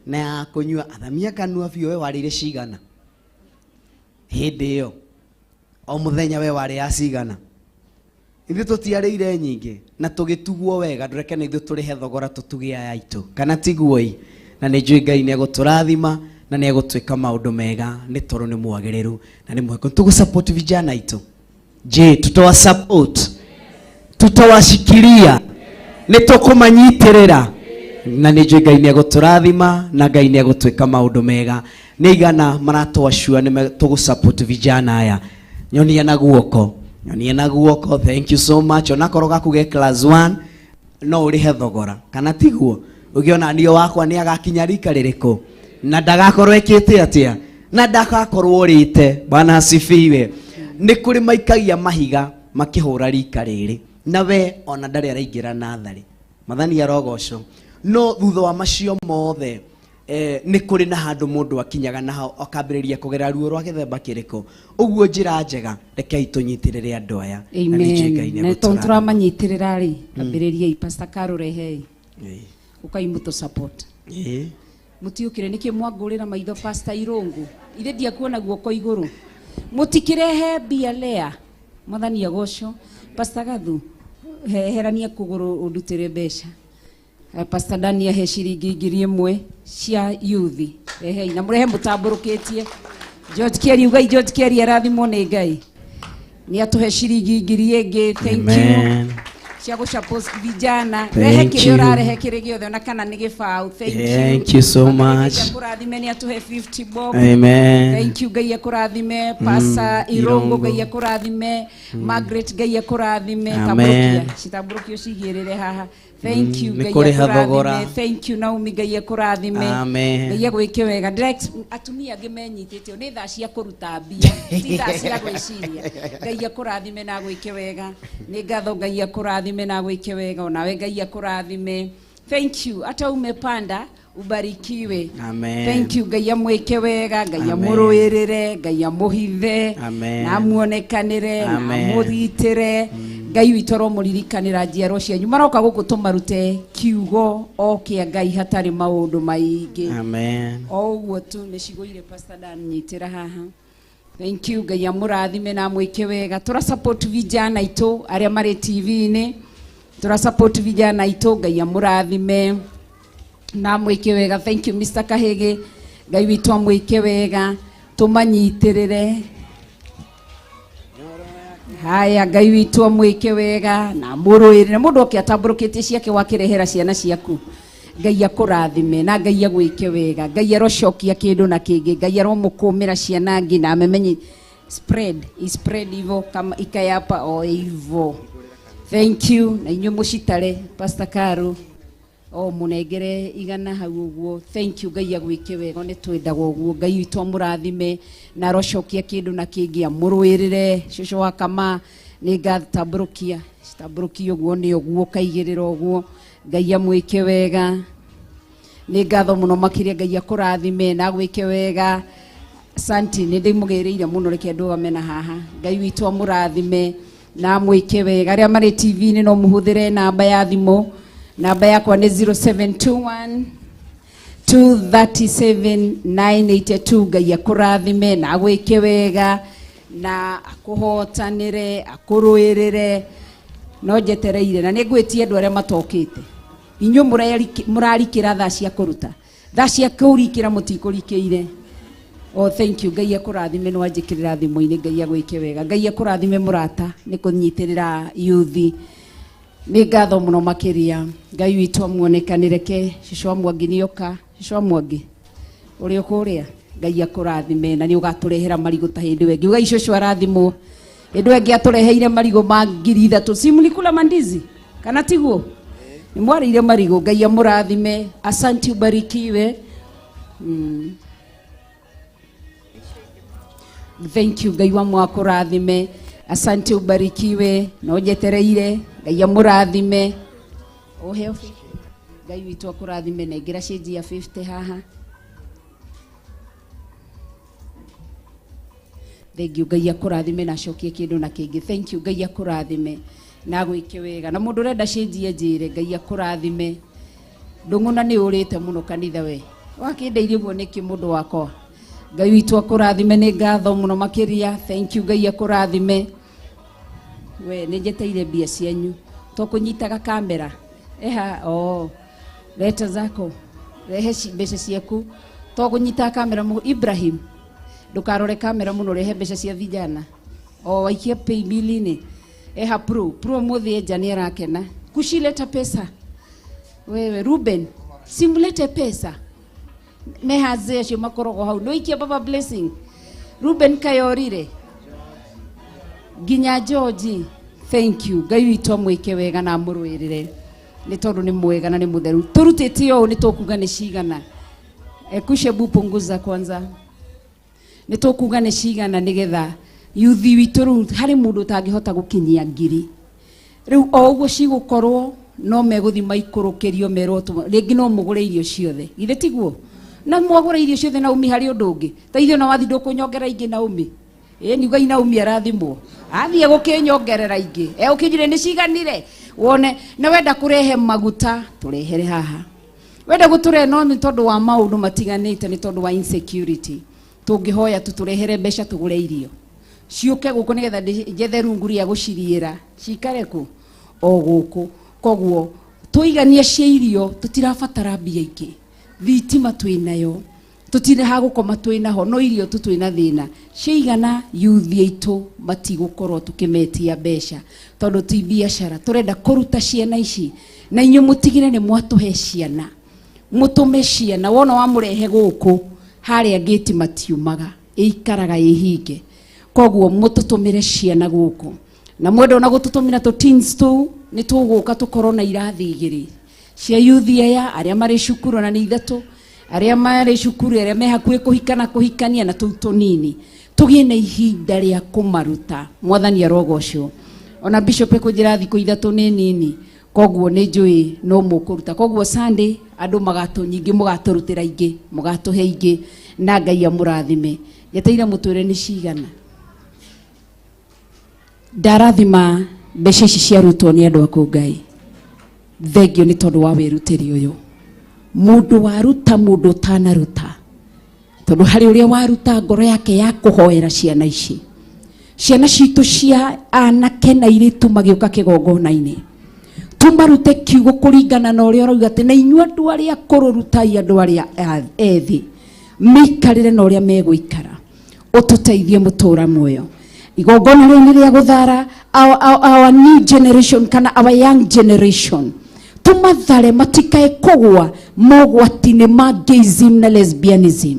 Na ya kũnyua. Athamia kanua biũ, we warĩire cigana hĩndĩ ĩyo? O mũthenya we warĩaga cigana? Ithuĩ tũtiarĩire nyingĩ na tũgĩtugwo wega. Ndũreke na ithuĩ tũrĩhe thogora tũtuge aya aitũ, kana tiguo ĩ? Na nĩ njũĩ Ngai nĩegũtũrathima na nĩegũtwĩka maũndũ mega, nĩ tondũ nĩ mwagĩrĩru na nĩ mwega. Tũgũ-support vijana aitũ. Je, tutawasupport? Tutawashikilia? Nĩ tũkũmanyitĩrĩra? Na nĩ njũĩ Ngai nĩegũtũrathima na Ngai nĩegũtwĩka maũndũ mega. Nĩ igana maratwacua nĩ tũgũ-support vijana aya. Nyonia na guoko, nyonia na guoko. Thank you so much. Onakorwo gaku ge class 1 no ũrĩhe thogora, kana tiguo? Ũngĩona niĩ wakwa nĩ agakinya rika rĩrĩkũ na ndagakorwo ekĩte atĩa, na ndagakorwo ũrĩte. Bwana asifiwe. Nĩ kũrĩ maikagia mahiga makĩhũra rika rĩrĩ, na we ona ndarĩ araingĩra natharĩ. Mwathani arogocwo. No thutha wa macio mothe, nĩ kũrĩ na handũ mũndũ akinyaga na hau akambĩrĩria kũgera ruo rwa gĩthemba kĩrĩkũ. Ũguo njĩra njega, rekei tũnyitĩrĩre andũ aya. Na nĩ njũĩ Ngai Amen. Na tondũ nĩegũtũrathima. tũramanyitĩrĩra rĩ, ambĩrĩriai. Pastor Carol rehei. Ũkai mũtũ support. Mũtiũkĩre nĩkĩ mwangũrĩra maitho Pastor Irũngũ? Ithe ndiakuona guoko igũrũ. Mũtikĩrehe mbia lea. Mwathani agocwo. Pastor Gathu, heherania kũgũrũ ũndutĩre mbeca. Pastor Daniel he ciringi ngiri ĩmwe cia youth. Rehei na mũrehe mũtambũrũkĩtie. George Kerry, ugai George Kerry arathimwo nĩ Ngai. Nĩ atũhe ciringi ngiri ĩngĩ. Thank you. Amen. Cia gũsupport vijana. Thank Rehe kĩrĩa you. ũrarehe kĩrĩ gĩothe ona kana nĩ gĩbaũ. Thank you. Thank you so much. Ngai akũrathime, nĩ atũhe 50 bob. Amen. Thank you. Ngai akũrathime. Pastor Irũngũ, Irũngũ. Ngai akũrathime. Margaret, Ngai akũrathime. Amen. Tambũrũkia. Citambũrũkio cigĩrĩre haha. Thank you. Nĩ Ngai kũrĩha akũrathime. thogora. Thank you Naomi, Ngai akũrathime. Amen. Ngai agwĩke wega. Atumia angĩ menyitĩte nĩ thaa cia kũruta mbia, ti thaa cia gwĩciria. Ngai akũrathime na agwĩke wega. Nĩ ngatho Ngai akũrathime na agwĩke wega. Onawe Ngai akũrathime. Thank you. Hata umepanda ubarikiwe. Amen. Thank you. Ngai amwĩke wega, Ngai Amen. amũrũĩrĩre, Ngai amũhithe, Amen. na amuonekanĩre, na Amen. amũgitĩre. Ngai witũ aromũririkanĩra njiarwa cianyu. Maroka gũkũ tũmarute kiugo o kĩa Ngai hatarĩ maũndũ maingĩ. Amen. O ũguo tu nĩ cigũire Pastor Dan, nyitĩra haha. Thank you. Ngai amũrathime na amwĩke wega. Tũra support vijana aitũ arĩa marĩ TV-inĩ. Tũra support vijana aitũ, Ngai amũrathime na amwĩke wega. Thank you Mr. Kahĩgĩ. Ngai witũ amwĩke wega, tũmanyitĩrĩre. Haya, Ngai witũ amwĩke wega na amũrũĩrĩre. Mũndũ oke atambũrũkĩtie ciake wakĩrehera ciana ciaku. Ngai akũrathime na Ngai agwĩke wega. Ngai arocokia kĩndũ na kĩngĩ. Ngai aromũkũmĩra ciana nginya amemenye spread, spread hivyo kama ikayapa o hivyo. Thank you. Na inyuĩ mũcitare Pastor Caro. O mũnengere igana hau ũguo. Thank you. Ngai agwĩke wega, nĩ twendaga ũguo. Ngai witũ amũrathime na arocokia kĩndũ na kĩngĩ, amũrũĩrĩre. Cũcũ wa Kama nĩ ngatambũrũkia, citambũrũkia ũguo nĩ ũguo, kaigĩrĩra ũguo. Ngai amwĩke wega. Nĩ ngatho mũno makĩria. Ngai akũrathime na agwĩke wega. Asante, nĩ ndĩmũgĩrĩire mũno, reke ndũgame na haha. Ngai witũ amũrathime na amwĩke wega. Arĩa marĩ TV-inĩ no mũhũthĩre namba ya thimũ. Namba yakwa nĩ 0721 237 982. Ngai akũrathime na agwĩke wega. Na akũhotanĩre, akũrũĩrĩre. No njetereire na nĩ ngwĩtie andũ arĩa matokĩte. Inyuĩ mũrarikĩra thaa cia kũruta. Thaa cia kũrikĩra mũtikũrikĩire. Oh, thank you. Ngai akũrathime nĩ wanjĩkĩrĩra thimũ-inĩ. Ngai agwĩke wega. Ngai akũrathime mũrata nĩ kũnyitĩrĩra youth. Nĩ ngatho mũno makĩria. Ngai witũ amuonekanĩre ke cũcũ wa Mwangi nĩoka. Cũcũ wa Mwangi ũrĩ o kũrĩa. Ngai akũrathime na nĩ ũgatũrehera marigũ ta hĩndĩ ĩyo ĩngĩ. Ugai cũcũ arathimwo. Hĩndĩ ĩyo ĩngĩ atũreheire marigũ ma 3,000. Si mlikula mandizi? Kana tiguo? Nĩ mwarĩire marigũ. Ngai amũrathime. Asante, ubarikiwe. Thank you. Ngai wa mwakũrathime. Asante, ubarikiwe. No njetereire. Ngai amũrathime. Ũheo Ngai witũ akũrathime. Nengera cĩnji ya 50 haha. Thank you. Ngai akũrathime na acokie kĩndũ na kĩngĩ. Thank you. Ngai akũrathime na agwĩke wega. Na mũndũ ũrenda cĩnji anjĩre. Ngai akũrathime. Ndũng'ũna nĩ ũrĩte mũno kanitha we. Wakĩndeirie ũguo nĩkĩ mũndũ wakwa? Ngai witũ akũrathime, nĩ ngatho mũno makĩria. Thank you. Ngai akũrathime. We nĩ njeteire mbia cianyu. To kũnyitaga kamera. Eha, oh. Leta zako. Rehe mbeca ciaku. To kũnyitaga kamera mũno. Ibrahim, ndũkarore kamera mũno, rehe mbeca cia vijana. O waikie pay bill-inĩ. Eha pro. Pro mũthĩ enja nĩ arakena. Kushileta pesa. Wewe Ruben, simulete pesa. Mehaze acio makoragwo hau. Nĩwaikia baba blessing. Ruben kayorire. Nginya George. Thank you. Ngai witũ amwĩke wega na amũrũĩrĩre. Nĩ tondũ nĩ mwega na nĩ mũtheru. Tũrutĩte ũũ nĩ tũkuga nĩ cigana. Kushebu punguza kwanza. Nĩ tũkuga nĩ cigana nĩgetha yuthi witũ rĩu harĩ mũndũ ũtangĩhota gũkinyia 1,000. Rĩu o ũguo cigũkorwo no megũthiĩ maikũrũkĩrio merwo rĩngĩ no mũgũre irio ciothe. Githĩ tiguo? Na mwagũra irio ciothe na umi harĩ ũndũ ũngĩ. Ta ithuĩ na wathi ndũkũnyongera ingĩ na umi. Ĩĩ ni ugai na umi arathimwo. Athiĩ gũkĩnyongerera ingĩ. Ũkĩnjĩre nĩ ciganire. Wone na wenda kũrehe maguta tũrehere haha. Wenda gũtũrehe no nĩ tondũ wa maũndũ matiganĩte, nĩ tondũ wa insecurity. Tũngĩhoya tu tũrehere mbeca tũgũre irio. Ciũke gũkũ nĩgetha njethe rungu rĩa gũciriĩra. Cikare kũ? O gũkũ. Koguo tũiganie cia irio tũtirabatara mbia ingĩ. Thitima twĩnayo. Tũtirĩ ha gũkoma twĩnaho, no irio tu twĩna thĩna. Ciigana yuthi aitũ matigũkorwo tũkĩmetia mbeca tondũ ti biacara. Tũrenda kũruta ciana ici na inyuĩ mũtigire nĩ mwatũhe ciana. Mũtũme ciana. Wona wamũrehe gũkũ harĩa gate matiumaga, ĩikaraga ĩhinge. Koguo mũtũtũmĩre ciana gũkũ. Na mwenda ona gũtũtũmĩra tũ teens tũu nĩ tũgũka tũkorwo na irathi igĩrĩ cia yuthi aya arĩa marĩ cukuru na nĩ ithatũ, arĩa marĩ cukuru arĩa me hakuhĩ kũhikana kũhikania na tũu tũnini. Tũgĩe na ihinda rĩa kũmaruta. Mwathani arogocwo. Ona bishop ekũnjĩra thikũ ithatũ nĩ nini, koguo nĩ njũĩ no mũkũruta. Koguo Sunday andũ magatũ nyingĩ mũgatũrutĩra ingĩ, mũgatũhe ingĩ na Ngai amũrathime. Njeteire mũtwĩre nĩ cigana. Ndarathima mbeca ici ciarutwo nĩ andũ aku Ngai. Thengio nĩ tondũ wa wĩrutĩri ũyũ. Mũndũ waruta mũndũ ũtanaruta. Tondũ harĩ ũrĩa waruta ngoro yake ya kũhoera ciana ici. Ciana citũ cia anake na airĩtu magĩũka kĩgongona-inĩ. Tũmarute kiugo kũringana na ũrĩa ũrauga atĩ na inyuĩ andũ arĩa akũrũ rutai andũ arĩa ethĩ. Mĩikarĩre na ũrĩa megũikara. Ũtũteithie mũtũra muoyo. Igongona rĩu nĩ rĩa gũthara our new generation kana our young generation. Tũmathare matikae kũgũa mogwati-inĩ ma gayism na lesbianism.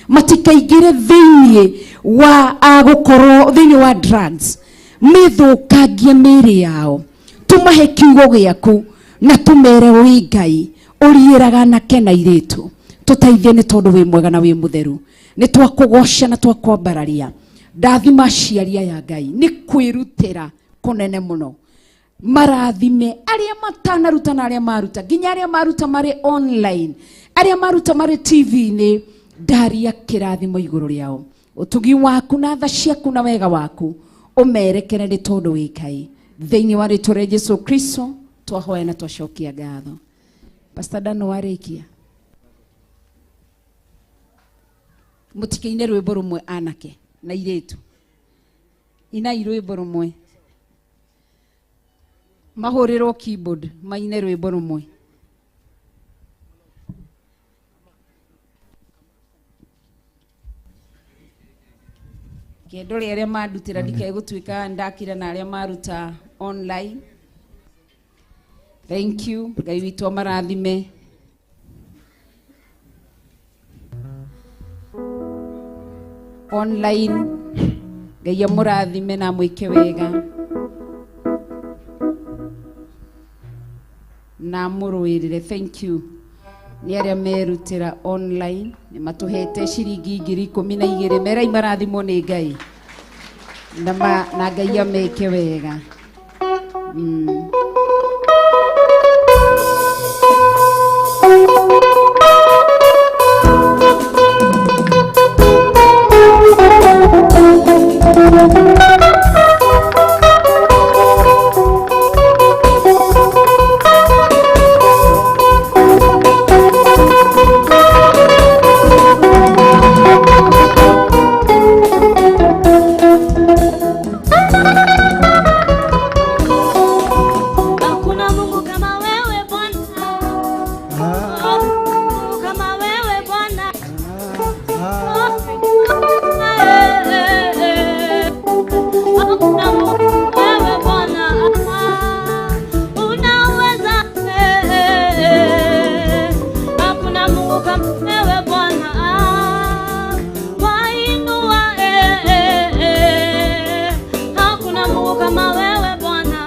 Matikaingĩre thĩinĩ wa gũkorwo thĩinĩ wa drugs. Mĩthũkangie mĩĩrĩ yao. Tũmahe kiugo gĩaku na tũmere wĩ Ngai ũriĩraga anake na airĩtu. Tũteithie nĩ tondũ wĩ mwega na wĩ mũtheru. Nĩ twakũgoca na twakwambararia. Ndathima aciari aya Ngai nĩ kwĩrutĩra kũnene mũno. Marathime arĩa matanaruta na arĩa maruta, nginya arĩa maruta marĩ online, arĩa maruta marĩ TV-inĩ, ndaria kĩrathimo igũrũ rĩao. Ũtugi waku na tha ciaku na wega waku ũmerekere nĩ tondũ wĩ Ngai. Thĩinĩ wa rĩtwa rĩa Jesu Kristo twahoya na twacokia ngatho. Pastor Dano warĩkia. Mũtikeine rwĩmbo rũmwe anake na airĩtu. Inai rwĩmbo rũmwe. Mahũrĩrwo keyboard maine rwĩmbo rũmwe. Kendo rĩa arĩa mandutĩra ndikae gũtuĩka ndakira na arĩa maruta online. Thank you. Ngai witũ amarathime. Online Ngai amũrathime na amwĩke wega na amũrũĩrĩre. Thank you nĩ arĩa merutĩra online nĩ matũhete ciringi 12,000 merai marathimwo nĩ Ngai na Ngai ameke wega. Hakuna Mungu kama wewe Bwana. Mungu kama wewe Bwana. Hakuna Mungu wewe Bwana. Unaweza. Hakuna Mungu kama wewe Bwana. Wainua. Hakuna Mungu kama wewe Bwana.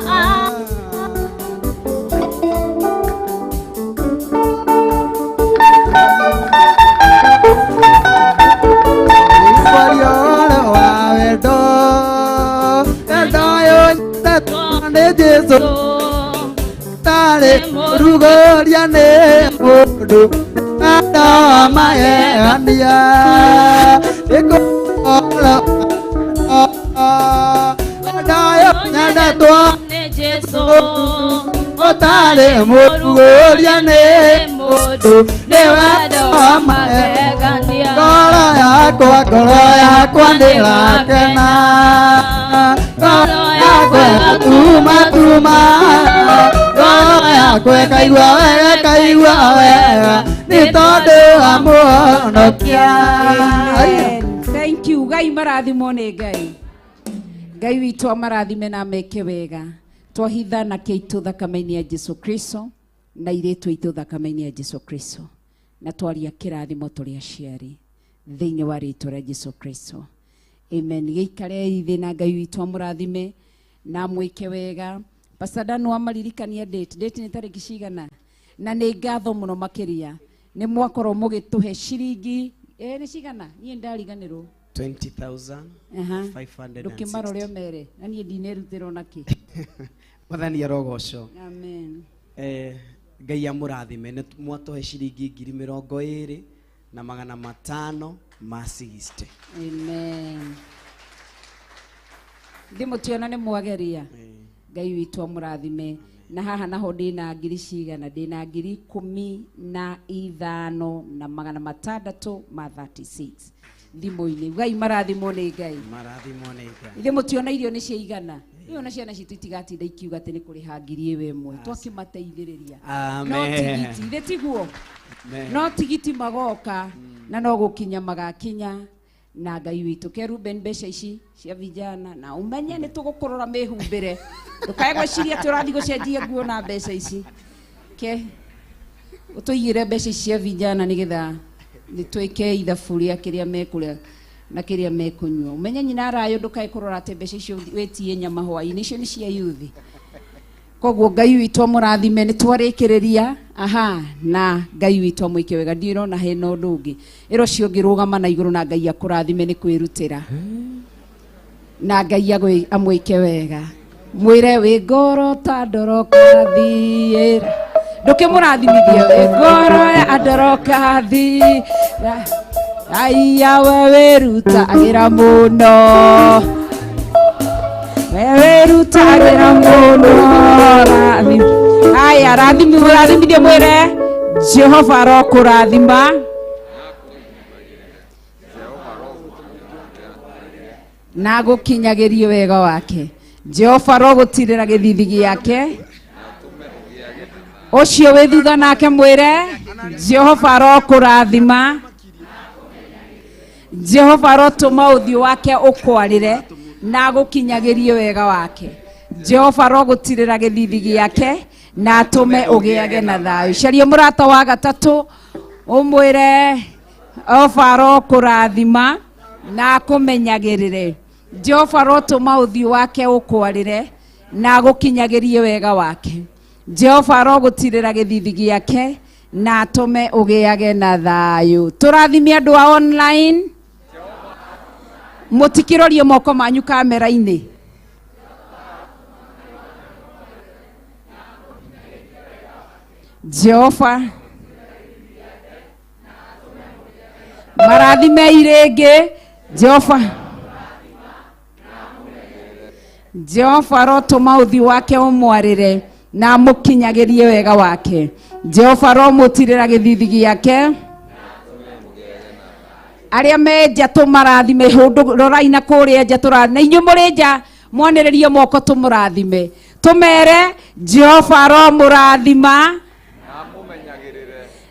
Rugoria nĩ mũndũ andũ magegania ĩkũrora ndayo nyendetwo nĩ Jesũ ũtarĩ mũrugũria nĩ mũndũ nĩ wendo wa magegania ngoro yakwa nĩrakena ngoro yakwa tuma tuma ngoro yakwa ĩkaigua wega ĩkaigua wega nĩ tondũ wa mũhonokia. Thank you. Ngai marathimwo nĩ Ngai. Ngai witũ amarathime na ameke wega. Twahitha na kĩitũ thakame-inĩ ya Jesu Kristo na irĩtu aitũ thakame-inĩ ya Jesu Kristo na twaria kĩrathimo tũrĩ aciari thĩinĩ wa rĩtwa rĩa Jesu Kristo. Amen. Gĩikarei thĩ na Ngai witũ amũrathime na amwĩke wega. Pastor Dan wamaririkania date. Date nĩ tarĩki cigana? Na nĩ ngatho mũno makĩria nĩ mwakorwo mũgĩtũhe ciringi nĩ cigana? Niĩ ndariganĩrwo. 20,560. Ndũkĩmarore mere na niĩ ndinerutĩrwo nakĩ. Mwathani arogocwo. Amen. Ngai amũrathime nĩ mwatũhe ciringi 20,560. Amen. Ndĩmũtiona nĩ mwageria. Ngai witũ amũrathime. Na haha naho ndĩna ngiri cigana? Ndĩna 15,636 thimũ-inĩ. Ngai marathimwo nĩ Ngai. Marathimwo nĩ Ngai. Ithe mũtiona irio nĩ ciaigana. Rĩu ona ciana citũ itigatinda ikiuga atĩ nĩ kũrĩha ngiri ĩyo ĩmwe. Twakĩmateithĩrĩria. No tigiti, ithe tiguo. No tigiti magoka na no gũkinya magakinya na Ngai witũ. Ke Ruben mbeca ici cia vijana na umenye nĩ tũgũkũrora mĩhumbĩre. Ndũkae gwĩciria atĩ ũrathiĩ gũcenjia nguo na mbeca ici. Ke ũtũigĩre mbeca ici cia vijana nĩgetha nĩ twĩke ithabu rĩa kĩrĩa mekũrĩa na kĩrĩa mekũnyua. Umenye nyina arayũ ndũkae kũrora atĩ mbeca icio wĩtie nyama hwaĩ-inĩ, icio nĩ cia yuthi. Koguo Ngai witũ amũrathime nĩ twarĩkĩrĩria. Aha, na Ngai witũ amwĩke wega. Ndirona hena ũndũ ũngĩ. Ĩro ũcio ũngĩ rũgama na igũrũ na Ngai akũrathime nĩ kwĩrutĩra. Na Ngai amwĩke wega. Mwĩre wĩ ngoro ta ndorokathiĩra. Ndũkĩmũrathimithie wĩ ngoro ya ndorokathiĩra. Aya we wĩrutagĩra mũno. We wĩrutagĩra mũno. Aya rathimi mũrathimithie mwĩre Jehova arokũrathima. Na agũkinyagĩrie wega wake. Jehova arogũtirĩra gĩthithi gĩake. Ũcio wĩ thutha nake mwĩre Jehova arokũrathima. Jehova arotũma ũthiũ wake ũkwarĩre na agũkinyagĩrie wega wake. Jehova arogũtirĩra gĩthithi gĩake na atũme ũgĩage na thayũ. Caria mũrata wa gatatũ ũmwĩre Jehova arokũrathima na akũmenyagĩrĩre. Jehova arotũma ũthiũ wake ũkwarĩre na agũkinyagĩrie wega wake. Jehova arogũtirĩra gĩthithi gĩake na atũme ũgĩage na thayũ. Tũrathime andũ a online. Mũtikĩrorie moko manyu kamera-inĩ. Jehova marathimei rĩngĩ. Jehova Jehova arotũma ũthiũ wake ũmwarĩre na amũkinyagĩrie wega wake. Jehova aromũtirĩra gĩthithi gĩake. Arĩa me nja tũmarathime, hũndũ rorai na kũrĩa nja tũrathime. Na inyuĩ mũrĩ nja mwanĩrĩrie moko tũmũrathime. Tũmere Jehova aromũrathima.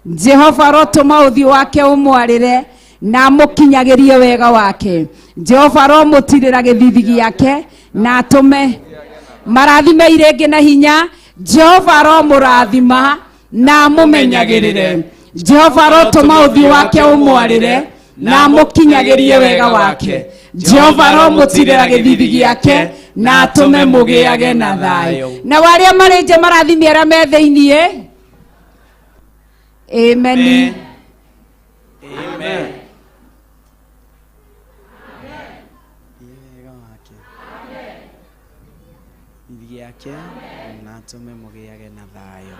Jehova arotũma ũthiũ wake ũmwarĩre na amũkinyagĩrie wega wake. Jehova aromũtirĩra gĩthithi gĩake na atũme marathime irĩngĩ na hinya. Jehova aromũrathima na amũmenyagĩrĩre. Jehova arotũma ũthiũ wake ũmwarĩre na amũkinyagĩrie wega wake. Jehova aromũtirĩra gĩthithi gĩake na atũme mũgĩage na thayũ. Na arĩa marĩ nja marathime arĩa me thĩiniĩ. Amen. Amen. Gĩake na atũme mũgĩage na thayũ.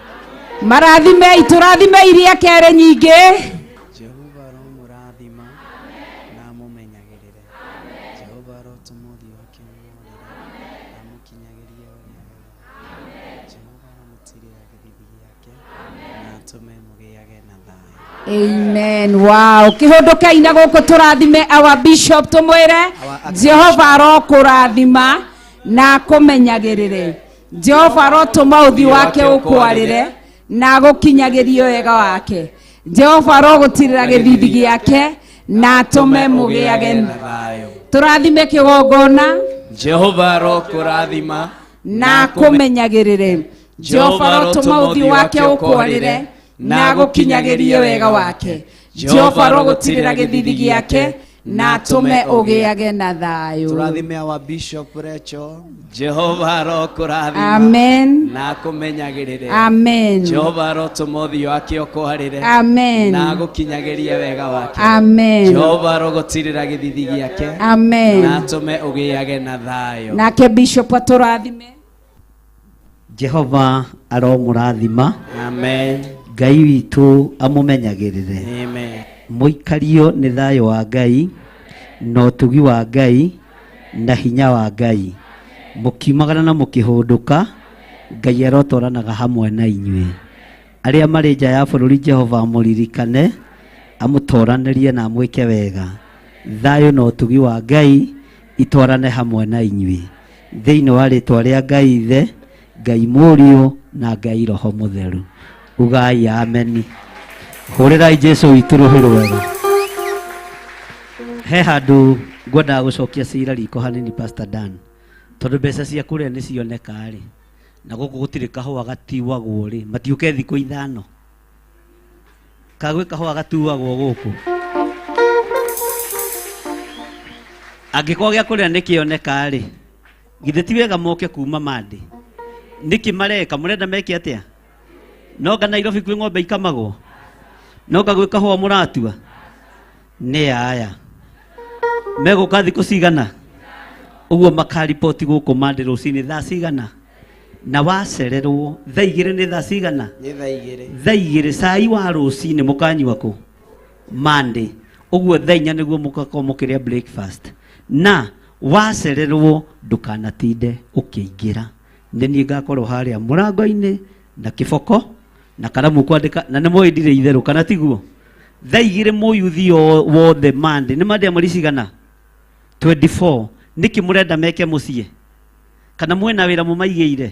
Marathimei, tũrathimei iria kerĩ nyingĩ. Jehova aromũrathima na amũmenyagĩrĩre. Jehova arotũma ũthiũ wake ũmwarĩre na amũkinyagĩrie wega wake. Jehova aromũtirĩra gĩthithi gĩake na atũme mũgĩage na thayũ. Amen. Wow. Kĩhũndũkei na gũkũ tũrathime our bishop tũmwĩre Jehova arokũrathima na akũmenyagĩrĩre. Jehova arotũma ũthiũ wake ũkwarĩre na agũkinyagĩrie wega wake. Jehova arogũtirĩra gĩthithi gĩake na atũme mũgĩage na thayũ. Tũrathime kĩgongona Jehova arokũrathima na akũmenyagĩrĩre. Jehova arotũma ũthiũ wake ũkwarĩre na agũkinyagĩrie wega wake. Jehova arogũtirĩra gĩthithi gĩake na atũme ũgĩage na thayũ. Tũrathime our Bishop Rachel. Jehova arokũrathima Amen. na akũmenyagĩrĩre. Amen. Jehova arotũma ũthiũ wake ũkwarĩre Amen. na agũkinyagĩrie wega wake. Amen. Jehova arogũtirĩra gĩthithi gĩake Amen. na atũme ũgĩage na thayũ. Nake Bishop atũrathime. Jehova aromũrathima. Amen. Ngai witũ amũmenyagĩrĩre. Amen. Mũikario nĩ thayũ wa Ngai na ũtugi wa Ngai na hinya wa Ngai. Mũkiumagara na mũkĩhũndũka, Ngai arotwaranaga hamwe na inyuĩ. Arĩa marĩ nja ya bũrũri Jehova amũririkane, amũtoranĩrie na amwĩke wega. Thayũ na ũtugi wa Ngai itwarane hamwe na inyuĩ. Thĩinĩ wa rĩtwa rĩa Ngai Ithe, Ngai Mũriũ na Ngai Roho Mũtheru. Ugai ameni. Hũrĩrai Jesu witũ rũhĩ rwega. He handũ ngwendaga gũcokia cira riko hanini Pastor Dan. Tondũ mbeca cia kũrĩa nĩ cioneka rĩ, na gũkũ gũtirĩ kahũa gatiuagwo rĩ, matiũke thikũ ithano. Kagwĩ kahũa gatuagwo gũkũ. Angĩkorwo gĩa kũrĩa nĩ kĩoneka rĩ, githĩ ti wega moke kuma Monday? Nĩkĩ mareka? Mũrenda meke atĩa? Nonga Nairobi kwĩ ng'ombe ikamagwo? Nonga gwĩ kahũa mũratua? Nĩ aya. Megũka thikũ cigana? Ũguo makariboti gũkũ Monday rũcinĩ thaa cigana? Na wacererwo thaa igĩrĩ nĩ thaa cigana? Nĩ thaa igĩrĩ. Thaa igĩrĩ cai wa rũcinĩ mũkanyua kũ? Monday. Ũguo thaa inya nĩguo mũgakorwo mũkĩrĩa breakfast. Na wacererwo ndũkanatinde ũkĩingĩra. Nĩ niĩ ngakorwo harĩa mũrango-inĩ na kĩboko na karamu kwandĩka, na nĩ mũĩ ndirĩ itherũ, kana tiguo? Thaa igĩrĩ mũyuthi wothe Monday. Nĩ Monday ya mweri cigana? 24. Nĩkĩ mũrenda meke mũciĩ? Kana mwena wĩra mũmaigĩire?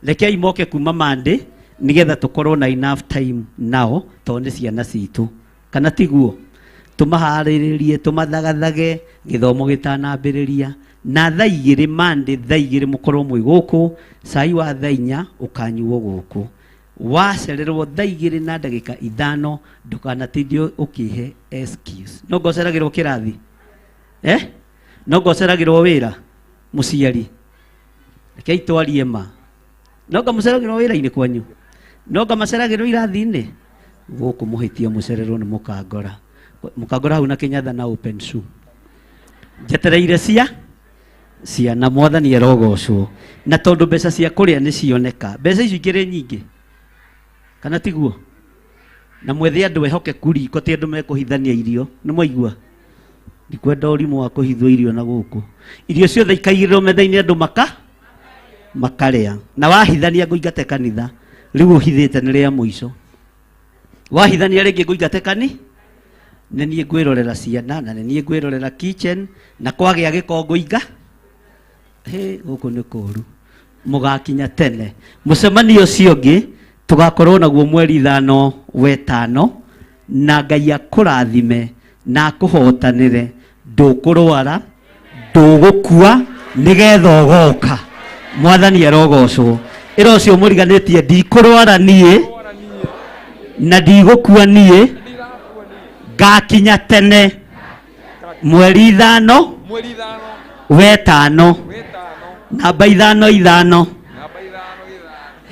Rekei moke kuma Monday nĩgetha tũkorwo na enough time nao tondũ nĩ ciana citũ. Kana tiguo? Tũmaharĩrĩrie, tũmathagathage gĩthomo gĩtanambĩrĩria. Na thaa igĩrĩ Monday, thaa igĩrĩ mũkorwo mwĩ gũkũ, cai wa thaa inya ũkanyuo gũkũ. Wacererwo thaa igĩrĩ na ndagĩka ithano ndũkanatinde ũkĩhe excuse. No ngoceragĩrwo kĩrathi? No ngoceragĩrwo wĩra mũciari? Rekei twarie ma. No ngamũceragĩrwo wĩra-inĩ kwanyu? No ngamaceragĩrwo irathi-inĩ? Gũkũ mũhĩtie mũcererwo nĩ mũkangora. Mũkangora hau na kĩnyatha na open shoe. Njetereire ciana mwathani arogocwo. Na tondũ mbeca cia kũrĩa nĩ cioneka, mbeca icio ikĩrĩ nyingĩ. Kana tiguo? Na mwethe andũ ehokeku riko, ti andũ mekũhithania irio. Nĩ mwaigua? Ndikwenda ũrimũ wa kũhithwo irio na gũkũ. Irio ciothe ikaigĩrĩrwo metha-inĩ andũ makarĩa. Na wahithania ngũingate kanitha, rĩu ũhithĩte nĩ rĩa mũico. Wahithania rĩngĩ ngũingate kani? Nĩ niĩ ngwĩrorera ciana, na nĩ niĩ ngwĩrorera kitchen, na kwagĩa gĩko ngũinga. Hĩ, gũkũ nĩ kũũru. Mũgakinya tene. Mũcemanio ũcio ũngĩ tũgakorwo naguo mweri 5 wetano, na Ngai akũrathime na akũhotanĩre, ndũkũrwara, ndũgũkua, nĩgetha ũgoka. Mwathani arogocwo. Ĩra ũcio mũriganĩtie, ndikũrwara niĩ na ndigũkua niĩ, ngakinya tene mweri 5 wetano, namba 5 5.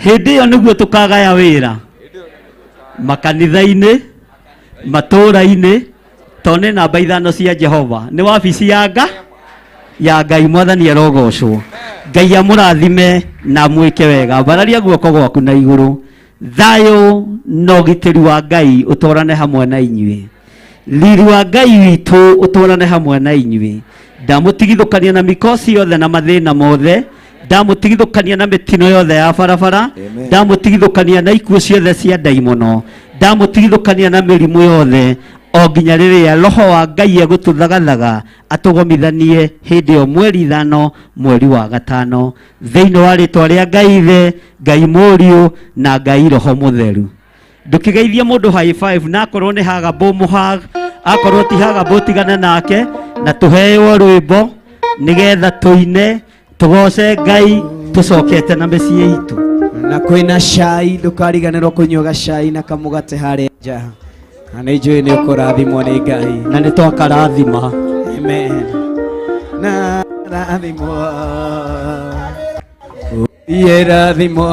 Hĩndĩ ĩyo nĩguo tũkagaya wĩra makanitha-inĩ, matũũra-inĩ, tondũ nĩ namba 5 cia Jehova. Nĩ wabici ya ya Ngai. Mwathani arogocwo. Ngai amũrathime na amwĩke wega. Mbararia guoko gwaku na igũrũ. Thayũ na ũgitĩri wa Ngai ũtwarane hamwe na inyuĩ. Riri wa Ngai witũ ũtwarane hamwe na inyuĩ. Ndamũtigithũkania na mikosi yothe na mathĩna mothe. Ndamũtigithũkania na mĩtino yothe ya barabara. Ndamũtigithũkania na ikuũ ciothe cia ndaimono. Ndamũtigithũkania na mĩrimũ yothe, o nginya rĩrĩa Roho wa Ngai egũtũthagathaga atũgomithanie hĩndĩ ĩyo mweri 5 mweri wa 5, thĩinĩ wa rĩtwa rĩa Ngai Ithe, Ngai Mũriũ na Ngai Roho Mũtheru. Ndũkĩgeithie mũndũ high five, na akorwo nĩ hagambũ mũhag, akorwo ti hagambũ tigana nake, na tũheo rwĩmbo nĩgetha tũine tũgoce Ngai tũcokete na mĩciĩ itũ. Na kwĩna cai, ndũkariganĩrwo kũnyua gacai na kamũgate harĩa nja. Na nĩ njũĩ nĩ ũkũrathimwo nĩ Ngai. Na nĩ twakarathima. Amen. Na rathimwo. Iye rathimwo.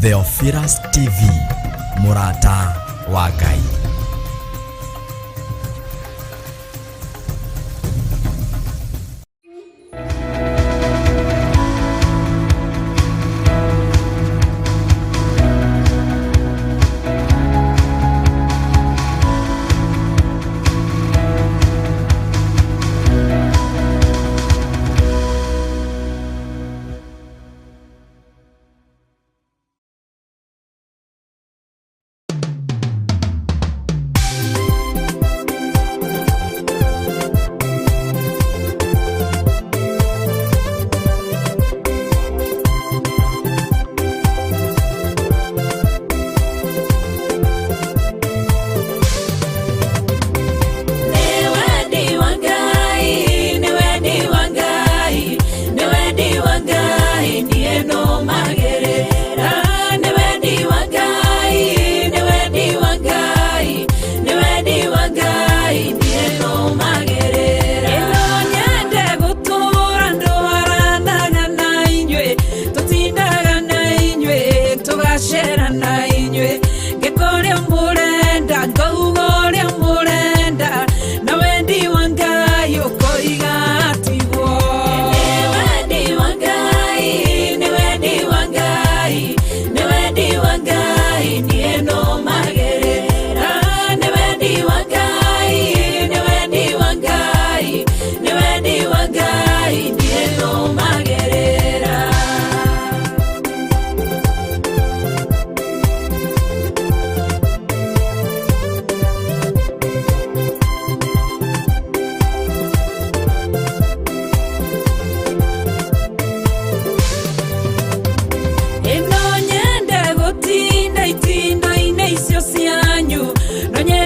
Theophilus TV, Murata wa Ngai.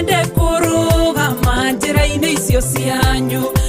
Nyende kũrũgama njĩra-inĩ icio cianyu.